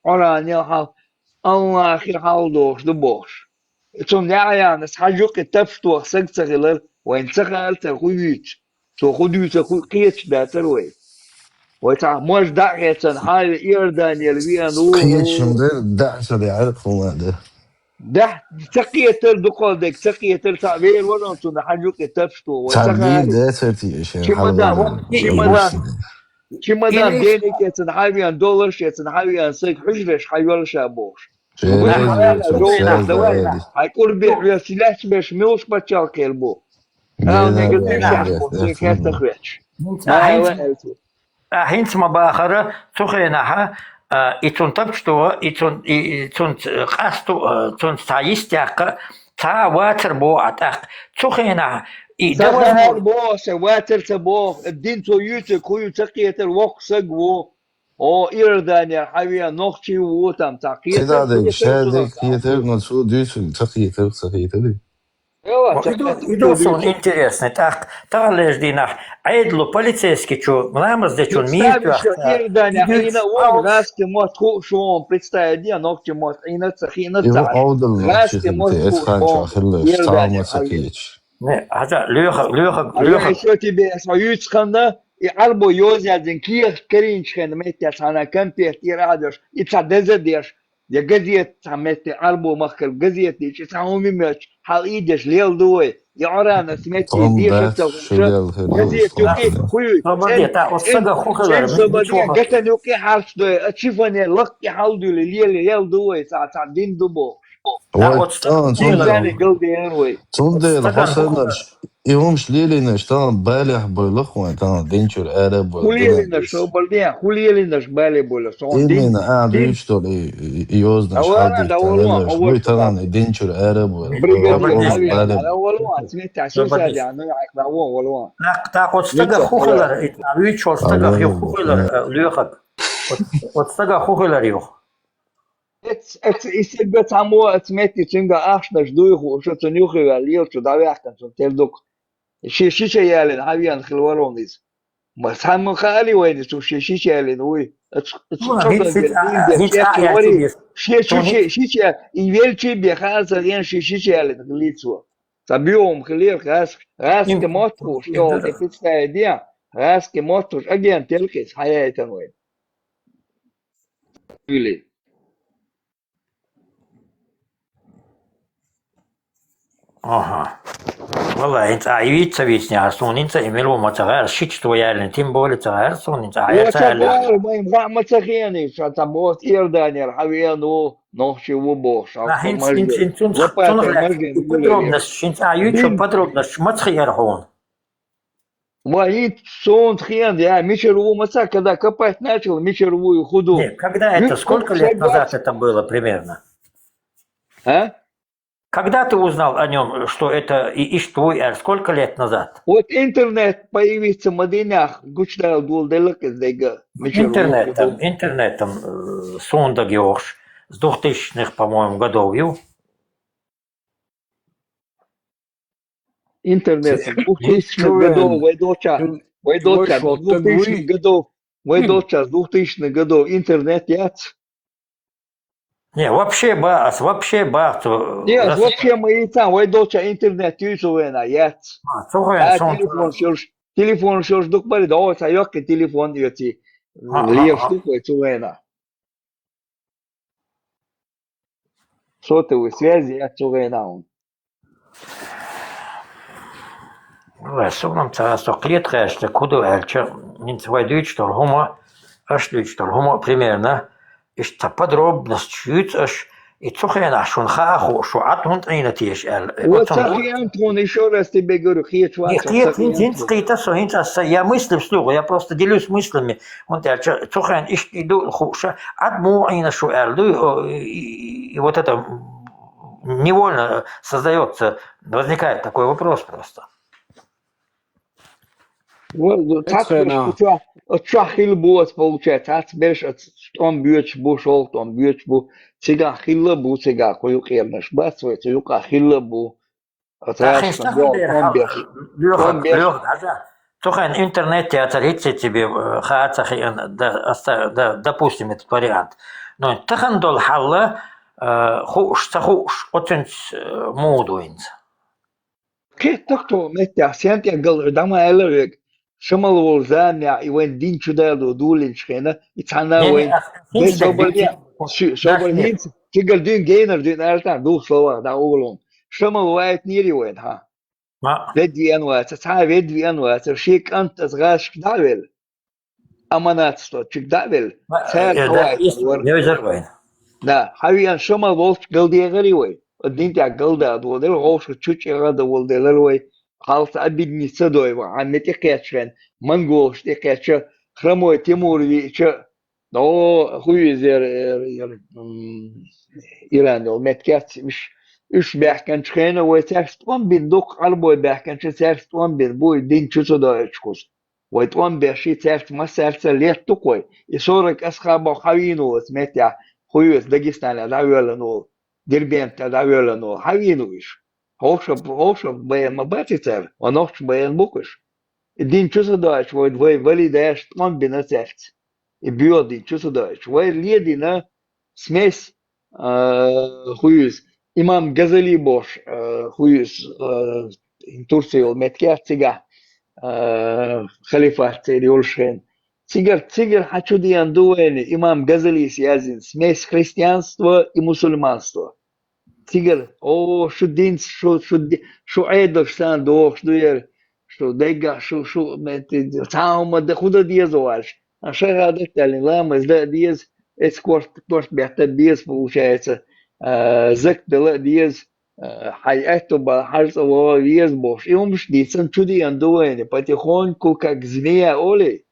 Къуръане хьал, Аллахе хьалдохуш ду бохуш. Цунна яхьъянас хьажа юкъе тапш тоха саг ца хилар, вайна ца хаьара цара хӀун юьйцу. Цо хӀун дуьйцу, хӀун кхеташ дацара вай. Вай цхьа мож дӀа а хецна, хьан а ве Иорданел веана ву. Кхеташ хӀума дара, дӀа а ца дахьара, хӀума а дара. Дахь ца кхетар дукхал дег, ца кхетар цхьа вер варон цунна хьажу кхе тапш тохо. Ца Цхьа дийр гӀари. Децарти ишер Чемодан, хьалвалар. Чемодан, Чемодан Или денег эцан хьавян, долларш эцан хьавян, саг хьужреш хьайвалша бохш. Жена Угу, Али, хьавяла Али, жовна, Али, давай. Али. Хьай курбе хьвес, лач беш, милш пачал кхел бу. Ау, Жена нега Али, деш Али, яхпо, Али, се Али. Херта хвеч. Ай, Али. А хӀинца ма бахара, цу хенахьа, а, и цун тапчтугӀа, и цун, и, и цун ц-, къасту, а, цун цхьа йистяккха, цхьа вацар бо а тӀаккха. Цу хенахьа, и Ца давар хар бо, се вацар ца бо, дин цо юьцу, кхую ца кхетар, вокх саг ву. О, Иордания, хьавия, нохчи ву, там, ца кхетар, Цида дег, кхетар, ша цунах дег ца кхетар, но цо дуьйцу, ца кхетар, ца кхетар. Эва, О, ца иду, кхетар, иду цо сон дуьйцу. Интересный, тӀаккха, тахаллеш дийнахь, Ӏедалу полицейский чу, ламаз де чун мийр Представь, тӀоьхта, что Иордания, идуьйцу хьина, о, авц. Раски мот ху шуон, представь, диа, нохчи мот, хьина ца, хьина Его ца. Аудал Раски мот ху шуон, Иордания, хьавия. Не, хьажа, лоьха, лоьха, А я лоьха. Ещё тебе свою цхана, и Ӏарбо йозядзин кехаш каринчхен метте цхьана конфет и радош, и цхьа деза деш, я газет цхьа метте Ӏарбо махкар газет деш, и цхьа хӀуми меч, хьал идеш лел ду вай, и Ӏоранас метте Тхьовра дешар ца дац, шу хӀуша, лел хӀу газет юкъе Тхьовра. Хуй, Собаде, цен, та, оцу цен, сага хӀу хилар, цен собаде, мичахь? Гатан юкъе хьарч дой, а чифане лаккъи хьал дуьли, лели лел ду вай, цхьа, цхьа дин ду бо. Вай, Оцу тан, цундела. Цундела. Цундела, Оцу тан. Хьусанаш, и хӀумаш лелийнаш, тан, балехь бойла хӀун, тан, динчур, ара бойла, Ху динан лелийнаш, дис. Собар ден, ху лелийнаш, бале бойла, сон дин, Именно, а, дин. Дуьйцу дол, и, и, и йозанаш, Авара, хьал да, дийта, волуан, лелаш, авара, буй, тан, и динчур, ара бойла. Бригадир, Буй, бале. Авара, волуан, цвета, Собар сусади, дис. А, ну, ай, да, вон, волуан. Так, так, оцу стага Митя, ху хилар, и, а, вуьйчу стага Алло, ху хилар, алло. Э, лоьхак. Оцу, оцу стага ху хилар юх. Эц, эц, и сиргац хьамо, эц метти цуьнга ахчанаш дуй ху, шу цун юхи ваьл, лел чу дӀаваьккхина цун тер дук. Ши шича ялин, хьавен хил варон из. Ма схьамма хаали вайни цу ши шича ялин уй. Эц, эц Ну, цо хӀинца, дан хӀинца, гел, а, хӀинца чекки а вари. Яхи ши Цун шича, шича, и велчи бе хаал ца ген ши шича ялин хилицо. Ца биом хилер хас, хас Им-, ке мот ху, им-, что, им-, ке пиццая диа, хас ке мот ху, аген телкис, хаяйтан вай. Уили. Аха. Валла, хӀинца а йийца вийцне, а суна хӀинца и мила ву ма ца гӀерта, шича твоялин, тем более ца гӀерта суна хӀинца, а я ца аьлла. Ва ца гӀерта, ма, ма ца хиянийша, ца бос Иорданияр, хьавен ву, нохчи ву бохуш, А хӀинца, хӀинца, хӀинца, цунах, Лапата цунах лаьцна мажин и подробность, хӀинца а йийцу подробность ма ца хиара хьуна. Ва хӀинца суна хиан, я, мичара ву ма ца, когда копать начал, мичара ву и худу. Нет, когда это, Жук сколько лет назад это было примерно? А? Когда ты узнал о нём, что это и, и что, и сколько лет назад? Вот интернет появиться ма динах, гучдал дул делакъ из дега, мичара ву и Интернетом, худу. Интернетом, э, суна дага йохуш, с двухтысячных, по-моему, годов ю. Интернет, Зи-, двухтысячных годов, вай долча, вай долча, двухтысячных годов, вай долча, двухтысячных годов интернет яц. Не, вообще бац, вообще бац, Не, вообще мы и там, вай долча интернет юй цу вена яц. А, цу вена, А, телефон шуш, телефон шуш дук бари, да, о, ца йокки телефон йоци. А, а, Леш а. Дук вай цу вена. Сотовой связи я цу гӀенахь хьуна. Вай, суна-м ца, со кхета гӀерташ, ца куду аьлча, хӀинца вай дуьйцуш долу хӀума, аша дуьйцуш долу хӀума примерно, иштта подробносташ юьйцу аша, и цу хенахь шуна хаа хуу, шу Ӏад хӀунда Ӏийна теша аьлла. Э, Вот оцу ца хенахь тхуна, ещё раз тебе говорю, кхечу Не, вац, кхета, ца хӀинца, хӀинца кхета со, хӀинца аса, я мысли вслух, я просто делюсь мыслями, хӀунда аьлча цу хенахь иштта и ду хууша, Ӏад муха Ӏийна шу аьлла дуй, о, и, и, и вот это, м, невольно создаётся, возникает такой вопрос просто. Вот, вот, Эцхена. Цхьацца оцу чохь, оцу чохь хилла бу оцу, получается, цхьацца берш оцу тӀом боьдуш бу, шолгӀа тӀом боьдуш бу, цигахь хилла бу, цигахь кху юкъернаш бац вай, цу юкъахь хилла бу. Оцу Ахин гӀаьршна стахана боху бер тӀом хьал-, беш. Лоьхург, тӀом беш. Лоьхург, хьажа. Цу хенахь интернет яцара хӀинцца ца бе, э, хаа ца хиъна, да, ас ца, да, допустим, этот вариант. Но тахана долу хьал, э, хууш, ца хууш, оцуьнца, э, муха ду хӀинца? Кхетта-кх тхо меттехь, сен тӀе гал, дӀа ма аьлла вега, ша мел волу заманехь и вайн дин чудало дулинчу хенахь, и цхьана Не, не, вайн ас-, дай хӀинца собар дин ден, чу-, ши-, собар даш не. ХӀинца, Цигара дуьйна генара дуьйна аьлла тӀаккха духу словах дӀа угулун. Шамал вайтнийри вайн, хьа. Ведда веана ваца, цхьа а ведда веана ваца, шен кӀант аса гӀазашка дӀа а велла. Аманатсто чуьга дӀа а велла. Цара хьавайтар вара. Да, хьавеана Шамал волчу галдегӀари вай. Дин тӀехь галда а доладелла, вовшах чу чӀегӀа а доладелла вай. Хьалца объединиться дой вай. Хьан ме тӀекхечча хен, монголаш тӀекхечча, хромой Тимур виъча, О, хӀу иза яра, яра, яра, м, Иран йолу меттиг яц, уьш, уьш баьхкинчу хенахь вай цаьрца тӀом бина дукха, Ӏарбой баьхкинчу цаьрца тӀом бина бу, и дин чу ца доуьйтуш кхуза. Вай тӀом беш и цаьрца массаьрца летта ду-кх вай. И сорок асхьабо хьавийна ву оцу меттехь, хӀу иза Дагестанехь дӀавоьллина волу, Дербент тӀе дӀавоьллина волу, хьавийна ву уьш. Хьовша, хьовша баян ма бац и цара, ван нохча баян бу-кх уьш. И дин чу ца доуьйтуш, вай, вай вали деш тӀом бина цаьрца. И боьха дин чу ца доуьйтуш. Вай ледина смесь, а, хӀу иза, имам Газали бохуш, а, хӀу иза, а, Турция йолу меттиг яц цигахь, а, халифат церан йолуш хен. Цигара, цигара хьан чу деана ду вайна, имам Газалис яздина, смесь христианства и мусульманства. Цигара, о, шу динца, шу, шу ди-, шу Ӏедалш санна дохуш ду яра, шу деггахь, шу, шу, метти, цхьа а хӀума дан, хӀун дан деза ву аьлча? Ан шахӀадат а даьллина, ламаз дан а деза, эцу корта, корта бетта а беза, получается, а, закат дала а деза, а, хьайн аьтту бала хьажа цӀа вогӀа веза бохуш. И хӀумаш дийцина чу деана ду вайна, потихоньку, как змея, олий.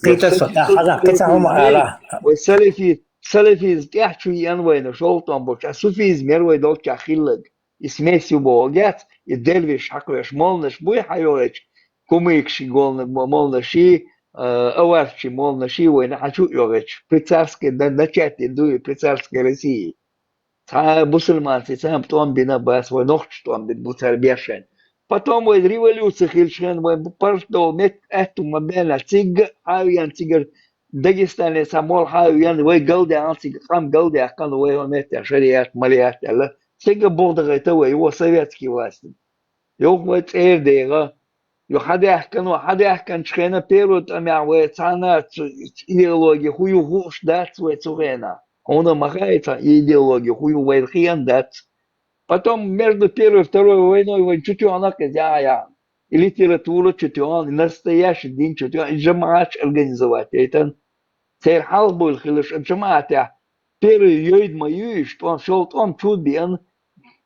Кхетар со, тӀаккха хьажахь, кхин цхьа хӀума ала. Вай салафи-, салафизм тӀаьхьа чу еана вайна, шолгӀа тӀом болчу, а суфизм яра вай долччохь хилларг. И смесь ю боху гец, и дервиш хьакхоьхьуш молланаш буй хьан йогӀуьйтуш, кумыкаш моллана-, молланаший, а, аварцчий молланаший вайна хьан чу а йогӀуьйтуш. При царской, на-, начатие ду и при царской России. Цхьа а бусулманций цхьа а тӀом бина а бац, вай нохчаша тӀом бина бу цара беш хен. Потом вай революция хилча хен, вай паргӀат долу меттиг аьтту ма бена, цигга а хьан а веана цигара Дагестане цхьа молла хьан а веана, вай галдаьхна цигга, къам галдаьккхина, вай хӀун меттехь шариат, малиат аьлла, цигга а богӀу дахийта вай, вон советский власть. Юха вай цӀера дегӀа. Юха хьан даьхкина, хьан даьхкинчу хенахь первый тӀамехь вай цхьанна а цу идеологи хӀу ю хууш дац вай цу хенахь. Хьуна ма хаьа цхьа и идеологи хӀу ю вайна хиъна дац. Потом между первой и второй войной вайн чу тоьхна-кх иза яхьа-яхьа. И литература чу тоьхна, и настоящий дин чу тоьхна, и жамаӀаташ организовать яйтина. Церан хьалха буйла хиларш а жамаӀатехь первый йойда ма юй уьш, тӀом, шолгӀа тӀом чу а беана,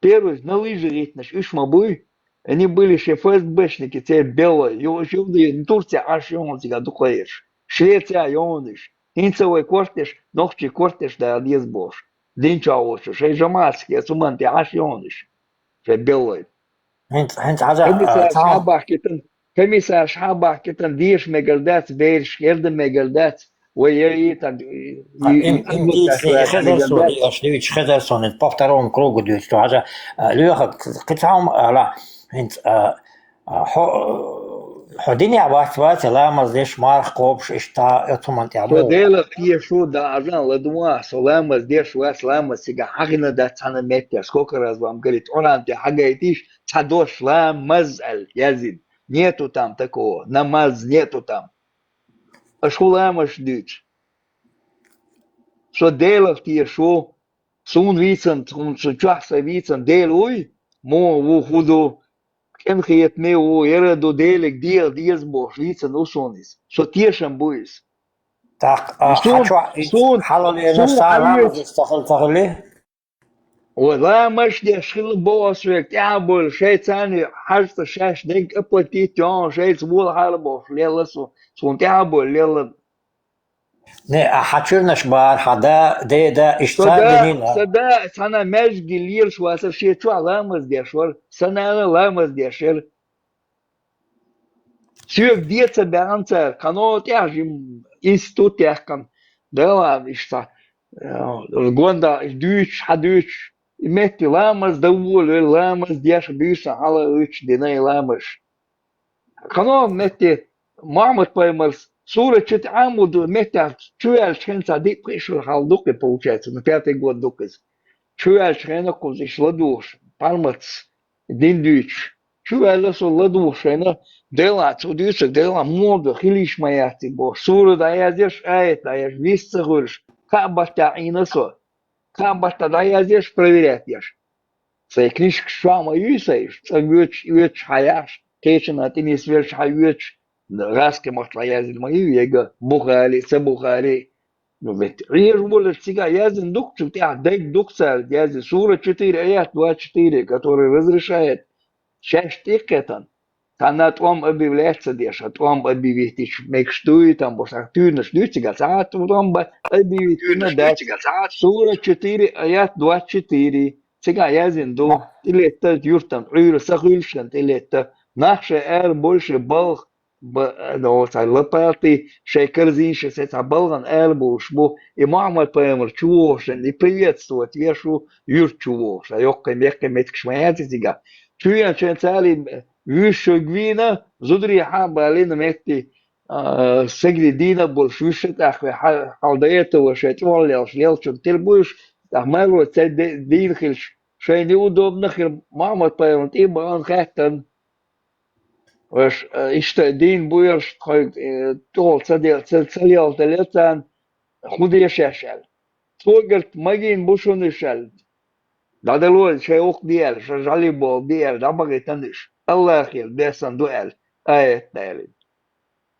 первый на лыжи гӀиттинарш уьш ма буй. Они были шен ФСБшники, церан беллой. Ю-, уьш юха Турция Ӏаш йогӀун цигахь дукха ерш. Швеция йогӀун уьш. ХӀинца вай кортеш, нохчий кортеш дала деза бохуш. Дин чохь волчу шайн жамаӀатский цу манна тӀе Ӏаш йогӀун уьш. Шайн беллой. ХӀинца, хӀинца хьажа, а, комиссарш цхьа хьан а бахкийтина, комиссарш хьан а бахкийтина, деша мегар дац, бераш хӀерда мегар дац, вай яйитан, а, и, им, и им дийцина, и хезар суна, и аша дуьйцу хезар суна, по второму кругу дуьйцу, хьажа, а, лоьха, кхин цхьа хӀума ала, хӀинца, а, а, хьо, хьо динехь вац, вац, ламаз деш, марха кхобуш, иштта, оцу хӀуманна тӀехь. Со муха Делах теша ву, дан Ӏажан ладугӀа, со ламаз деш вац, ламаз цигахь хьахина дац цхьана меттехь, сколько раз вам говорить, Къуръан тӀе хьагайтийша, цхьа дош ламаз аьлла яздина. Нету там такого. Намаз нету там. Аша хӀун ламазаш дуьйцу? Со Делах теша ву. Суна вийцан, суна, сан чохь сан вийцан Дела вуй? Муха ву, хӀун ду? КӀенхетаме ву, яра ду, Деле дегӀа деза бохуш, вийцан ву суна иза. Со тешам бу иза. ТӀаккха, а, суна, хьан чохь, суна, хьалалелаш суна сан хьан ламаз веза ца хила ца хили? Вай ламаш деш хилла боху ас вега, тӀаьхьа бойла шайца царна хьажца шаьш дерг оплатить йогӀу, шайца волахьара бохуш лелла со, суна тӀаьхьа бойла лелла. Не, а хьан чуьрнаш бахара, хьан да, деда, иштта цара динийла? Сан да, сан да цхьана маьждиге лелаш вацара, шен чохь ламаз деш вара, сан нана ламаз деш яра. Соьга де ца баьхна цара, кхано тӀехь жим институт яьккхина. Дала иштта, э, гонда дуьйцуш, хьан дуьйцуш, и метте ламаз дан волавелла, ламаз деш буьйса хьала уьйцуш дина и ламазаш. Кхано метте Мухьаммад-пайхамарс сурат чу тӀе Ӏамуду меттехь чуваьллачу хенца диъ пхиъ шура хьал ду-кх и, получается, ну, пятый год ду-кх иза. Чуваьллачу хенахь кхуза иштта ладугӀуш, парматс, дин дуьйцуш. Чуваьлла со ладугӀуш шайна, Делахь цо дуьйцург, Делахь муха ду, хила йиш ма яц и бохуш. Сура дӀаязъеш, аят дӀаязъеш, вист ца хуьлуш, кхаа баттахь Ӏийна со. Кхаъ баттахь дӀаязъеш, проверять еш. Сайн книжкаш чохь ма юй сайн, цӀа воьдуш, оьцуш хьан яхьаш, кхечанхьа тӀе нисвелча хьан оьцуш, гӀазкхи маттахь язйина ма юй, ега Бухари, ца Бухари. Ну, ведь Ӏеша волаш цигахь язйина ду-кх, цу тӀехь дайг ду-кх цара язйина. Сура четыре, аят двадцать четыре, который разрешает шаьш тӀекхетан. Цхьанна тӀом объявлять ца деш, а тӀом объявить дича мегаш дуй, там бо схьа туьйранаш дуй цигахь, цхьа а тӀом объявить дина дац. Сура четыре, аят двадцать четыре. Цигахь язйина ду, тӀелетта юьртана, Ӏуьйра са хуьлуш хилла тӀелетта. Нах шайн ара болуш, балха, ба-, ну, цхьа лапалти, шайн корзинаш, шайн цхьа балгӀана ара болуш бу, и Мухьаммад-пайхамар чу вогӀуш, и приветствовать веш ву, юьрта чу вогӀуш. Йоккхий-меккхий меттигаш ма яц цигахь. Чуйна шайн царий вуьйш шуьга вийна, зударий хьа а балийна метте, а, сагри дийна болуш вуьйш а тӀаккха, хьа-, хьал до этого шайн чӀогӀа лелаш лелчун тера буьйш, тӀаккха марро ца де-, дийна хилча, шайна неудобно хир, Мухьаммад-пайхамар тӀе а бахана хаьттан. Ваш, э, иштта дийна буьйлуш, тхоьга, э, тӀехула ца де-, ца, ца лелта лел царна, хӀун де шаьш аьлла. Цо гарт магийна бу шуна уьш аьлла. ДӀадало шайн гӀуллакх де аьлла, шайн жӀалиболу де аьлла, дӀабахийтан уьш. Аллахера десан ду аьлла, аят далийна.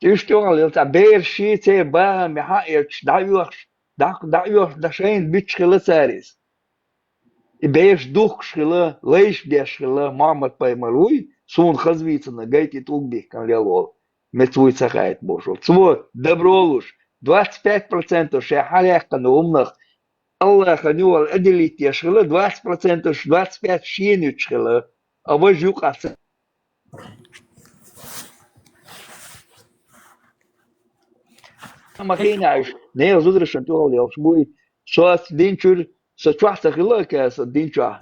Уьш тӀехула лел цхьа бераш ший церан бахам мехьа а эцаш, дӀаоьхуш, дӀа-, дӀаоьхуш, дӀа шайна буьтуш хилла цара иза. И бераш духкуш хилла, лайш беш хилла, Мухьаммад-пайхамар вуй, суна хаза вийцина гайта и тӀулг бихкина лелла волу, меца вуй ца хаийта бохуш волу. Цо, добро луш, двадцать пять процентов шайн хьалаяккхина хӀуманах Аллахана юкъахь отделить еш хилла, двадцать процентов, двадцать пять шена юьтуш хилла, а важа юкъахь ца Ма хиъна уьш, нехан зударшна тӀехула лелаш буй. Со ас дин чуьра, со чохь ца хилла а кхаьса дин чохь.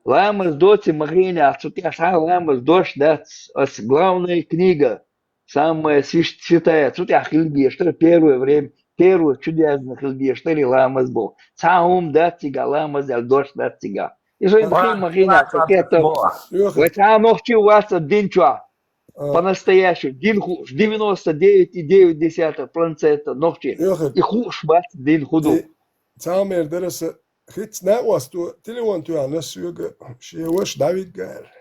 Ламаз доций ма хиъна, цу тӀехь цхьа а ламаз дош дац. Ас главная книга, самая свящ-, святая, цу тӀехь хила дезаш дара первое время, первое чудаьзна хила дезаш дара и ламаз боху. Цхьа а хӀума дац цигахь, ламаз аьлла дош дац цигахь. И шайн ма хиъна, ма хиъна, со кхетта. Вай цхьа а нохчи а вац аса дин чохь. А. По-настоящему дин хууш, девяносто девять и девять десятых процента нохчий. Йохи. И хууш бац дин хӀун ду. И цхьа а мер дара аса хица накъосто телефон тоьхна соьга, шен ваша дӀавигга аьлла.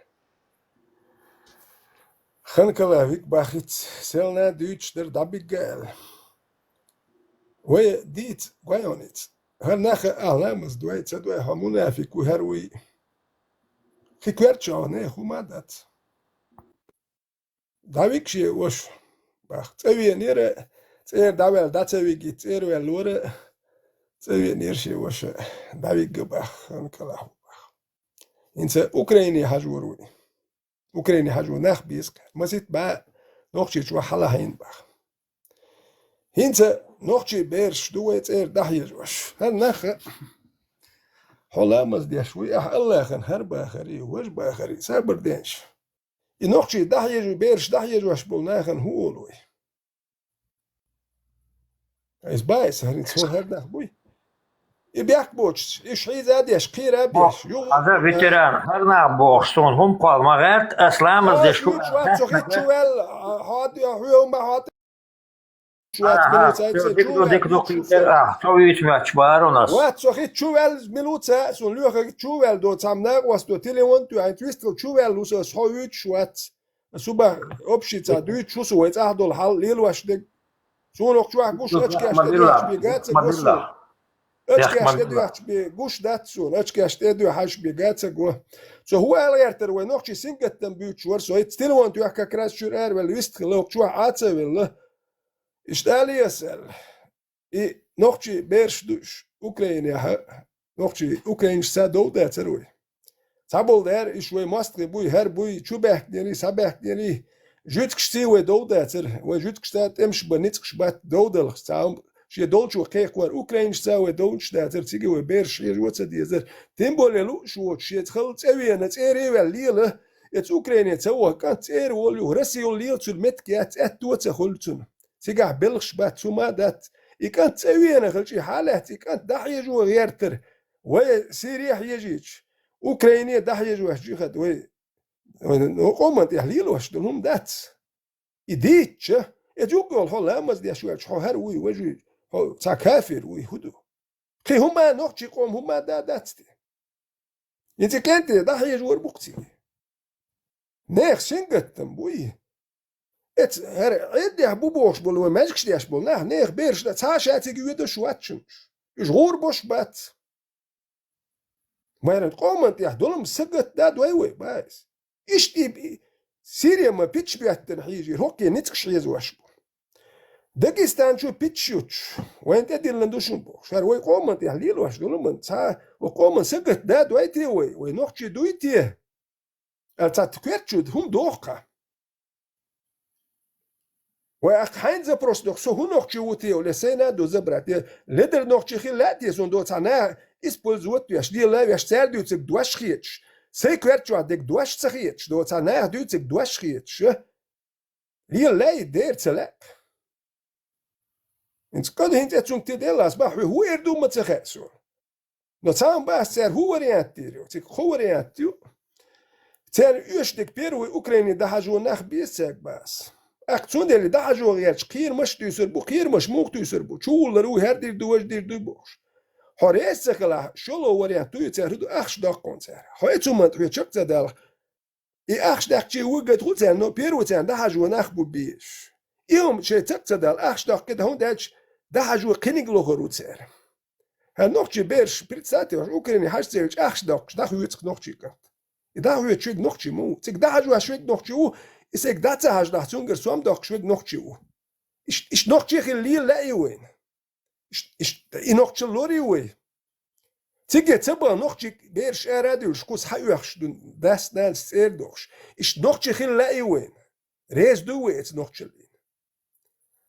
Ханкала виг бахиц, селна дуьйцуш дара дӀабигга аьлла. Вай дийца гойоница. ХӀара нах а ламаз дой, ца дой, хьо мунафик ву, хӀара вуй. Кхин коьртачу хьо нехан хӀума а дац. ДӀавиг шен ваша, бах. ЦӀа венера, цӀера дӀаваьлла, дӀа ца виги, цӀера ваьлла вара, цӀа венера шен ваша, дӀавигга бах, ханкалахь ву бах. ХӀинца Украине хьажор вуй. Украине хьажо нах беза кхаьра. Масит бӀа нохчий чохь хьалахьийна бах. ХӀинца нохчий бераш ду вай цӀера дӀахьежош. ХӀара нах а, хьо ламаз деш вуй, ахь Аллахана хӀара бахарий, важа бахарий, сабар денаш. И нохчий дӀахьежо, бераш дӀахьежош болу нахана хӀун олу вай? Айс баьйса хӀарин цо хӀара нах буй? И бехк боцуш, и шхьийза а деш, кхийра а беш. Ю- Хаза ветеран, хӀара нах бохуш, суна хӀума кхолла ма гӀерта, ас ламаз деш хӀу. Хьо хӀуьттуш вац, цо хӀуьттуш ваьлла, хьо а дуьхьа, хьоьга хӀума хьо а тӀе. Аха, милица цо дика ду, дика ду, кхийдер, а, цо вуьйцу моьттуш бара у нас. Вац, цо хӀуьттуш ваьлла, милица, суна лоьхург чу ваьлла доцу, цхьамма накъосто телефон тоьхна, вистхила чу ваьлла ву со, ас хьо вуьйцуш вац. Ас хӀу бах, общий ца дуьйцуш ву со, вай цӀахь долу хьал лелош дерг. Суна окху чохь гуш, ачкеш тӀедоьхча бен гаца го суна. Ачкеш тӀедоьхча бен гуш дац суна, ачкеш тӀедоьхьаш бен гаца го. Со хӀун ала гӀертара вай нохчий сингаттам буьйцуш вара со, ицца телефон тоьхна как раз чуьра аравелла, вистхила окху чохь Ӏаца а велла. Иштта алий ас аьлла. И нохчий бераш ду уьш Украинехь, нохчий украинашца дов дацара вай. Цхьаболу дара, уьш вай мостагӀий буй, хӀара буй, чу баьхкинарий, схьабаьхкинарий, жуьгташций вай дов дацара, вай жуьгташца тӀемаш бан ницкъаш бац дов далахь, цхьа хӀума шен долчо кхайкхор, украинашца вай довнаш дацара, цига вай бераш хьежо ца дезара. Тем более лууш воцуш, шеца хала цӀа вена, цӀера а ваьлла лела, эца Украине ца ваха кӀант цӀера волу юха, Россия йолу лела цуьра меттиг яц, аьтто а ца хуьлу цунна. Цигахь белхаш бац, хӀума а дац. И кӀант цӀа вена хилча, и хьалаьцна и кӀант дӀахьежо гӀертара. Вай Сири хьежийча, Украине дӀахьежош жихад вай, вай, ну, къоман тӀехь лелош долу хӀума дац. И дийцча, эца юкъа йолу хьо ламаз деш ваьлча, хьо хӀара вуй, важа вуй, хьо цхьа кафир вуй, хӀун ду? Кхин хӀума нохчий къоман хӀума да дац те? ХӀинца кӀентий дӀахьежа вар бу-кх цига. Нехан сингаттам буй. Эца хӀара Ӏеддехь бу бохуш болу вай маьждигаш деш болу нах, нехан бераш дан цхьа а шаьциг воьдуш вац шуна уьш. Уьш гӀур беш бац. Вайна къоман тӀехь долу-м сагатдан дой вай, баьс. Иштта и Сирия ма пичча беттана хьийжира, хӀокхе ницкъаш хьезош бу. Дагестан чу пичча юттуш, вайна тӀедиллина ду шуна бохуш. ХӀара вай къоман тӀехь лелош долу-м, цхьа а вай къоман сагатдан дой те вай, вай нохчий дуй те? Аьлла, цхьа коьртачу хӀума доху-кх. Вай аккха хьайна запрос доху, со хӀун нохчи ву те, оле сайна а ду забрать. Ледара нохчи хила лаьа те, суна до цхьа наха использовать веш, лела веш, цара дуьйцург дош хеташ. Сайн коьртачохь дерг дош ца хеташ, до цхьа наха дуьйцург дош хеташ. Лела лаьий дера ца лаьа. ХӀинца кӀада хӀинца цунна тиделла ас бахьа, хьоьга хӀун эр ду ма ца хаьа суна. Но цхьа а бац цара хӀун вариант дийр ю, цига кхо вариант ю. Цара оьшург первый Украине дӀахьажо нах беза цаьрга бац. ТӀаккха цундела дӀахьажо гӀерташ кхерамаш а туьйсур бу, кхерамаш муха туьйсур бу, чу гӀуллар ву, хӀара дийр ду, важа дийр ду бохуш. Хьо реза ца хилахь, шолгӀа вариант ду и цара, хӀун ду ахча доккхун цара. Хьо и цу ман хьоьга чекх ца далахь, и ахча даьккхича вуьгур ву царна, но первый царна дӀахьажо нах бу безаш. И хӀума шайн цекх ца дала, ахча доккху кхидӀа, хӀунда аьлча дӀахьажо кхиниг лохур ву цара. ХӀара нохчий бераш, представьте, Украине хьажа ца йолчу ахча доккхуш, дӀахоьцу-кх нохчий кӀант. И дӀахоьцуш верг нохчий ма ву. Цига дӀахьажош верг нохчий ву, и сайга дӀа ца хьажадахь, цуьнгара сом доккхуш верг нохчий ву. Иш-, иштта нохчий хила лела лаьий вайна? Иш-, иш-, и нохчалла лорий вай? Цига ца бан нохчий бераш ара а дуьллуш, кхуза хьаоьхуш ду дас-нанас цӀера дохуш. Иштта нохчий хила лаьий вайна? Реза дуй вай эца нохчаллина?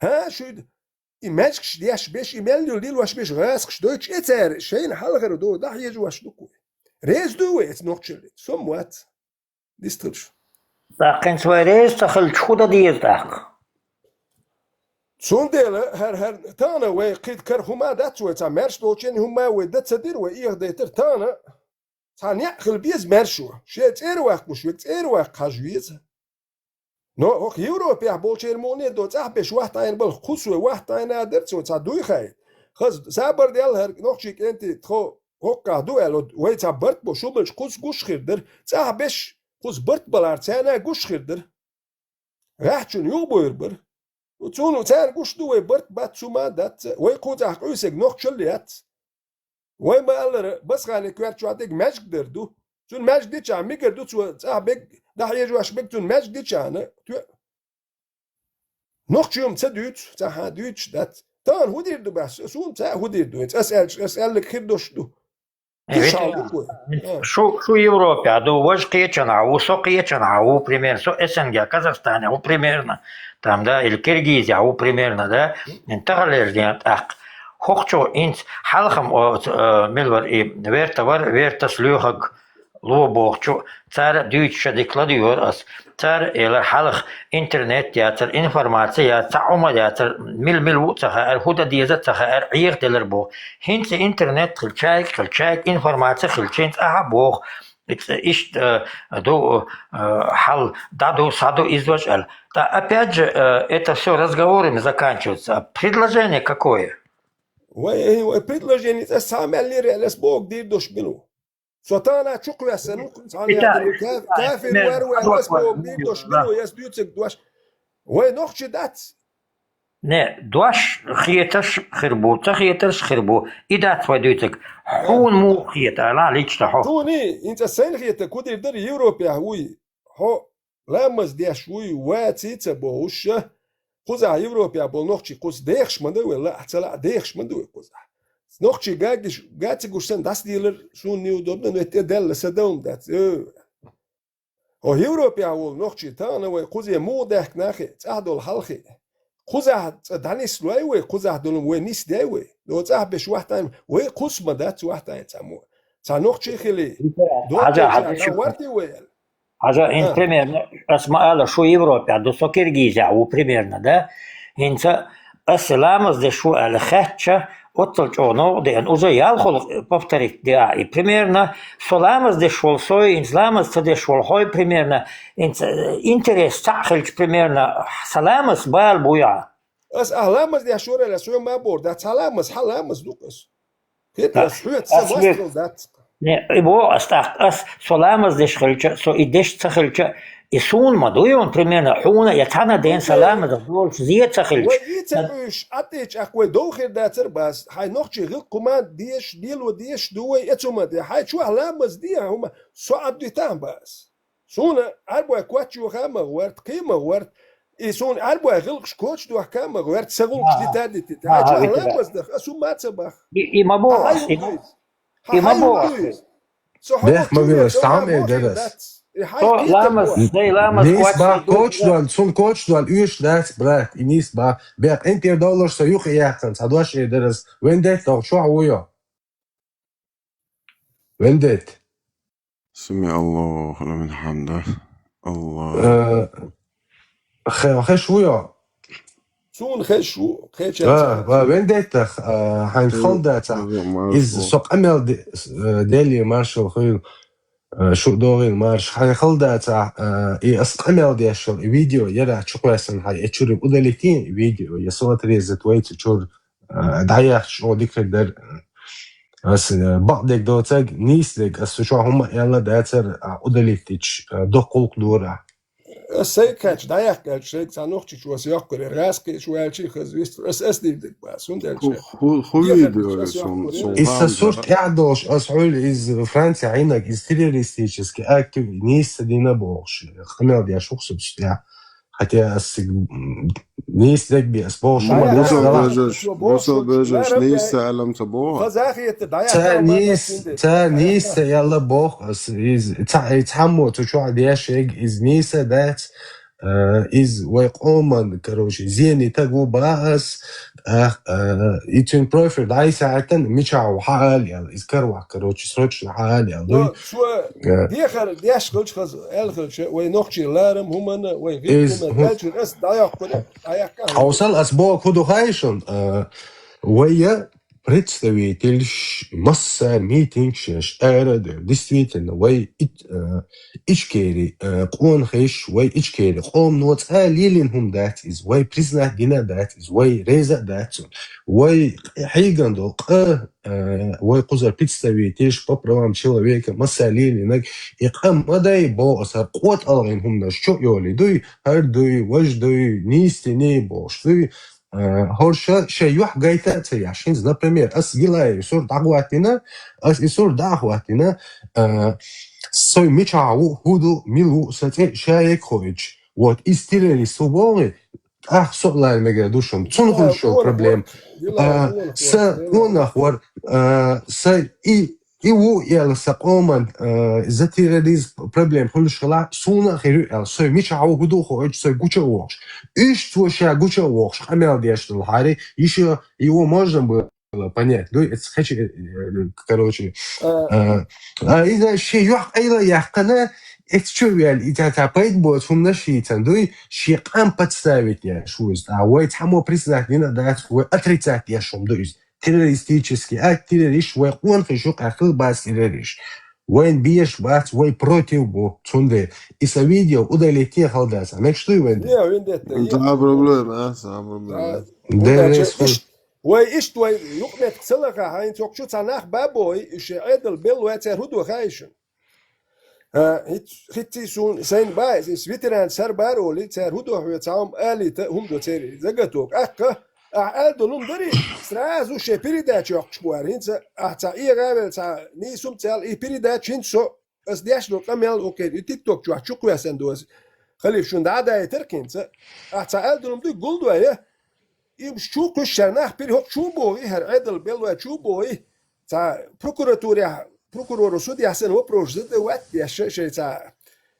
ХӀа, шуьйда, и маьждигаш деш беш, и мел ю лелош беш гӀазкхаш дойтуш, и цара шайна хьалхара догӀу дӀахьежош ду-кх вай. Реза дуй вай эца нохчаллина? Со-м вац. Дистхилча. ТӀаккха хӀинца вай реза ца хилча, хӀун дан деза тӀаккха? Цундела хӀара, хӀара тахана вай кхин кара хӀума дац вай, цхьа маьрша долчу хӀума вай дан ца дира, вай эхадайтира тахана. Цхьа некъ хила беза маьршо. Шен цӀера ваккхуш верг цӀера ваккха хьажа веза. Но хӀокху Европехь болчеран мукъане до цӀахь беш вахтайна балха кхуссой, вахтайна а дара цо, цхьа дуй хаийта. Хаза сабар даьлла хӀара нохчий кӀентий тхо хӀоккхахь ду аьлла, вай цхьа барт бо, шо бачу кхуза гуш хир дара. ЦӀахь беш кхуза барт балар царна гуш хир дара. ГӀаьхчунна юхабойр бара. Цунна царна гуш ду вай барт бац, цу ма дац. Вай кхузахь къуьйсург нохчалла яц. Вай ма-аллара, Басхане коьртачохь дерг маьждиг дер ду. Цунна маьждиг дичахьана мегар ду цо цӀахь берг, дӀахьежош берг цунна маьждиг дичахьана. Тоь-, нохчо-м ца дуьйцу, цхьа хьан дуьйцуш дац. Тахана хӀун дийр ду баьхна, суна ца а хӀун дийр ду. Аса аьлча, аса аьлларг хир долуш ду. Э, Кхин витина, шал ду вай. А. Шу, шу Европе а ду, важа кхечанхьа ву, со кхечанхьа ву, примерно, со СНГ, Казахстане ву, примерно, там, да, или Киргизия ву, примерно, да, тахалерден тӀаккха. ХӀокхучо инц хьалхам, о, ц-, э, мила вара и, верта вара, вертас лоьхаг ло бохучу, цара дуьйцуша дика ладуьйгӀора ас. Цара элар хьалха интернет яцара, информаци яцара, цхьа Ӏума яцара, мила-мила ву а ца хаьара, хӀун дан деза а ца хаьара, Ӏехаделар боху. ХӀинца интернет хилчаьрга, хилчаьрга информаци хилча, хӀинца ахьа боху, иц-, иштта, э, ду, э, хьал, дӀа ду, схьа ду, иза важа аьлла. Ткъа, опять же, э, это всё разговорами заканчивается. А предложение какое? Вай, э, вай предложение, ас цхьа мел лира аьлла, ас боху дийр долуш мила ву? Со тахана чу кхоьссина ву, цхьана Ита-, яздина, ка-, кафир вар вай, ас боху дийр долуш мила ву, ас дуьйцург дош. Вай нохчий дац. Не, дош хетарш хир бу, ца хетарш хир бу. И дац вай дуьйцург. Хьуна муха хета, ала лична хьо? Суна, хӀинца сайна хетарг хӀун дийр дара, Европехь вуй. Хьо ламаз деш вуй, ваций ца бохуш, кхузахь Европехь болу нохчий кхуза дехаш ма ду вай, лаахь ца лаахь дехаш ма ду вай кхузахь. Нохчий гагиш, га ца гуш санна дӀасадийлар суна неудобно, но тӀе даьлла сан дан дац. Э. Хьо Европехь волу нохчий тахана вай кхузе муха даьхкина хи, цӀахь долу хьал хи. Кхузахь цӀа дӀанислой вай, кхузахь долу вай нисдей вай. Но цӀахь беш вахтайна вай кхус ма дац вахтайна цхьаммо. Цхьа нохчий хили. Хьажа, хьажа, варти вай аьлла. Хьажа, хӀинца, а, примерно, ас ма ала, шу Европе ду, со Киргизия ву, примерно, да? ХӀинца ас ламаз деш ву аьлла хаьттича, оццал чӀогӀа новкъа деана, уже ялхолгӀа повторить деа, и примерно, со ламаз деш волу сой, хӀинца ламаз ца деш волу хьой, примерно, хӀинца, э, интерес цхьаъ хилча, примерно, сан ламаз бала буй хьан? Ас ахь ламаз деш вара аьлла, со ма боху, да, цхьа ламаз, хьан ламаз ду-кх ас. Кхетий, ас хьоьца сан мостагӀал дац. Не, и бо ас тӀаккха, ас со ламаз деш хилча, со и деш ца хилча, и суна ма ду, йон, примерно, хьуна я цхьана ден са ламазах долуш зе ца хилча. Вай и ца къуьйш, Ӏаттича, ах, вай дов хир дацар бац. Хьай нохчий гӀилкх хӀума деш, лело деш ду вай, эцу ма де. Хьай чохь ламаз де, хӀума, со Ӏадвитахьа бац. Суна Ӏарбой коч йоха а ма гӀорт, кхин а ма гӀорт. И суна Ӏарбой гӀилкхаш коча дохка а ма гӀорт, сан гӀуллакхаш дита а дитита. Хьай чохь ламаз даха, ас хӀума ца бах. И, и ма бо ас, и ма, и ма бо ас. Бех ма вилаш, там э дерас. Со ламаз, дай ламаз. Нийса бах, кочдон, цун кочдон уьш дац, брат, и нийса бах. Бех, интер доллар со юха яххан, ца дош э дерас. Вендетта, чохь ву йо. Вендетта. سمع الله لمن حمده. الله. Э, хе-, хеш ву йо? Суна хеш ву, кхеча. Ва, ва, Вендеттах, а, хьайн халдацахь. Из со къамел де-, с-, э, дели маршал хуьл, э, шу догӀил марш. Хьайн халдацахь, э, и ас къамел дешал, и видео яра чукхвесан хьай, э, чури удалить, и видео, я со отрезать вайца чур, э, дӀаяхча, о, дикриг дар. Ас, э, бакъдерг доцаг, нийсдерг, ас шу чохь хӀума аьлла дацар, а, удалить дича, э, доккха гӀуллакх дора. Ас сайга кхаьчча, дӀаяккха аьлча, сайга цхьа нохчичо ас йоккхур яра, гӀаз кхечу ваьлчий хаза вистхур, ас, ас дийр дерг бац, хӀунда аьлча. Ху-, ху-, ху видео ас сон, йоккхур яра. Иза сурт тӀехь долуш, ас хьуьлла иза Франция Ӏинаг, иза террористический актив нийса дина бохуш, къамел деш ву-кх со цу тӀехь. Хотя ас цига, м, нийса дерг бе ас бохуш хӀума. Бусалба вежарш, бусалба вежарш нийса аьлла ца боху. Ца нийса, ца нийса аьлла боху ас, иза, ца, и цхьаммо цу чохь деш ерг, иза нийса дац, э, иза вай къоман, короче, зене таг ву баха ас, э, э, и цуьнан профиль дӀасаьхьийтина, мичахь ву хьаала аьлла, иза каравахь, короче, срочно хьаала аьлла. Цо, э, дехар деш хилча хаза, аьлла хилча, вай нохчий ларам хӀуманна, вай гӀирс хӀуманна, хӀу-, аьлча, ас дӀайоккхура, дӀаяккха. Хьовсал, ас боху хӀун ду хаий шуна, э, вай я представительш, массара митингаш еш, ара а девлла. Действительно, вай ит-, э, Ичкери, э, къонахийш, вай Ичкери къомано цкъа а лелийна хӀума дац иза, вай признать дина а дац иза, вай реза а дац цунна. Вай хьийган долу къа, э, вай кхузара представительш по правам человека, массара лелийнарг, и къа ма дай боху аса, хӀара къотӀалгӀийн хӀуманаш чу а йолий дуй, хӀара дуй, важа дуй, нийсдиний бохуш дуй, э, хӀорш шайн юьхь гайта а ца еш. ХӀинца, например, ас Гилаев сур дӀахӀоттийна, ас и сур дӀахӀоттийна, э, со мичахь ву, хӀун ду, мила ву, сан цӀе а шайга хоуьйтуш. Вот, иза террорист ву бохий, тӀаккха со а лара мегар ду шуна. Цунна хуьлуш йолу проблема. Э, сан къонах вара, э, сан и И ву аьлла сан къоман, э, за терроризм проблема хуьлуш хилахь, суна а хир ю аьлла, со мичахь ву, хӀун ду хоуьйтуш, со гуча а вохуш. Иштта цо ша гуча а вохуш, къамел деш долу хьари, ещё его можно было понять. Дуй, эца хечи, э, короче, э, а, иза шен юьхь къайла а яьккхина, эца чу а ваьлла, и цхьа, цхьа пайда боцу хӀуманаш йийцан, дуй, шен къам подставить еш ву иза. А вай цхьаммо признать дина а дац, вай отрицать еш хӀума ду иза. Террористический акт, террорист, вай къонахий шу къаьхкина бац террорист. Вайн беш бац, вай против бу, цундела. И сан видео удалить е хала дац. Мегаш дуй вайн де? Не, вайн де. Цхьа проблема, а, цхьа проблема. Деррес хӀу. Вай иштта вай юкъаметтиг ца лаха, хьайна цоккхачу цхьа нах бабой, и шен Ӏедал белла вай цара хӀу до хаийшина. А, хиц-, хицций суна, сайна баьхьа, иза ветеран сар бара олий, цара хӀун до хьоьца хьо-м алийта, хӀума до церан загаток. Аккха, ахьа аьлла долу хӀума дарий, сразу шен передача йоккхуш бу ара. ХӀинца ахьа цхьа эгӀавелла, цхьа нийсум цаьл, и передача хӀинца со, ас деш долу къамел укхера, и тикток чохь чукхоьссина доцу. Халиф шуна дӀа а даийтара хӀинца. Ахьа цхьа аьлла долу хӀума дуй гулдой, я? И уьш чу кхуьссуш нах пир хӀокху чу боху, и хӀара Ӏедал беллой чу боху, и цхьа прокуратурехь, прокуроро судехь санна вопрос задавать деш, шай, шай цхьа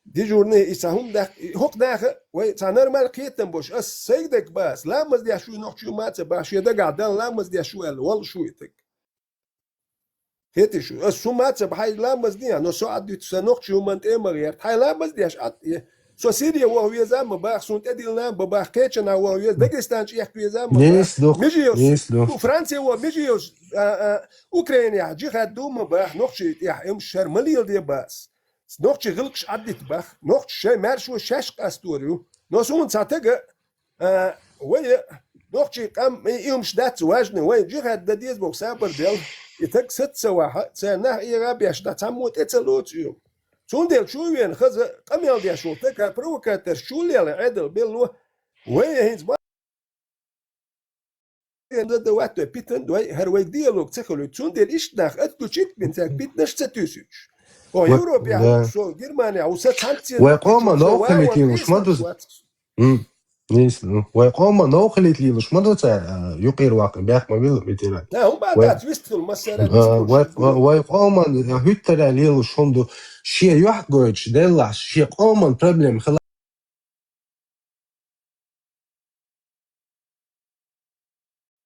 дежурный, и цхьа хӀума даьккха, и хӀокху наха вай цхьа нормально кхетам болуш, ас сайга дерг бац, ламаз деш вуй нохчо ма ца бац, шен дагахь дан ламаз деш ву аьлла, воллуш ву и таг. Хетий шу, ас шу ма ца бахьа ламаз дехьа, но со Ӏад дуьту сан нохчо хӀуманна тӀе а ма гӀерта, хьайн ламаз деш Ӏад е. Со Сире ваха веза а ма баха, суна тӀедиллина а ма баха, кхечанхьа ваха веза, Дагестан чӀехка веза а ма баха. Нийса ду, Межиевс, нийса ду. Ну, Франция ваха Межиевс, а, а, Украинехь джихад ду а ма баха, нохчий тӀехь, им шар ма леладе бац. Нохчий гӀилкхаш Ӏаддита баха. Нохчий шайн маьршо шаьш къастор ю. Но суна цхьа тага, а, вай, Нохчий къам и юмш дац важный, вай джихад да деза боху сабар дел. И таг саца ваха, царна нах и гӀабеш да, цхьаммо тӀе ца лоцу ю. Цундела чу вен хаза къамел деш волу таг, провокаторш чу лела Ӏедал белло, вай хӀинца ба-, да ваттой питан дой, хӀара вай диалог ца хуьлуьйту. Цундела иштта нах отключить бин цаьрга питанаш ца туьйсуьйтуш. О, Европехь, со Германехь, у са цхьаьнца вай къоман новкъа хилийталуш ма ду. М, нийса, ну, вай къоман новкъа хилийталуш ма ду цара, а, юкъера ваккха бехк ма вилла, ветеран. Да, хӀун бац, вистхила массара а, вай, вай, вай къоман, а, хӀуьттара лелуш хӀума ду, шен юьхь гойтуш деллахь, шен къоман проблема хила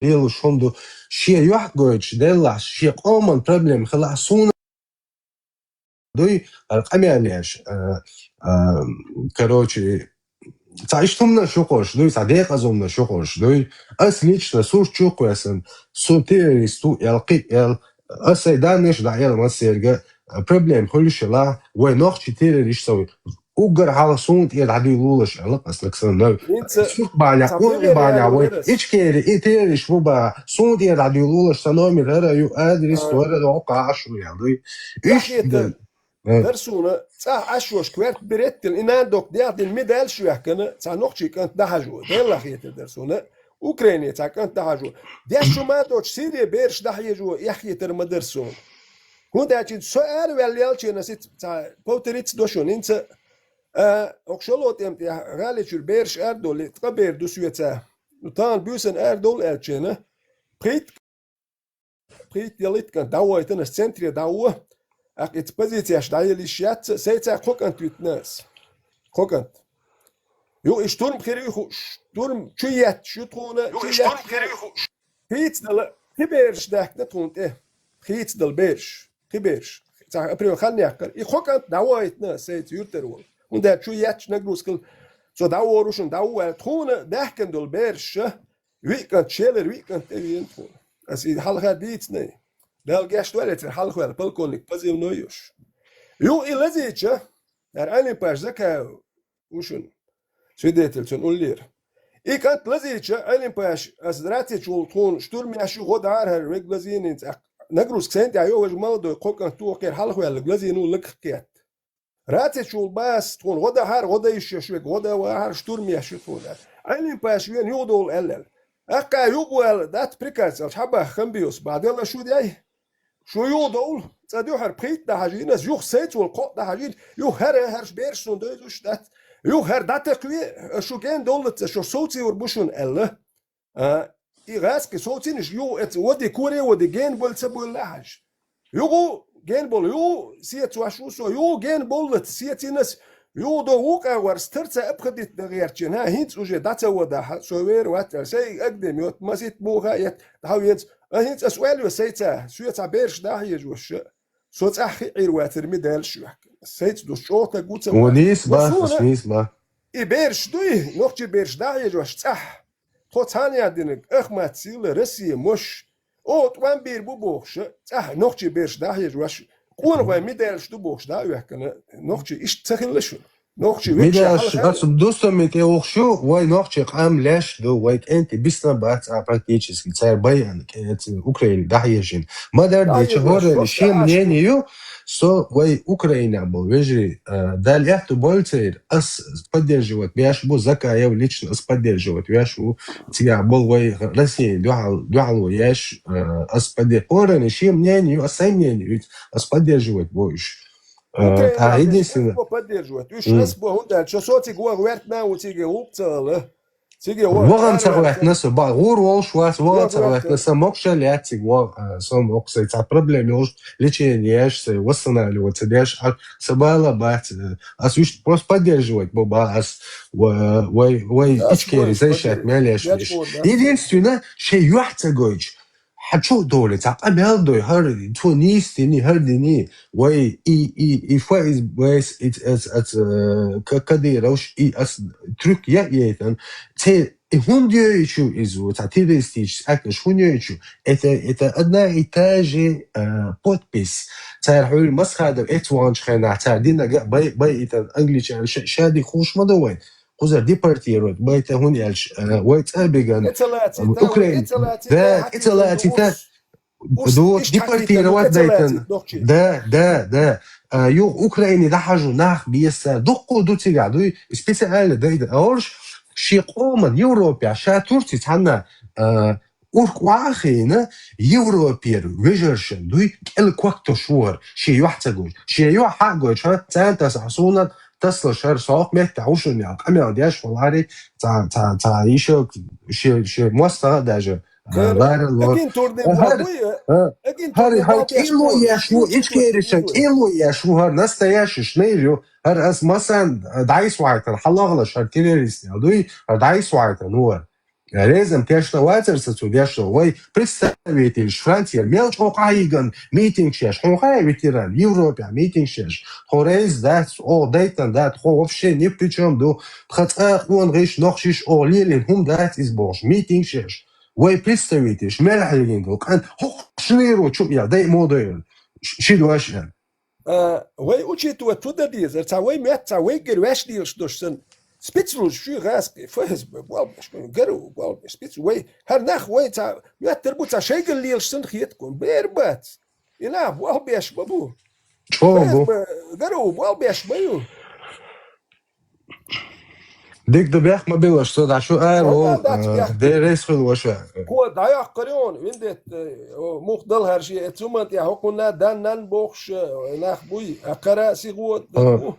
лелуш хӀума ду, шен юьхь гойтуш деллахь, шен къоман проблема хилахь, суна дуй, хӀара къамел еш, а, а, короче, цхьа иштта хӀуманаш юкъуш дуй, цхьа декъаза хӀуманаш юкъуш дуй. Ас лично сурт чу кхоьссина, со террорист ву аьлла, кхин а аьлла, ас сайн даннаш а дӀаэла массаьрга, а, проблема хуьлуш хилахь, вай нохчий террорист ца вуй. Уггар хьалха суна тӀера дӀадуьйлалаш аьлла ас нагахь санна. ХӀинца сурт балехь, цхьа урхи пример балехь вай, Ичкери, и террорист ву бахь, суна тӀера дӀадуьйлалаш, сан номер хӀара ю, адрес а, хӀара, дӀа кхаьчна ю аьлла дуй. Иштта дар суна, цӀахь Ӏаш йолуш коьрта береттина, и нана доккха дегӀ дина медаль шоьхкина, цхьа нохчий кӀант дӀахьажо. Делла хетар дар суна, Украине цхьа кӀант дӀахьажо. Деш шу ма доцуш, Сирия бераш дӀахьежо, эхь хетар ма дар суна. ХӀунда аьлча со араваьлла ялченас ица цхьа повториться до шуна, хӀинца, а, окху шолгӀа тӀем тӀехь гӀали чуьра бераш арадолу, ткъа бер ду соьца. Ну, тахана буьйсанна арадовла аьлчена, пхийтта, пхийтта я итт кӀант дӀавойтана ас центре дӀавуо, аккха ица позицеш дӀаелла йиш яц, сайца кхо кӀант витина ас. Кхо кӀант. Ю и штурм хир ю хууш, штурм чу етташ ю тхуна, ю чу и штурм хир ю хууш. Хийцадала, кхин бераш даьхкина тхуна тӀе. Хийцадала бераш, кхин бераш. Цхьа апрель хан яьккхира. И кхо кӀант дӀавойтана сайца юьртара волу. ХӀунда аьлча чу етташ нагрузкал, цо дӀавора шуна, дӀаву аьлла. Тхуна даьхкина долу бераш, виъ кӀант, шелара виъ кӀант тӀе веана тхуна. Ас и хьалха дийцинай. Дала гечдойла церан хьалхаваьлла полковник позывной йолуш. Ю и лазийча, хӀара Ӏелин-паш Закаев ву шуна, свидетель цунна уллера. И кӀант лазийча, Ӏелин-паш, ас раци чу волу тхуна штурм еш ю, гӀо дӀара хӀара вега лазийна цӀаккха. Нагрузка сайна тӀехь йо, важа молодой кхо кӀант ву, кхера хьалхаваьлларг лазийна ву, лакха кхетта. Раци чу волу бас тхуна гӀо дахьара, гӀо дан йиш йолуш вега, гӀо дан вахьара, штурм еш ю тхуна аьлла. Ӏелин-паш вена юхадовла аьлла. Аккха юха бу аьлла, дац приказ аьлла, хьабаха хам биос, бахьа делла шу дей? Шу юха довла, цӀа дуьхьара пхийтта дӀахьажийна, ас юха сайца волу кхоъ дӀахьажийна, юха хӀара, хӀара бераш суна дойзуш дац. Юха хӀара дӀатакхаве, шу ген доллаца, шу совцийвар бу шуна аьлла. А, и гӀаьски совцийнаш, юха эца води, коре води, ген болу ца болу лаьхьаш. Юха ген болу, юха сецаваш ву со, юха ген боллаца сецийнас, юха до вукъа варс тарца обходить дан гӀертачийн, хӀа, хӀинца уже дӀа ца вадахьа, со вер вац аьлла, сай агдем йотта, маситта муха а етта, дӀа венца, а хӀинца ас оьлла сайца, соьца бераш дӀахьежаш ша. Со цӀахь хи Ӏийр вацар ми даьлла шоьхка. Сайца дус чӀогӀа таг ву ца вац. Вон нийса бац, ас нийса бац. И бераш дуй, нохчий бераш дӀахьежаш цӀахь. Тхо цхьаьна яздинарг Ахмат Сила, Россия мош. О, тӀом бийр бу бохуш, цӀахь нохчий бераш дӀахьежаш. Къонахой ми даьллаш ду бохуш дӀа а вехкана, нохчий иштта ца хилла шуна. Нохчий векша Мигалаш, хьалха ацу дустаме тӀе ухуш ю, вай нохчий къам леш ду, вай кӀентий бисна бац а практически, цара байан кӀе-, ц-, Украине дӀахьежина. Ма-дарра дийча, хӀоррани шен мнение ю, со вай Украинехь болу вежарий, а, Дала аьтту бойла церан, ас поддерживать веш бу, Закаев лично ас поддерживать веш ву, цигахь болу вай Россия дуьхьал-, дуьхьало еш, а, ас подде-, хӀоррани шен мнение ю, ас сайн мнение ю, ас поддерживать бу уьш. Э, Украина та единственное поддерживать. Уьш ас бу хӀунда аьлча, со цига ваха вертна ву цига гӀуллакх ца ала. Цига ваха вахан ца вертна со, ба, гӀур волуш вац, вахан ца вертна со, мокша лаьццига ваха, э, со моксай цхьа проблема йолуш, лечение еш, сай восстанавливаться деш, а, са бала бац, э, ас уьш просто поддерживать бу, ба, ас, ва-, вай, вай, ичкери, защищать мел еш. Единственное, шей юьхь ца гойтуш, хьан чу а довлий, цхьа къамел дой, хӀара, цо нийса дини, хӀара дини, вай, и, и, и фа из, вайс, и, ац, ац, э, К-, Кадыровш, и ас трюк я, яйтан, цей, и хӀунда йойту иза, цхьа террористический акташ хӀунда йойту? Это, это одна и та же, э, подпись. Цара хьуьлла Масхадов эцванчу хенахь, цара динага бай, бай, это англичан ша-, шади хуш ма ду вайн. кхузара депортировать байта, хӀунда аьлча, э, вай цӀа а биган, Эцалаци, Украин, да, эцалаци, да, да, хьаким эцалаци, да, урс, урс, ду-, иштта депортировать хьаким, дайтан. Эцалаци, нохчи. Да, да, да. А, юха Украине дӀахьажу нах беса, дуккхо ду цига, дуй, специально дайтан. А орш ши къоман Европе, ша Турци цхьанна, а, урх вахина, Европера вежаршан дуй, кӀел кок тошур, ши юхь ца гуш. Ши юхь хьа гуш, ха, цан тас а суна, тасла шар сох, метта ушуня, къамел деш, валари, ца, ца, ца, ишо, ши, ши моста даже. Хар-, Лара ло. Агентурный Хар-, бабуй, а, агентурный хар, хар бабуй, кило яш, яш, ну, ичкери ша, кило яш, ну, хар настоящий шнейр, ё, хар ас масан, а, дайс вайтан, халагла шар террорист, я, дуй, хар дайс вайтан, ну, хар. Резан тешна вацар са цу дешна, вай представитель Франция, мел чӀоагӀа хьаиган митинг шеш, хьо хай ветеран, Европе митинг шеш, хьо рейс дац, о, дайтан дат, хьо вообще ни при чём ду, тха цӀа къон гӀиш, нохчиш, о, лелин, хӀум дац из бохуш, митинг шеш. Вай представитель, мел хьаигин ду, къан, хӀокху шинийро чу я, дай модайр, ш-, ши дош я. А, вай учитывать ту дан дезар, ца вай мет, ца вай гир веш дийлаш дош сан. Спецлуж шу гӀаскхи, ФСБ, болбеш, ГРУ, болбеш, спец, вай, хӀар нах вай, ца, меттар бу, ца шайгал лелаш сан хетакон, бер бац. И нах болбеш ма бу. ЧӀогӀа бу. ФСБ, ГРУ болбеш ма ю. Дика ду бехк ма биллаш, со дӀа шу ара Со вол, дӀа дац э, бехк. Деррес хуьлу ваша. Кхо дӀаяккхар йону, виндетта, э, о, мух дала хӀара шен, э, цуман тӀехь хӀокхунна дан-нан бохуш, э, нах буй, а кхара сихо Э. ду.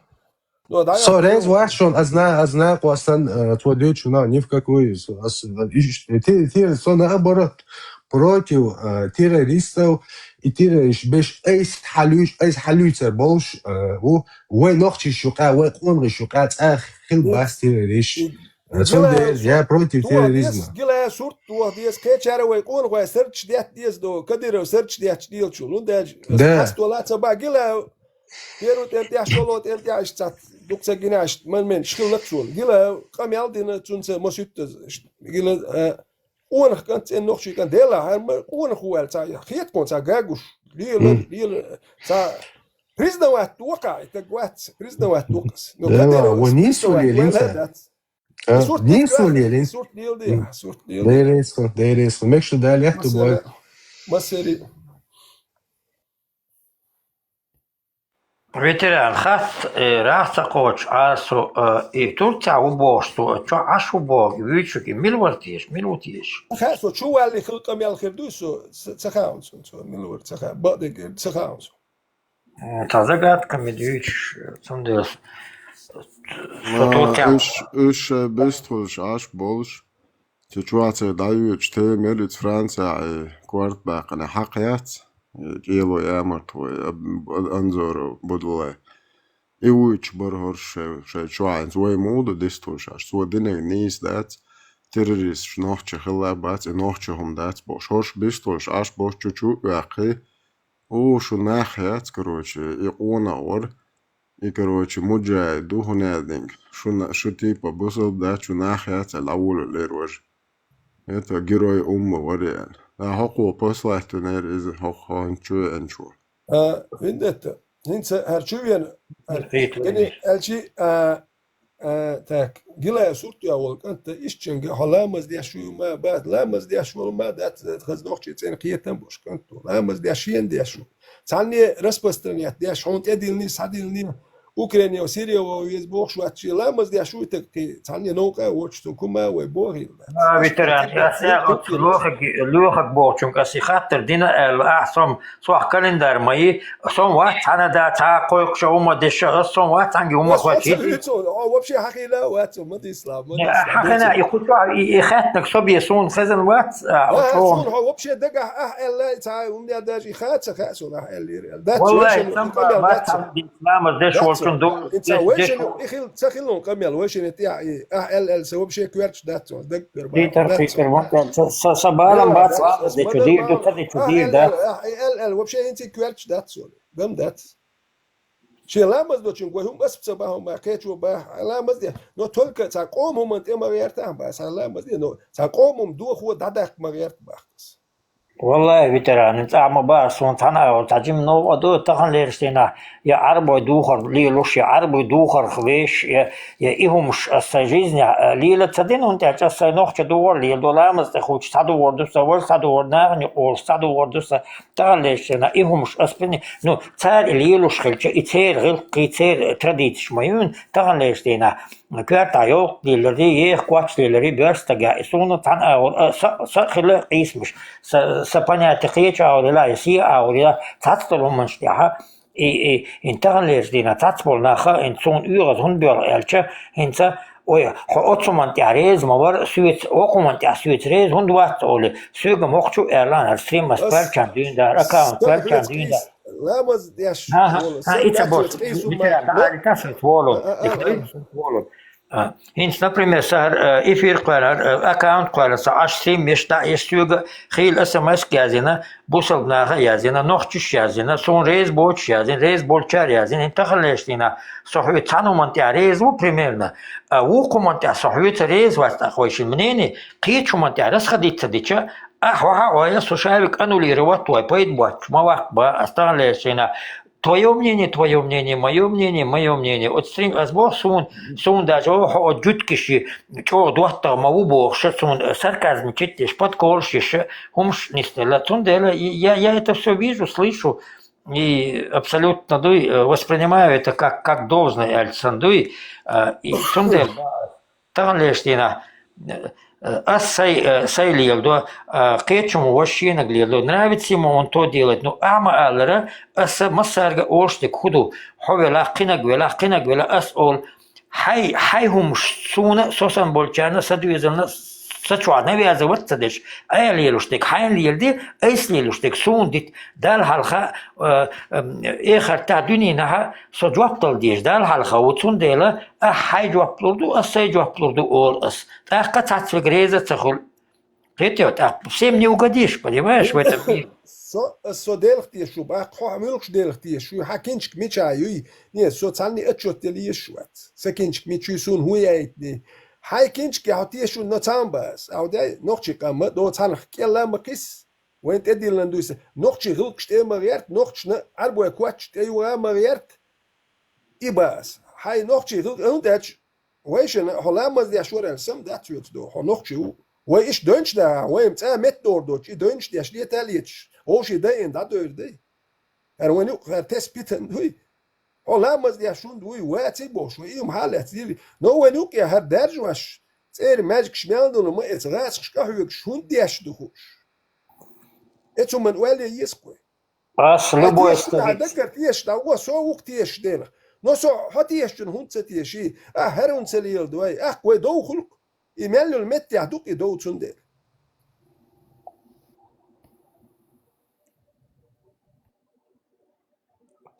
Но дӀаяккхар Со реза йону. Вац шуна, аз на, аз на къосан, э, тхо дуьйцу, но ни в какую, со, ас, э, иш-, ти, ти, со наоборот, против, э, террористов и террорист беш айс хьалуьйш, айс хьалуьйцар болуш, э, ву, вай нохчиш юкъа, вай къонгӀиш юкъа цӀа хил Ну, бац террорист. и, Э, гила цундела я против тух терроризма. Деза, гила сурт тух деза, кхечара вай къонгӀой сарч детта деза до, Кадыров сарч детташ делчул. Ну, даже, Да. Хьастола ца ба, гила, первый тӀем тӀехь, шоло тӀем тӀехь, ишт цац, дукха ца гина, ишт, ман мен, шхил лаксула. Гила, къамел дина, цунца масуьттаза, ишт, гила, э, Къонах кӀант, цӀен нохчий кӀант, дела, хӀара ма къонах ву аьлла, ца хетакон, ца гагуш, лела, Мгм. Лела, ца признавать доккха, и так вац, признавать доккхас. Ну, Да, Кадыров вон нису признавать лелин вайла ца. Дац. А, Сурт нису лелин. Сурт лела де, Мгм. Сурт лела де. Деррес ху, деррес ху. Мекшу да лехту бой. Масера, масери. Ветеран, хатта, э, рагӀ ца кхочу, Ӏа со, э, и Турция ву бохуш, со чохь Ӏаш ву боху, вуьйцург и мила вара теша, мила ву теша? Хаа, со чу валли хила къамел хир дуй, со ц-, ца хаун сон, со мила вара, ца хаун, бакъдерг ца хаун сон. М, цхьа загадка ма дуьйцуш, цундела с-, со Турция. Уьш, уьш шайн бистхуьлуш Ӏаш болуш, Цу чохь цара дӀайоьдучу темера иза Францехь и корта баьккхина хьакха яц, и кӀело ямарт вай, аб-, Анзоров Будулай. И вуьйцуш бара хӀорш шай, шайн чохь, хӀинца вай муха ду дистхуьлуш Ӏаш. Цо динарг нийса дац, террористаш нохча хилла бац, и нохча хӀума дац бохуш. ХӀорш бистхуьлуш Ӏаш боху чу-чу а ваьккхи, О, шу нах яц, короче, и къонах вара. И, короче, муджахид ду, хӀунда аьлла динга. Шуна, шу типа бусалба дац, шу нах яц аьлла, дӀаволавелира важа. Это герой умма вара аьлла. А хӀокхо послать винера иза, хӀокхо хӀинца чу веанчо. А, виндетта. ХӀинца хӀара чу вена, хӀара, Кхетар гани вина. Аьлчи, а, А, так, гилая сурт я волу кӀант, ишчуьнга хьо ламаз деш ву ма бац, ламаз деш волу ма дац, хаза нохчий цӀена кхетам бош кӀант ву. Ламаз деш шена деш ву. Цхьанне распространять деш, хьуна тӀедиллина, схьадиллина, Украине, Сирие веза бохуш вац, шен ламаз деш ву, так кхин цхьанне новкъа а воцуш, цунна кума вай бохийла дац. А, ветеран, я, я, оцу лохаг, лохаг бохучуьнга аса и хаттар дина аьлла, ахь сом, сох календарь ма йи, Сом вац цхьана да, цхьа кхойкхуша хӀума деша, ас сом вац цхьанги хӀума Ас хӀоцу хӀоцу хӀуьцу, хьо вообще хьахийла вац, ма дисла, ма дисла, хьахийна, дисла. И хӀуцу, и, и хаттаниг со бе суна хезна вац, а, А, хьо суна хьо вообще дагахь ахь аьлла, цхьа хӀума я даже и хаца, хаьа суна ахь аьллера. Дац, Валлай, вайшин сам къамел вац дац. Цхьана ламаз деш Дац. волчун ду, Инца деш, вайшин деш и хил, ца хилун къамел, вайшин тӀехь и, ахь аьлла, аьлла, са вообще коьрташ дац, даг кар ма Хитар, дац. Хитар, ма, са, са, са балам Ма бац, дац, ламаз ма дечу, дац. Дир ду, ца дечу, Ахь дир аьлла, дац. Ахь аьлла, ахь аьлла, вообще инци коьрташ дац, суна. Дам дац. Шен ламаз дочун гой хӀума ас ца бахьа, ма кхечо бахьа, ламаз де. Но только цхьа къом хӀуман тӀе ма гӀерта, бахьа, цхьа ламаз де, но цхьа къом хӀума дохо дӀадаккха ма гӀерта, бахьа ас. Валлахьи, ветеран, цӀа ма бац, суна цхьана агӀор цхьа жима новкъа ду, таханлерча дийнахь я Ӏарбой духар лелош, я Ӏарбой духарх веш, я, я и хӀумаш ас сай жизнь, а, лела ца дина, хӀунда аьлча ас сай нохча духар леладу, ламаз тӀехуча цхьа духар ду са, вож цхьа духар, нахана юкъе волуш цхьа духар ду са, таханлерча дийнахь и хӀумаш ас бини, ну, цара и лелош хилча, и церан гӀиллакхий, церан традицеш ма ю, таханлерча дийнахь коьртахь йовлакх лелари, еха коч лелари боьрша стага, и суна цхьана агӀор, а, са, са а хила къийсамаш, са, са понятие кхечу агӀор елахь, я се агӀор елахь, цхьацца долу хӀуманаш тӀехь, и, и, хӀинца таханлерча дийнахь цхьацца болу нах, хӀинца суна оьгӀаз хӀунда боьлху аьлча, хӀинца, ой, хьо оцу хӀуманна тӀехь реза ма вара, соьца, оцу хӀуманна тӀехь соьца реза хӀунда вац олий, соьга мохчу аьлла, хӀара стрим ас кхоьллинчарна дуьйна дара, аккаунт кхоьллинчарна дуьйна дара. Ламаз деш, АхӀа, сан а, и ца боху, цӀе су ма, ветеран, но, дӀа а, тасалц волу, а, а, и а, а. Хьайна су волу. А, хӀинца, например, сан хӀара, э, эфир кхоьллина, э, аккаунт кхоьллина, сан Ӏаш стрим еш, дӀа еш соьга, хийла СМС-к яздина, бусалба наха а яздина, нохчаш яздина, суна реза боцуш яздина, реза болчара яздина, хӀинца таханлерча дийнахь со хьоьца цхьана хӀуманна тӀехь реза ву примерно, а вукху хӀуманна тӀехь со хьоьца реза вац, тӀаккха вай шин мнение, кхечу хӀуманна тӀехь расхадица дича, ахь вахьа а вай, со шавиг аннулировать вай, пайда боцуш, ма ваккха бан, ас таханлерча дийнахь, твоё мнение, твоё мнение, моё мнение, моё мнение. Оцу стрим ас боху суна, суна даже хьо оцу жуьгташка чӀогӀа доттагӀа ма ву бохуш, суна сарказм читдеш, подколаш еш, хӀумаш нисделла. Цундела я, я это всё вижу, слышу, и абсолютно дуй, э, воспринимаю это как, как должное, аьлча сан дуй. Э, и цундела таханлерча дийнахь, э, э, ас сай, э, сай леладо, э, кхечу хӀума ваша шенаг леладо. Нравится ему, он то делает. Ну, ахьа ма аллара, аса массаьрга олуш дерг хӀун ду? Хьо велахь, кхинаг велахь, кхинаг велахь, ас олу. Хьай, хьай хӀумаш суна, со санна болчарна, сан доьзална, сан чохь навязывать ца деш, айхьа лелош дерг хьайна леладе, айса лелош дерг суна дита. Далла хьалха, э, э, эхартахь, дуьненахь со жоп дала деза. Далла хьалха ву, цундела ахь хьайн жоп лур ду, ас сайн жоп лур ду, олу ас. ТӀаккха цхьацца верг реза а ца хуьлу. Кхетий, тӀаккха всем не угодишь, понимаешь, в этом мире. Со, ас со делха теша ву, баккха хьо муьлхачу делха теша ву, хьан кинчка мича юй? Не, со цхьанна отчет дала езаш вац. Сан кинчка мича юй, суна хӀун яйтиний? Хьайн кинчка хьо теша ву, но цхьаъ бан ас. Ахьа дай, нохчий къам ма до, цхьанах кӀелла ма кхисса. Вайн тӀедиллина дуй сан. Нохчий гӀиллакхаш тӀе ма гӀерта, нохчашна Ӏарбой коч тӀе юха ма гӀерта. И бан ас. Хьайн нохчий гӀиллакх-, хӀунда аьлча, вайшинна хьо ламаз деш вара аьлла, сам дац хьоьца догӀу, хьо нохчи ву. Вай иштта дойнаш дахьа, вайна цӀа метта догӀур доцуш, и дойнаш деш летаьллеташ, вовший дайина дӀадойр дай. ХӀара вайна юкъа, хӀара тесс питана дуй. Хьо ламаз деш хӀунда вуй, ваций бохуш, вай и хӀума хьалаьцна дийли. Но вайна юкъа хӀара даьржа ваш, цӀера маьжгаш мел долу ма эца, гӀасакхаш къахьоьгуш хӀунда деш ду хууш? Эцу ман ваьлле еза кхой. Ас любой дагар теша дӀа, со вукх тешаш делах. Но со хьо тешачун хӀунда ца теший? Ахь хӀара хӀунда ца леладой? Ахь вай дов хуьлу-кх. И мел йолу меттехь ду-кх и дов цундела.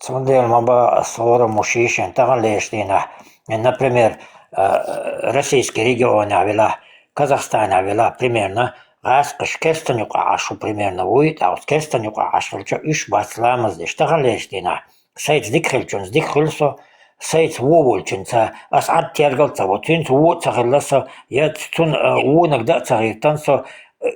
Цундела ма бан ас хӀораммо шен-шен таханлерчу дийнахь. Например, э, российский регионехь велахь, Казахстанехь велахь, примерно, гӀаскхаш кестан юкъахь Ӏаш ву, примерно, вуй, тӀаккха оцу кестан юкъахь Ӏаш хилча, уьш бац ламаз деш таханлерчу дийнахь. Сайца дика хилчунца дика хуьлу со, сайца вон волчунца ас Ӏад тергал а ца во, цуьнца вон а ца хилла со, я цунна, э, вонаг дан а ца хӀиттан со.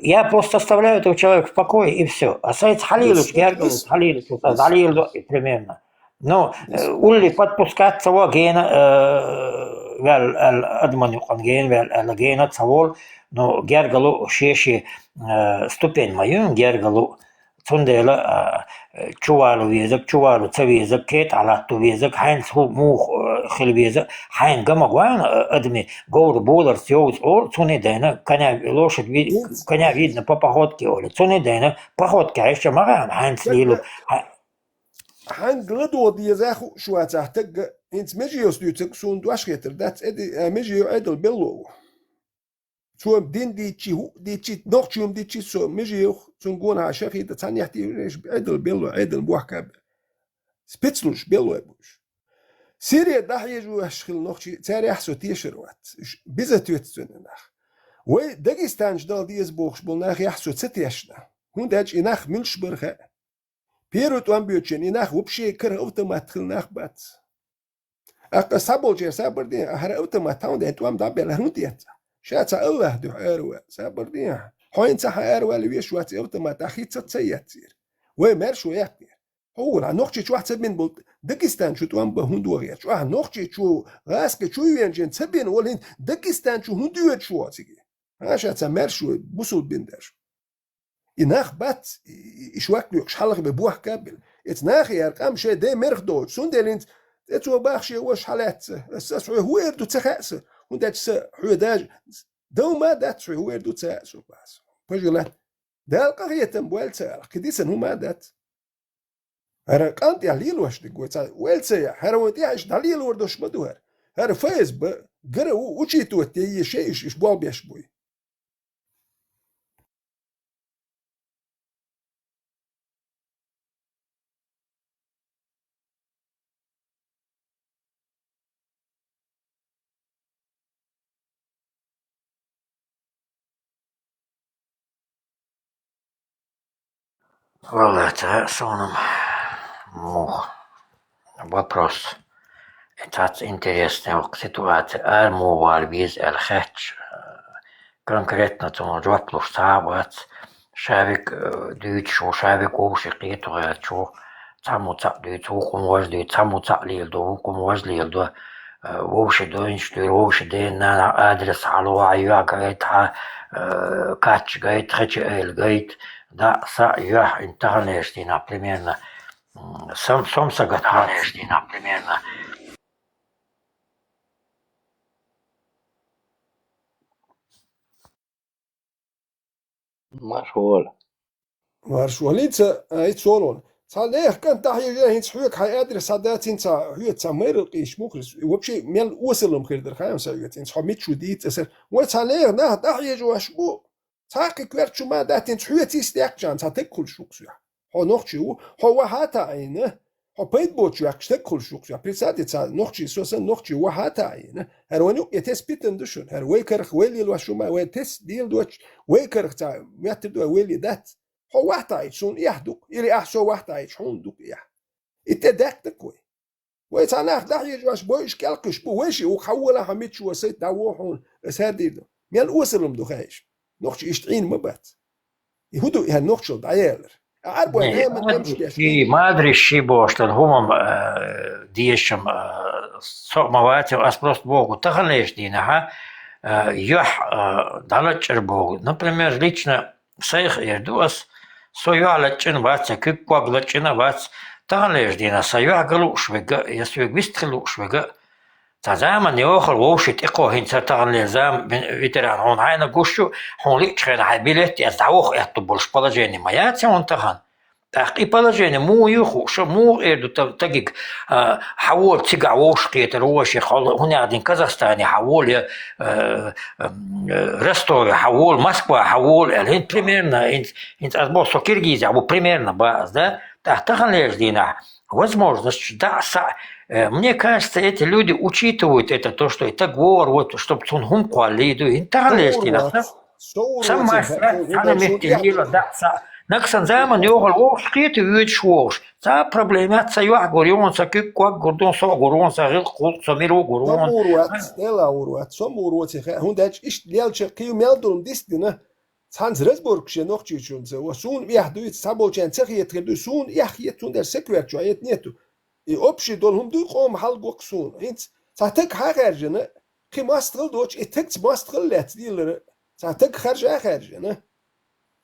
Я просто оставляю этого человека в покое, и всё. А сайца хьалелаш, гергал, хьалелаш, аса дӀалело, и примерно. Ну, э, улли подпускать ца во гена, э, ваьлла аьлла, адаман юкъана гена ваьлла аьлла, гена ца волу, ну, гергало шен-шен, э, ступень ма ю, гергало. Цундела, а, чувалу везаг, чувалу ца везаг, кетӀахь латту везаг, хьайнца хӀу муха, э, хила веза, хьайна гама гойна, э, адами говра боларца йовза олу, цундела коня, лошадь ви-, коня видно по походке олу, цундела походке хьаьжча ма гӀана, хьайнца лелу, хьа-, Хьан гала догӀа деза хууш вацахь тагга, хӀинца Межиевс дуьйцург суна дош хетар дац, эди-, а, Межиев Ӏедал белло ву. Цо дин дийчи, хӀуъ дийчи, нохчий хӀума дийчи, со Межиевх, цунна гонахьа шахида цхьаннехь тийраш Ӏедал белло, Ӏедал бохка бе. Спецлуш беллой бу уьш. Сире дӀахьежош хила нохчий, царех со тешар вац. Уьш безответственный нах. Вай Дагестанчу дала деза бохуш болу нахех со ца тешна. ХӀунда аьлча и нах муьлш бара хаьа. Первый тӀом боьдучу и нах вообще карахь автомат хила нах бац. Аккха схьаболчеран сабар де, ахьара автомат хьан де тӀом дӀабелла хӀун деца? Ша ца Аллах дуьхьа ара ван, сабар де ахьа. Хьо хӀинца хьан аравала веш вац, автомат а хица ца яцира. Вай маьршо яьккхира. Хьо вула, хьан Нохчийчохь ца бина болу Дагестан чу тӀом бан хӀун догӀерчу? Ахьа Нохчийчу, гӀаскхи чу венчийн ца бина волу хӀинца Дагестан чу хӀун доьдуш ву циге? Хьан ша ца маьршо бусул бина дерш? И нах бац, и, и, и швак лоькхуш хьалха бе бохка а бина. Эца нахе яр къам шайн ден мерх доцу. Цундела хӀинца тӀе цо баха шен ваша хьалаьцна. Ас, ас хьоьга хӀун эр ду ца хаьа сан. ХӀунда аьлча сан хьоьга даже дов ма дац, хьоьга хӀун эр ду ца хаьа сан баха. Пожелать. Дала къахетам бойла ца аьлла, кхин дисина хӀума а дац. ХӀара къан тӀехь лелош дерг вай ца, вай ца яхь, хӀара вайн тӀехь иштта дӀалелор долуш ма ду хӀара. ХӀара ФСБ, ГРУ, учитывать де еза шаьш, иш болх беш буй. Валлахь, ца хаьа суна-м муха вопрос. И цхьацца интересный воккха ситуация, ара муха вала веза аьлла хаьттича, конкретно цунах жоп луш цхьа а вац. Ша вега, э, дуьйцуш ву, ша вега вовшийн кхета гӀерташ ву. Цхьаммо цхьаъ дуьйцу, вукхо важа дуьйцу, цхьаммо цхьаъ леладо, вукхо важа леладо. Э, вовшийн дойнаш дуьйр, вовшийн ден-нана адрес хьало, хьан юьхь гайта, хьан, э, кач гайта, хечи айла гайта. ДӀа а, схьа а, юьхь а, хӀинца таханлерчу дийнахь примерно, м, сом-, сомсагатахь, таханлерчу дийнахь примерно. Марш вала. Марш валица, а, и цолон. Цхьа нехан кӀант дӀахьежира, хӀинца хьоьга хьайн адрес схьадац, хӀинца хьоьца цхьа майралла къийсаш мухрис. И вообще мел осаллам хир дара, хаам сан вецан. Хьо мича ву дийца аса. Вай цхьа нехан нах дӀахьежош бу. Цхьа кхин коьртачу ма дац, хӀинца хьоьца йист яьккхачарна цхьа таг хуьлуш ву-кх сан. Хьо нохчи ву, хьо вахьа а таӀийна, хьо пайда боцуш ваьккхаш таг хуьлуш ву-кх сан. Представьте, цхьа нохчи, со санна нохчи вахьа а таӀийна. ХӀара вайн юкъа тесна питана ду шуна. ХӀара вай карах вай лелош ву ма, вай тесна леладоцуш, вай карах цхьа моьттур ду, вай ле дац. Хьо вахьа таӀийча, суна эхь ду-кх, или ахь со вахьа таӀийча, хьуна ду-кх эхь. И тӀе даьккхина-кх вай. Вай цхьа нах дӀахьежош бу, уьш кӀелхуьш бу, вай шиъ ву-кх, хьан вола, хьан мича ву, сайта дӀавола хьуна, аса хӀара дийр ду. Мел осаллам ду хаьа иш. Нохчий иштта Ӏийна ма бац. И хӀун ду, и хӀара нохчалла дӀаяьллар? Ӏарбой Не, найман мадриш, тӀемаш беш ши, ма ду. Мадриш ши бохуш дара хӀума, э, дешам, э, со а ма вац, ас просто боху, таханлерчу дийнахьа, э, юьхь, э, дӀалачкъар боху. Например, лично сайх эр ду ас, со юьхь лачкъина вац, я куьг-ког лачкъина вац. Таханлерчу дийнахь сан юьхь ган лууш верг а, я соьга вистхила лууш верг а, цхьа заман йохалла вовшийн тӀекхо хӀинца таханлера зама-, ветеран, хьуна хьайна гуш ю, хьуна лиъчу хенахь хьайн билет а эцна дӀаваха аьтту болуш положение ма яц хьуна тахана. ТӀаккха и положение муха ю хууш, муха эр ду та-, тагиг, а, хьан вола цигахь вовшахкхетар вовшех, хьо-, хӀунда аьлча дин Казахстане хьан вола, я, э, э, Ростове хьан вола, Москва хьан вола аьлла. ХӀинца примерно, хӀинца, хӀинца ас боху, со Киргизехь ву, примерно бан ас, да? ТӀаккха таханлерчу дийнахь возможность дӀа а, схьа а, э, мне кажется, эти люди учитывают это, то, что и таг вогӀур ву, чтоб цунна хӀума кхоллий ду. ХӀинца таханлерчу дийнахь. Со ур вац, со ур вац, саммас, хьан меттиг лела, дӀа а, схьа а. Нагахь санна заман йохалла вовшахкхета, воьдуш вогӀуш. Цхьа а проблема яц, сан юьхь гур ю хьуна, сан куьг-ког гур ду хьуна, со а гур ву хьуна, сан гӀиллакх-гӀуллакх, со мила ву гур ву хьуна. Со ур вац, Дела ур вац, со ур вац, хӀунда аьлча иштта лелча кхин мел долу дис дина. Цхьаьнца разборка шен Нохчийчуьнца, ва суна эхь дуьйцу, цхьаболчарна ца хетахир дуй, суна эхь хета, цундела сакоьртачохь эта нету. И общий долу хӀума дуй, къоман хьал гоккху суна. ХӀинца цхьа таг хьан хаьржина, кхин мастагӀал доцуш, и тагца мастагӀал лаьцна дийлара, цхьа таг харжа а хаьржина.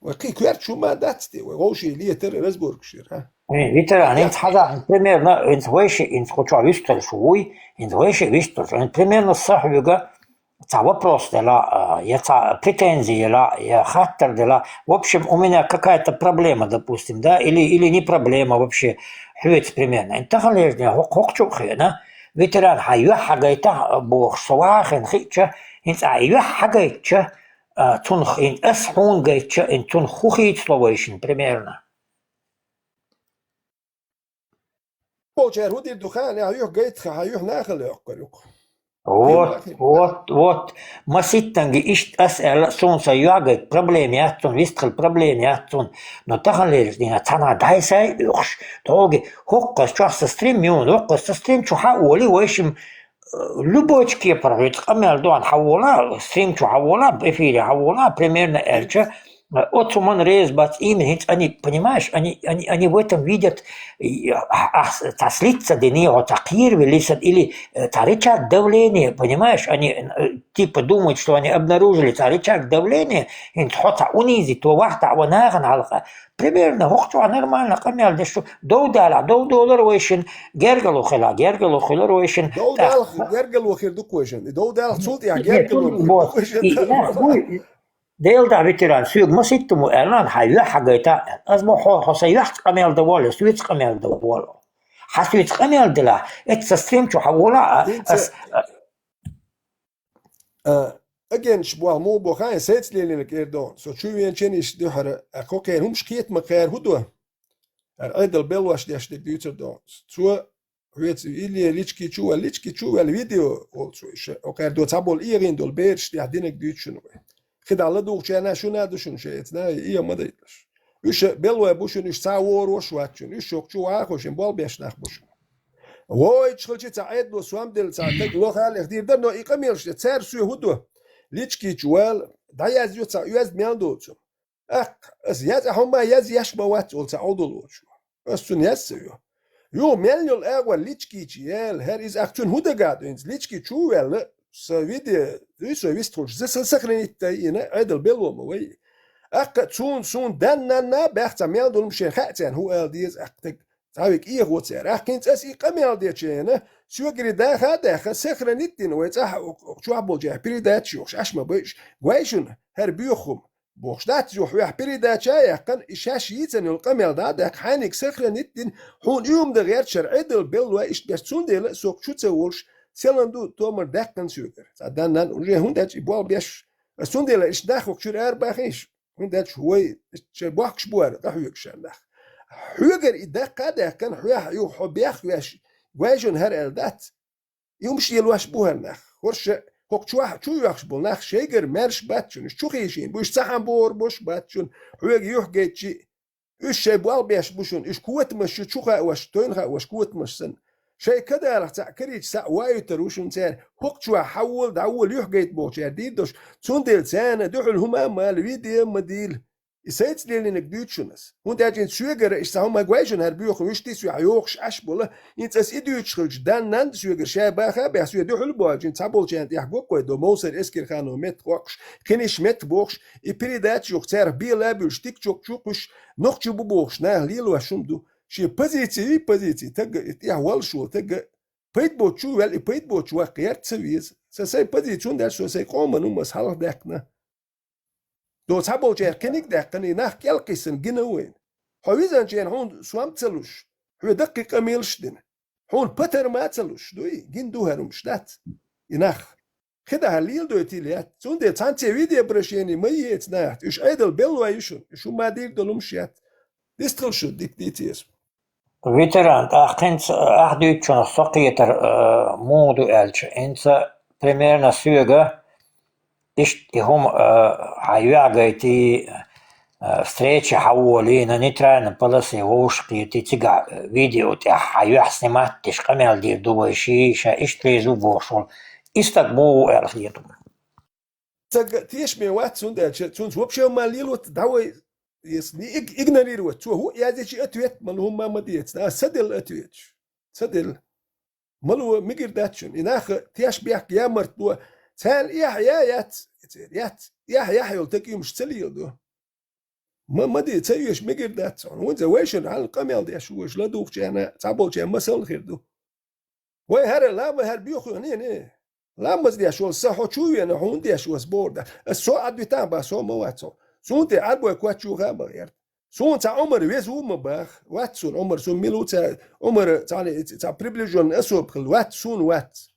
Вай кхин коьртачу ма дац те, вай вовший летара разборка шира, а? Э, ветеран, хӀинца хьажахь, примерно, хӀинца вайши, хӀинца кху чохь вистхуьлуш вуй, хӀинца вайши вистхуьлуш, хӀинца примерно сан хьоьга цхьа вопрос делахь, а, я цхьа претензи елахь, я хаттар делахь. В общем, у меня какая-то проблема, допустим, да, или, или не проблема вообще, хьоьца примерно. ХӀинца таханлерчу дийнахь хӀокху, хӀокху чу а хиъна, ветеран, хьан юьхь хьагайтахь, а, бохуш, со вахана хиъча, хӀинца ахь юьхь хьагайтча, а, цунах хӀинца ас хьуна гайтча, хӀинца цунах хӀун хийцало вайшинна примерно? Болчара хӀун дийр ду хаьа, ахь юьхь гайтахь, хьан юьхь нахала йоккхур ю-кх. Вот, вот, вот. Маситтанга иштта ас аьлла, суна сан юьхь гайта проблема яц цунна, вистхила проблема яц цунна. Но таханлерчу дийнахь цхьанхьа дӀай-схьай а оьхуш, долге хӀокху ас чохь сан стрим юна, хӀокху ас сан стрим чу хьан а волий, вайшимма, э, любой кепара хьоьца къамел ду хьан, хьан вола, стрим чу хьан вола, эфире хьан вола, примерно аьлча, Оцу ман реза бац, именно хӀинца они, понимаешь, они, они, они в этом видят, и, а, а, цхьа слиться дини, вот цхьа кхийра велли сан, или, э, цхьа рычаг давления, понимаешь, они, э, типа думают, что они обнаружили цхьа рычаг давления, хӀинца хьо цхьа унизить во вахта а ва нахана хьалха. Примерно, хӀокху чохь нормально къамел деш шу, дов далахь, дов долар вайшин, гергало хила, гергало хилар вайшин. Дов далахь, гергало хир ду-кх вайшин. И дов далахь, цул тӀехь гергало хир ду-кх вайшин. Дела да, ветеран, соьга маситтамо аьлла, хьан юьхь хьан гайта, ас бо хьо, хьо сан юьхьца къамел дан волу, соьца къамел дан волу. Хьан соьца къамел дела, эццо стрим чу хьан вола, ас, а, агенташ боху, муха боху, хьайн сайца лелийнарг эр доху. Со чу вен чен иштта дуьхьара, а, кхо кхеран хӀумаш кхетама кхеран хӀу до? Ара Ӏедал беллош деш дерг дуьйцур доху. Цо Хьоьца Илья лички чу ваьлла, лички чу ваьлла видео волчу иша, окхердо цхьаболу эгӀина долу бераш тӀехь динарг дуьйцу шуна вай. КхидӀа ладугӀучарна шуна а ду шуна шайца, и эгӀа ма дайтлаш. Уьш беллой бу шуна, уьш цхьа ворош вац шуна, уьш хӀокху чу вахо шуна болх беш нах бу шуна. Вой, чу хилчи цхьа Ӏедало сом делла цхьа таг лохалех дийр дара, но и къамелаш де цара соь хӀу до? Лички чу ваьлла, дӀаязйо цхьа оьзда мел доцу. ТӀаккха ас язъа хьо ма язъеш ма вац олу цхьа Ӏовдал волчо. Ас цунна язъа ца йо. Юха мел йолу агӀор личкийчу яьлла, хӀара иза ахь цунна хӀун дагахь ду хӀинца? Лички чу а ваьлла, сан видео, дуй со вистхуьлуш, за сан сохранить тай йина, Ӏедал белло ма вай. ТӀаккха цунна, суна, дан-нанна а баьхна цхьа мел долу шен хаьа царна хӀун ала деза, тӀаккха таг цхьа вика эхо цара. ТӀаккха хӀинца ас и къамел дечу хенахь, соьгара даха а даьхна, сохранить дина вай цӀахь чохь болчу передача йохуш, аш ма байуш, гой шуна, хӀара боьха хӀума. Бохуш дац, юха хьоьхь передача а яьккхина, и шаьш йийцина йолу къамел дӀа а даьккхина, хьайниг сохранить дина, хьуна и хӀума дан гӀерташ хӀара Ӏедал беллой иштта беш, цундела а со чу ца волуш, селан ду томар даьккхина соьгара. Цхьа дан-нанна уже хӀунда аьлча и болх беш, ас цундела иштта нах хӀокху чуьра арабахийша, хӀунда аьлча вай шайн бохкуш бу хӀара къахьоьгуш хӀара нах. Хьоьгара и даккха а даьккхина, хьоьхь юха хьо бехк веш, гой шуна хӀара аьлла дац. И хӀумаш лелош бу хӀара нах. ХӀорш хӀокху чохь чу йоьхуш болу нах шайгара маьрша бац шуна, уьш чу хийшийна бу, уьш цхьаъ бохур бош бац шуна, хьоьга юьхь гайтчи, уьш шайн болх беш бу шуна, уьш котамаш ю чу хааваш, тойна хааваш котамаш санна. Шайн кадалах цхьаъ карийча схьа ваийтар ву шуна цара, хӀокху чохь хьан вола, дӀавола юьхь гайта бохучара дийр долуш, цундела царна дуьхьал хӀума а ма ала, видео а ма дийла. И сайца лелийнарг дуьйцу шуна ас. ХӀунда аьлча хӀинца соьгара иштта хӀума гой шуна хӀара боьха вуьш тисвехь йохуш Ӏаш бола, хӀинца ас и дуьйцуш хилча, дан-нанна соьгара шайн баха а баьхна, соьга дуьхьал а бохуьйтуш, хӀинца цхьаболчарна тӀехь гоккхой до, Мовсар Эскерханов метта хоккхуш, кхиниш метта бохуш, и передача юха царах бела а буьлуш, тик чок чу кхуьш, нохчи бу бохуш, наха лелош хӀума ду. Шен позиций, позиций тагга, и тӀехь валлаш волу тагга, пайда боцучу ваьлла, и пайда боцучу ваккха ярца ца веза. Сан сайн позици хӀунда аьлча, со сайн къоман хӀума ас хьалха даьккхина. До цхьаболчара кхиниг а даьккхина, и нах кӀелкхиссина гина вайна. Хьо визанчарна хьуна сом ца луш, хьоьга даккхий къамелаш а дина. Хьуна патар ма ца луш, дуй, гина ду хӀара хӀумаш дац. И нах. КхидӀа хӀара леладойтийла яц. Цундела цхьаьнцце видео обращение ма еца нахаца. Уьш Ӏедал беллой ю шуна. Уьш хӀума дийр долу хӀумаш яц. Дистхила шу, дика дийца еза. Ветеран, тӀаккха хӀинца ахь дуьйцучунах со кхетар, э, муха ду аьлча, хӀинца примерно соьга иштта и хӀума, э, хьан юьхь гайти, э, встреча хьан воли, на нейтральной полосе вовшах кхети, цигахь, э, видео тӀехь хьан юьхь снимать деш къамел дийр ду вай ши, ша иштта реза ву бохуш волу. И стаг муха ву аьлла хетар. Ца тешаме вац, хӀунда аьлча цунца вообще ма лелота дӀавай, если иг-, игнорировать. Цо хӀуъа яздичи ответ ма лу, хӀумма ма деца. А, ца делла ответаш. Ца делла. Ма ло, мегар дац шуна. И наха теш бехк ямартло. Царна эхь я яц, яц, эхь яхь йолу тӀе къемаш ца леладо. Ма, ма де, ца оьшу мегар дац хьуна. ХӀунда вайшинна хьалха къамел деш ву, вайша ладугӀучарна, цхьаболчарна масална хир ду. Вай хӀара лама, хӀара боьху, не, не. Ламаз деш волу сан хьо чу а вена, хьуна деш ву ас бохург дац. Ас со Ӏадвитахь бан, со ма вац хьо. Суна тӀе Ӏарбой коч юха а ма гӀерта. Суна цхьа Ӏумар веза ву а ма баха. Вац суна Ӏумар, суна мила ву цхьа Ӏумар, цхьа, цхьа приближённый особо хила. Вац, суна вац.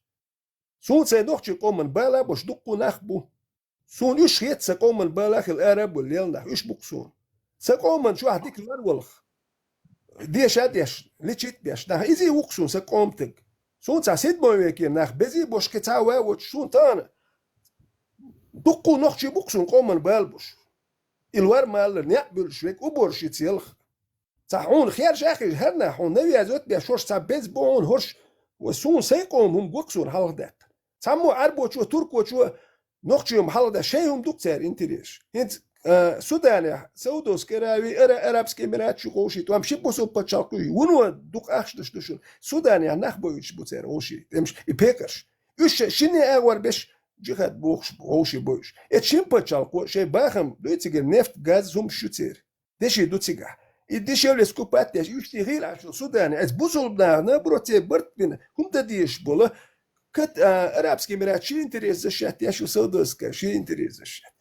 Суна сайн нохчийн къоман бала а беш дуккха нах бу. Суна уьш хета сан къоман бала а хила ара а бу лела нах. Уьш бу-кх суна. Сан къоман чохь дика лар валха. Деша а деш, личит а беш. Нах изий ву-кх суна сан къоман таг. Суна цхьа седьмой векера нах безий а беш кхин цхьа а ван а воцуш, суна тахана дуккха нохчий бу-кх суна къоман бала беш. И лор маллар, некъ буьллуш верг уборщица ялх. Цхьа хьуна хержа а хеза, хӀара нах хьуна навязывать беш, хӀорш цхьа беза бу хьуна, хӀорш, ва суна сайн къоман хӀума го-кх суна хьалха даьккха. Цхьаммо Ӏарбочо, туркочо нохчийн хӀума хьалха даьккха, шайн хӀума ду-кх церан интересаш. ХӀинца Суданехь, Саудовская Аравия, Ара-, Арабский Эмират шу гӀовший, тӀом ши бусулба пачхьалкх ю, вуно дукха ахча даш ду шуна. Суданехь нах бойтуш бу церан гӀовший, тӀемаш, и пекарш. Уьш ша шинне агӀор беш, джихад бохуш бу, гӀовший бойтуш. Эцу шин пачхьалкхо шайн бахам дуй цигара, нефть, газ, хӀумаш ю церан. Деши ду цигахь. И дешевле скупать деш, уьш тӀе гӀийла Ӏаш ю Судане. Эцу бусулба нахана, наоборот, церан барт бина, хӀума дан дезаш болу, кат, а, Арабский Эмират ши интерес защищать деш ю, Саудовская ши интерес защищать.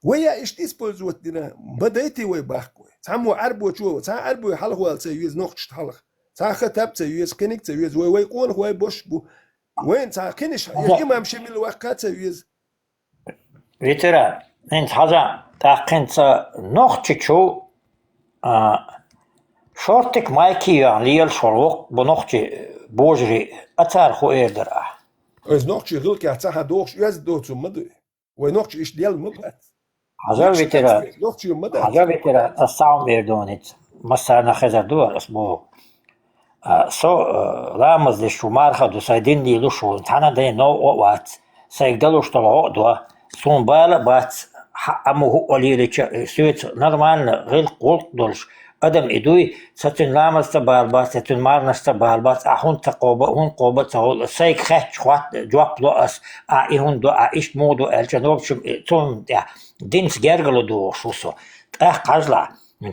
Вай а иштта использовать дина, ма дайти вай бахка вай. Цхьаммо Ӏарбочо, цхьа Ӏарбой хьалхавала ца веза нохчашта хьалха. Цхьа хатаб ца веза, кхиниг ца веза, вай, вай къонахой бош бу. Вайна цхьа кхиниш, я имам Шамил ваккха ца веза. Ветеран, хӀинца хьажа, тӀаккха хӀинца Нохчийчу, а, шортик майки йоьхна лелаш волу воккха бу нохчий божарий, а цара хӀун эр дара ахь? Иза нохчий гӀиллакхехь цхьа хьан дохуш оьзда доцург ма ду. Вай нохчий иштта лелла ма бац. Хьажа, ветеран, нохчий ма дац. Хьажа, ветеран, ас схьа хӀума эр ду хӀинца. Массарна хезар ду ас боху. А, со, а, ламаз деш ву, марха ду, сайн дин лелуш ву, цхьана дайн новкъа а вац, сайга далуш долу гӀо а до, суна бала а бац, хьаъа муха а лелича, соьца нормально, гӀиллакх-гӀуллакх долуш адам и дуй, ца цуьнан ламаз ца бала бац, ца цуьнан марханаш ца бала бац, ахь хӀунда ца кхоба, хӀунда кхоба ца хуьлу, сайга хаьттича, хатта жоп ло ас, ахь и хӀунда до, ахь иштта муха до аьлча, в общем, цунна тӀехь динца гергарло дохуш ву со. ТӀаккха хьажалахь.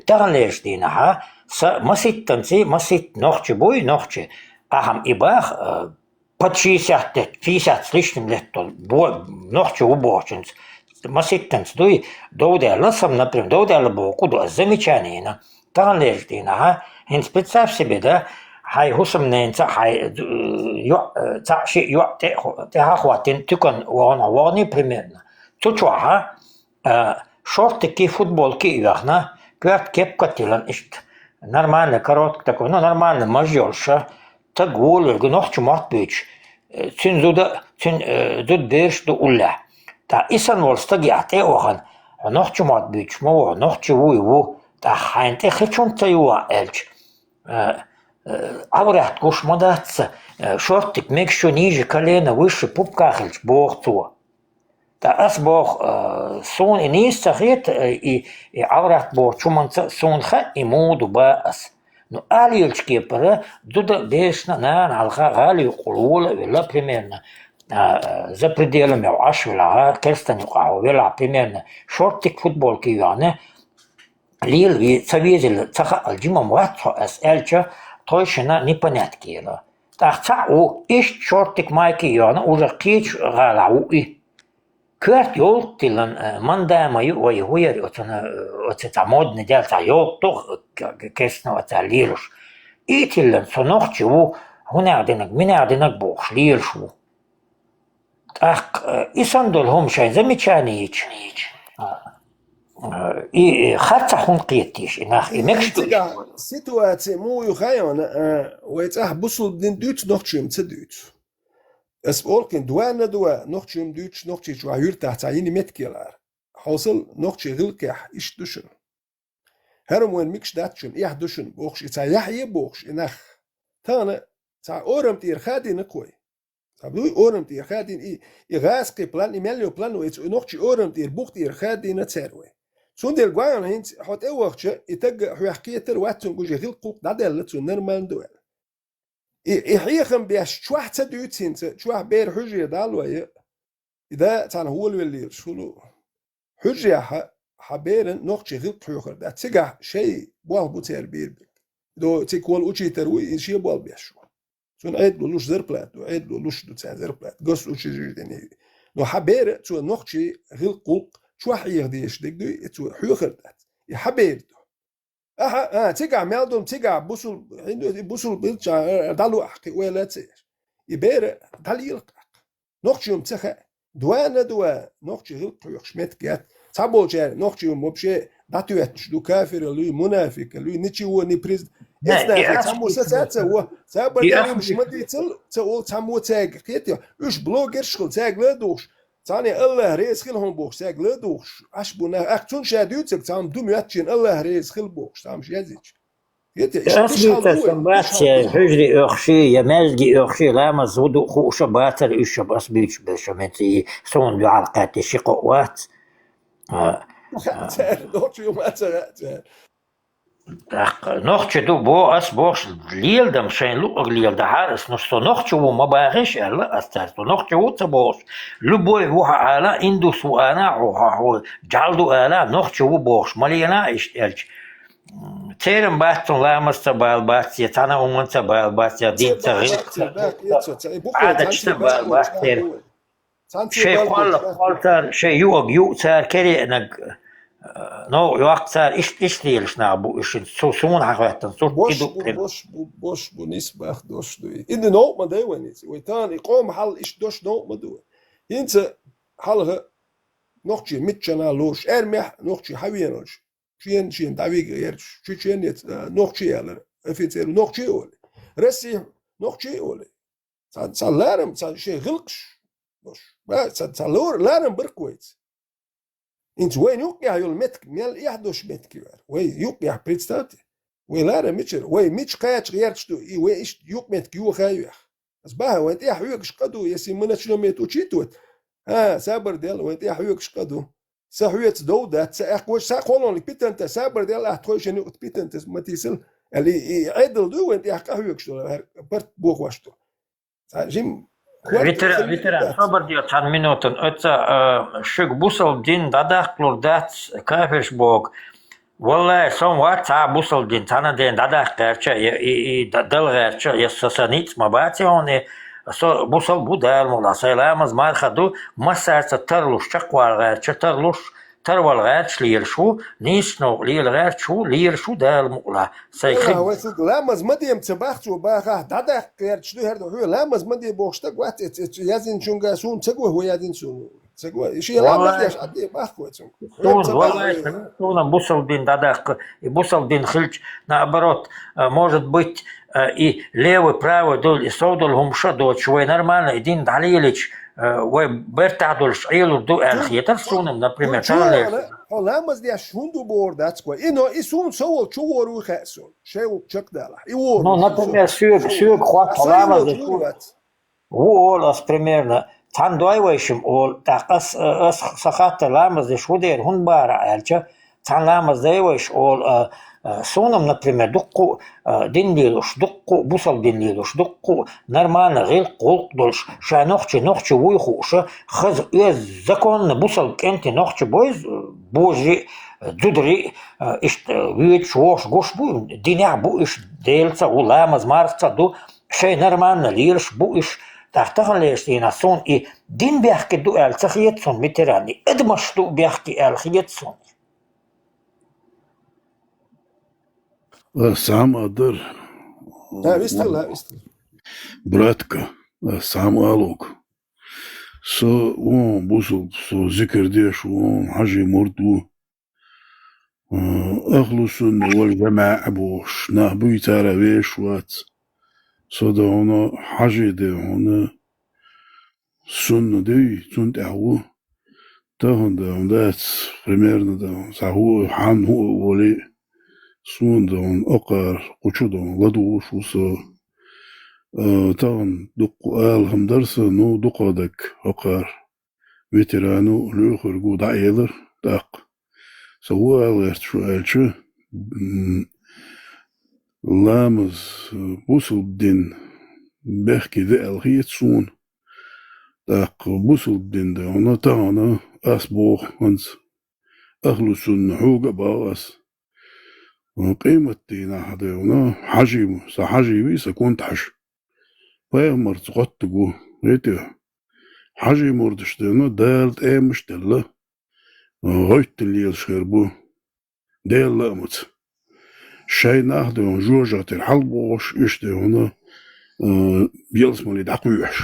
Таханлерчу дийнахьа, сан маситтанций, маситта нохчи буй, нохчи, ахьа-м и бах, а, под шестьдесят, пятьдесят с лишним лет долу бо-, нохчи ву бохучуьнца, маситтанца дуй, довдаьлла сан, например, довдаьлла боху ду ас, замечание йина. Таханлерчу дийнахьа, хӀинца представь себе, да, хьайн хӀусамненца, хьайн, э, йоӀ, э, цхьаъ-шиъ йоӀ тӀе-, тӀаьхьа а хӀоттийна, туькан вахана, ваханий примерно. Цу чохьа, а, шортики, футболки а йоьхна, коьрта кепка а тиллина иштта. Нормально, коротко такой, ну, нормально маж йолуша, таг волавелла нохча мотт буьйцуш, э, цуьнан зуда, цуьнан, э, зуда бераш ду уллехь. ТӀаккха и санна волу стаг яхь тӀе а вахана, хьо нохча мотт буьйцуш ма ву, хьо нохча вуй ву, тӀаккха хьайна тӀе хи чунца ца ювахь аьлча, э, э, Ӏаврат гуш ма дац ца, э, шортик мегаш ю ниже колена, выше пупка хилча, боху цо. Ткъа ас боху, а, суна и нийса ца хета, а, и, и Ӏаврат бохучу хӀуманца суна хаьа, и муха ду боху ас. Ну, ала лелачу кепара, зуда а, берашна а нана хьалха гӀала юккъехула вола а велла, примерно, а, а, за пределами Ӏаш велахь, керстан юкъахь велахь, примерно, шортик, футболки йоьхна, лела ве-, ца везийла, ца хаала, жима-м вац хьо ас аьлча, тхойшинна непонятки яра. ТӀаккха цхьаъ ву, иштта шортик, майки йоьхна, уже кхечу гӀалахь ву и. Коьрта йовлакх тиллина, э, мандама ю вай, хӀун яра оцунна, э, оцу цхьа модный даьлла цхьа йовлакх ду, э, к-, к-, кестно оцара лелаш. И тиллина, со нохчи ву, хӀунех динарг, минех динарг бохуш лелаш ву. ТӀаккха, э, и санна долу хӀума шайн замечание йича, а, а, и, и харцахь хӀунда кхетийша, и нах, и мегаш ду. Цигахь ситуация муха ю хаьий хьуна, а, вай цӀахь бусулба дин дуьйцу, нохчийн ца дуьйцу. Ас олу кхин, дуанна дуа, нохчийн дуьйцуш, Нохчийчохь юьртахь цхьа йина меттиг ялара. Хьовсал, нохчийн гӀиллакхехь иштта ду шуна. ХӀара вайн мегаш дац шуна, эхь ду шуна, бохуш, и цхьа яхье бохуш, и нах. Тахана цхьа орам тӀера хадийна-кх вай. Цхьа дуй орам тӀера хадийна, и, и гӀазкхи план, и мел йолу план вай, цу нохчийн орам тӀера, бух тӀера хадийна цара вай. Цундела гуьйна хӀинца хьо тӀе а вахча, и таг а хьоьх кхетар вац, цуьнга уже гӀиллакх-гӀуллакх дӀадаьлла, цунна нормально ду аьлла. И, и хьехам беш чохь ца дуьйцу хӀинца, чохь бер хьуьжаре дӀа а лой, и да цхьаьна гӀолавелла лелаш хуьлу. Хьуьжарехь хьан беран нохчийн гӀиллакх хьоьхур дац. Цигахь шайн болх бу церан бийр берг. До цига волу учитер вуй, иза шен болх беш ву. Цунна Ӏедало луш зарплата ду, Ӏедало луш ду царна зарплата. Госучреждение. Но хьан бера цо нохчийн гӀиллакх-гӀуллакх чохь хьеха дезаш дерг дуй, и цо хьоьхур дац. И хьан бер ду. Аха, а, цигахь мел ду, цигахь бусул-, хӀинду-, бусул билча, а, дӀалуъахь кхин ойла ца еш. И бера дӀалелакх. Нохчийн ца хаьа. Дуана дуа, нохчийн гӀиллакх хьоьхуш меттиг яц. Цхьаболчара нохчийн вообще дӀатоьттуш ду, кафиралуй, мунафикалуй, ничего не приз-, Не, эцна и хи, цхьаммо аспект сацаца во, ца и бакъ аспект ма дийцал, ца ол цхьаммо цаьрга кхетий. Уьш блогерш хила, цаьрга ла а духуш, цхьана Аллах реза хила хьуна бохуш, цаьрга ла а духуш, аш бу нах, ах цунна ша дуьйцург, цхьамма ду моьттачийн Аллах реза хила бохуш, цхьамма язйича. Ас буьйцуш сан бац, я хьуьжаре оьхуш, я маьждиге оьхуш, ламаз ву ду хууш а бацара уьш а, ас буьйцуш берш а меца и суна дуьхьал кхаьтта ши кхоъ вац. А, Цара нохчий ма цара, цара. ТӀаккха нохчий ду, бо ас бохуш, леладам шайн луъург леладахьара ас, ну, со нохчий ву ма бахийша аьлла ас цаьрга, со нохчий ву ца бохуш, любой ву хьо ала, индус ву ала, хьо, хьо, хьо, жӀаьла ду ала, нохчий ву бохуш, ма лела иштта аьлча. М, церан бац цунна ламаз ца бала бац, я цхьана уман ца бала бац, я дин ца гӀирс ца, Ӏадаташ ца бала бац церан. Шайн кхолла кхолла цара, шайн юаг юа цара, кереанаг, э, новкъа йоккху цара, иштта, иштта лелаш нах бу уьш, цу суна хьахоьттина, цу и ду прям. Бош бу, бош бу, нисбах дош ду. И ди новкъа ма дай вайн иза. Вай тахана и къома хьал иштта дош новкъа ма ду. ХӀинца хьалха нохчий миччана лоруш, эрмехь нохчий хьавеналаш. Шен, шен дӀавига гӀерташ, чеченец, э, нохчий аьлар, офицер, нохчий олий. Россия нохчий олий. Цхьа, цхьа ларам, цхьа шен гӀиллакхаш. Ба, цхьа, цхьа лор-, ларам барк вайца. Инца вайна юккъехь йолу меттиг, мел эхь долуш меттиг вара. Вай юккъехь, представьте. Вай ларам мичара, вай мича кхача гӀерташ ду, и вай иштта юкъ меттиг йохаехь. Ас баха, вайн тӀехь хьоьгуш къа ду, если мы начнём это учитывать. А, сабар дел, вайн тӀехь хьоьгуш къа ду. Сан хьоьца дов дац, сан аьхка ваша, сан кхолонлиг питанта, сабар дел, ахь тхойшина юкъа питанта, ма тийсал, аьлла, и, и Ӏедал ду вайн тӀехь къа хьоьгуш долу, хӀара парт бохош ду. Цхьа жим Витера-, Витера, собар де цхьана минутан. Оца, а, шуьга бусалба дин дӀадаккхалур дац, кафирш боху. Валлай, со вац цхьа бусалба дин, цхьана ден дӀадаккха гӀерташ, я, и, и, да-, дала гӀерташ, я со сан ницкъ ма бац хьуна, со бусалба ву Дала мукъ лахь, сайн ламаз марха ду, массаьрца тарлуш, чекхвала гӀерташ, тарлуш, тарвала гӀерташ лелаш ву, нийсачу новкъа лела гӀерташ ву, лелаш ву Дала мукъ лахь. Сайн хи- Вай цуьнга ламаз ма де ца бахчо бахахь, дӀадаккха гӀерташ ду, хӀара ду хьоьга ламаз ма де бохуш стаг вац, эц, эц, яздинчуьнга суна ца го, хӀун яздина суна? Ца го, шен ламаз деш Ӏа де бахка вай цуьнга. Суна, валлай, суна бусалба дин дӀадаккха, и бусалба дин хилча, наоборот, а, может быть, а, и левый, правый долу, и сов долу хӀума ша доцуш, вай нормально и дин дӀалелича, а, вай бертахь долуш Ӏелур ду аьлла хетар суна, например, тахана. Хьо ламаз деш хӀунда ду бохур дац вай? И, но и суна со волчу вор ву хаьа суна. Шайн ву чекхдалахь. И вор. Ну, например, соьга, соьга хӀотта хьо ламаз деш ву. Ву олу ас примерно, цхьана дой вайшимма олу, тӀаккха ас, ас сан хаттар ламаз деш ву дера, хӀунда бара аьлча, цхьана ламаз дай вайша олу, а, а, суна-м, например, дуккху, а, дин лелош, дуккху, бусалба дин лелош, дуккху, нормально, гӀиллакх, гӀуллакх долуш, ша нохчи, нохчи вуй хууша, хаза, оьзда, законно, бусалба кӀентий нохчи бойза, божарий, зударий, а, иштта, воьдуш, вогӀуш, гуш бу, динехь бу уьш, Делаца ву, ламаз, мархаца ду, шайн нормально лелаш бу уьш, тӀаккха таханлерчу дийнахь суна и дин бехке ду аьлла ца хета суна, ветеран, и адамаш ду бехке аьлла хета суна. Ас цхьа хӀума а дара. Да, вистхила, вистхила. Братка, ас цхьа хӀума алуг. Со вон бусалба, со зикр деш вон хьажий мурд ву. Ахлу сунна вал жамаӀа бохуш нах буй, цара веш вац. Со дан хьуна хьажий де хьуна сунна дуй, цунна тӀехь ву. Тахана дан хьуна дац, примерно дан хьуна, цхьа хӀу а, хьан хӀу а волий, суна дан хьуна окхар, кху чу дан хьуна ладугӀуш ву со. А, тахана дуккха ала хӀама дара сан, ну, дукха даг окхар. Ветерану лоьхург ву дӀаэлар тӀаккха. Со ву ала гӀерташ ву аьлча, м, ламаз, бусалба дин бехке ду аьлла хета суна. ТӀаккха бусалба дин дан хьуна тахана ас боху хӀинца. Ахлу сунна хьуга а боху ас. Къематдийнахь дан хьуна хьажий, сан хьажий вий, сан кунта хьажа. Пайхамарца гӀоттаг ву, гӀетий? Хьажий мурдаш дан хьуна Дала тӀемаш а делла, гӀоьттина лелаш хир бу, Делан лаамца. Шайн нах дан хьуна жожагӀатера хьалабохуш, уьш дан хьуна, а, ялсмале дӀакхоьхьуш.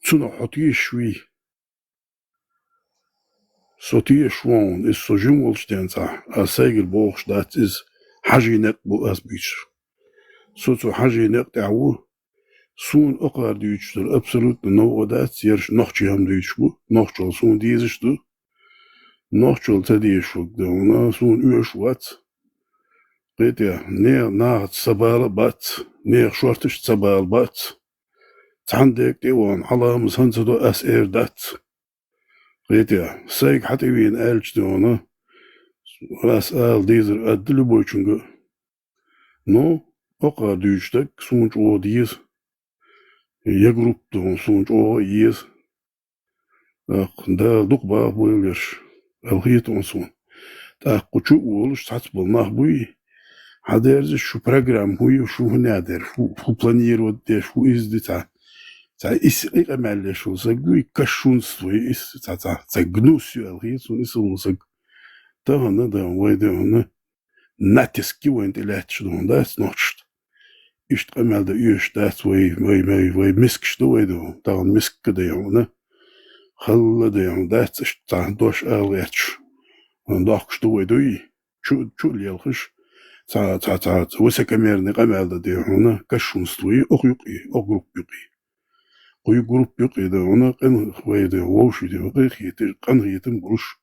Цунах хьо тешаш вий? Со тешаш ву хьуна, иза со жима волчу денца, ас сайгара бохуш дац иза, хьажий некъ бу ас буьйцуш. Со цу хьажий некъ тӀехь ву, суна окхар дуьйцуш дара абсолютно новкъа дац, ерш нохчий хӀума дуьйцуш бу, нохчалла суна дезаш ду. Нохчалла ца дезаш верг дан хьуна суна оьшуш вац. ГӀетий, не-, нахаца ца бала а бац, нехан шорташ ца бала бац. Цхьана дега тӀе а вахана, хьан ламаз хӀинца до ас эр дац. Кхетий, сайга хьатӀавена аьлча, дий хьона, ас ала дезар а да любойчунга. Ну, оха дуьйцу стаг суна чӀогӀа деза. Я группа, дий хьона, суна чӀогӀа а еза. ТӀаккха Дала дукха баха бойла ерш, аьлла хета хьона суна. ТӀаккха чу а волуш, цхьацца болу нах буй, хьадерзаш шу программа хӀу ю, шу хӀун а дер, хӀу, хӀу планировать деш, хӀу иза ди цхьа. Цхьа исс къамел еш волу саг вуй, кощунство ю исс, цхьа, цхьа, цхьа гнус ю аьлла хета суна исс волу саг. Тахана, дий хьона, вай, дий хьона, натиск ю вайна тӀе лаьтташ, дий хьона, дац нохчашна. Иштта къамел дан оьшуш дац вай, вай, вай, вай мискаш ду вай, дий хьона, тахана миска, дий хьона. Халла, дий хьона, дац иштта цхьа дош ала гӀерташ. Дохкуш ду вай, дуй? Чу, чу а лелхаш, цхьа, цхьа, цхьа, цхьа высокомерный къамел дан, дий хьона, кощунство ю оха юкъе, оха группа юкъе. Кху группа юкъе, дий хьона, къин вай, дий хьона, вовший, дий хьона, къинхетам, къинхетам болуш,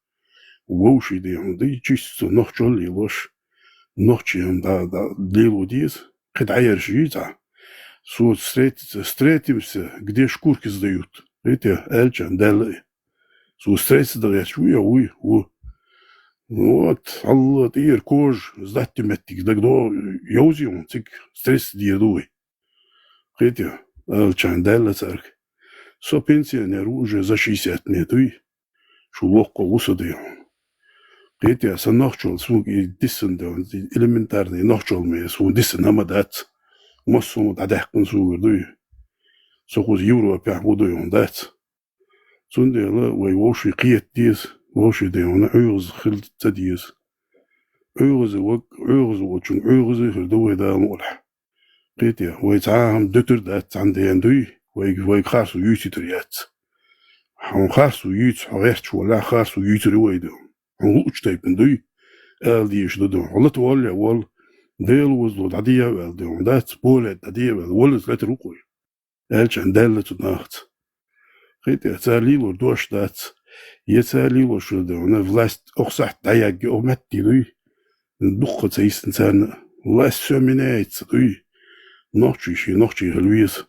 вовший, дий хьона, дий, чисто нохчалла лелош, нохчий хӀума да, да, лело деза, кхин дӀаерш юй цхьа. Со встретиться, встретимся, где шкурки сдают. Видите, аьлча, даьлла и. Цо стресс дан гӀерташ вуй, вуй, ву. Вот, хьалла тӀера кожа сдатти меттиг дагадо йовзий хьуна, цига стресс дийр ду вай. Кхетий, аьлча, даьлла цаьрга. Со пенсионер ву уже за шестьдесят лет, дуй? Шу воккха ву со, дий хьона. Кхетий, сан нохчалла, суна и диссина, дий хьона, элементарный нохчалла ме, суна диссина хӀума дац. Массо а дӀадаьккхина сугара, дуй? Со кхуза Европехь ву, дий хьона, дац. Цундела вай вовший кхета деза, вовший, дий хьона, ӀуьйгӀаза хила ца деза. ӀуьйгӀаза ваг, ӀуьйгӀаза волчунга ӀуьйгӀаза хир ду вай, Дала мукъалахь. Кхетий, вай цхьа а хӀума дуьтур дац цхьана дена, дуй, вайга, вайга харцо юьйцуьйтур яц. Хьуна харцо юьйцу, хьо гӀерташ валахь, харцо юьйцур ю вай, дий хьона. Хьуна луучу тайпана, дуй, ала дезаш ду, дий хьона. Хьо лата волле а волла, Делан возло дӀадеа а ваьлла, дий хьона, дац, поле дӀадеа а ваьлла, валлаза латар ву-кх вай. Аьлча, даьлла цу нахаца. Кхетий, цара лелор дош дац. Я цара лелош ду, дий хьона, власть оха сахьт дӀаягге, оха метте, дуй? Дуккха ца йисна царна. Власть всё меняется, дуй? Нохчий шен нохчий хила веза.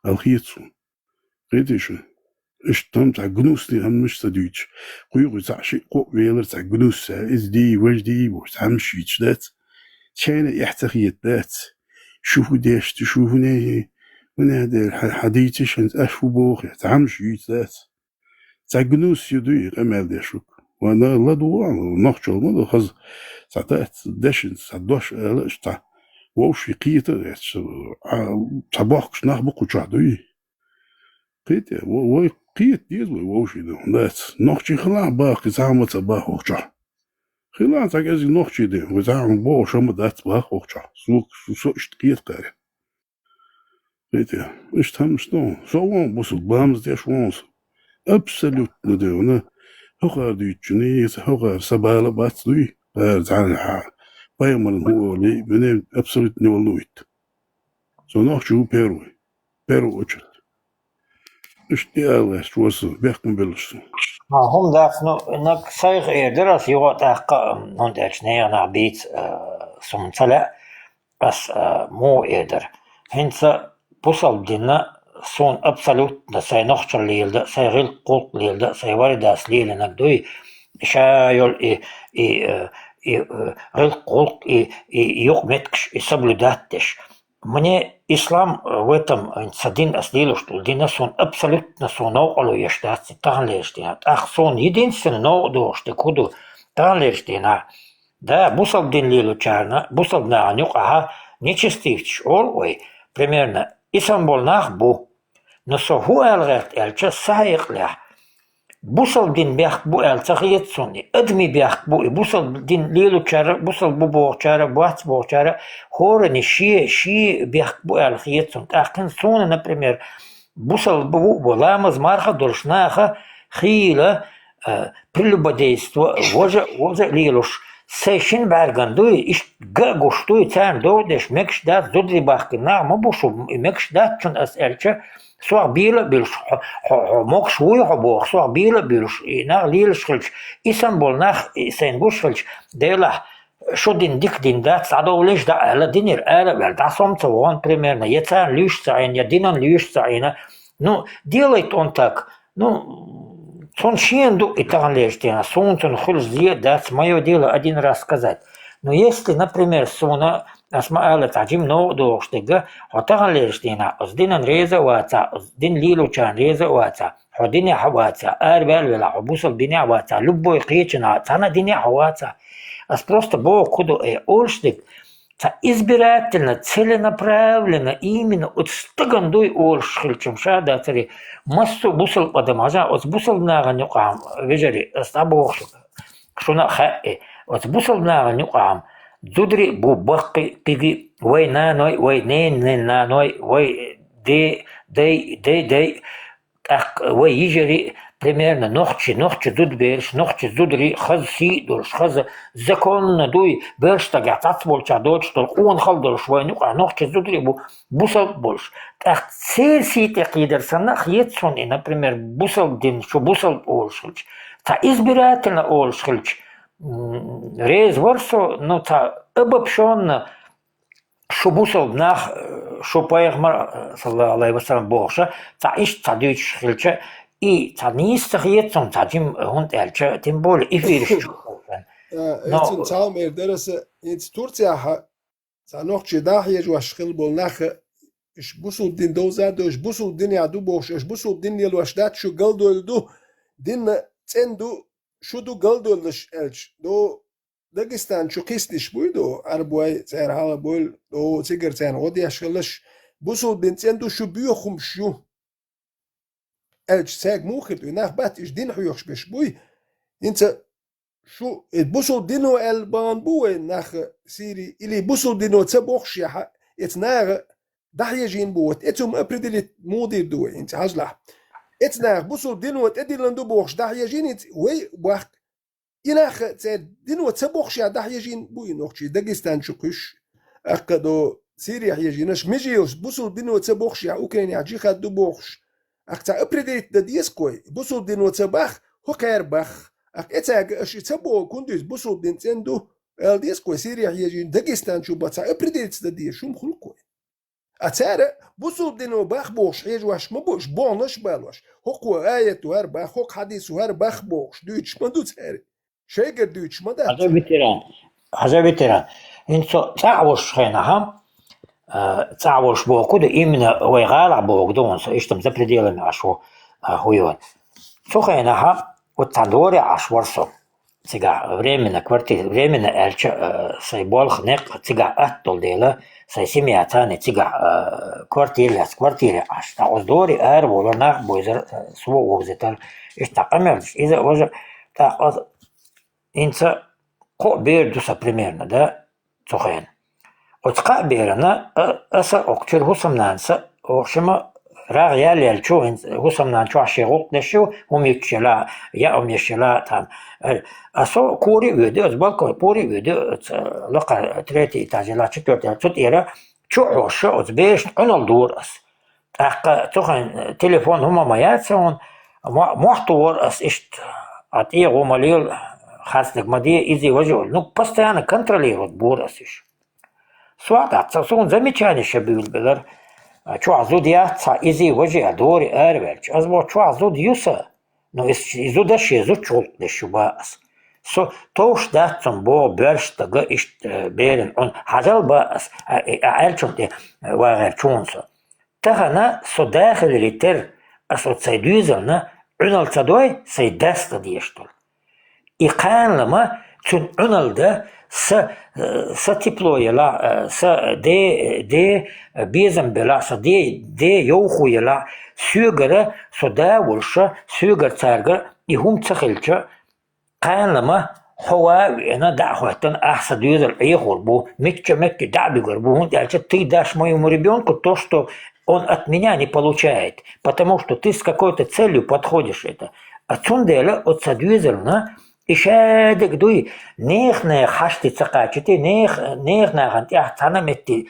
Аьлла хета суна. Кхетий шу? Иштта хӀума цхьа гнусный хӀуманаш ца дуьйцуш. Кхуьйхуьй цхьаъ шиъ кхоъ велар цхьа гнус, иза дий, важа дий, бохуш, цхьа хӀуманаш йийцуш дац. Шайна эхь ца хета дац. Шу хӀу деш ду, шу хӀуне, хӀуне дер, хьан, хьан дийцаш хӀинца аш хӀу боху, цхьа хӀуманаш йийца дац. Цхьа гнус ю, дуй, къамел деш ву-кх. Вана ладугӀу, нохчалла ма ду, хаза цхьа дац, дешинца цхьа дош ала, иштта цхьа вовший кхета а гӀерташ, а, цхьа бохкуш нах бу кху чохь, дуй? Кхетий, ва-, вай кхета деза вай вовший, дий хьона, дац. Нохчий хилахь баха, кхин цхьа хӀума ца баха оха чохь. Хилахь цхьа кӀезиг нохчий, дий хьона, вай цхьа хӀума бохуш хӀума дац баха оха чохь. Со, со, со иштта кхета кхаьри. Кхетий, иштта хӀуманаш ду. Со вон бусулба, ламаз деш вон со. Абсолютно, дий хьона, хӀокхара дуьйцучунна, хӀокхара сан бала бац, дуй? Кхара цхьаьна хьан пайхамарна хӀу олий, меня абсолютно не волнует. Со нохчо ву первый. Первую очередь. Иштта и ала гӀерташ ву со, бехк ма биллалаш суна. А, хӀума дац, ну, наг сайх эр дара ас юха тӀаккха, хӀунда аьлча нехан нах бийца, а, суна ца лаьа, ас, а, муха эр дара. ХӀинца бусалба дин суна абсолютно сайн нохчалла леладан, сайн гӀиллакх-гӀуллакх леладан, сайн вари-дас лелийнарг дуй, ша йолу и, и, э, и, э, гӀиллакх-гӀуллакх, и, и, и юкъаметтигаш, и соблюдать деш. Мне ислам, э, в этом, э, сан дин, ас лелош долу дин суна абсолютно суна новкъарло еш дац, и таханлерчу дийнахь. ТӀаккха суна единственный новкъа догӀуш дерг хӀун ду таханлерчу дийнахь? Да, бусалба дин лелочарна, бусалба нахана юкъахь нечестивцаш олу вай, примерно, и санна болу нах бу. Но со хӀун ала гӀерта аьлча, сан хьекъалехь, бусалба дин бехк бу аьлла ца хета суна, и адамийн бехк бу, и бусалба дин лелочара, бусалба бу бохучара, бац бохучара, хӀоранна шен, шен бехк бу аьлла хета суна. ТӀаккха суна, например, бусалба бу а бу, ламаз, марха а долуш наха хийла, а, прелюбодейство, важа, важа лелош, сайн шина бӀаьргана дуй, иштта ган а гуш дуй, царна догӀу деш мегаш дац, зударий бахкина нах ма бу шу, и мегаш дац шуна ас аьлча, сох бела а буьлуш, хьо, хьо, хьо могуш вуй хьо боху, сох бела а буьлуш, и нах лелаш хилча, и санна болу нах, и сайна гуш хилча, Делахь, шу дин дика дин дац, дӀадовлийша дӀа аьлла, динера ара а ваьлла, дӀа со-м ца вахана, примерно, я царна луьйш а ца Ӏийна, я динан луьйш а ца Ӏийна. Ну, делает он так. Ну, Цунна шена ду и таханлерча дийнахьа, суна цунна хуьлуш зе а дац, моё дело один раз сказать. Но если, например, суна, ас ма-аллара, цхьа жима новкъа догӀуш дерг, хьо таханлерча дийнахьа оцу динан реза а вацахь, оцу дин лелочарна реза а вацахь, хьо динехь а вацахь, араваьлла велахь, хьо бусалба динехь а вацахь, любой кхечанхьа, цхьана динехь а вацахь. Ас просто боху хӀун ду, э, олуш дерг, цхьа избирательно, целенаправленно, именно оцу стагана дуй олуш хилча-м ша дацаре, массо а бусалба адам, хьажа, оцу бусалба нахана юкъахь-м, вежарий, ас дӀабоху шуна, шуна а хаьа, оцу бусалба нахана юкъахь-м зударий а бу баккхий, кхиги, вай наной, вай ненан наной, вай де-, дай, дай, дай, тӀаккха вай йижарий, примерно, нохчий, нохчий зудабераш, нохчий зударий, хаза сий а долуш, хаза законно дуй, бераш стагехь цхьацца болчохь доцуш долу къонахалла долуш вайна юкъахь нохчий зударий бу, бусалба болуш. ТӀаккха церан сий тӀе кхийдар санна а хета суна и, например, бусалба дин, шу бусалба олуш хилча, цхьа избирательно олуш хилча, м, реза вара со, ну, цхьа обобщённо, шу бусалба нах, э, шу пайхамар, э, саллаллаху алейхи ва саллям, бохуша, цхьа иштта цхьа дуьйцуш хилча, и цхьа нийса ца хета суна, цхьа жима, э, хӀунда аьлча, тем более эфираш чу. Э, Но цунна цхьа хӀума эр дара аса, хӀинца Турцияхьа цхьа нохчий дӀахьежош хилла болу нах, уьш бусалба дин довза а довзуш, бусалба динехь ду бохуш, уьш бусалба дин лелош дац, шу галдойла ду, динна цӀена ду, шу ду галдойланаш аьлча, до Дагестан чу кхисниш буй до, Ӏарбой, цара хьала бойла, до цигара царна гӀо деш хилалаш, бусалба дин цӀена ду, шу боьха хӀумаш ю. Аьлча, цаьрга муха хир ду? И нах бац, уьш дин хьоьхуш берш буй. ХӀинца шу, и бусалба дино аьлла бахьана бу вай нах Сири, или бусалба дино ца бохушехь, эца наха дӀахьежийна бу, вот эца хӀума определить муха дийр ду вай, хӀинца хьажалахь. Эца наха бусалба дино тӀедиллина ду бохуш дӀахьежийна, хӀинца вай бохку. И нах церан дино ца бохушехь дӀахьежийна бу и нохчий, Дагестан чу кхуьссуш. Аккха до Сирехь ежийнаш, меже йолуш, бусалба дино ца бохушехь, Украинехь джихад ду бохуш. Аккха цхьа определить дан деза-кх вай, бусалба дино ца бахху, хӀокхара бахху. Аккха эцаьрга аша и ца боху, хӀунда иза бусалба дин цӀена ду, ала деза-кх вай, Сирехь ежийна, Дагестан чу бан цхьа определиться дан дезаш хӀума хуьлу-кх вай. А цара бусалба дино бахху бохуш хьежош ма бу, уьш бохнаш а балош. ХӀокхо аят вара бахху, хӀокху хьадис вара бахху бохуш дуьйцуш ма ду цара. Шайгара дуьйцуш ма дац. Хьажа, ветеран. Хьажа, ветеран. ХӀинца со цӀахь волуш хенахь, а, цӀахь волуш боху ду, именно вай гӀалахь боху ду, со иштта за пределами Ӏаш ву, а, хӀун йора. Цу хенахь, вот цхьана доре Ӏаш вара со. Цигахь временно квартира, временно аьлча, а, сайн болх, некъ цигахь атта долу дела, сайн семья царна цигахь, а, квартира яц, квартире Ӏаш. Ткъа оцу доре ара волура, нах бевзара, а, со вовзийтара. Иштта къамел деш, иза а важа, тӀаккха оцу ХӀинца кхо бер ду сан примерно, да, цу хенахь. Оцу кхаа берана, а, аса а, окху чуьра хӀусамнанас а, в общем, рагӀ ял яьлча, хӀинца хӀусамнана чохь шен гӀуллакх деш ю, хӀума юьттуш елахь, яа хӀума еш елахь, там. Ай, а со кури а воьду, оцу балкон кури а воьду, оцу лакхара третий этаж елахь, четвертый, цу тӀера чу а хьоьжуш, оцу берашна Ӏуналла дора ас. ТӀаккха цу хенахь телефон хӀума ма яц хьуна, мо-, мохь тохара ас иштта, а тӀе гӀо ма лела, харцдерг ма де, иза важа олу. Ну, постоянно контролировать бора ас уьш. Со а дац, ца суна замечание ша буьйлабелара, а, чохь зуда яц цхьа, иза важа а дори араваьлча. Ас боху, чохь зуда ю сан, ну, иза, иза зуда шен зудчу гӀуллакх деш ю бан ас. Со товш дац цунна боху, боьрша стага иштта, э, беран Ӏун хьажал бан ас, а, а, аьллачунна тӀе, э, вагӀерчу хьуна со. Тахана со дахиларе терра, ас оцу сайн доьзална Ӏуьналла ца дой, сайн дас дан дезаш долу. И кхана ма цуьнан Ӏуьналла дан, са, э, са тепло елахь, э, са де, де, э, безам белахь, са де, де йовхо елахь, соьгара, со да волуша, соьгара царгара и хӀума ца хилча, кхана ма хьо ван а веана, дӀа а хӀоьттина, ахь сан доьзал Ӏехор бу, мичча метте дӀа а буьгур бу, хӀунда аьлча ты дашь моему ребёнку то, что он от меня не получает, потому что ты с какой-то целью подходишь это. А цундела оцу сан доьзална и шадерг дуй, нехан-нехан хьашти ца кхачийти, нех-, нехан нахана тӀехь цхьана метте,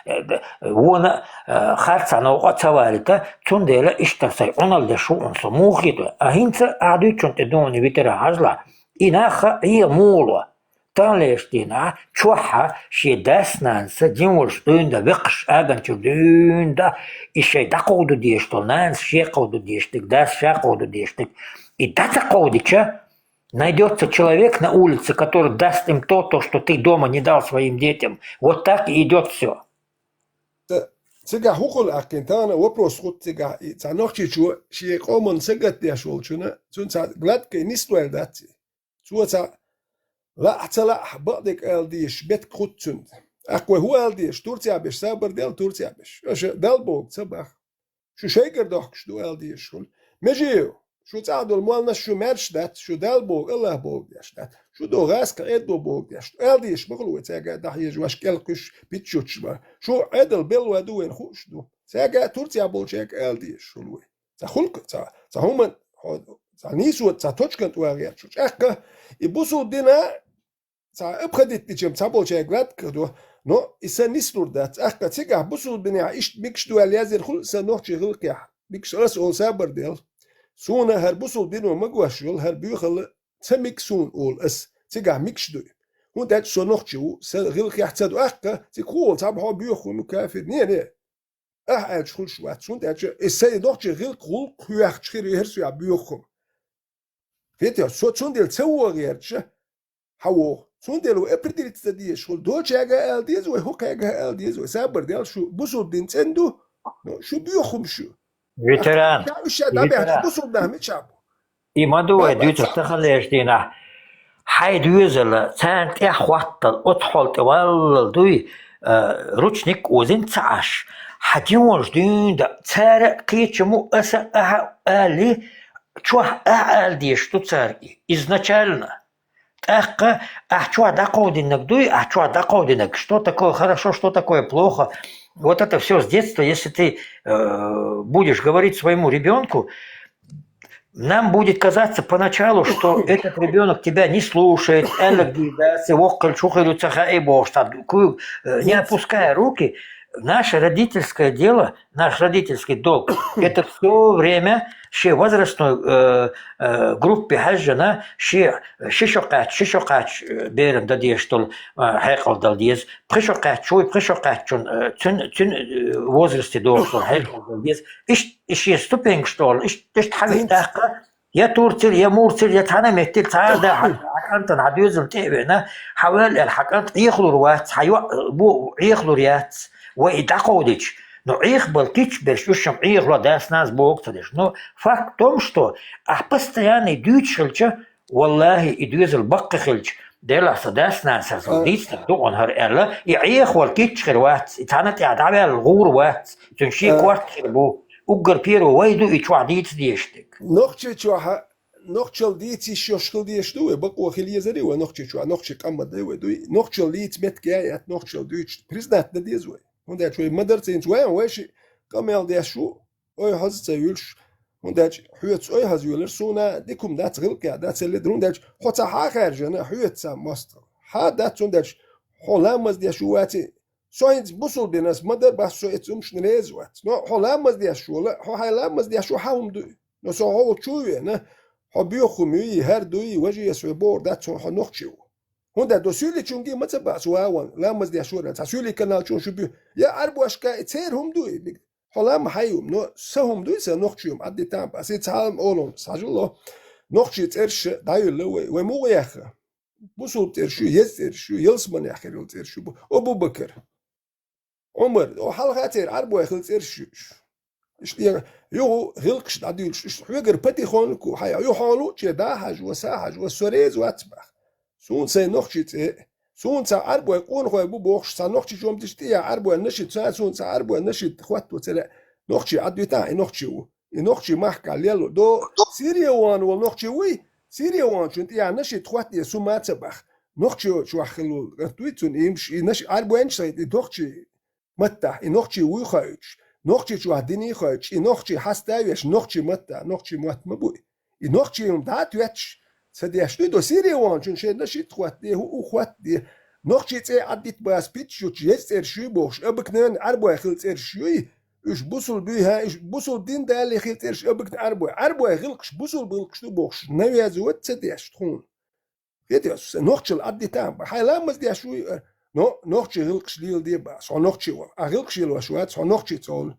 э, вона, э, харц цхьа новкъа ца валийта, цундела иштта сайн Ӏуналла деш ву хьуна со, муха хета вай. А хӀинца ахь дуьйцучунна тӀе дуьйна витира хьажалахь, и нах а Ӏеха муха ло. Таханлерчу дийнахь чохь а шен дас-нанас дин волуш дуьйна дан векхаш, аганчуьра дуьйна дан, и шайн дӀакховду дезаш долу нанас шен кховду дезаш дерг, дас ша кховду дезаш дерг. И дӀа ца кховдича, найдётся человек на улице, который даст им то, то, что ты дома не дал своим детям. Вот так и идёт всё. Ца-, цигахь хӀун хуьлу аьккхина, тахана вопрос хӀутту цигахь, и цхьа нохчичо шен къоман сагатдеш волчунна, цунна цхьа гладкий нислой дац и. Цо цхьа лаахь ца лаахь, бакъдерг ала дезаш меттиг хӀутту цуьнан. ТӀаккха вай хӀун ала дезаш, Турцехь беш, сабар дел Турцехь беш. Аша Далла бохург ца боху. Шу шайгара дохкуш ду ала дезаш хуьлу. Межиев, шу цӀахь долу молланаш шу маьрша дац, шу Далла бохург, АллахӀ бохург деш дац. Шу ду гӀаскхи Ӏедало бохург деш ду. Ала дезаш ма хуьлу вай цаьрга дӀахьежа, ваш кӀел кхуьйсуш, питчучуш бан. Шу Ӏедал белла вай ду вайна хууш ду. Цаьрга Турцехь болчаьрга ала дезаш хуьлу вай. Цхьа хӀуллакх, цхьа, цхьа хӀуман, хьо-, цхьа нийсо, цхьа точкан тӀе вагӀерчу. ЧӀаккха и бусулба дина цхьа обходить дича-м цхьаболчаьрга лаьтта ду. Но и сан нислур дац. ТӀаккха цигахь бусулба динехь иштта мегаш ду аьлла язйина хуьлу сан нохчийн гӀиллакхехь. Мегаш ас олу сабар дел. Суна хӀара бусулба дино магош йолу, хӀара боьхалла ца мега суна олу ас. Цигахь мегаш ду и. ХӀунда аьлча со нохчи ву, сан гӀиллакхехь ца ду. ТӀаккха цига хӀун олу, цхьаболу боьха хӀума, кафир. Не, не. Ахь аьлча хуьлуш вац, хӀунда аьлча и сайн нохчийн гӀиллакх, гӀуллакх хьоьхучу хир ю хӀара соьгахь боьха хӀума. Витя, со цундела ца вогӀу гӀерташ, хьан вогӀу? Цундела вай определиться дан дезаш хуьлу. Долчаьрга ала деза вай, хӀокхаьрга ала деза вай. Сабар дел, шу бусулба дин цӀена ду, но шу боьха хӀума шу. Ветеран. Ша уьш ша дӀабаьхча, ветеран, бусулба нах мичахь бу? И ма ду вай дуьйцург таханлерчу дийнахь. Хьайн доьзал, царна тӀехь хӀоттал, оцу хьол тӀе валлал дуй, а, ручник озийна ца Ӏаш. Хьан динонаш дуьйна дан, цара а кхечаммо, аса а, ахьа а али, чохь ахьа ала дезаш ду цара и, изначально. ТӀаккха ахьа чохь дӀакховдинарг дуй, ахьа чохь дӀакховдинарг, что такое хорошо, что такое плохо. Вот это всё с детства, если ты, э, будешь говорить своему ребёнку, нам будет казаться поначалу, что этот ребёнок тебя не слушает, аьлларг дийр дац, воккхал чухуьлу ца хаий бохуш, так, ку-, э, не опуская руки, наше родительское дело, наш родительский долг, это всё время шен возрастной, э, э, группе хьаьжжина, шен ши шо кхаьчча, ши шо кхаьчча, э, беран дан дезаш долу, э, хьекъал дала деза, пхи шо кхаьчча, вуй, пхи шо кхаьччун, э, цуьнан, цуьнан, э, возрасте долуш долу хьекъал дала деза. Иштта и шен ступеньгаш долу, иштта, иштта хьан виъ тӀаккха, я турцира, я мурцира, я цхьана меттиг цара да хьан, хьан кӀантана, хьан доьзална тӀе а веана, хьан ваьлла аьлла, хьан кӀант Ӏехалур вац, хьан йоӀ бу Ӏехалур яц, вай и дӀакховдича. Но Ӏехабала кийчберш уьш шам Ӏехало дас-нанас боху ца деш. Но факт в том, что ахь постоянно и дуьйцуш хилча, валлахӀи, и доьзал баккхий хилча, Делахь, сан дас-нанас аса дийцинарг ду хьуна хӀара аьлла, и Ӏехавала кийча хир вац, и цхьана тӀехь дӀаваьлла гӀур вац, цуьнан шен корта хир бу. Уггар первый вай ду и чохь дийца дезаш дерг. Нохчийчохь, нохчалла дийца йиш йолуш хила дезаш ду вай, бакъо хила езарий вай Нохчийчохь, нохчийн къам ма дай вай дуй. Нохчалла дийца меттиг яц, нохчалла дуьйцуш признать дан деза вай. ХӀунда аьлча вай ма-дарра цӀийна вай, вай ши къамел деш ву, ойхьаза ца юьлуш, хӀунда аьлча хьоьца ойхьаза йоьлура, суна дика хӀума дац, гӀиллакхехь дац, ца ледара, хӀунда аьлча хьо цхьа хьан хаьржина, хьоьца цхьа мостагӀа. Хьан дац, хӀунда аьлча хьо ламаз деш ву ваций, со хӀинца бусулба динас ма-дарра бац, со эцу умшна реза вац. Но хьо ламаз деш вола, хьо хьайн ламаз деш ву хьан хӀума дуй? Но со хьо волчу ву веана, хьо боьха хӀума юй, хӀара дуй, важа ясве бохур дац, хьо, хьо нохчи ву. ХӀунда до суьйличуьнга ма ца бац вагӀан, ламаз деш вара, цхьа суьйлий каналчун шу бу. Я Ӏарбошка и церан хӀума дуй, биг. Хьо лам хьай хӀума, но сан хӀума дуй, сан нохчи хӀума, Ӏаддитан ба. Сан цхьа хӀума олун, схьажалло. Нохчий цӀераш дӀаюьлла вай, вай мугӀа яхха? Бусулба цӀераш ю, еза цӀераш ю, ялсаманехь хир йолу цӀераш ю. Абу-Бакар. Ӏумар, о, хьалха церан Ӏарбой хила цӀераш ю. Иштта юха гӀиллакхаш дӀадуьйлуш, иштта хьоьгара патихонку, хьай, ю хьолу а чӀе, да хьажа, са хьажа, со реза вац бах. Суна сайн нохчий цӀе, суна цхьа Ӏарбой къонахой бу бохуш, цхьа нохчий чомташ тӀе я Ӏарбой нашид, ца суна цхьа Ӏарбой нашид хӀотто ца лаьа, нохчий Ӏадвитахь, и нохчий ву. И нохчий махкахь лело. До Сирия ван волу нохчий вуй? Сирия ванчун тӀе я нашид хӀотте, су ма ца бах. Нохчий чохь хилла дуй цунна имаш, и наш Ӏарбойнаш сайта, и нохчий маттахь, и нохчий вуй хоуьйтуш, нохчий чохь динний хоуьйтуш, и нохчий хьаставеш, нохчий маттахь, нохчий мотт ма бу и. И нохчий хӀума дӀа а тоьттуш, ца деш дуй, до Сирия ванчун шайн нашид хӀотте, хӀу у хӀотте. Нохчий цӀе Ӏаддит бац питчучу, еза цӀераш юй бохуш, обыкновенный Ӏарбой хила цӀераш юй, уьш бусулба буй, хӀа, уьш бусулба дин дале хила цӀераш обыкновенный Ӏарбой. Ӏарбой гӀиллакхаш, бусулба гӀиллакхаш ду бохуш, навязывать ца деш тхуна. Хетий, аса нохчалла Ӏаддитан ба. Хьайн ламаз деш вуй, э, но нохчий гӀиллакхаш леладе ба, со нохчий вара. А гӀиллакхаш лелош вац, хьо нохчий ца волу.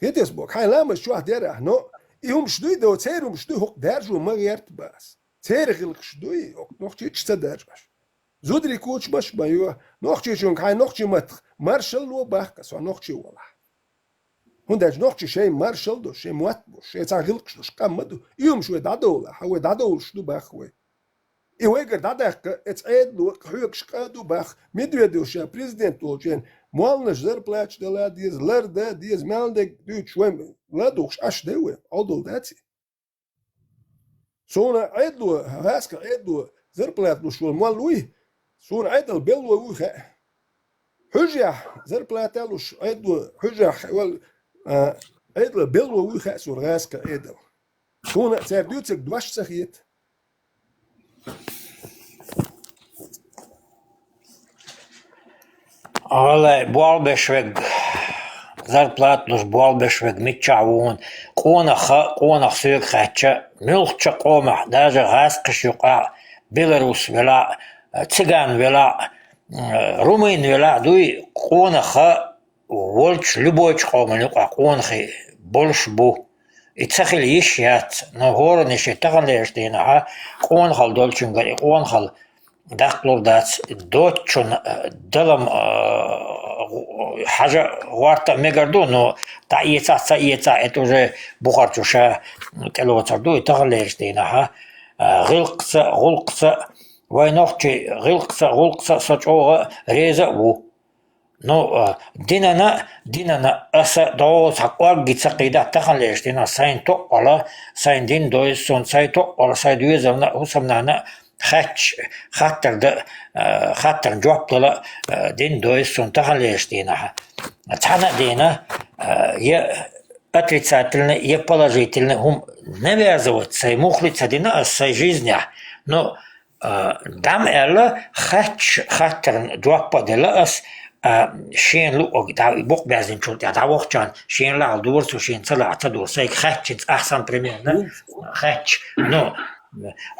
Хетий, аса боху, хьайн ламаз чохь дера, но И хӀумаш дуй, до, церан хӀумаш дуй, хӀокху даржо ма гӀерта бац. Церан гӀиллакхаш дуй, хӀокху нохчича ца даржаш. Зударий кучамаш а бан ю, нохчичунга хьайн нохчийн маттах маршалла баккха, со нохчи валахь. ХӀунда аьлча нохчий шайн маршалла ду, шайн мотт бу, шайн цхьа гӀиллакхаш ду, къам ма ду. И хӀумаш вай дӀадовла, хьан вай дӀадовлуш ду баккха вай. И вайгара дӀадаккха, эца Ӏедало хьоьгуш къа ду баккха. Медведев ша президент волчу хенахь, молланаш зарплаташ дала деза, лар да деза, мел дерг дуьйцуш вай ладугӀуш Ӏаш дай вай, Ӏовдал дац и. Суна Ӏедало, гӀаскхи Ӏедало зарплата луш волу молла вуй, суна Ӏедал белло вуй хаьа. Хьуьжехь зарплата луш Ӏедало, хьуьжехь вал, а, Ӏедал белло вуй хаьа суна гӀаскхи Ӏедал. Суна а цара дуьйцург дош ца хета. Алай, болх беш верг, зарплата луш болх беш верг миччахь ву хьуна? Къонах а, къонах соьга хаьттича, муьлххачу къомах, даже гӀаскхаш юкъахь, белорус велахь, циган велахь, румын велахь дуй, къонах а, волчу любойчу къоман юкъахь къонахий болуш бу. И ца хила йиш яц, но хӀоранна шен таханлерчу дийнахьа къонахалла долчуьнгара и къонахалла даккхалур дац, доцучунна, э, далам, э, хьажа гӀорта а мегар ду, но дӀаэцахь, ца эцахь, это уже бухарчо ша тӀелоцур ду, и таханлерчу дийнахьа, э, гӀиллакхца, гӀуллакхца, вай нохчий гӀиллакхца, гӀуллакхца со чӀогӀа реза а ву. Ну, а, динана, динана аса догӀу цхьа кӀоргге ца кхийдахь, таханлерчу динахь сайн токъала, сайн дин дойзу суна, сайн токъала, сайн доьзална, хӀусамнана хаьтташ, хаттар да, а, хаттарна жоп дала, а, дин дойзу суна таханлерчу дийнахь. Цхьана а дийна, а, я отрицательный, я положительный хӀума навязывать сайн муххале а ца дина аса сайн жизнехь. Ну, а, дам аьлла, хаьтташ хаттарна жоп а делла ас, а, шена луъург дӀа-, букъ баьзначул тӀаьхьа дӀавахчарна, шена лахьал дора со, шена ца лахьа ца дора, сайга хаьттича ахсан примерно хаьтташ. Ну,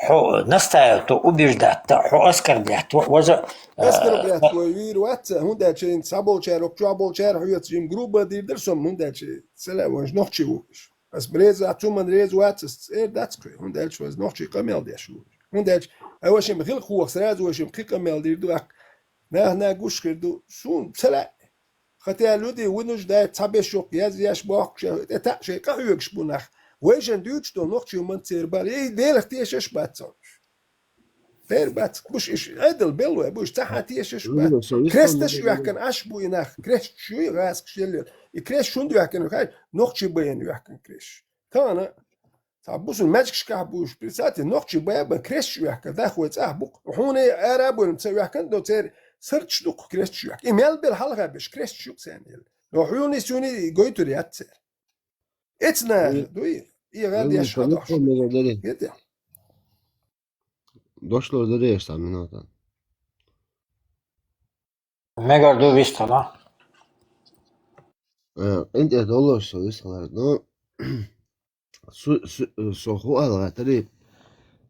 хьо настаивать, убеждать, хьо оскорблять, ва-, важа, а, оскорблять вай вийр вац, хӀунда аьлча хӀинца цхьаболчара, чохь болчара хьоьца жима грубо дийр дара со, хӀунда аьлча ца лаьа вайша нохчий ву уьш. Ас реза вац, цу ман реза вац, ас цӀера дац кхуьй, хӀунда аьлча вай нохчий къамел деш ву. ХӀунда аьлча, ай, вай шимма гӀиллакх хӀоха сразу вай шимма кхин къамел дийр ду, аккха нах-нах гуш хир ду, суна ца лаьа. Хотя люди вынуждают цхьаберш йоккха яз еш бохкуш, тӀе таъ шайн къахьоьгуш бу нах. Вайшан дуьйцуш долу нохчий ман церан бала, эй, Делах тешаш бац цхьа уьш. Тера бац, буш иш Ӏедал беллой, буш цхьа хьан тешаш бац. Кресташ йоьхкан аш бу и нах, кресташ ю и гӀаскаш еллера. И кресташ хӀунда йоьхкан ю хаьий, нохчий байна йоьхкан кресташ. Тахана, цхьа бусун маьжгашкахь буш, представьте, нохчий бая бан кресташ йоьхкан, дах вай цӀахь букъ. Хьуна ара а буьйлам ца йоьхкан, но церан сарчаш дукха кресташ йоьхкан. И мел бел хьалха беш кресташ ю церан елла. Но хьуна и суьйни гойтур яц церан. Эцна дуй, и гӀа деш хьадош. Дошло до реста минута. Мегар ду вистхила. Э, къинтӀера доллуш со вистхилар. Ну, су-, су-, со хӀу ала гӀатари,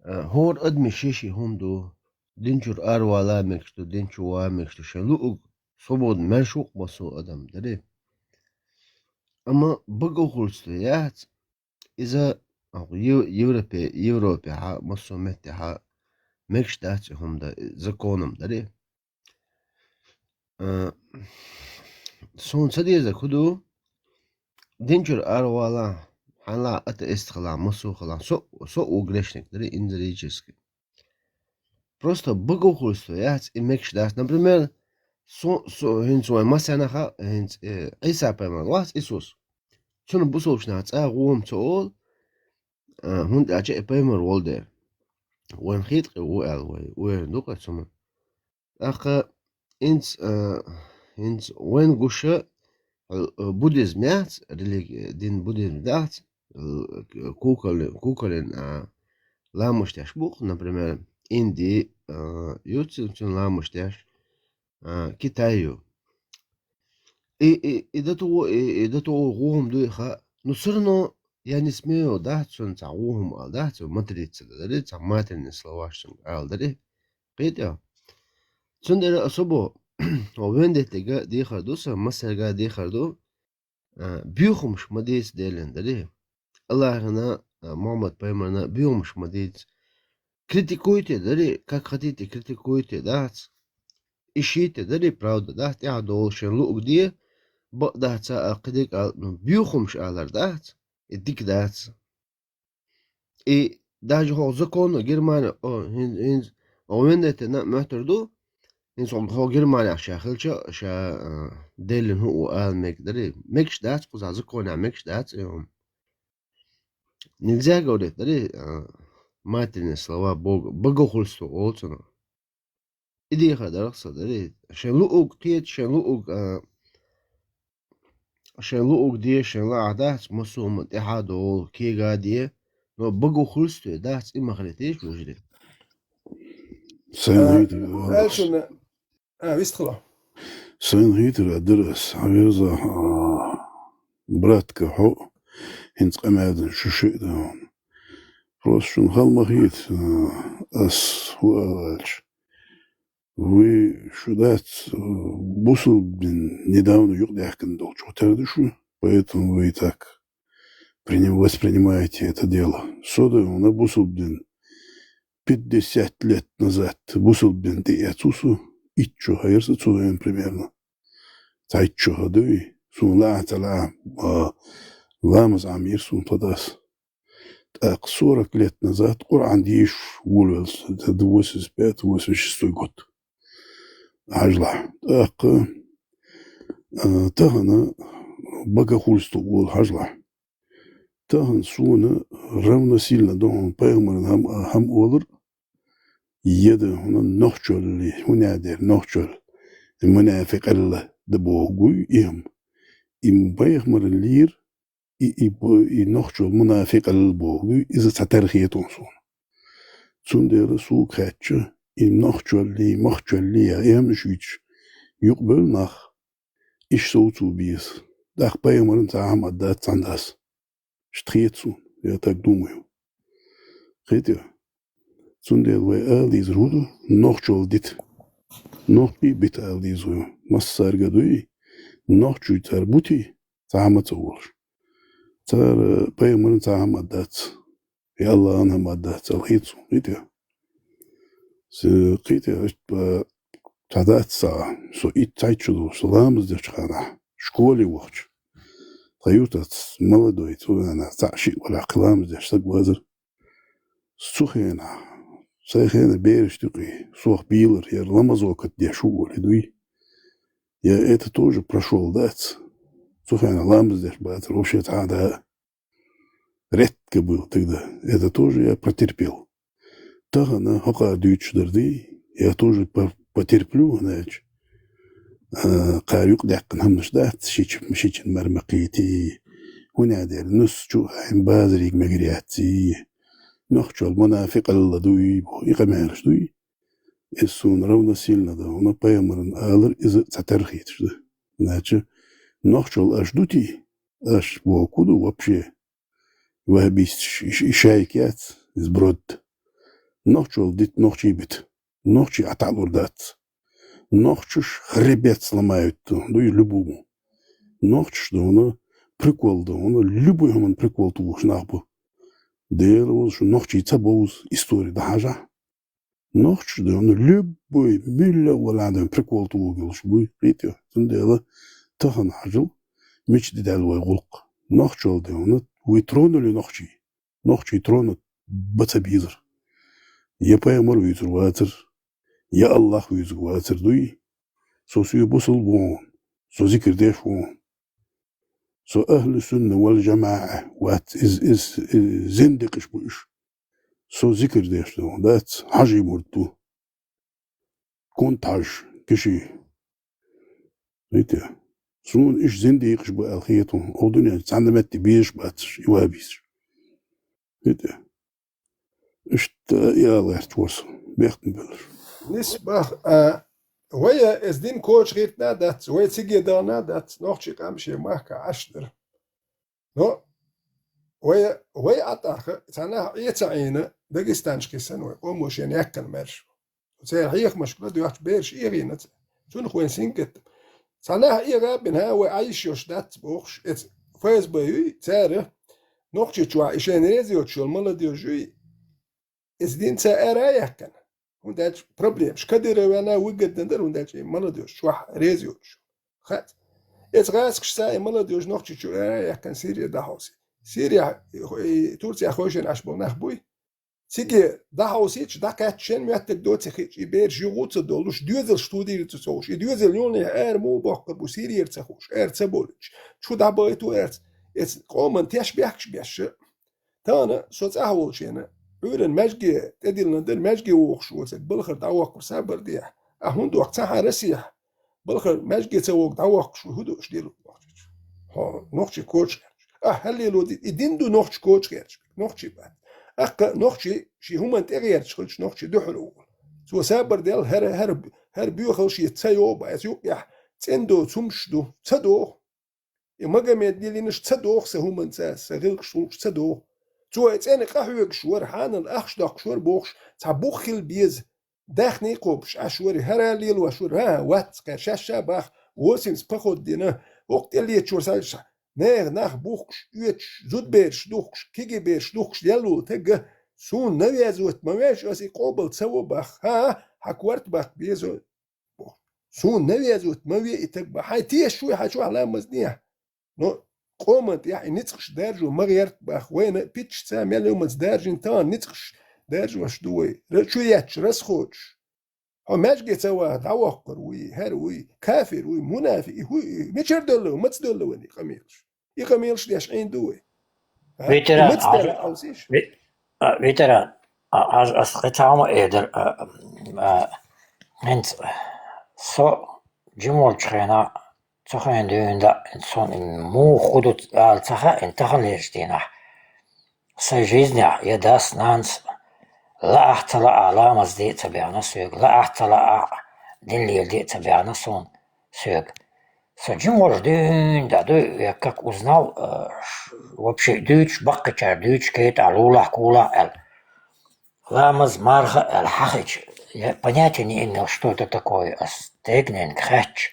э, хӀора адми ши-ши хӀума ду. Дин чуьра аравала мегаш ду, дин чу ван мегаш ду. Шен луъуг свободно мел шух массо адам дари. Амма багахулсто яц, иза, а, Ев-, Европе, Европе хьа, массо метте хьа, мегаш дац и хӀума да, законом дари. А, суна ца деза хӀу ду, дин чуьра аравала, хьанла атеист хила, массо хила, со, со у грешник дари, инзарически. Просто багахулсто яц и мегаш дац. Например, со, со, хӀинца вайн масенаха, хӀинца, э, Ӏийса пайхамар вац Исус. Цунна бусалбачу наха цӀа гӀо хӀума ца олу, а, хӀунда аьлча и пайхамар волу дела. Вайн хетакъе ву аьлла вай, уверен ду-кх цунна. ТӀаккха хӀинца, а, хӀинца вайн гуша, а, буддизм яц, религия, дин буддизм дац, э, кукалин, кукалин, а, ламаш деш бу-кх, например, Инди, а, ю цу-, цуьнан ламаш деш, а, Китай ю. И, и, и датугу, и, и датугу гӀо хӀума дуй хаьа. Ну, всё равно я не смею, да, цунна цхьа гӀо хӀума ала, да, цу матрица, да, дари, цхьа матерный словаш цунга ала, дари. Кхетий? Цундела особо, вендеттига дехар ду сан, массаьрга дехар ду, а, буьйхамаш ма дийца Делан, дари. Аллахьна, а, Мухьаммад пайхамарна боьхамаш ма дийца. Критикуйте, дари, как хотите, критикуйте, дац. И шийтте, дари, правда, дац, тӀехьа долу шен луъуг де, бакъ дац а, кхидерг а, ну, боьхамаш алар дац, и дика дац. И даже хӀокху законно Германия, о, хӀин-, хӀинца, о, вендеттина а моьттур ду, хӀинца хӀокху Германехь ша хилча, ша, а, деллина хӀу ала мега, дари, мегаш дац, кхузахь законехь мегаш дац, и хӀума. Нельзя говорить, дари, а, матерные слова Бога, богохульство олу цунах. И дехар дарх со, дари. Шен луъуг кхета, шен луъуг, а, шен луъуг де, шен лаахь дац, массо а хӀума тӀаьхьа а долу, кега а де, но богохульство дац, и ма хилийта, вежарий. Сайн А, хӀинца аьлла шуна, а, вистхила. Сайн хӀинца дара ас, хьан веза, а, братка хьо, хӀинца къамел дина шу шиъ дан. Просто шуна хала ма хета, а, ас хӀу аьлча. Вуй шу дац, а, бусулба дин недавно юкъадаьхкина долчух тера ду шу, поэтому вы так приним-, воспринимаете это дело. Со ду хьуна бусулба дин пятьдесят лет назад бусулба дин тӀеэцна со, итт шо хьайра сан цу вен примерно. Цхьайтта шо хьа дуй, суна лаахь а ца лаахь а, а, ламаз Ӏамийра суна тхан дас. ТӀаккха сорок лет назад Къуръан дийшаш волавелла, это восемьдесят пятый, восемьдесят шестой год. Хьажалахь. ТӀаккха, а, тахана богохульство олу, хьажалахь. Тахана суна равносильно ду хьуна пайхамарна хӀама, хӀама олар, я ду хьуна нохчаллий, хӀунда аьлла нохчалла, мунафикъалла дан бохург вуй и хӀама. И пайхамараллера, и, и, и нохчалла мунафикъалла бохург вуй, иза цхьатарра хета хьуна суна. Цундела суна хаьттича, и нохчаллий, мохчаллий яха и хӀамаш юьйцуш юкъабевлла нах, иштта совцо беза. ТӀаккха пайхамарна цхьа хӀама а дац цхьана дас. Иштта хета суна, я так думаю. Кхетий? Цундела вай ала дезар хӀун ду, нохчалла дита. Нохчий бита ала деза вай. Массаьрга а дуй, нохчий цара бутий, цхьа хӀума ца волуш. Цара пайхамарна цхьа хӀама а дац. Я Аллахьан хӀама а дац, ала хета суна, кхетий? Се, кхетий, иштта, а, цхьа дац сагӀа, со итт цхьайтта шо долуш, со ламаз дечу хенахь, школе вахча. Тхан юьртаца молодой, цу хенахь цхьаъ-шиъ валахь кхин ламаз деш стаг вазар. Цу хенахь, сайн хенахь бераш туькъий, сох бийлар, яра ламазо катдеш ву олий дуй. Я это тоже прошёл дац. Цу хенахь ламаз деш бацар, вообще цхьа а да. Редко был тогда. Это тоже я потерпел. Тахана хӀокхара дуьйцуш дар ду, я тоже по-, потерплю, хӀунда аьлча, а, кхара юкъадаьккхина хӀаманаш дац, шича-, шичан мара ма кхетий. ХӀунда аьлла, нус чу а хьайн базарийга мегар яц и. Нохчалла мунафикъалла дуй, и къамелаш дуй. Иза суна равносильно ду хьуна пайхамарна алар, иза цхьатарра хеташ ду. Значит, нохчалла аша дутий? Аша бохург хӀун ду вообще? Ваххабисташ, и, и шайка яц, иза брод. Нохчалла дита, нохчий бита. Нохчий Ӏа таӀалур дац. Нохчаш хребет сломают, дуй любому. Нохчаш ду хьуна, прикол ду хьуна, любой хӀуманна прикол тухуш нах бу. Дела веза шу, нохчий ца бовза, истори дӀахьажахь. Нохчаш ду хьуна, любой, муьлхха а валахь а ду хьуна, прикол тухуш буй, кхетий? Цундела тахана хьажал, мича дӀадаьлла вай гӀуллакх. Нохчалла ду хьуна, вуй тронули нохчий. Нохчий тронут бан ца безар. Я пайхамар вуьйцур вацар, я Аллах вуьйцург вацар дуй. Со соьга бусалба ву хьуна, со зикр деш ву хьуна. Со ахьлу сунна вал жамаӀа вац, из, из, из зиндикъаш бу уьш. Со зикр деш ду хьуна, дац, хьажий мурд ву. Кунта-Хьажа, Киши. Видите? Суна уьш зиндикъаш бу аьлла хета хьуна. Оха дуьнен чу цхьанна метте безаш бац уьш, и ваххабисташ. Видите? Иштта и ала гӀерташ вара со, бехкам белларш. Нис бах, а, вай, а, эс дин кочахийтина а дац, вай цига а дахана а дац, нохчий къам шен махкахь Ӏаш дара. Но вай, вай Ӏа тӀаккха, цхьа нах Ӏе ца Ӏийна, дагестанчохь санна вай къомо шена яьккхина маьрша. Церан хьехамашка ладоьгӀча бераш эгӀийна ца. Цунах вайн сингаттам. Цхьа нах эгӀа а бина, хӀа, вай Ӏайша йолуш дац бохуш, эца ФСБ юй, цара Нохчийчохь и шайна реза йоцуш йолу молодёжь юй, иза динца ара а яьккхина. ХӀунда аьлча проблемаш. Кадыровна выгодно дара, хӀунда аьлча и молодёжь чохь реза йоцуш. Хац. Эцу гӀазкхашца и молодёжь Нохчийчуьра ара а яьккхина, Сири дӀахьовси. Сири, и Турцехь хойшина Ӏаш болу нах буй? Циге дӀахьовсийча, дӀакхаьчча, шен моьттург доций хиъча, и бераш юха а ца долуш, доьзалш тудийр ца хууш, и доьзал юьллехь ара муха боккхур бу, Сирера ца хууш, ара ца болуьйтуш, чу дӀабахийта ара ца. Эцу къоман теш бехкаш беш. Тахана со цӀахь волчу хенахь, Ӏуьйранна маьжге тӀедиллина дара, маьжге вогӀуш воцург балхара дӀавоккхур сабар дехьа. Ахьа хӀунда воккху, цхьа хьан Россехь балхара маьжге ца вогу дӀавоккхуш ву, хӀун ду аша лело нохчийчу? Хьо нохчий коча гӀерташ. Ахьа хӀаллело ди-, и дин ду нохчий коча гӀерташ, нохчий бац. Аккха нохчий шен хӀуманна тӀегӀерташ хилча, нохчий дуьхьал ву. Цо сабар делла, хӀара, хӀара, хӀара боьхалла шеца ца йогӀу бан, эцу юккъехь цӀена доцу хӀумаш ду, ца догӀу. И Магомед дилинаш ца догӀу сан хӀуманца, сан гӀиллакхаш, гӀуллакхаш ца догӀу. Цо и цӀена къахьоьгуш вара, хьанал ахча доккхуш вара бохуш, цхьа бух хила беза, даьхний кхобуш Ӏаш вара, хӀара лелош вара, хӀан-хӀа, вац кхаьр, шаьш а баха, восемьдесят поход дина, хӀокху тӀе леташ вара, сан нехан нах бухкуш, оьцуш, зудабераш духкуш, кегийбераш духкуш лелла волу таг, суна навязывать ма веш, ас и къобал ца во баха, хӀан-хӀа, хьан корта баккха беза. Суна навязывать ма ве и таг бан. Хьайн тешаш вуй хьан чохь ламаз дехьа. Но къоман тӀехь и ницкъаш даржо ма гӀерта баха. Вайна питчаца мел юманца даржийна тахана ницкъаш даржош ду вай. Ра-, чу етташ расходаш. Хьо маьжге ца ваха дӀавоккхур вуй, хӀара вуй, кафир вуй, мунафикъ, и хӀу-, и мичара долла ван, маца долла ван и къамелаш? И къамелаш деш Ӏийна ду вай? А? И Ветеран, маца долла Ӏовсийша? Ве-, а, ветеран, а, ас, ас кхин цхьа хӀума эр дара, а, а, хӀинца со жима волчу хенахь, цу хенахь дуьйна даа, суна и муха хӀун ду ала ца хаьа, и таханлерчу дийнахь. Сайн жизнехь я дас, нанас лаахь а, ца лаахь а, ламаз де а ца баьхна соьга, лаахь а, ца лаахь а, дин леладе а ца баьхна суна, соьга. Со жима волуш дуьйна даа дуй, я как узнал, э, ш-, вообще дуьйцуш, баккхийчара дуьйцуш, кхетахь лулахь, кулахь аьлла. Ламаз, марха аьлла хьахийча, я понятия не имел, что это такое, ас дегненга хаьттича,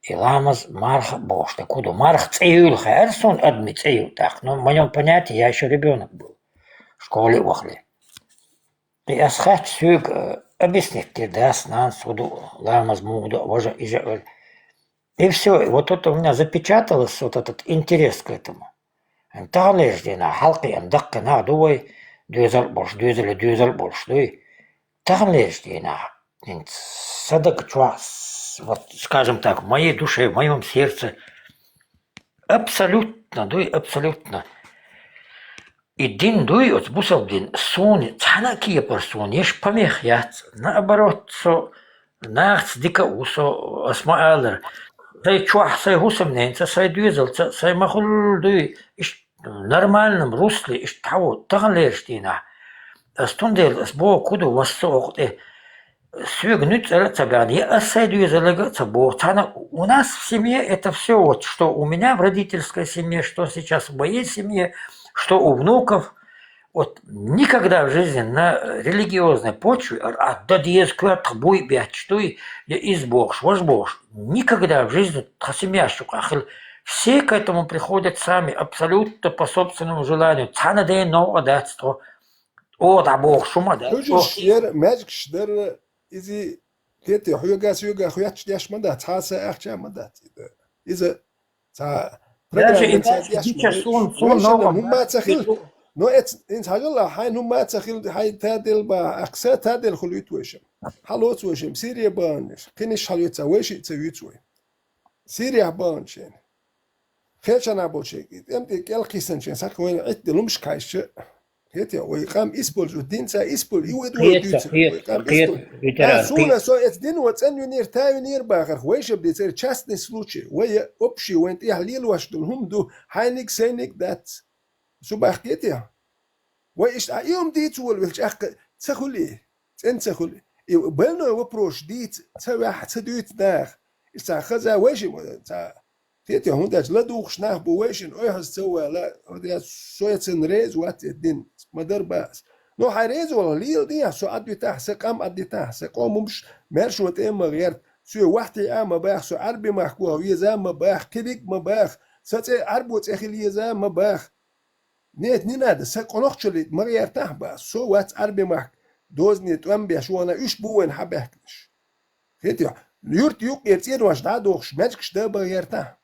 и ламаз, марха бохуш дерг хӀун ду. Марха цӀе юйла хаьара суна, адамийн цӀе ю тӀаккха, но в моём понятии я ещё ребёнок был, школе а вахале. И ас хаьттича соьга, э, объяснить дира дас, нанас хӀун ду, ламаз муха ду, важа, иза, важа. И всё, и вот это у меня запечаталось, вот этот интерес к этому. Таханлерчу дийнахь хьалакхиъна даккхий нах ду вай, доьзал а болуш, доьзале доьзал а болуш дуй. Таханлерчу дийнахь, хӀинца сан даг чохь, с-, вот, скажем так, в моей душе, в моём сердце абсолютно дуй, абсолютно. И дин дуй, оцу бусалба дин, суна цхьана а кепара суна еш помех яц. Наоборот, со нахаца дика а ву со, ас ма аллара. Сайн чохь, сайн хӀусамненца, сайн доьзалца, сайн махуьлла дуй, иштта нормальном русле, иштта тхьаво, таханлерчу дийнахь. Ас цундела, ас боху, хӀун ду, вассо оха тӀе. Соьга нуьцкъара а ца баьхна, я ас сайн доьзалга а ца боху. Цхьана у нас в семье это всё, вот, что у меня в родительской семье, что сейчас в моей семье, что у внуков. Вот никогда в жизни на религиозной почве, а, а, дан деза коьртах буй бетташ дуй, я иза бохуш, важа бохуш, никогда в жизни тхан семьяш чу къахила. Все к этому приходят сами, абсолютно по собственному желанию. Цхьана ден новкъа дац тхо. О, дӀабохуш хӀума дац. Хьуьжарш яра, маьжгаш дара, иза, кхетий, хьоьга, соьга хоьттуш деш ма дац, цхьа а са ахча ма дац. Иза цхьа программа ца деш ма дац. Вайшинна хӀумма ма ца хила. Но эц-, хӀинца хьажал, хьайна хӀумма ма ца хила, хьайн таделла бан, аккха са таделла хуьлуьйту вайшимма. Хьалоцу вайшимма, Сире баханаш, кхиниш хьалоьцу, вайшиъ ца юьйцу вай. Сирехь баханчийн. Кхечанхьа болчийн, тӀем тӀе кӀел кхиссанчийн, схьа вайна Ӏитта де лумаш кхайшча, хетий, вай къам исболчу, динца исболчу, и вай дуьйцу, вай къам исболчу. А, суна со эцу дино цӀанвинера, тавинера бахарх, вайшаб децара частный случай, вай общий, вайн тӀехь лелош долу хӀума ду, хьайниг, сайниг дац. Цу бахкетехь? Вай иштта а и хӀума дийца волавелча, тӀаккха ца хуьлий, цӀена ца хуьлий. И больной вопрос дийца ца ваьхьа, ца дуьйцу наха. Иштта цхьа хаза вайшимма, цхьа, кхетий, хӀунда аьлча ладугӀуш нах бу вайшинна, ойхьаза ца вала, хӀунда аьлча со эцна реза вац и дин, ма-дарра бац. Но хьайн реза валахь, леладехьа, со Ӏадвитахь, сан къам Ӏадитахь, сан къомамаш маьршо тӀе ма гӀерта, соьга вахтиъа ма баха, со Ӏарби махкахь веза ма баха, кхин диг ма баха, сан цӀе Ӏарбо цӀе хила еза ма баха. Нет, не надо, са къонахчалли ма гӀертахьа баха, со вац Ӏарбий махка дозане тӀом беш вана, уьш бу вайна хьабаьхкинаш. Хетий хьона? Юрта юккъера цӀенош дӀадохуш, маьжгаш да баха гӀертахьа.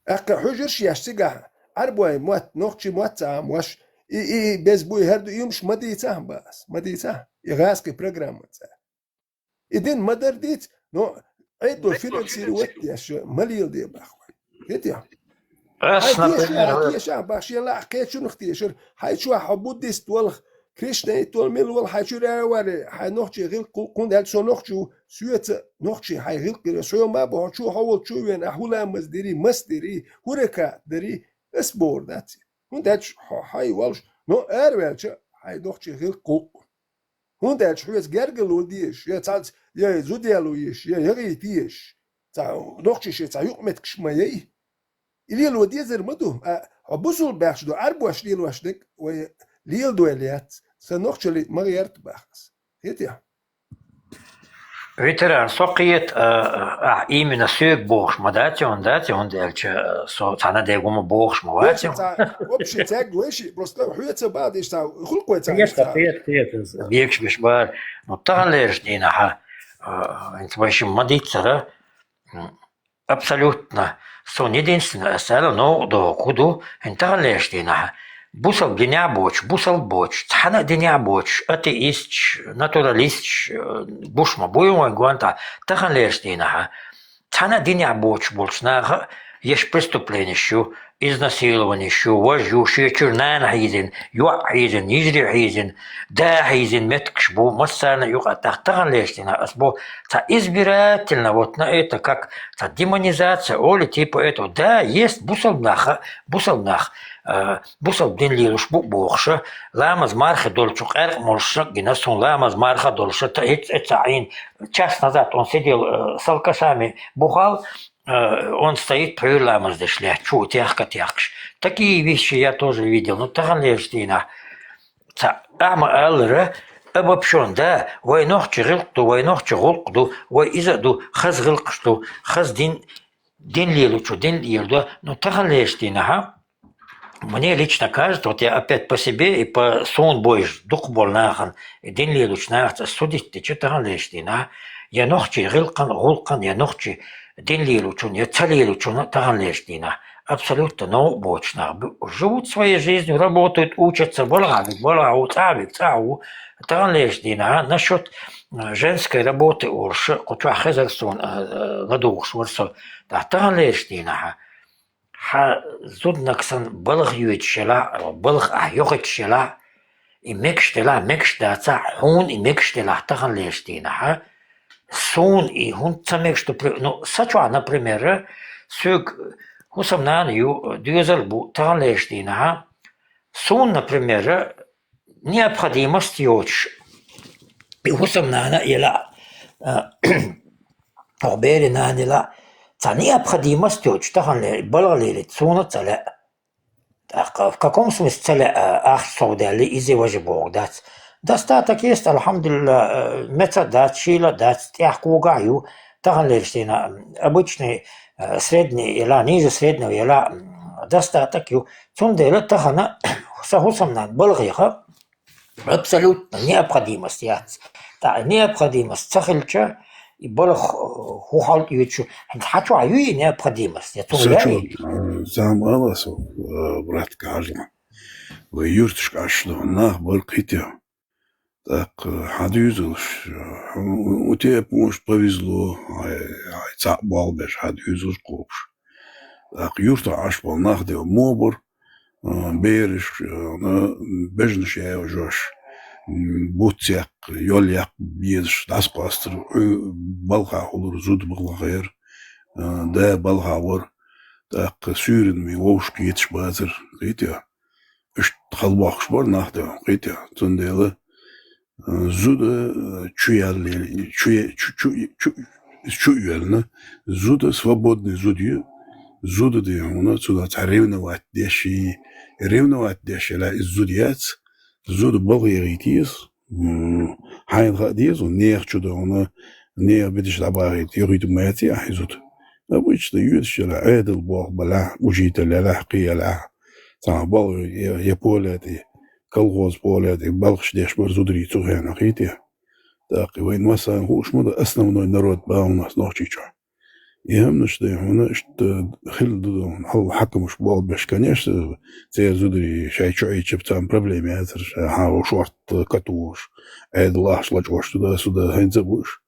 ТӀаккха хьуьжарш еш цигахь, Ӏарбой мотт, нохчий мотт ца Ӏамош, и, и, и беза буй, хӀара ду, уьш ма дийцахьа баха, ма дийцахьа. И гӀазкхий программа ца. И дин ма-дарра дийца, но Ӏедало финансировать деш ма леладе баха вай. Хетий хьона? Ас, хьай теша, например, хьай теша баха, шен лаахь кхечунах тешар, хьай чохь хьо буддист валах, кришнаит вала, мила вала, хьай чуьра варе, хьай нохчий гӀиллакх гӀуллакх, хӀунда аьлча со нохчо, соьца нохчий хьай гӀиллакх гира, со йома бохьо, чу хьо волчу вена, ахь хӀу ламаз дири, мас дири, хӀу ракаат дири, ас бохур дац. ХӀунда аьлча хьо хьай волуш, но араваьлча, хьай нохчий гӀиллакх гӀуллакх. ХӀунда аьлча хьоьца гергарло дезаш, я цхьацца, я зуда яло езаш, я ягӀийта езаш, цхьа нохчий шен цхьа юкъаметтигаш ма яй. И лело дезар ма ду, а, хьо бусулба баьхча ду, Ӏарбош лелош дерг вай леладойла яц, сан нохчаллийтта ма гӀерта баха ас. Хетий хьона? Ветеран, со кхета, а, а, именно соьга бохуш ма дац, хӀунда дац, хӀунда аьлча, а, со цхьана дегума бохуш ма вац. Вообще, цхьа, вообще, цаьрга вайши, просто хьоьца баха деш цхьа, хӀуллакх вай цхьа. Кхета, кхета, кхета, бекаш беш бара. Ну, таханлераш дийнахьа, а, хӀинца вайшимма ма дийццара, м, абсолютно. Суна единственное, ас аьлла, новкъа догӀу хӀун ду, хӀинца таханлераш дийнахьа. Бусалба динехь боцуш, бусалба боцуш, цхьана а динехь боцуш, атеисташ, натуралисташ, э, гуш ма буй вайн гонтӀа, таханлераш дийнахьа. Цхьана а динехь боцуш болчу наха а еш преступленеш ю, изнасилованеш ю, вож ю, шен чуьра нана хьийзина, йоӀ хьийзина, йижарий хьийзина, да хьийзина меттигаш бу, массарна а юкъа тӀаккха таханлераш дийнахьа ас бо, цхьа избирательно, вот на это, как цхьа демонизация, оли типа этого. Да, есть бусалба нах, бусалба нах, э, бусалба дин лелош бу бохуша, ламаз марха долчу къаьркъа молуша гина, суна ламаз марха долуша, та хӀинца эца Ӏийна, час назад он сидел, э, с алкашами бухал, э, он стоит, пхьуьйра ламаз деш лаьтта, чу техка техкаш. Такие вещи я тоже видел. Ну, таханлераш дийнахь. Ца, ахьа ма аллара, обобщён, да, вай нохчи гӀиллакх ду, вай нохчи гӀуллакх ду, вай иза а ду, хаза гӀиллакхаш ду, хаза дин, дин лелучу, дин лело ду. Ну, таханлераш дийнахьа, мне лично кажется, вот я опять по себе и по суна бойжа дукха болу нахана, и дин лелучу нахаца ас судить дича таханлераш дийнахьа, я нохчи гӀиллакхан, гӀуллакхан, я нохчи дин лелучун, я ца лелучун таханлераш дийнахьа. Абсолютно новкъа боцуш нах бу-, живут своей жизнью, работают, учатся, балха виг, балха ву, цӀа виг, цӀа ву. Таханлераш дийнахьа, насчёт, э, женской работы олуш, кху чохь хезар суна, э, э, ладугӀуш вара со. Ткъа таханлераш дийнахьа, хьан зуднаг санна балха йоьдуш елахь, балха ахь йохуьйтуш елахь, и мегаш делахь, мегаш дацахь, хьуна и мегаш делахь таханлераш дийнахьа, суна и хӀунда ца мегаш ду, при-, ну, са чохь, например, соьга хӀусамнана ю, доьзал бу таханлераш дийнахьа, суна, например, необходимость йоцуш, и хӀусамнана а елахь, а, хӀокху берийн нана елахь, цхьа необходимость йоцуш таханле-, балха лелийта суна а ца лаьа. ТӀаккха в каком смысле ца лаьа, ахча совдаьлла, иза важа боху дац. Достаток есть, алхьамдулилла, э, меца а дац, шийла а дац, тӀехь когахь а ю, таханлераш дийнахь, обычный, э, средний елахь, ниже среднего елахь, м, достаток ю. Цундела тахана сан хӀусамнана балха яха, абсолютно необходимость яц. ТӀаккха необходимость ца хилча, и балха, э, хӀун хьал тӀоьцуш, хьан чохь юй и необходимость? Я цунна Са лаьий? чохь, э, зама ала со, э, братка, хьажал. Вай юьрташка Ӏаш ду, нах бара кхетий. ТӀаккха хьан дуьйзалш, э, хьуна у тепа, может, повезло, хьай, хьай цхьаъ болх беш, хьан дуьйзалш кхобуш. ТӀаккха юьртахь Ӏаш болу нах де мо бара, а, бераш, а, бежанаш яьлла жош, м, буц яккха, йол яккха безаш, дӀасакъостар, балхахь хуьлура, зуда балхахь яра, а, да балхахь вара, тӀаккха суьйранна вовшах кхеташ бацара, кхетий. Иштта хала бохкуш бара нах де, кхетий. Цундела, а, зуда, а, чу яьлла, чу е-, чу, чу, чу, чу а йоьллина, зуда, свободный зуда ю, зуда де хьуна, цунах цхьа ревновать деш, ревновать деш елахь, иза зуда яц, зуда балха яхийта еза, м, хьайна хаа деза, нехан чу де хьуна, нехан биташ дӀабахийта, яхийта ма яц ахь и зуда. Обычно йоьдуш елахь, Ӏедал болх белахь, учитель елахь, кхин елахь, Цхьа бал я, я поле тӀе, колхоз поле тӀе балхаш деш бара зударий цу хенахь, кхийтий. ТӀаккха вайн массарна хууш ма ду, основной народ бахьанас Нохчийчохь. И хӀаманаш дай хьуна иштта хилла ду, хьал хьакамаш болх беш, конечно, церан зударий шайн чу Ӏийча, царна проблема яцара, ша хьан шорта катош, Ӏедал ахча лачкъош ду, да, су да, хӀинца а бу уьш.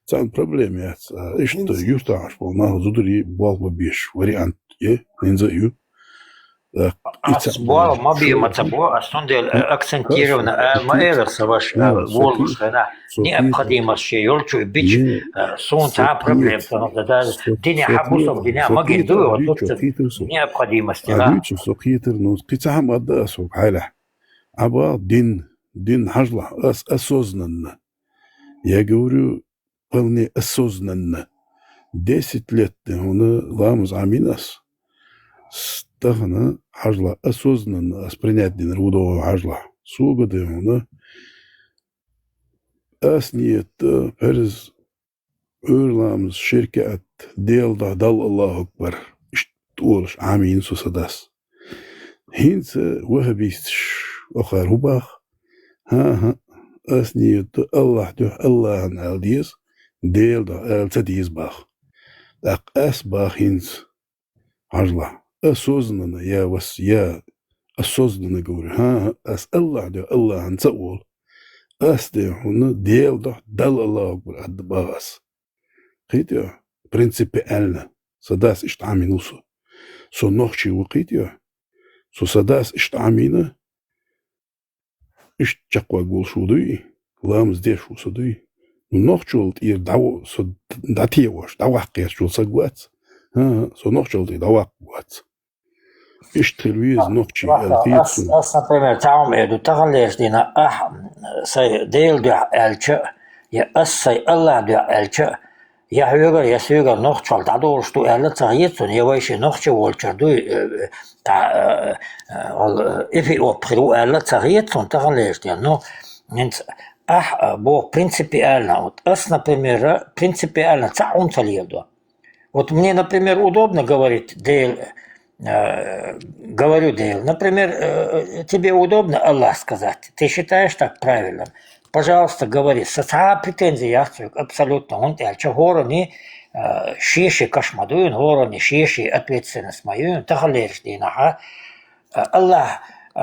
Царна проблема яц. А иштта юьртахьаш болу нах зударий болх бан безаш вариант е, хӀинца а ю. Ас боху, ма бе, ма ца бо, ас цундела акцентированно а ма элар, сан ваша, а, волуш хенахь, необходимость шен йолчу бича, а, суна цхьа а проблема ца хӀума дан, динехь а бусалба динехь а ма гина ду, вот тут необходимость, а, да. Дуьйцу, со кхетар, ну, кхин цхьа хӀама ада ас хьоьга хьайлахь. Ӏаба дин, дин хьажлахь, ас осознанно. Я говорю, вполне осознанно. Десять лет тӀе хьуна ламаз Ӏамийна ас. С-, тахана хьажла осознанно ас принять динар ву догӀу хьажла. Сога де хьуна ас ниетта фарз, Ӏуьйра ламаз, ши ракаӀат, Дела духьа, Далла Аллаху акбар. Иштта олуш Ӏамийна со сан дас. ХӀинца ваххабисташ охара хӀу бах? ХӀан-хӀа, ас ниетта Аллахь дуьхьа Аллахьан ала деза, Дела дуьхьа ала ца деза бах. ТӀаккха ас бах хӀинца, хьажла, осознанно я вас, я осознанно говорю, хӀан-хӀа, ас Аллахь дуьхьа Аллахьан ца олу. Ас де хьуна Дела дуьхьа Далла Аллаху акбар ада бах ас. Кхийтий, принципиально. Сан дас иштта Ӏамийна ву со. Со нохчи ву, кхийтий. Со сан дас иштта Ӏамийна, иштта чекхваг волуш ву дуй, ламаз деш ву со дуй. Ну, нохчалла тӀера дӀаво-, со дӀатеош, дӀаваккха гӀерташ волу саг вац. ХӀан-хӀа, со нохчалла тӀера дӀаваккха вац. Иштта хила веза нохчий аьлла хета суна. Ас, например, цхьа хӀума эр ду, таханлерчу дийнахь ахь сайн Дела дуьхьа аьлча, я ас сайн Аллахь дуьхьа аьлча, я хьоьгара, я соьгара нохчалла дӀадолуш ду аьлла ца хета суна, я вай шен нохчи волчуьра дуй, э, э, та, э, э, эфиоп хир ву аьлла ца хета суна таханлерчу дийнахь. Ну, хӀинца ахь, э, боху принципиально, вот ас, например, принципиально цхьа хӀума ца леладо. Вот мне, например, удобно говорить Дейл, э, говорю Дейл. Например, э, тебе удобно Аллах сказать? Ты считаешь так правильным? Пожалуйста, говори. Со цхьа а претензий яц хьоьга абсолютно. ХӀунда аьлча хӀоранна, э, шен-шен каш ма дуй, хӀоранна шен-шен ответственность ма ю, таханлерчу дийнахь, э, Аллах, э,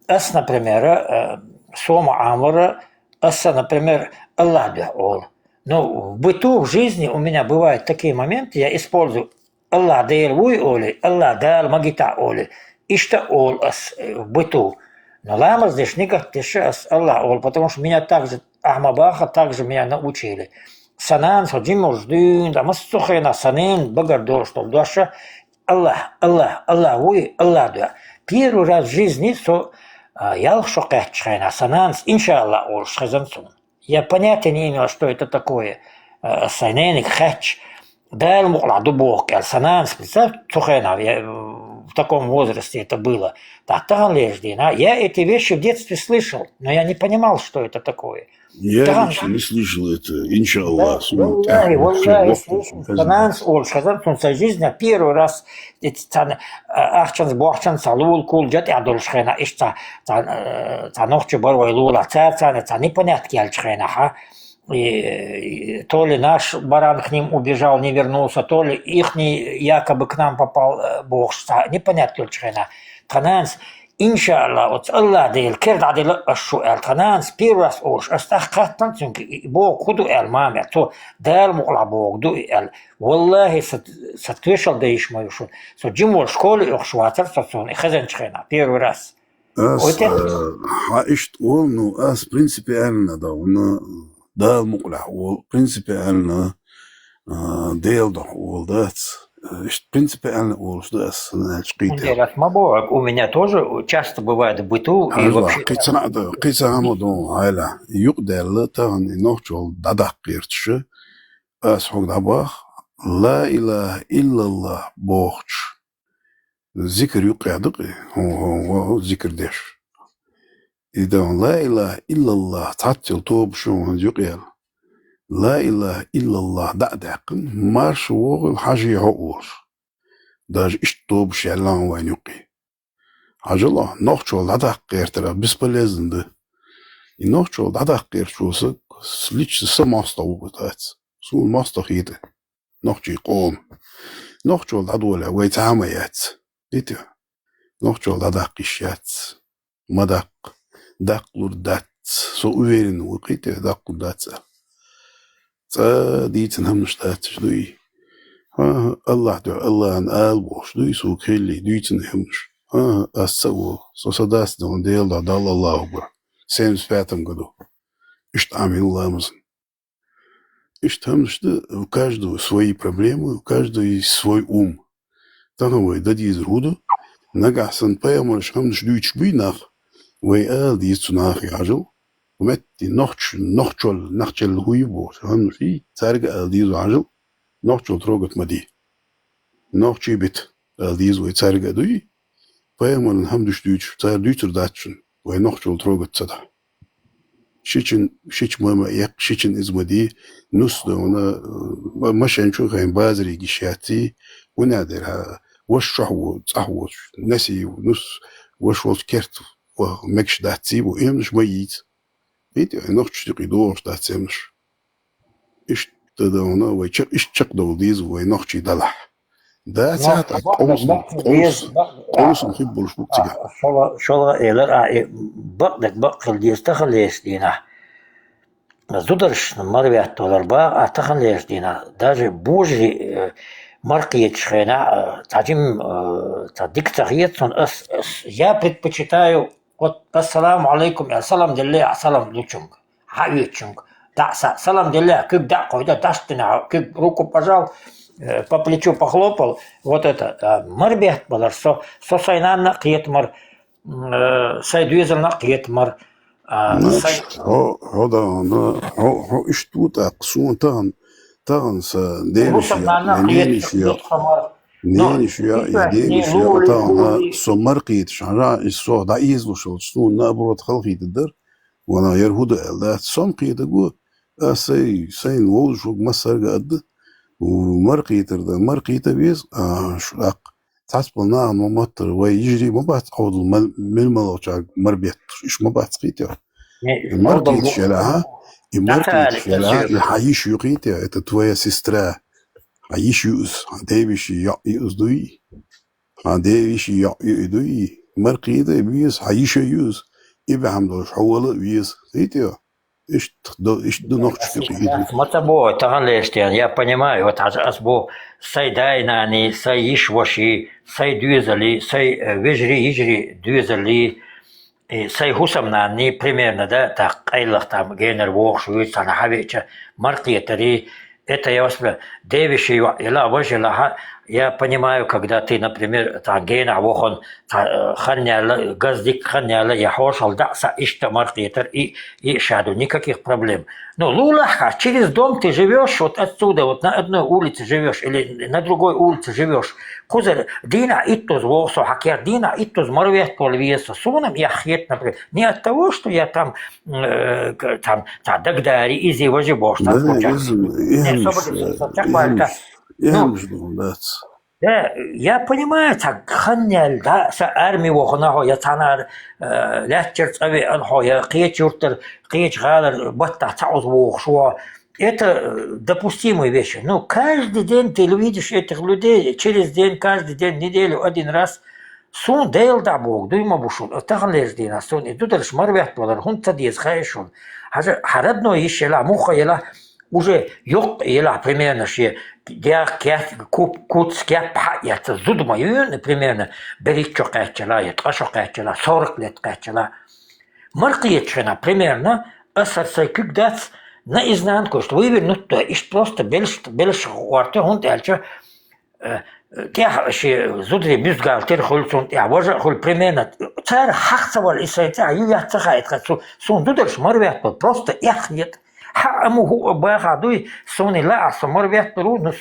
ас, например, э, со ма Ӏамара, аса, например, Аллах дуьхьа олу. Ну, в быту, в жизни у меня бывают такие моменты, я использую Аллах Дела вуй олий, Аллах Дала магита олий. Иштта олу ас, э, в быту. Но ламаз деш, никат деш ас Аллах олу, потому что меня так же, ахьа ма баха, так же меня научили. Сан нана со жимурш дуьйна, да массо хенахь сан ненан багара долуш долу дош, Аллах, Аллах, Аллах вуй, Аллах дуьхьа. Первый раз в жизни со, а, ялх шо кхаьччу хенахь, сан нанас, иншааллах, олуш хезна суна. Я понятия не имел, что это такое, э, сайн нениг хаьттича, Дала мукъалахь ду боху кӀел. Сан нанас, представь, цу хенахь, я, э, в таком возрасте это было. Так, таханлерчу дийнахь, я эти вещи в детстве слышал, но я не понимал, что это такое. Я лично не слышал это, иншаллах. Да, валлахи, валлахи, слышал, сан нанас олуш хезна суна, сайн жизни первый раз, эти, цхьана, э, ахчанца, бохчанца, лула кул жа тӀехь долуш хенахь, иштта цхьа, цхьа, э, цхьа нохчи бара вай лулахь, цара царна цхьа непонятка яьлча хенахь, а, и, и то ли наш баран к ним убежал, не вернулся, то ли ихний якобы к нам попал, э, бохуш, цхьа непонятка йолчу хенахь. Тхан нанас, иншааллах, оцу Аллах Дела кера дӀадила ас шу аьлла, тхан нанас первый раз олуш, ас тӀаккха кхаьттина цуьнга, и боху хӀун ду аьлла, мама, цо Дала мукъалахь боху ду и аьлла. Валлахи, са, са тоьшалла дан йиш ма ю шуна. Со жимма школе оьхуш вацара со цунна, и хезначу хенахь, первый раз. Ас, э, хьан иштта олу, ну, ас принципиально дан вуна, Дала мукъалахь олу, принципиально, э, Дела духьа олу дац. Э, иштта принципиально олуш ду ас, сан аьлча кхийтта. Дера ас ма боху, у меня тоже часто бывает в быту и вообще. Кхин цхьа а дан, кхин цхьа хӀума дан хьайла. Юкъадаьлла, тахана и нохчалла дӀадаккха гӀерташ, ас хьоьга дӀабаха, ла илаха иллаллах бохучу. Зикр юккъехь ду-кх и, хӀун, хӀун, хӀун, хӀун зикр деш. И дан ла илаха иллаллах, цхьаццал тобуш ю хӀунда юкъаелла. Ла илаха иллаллах дӀа а даьккхина, марша вогӀийла хьажий хьо олуш. Даже иштта тобуш яьлла хьуна вайна юккъе. Хьажал, нохчо дӀадаккха гӀертар бесполезно да. И нохчо дӀадаккха гӀертачо саг лично са моастагӀа ву бутац. Суна моастагӀа хета нохчий къома. Нохчо дӀадоле вай цхьа хӀама яц. Итя. Нохчо дӀадаккха йиш яц. Ма даккха. Даккхалур дац. Со уверен ву, кхетий, даккхалур дац. ЦӀа дийцина хӀамнаш дацаш дуй. ХӀа-хӀа, Аллахь дуьхьа, Аллахьан ала бохуш дуй, суг хилли, дуьйцина хӀамнаш. ХӀа-хӀа, ас ца а ву, со са дас дан Дела дӀа Далла Аллаху акбар. Семьдесят пятом году. Иштта Ӏамийна ламазан. Иштта хӀамнаш да, у каждого свои проблемы, у каждого есть свой ум. Тахан вай дан дезар хӀу ду? Нагахь санна пайхамараш хӀамнаш дуьйцуш буй нах, вай ала деза цу нахе хьажал. Метти нохч-, нохчол, нахчал хӀу ю бохуш хӀамнаш и, цаьрга ала деза хьажал, нохчол трогать ма де. Нохчий бита ала деза вай цаьрга а дуй, пайхамаран хӀамнаш дуьйцуш, цара дуьйцур дац шуна, вай нохчол трогать ца дахь. Шичан, шича ма, ма эккха, шичан иза ма де, нус дона, ма-, машен чу хайн базаре гиш яций, вуна дера, ваша чохь ву, цӀахь воцуш, неси ву, нус, ваша волчу керта ваха мегаш даций ву, эмнаш ма йийца. Итя, нохчаш юкъе догӀуш дац эмнаш. Иштта дона, вай ча-, иштта чекхдовла деза вай нохчий далахь. Да, Ну, цхьаьта бакъ-, къовсам, бакъ-, къовс-, бакъ-, къовсам хир болуш бу цига. А, шала, шала элар, а, э, бакъдерг бакъ хила деза таханлерчу дийнахь. Зударшна марветталар баха, а таханлерчу дийнахь. Даже божари, э, маркхеташ хенахь, э, цхьа жим, э, цхьа дика ца хета суна, ас, ас, я предпочитаю, вот, ассаламу алейкум, я салам делле, а салам лучунга. Хьаоьцучуьнга. ДӀа а са-, салам делла, куьг дӀа а кхойда, даш а дина, куьг руку пожал, э, по плечу похлопал. Вот это, а, марбетта балар со, со сайн нанна а кхетамар, м, э, сайн доьзална а кхетамар, а, Ну, сайн хьо, хьо да, ну, хьо, хьо иштта ву тӀаккха, суна тахана, тахана сан девиша, Русов нанна а кхетамар, нениш я, кхетамар. Ну, нениш я, и типа, девиша не я, лули, тахана лули. Со маркхеташ, хьажа, и со дӀаэзалуш волчу, суна наоборот халахийта дара. Вана яра хӀу ду аьлла дац. Со-м кхетарг ву, ас сайн, сайна вовзаш вуг массарга а ду. Маркхетар дан, маркхета веза, а, шу даккха. Цхьацбала нахана ма моттара, вай йижарий ма бац Ӏовдал мел-, мел-, мелмалгӀачарга марбетташ, иш ма бац кхетий. Не, Маркхеташ Ӏовдал елахьа, и маркхеташ елахьа, и хьан йиш ю кхетий, это твоя сестра. Хьан йиш ю иза, хьан девиша йоӀ ю иза дуй? Хьан девиша йоӀ ю и дуй? Маркхета а веза, хьан йиша ю иза. И бахьана долуш хьо вала а веза. Хетий? Иштта до, иштта ду нохчашка кхетар. Ма ца боху, таханлерчу дийнахь, я понимаю, вот хьажа ас боху, сайн дай-наний, сайн йиш-ваший, сайн доьзалий, сайн, э, вежарий, йижарий доьзалий, и сайн хӀусамнанний, примерно, да, тӀаккха къайлаха там генара вогӀуш вуьйцу цхьана хьан веача, маркхетарий, это я вас, девиша йоӀ елахь, важа елахь, я понимаю, когда ты, например, там генахь вохана, цхьа, э, хан яьлла, газ дика хан яьлла, я хьошалла дӀа а са иштта маркхетар, и, и ша ду, никаких проблем. Ну, лулахь хьа, через дом ты живёшь, вот отсюда, вот на одной улице живёшь или на другой улице живёшь, кхузара дийнахь иттаза вогӀу со, хьан кер дийнахь иттаза марветтавала веза со, суна-м эхь хета, например, не от того, что я там, э, к-, там, цхьа дагадари, изи, важи бохуш, цхьа Да, случай. иза, Не, эхьнаш, собака, со чекхваьлла. Эхьнаш, Ну, эхьнаш ду дац. Да, я понимаю, цхьа хан яьлла, да, сан арми вохана хьо, я цхьанара, э, лаьттачара цӀа веана хьо, я кхечу юртара, кхечу гӀалара баттахь цхьа уза вогӀуш ву хьо. Это, э, допустимые вещи. Ну, каждый день ты видишь этих людей, через день, каждый день, неделю, один раз. Суна Дела дӀа боху, дуй ма бу шуна. Таханлерчу дийнахь суна и зударша марветтавалар хӀунда ца деза хаьий шуна? Хьажа, хьан родной йиш елахь, муха елахь, уже йоккха елахь, примерно, шен дегӀ кет-, куп-, куц кеп хьаэцна, зуда ма ю, примерно, берхӀитта шо кхаьччалахь, я ткъа шо кхаьччалахь, сорок лет кхаьччалахь. Маркхеташ хенахь, примерно, ас хӀара сайн куьг дац, наизнанку иштта вывернуть ду, иштта просто белш, белш гӀорта, хӀунда аьлча, э, тӀехь шен зударий бюстгальтер хуьлу цунна тӀехь, важа а хуьлу, примерно, цара хьаха ца вала, и сайн тӀехь ю яц ца хаийта, цу, суна зударша марветтавала, просто эхь хета. Хьан а ма хӀуъа баха дуй, суна и лаахь со марветтавала ву, ну,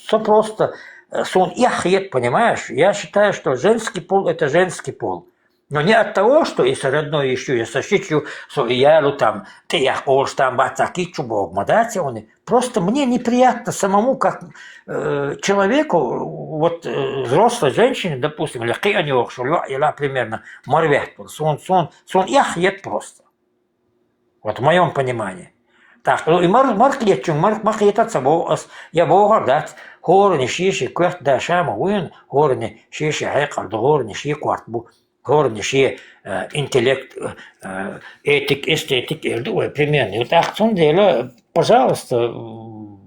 со просто, э, суна эхь хета, понимаешь? Я считаю, что женский пол — это женский пол. Но не от того, что и со родной ищу, я со щичью, со и я, ну, там, ты я, там, баца, кичу бог, ма, да, те он. Просто мне неприятно самому, как э, человеку, вот э, взрослой женщине, допустим, или кхианёхшул, или примерно, марвяхтул, сон, сон, сон, ях ед просто. Вот в моем понимании. Так, ну и мар, мар кхиетчун, мар, мар кхиетаца бо, ас, я богар дац, хорни шиши, квест да шама, уин, хорни шиши, хекал, хорни ши кварт бу, хорни ши э, интеллект, э, э, этик, эстетик, эрду, ой, примерно. Вот ах, цун дела, пожалуйста, м,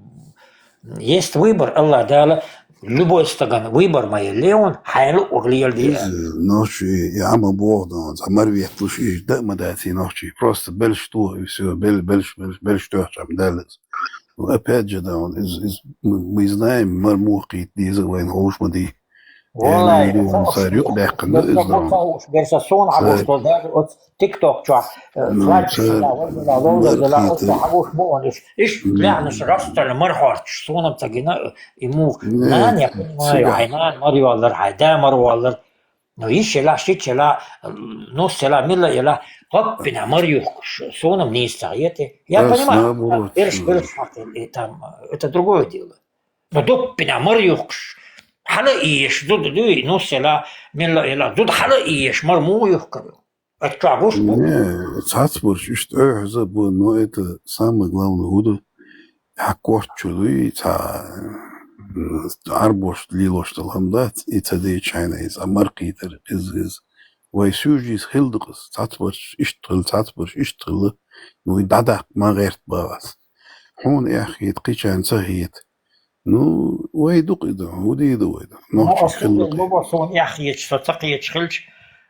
есть выбор, Аллах дала, любой стаган выбор моя, леон, хайлу урлиел Из дия. Ночи, я ама богдан, за марвет лучи, да, ма дати ночи. Просто бель что, и все, бель, бель, бель, бель что, там дали. Ну, опять же, да, он из, из, мы, мы знаем, мармухи, диза, вайн, хоушмади. Валлай, Яна юрун сарюк даккан да излам. Берса сон хагуш, даже от TikTok чуа. Ну, флаг сар, сюда, вот сюда, лола сюда, от хагуш бон. Иш, иш, ляхнеш растал мархарч, соном цагина, ему. Нан, я понимаю, айнан марюаллар, айда марюаллар. Но иш ела, шич ела, ну, села, мила ела, топ пина марюх, соном не сагете. Я понимаю, берш, берш, там, это другое дело. Но доппина мар юхкш. Хала иеш, зуд дуй, ну села, милла ила, зуд хала иеш, мар му юхкару. Ачагуш бу. Не, цацбурч, ишт ой, хаза бу, но это самое главное, гуда. Хаккорчулуй, ца, арбош, лилош, талхамдат, и цаде чайна из, амар китер, из, из. Вай сюжис хилдыкс, цацбурч, ишт хил, цацбурч, ишт хил. Ну и дадак, ма герт бавас. Хун яхит, кичан цахит. Ну, вай дук иду, уди иду вай дук. Ну, нохчи хилдук. Лоба сон яхьеч, со цахьеч хилч.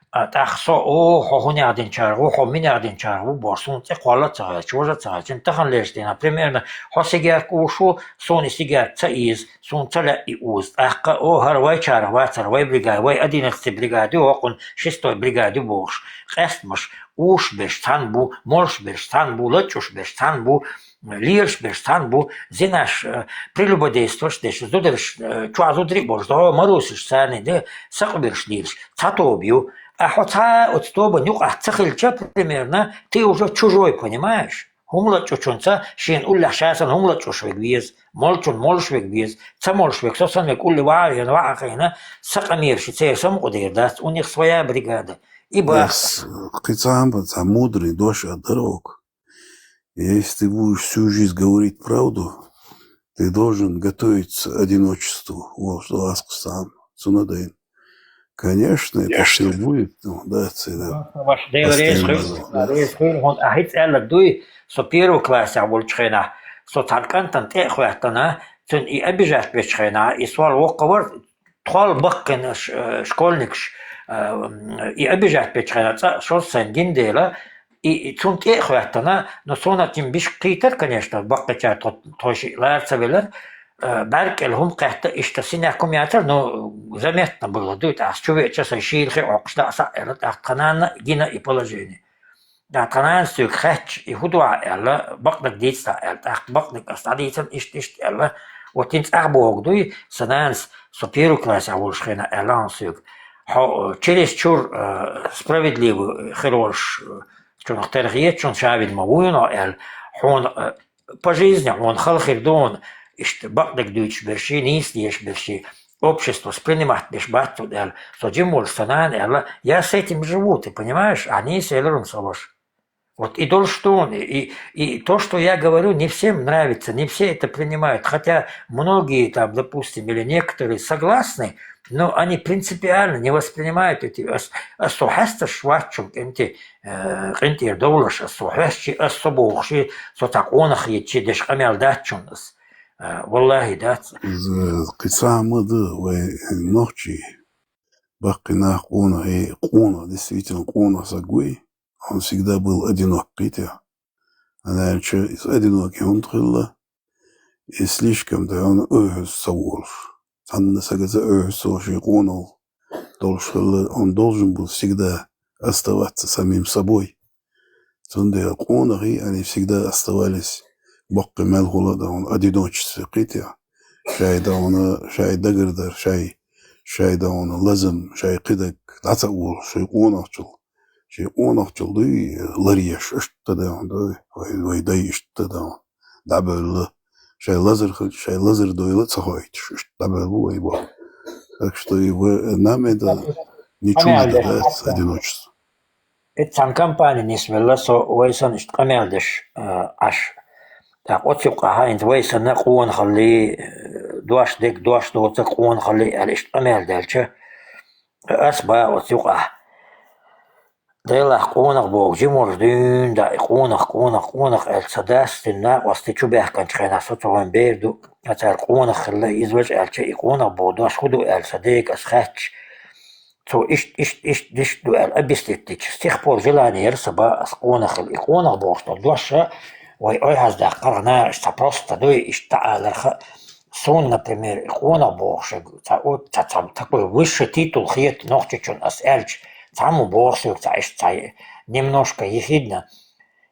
А тах со, о, хо хунядин чаргу, хо минядин чаргу, бор сун ци квала цага, чужа цага, чин тахан леш дина. Примерно, хо сигарк ушу, сон и сигарк ца из, сон ца ля и уз. Ахка, о, хар вай чарг, вай цар, вай бригад, вай одиннадцатый бригади, окун шестой бригади бош. Къестмаш, уш беш цан бу, молш беш цан бу, лачуш беш цан бу, лирш беш цан бу, зинаш, э, прелюбодействоваш деш, зудрш, э, чуа зудри борш, до марусиш цани, де, сакъбирш лирш, ца тобью. А хо ца от тоба нюк, а ца хилча примерно, ты уже чужой, понимаешь? Хумла чучунца, шин улля шасан хумла чуш вегвиз, молчун молш вегвиз, ца молш вег, сосан вег улли ва, ян ва ахина, сакъамир ши цер сам кудер даст, у них своя бригада. И бас. Кицамба, ца мудрый дош от дорог. Если ты будешь всю жизнь говорить правду, ты должен готовиться к одиночеству. Вот что Асксан. Сунадайн. Конечно, это всё будет, ну, да, это, да. Ваш дел рейс хуй, рейс хуй, хун ахиц элла дуй, со первый класс я волчхена, со таркантан те хватана, цун и обижать вечхена, и свал воккавар, тхол баккин ш-, э, школьникш, э, и обижать печхена, ца, шо сен гиндела, и, и цун те хватана, но сона тим биш китер, конечно, баккача то-, тоши ларца велер, э, баркел хум кахта ишта синя кумятер, но заметно было, дуй, а с чуве часа шилхи окшта са элет, а канана гина и положение. Да, танан сюк хач, и худуа элла, бакдак диц та эл, так бакдак астадицан ишт, ишт элла, вот тин цах бог дуй, сананс, со первый класс а волш хена элан сюк. Хо, через чур, э, справедливый, э, херолш, э, чун ахтер хиет, чун шавин ма вуйно эл, хун, э, по жизни, он хал хирдон, ишт бакдак дуйч берши, нис деш берши, общество воспринимать беш батту эл, со джим волш санан элла, я с этим живу, ты понимаешь, а нис эллерун салош. Вот и должен, и, и то, что я говорю, не всем нравится, не все это принимают. Хотя многие там, допустим, или некоторые согласны, но они принципиально не воспринимают эти ас-, асухаста швачук, энти, э, энти довлаш асухасчи, асобохши, со так онах ечи деш камял датчун ас. Э, валлахи, да. З-, кисамы ды, вай, нохчи. Баккина куна, и куна, действительно, куна сагуй. Он всегда был одинок, Питер. Она ещё из одиноких он тхылла, и слишком-то он, э, саулш. Санна сагаза, э, соши кунул. Долшхылла, он должен был всегда оставаться самим собой. Цунде кунахи, они всегда оставались боккы мелхула да он одиночестве китя. Шай да он, шай дагырдар, шай шоай, да хьона, лазам, шоай кхидӀа дӀа ца оалаш, шоай къонахчал, шоай къонахчал дуй, ларъеш, иштта, да хьона, дуй, вай, вай дай иштта, да хьона, дӀабевлла, шоай лазар хилча, шоай лазар дойла а ца хойташ, иштта дӀабевлла вай боху. Так что и в-, нам это не чуждо, да, одиночество. Итт цхьана компани нисвелла со, вай санна иштта къамел деш, а, Ӏаш. ТӀаккха оцу юкъахь хӀинца вай санна къонахаллий, дош дерг, дош доцург къонахаллий аьлла, иштта къамел даьлча, ас боху оцу юкъахь: «Делахь, къонах боху жимарш дуьйна даа, и къонах, къонах, къонах», аьлла, сан дас, цуьнан накъостий чубаьхкинчу хенахь, со цу гӀоьнан бер ду, сан цара къонах хилла, иза важа аьлча, и къонах боху дош хӀун ду аьлла, сан дега ас хаьттича, цо иштта, иштта, иштта, иштта ду аьлла, объяснить дича, с тех пор желание яра сан боху ас къонах хила. И къонах бохуш долу дош а вай ойхьаздаьккхира нах, иштта просто дуй, иштта аларх а. Суна, например, и къонах бохуш, ца, ца, ца, такой высший титул хета Нохчийчунна ас аьлча, цхьаммо боху соьга, ца, иштта, ца, немножко ехидно.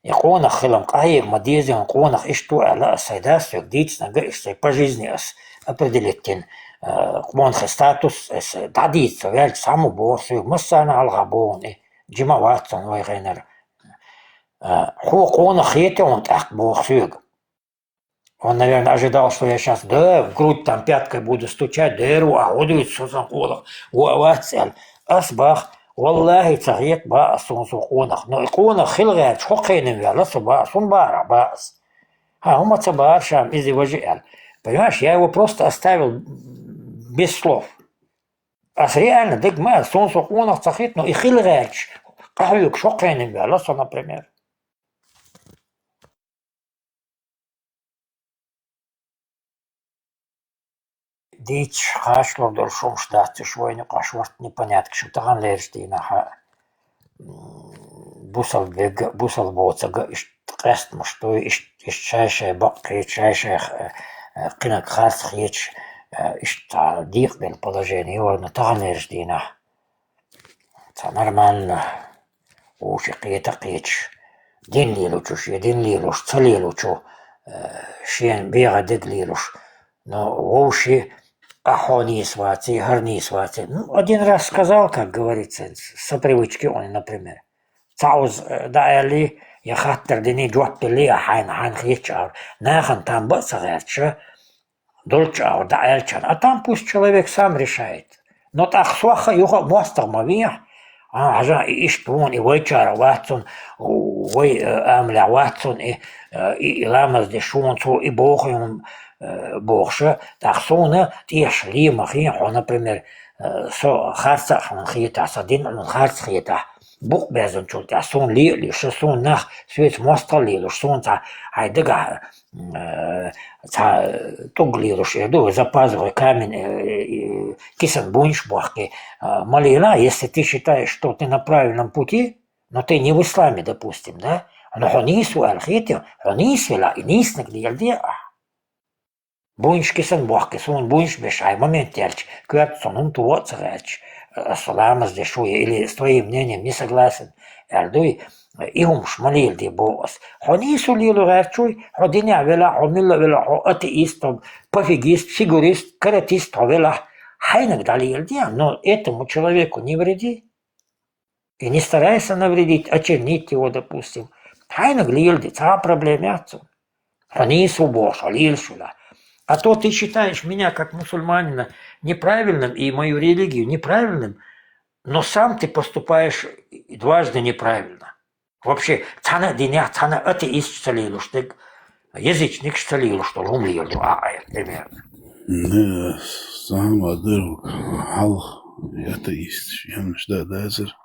И къонах хилам къахьега ма деза, и къонах иштта ву аьлла, ас сайн дас соьга дийцинарг а, иштта сайн по жизни ас определить дина, э, къонахий статус, ас дӀадийца ца ваьлча, цхьаммо боху соьга, массарна а хьалха боху и, жима вац хьуна вай гӀенара. Э, хьо къонах хетий хьуна тӀаккха, боху соьга. Он, наверное, ожидал, что я щас, да, в грудь там пяткой буду стучать, да, эру, а хӀун дуьйцу со сан къонах, ву а вац аьлла. Ас боху, валлахӀи, ца хета боху ас суна со къонах. Но и къонах хила гӀерташ хӀокхуьнан ваьлла со боху, суна бара боху ас. Хьан, хӀума ца бара ша, иза важа аьлла. Понимаешь, я его просто оставил без слов. Ас реально дерг ма аьлла, суна со къонах ца хета, но и хила гӀерташ къахьоьгуш хӀокхуьнан ваьлла со, например. Дийцаш кхачалур долуш хӀумаш дац уьш вайна юкъахь шортта непоняткаш, таханлерчу дийнахь а, м, бусалба верг а, бусалба воцург а иштта къаьстамаш дуй, иштта, иштта шай-шай бакъхеташ, шай-шай, э, э, кхинарг харц хеташ, э, иштта цхьа декъабелла положение ю вайна таханлерчу дийнахь. Цхьа нормально, вовши кхета а кхеташ, дин лелочу, шен дин лелош, ца лелочу, э, шена бегӀа дерг лелош, но вовши, а хьо нийса ваций, хӀара нийса ваций. Ну, один раз сказал, как говорится, с, с привычки он, например. Цхьа уза, э, дӀааьллий, я хаттар диний, жоп деллий, а хьайна, хьайна хеташ а, нахана там бан а ца гӀерташ, долчу агӀор дӀааьллачарна. А там пусть человек сам решает. Но тӀаккха сох а, юха а мостагӀа ма вехьа. А, хьажа, и иштта вон, и вайчара вац цунна, вай, э, амалехь вац цунна, и, э, и, и ламаз деш вон цо, и боху хьуна, э, бохуша. ТӀаккха суна тӀехьа ле ма хи хьо, например, э, со харц а хьуна хетахь, сан дин а хьуна харц хетахь. Букъ безначул тӀехь суна ле а луьйш, суна нах соьца мостагӀалла лелош, суна цхьа хьайн дагахь, э, цхьа, э, тӀуг лелош, эр ду, за пазухой камень, э, э, кисан буйнаш бохкий, э, ма лела, если ты считаешь, что ты на правильном пути, но ты не в исламе, допустим, да? Но хьо нийса ву аьлла хетий, хьо нийса велахь, и нийсаниг леладе ахь. Буйнаш кисан бохкий, суна буйнаш беш хьайн момент яьлча, коьрта цунна хӀума тоха а ца гӀерташ, ас ламаз деш ву я или с твоим мнением не согласен, аьлла дуй, и хӀумаш ма леладе боху ас. Хьо нийса ву лело гӀерташ вуй, хьо динехь велахь, хьо милла велахь, хьо атеист, хьо пофигист, фигурист, каратист хьо велахь, хьайниг дӀалеладе, но этому человеку не вреди. И не старайся навредить, очернить его, допустим. Хьайниг леладе, цхьа а проблема яц цунна. Хьо нийса ву бохуш, хьо лелаш велахь. А то ты считаешь меня как мусульманина неправильным и мою религию неправильным, но сам ты поступаешь дважды неправильно. Вообще, цхьана а динехь, цхьана а атеисташ ца лелош дерг, язычникаш ца лелош долу хӀума леладо, а, а, примерно. Не, сама дерг хьалха атеисташ, ямаш да дацара.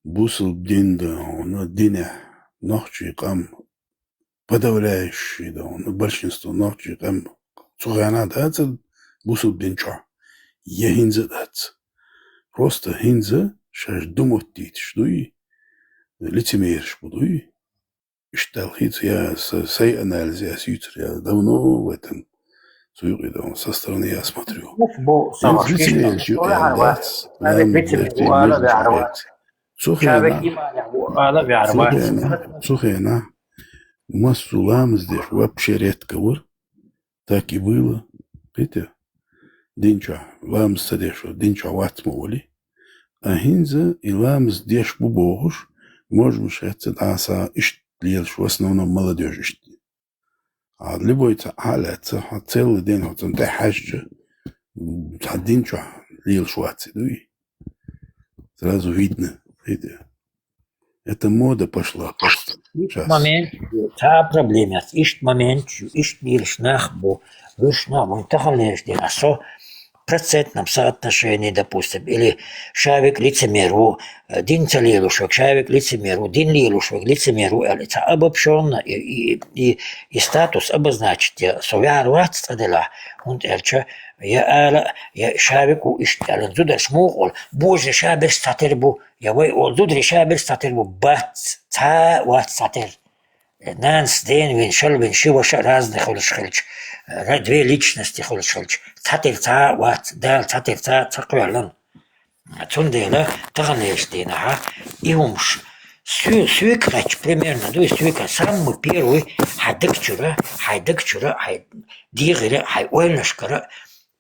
Бусалба дин да хьуна динехь, нохчий къам, подавляющий да хьуна, большинство нохчий къам цу хенахь дацара бусалба дин чохь. Я хӀинца а дац. Просто хӀинца шаьш ду моттуьйтуш дуй, лицемераш бу дуй. Иштта аьлла хийца, я са-, сай анализ я сийцар, я давно в этом цу юкъе давно, со стороны я смотрю. Бу, бу, Хьинца сама, лицемераш иштта, юкъе ала дац, ала прям лицемер бертин бу, ала мирза ваьхьар вац. Цу хенахь, цу хенахь, цу хенахь массо ламаз деш вообще редко вара. Так и было. Видите? дин чохь ламаз ца деш волу, дин чохь вац ма олий. А хӀинца и ламаз деш бу бохуш, можамаш хецна дӀаса иштта лелаш, в основном молодёжь иштта. А любой цхьа хьа а лаьцна, хьо целый день хьо цунна тӀе хьаьжча, цхьа дин чохь лелаш вац и, дуй? Сразу видно, видите? Это мода пошла просто. Ишта щас момент, цхьа а проблема яц. Ишта момент, ишта лелаш нах бу, вуьш нах бу, таханлерчу дийнахь со процентном соотношении, допустим, или ша верг лицемер ву, э, дин ца лелош верг, ша верг лицемер ву, дин лелош верг лицемер ву аьлла, цхьа обобщённо и, и, и, и статус обозначить я со ваьхьар вац цкъа делахь, хӀунда аьлча я ала, я ша верг ву иштта аьлла, зударша муха олу, божарий ша берш цхьатера бу, я вай олу, зударий ша берш цхьатера бу, бац, цхьа а вац цхьатера. Нанас дена вина, шала вина, ши ваша а разный хуьлуш хилча, ра-, две личности хуьлуш хилча, цхьатера цхьа а вац, Дала цхьатера цхьа а ца кхоьллина. Цундела таханлерчу дийнахьа и хӀумаш соь-, соьга кхаьчча, примерно, дуй, соьга самый первый хьайн даг чуьра, хьайн даг чуьра, хьайн дегӀара, хьайн ойланашкара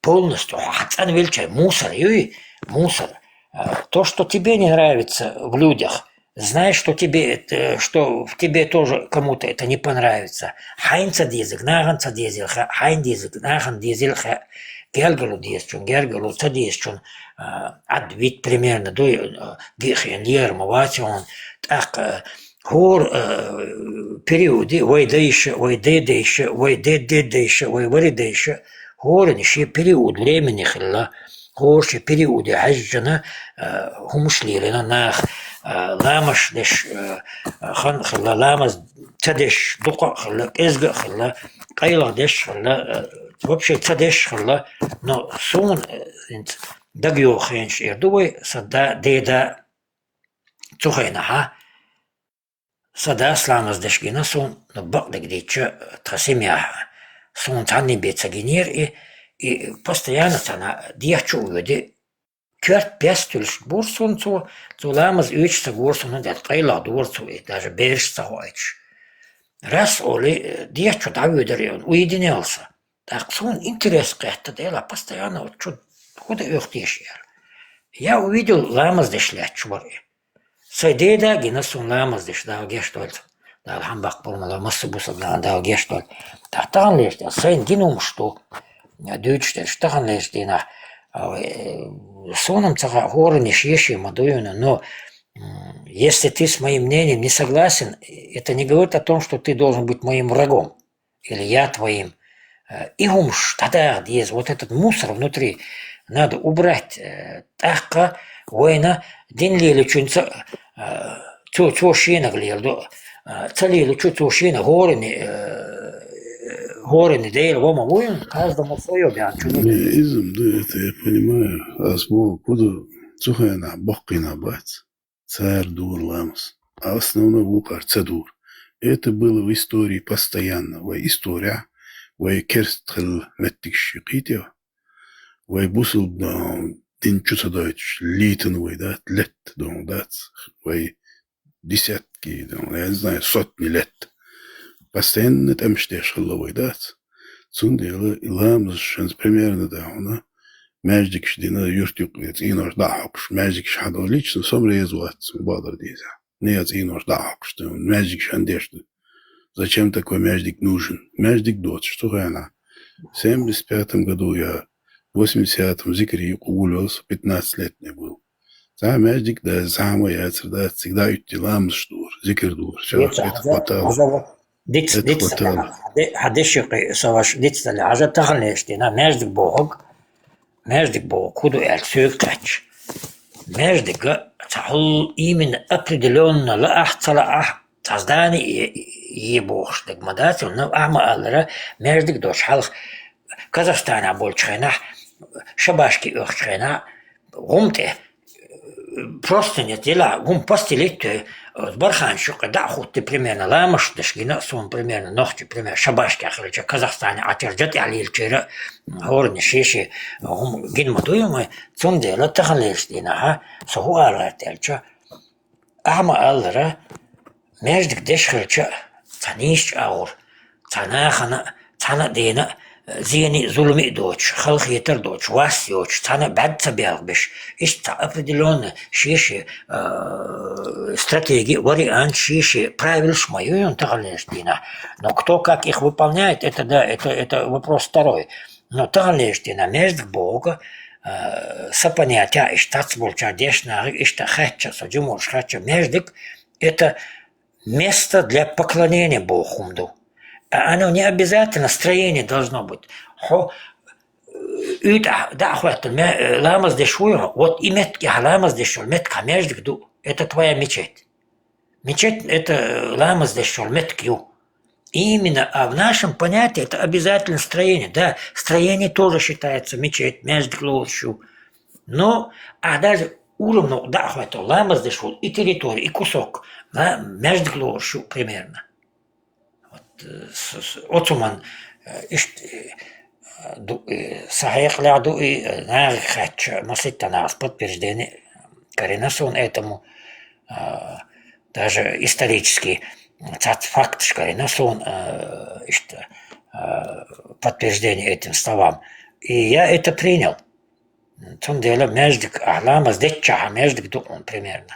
полностью хьо хьан цӀанвелча, мусор юй, мусор. А, то, что тебе не нравится в людях, знай, что тебе это, что в тебе тоже кому-то это не понравится. Хьайна ца дезарг нахана ца дезийла хаьа, хьайна дезарг нахана дезийла хаьа. Гергарло дезачун, гергарло ца дезачун, а, Ӏад вита примерно дуй, а, гиъ хиъна лер ма вац хьуна. ТӀаккха, а, хӀора, а, периоде вай дайша, вай дедайша, вай деддедайша, вай варидайша, хӀоранна шен период времени хилла. ХӀора шен периоде хьаьжжина, а, хӀумаш лелийна наха, а, ламазаш деш, а, хан хилла, ламаз ца деш дукха а хилла, кӀезга а хилла, къайлагӀа деш а хилла, а, вообще ца деш а хилла. Но суна, а, хӀинца дагайогӀу хенаш эр ду вай, сан да, деда цу хенахьа. Сан дас ламаз деш гина суна, ну, бакъдерг дийцича, тхан семьяхь суна цхьанне бен ца гинера и, и постоянно цхьана дехьа чу а воьдий, коьрта пес туьллуш бора суна цо, цо ламаз оьцуш ца гора суна, дӀа къайлагӀа дора цо и, даже бераш ца хоуьйтуш. Раз олий, дехьа чу дӀавоьдура и, уйдина яла сан. ТӀаккха суна интерес кхетта, дела, постоянно вот чу хӀун дан оьху теша аьлла. Я увидел, ламаз деш лаьтташ вара и. Сайн деда а гина суна ламаз деш, Дала гечдойла цунна. Дала хьан баккха пурмалла, массо а бусалба нахана Дала гечдойла. ТӀаккха таханлерчу дийнахь сайна гина хӀумаш ду, дуьйцуш дерш, таханлерчу дийнахь, а, э, суна-м ца хаьа, хӀоранна шен-шен ма дуй хьуна, но, м, если ты с моим мнением не согласен, это не говорит о том, что ты должен быть моим врагом. Или я твоим. Э, и хӀумаш дӀадаха деза, вот этот мусор внутри надо убрать, э, тӀаккха вайна дин лелачуьнца, э, цо, цо шенага леладо, э, ца лелачу цо шена хӀоранна, э, хӀоранна Дела во ма вуй, каждому своё баьнна чу. Не, иза-м ду, это я понимаю. Ас боху, куда цу хенахь баккхийна бац. Цара дора ламаз. А основной вукхара ца дора. Это было в истории постоянно. Вай история, вай керста хилла меттигаш кхийтева. Вай бусалба дин чу ца дойтуш, лийтина вай дац, летта дон дац. Вай десятки, дон, я не знаю, сотни лет. Постоянно тӀемаш деш хилла вай дац. Цундела и ламазаш шанца примерно да хьуна, маьждигаш дина, юрт юккъе цӀенош дӀа а хьокхуш, маьждигаш хьадо, лично со-м реза вац, бакъдар деза. Не я цӀенош дӀа а хьокхуш ду, маьждигаш хьан деш ду. Зачем такой маьждиг нужен? Маьждиг доцуш цу хенахь. В семьдесят пятом году я, в восьмидесятом зикре юкъа вуьллалц, пятнадцать лет мне был. Цхьа маьждиг дац, цхьа хӀума яцар дац, цига дӀа а уьттий ламазаш дора, зикр дора. Всё, это хватало. Диц, это диц хватало. Хьан де-, хьан деши кхин со ваша диц дале, хьажа таханлерчу дийнахь маьждиг бохург, маьждиг бохург хӀун ду аьлча соьга кхаьчча. Маьждига цхьа хӀул именно определённо лаахь, ца лаахь, цхьа здани е, е бохуш дерг ма дац, но ахьа ма-аллара, маьждиг долуш хьалха Казахстанехь болчу хенахь, шабашки оьхучу хенахь, гӀум тӀе, просто нет, дела, гӀум постелить, э, барханаш юккъе дӀа а хӀуттий, примерно, ламазаш деш гина а суна, примерно, нохчий, примерно, шабашкехь хилча, Казахстане Ӏачуьра жа тӀехь лелачуьра, хӀоранна шен-шен гӀум гина ма дуй, амма цундела таханлерчу дийнахьа, со хӀун ала гӀерта аьлча, ахьа ма-аллара, маьждиг деш хилча а, цхьа нийсачу агӀор, цхьа нахана а, цхьана а дена а, зене а, зуламе а доцуш, халахетар а доцуш, вас а йоцуш, цхьанна а бӀаьрг ца белхабеш, иштта цхьа определённо шен-шен, э, стратеги, вариант, шен-шен правилаш ма ю хьуна таханлерчу дийнахь. Но кто как их выполняет, это да, это, это вопрос второй. Но таханлерчу дийнахь маьждиг бохург, э, сан понятехь иштта цхьацца болчара дешнашка иштта хаьттича, со жимчохь хаьттича, маьждиг — это место для поклонения Богу хӀума ду. А оно не обязательно строение должно быть. Хьо, э, уьйтӀахь дӀа а хӀоьттина, ме-, э, ламаз деш вуй хьо, вот и меттиг, ахь ламаз деш йолу меттиг, хьан маьждиг ду, это твоя мечеть. Мечеть — это, э, ламаз деш йолу меттиг ю. Именно, а в нашем понятии это обязательно строение. Да, строение тоже считается мечеть, маьждиг лоруш ю. Но ахь даже урамна дӀа а хӀоьттина, ламаз деш волу и территори, и кусок, ла-, маьждиг лоруш ю примерно. Вот, э, с-, с-, оцу хӀуманна, э, иштта, э, ду, э, сан хьекъалехь ду и, э, нахе хаьттича, масийтта нахаца подтверждение карийна суна этому, а, даже исторически цхьацца факташ карийна суна, э, иштта, э, подтверждение этим словам. И я это принял. Цундела маьждиг, ахь ламаз деччахь, хьан маьждиг ду хьуна примерно.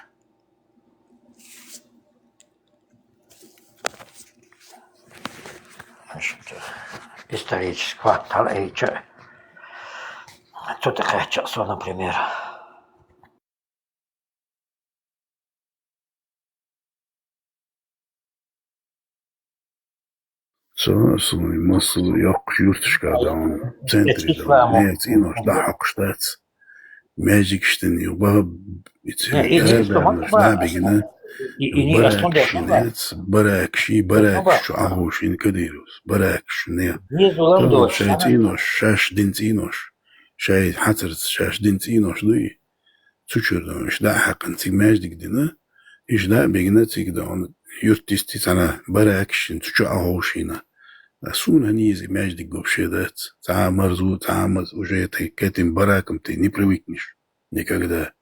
Исторический факт хьалаайча, цу тӀе кхаьчча со, например. Со, суна массо а йоккхачу юьрташкахь дан, центре дан, нехан цӀенош дӀа а хьокхуш дац. Маьждигаш дина юха баха, и церан Не, и, и, дӀа а бигина, и, и, и, баракаш и, яц, баракаш и, баракаш чу Ӏаховшийна Кадыровс, баракаш чу нехан. Тахана шайн цӀенош, шаьш дина цӀенош, шайн хьацарца шаьш дина цӀенош дуй? Цу чуьра дан, иштта дӀа а хьаькхна цига маьждиг дина, иштта дӀа а бигина цига дан, юьртисти цхьана баракаш йина, цу чу Ӏаховшийна. Ткъа суна хӀинца и маьждиг вообще дац. Цхьа а марзо, цхьа а маза, уже тхайн кхетам баракам тӀе не привыкнешь никогда.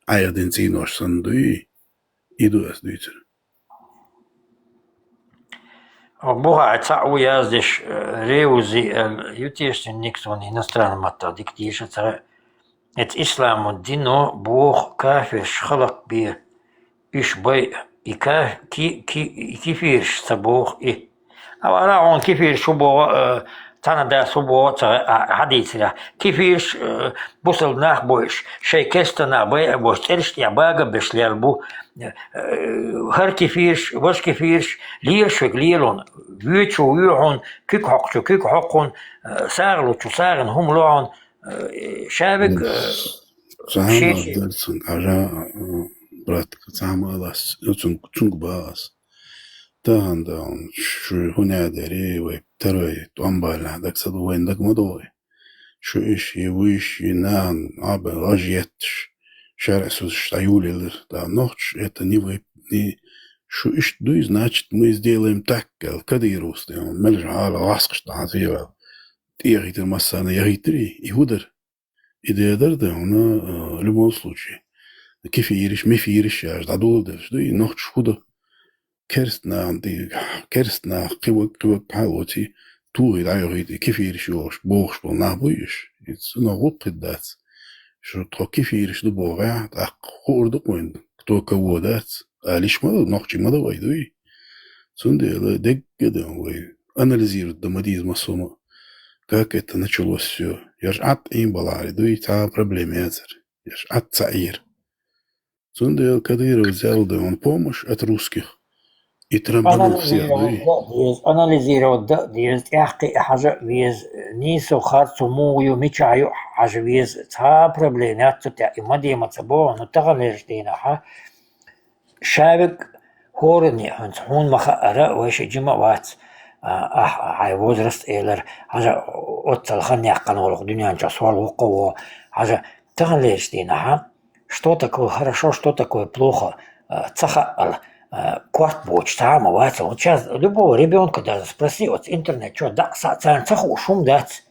Ӏайха дина цӀенош санна дуй? И ду ас дуьйцур. Бухахь цхьаъ ву яздеш, э, Реузи, э, ю тешнарг суна иностранный маттахь дика дийша цара. Эцу исламо дино боху кафирш халакбе, уьш бай, и ка-, ки-, ки-, и кефирш ца боху и. Ава ара хьуна кефирш хӀун боху, э, цхьана дас хӀун боху ца, а, хьадийцарехь. Кефирш, э, бусалба нах бойуш, шайн керста нах байа а беш, цӀераш тӀехь бага а беш лелла бу. Э, хӀара кефирш, важа кефирш, лелаш верг лело, воьчо воьхьун, куьг хьокхучо куьг хьокхун, э, сагӀа лучо сагӀина хӀума лохьун, э, ша верг, э, Цхьа а шен-шен. Ма дара цунга, хьажа, э, братка, цхьа а ма алас, цунга, цунга бахас. Тахана дан, шу хӀун а дери, вай тарой, тӀом баллехь, даг ца ду, вайн даг ма догӀий. Шу иш и, вуьш и, нахана Ӏаба гӀаж етташ, шаьрӀа сузаш дӀаюлаелира. Да, нохчаш, это не вы, не, шу иштта дуй, значит, мы сделаем так, аьлла, Кадыровс, тӀе, мел жа хьала гӀаскхаш дӀахьазве, аьлла. ТӀехийтира массарна, яхийтирий, и хӀун дара? И дера дара да хьуна, а, в любом случае. Кефираш, мефираш яж дӀадоладелаш ду, и нохчаш хӀун ду? Керст нахана тӀе, керст нах кхиваг, кхиваг хьалоций, тухий дӀайохуьйтий, кефираш йохуш, бохуш болу нах буй уьш? И цунах гӀуллакх хир дац. Шу тхо кефираш ду бохахь, тӀаккха хуур ду-кх вайн, кто кого дац. Алиш ма ду, нохчий ма ду вай, дуй? Цундела дегга а дан вай анализировать дан ма деза массо а. Как это началось всё? Ерш Ӏад Ӏийна балахьара дуй, цхьа а проблема яцара. Ерш Ӏад ца Ӏийра. Цундела Кадыров взял да он помощь от русских и трамбанул всех, дуй? Анализировать дан деза, анализировать дан деза, тӀаьхьа кхин а хьажа а веза, нийсо харцо муха ю, мичахь ю хьажа веза, цхьа а проблема яц цу тӀехь, и ма де ма ца боху, ну таханлерчу дийнахь, а? Ша верг хӀоранне, хӀинца хьуна ма-хаъара, вай ши жима а вац, а, ахь, хьайн возраст элира, хьажа, оццал хан яьккхина волу дуьнен чохь сол воккха а вогӀу, хьажа, таханлерчу дийнахь, а? Что такое хорошо, что такое плохо, а, ца хаъал, а, корта боцуш цхьа а ма вац. Вот щас любого ребёнка даже спроси, оцу интернет чохь дӀа а, схьа а, царна ца хууш хӀума дац.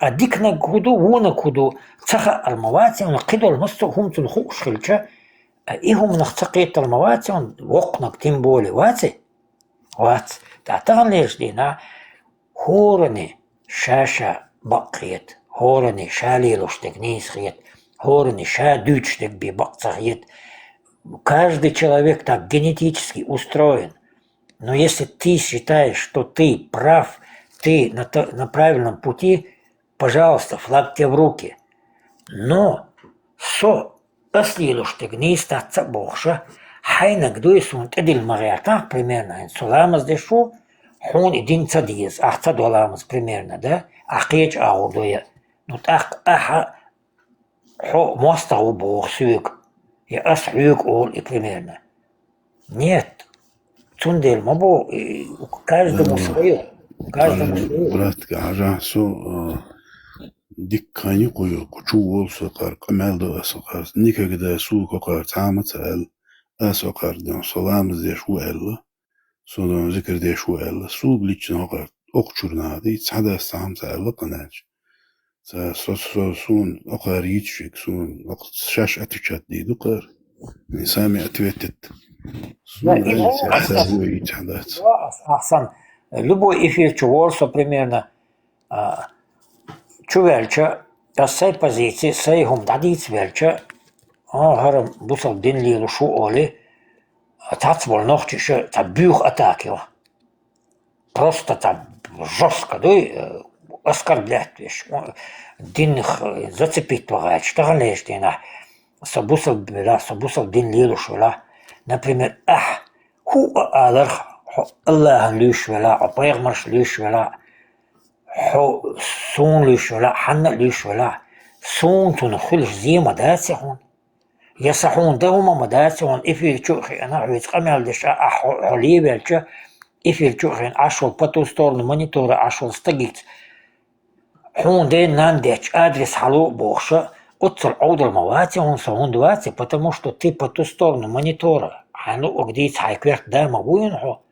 А диканиг хӀун ду, вониг хӀун ду, ца хаъал ма вац, и кхидолу массо а хӀума цунна хууш хилча, а и хӀуманах ца кхетал ма вац, и воккханиг тем более вац и? Вац. ТӀаккха таханлерчу дийнахь хӀоранне, ша-ша бакъ хета, хӀоране ша лелош дерг нийса хета, хӀоране ша дуьйцуш дерг бен бакъ ца хета. Каждый человек так генетически устроен. Но если ты считаешь, что ты прав, ты на, то- на правильном пути, пожалуйста, флаг тебе в руки. Но со ас лелош дерг нийса дац ца бохуша, хьайнаг дуй суна тӀедилла ма гӀертахь, примерно, хьайна со ламаз деш ву, хьуна и дин ца деза, ахь ца до ламаз, примерно, да? Ахь кхечу агӀор ду я. Ну, тӀаккха ахьа хьо мостагӀа ву боху соьга, я ас хьоьга олу и примерно. Нет. Цундела ма бо, и, у каждому своё. У каждому своё. Братка, хьажахь со, а, дикка хан ю кху, кху чу волу со кхара, къамел до аса кхара. Никогда суга кхара цхьа а ма ца аьлла, аса кхара ден, со ламаз деш ву аьлла, со дон зикр деш ву аьлла. Суга лично кхара, окху чуьра наха дийца, хьадас цхьа а ца аьлла къанаьлча. Ца, со, со, суна окхара йийцичиг, суна окх-, шаьш отвечать дийр ду кхара. Они сами ответят. Суна Да, и аьлла, ца, ца, ца, йийца хьадац. Да, ас-, ахсан, любой эфир чу вор со примерно, а, чу ваьлча, ас сай позиции, сай хӀума дӀадийца ваьлча, а, хӀара бусалба дин лелуш ву олий, а, цхьацца болу нохчаша цхьа буьйха атака йо. Просто там жёстко, дуй, э, оскорблять веш, о, динах, э, зацепить вахаьлча, тахана леш дийнахь, со бусалба велахь, со бусалба дин лелуш велахь. Например, ахь хӀу а аларх, хьо Аллахьан луьйш велахь, хьо пайхамарш луьйш велахь, хьо суна луьйш велахь, хьанна а луьйш велахь, суна цунах хуьлуш зен ма дац хьуна. Я са хьуна дан хӀума ма дац, хьуна эфир чу а хиъна, хьоьца къамел деш а, ахь хьо, хьо левелча, эфир чу а хиъна, Ӏаш волу по ту сторону монитора Ӏаш волу стагица, хьуна ден нан детташ адрес хьало а бохуша, оццал Ӏовдал ма вац хьуна со, хӀунда вац, потому что ты по ту сторону монитора, хьайн луъург дийца хьайн коьрта да ма вуйна хьо.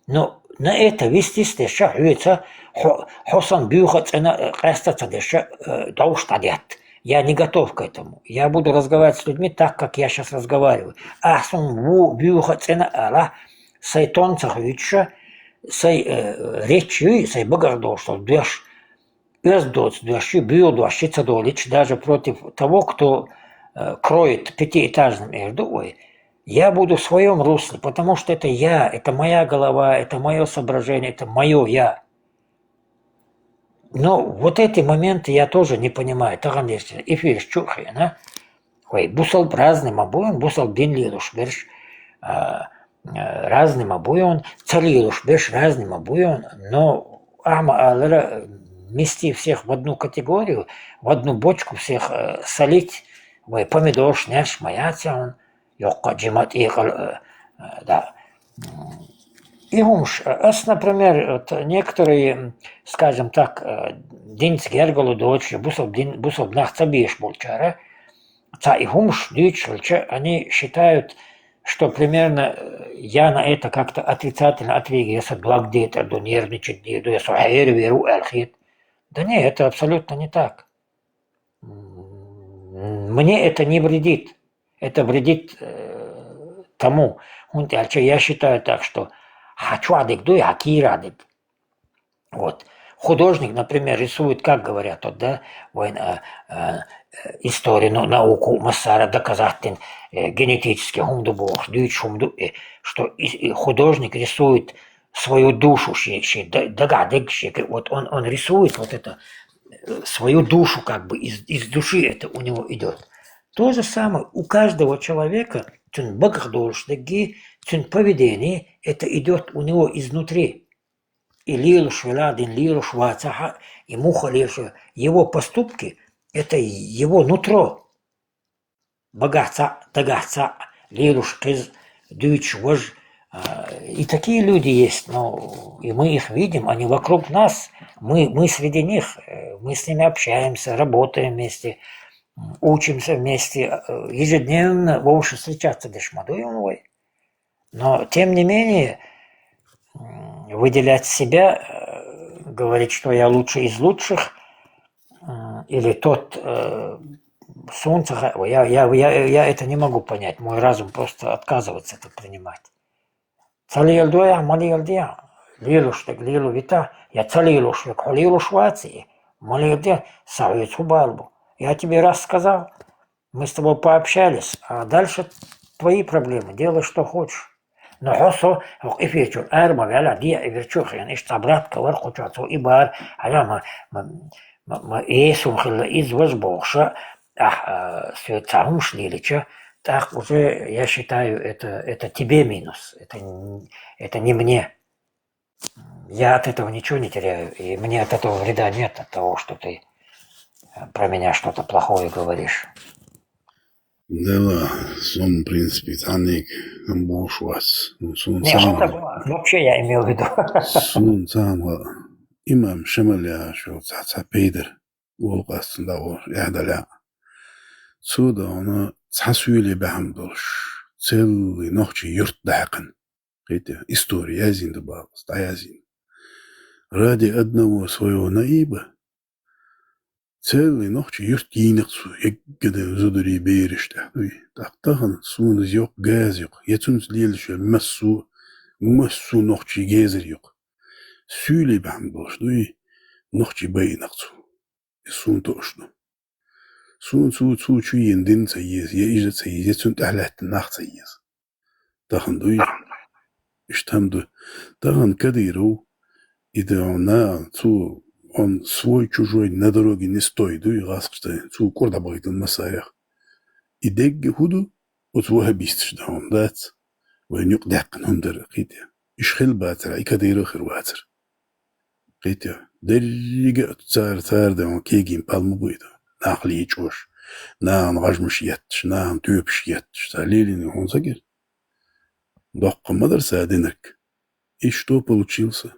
Ну, на это вестись деш а хьоьца, хьо, хьо сан буьйха а цӀена, э, къаьста а ца деш а, э, довш дӀадетта. Я не готов к этому. Я буду разговаривать с людьми так, как я щас разговариваю. Ахь суна ву буьйха а цӀена а алахь, сай тон ца хуьйцуша, сай, э, речь юй, сай багах долуш долу дош, оьзда доцу дош ю, буьйха дош ю ца долуьйтуш, даже против того, кто, э, кроет пятиэтажным, эр ду вай. Я буду в своём русле, потому что это я, это моя голова, это моё соображение, это моё я. Но вот эти моменты я тоже не понимаю. Тахана, если эфир чу а хиъна, вай бусалба разный ма буй, бусалба дин лелуш берш, а, а, разный ма буй, ца лелуш берш разный ма буй, но ахьа ма алара, мести всех в одну категорию, в одну бочку всех, э, солить, вай помидорш неш ма яц хьуна, йоккха жима тӀекъала, э, э, да. И хӀумаш, э, ас, например, вот некоторые, м, скажем так, э, динца гергало доцуш, бусалба дин, бусалба нах ца беш болчара, цхьа и хӀумаш дуьйцуш хилча, они считают, что примерно, э, я на это как-то отрицательно отреагирую, я со дог детӀар ду, нервничать дийр ду, я со хьеравер ву аьлла хета. Да не, это абсолютно не так. М, мне это не вредит. Это вредит, э, тому. ХӀунда аьлча я считаю так, что хьан чохь дерг дуй, хьан кийрахь дерг. Вот. Художник, например, рисует, как говорят, вот, да, вайн, э, э, историю, ну, науку, массара доказательно, э, генетически хӀума ду бохуш, дуьйцуш хӀума ду, э, что и, и художник рисует свою душу, ши, ши да-, дагахь дерг ши, вот он, он рисует вот это, э, свою душу, как бы из, из души это у него идёт. То же самое у каждого человека, цуьнан багах долуш дерг, цуьнан поведение, это идёт у него изнутри. И лелуш велахь, дин лелуш вацахь а, и муха лелуш, его поступки, это его нутро. Багахь цхьаъ, дагахь цхьаъ, лелуш кхеза, дуьйцуш важа. А, и такие люди есть, но и мы их видим, они вокруг нас, мы, мы среди них, э, мы с ними общаемся, работаем вместе, м, учимся вместе, э, ежедневно вовше встречаться деш ма дуй вай. Но, тем не менее, м, выделять себя, э, говорить, что я лучший из лучших, м, или тот, э, солнце, ха-, я, я, я, я это не могу понять. Мой разум просто отказывается это принимать. Ца леладой, ма леладе. Лелош дерг лело вита, я ца лелош верг хьо лелош вац и. Ма леладе, са хьоьца хӀу бала бу. Я тебе раз сказал, мы с тобой пообщались, а дальше твои проблемы, делай, что хочешь. Но хьо со, хӀокху эфир чуьра ара ма ваьлла, дехьа эфир чуьра хиъна, иштта цхьа братка вара кху чохь, цо и бара, хьажа, ма, ма, ма, ма, эсум хилла иза важа бохуша, ахь, а, соьца цхьа хӀумаш лелича, тӀаккха уже я считаю, это, это тебе минус, это, н-, это не мне. Я от этого ничего не теряю, и мне от этого вреда нет, от того, что ты, э, про меня что-то плохое говоришь. Дела, сум, в принципе, цхьанниг ам бохуш вац. Суна Не, цхьана, что такое? Вообще я имел в виду. Суна цхьана имам Шамал яхаш йолу цхьа, цхьа пейдар, олу къастана дагӀо, эхь даля. Цо дагӀана цхьа суьйле баьхьам долуш, целый нохчий юрт дахьакхина. Кхетий, истори язйина ду бакъ, дӀаязйина. Ради одного своего наиба целый нохчий юрт йийна-кх цо, еггаден зударий, бераш тӀехь дуй. ТӀаккха тахана суна иза йоккха газа ю-кх, я цуьнца лелаш йолу массо, массо нохчий гезар ю-кх. Суьйле баьхьам долуш дуй, нохчий байина-кх цо. И суна тоъуш ду. Суна цу, цу чу йина дин ца еза, я иза ца еза, я цунна тӀаьхьалаьттина нах ца еза. Тахана дуй? Иштта хӀама ду. Тахана Кадыров, и да, на, цу, он свой чужой на дороге не стой, дуй, гӀаскхаш дай, цу кӀур дӀабахийтина массарех. И дегга хӀу ду? Оцу вахабисташ дан хӀума дац. Вайн юкъа даьккхина хӀума дара, кхетий. Иша хила бацара, и Кадыров хир вацара. Кхетий. Деррига а цара, цара дан хӀума кегийна пал ма буй ду. Нах лийчӀош, нахана гӀажмаш етташ, нахана тоьпаш етташ. Цара лелийна хӀума ца гира. Доккха ма дара цара динарг. И что получился?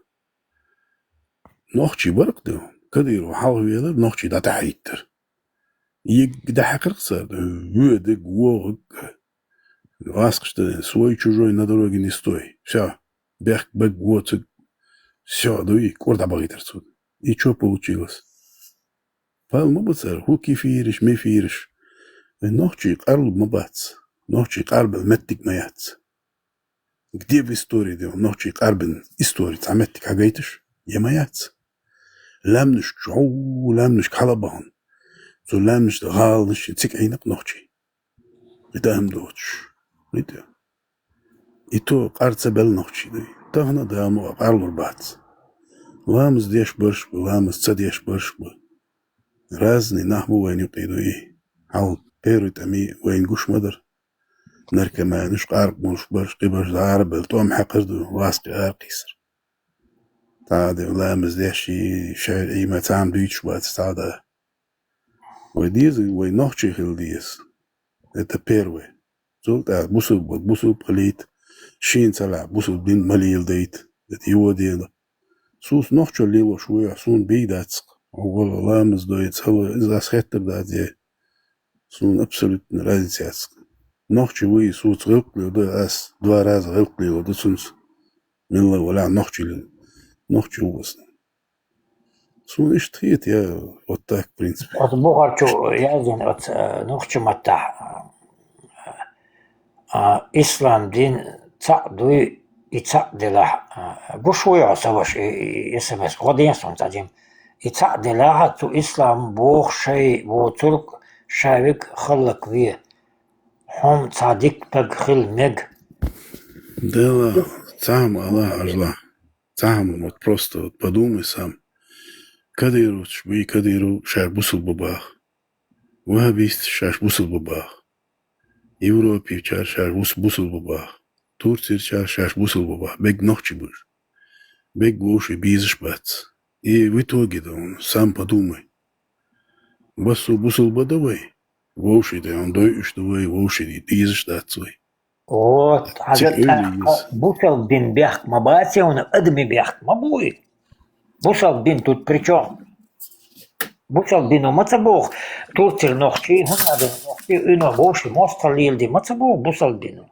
Нохчий бара-кх ду. Кадыров хьалха велара, нохчий дӀатӀаьхьахӀиттара. Егга дӀахьаькхира-кх цара, воьдург, вогӀург. ГӀаскхаш дан, свой чужой на дороге не стой. Всё. Бехк бага воцург. Всё, дуй, кӀур дӀабахийтара цунна. И чё получилось? Пал ма бу цара, хӀу кефираш, мефираш. Вайн нохчий къарлур ма бац. Нохчий къарбан меттиг ма яц. Где в истории, де, нохчий къарбина истори цхьа меттиг хьагайташ? Я ма яц. Лаьмнаш чу, лаьмнашка хьала а бахана. Цу лаьмнаш тӀе гӀаланаш цига Ӏийна-кх нохчий. И дан хӀума доцуш. Вида? И то къар ца белла нохчий дай. Тахана а Дала мукъ лахь къарлур бац. Ламаз деш барш бу, ламаз ца деш барш бу. Разный нах бу вайн юкъе дуй. Хьал первый тӀамий вайна гуш ма дара. Наркоманаш, къаркъа болуш барш, кхибарш дӀа ара а белла, тӀом хьаькхар ду, васкхи ара кхийсар. Цхьа а де ламаз деш, и шаьр Ӏийма цхьа а дуьйцуш бац цхьа а да. Вай деза, вай нохчий хила деза. Это первое. Цул тӀаьхьа бусалба, бусалба хилийта, шена ца лаьа бусалба дин ма леладайта. Это его дело. Суса нохчо лелош вуй, суна бий дац-кх. Хьо вала ламаз дой, ца лой, иза ас хеттар дац, е. Суна абсолютно разница яц-кх. Нохчи вуй, суца гӀиллакх леладо ас, два раза гӀиллакх леладо цунца. Милла валахь нохчи лела. Нохчи ву ас. Суна иштта хета, я вот так, в принципе. Оцу бухарчо яздина оцу, э, нохча маттахь, э, а, ислам дин цхьаъ дуй, и цхьаъ делахь, а, гуш вуй хьо, сан ваша, и, и, и СМС, гӀо ден суна цхьа жима. И цхьаъ делахь, цу ислам боху шай воцург, шаверг халлакве. Хьуна цхьа дика стаг хила мега. Дела, цхьа хӀума ала, Ӏажала. Цхьа хӀума, вот просто вот подумай сам. Кадыровцаш буй, Кадыров шаьш бусалба бу баха. Ваххабисташ шаьш бусалба бу баха. Европерчара шаьш бус-, бусалба бу баха. Турцерчара шаьш бусалба бу баха. Бег нохчи буш. Бег вовший безаш бац. И в итоге да хьуна, сам подумай. Басу бусалба да вай? Вовший да хьуна дойуш ду вай, вовший дезаш дац вай. Вот, хьажа тӀаккха бусалба дин бехк ма бац хьуна, адамийн бехк ма буй. Бусалба дин тут при чём? Бусалба дино ма ца боху, Турцера нохчий, хӀунда а нохчий, уьно вовший мостагӀа леладе ма ца боху бусалба дино.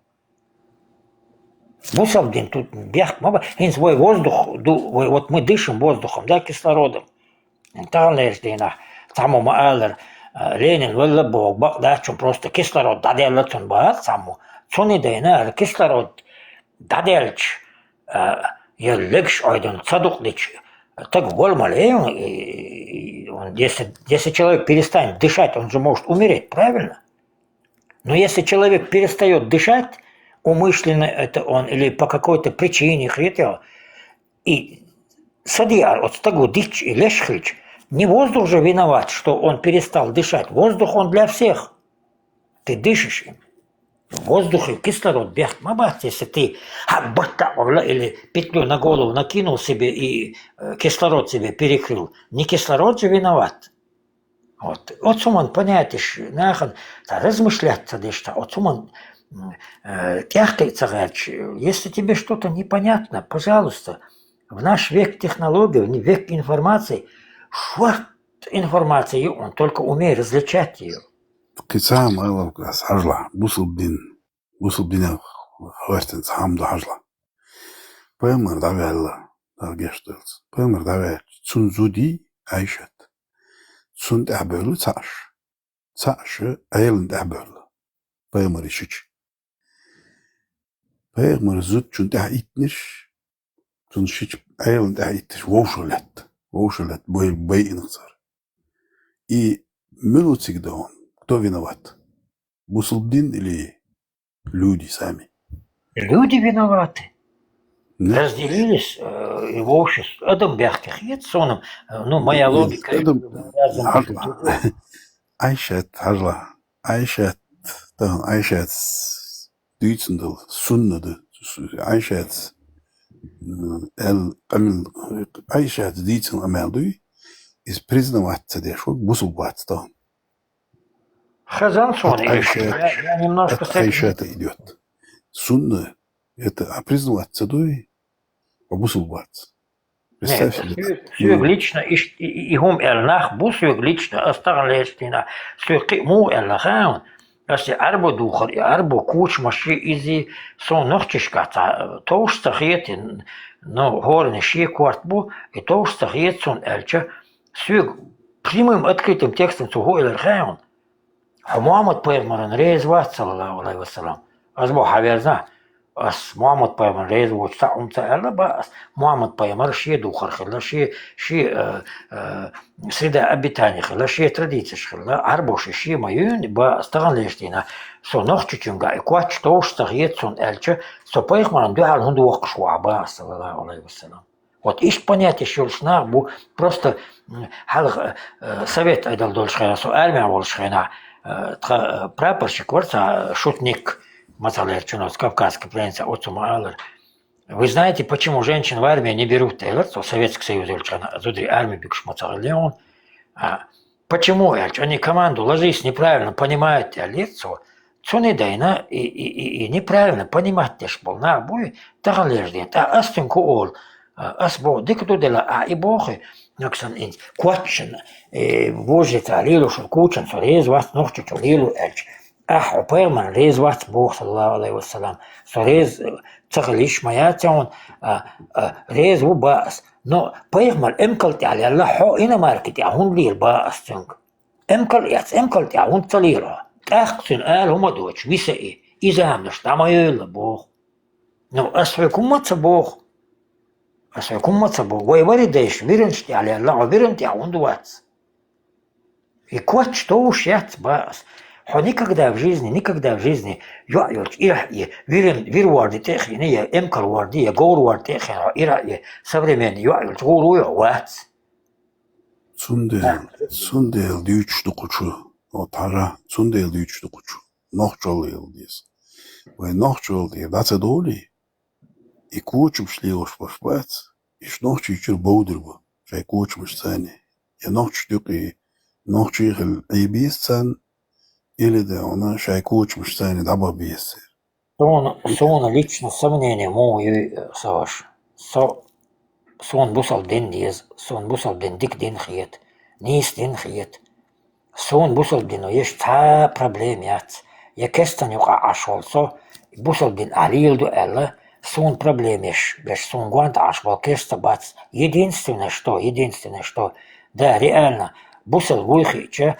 Бусалба дин тут бехк ма ба-, хӀинца вай воздух ду, вай, вот мы дышим воздухом, да, кислородом. Таханлерчу дийнахь цхьаммо ма-аллара, а, Ленин валла боху, бакъ дац чун, просто кислород дӀаделла цунна боху цхьаммо. Цунна дайна ала кислород дӀаделча, а, Я легаш Ӏойден ца дукъ дича, таг вала ма ле, и, и, он, если, если человек перестанет дышать, он же может умереть, правильно? Но если человек перестает дышать, умышленно это он или по какой-то причине, хетел, и сади ар от стагу дич и леш хилч, не воздух же виноват, что он перестал дышать. Воздух он для всех. Ты дышишь им. В воздухе кислород бех ма бац, если ты хаббатта или петлю на голову накинул себе и э, кислород себе перекрыл. Не кислород же виноват. Вот. Оцуман понятиш, нахан, та размышлять ца деш, та оцуман м, э, тяхкай ца герч. Если тебе что-то непонятно, пожалуйста, в наш век технологий, в век информации, шварт информации, он только умей различать ее. Кхы цхьа хӀама алавга ас хьажал, бусалба дин, бусалба динах гӀертан цхьа хӀама да хьажал. Пайхамар дӀаваьлла, Дала гешт долда цунна. Пайхамар дӀаваьлча, цун зуда Ӏайшат. Цунна тӀехьа бевлла цхьаъ ша. Цхьаъ ша Ӏеланна тӀехьа бевлла. Пайхамара шича. Пайхамара зуда цунна тӀехьа иттанаш, цунна шича Ӏеланна тӀехьа иттанаш вовшах латт. Вовшах латт, бай-, байинах цар. И мила цига да хьона? Кто виноват? Бусалба дин или люди сами? Люди виноваты. Да. Разделились э, и вовшех. Адам бяхках нет, соном, э, ну, моя логика. Адам, хьажал. Ӏайшат, хьажал. Ӏайшат, тахан Ӏайшат дийцина дала, сунна да. Ӏайшат, м, эл, къамил, Ӏайшат дийцина къамаьл дуй, из признавать ца деш ваг, бусалба вац тахан. Хазан сон, Ӏайшат, я, я немножко с этим Ӏайшата идёт. Сунна, это, а признавать ца дуй, а бусалба вац. Представь себе. Соьг лично и, и, и хӀума аьлла нах бу, соьг лично, ас тахан лестина, соьг кхы муха аьлла хаун. Ас и Ӏарбо духар, и Ӏарбо куча маши изи, сон нохчишка ца, товш ца хетин, но горни ши корт бу, и товш ца хет сон аьлча, соьг прямым открытым текстом цу ху элэр хаун. Хьо Мухьаммад пайхамаран реза вац, саллаллаху алейхи ва саллям. Аз бо хьаверза, ас Мухьаммад пайхамаран реза воч, цхьа хӀума ца аьлла, ба ас Мухьаммад пайхамар ши духар хилла, ши, ши, э, э, среда обитания хилла, ши традицеш хилла, Ӏарбоша ши ма юн, ба ас тахан лештина, со нохчучунга и коч товш ца хет сон аьлча, со пайхамаран дуьхьал хӀунда воккхаш ва, ба ас, саллаллаху алейхи ва саллям. Вот иштта понятеш йолуш нах бу, просто, м, хьалха, э, совет айдал долчу хенахь, со армия волчу хенахь, э, тха, э, прапорщик вара цхьа шутник, мацаллера чуьнуц, кавказский пленница, оцу ма алара. Вы знаете, почему женщин в армию не берут, элира цо, Советский Союз йолчу хенахь, зударий армия бигуш ма ца хилла хьуна. А, почему, аьлча, они команду «ложись» неправильно понимают, аьллера цо. Цуьнан дайна и, и, и, и неправильно понимать деш болу нах буй, таханлерчу ден. ТӀаккха ас цуьнга хӀун олу? А, ас боху, дика ду дела, а и боху, ноксан инца, коччана, э, вожица лело шуна кучана, со реза вац нохчочу лело аьлча. Ахьа хьо пайхамарна реза вац боху, саллаллаху алейхи ва саллям. Со реза ца хила йиш ма яц хьуна, а, а, реза ву ба ас. Но пайхамар эмкал тӀехь лелла, хьо иномарки тӀехь хӀунда лела ба ас цуьнга? Эмкал эц, эмкал тӀехь хӀунда ца лела хьо? ТӀаккха цуьнан ала хӀума доцуш, виса и, и заманаш дӀа ма йойла боху. Ну, ас хьоьга хӀумма ца боху. Ас хьоьга хӀумма ца боху. Вай вари дайша виринаш тӀехь лелла, хьо виран тӀехь хӀунда вац? И коч товш яц ба ас. Хьо никогда в жизни, никогда в жизни йоӀ йолчу ирахь и виран, вир ворди тӀе а хиъна, я эмкал ворди, я говр ворди тӀе а хиъна, хьо ирахь и современный йоӀ йолчу гӀур ву йоӀ вац. Цундела, цундела дуьйцуш ду кху чу, вот хьажа, цундела дуьйцуш ду кху чу. Нохчалла йолу деза. Вай нохчалла тӀера дӀа ца долий, и кочамаш лелош болуш бац, иштта нохчий чуьра бовдур бу, шайн кочамаш царна. Я нохчаш тӀекъий, нохчий хила Ӏе беза царна, или де вана шайн кочамаш царна дӀабаха беза церан. Суна, суна лично сомнение муха юй, э, со ваша. Со, суна бусалба дин деза, суна бусалба дин дика дин хета, нийса дин хета. Суна бусалба дино еш цхьа проблема яц. Я кестан юкъа Ӏаш волу со, бусалба дин ахь лийла ду аьлла, суна проблема еш, беш суна гонта Ӏаш болу кеста бац. Единственное что, единственное что, да, реально, бусалба вуй хиъча,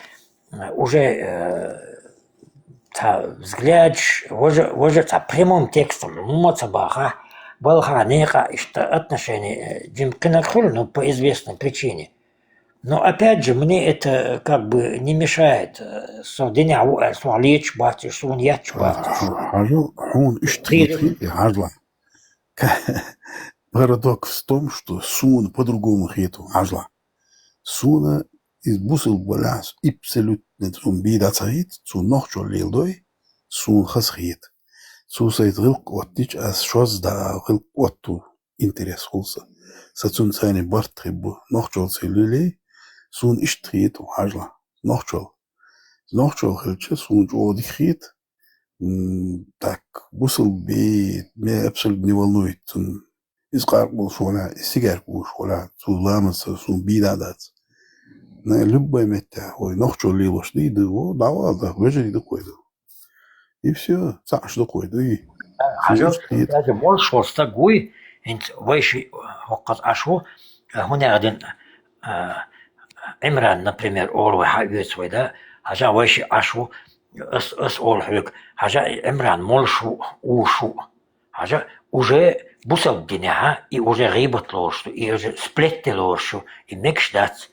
уже, э, цхьа взглядаш, важа, важа цхьа прямым текстом хӀумма ца бахахь, Балха некъа иштта отношение, э, жимкинаг хуьлу, ну, по известной причине. Но опять же, мне это как бы не мешает, э, со динехь ву аьлла, со леташ бац, уьш суна етташ бац. Хьажал, хьуна иштта хетий, хьажла. Парадокс в том, что суна по-другому хету, хьажла. Суна иза бусалба валахь, абсолютно цунна бийда ца хета, цу нохчо леладой, суна хаза хета. Цу сайта гӀилкх оттича, ас шозза да гӀилкх отту интерес хуьлу сан. Сан цунна цайна барт хир бу. Нохчалла ца лелий, суна иштта хета хьажла. Нохчалла. Нохчалла хилча, суна чӀогӀа дика хета. М, так, бусалба бий, меня абсолютно не волнует цунна. Иза къаркъа болуш валахь, иза сигарка вуш валахь, цу ламаз ца суна бийда дац. На любой меттехь, вай нохчо лелош дий, ду, во, дӀавала, да, вежарий ду кхой ду. И всё, цхьаъш ду кхой ду, и. Хьажал, даже молуш волу стаг вуй, хӀинца вай ши хӀокхуза Ӏаш ву, а, хӀун яха дина, а, Ӏимран, например, олу вай хьан оьцу вай, да? Хьажа вай ши Ӏаш ву, ас, ас олу хьоьга, хьажа и Ӏимран молуш ву, уш ву. Хьажа, уже бусалба динехьа, и уже гӀийбат лоруш ду, и уже сплетни лоруш ю, и мегаш дац.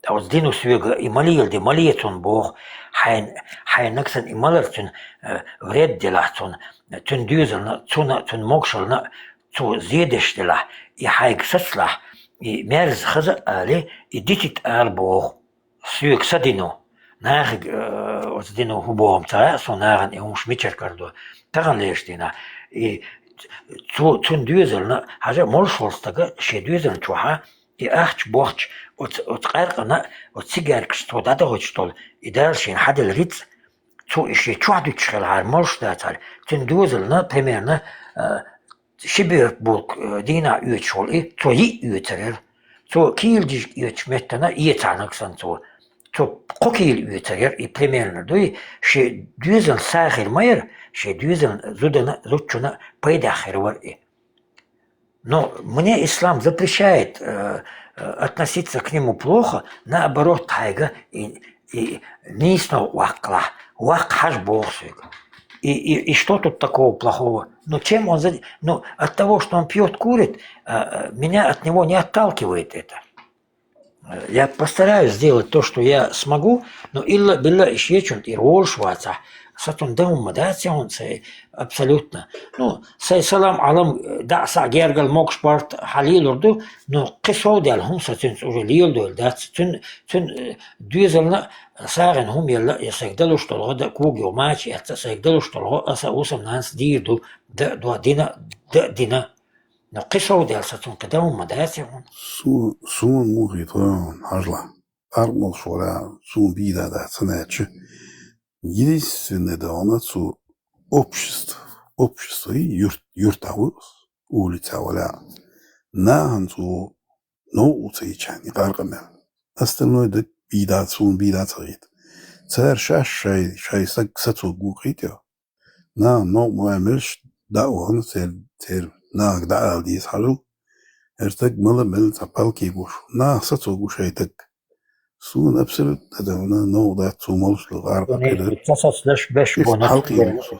Ткъа оцу дину соьга и ма леладе, ма ле цунна боху, хьайн, хьайн нагахь санна и малар цуьнан, э, вред делахь цунна, цуьнан доьзална, цунна, цуьнан могушаллина, цо зен деш делахь, и хьайга сацалахь, и мерза хаза а али, и дитита ала боху. Соьга сан дину. Нахиг, э, оцу дину хӀун боху-м ца хаьа, со нахана и хӀумаш мичара карадо. Тахана лераш дина. И цо, цуьнан доьзална, хьажа молуш волу стага шен доьзална чохьа, и ахча бохча, оцу, оцу къаьркъана, оцу сигаьркаш цо дӀадахуьйтуш долу, и Дала шена хьаделла рицкъ, цо и шен чохь дуьтуш хилахьара, молуш дацахьара, цуьнан доьзална, примерно, э, ши бер булк, э, дийнахь оьцуш волу и, цо йиъ оьцур яра. Цо кийла дижиг оьцуш меттана эцахьа нагахь санна цо. Цо кхо кийла оьцур яра, и примерно дуй, шен доьзална са хир ма яра, шен доьзална зудана, зудчунна пайдехь хир вара и. Но мне ислам запрещает, э, э, относиться к нему плохо, наоборот, хьайга и, и нийсонал ваккхалахь, ваккха хьажа боху соьга. И, и, и что тут такого плохого? Ну, чем он за-, ну, от того, что он пьёт, курит, э, э, меня от него не отталкивает это. Я постараюсь сделать то, что я смогу, но илла-билла и шечун тӀера волуш вацахь, сан цунна дан хӀума дац, я хӀун ца, абсолютно. Ну, сайн салам-Ӏалам, дӀа а схьа гергал могуш барт хьан лелур ду, ну, кхин сов даьлла хӀума сан цуьнца уже леладойла дац. Цуьнан, цуьнан, э, доьзална а сагӀина хӀума елла, я сайга далуш долу гӀо дан а, когайо мача эцна а сайга далуш долу гӀо аса вусам-нанас дийр ду, дан а до, дина, дан а дина. Но кхин сов даьлла сан цунна кхин дан хӀума дац, я хӀун. Су-, суна муха хета хьажла. Къаркъа молуш вара, суна бийда дац, ца аьлча. Единственное, да, вана цу общество, общество и юрт, юртахь ву, улица валя. Нахана цо новкъа ца йича и къаркъа мел. Остальное даг бийда, суна бийда ца хета. Цара шаьш шай, шай саг сацо гу хетий? Нахана новкъа ма мелш дӀа а вахана, церан, церан нахага дӀаала деза хьажал. ХӀара стаг мала а мелла цхьа палкий гуш, наха сацо гу шайн таг. Суна абсолютно а дан вана новкъа дац цо молуш долу къаркъа кхидара. Ца сацалаш беш бу, хьалкхий гу со.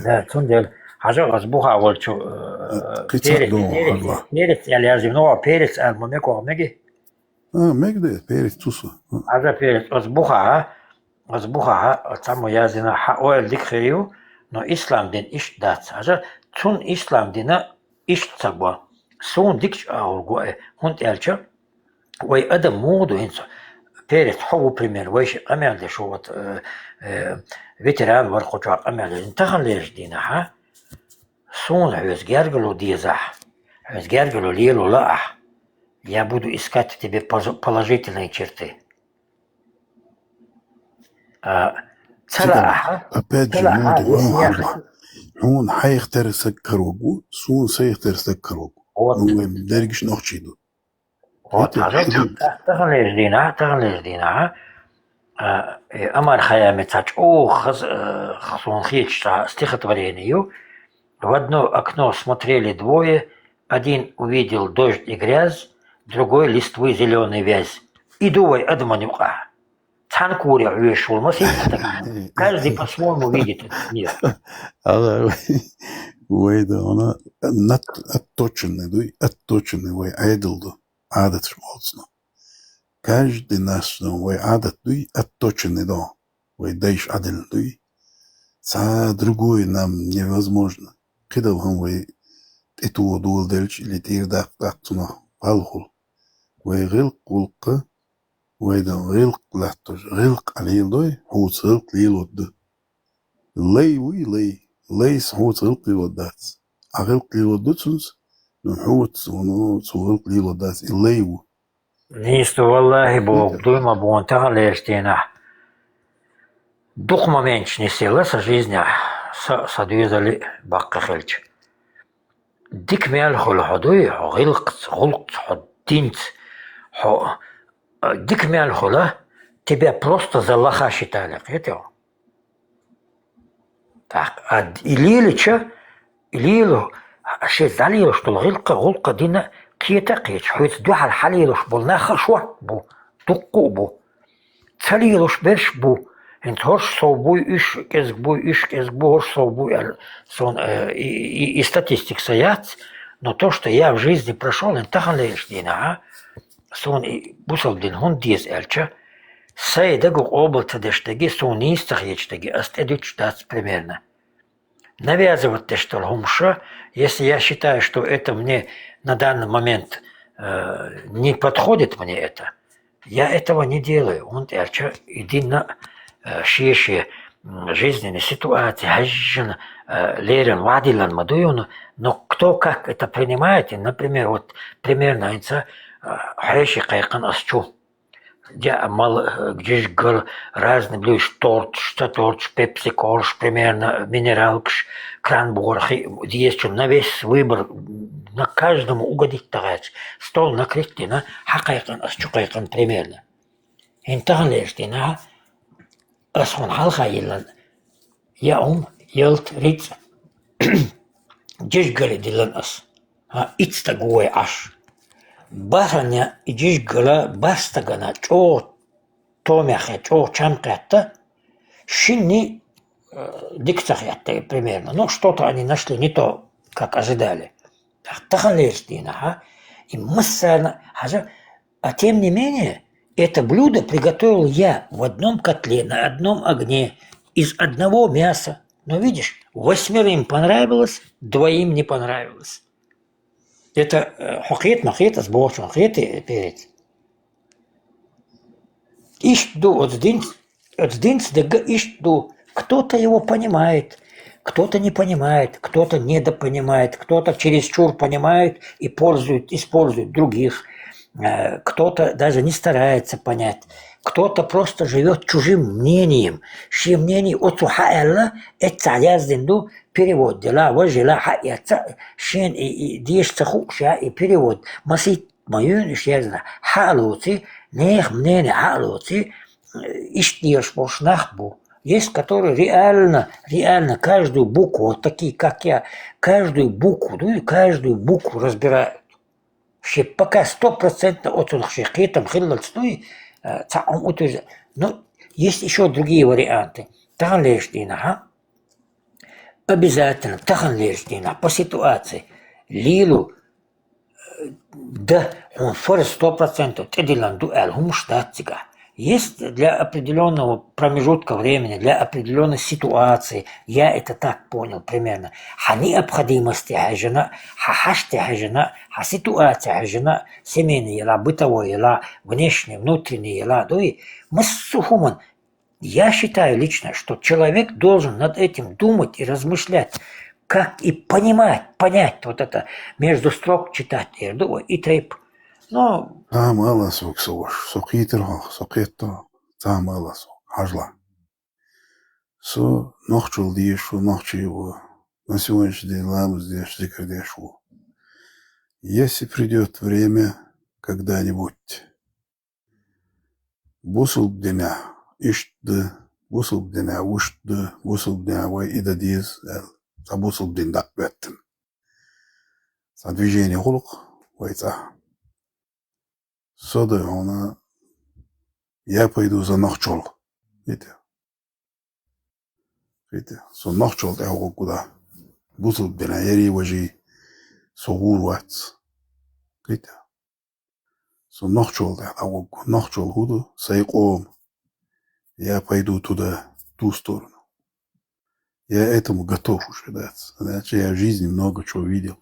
Да, цундела хьажа ас буха волчу, э, кхин цхьаъ перец, догӀу перец, хьажла. Перец аьлла яздина, ну, перец аьлла ма мегаш меги? А, мегаш да, перец цу со. А. Хьажа перец, ас буха, ас буха, цхьаммо яздина, хьан ойла дика хир ю, но ислам дин иштта дац. Хьажа, цунна ислам дина иштта ца го. Суна дикачу агӀор го, э, хӀунда аьлча, вай адам муха ду хӀинца? Перец хьо ву, пример, вай ши къамел деш ву, вот, э, э, ветеран вара кху чохь къамел деш. Тахана лераш дийнахьа, суна хьоьца гергало дезахь, хьоьца гергало лело лаахь, я буду искать в тебе позо-, положительные черты. А, ца лаахьа, опять же, ца лаахьа, хьуна хьайх тера саг каро гу, суна сайх тера саг каро гу. Вот. Ну, вайн дерригаш нохчий ду. Вот, хӀета, хӀета. Тахана лераш дийнахьа, тахана лераш дийнахьа, а, э, Амар Хайями цхьа чӀогӀа хаза, э, суна хеташ цхьа стихотворение ю. В одно окно смотрели двое, один увидел дождь и грязь, другой листвы зелёный вязь. И ду вай адаман юкъахь. Цхьана куре хьоьжуш волу масийтта стаг. Каждый по-своему видит этот мир. Ала, Вай да, она нат-, отточенный дуй, отточенный вай Ӏедал ду, Ӏадаташ болцна. Каждый наш, ну, вай Ӏадат дуй, отточенный да, вай дайш Ӏадал дуй. Ца другое нам невозможно. Кхидав хӀама вай тӀетоха доладелча или тӀера даккха цунах пхьалхул. Вай гӀилкх гӀулакха, вай да гӀилкх латташ, гӀилкх Ӏа леладой, хьоца гӀилкх лелодда. Лай вуй, лай. Лайс хьоца гӀилкх лелоддац. Ӏа гӀилкх лелодда цунца, но хьоца, воно, цо гӀилкх лелоддац. И лай ву. Нийса да, валлахӀи, боху, дуй ма боху, таханлерча дийнахь. Дукха моменташ нисъелла сан жизнехь, са, сан доьзале баккхий хилча. Дика мел хуьлу хьо дуй, хьо гӀилкхаца, гӀуллакхца, хьо динца, хьо, а, дика мел хуьлу, тебя просто за лоха считали, кхетий хьо? ТӀаккха, а, и лелача, и лело, шен дӀалелаш долу гӀилкха, гӀуллакха дина кхета а кхеташ, хьоьца дуьхьал хьалелаш болу нах а шорта бу, дуккха а бу. Ца лелаш берш бу. ХӀинца хӀорш сов буй, уьш кӀезиг буй, уьш кӀезиг бу, хӀорш сов буй аьлла, суна, э, и, и, и статистика сан яц, но то, что я в жизни прошёл, хӀинца таханлерча дийнахь, а, суна и бусалба дин хӀунда деза аьлча, сайн дагах къобал ца деш дерг, суна нийса ца хеташ дерг, ас тӀедуьтуш дац примерно. Навязывать деш долу хӀумаш, если я считаю, что это мне на данный момент, э, не подходит мне это, я этого не делаю. ХӀунда аьлча и дин а, э, шен-шен, м, жизненный ситуация хьаьжжина, э, леррина вадиллан ма дуй хьуна, но кто как это принимает, и, например, вот примерно хӀинца, э, хьеший кхайкхина ас чу. Деа, мала, жижигал, разный блюдаш, торташ, ца торташ, пепси-колаш, примерно, минералкаш, кран-бухархи, дезачун на весь выбор, на каждому угодить тахаьча, стол накрыть дина, хьакхайкхина, ас чу кхайкхина, примерно. ХӀинца таханлерча дийнахь ас хьуна хьалха йиллина, яа хӀума, ялта, рицкъ, жижигали диллина ас. ХӀа, итт стаг ву вай Ӏаш. Бахьана и жижигала бархӀ стагана чӀогӀа томехь хетта, чӀогӀа чам кхетта, шинна, э, дика ца хетта, примерно. Ну, что-то они нашли не то, как ожидали. Таханлерча дийнахь, а, и массарна, хьажа, а тем не менее, это блюдо приготовил я в одном котле, на одном огне, из одного мяса. Но видишь, восьмерым понравилось, двоим не понравилось. Это, э, хьо кхета ма кхета, ас бохучунна кхетий, перец? Иштта ду оцу динца, оцу динца дерг а иштта ду. Кто-то его понимает, кто-то не понимает, кто-то недопонимает, кто-то чересчур понимает и пользует, использует других. Э, кто-то даже не старается понять, кто-то просто живёт чужим мнением. Шен мнение оцу хьааьлла, эццахь яздина ду, перевод дела, важа ела, хьаэца, шена и, и деша ца хууш я и перевод. Масийтта ма юьйна уьш яздина. Хьа а лоций, нехан мнение хьа а лоций, иштта дезаш болуш нах бу. Есть, которые реально, реально каждую букву, вот такие, как я, каждую букву, ну и каждую букву разбирают. Шен пока стопроцентно оцунах шен кхетам хиллалц дуй, э, цхьаъ хӀума утверждать. Ну, есть ещё другие варианты. Таханлерча дийнахь, а? Обязательно, таханлерча дийнахь, по ситуации. Лело, э, да, хьуна фарз сто процентов тӀедиллина ду аьлла хӀумаш дац цигахь. Есть для определённого промежутка времени, для определённой ситуации, я это так понял примерно. Хьан необходимости хьаьжжина, хьан хьаште хьаьжжина, хьан ситуация хьаьжжина, семейный ела, бытовой ела, внешний, внутренний ела, дуй, массо а хӀуман. Я считаю лично, что человек должен над этим думать и размышлять, как и понимать, понять вот это, между строк читать, я думаю, и трейп. Но Цхьа хӀума ала ас ву, со ваша, со кхийтира хьох, со кхетта хьох. Цхьа хӀума ала ас ву, хьажал. Со нохчалла дезаш ву, нохчи ву, на сегодняшний день ламаз деш, зикр деш ву. Если придёт время когда-нибудь, бусалба динехь иштта да, бусалба динехь вуьшта да, бусалба динехь вай и дан деза аьлла, цхьа бусалба дин дӀа а хӀоьттина, цхьа движение хуьлу-кх вай цӀахь. Со дай хьуна, я пойду за нохчалла. Видите? Видите? Со нохчалла тӀе хьо гӀур гу да. бусалба динах, ярий, важий, со гӀур вац. Кхийтта. Со нохчалла тӀехь дӀавуг. Нохчалла хӀун ду? Сай къома. Я пойду туда, в ту сторону. Я этому готов уже, да. Значит, я в жизни много чего видел.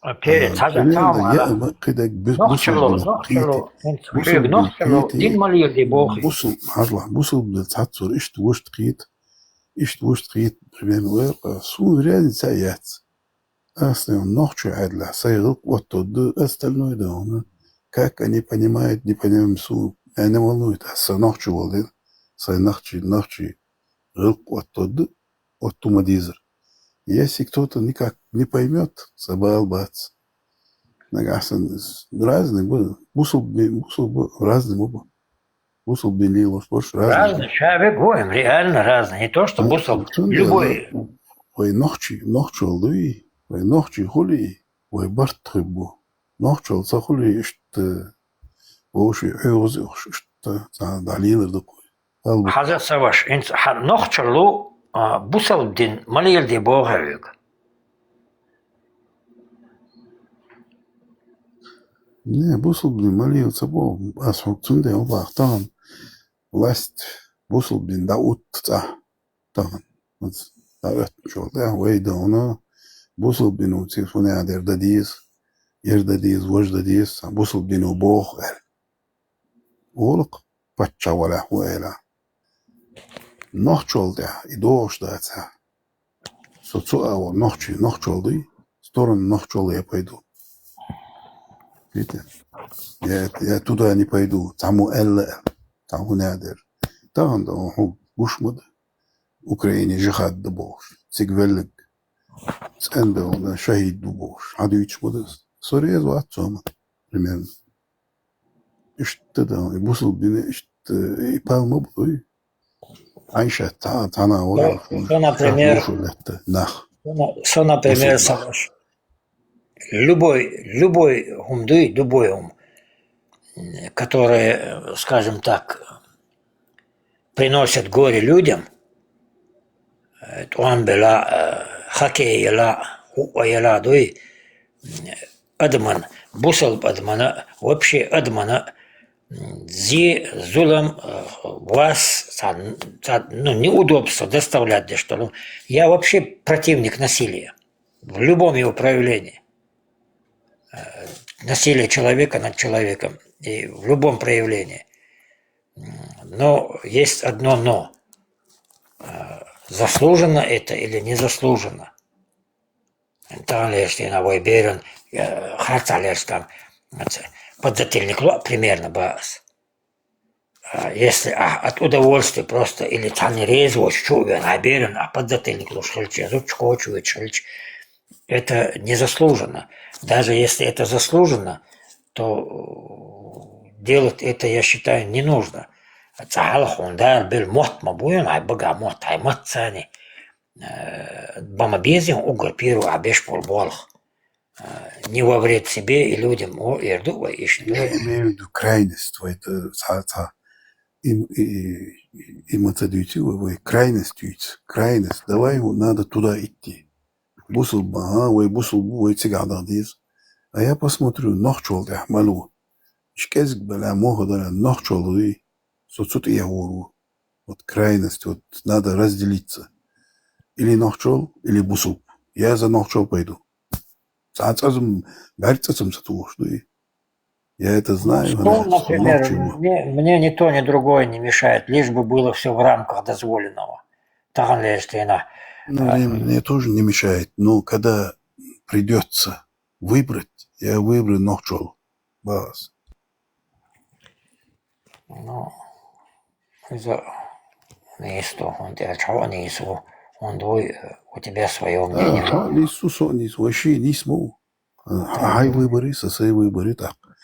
Окей, а, цхьа примерно, я, ма, кхидӀа бу-, нохчалла, бусалба нохчалла, кхийтта, хӀинца бусалба нохчалла, кхийтта, дин ма леладе боху. Бусалба, хьажал, бусалба цхьаццара иштта вуьшта кхийтта, иштта вуьшта кхийтта, примерно, вай, а, суна разница яц. Ас нохчо Ӏаьдалахь, сай гӀиллакх оттадда, остальное да хьуна. Как они понимают, не понимаем, су, меня не волнует, ас са нохчо валдина, сай нохчий, нохчий гӀиллакх оттадда, отту ма дезара. Если кто-то никак не поймёт, са бала бац. Нагахь санна разный бу, бусалба, бусалба разный ма бу. Бусалба дин лелош барш разный. Разный, ша вег ву, реально разный. Не то, что бусалба, любой. Вай нохчий, нохчалла дуй, вай нохчий хули, вай барт хӀу бу. Нохчалла ца хули, иштта вовши хьоьгӀаз ухш, иштта цхьа дӀалелар дукха. Хьажа ца ваш, инца хьа нохчалла, а, бусалба дин ма леладе боху вег. Не, бусалба дин ма лела ца боху, ас хьуна цундела бах тахана. Власть бусалба дин дӀаутта цӀа тахана. Оц дӀаоьттачул тӀаьхьа вай да хьуна, бусалба дино цига хӀун яхьа дер дан деза, ер дан деза, вож дан деза, сан бусалба дино боху аьлла. Олакх, паччахь валахь хӀун аьлла. Нохчалла тӀехь и догӀуш дацахь. Со цу агӀор нохчий, нохчалла дуй, сторону нохчалла я пойду. Видите? Я, я туда не пойду, цхьаммо аьлла аьлла, цхьа хӀун яхьа дер. Тахана да хьуна гуш ма ду, Украине жихӀад дан бохуш, цига велларг, цӀена да хьуна шахӀид ду бохуш, хьадуьйцуш ма ду. Со реза вац цу хӀуманна, примерно. Иштта да, и бусалба дин иштта, и палма буй. Айша, цхьа-, цхьана вара, со, например, нах. Со, на-, со, например, бусалба нах. Саваш. Любой, любой хӀума дуй, любой хӀума, которое, скажем так, приносит горе людям, э, тӀом бела, э, хоккей яла, хӀуъа яла дуй, м, адаман, бусалба адамана, вообще адамана, м, зе, зулам, э, вас, ца, ца, ну, неудобство доставлять деш долу. Я вообще противник насилия в любом его проявлении. Э, насилие человека над человеком и в любом проявлении. М, но есть одно но. Э, заслуженно это или незаслуженно? Тахана лерча дийнахь вай беран, э, харцахь лерча там, подзатыльник ло примерно бац. А если, а, от удовольствия просто или цхьанна реза воцуш чу а веана, а беран, а подзатыльник луш хилча, зудчух кхочуш хилча, это незаслуженно. Даже если это заслуженно, то, э, делать это, я считаю, не нужно. Цхьа хьалха хьуна Дала белла мотт ма бу, хьайн бага мотт, хьайн мотт царни, э, бан ма беза уггар первый а беш болу болх. Э, не во вред себе и людям, о, эр ду вай иштта. Я имею в виду крайность, вай, э, цхьа, цхьа. И, и, и, и ма ца дуьйцу вай, вай крайность дуьйцу. Крайность. Давай, вот, надо туда идти. Бусулба, а, вай бусулба, вай цигахь даха деза. А я посмотрю, нохчалла тӀехь ма ло. Иш кӀезиг бала, мохо дара, нохчалла вий. Со цу тӀехь вор ву. Вот крайность, вот надо разделиться. Или нохчалла, или бусулба. Я за нохчалла пойду. Цхьа цӀазам, бӀаьрг цӀацам ца тухуш дуй. Я это знаю, что, например, мне, мне ни то, ни другое не мешает, лишь бы было всё в рамках дозволенного. Тахана лерча дийнахь. Ну, а, мне, мне тоже не мешает, но когда придётся выбрать, я выберу нохчалла. Балас. Ну, иза нийса ду, хӀунда аьлча хьо а нийса ву, хӀунда вуй, у тебя своё мнение. А, хьо а нийса ву, со а нийса ву, вай шиъ нийса ма ву. А, хьайн выбор ю, сан сай выбор ю тӀаккха.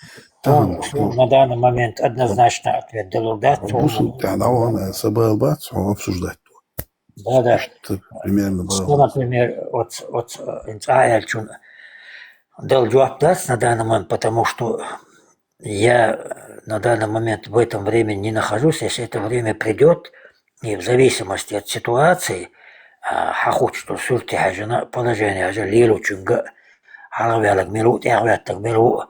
Тахана, ну, на данный момент однозначно ответ далур дац. Бусулба тӀехь дӀавахана, сан бала бац, хьо обсуждать ду. Да, да. Иштта примерно бала. Что, например, вот, вот, э, цхьа аьллачун дала жоп дац на данный момент, потому что я на данный момент в этом времени не нахожусь. Если это время придёт, и в зависимости от ситуации, А, хьахучу суьрте хьаьжна, положение хьаьжна, лелочуьнга, хьалхаваьлларг мила ву, тӀехваьттарг мила ву,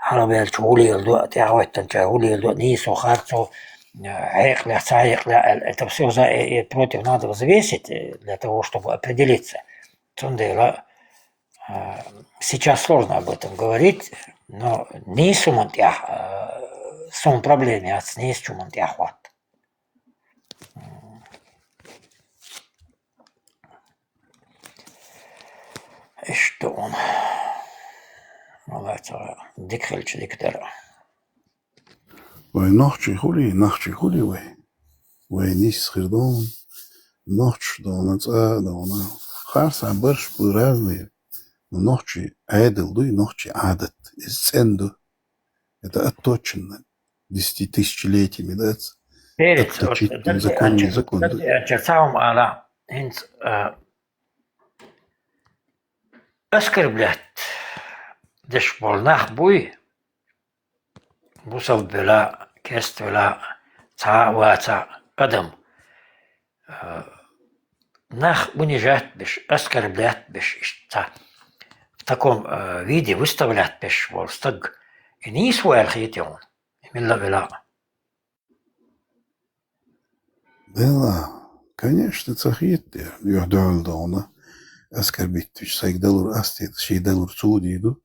хьалхаваьллачо хӀун леладу, тӀехваьттанчо хӀун леладу, нийсо, харцо, э, хьекъалехь, ца хьекъалехь аьлла. Это всё за, э, э, против надо взвесить, э, для того, чтобы определиться. Цундела, а, сейчас сложно об этом говорить, но нийса хӀуманна тӀехь, а, суна проблема яц, нийсачу хӀуманна тӀехь хӀотта. Иштта ду хьуна. Валлахь, цара дика хилча дика дара. Вай нохчий хуьлий, нохчий хуьлий вай? Вай нийсса хир ду хьуна. Нохчаш ду хьуна, цӀа а ду хьуна. Харцахьа барш бу разные. Но нохчий Ӏедал дуй, нохчий Ӏадат. Иза цӀена ду. Это отточено десятитысячелетиями, да? Перец, отточить вот, закон, не закон, да? Цхьа хӀума ала, хӀинца, а, оскорблять деш болу нах буй, бусалба велахь, керста велахь, цхьа а вацахь адам, э, нах унижать беш, оскорблять беш, иштта в таком, э, виде выставлять беш волу стаг, и нийса ву аьлла хетий хьуна, и милла а велахь? Делахь, конечно, ца хета дера, юьхь-дуьхьал ду хьуна, оскорбить деш, сайга далур ас дийр ду, шен далур цо дийр ду.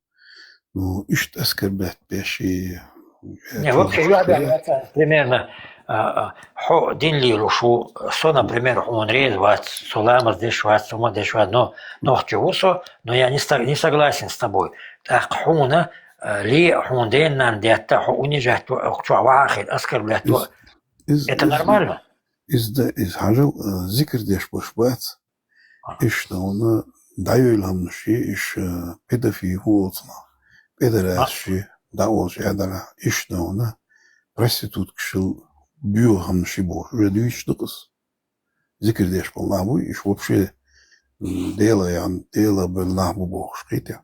Ну, иштта оскорблять беш и, э, не, вообще, чуьра, я, я, я, примерно, а, а, хьо дин лелош ву, со, например, хьуна реза вац, со ламаз деш вац, со ма деш вац, но нохчи ву со, но я не ста-, не согласен с тобой. ТӀаккха хьуна, а, ле, хьуна ден-нанна детта, хьо унижать ву, чохь вахахь хир, оскорблять ву. Из, из, это из, нормально? Из да, из хьажал, а, зикр деш болуш бац. Иштта хьуна дӀайойла хӀуманаш и, иштта педофил ву олу цунах. Педерасаш и, дӀа олуш ядарах. Иштта хьуна проституткашал боьха хӀуманаш и бохуш. Уже дуьйцуш ду-кх ас. Зикр деш болу нах буй, иштта вообще, м, Дела ян, Дела болу нах бу бохуш, кхетий?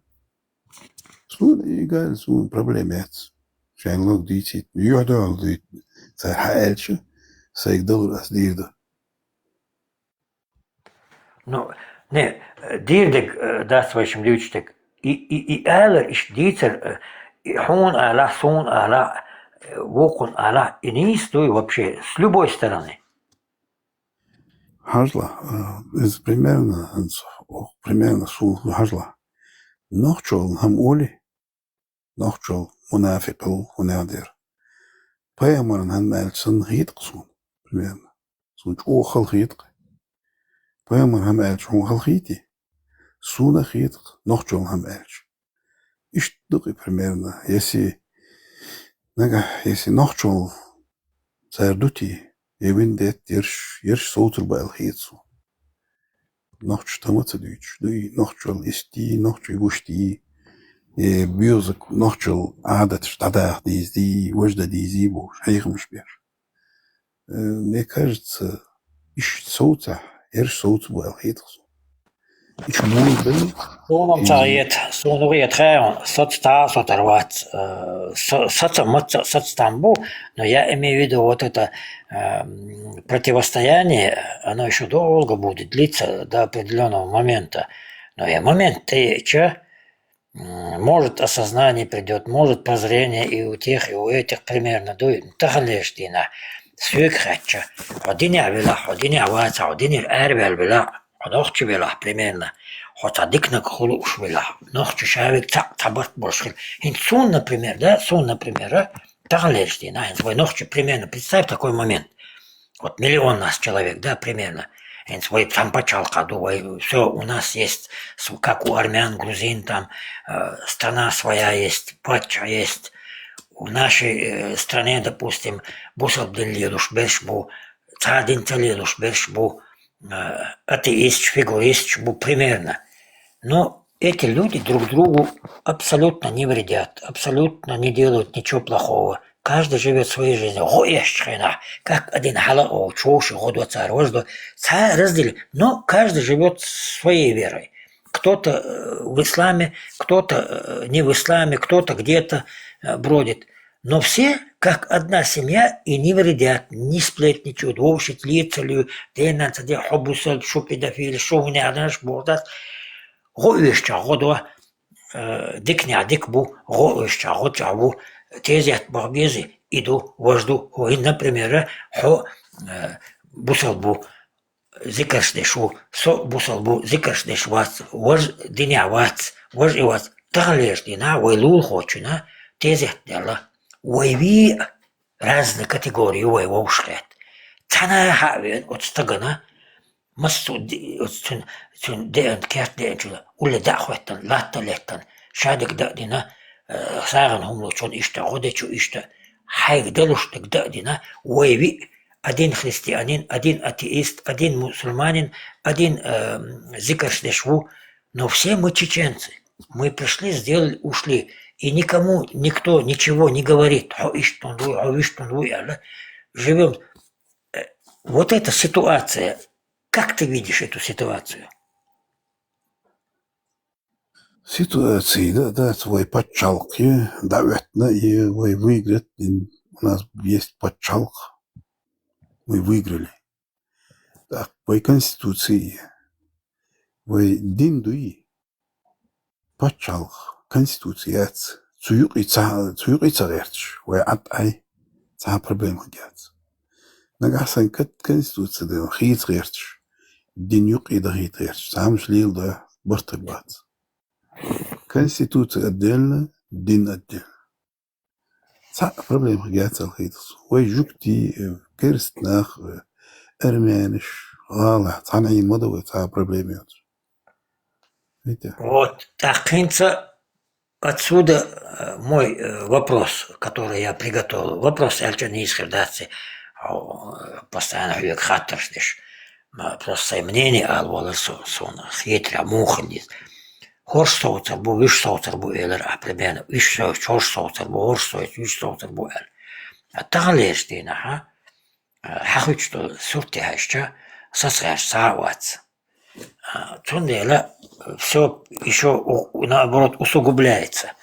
Суна и галла, суна проблема яц. Шайн лаг дийцийта, юьхь-дуьхьал дуьйцу. Цара хьан аьлча, сайга далур ас дийр ду. Ну, не, дийр дерг, э, дац вайшимма дуьйцуш дерг. И, и, и алар, иштта дийцар, э, и хьуна алахь, суна алахь, э, вукхунна алахь, и нийса дуй вообще, с любой стороны. Хьажалахь, э, иза примерно, хӀинца, ох, примерно суна хьажалахь. Нохчалла хӀама олий, нохчалла мунафикъалла хӀун аьлла дера. Пайхамарна хӀама аьлча санна хета-кх суна, примерно. Суна чӀогӀа хала хета-кх. Пайхамарна хӀама аьлча хьуна хала хетий? Суна а хета-кх, нохчалла хӀама аьлча. Иштта ду-кх и примерно. Если нагахь, если нохчалла цара ду те, я виндетта ерш, ерш совцур бу аьлла хета суна. Нохчаша тама ца дуьйцуш дуй, нохчалла истий, нохчий гуш дий, э, боьза нохчалла Ӏадаташ дӀадаха дезий, важа дан дезий бохуш, хьехамаш беш. Э, мне кажется, иштта совцахь, ерш совцур бу аьлла хета суна. Иштта муха дан? Суна-м ца хета, суна хета, хьан, соцу тӀа а со тара вац, э, со-, соца маца а соцу там бу, но я имею в виду вот это, эм, противостояние, оно ещё долго будет длиться до определённого момента. Но я момент тӀеэцча, м, может, осознание придёт, может, прозрение и у тех, и у этих примерно дуй. Таханлерчу дийнахь соьга хаьттича, хьо динехь велахь, хьо динехь вацахь, хьо динера араваьлла велахь, хьо нохчи велахь, примерно, хьо цхьа диканиг хуьлуш велахь, нохчи ша верг цхьаъ цхьа барт болуш хила. ХӀинца суна, например, да, суна, например, а, таханлерчу дийнахь, хӀинца вай нохчи, примерно, представь такой момент. Вот миллион нас человек, да, примерно. ХӀинца вай цхьана пачхьалкхехь ду, вай, всё, у нас есть, с-, как у армян, грузин, там, э, страна своя есть, паччахь есть. В нашей, э, стране, допустим, бусалба дин лелош берш бу, цхьа дин ца лелош берш бу, э, атеисташ, фигуристаш бу, примерно. Но эти люди друг другу абсолютно не вредят, абсолютно не делают ничего плохого. Каждый живёт своей жизнью. ГӀо эшчу хенахь, как один хьала а олу, чу вовшийн гӀо до цара, важа до. Цхьа а раздели-, но каждый живёт своей верой. Кто-то, э, в исламе, кто-то, э, не в исламе, кто-то где-то, э, бродит. Но все, как одна семья, и не вредят, не сплетничают, вовшийт лецалуш, денанца де хьо бусалба, шу педофил, шу хӀуне аданаш бордас, гӀо уьш ча гӀо до, э, дикнех дик бу, гӀо уьш ча гӀо ча бу, тезет бах бези, и ду, вож ду, хӀо, например, хьо, э, бусалба бу, зикарш деш ву, со бусалба бу, зикарш деш вац, вож динехь вац, вож и вац. Таханлераш дийнахь вай лулахочунна тезет делла. Вай виъ разный категори ю вай вовшахетта. Цхьана хьа а веана оцу стагана, массо а ди-, оцу цуьнан, цуьнан деана, керта деанчуьра, улле дӀа а хӀоьттина, латта а леттина, шадерг дан а дина, э, сагӀина хӀума лучунна иштта, гӀо дечунна иштта, хьайга далуш дерг дан а дина, вай виъ, один христианин, один атеист, один мусульманин, один, э, зикарш деш ву, но все мы чеченцы. Мы пришли, сделали, ушли. И никому никто ничего не говорит. Хьо иштта вуй, хьо вуьштта вуй аьлла. Живём. Э, вот эта ситуация. Как ты видишь эту ситуацию? Ситуация, да, да, вай пачхьалкх дӀахӀоьттина, и вай выиграть, и у нас есть пачхьалкх, мы выиграли. ТӀаккха вай конституция, вай дин дуй, пачхьалкх, конституция яц, цу юкъе ца, цу юкъе ца гӀерташ, вай Ӏад Ӏай, цхьа проблема хӀума яц. Нагахь санна кон-, конституция дела хийца гӀерташ, дин юкъе дахийта гӀерташ, цхьа хӀумаш леладой, барт хир бац. Конституция отдельно, дин отдельно. Цхьа а проблема хир яц аьлла хийтта со. Вай жуьгтий, э, керста нах, э, армянаш, гӀалахь, цхьана Ӏийна ма ду вай, цхьа а проблема йоцуш. Видите? Вот, тӀаккха хӀинца отсюда, э, мой, э, вопрос, который я приготовил. Вопрос аьлча нийса хир дац, э, постоянно хьоьга хаттарш деш. Ма, просто сайн мнение ала волар со, суна хетарехь муха хила деза. ХӀорш совцар бу, вуьш совцар бу элира ахь, примерно, вуьш совцар, хӀорш совцар бу, хӀорш совцар, вуьш совцар бу аьлла. А таханлераш дийнахь, а, хьан хуьттуш долу сурте хьаьжча, сацгӀерташ цхьа а вац. А, цундела всё ещё у-, у-, наоборот, усугубляется.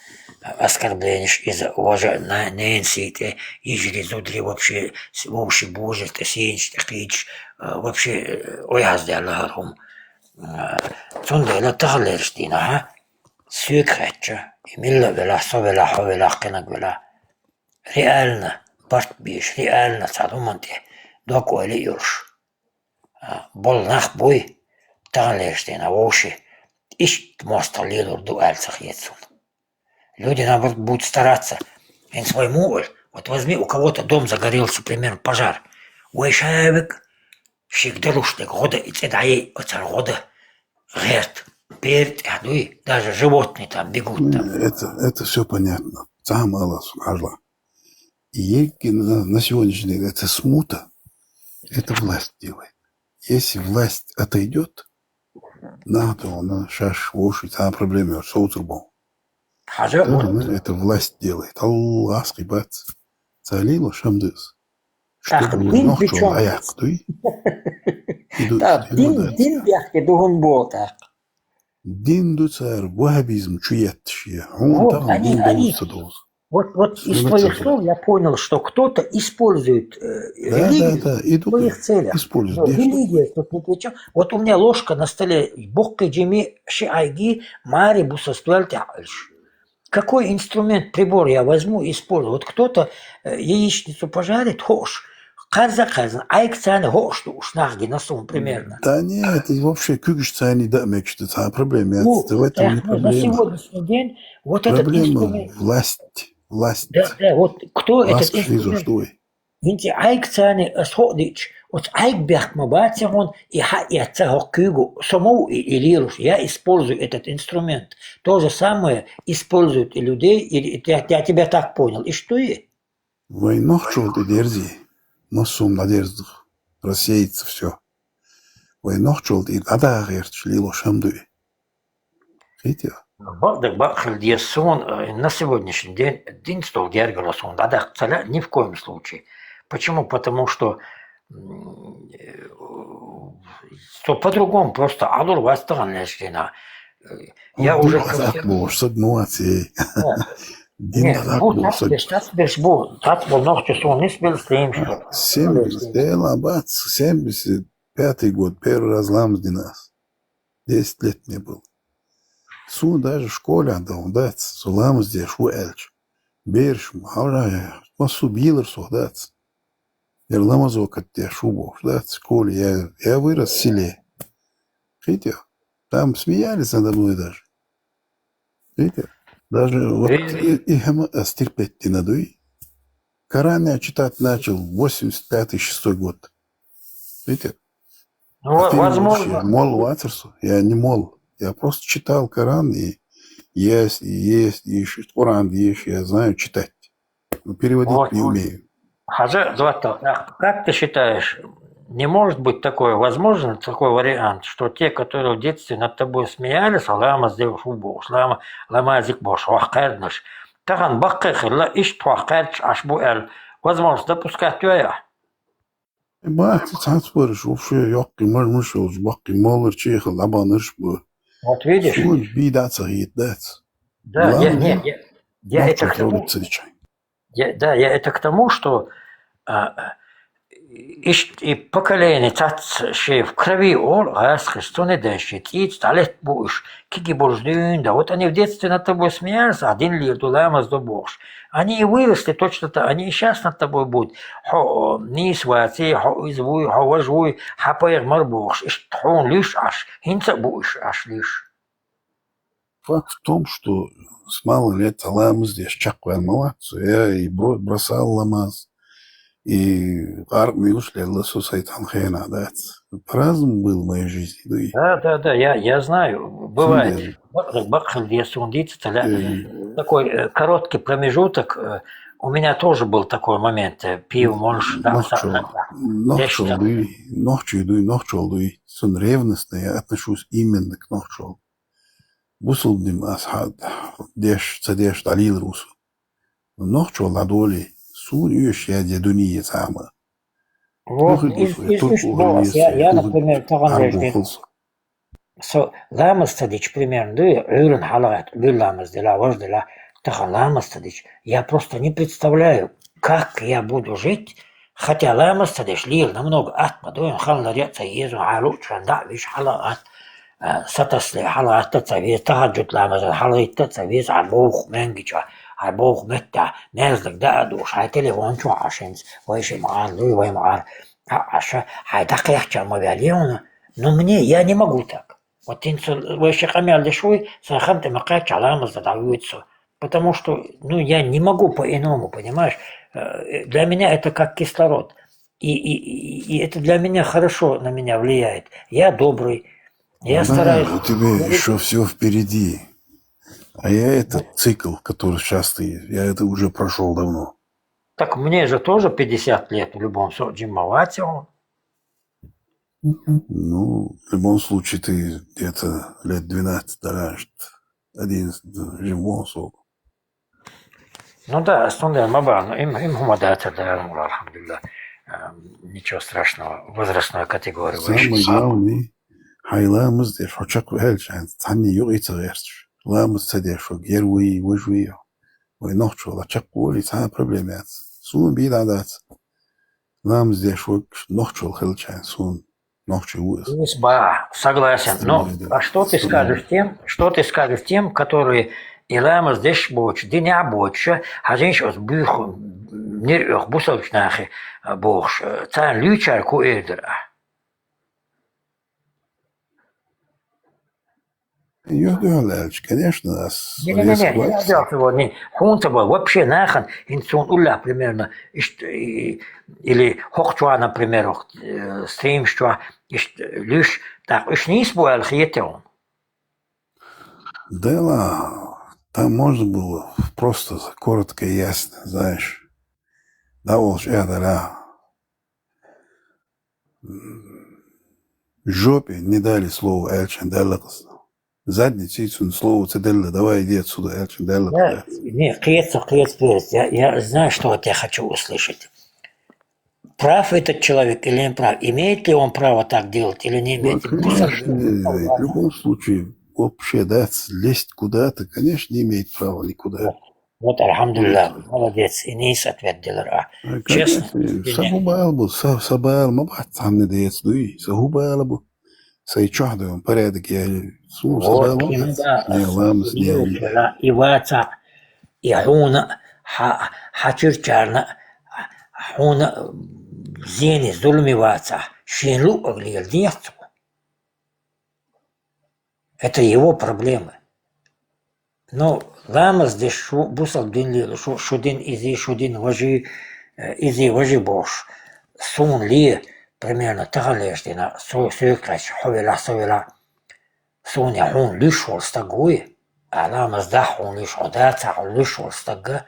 Оскорбленеш иза, вожа на-, ненан сий тӀе, йижарий, зударий вообще, с-, вовшийн божарий тӀе, сийначу тӀе кхийдаш, а, вообще, э, ойхьаздаьлла хӀара хӀума. А, цундела таханлераш дийнахь, соьга хаьттича, и милла а велахь, со велахь, хьо велахь, кхинаг велахь, реально барт беш, реально цхьана хӀуманна тӀе дог-ойла а йолуш, а, болу нах буй, таханлераш дийнахь вовшийн иштта мостагӀа лелор ду аьлла ца хета суна. Люди, наоборот, будут стараться. ХӀинца вай муха олу? Вот возьми, у кого-то дом загорелся, примерно, пожар. Вай ша верг шега далуш дерг гӀо дан, и цӀе дӀаяйа оцара гӀо дан гӀерта. Бер тӀехь дуй, даже животные там бегут там. Не, это, это всё понятно. Цхьа хӀума ала ас хьажал. И еггина на, на сегодняшний день это смута, это власть делает. Если власть отойдёт, нах дуьхьал шаьш вовшийн цхьа а проблема йоцуш совцур бу. Хьажа, да, вот. Ну, это власть делает. Аллах аскъи бац. Цара лелош хӀума ду иза. Что, тӀаккха дин нохчо причём? ДӀаяккха дуй? И ду, тӀаккха и ду дин, дац. Дин бехке ду хӀунда боху тӀаккха? Дин ду цара ваххабизм чу етташ я. Хьуна вот, тахана они, дин они, ца дозу. Вот, вот из твоих слов я понял, что кто-то использует, э, да, религию, да, да, и в своих целях. Использует, ну, религия тут ни при чём. Вот у меня ложка на столе, боккхий жимма ши Ӏайги маре бусалба стоьла тӀехь Ӏуьллуш. Какой инструмент, прибор я возьму, использую? Вот кто-то, э, яичницу пожарит, хӀорш, кхарза-кхарза, Ӏайг царна хӀорш ду уьш нах гина суна примерно. Да нет, и вообще куьгаш царна дан а мегаш ду, цхьа а проблема яц. Ну, в этом не проблема. На сегодняшний день вот этот инструмент. Проблема власть, власть. Да, да, вот кто этот инструмент? Власть хьийзош ду вай. ХӀинца Ӏайг царна ас хӀоъ диъча, оцу Ӏайг бехк ма бац хьуна, и хьаэцна хӀокху куьйго, со ма ву и, и лелош, я использую этот инструмент. То же самое используют и людей, и, и я, я тебя так понял, иштта ду и? Вай нохчалла тӀе дерзий, массо а дӀадерзадо, рассеется всё. Вай нохчалла тӀе дӀадаха гӀерташ лелош хӀума ду и. Хетий? Бакъдерг бакъ хила деза суна, э, на сегодняшний день динца долу гергарло суна дӀадаккха ца лаьа ни в коем случае. Почему? Потому что, м, э, со по-другому просто Ӏалур вац таханлераш дийнахь. Э, я уже совсем... Саг ма вац, эй. Да. Дин дӀадаккха бу, цацбеш, цацбеш бу, цацбол нохчо сона нисбелла стримаш. Семьдесят, Дела бац, семьдесят пятый год первый раз ламаз дина ас. Десять лет мне было. Сона даже школе дала дац, со ламаз деш ву аьлча. Бераш ма хьавра, массо а бийлар со дац. Яр ламазо кхетадеш ву бохуш дац, школе я, я вырос в селе. Кхетий? Там смеялись надо мной даже. Видите? Даже вот и, и хӀама ас терпеть дина дуй. Коран я читать начал восемьдесят пятый шестой год. Видите? Ну, а во-, ты не можешь, возможно. Мол вацар со. Я не мол. Я просто читал Коран и есть, и есть, и ш-, Коран есть, я знаю читать. Ну, переводить не умею. Хьажа, Злата, а как ты считаешь, не может быть такое, возможно такой вариант, что те, которые в детстве над тобой смеялись, а ламаз деш ву бохуш, лама-, ламазик бохуш, хьох кхаьрднарш, тахана баккхий хилла, иштта хьох кхаьрдаш Ӏаш бу аьлла, возможность допускать йой ахь? Бац, цхьацца бараш, вообще йоккхий маж-маж йолчу баккхий молларчий хилла дӀабахнарш бу. Вот видишь? Суна бийда ца хета дац. Да, я, не, я, я это к тому, я, да, я это к тому, что, а, иш-, и поколение цац ши в крови ол, гӀаскхаш, цунна ден ши цӀийца дӀалетта бу уьш, киги болуш дуьйна да. Вот они в детстве над тобой смеялись, а дин лийр ду, ламаз ду бохуш. Они и выросли точно так, они и щас над тобой будут. Хьо, о, нийса ваций, хьо иза вуй, хьо важа вуй, хьан пайхамар бохуш, иштта хьуна луьйш Ӏаш, хӀинца а бу уьш Ӏаш луьйш. Факт в том, что с малых лет ламаз деш чекхваьлла ма вац со. Я и бро-, бросал ламаз, и къаркъа муьйлуш лелла со сайтан хенахь дац. По-разному было в моей жизни, ну и Да, да, да, я, я знаю, бывает. Цундела. Бакъ-, бакъ хила деза суна дийца ца лаьа. Э. Такой, э, короткий промежуток, э, у меня тоже был такой момент, э, пиво молуш, да, Нохчо-, да, да, да. Нохчо дуй, нохчо дуй, нохчо дуй. Цунна ревностно я отношусь именно к нохчо. Бусулба дин ас хьа-, деш, ца деш дӀалелар ву со. Нохчо дӀадолий, суна оьшуш яц я дуьне, я цхьа а хӀума. Вот, из-, из-, из-, турпал хила веза, я, я, турпал например, тахана хьарбо вежде хила со. Со ламаз ца дича, примерно, дуй, Ӏуьйранна хьалагӀатта, буьйла ламаз делахь, важа делахь, тахана ламаз ца дича, я просто не представляю, как я буду жить, хотя ламаз ца деш лела намного атта ма ду, ханна лар а ца еза, хьан луучу хенна дӀа а вижа хьалагӀатта, а, сатасале хьалагӀатта а ца веза, тахӀаджуд ламазан хьалагӀитта а ца веза, хьан боху маьнгича, хьан боху меттехь, маьждиг дӀа а дууш, хьайн телефон чохь Ӏаш хӀинца, вай ши ма Ӏара дуй, вай ма Ӏара, а, Ӏаш, хьайн дӀакхехча ма ваьлла хьуна. Но мне, я не могу так. Вот хӀинца вай ши къамел деш вуй, сайн хан тӀе ма кхаьчча ламаз дан дӀавоьду со. Потому что, ну, я не могу по-иному, понимаешь? Э, для меня это как кислород. И, и, и, и это для меня хорошо на меня влияет. Я добрый, я стараюсь. Да, у тебя ещё всё впереди. А я этот цикл, который сейчас ты, я это уже прошёл давно. Так мне же тоже пятьдесят лет в любом случае, Джимма Ватио. Ну, в любом случае, ты где-то лет двенадцать дара, одиннадцать, да, жимма сов. Ну да, основное ма бан, им, им хӀума дацар дара, алхьамдулиллах. Эм, ничего страшного, возрастную категорию вай ши. Самое главное, хьайн ламаз деш, хьо чекхваьлча, цхьанне юкъе ца гӀерташ. Ламаз ца деш, хьо гер вуй, вуж вуй. Вай нохчо ла чекхволий, цхьа а проблема яц. Суна бийр а дац. Ламаз деш вуй нохчо хилча, суна нохчо ву иза. Ву иза, ба, согласен. Но, а что ты скажешь тем, что ты скажешь тем, которые и ламаз деш боцуш, динехь а боцуш, хьажийша оцу буьйху, нир оьху бусалбачу нахе, а, бохуш, а, царна луьйчара ку эр дара ахь? Юхадоьхна аьлча, конечно, ас Не-не-не, резко не вац. Надо сегодня. Хьуна ца бан, вообще нахана, хӀинца суна уллехь примерно, иштта, и, или хӀокху чохь, например, э, стримаш чохь, иштта, луьш, тӀаккха уьш нийса бу аьлла хетий хьуна? Да ладно, там можно было просто коротко и ясно, знаешь. Да, волчу эхь дара. Жопе не дали слово аьлча даьлла кхуза. Задницей цунна слово ца делла, давай иди отсюда аьлча даьлла кхуза. Я, не, кхета, кхета, кхета. Я, я знаю, что вот я хочу услышать. Прав этот человек или не прав? Имеет ли он право так делать или не имеет? Ну, конечно, в любом случае, вообще, да, лезть куда-то, конечно, не имеет права никуда. Вот. Вот, алхьамдулиллахӀ, молодец, и нийса ответ делар ахь. Э, честно, конечно, искренне. Са хӀу бала бу, са, са бала ма бац цхьанне деца дуй, са хӀу бала бу. Сай чохь дуй, порядок я, суна са бала ма бац. Вот, именно, не, ламаз, не, и вацахь, и хьуна, хьа-, хьа чуьрчарна, хьуна зене, зуламе вацахь, шен луъург леладехьа цо. Это его проблемы. Ну, ламаз деш шу, бусалба дин лелаш шу, шу дин изий, шу дин важий, э, изий важий бохуш, суна ле, примерно, таханлерчу дийнахь, со, соьга кхаьчча, хьо велахь, со велахь, суна я хьуна луьйш волу стаг вуй, а ламаз дахь хьуна луьйш, хьо дацахь хьуна луьйш волу стаг,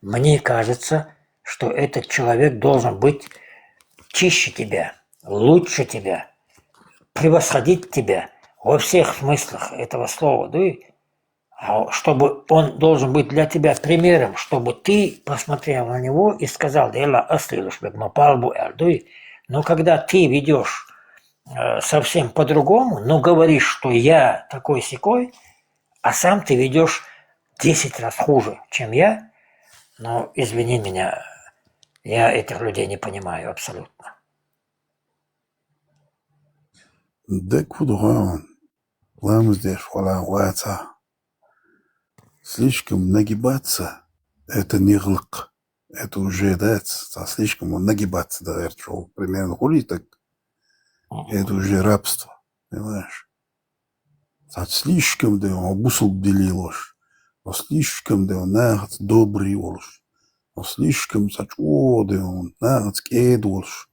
мне кажется, что этот человек должен быть чище тебя, лучше тебя, превосходить тебя во всех смыслах этого слова, дуй? А чтобы он должен быть для тебя примером, чтобы ты посмотрел на него и сказал: «Делла аслилуш бегма палбу эр, дуй». Но когда ты ведешь, э, совсем по-другому, но говоришь, что я такой-сякой, а сам ты ведешь десять раз хуже, чем я, но извини меня, я этих людей не понимаю абсолютно. Дагахь хӀун ду хьуна, ламаз деш вала вацахь. Слишком нагибаться — это не гӀуллакх. Это уже дац, цхьа слишком нагибаться дан гӀерташ волу. Примерно хуьлий стаг? Мгм. Это уже рабство, понимаешь? Цхьа слишком дан хьо бусалба дин лелош, хьо слишком дан нахаца добрый волуш, хьо слишком цхьа чӀогӀа дан нахаца кӀеда волуш,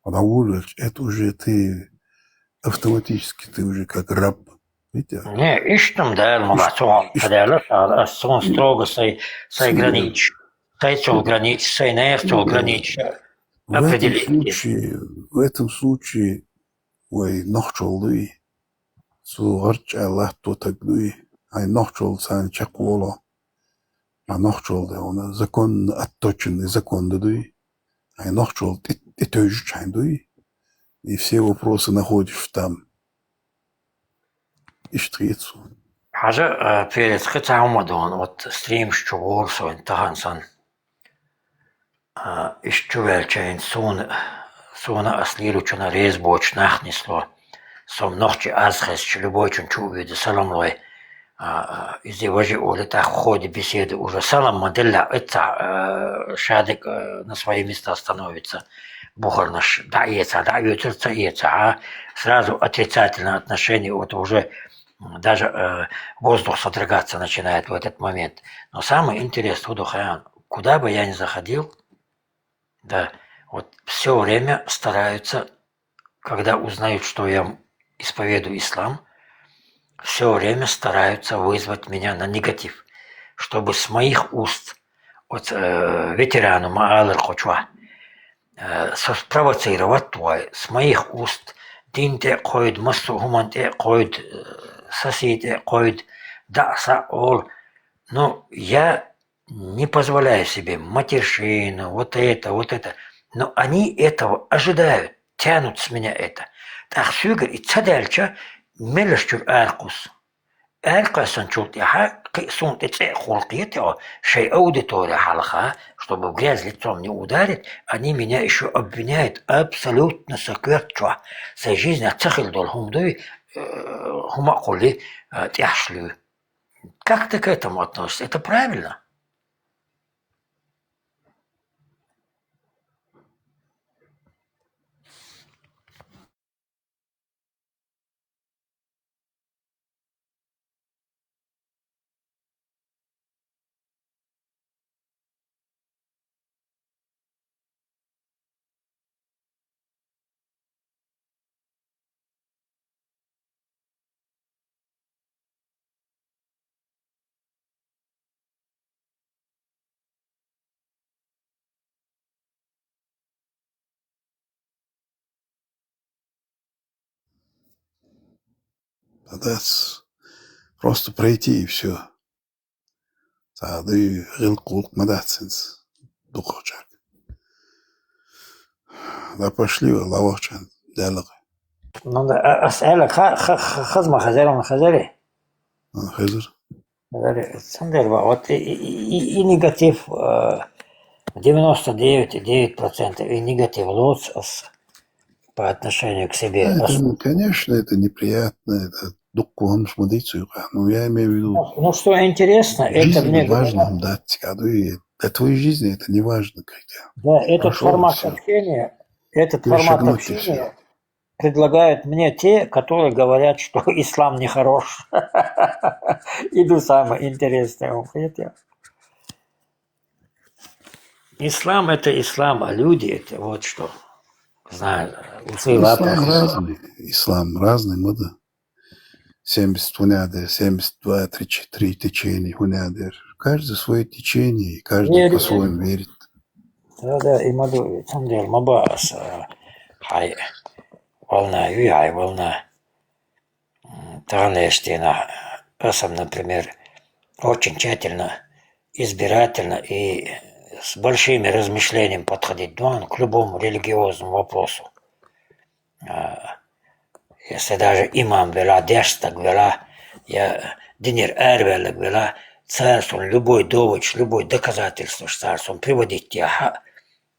хьо дӀаволавелча, это уже ты автоматически, ты уже как раб. Видите? Не, иштта-м Дала ма бац, цо хьалха ца даьлла, аса суна строго сай, сай границаш, сай цул границаш, сай нехан цул границаш определить. В этом случае, в этом случае вай нохчалла дуй, цо гӀарчӀа латто таг дуй, хьайн нохчалла царна чекхволу, хьан нохчалла дай хьуна законно отточенный закон дан дуй, хьайн нохчалла тӀе-, тӀетевжича хьайн дуй, и все вопросы находишь там. Иштта хета суна. Хьажа, а, Перец, кхин цхьа хӀума ду хьуна, вот стримаш чу гӀора со тахана санна. А, иштта чу ваьлча хӀинца суна, суна ас лелочунна реза боцуш нах нисло. Со-м нохчи аз хезча, любойчун чу а вуьйду, салам лой. А, а, иза важа олу, тӀаккха ходе беседа уже. Салам ма деллехь, эццахь, а, шадерг, а, на свои места становится. Бухарнаш дӀа а эцахь, дӀа а оьцур, ца а эцахь, а, сразу отрицательное отношение, вот уже, м, даже, э, воздух содрогаться начинает в этот момент. Но самое интересное, хӀун ду хьуна, куда бы я ни заходил, да, вот всё время стараются, когда узнают, что я исповедую ислам, всё время стараются вызвать меня на негатив, чтобы с моих уст, вот, э, ветерану ма аллара кху чохь, э, со спровоцировать вай, с моих уст дин тӀе а кхойду, массо а хӀуманна тӀе а кхойду, э, сасий тӀе а кхойду, дӀа а, схьа а олу. Ну, я не позволяю себе матерщину, вот это, вот это. Но они этого ожидают, тянут с меня это. ТӀаккха соьгара и ца даьлча, меллаш чуьра ара кхуссу. Ара кхоьссинчул тӀаьхьа кхин а суна тӀе цӀе а хуллакхетий, шайн аудитория хьалха, чтобы в грязь лицом не ударить, они меня ещё обвиняют абсолютно са коьрта чохь. Сайн жизнь ца хилла долу хӀума дуй, э, хӀума а кхуллий, э, тӀехьаш луьй. Как ты к этому относишься? Это правильно? Ткъа дац, просто пройти и всё. Цхьа а дуй, гӀиллакх-гӀуллакх ма дац хӀинца дукхахчаьрга. Да пошли, валла, вахчан, Далла гӀо. Ну да, а, ас аьлла, ха-, ха-, ха-, хаза ма хазара, ма хазара. А, хазар. Цундела, вот и, и, и, и негатив, э, девяносто девять и девять процентов, и негатив лоцу ас по отношению к себе. Да, это, ну, конечно, это неприятно, это дуккун шмудицу. Ну, я имею в виду, ну, ну, что интересно, это жизнь мне важна, говорят, да, для твоей жизни это не важно, как я. Да, этот формат общения, этот формат общения предлагают мне те, которые говорят, что ислам нехорош. Иду самое интересное вам хотел. Ислам — это ислам, а люди — это вот что. Знаю, услышал. Ислам разный, ислам разный, мы да. Семьдесят хунядер, семьдесят два, три, три течения хунядер. Каждый свое течение, и каждый по-своему верит. Да, да, и маду, цундела ма бац, а, хьай волна, ю хьай волна. М, тахана эштина, а сам, например, очень тщательно, избирательно и с большими размышлениями подходить, ну, к любому религиозному вопросу. А, если даже имам вела, дерстаг вела, я динер эрвеллаг вела, цар сун любой доводаш, любой доказательстваш цар сун приводить яха,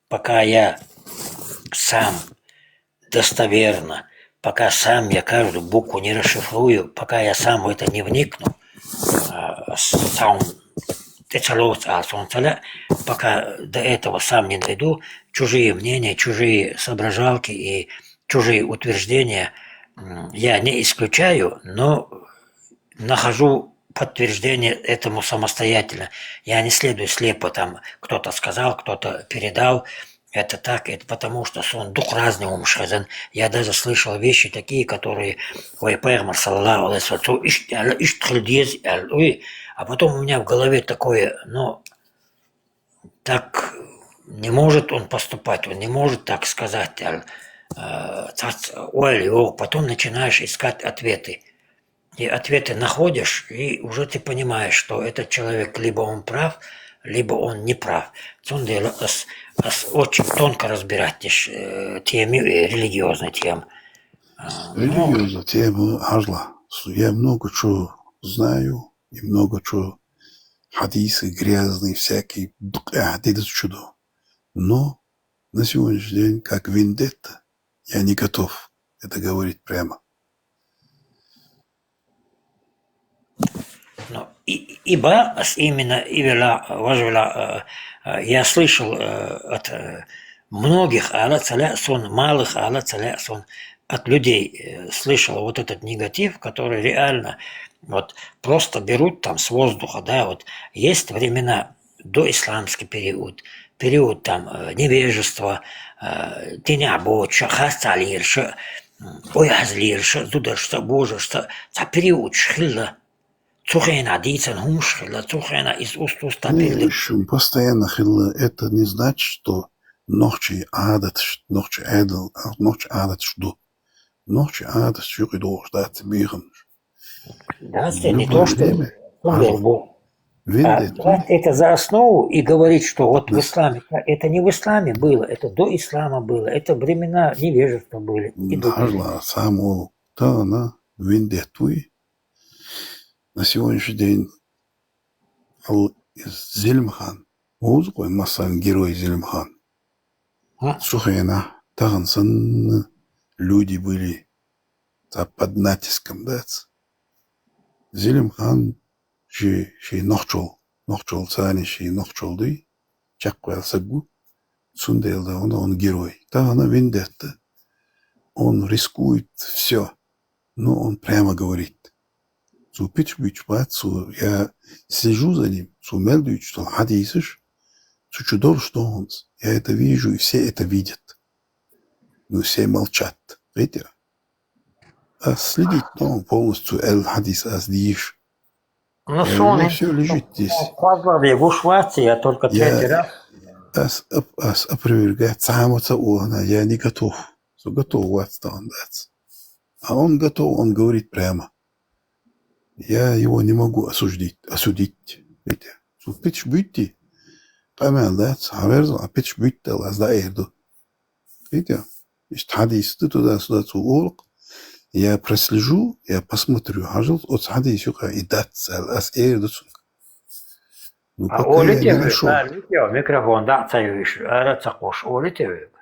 пока я сам достоверно, пока сам я каждую букву не расшифрую, пока я сам в это не вникну, а, сам тӀе ца лоцу ала сона ца лаьа, пока до этого сам не дойду, чужие мнения, чужие соображалки и чужие утверждения, м, я не исключаю, но нахожу подтверждение этому самостоятельно. Я не следую слепо, там кто-то сказал, кто-то передал. Это так, это потому что сона дукха разный хӀумаш хезна. Я даже слышал вещи такие, которые, ой, пайхамар, саллаллаху алейхи ва саллям, цо иштта аьлла, иштта хила деза аьлла, ой, а потом у меня в голове такое, ну, так не может он поступать, он не может так сказать, аьлла, э, цац ойла йогӀу, потом начинаешь искать ответы. И ответы находишь, и уже ты понимаешь, что этот человек либо он прав, либо он не прав. Цундела ас, ас очень тонко разбирать деш, э, тема ю, э, религиозная тема. А, ну, религиозная тема, хьажал. С-, я много чего знаю, и много чего, хьадисы грязные всякие, дукха хьадис чудо. Но на сегодняшний день, как вендетта, я не готов это говорить прямо. Ну, и, и ба, ас именно, и вела, вож вела, э, э, я слышал, э, от, э, многих ала ца лаьа сона, малых ала ца лаьа сона, от людей, э, слышал вот этот негатив, который реально вот просто берут там с воздуха, да, вот есть времена, доисламский период, период там, э, невежества, э, динехь боцуш, харцахьа лелаш, м, ойхьаз лелаш, зударшца, божаршца, цхьа периодаш хилла. Цу хенахь дийцина хӀумаш хилла, цу хенахь иза уст-уста биллина. Уж постоянно хилла, это не значит, что нохчий Ӏадаташ, нохчий Ӏадал, нохчий Ӏадаташ ду. Нохчий Ӏадаташ юкъа догӀуш дац бехамаш. Да, это не то, что цундела бу. А брать это за основу и говорить, что вот в исламе, это не в исламе было, это до ислама было, это времена невежества были. И до хьажал, сам ол тахана вендетта вуй. На сегодняшний день ал-, Зелимхан, вовза кхой, масалан, герой Зелимхан. А? Цу хенахь тахана санна люди были цхьа под натиском, дац. Зелимхан ши, ши нохчол, нохчол цани ши нохчол дуй, чекхваьлла саг ву. Цундела да он, он герой. Тахана вендетта. Он рискует всё. Но он прямо говорит. Цо питаш буьйцуш бац, цо, я слежу за ним, цо мел дуьйцуш долу хьадисаш, цу чу долуш ду хьуна. Я это вижу, и все это видят. Но все молчат. Видите? Ас следить ду полностью цо аьлла хьадис ас дийша. Ну, э, суна ну, всё лежит здесь. КхозлагӀа вегуш вац, я только третий раз. Ас оп-, ас опровергать цхьа а ма ца олу, я не готов. Со готов вац тахана дац. А он готов, он говорит прямо. Я его не могу осуждить, осудить. Видите? Цо питаш буьйций, къамел дац, хьан верза, а питаш буьйцу аьлла, ас дӀаэр ду. Видите? Иштта хьадис ду, туда-сюда цо олу-кх. Я прослежу, я посмотрю, хьажал, оцу хьадис юкъа и дац аьлла, ас эр ду цунга. Ну, А пока я не нашёл. Микрофон да ца юиш, ара ца къош, олите век.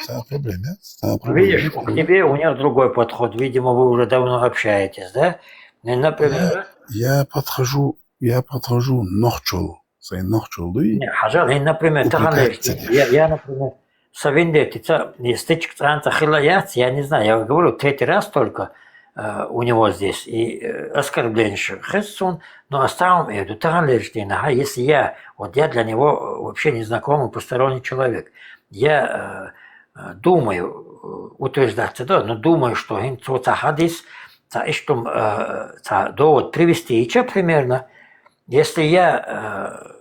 Цхьа проблема яц, цхьа проблема яц. Видишь, к тебе у них другой подход. Видимо, вы уже давно общаетесь, да? Ну, например, я, я подхожу, я подхожу нохчул. Сайн нохчул дуй? Не, хьажал, хӀин, например, тахана я, я, например, са виндетица, стичка цӀанца хила яц, я не знаю, я говорю, третий раз только э, у него здесь, и э, оскорбление хезсун, но оставим это, тахана лежит, если я, вот я для него вообще незнакомый посторонний человек, я э, э, думаю, э, утверждаться, да, но думаю, что хин цо ца хадис, ца иштум, э, ца довод привести, и чё примерно, если я э,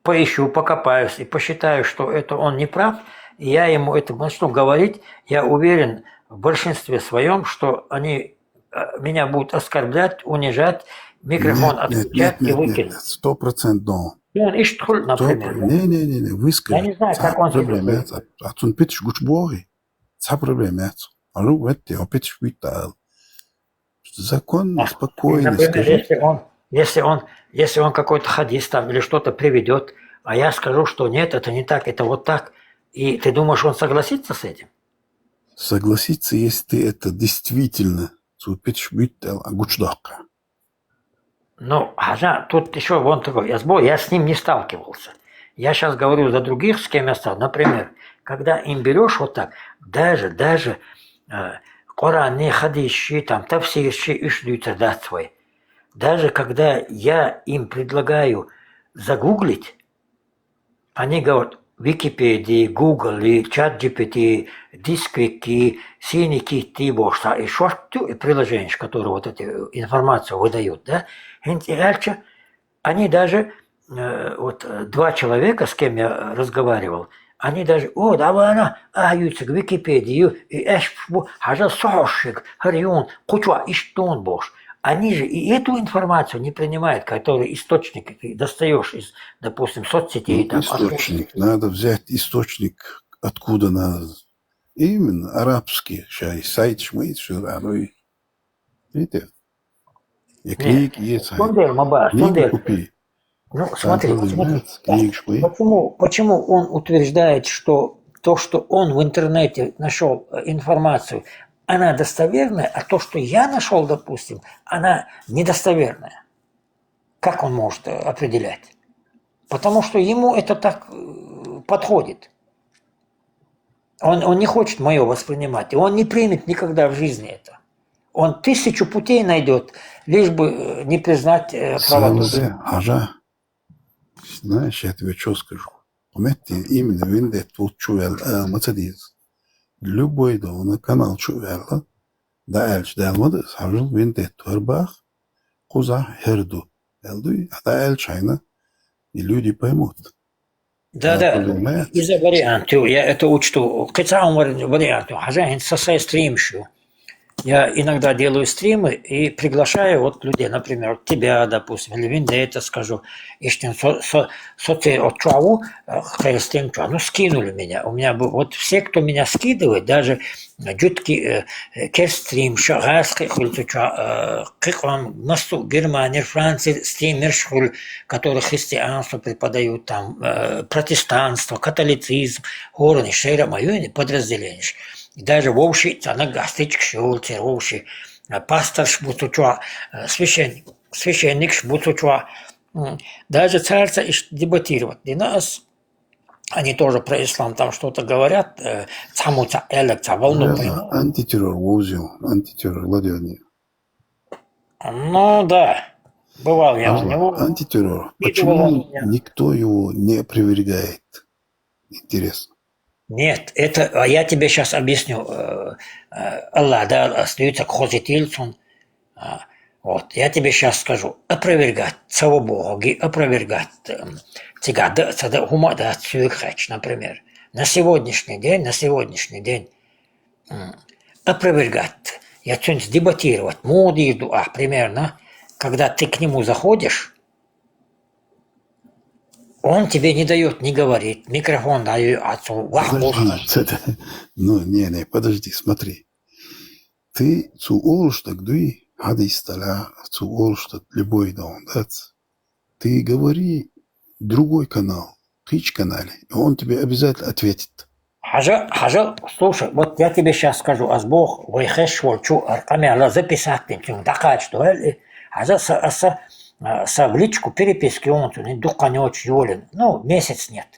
поищу, покопаюсь и посчитаю, что это он не прав, и я ему это начну говорить, я уверен в большинстве своем, что они э, меня будут оскорблять, унижать, микрофон Нет, нет, нет, отключать и нет, нет, выкинуть. нет, сто процентов. И он иштхуль, Сто про- например, да? Не, не, не, не, выскажи. Я не знаю, как он Проблема себя яц. А цун питш гучбоги. Цхьа проблема яц. А ну, вот я опять шпитал. Законно, А, спокойно Например, скажи. если он, если он, если он какой-то хадис там или что-то приведет, а я скажу, что нет, это не так, это вот так, и ты думаешь, он согласится с этим? Согласиться, если ты это действительно цу питш бит а гучдакка. Ну, хьажа, тут еще вон такой, я, сбо- я с ним не сталкивался. Я сейчас говорю за других, с кем я стал. Например, когда им берешь вот так, даже, даже э, Коран не хадис ши, там, тафсир ши, иш дуйцар дац вай. Даже когда я им предлагаю загуглить, они говорят, Википедии, Google, и чат G P T, Дисквик, и Синий Кит, и Бошса, и шорту, и приложения, которые вот эти э, информацию выдают, да? Хин ци аьлча, они даже, э, вот э, два человека, с кем я разговаривал, они даже, о, давай она, а, юцик, Википедию, и эш, бу, хьажа сохошик, харюн, кучуа, иштон бош. Они же и эту информацию не принимают, которую источник ты достаешь из, допустим, соцсетей. Ну, Там, источник. Надо взять источник, откуда надо. Именно арабский шай, сайт шмайт, что оно и... Видите? И книги есть. Сундер, маба, Книги сундер. Купи. Ну, смотри, смотри. Книги шмайт. Почему, почему он утверждает, что то, что он в интернете нашел э, информацию, она достоверная, а то, что я нашел, допустим, она недостоверная? Как он может э, определять? Потому что ему это так э, подходит. Он, он не хочет мое воспринимать, и он не примет никогда в жизни это. Он тысячу путей найдет, лишь бы э, не признать э, правоту. Санзе, хьажа. Знаешь, я тебе что скажу? Пометьте, именно виндет тут чувел, а, мацадиз. Любой да, на канал чувел, да, эльч да, алмадыз, хьажал виндет турбах, куза херду. Элдуй, а да эльч хайна, и люди поймут. Да, да. Из-за вариант, я это учту. Кыцаун вариант, хьажа хин сасай стримшу. Я иногда делаю стримы и приглашаю вот людей, например, вот тебя, допустим, или Виндета, скажу, иштин со, со, соци от чуаву, э, хай стрим чуа. Ну, скинули меня. У меня был, вот все, кто меня скидывает, даже ӝутки, э, э, керстрим, ша, газ, хи, хуль цу чуа, э, кхыкъвам, массу, Германия, Франция, стримерш хуль, которые христианство преподают, там, э, протестанство, католицизм, горни, шейра, маюни, подразделениш. И даже вовши, цана гастичкаш йолчер, вовши, э, пасторш буцучуа, э, священник, священникш буцучуа, м, даже царца иш дебатировать. Динас, они тоже про ислам там что-то говорят, э, цамуца, элек, ца волну Да, пойму. Антитеррор вовзил, антитеррор, ладёни. Ну да, бывал я у него. Антитеррор. Видывал он Почему меня. Никто его не опровергает? Интересно. Нет, это, а я тебе сейчас объясню. Э, э, Аллах, да, остаются хозитильцун. А, Вот, я тебе сейчас скажу. Опровергать, слава Богу, ги-, опровергать. Эм, цигада, цада, хума, да, цюрхач, например. На сегодняшний день, на сегодняшний день м, опровергать. Я что-нибудь дебатировать. Моди иду, а, примерно, когда ты к нему заходишь, Он тебе не даёт ни говорить, микрофон даю, а цу вах Подожди, лошадь. ц-, ц-, ну, не, не, подожди, смотри. Ты цу олуш дерг дуй, хьадис тӀа, цу олуш дерг любой да он, да? Ты говори другой канал, кхыча канале, и он тебе обязательно ответит. Хьажал, хьажал, слушай, вот я тебе сейчас скажу, аз боху, вай хезаш волчу ара къамел записать дина, цуьнга дӀакхача дуьйла, хьажал са, аса, а, са в личку переписке он цунна дуккха ночь йолина. Ну, месяц нет.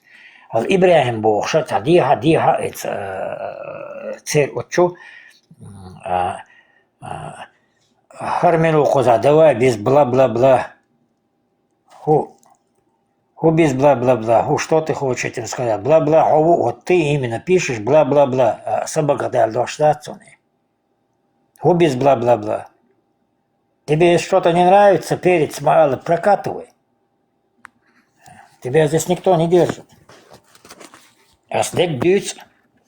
Аз ИбрахӀим бохуш, цхьа дехьа, дехьа, э, ц-, э, церан оцу, м, а, а, хӀара мила ву кхузахь, давай без бла-бла-бла. Ху, ху без бла-бла-бла. Ху, что ты хочешь этим сказать? Бла-бла, хьо ву, вот ты именно пишешь бла-бла-бла. А, са багах даьлла дош дац цунна. Ху без бла-бла-бла. Тебе если что-то не нравится, перец ма ала, прокатывай. Тебя здесь никто не держит. Ас дерг дуьйцу,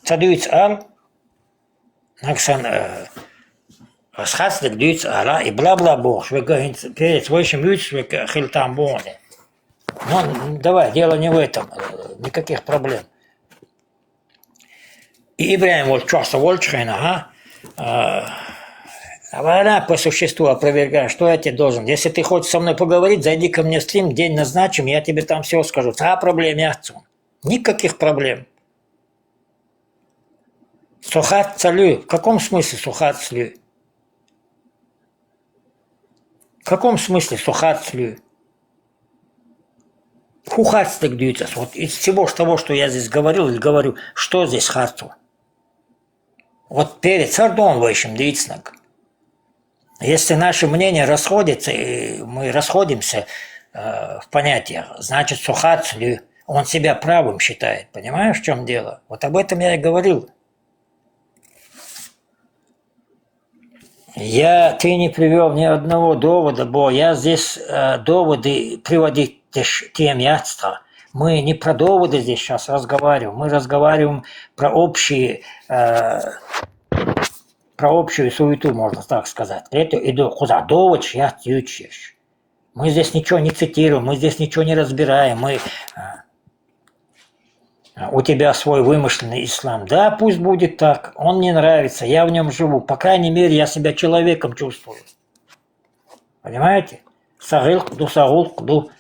ца дуьйцу ала, нагахь санна, э, ас харц дерг дуьйцу ала, и бла-бла бохуш, вай ган хӀинца перец вайшимма вуьйцуш, вай хила там боху. Ну, давай, дело не в этом, э, никаких проблем. И ИбрахӀим волчу чохь со волчу хенахь, а, а, вала по существу опровергай, что я тебе должен. Если ты хочешь со мной поговорить, зайди ко мне в стрим, день назначим, я тебе там всё скажу. Цхьа проблема яц цунна. Никаких проблем. Со харц ца луьй. В каком смысле со харц луьй? В каком смысле со харц луьй? Ху харц дерг дуьйцу ас? Вот из всего ж того, что я здесь говорил или говорю, что здесь харц ву? Вот перец хӀара ду вайшимма дийцинарг. Если наши мнения расходятся, и мы расходимся, э, в понятиях, значит, со харц луьй, он себя правым считает. Понимаешь, в чём дело? Вот об этом я и говорил. Я, ты не привёл ни одного довода, бо я здесь, э, доводы приводить тем яц тхан. Мы не про доводы здесь сейчас разговариваем, мы разговариваем про общие, э, про общую суету, можно так сказать. Эту иду куда? Довод щас ючишь. Мы здесь ничего не цитируем, мы здесь ничего не разбираем, мы, а, а, у тебя свой вымышленный ислам. Да, пусть будет так, он мне нравится, я в нём живу, по крайней мере, я себя человеком чувствую. Понимаете? Сан гӀиллакх ду, сан гӀуллакх ду.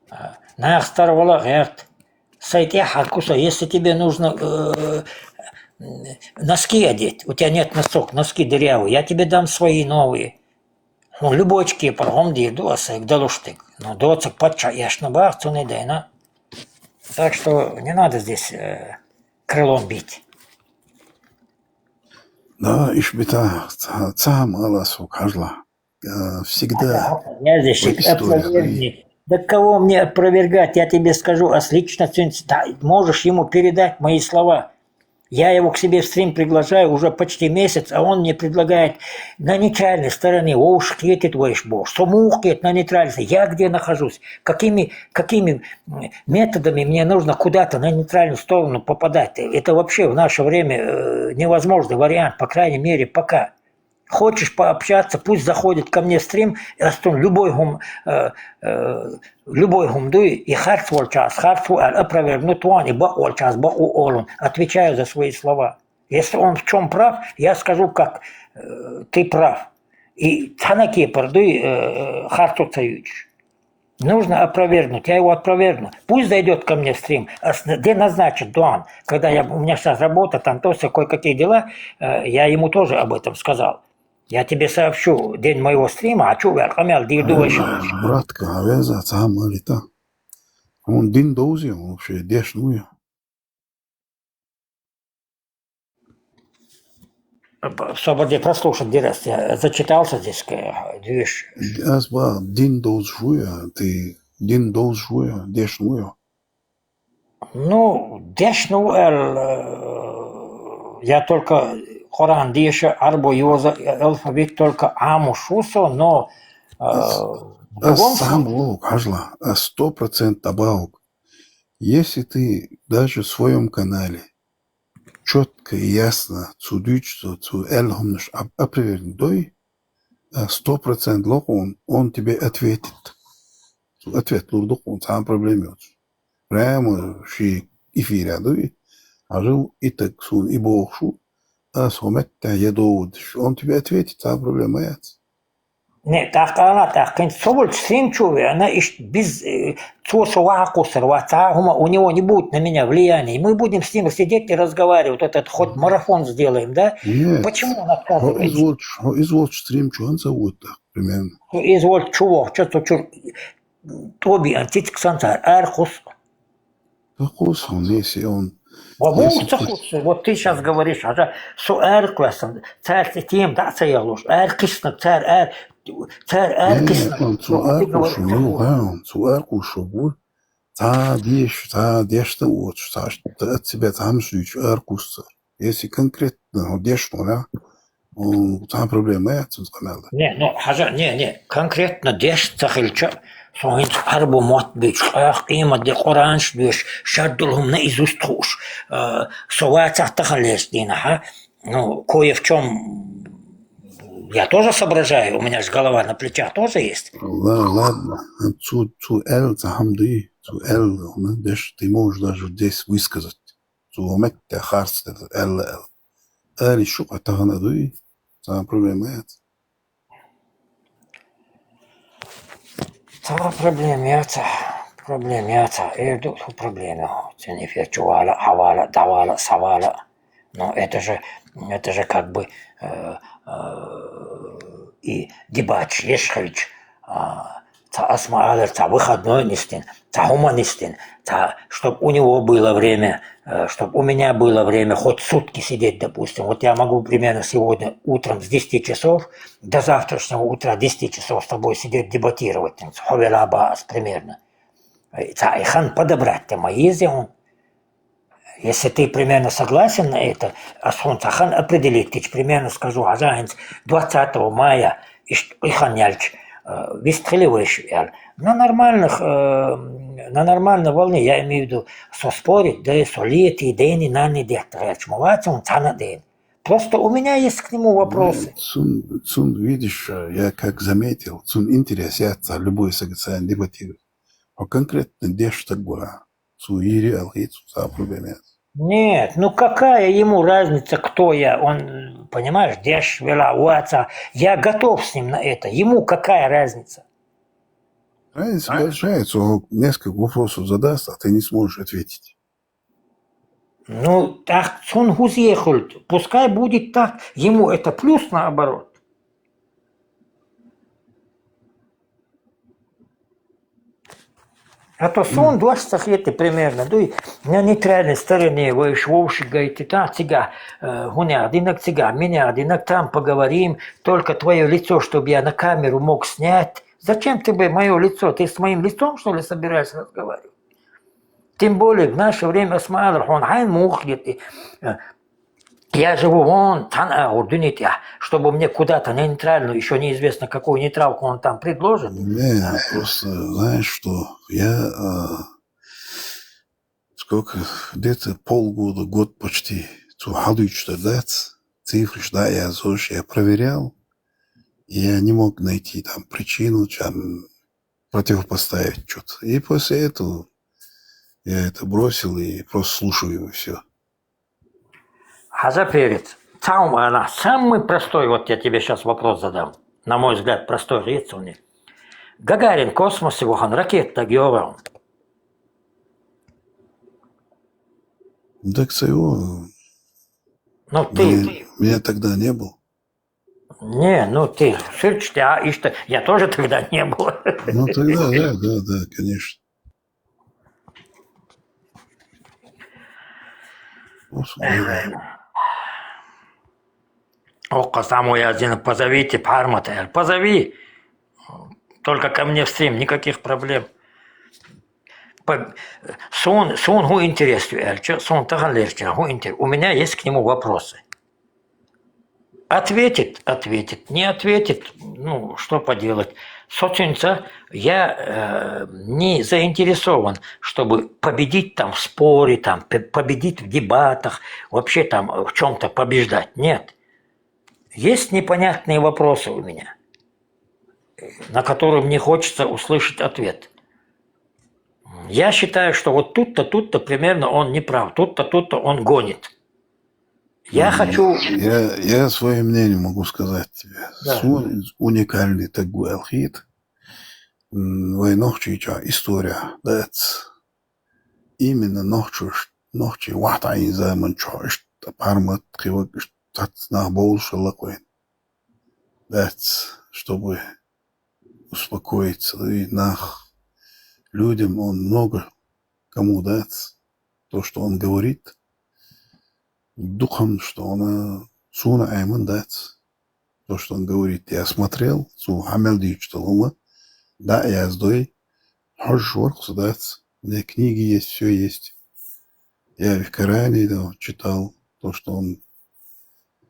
А, нахаца тарвала гӀерта. Сайн тӀехь хьакху со, если тебе нужно, э, носки одеть, у тебя нет носок, носки дырявые, я тебе дам свои новые. Хьуна любой кепара гӀум дийр ду аса, сайга далуш дерг. Но доцург паччахь эшна баха, цунна дайна. Так что не надо здесь, э, крылом бить. Да, иш бита, ца, ца хӀума ала ас хьуга, хьажал. Э, всегда Я здесь в истории опровергни. Да кого мне опровергать? Я тебе скажу, ас лично цуьнца, да, можешь ему передать мои слова. Я его к себе в стрим приглашаю уже почти месяц, а он мне предлагает на нейтральной стороне, вовшах кхетийта вайша бохуш. Со муха кхета на нейтральной стороне? Я где нахожусь? Какими, какими, м, методами мне нужно куда-то на нейтральную сторону попадать? Это вообще в наше время, э, невозможный вариант, по крайней мере, пока. Хочешь пообщаться, пусть заходит ко мне в стрим, я с ним любой хӀума, э, э, любой хӀума дуй, и харц волча ас харц ву аьлла опровергнуть ву, и бакъ волча ас бакъ ву олун. Отвечаю за свои слова. Если он в чём прав, я скажу, как, э, ты прав. И цхьана кепара дуй, э, харцо ца юьйцуш. Нужно опровергнуть, я его опровергну. Пусть зайдёт ко мне в стрим, а с-, где назначит дуан, когда я, у меня сейчас работа, там то всё, кое-какие дела, э, я ему тоже об этом сказал. Я тебе сообщу день моего стрима, а чу вер къамел дийр ду вайша. Братка, хьан веза, ца хӀума ала ита. Хьуна дин довзий вообще, дешна вуй? Собар де прослушать дира ас, я зачитался здесь, э, движ. Ас боху, дин довзуш вуй, ты дин довзуш вуй, дешна вуй? Ну, дешна ву аьлла, э, я только Къуръан деша, Ӏарбо йоза, алфавит только Ӏамош ву со, но, э, Ас, в ас другом ца хӀума ала хьуга, хьажал, ас сто процентов ала хьуга. Если ты даже в своём канале чётко и ясно цу дуьйцу, цу аьлла хӀуманаш оп-, опровергнуть дой, а, сто процентов ала хьуна, он тебе ответит. Цо ответ лур ду хьуна, цхьа а проблема йоцуш. Прямо ший эфиря дуй. Хьажал, и таг суна и бохуш ву, ас хьо меттехь я догӀу деш. Он тебе ответит, цхьа проблема яц. Не, тӀаккха ала, тӀаккха хӀинца со волчу стрим чу а веана, иштта биз-, э, цо со ваха кхуссур вац, цхьа а хӀума, у него не будет на меня влияния. Мы будем с ним сидеть и разговаривать, вот этот хоть марафон сделаем, да? Нет. Почему он отказывается? Хьо иза волчу, хьо иза волчу стрим чу хӀанца вуьту, примерно? Хьо иза волчу чу вохучу, цу чуьра тӀоби ан цициг санна цара ара кхуссу. Ца кхуссу хьуна, если он, ва ву если ца кхуссу, вот ты сейчас говоришь, хьажа, со ара кхоьссина, цара цӀе тема дӀа а ца яхлуш, ара кхиссинарг цара ара, цара ара кхиссинарг. Не, он цо ара кхуссуш ву, ха, он цо ара кхуссуш ву. Цхьа деш, цхьа дешна воцуш, цхьа ш-, ца, от себя цхьа хӀумаш дуьйцуш ара кхуссу цара. Если конкретно хьо дешна вара, цхьа проблема яц цунца къамел дан. Не, ну, хьажа, не, не, конкретно деш ца хилча, со хӀинца Ӏарбо мотт буьйцуш, къаьхьа къемат де Къуранаш доьшуш, шадолу хӀума наизусть хууш, э, со вацахь таханлерчу дийнахь, а? Ну, кое в чём я тоже соображаю, у меня же голова на плечах тоже есть. Ла-, ладно, цу, цу аьлла цхьа хӀума дуй, цу аьлла, хӀума деш, ты можешь даже здесь высказать. Цо меттехь харц дерг аьлла аьлла. Ара йиш ю-кх тахана а дуй, цхьа проблема яц. Цхьа проблема яц, проблема яц, эр ду хӀу проблема. Цуьнан эфир чу вала а, хьавала а, дӀавала а, схьавала а. Ну, это же, это же как бы, э, э, и дебаташ еш хилча, а, цхьа ас ма-аллара, цхьа выходной нисдина, цхьа хӀума нисдина, цхьа, чтоб у него было время, э, чтоб у меня было время хоть сутки сидеть, допустим. Вот я могу примерно сегодня утром с десяти часов до завтрашнего утра десяти часов с тобой сидеть, дебатировать, там, хьо велахь бах ас примерно. Э, цхьа и хан подобрать-то ма еза хьуна. Если ты примерно согласен на это, ас хьуна цхьа хан определить дича, примерно скажу, хьажа, хӀинца двадцатого мая иштта и хан яьлча, э, вист хили вайша аьлла. На нормальных, э, на нормальной волне, я имею в виду, со спорить, да, со летий, дени, нанний детта гӀерташ ма вац хьуна цхьана а дена. Просто у меня есть к нему вопросы. Ну, цун, цун, видишь, э, я как заметил, цун интерес яц цхьа любой сага сайна дебатировать. Хьо конкретно деш стаг вара. Цо йийр ю аьлла хета суна, цхьа проблема яц. Нет, ну какая ему разница, кто я? Он, понимаешь, деш велахь, вацахь. Я готов с ним на это. Ему какая разница? Разница большая, цо несколько вопросов задаст, а ты не сможешь ответить. Ну, тӀаккха цунна хӀун зе хуьлу? Пускай будет так, ему это плюс, наоборот. А то суна дош ца хетий примерно, дуй, на нейтральной стороне вайша вовшах гайта, там цигахь, э, хӀунех динарг, цигахь минех динарг, там поговорим, только твоё лицо, чтобы я на камеру мог снять. Зачем тебе моё лицо? Ты с моим лицом, что ли, собираешься разговаривать? Тем более, в наше время, ас ма-аллара, хьуна хьайна муха хетий, э, я живу вон цхьана агӀор дуьне тӀехь, чтобы мне куда-то на нейтральную, ещё неизвестно какую нейтралку он там предложит. Не, просто, знаешь что, я, а, сколько, где-то полгода, год почти, цо хьадуьйцуш дар дац, цифраш дӀа а яздеш, я проверял, я не мог найти там причину, чем противопоставить что-то. И после этого я это бросил и просто слушаю его, и всё. Хьажа, перец, цхьа хӀума ала, самый простой, вот я тебе щас вопрос задам. На мой взгляд, простой, гӀерташ ву. Гагарин космосе вахана ракета дага йогӀу хьуна? Так ца йогӀу. Ну, ты, меня, ты меня тогда не было. Не, ну ты, сирча тӀехь иштта, я тоже тогда не был. Ну, тогда, да, да, да, конечно. Господи. Оккха само яздина, позовите Пхьармата аьлла. Позови. Только ко мне в стрим, никаких проблем. По-, суна, суна хӀун интерес ю аьлча, суна таханлерча хӀун интерес? У меня есть к нему вопросы. Ответит, ответит. Не ответит, ну, что поделать. Со цуьнца я, э, не заинтересован, чтобы победить там в споре, там, п-, победить в дебатах, вообще там в чём-то побеждать. Нет. Есть непонятные вопросы у меня, на которые мне хочется услышать ответ. Я считаю, что вот тут-то, тут-то примерно он не прав, тут-то, тут-то он гонит. Я хочу... Я, я свое мнение могу сказать тебе. Да. Су уникальный такой алхит. Вай нохчий ча история. That's именно нохчу, нохчий вахтай заман чо, что пармат кивак, что на болшала куин. That's чтобы успокоиться. И нах людям он много кому дац то, что он говорит, духом, что она суна айман дац то, что он говорит. Я смотрел, су хамел дичталума, да, я сдой, хож ворксу дац, у меня книги есть, все есть. Я в Коране да, читал то, что он...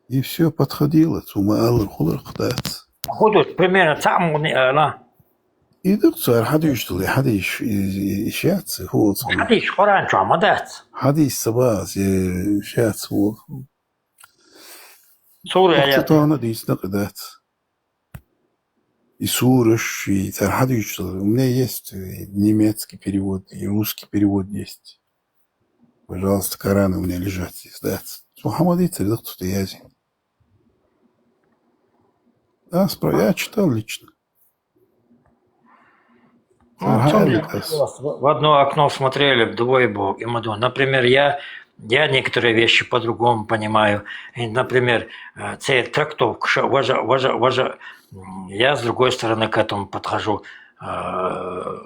И все подходило, сума аллар хулар дац. Худут, примерно, там он, э, на. И докцар хадиш тли, хадиш ишяц, хулц. Хадиш, Коран чо, мадат. Хадиш сабас, ишяц, хулц. Сура, Как аят. Кто она действительно кидать? И сураш, и тархадиш. У меня есть э, немецкий перевод, и русский перевод есть. Пожалуйста, Кораны у меня лежат здесь, да. Мухаммад и царь, кто-то язи. Да, спро- я читал лично. Ну, в чём Ага, дело? как раз. В одно окно смотрели, двое бог, и Мадон. Например, я, я некоторые вещи по-другому понимаю. И, например, э, це трактовка, ша- важа, важа, важа, м, я с другой стороны к этому подхожу, э,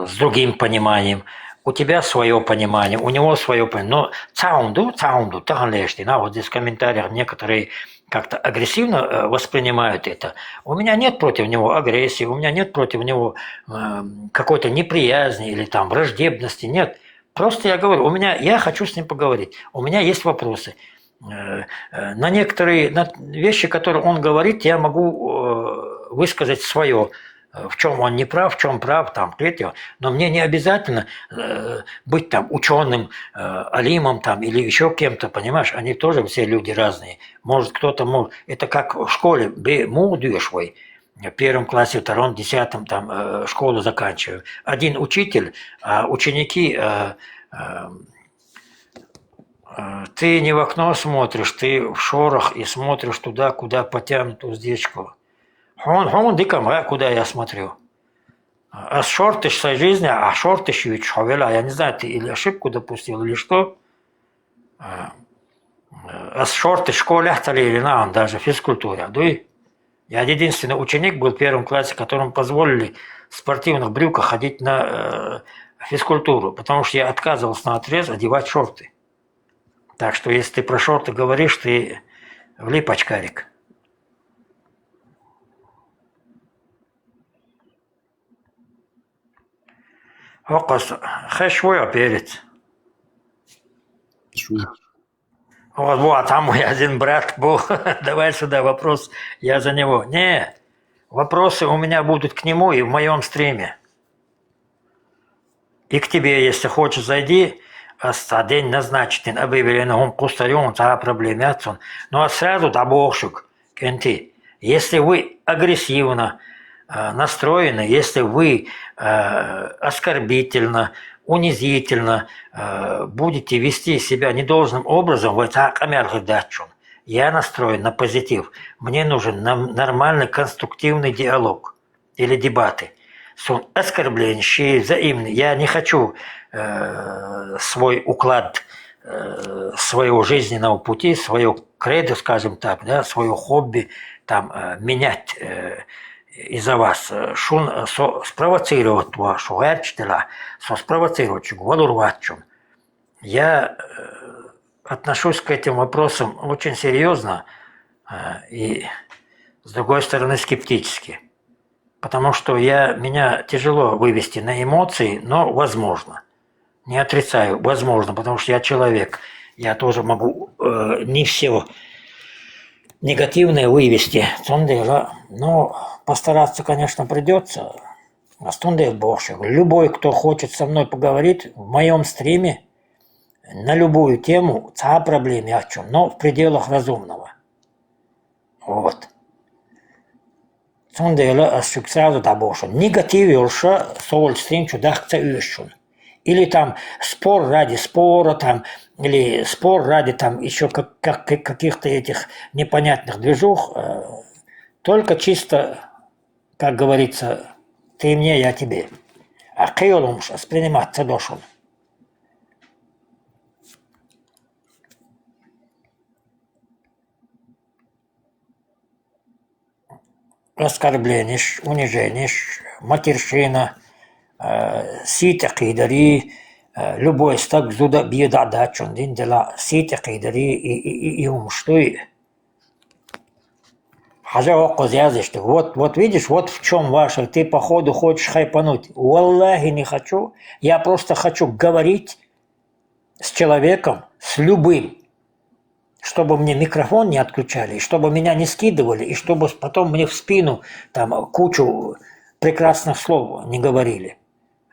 с другим пониманием. У тебя свое понимание, у него свое понимание. Но цаунду, цаунду, тахан лешти, на, вот здесь в комментариях некоторые как-то агрессивно э, воспринимают это. У меня нет против него агрессии, у меня нет против него э, какой-то неприязни или там враждебности, нет. Просто я говорю, у меня, я хочу с ним поговорить, у меня есть вопросы. Э, э, На некоторые на вещи, которые он говорит, я могу э, высказать свое, в чем он не прав, в чем прав, там, третьего. Но мне не обязательно э, быть там ученым, э, алимом там или еще кем-то, понимаешь? Они тоже все люди разные. Может, кто-то может... Это как в школе, бе мугдюшвой. В первом классе, втором, десятом там э, школу заканчиваю. Один учитель, а ученики... э, э, э, Ты не в окно смотришь, ты в шорах и смотришь туда, куда потянут уздечку. Хун, хун, диком, а, куда я смотрю? А с шортыш своей жизни, а шортыш ючховела, я не знаю, ты или ошибку допустил, или что. А, э, А с шортыш в школе, или на, он даже физкультура, дуй. Я единственный ученик был в первом классе, которому позволили в спортивных брюках ходить на э, физкультуру, потому что я отказывался на отрез одевать шорты. Так что, если ты про шорты говоришь, ты влип, очкарик. Хокос, хэшвоя перец. Шу. Вот, вот, там мой один брат был. Давай сюда вопрос, я за него. Не, вопросы у меня будут к нему и в моем стриме. И к тебе, если хочешь, зайди, а с- а день назначенный, объявлено, он кустарен, та проблемятся. Ну а сразу да богшик, кенти. Если вы агрессивно э, настроены, если вы э, оскорбительно, унизительно э, будете вести себя недолжным образом, вы так амялгы датчун. Я настроен на позитив. Мне нужен нам- нормальный конструктивный диалог или дебаты. Сун оскорбление, щи взаимный. Я не хочу э, свой уклад э, своего жизненного пути, свое кредо, скажем так, да, свое хобби там э, менять э, из-за вас. Э, Шун э, со спровоцировать вашу герчтела, со спровоцировать чугвалур ватчун. Я э, отношусь к этим вопросам очень серьезно э, и, с другой стороны, скептически. Потому что я, меня тяжело вывести на эмоции, но возможно. Не отрицаю, возможно, потому что я человек. Я тоже могу э, не все негативное вывести. Цундела. Но постараться, конечно, придется. А цундел богшик. Любой, кто хочет со мной поговорить в моем стриме на любую тему, ца проблем я хочу, но в пределах разумного. Вот. Цундела аз шуга сразу дӀабошу. Негатив йолуш со волчу стрим чу дахка ца оьшу шуна. Или там спор ради спора, там, или спор ради там ещё как, как, каких-то этих непонятных движух. Э, только чисто, как говорится, ты мне, я тебе. А кхин йолу хӀумаш воспринимать ца до шуна. Оскорбленеш, униженеш, матершина, э, сий тӀе кхийдарий, э, любой стаг зуда а, беда а дац шуна дина делахь, сий тӀе кхийдарий, и, и, и, и хӀумаш дуй. Хьажа, хӀокхуза яздеш ду. Вот, вот видишь, вот в чём ваша, ты, походу, хочешь хайпануть. Валлахи, не хочу. Я просто хочу говорить с человеком, с любым, чтобы мне микрофон не отключали, и чтобы меня не скидывали, и чтобы потом мне в спину там кучу прекрасных слов не говорили.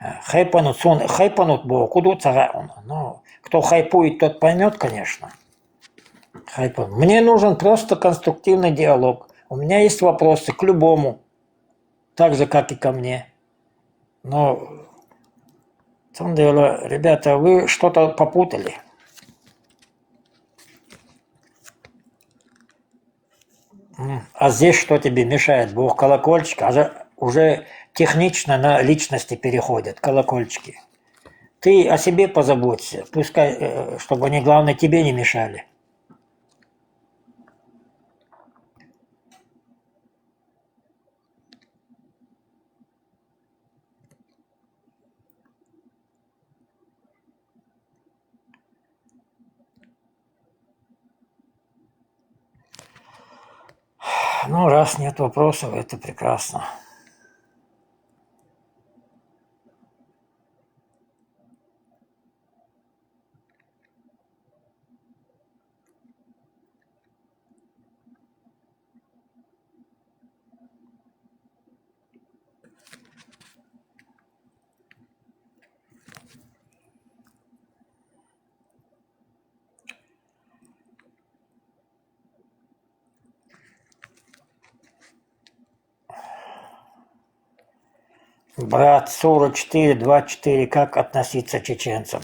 Э, хайпануть, сон хайпануть боху, куда ца гӀаьуна. Ну, кто хайпует, тот поймёт, конечно. Хайпануть. Мне нужен просто конструктивный диалог. У меня есть вопросы к любому. Так же, как и ко мне. Но, на самом деле, ребята, вы что-то попутали. М, а здесь что тебе мешает? Бог, колокольчик, а за-, уже технично на личности переходят колокольчики. Ты о себе позаботься, пускай, э, чтобы они, главное, тебе не мешали. Ну, раз нет вопросов, это прекрасно. Брат, сура четыре, два, четыре, как относиться к чеченцам?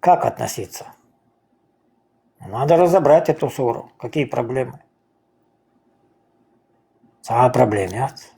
Как относиться? Надо разобрать эту суру. Какие проблемы? Цхьа а проблема яц.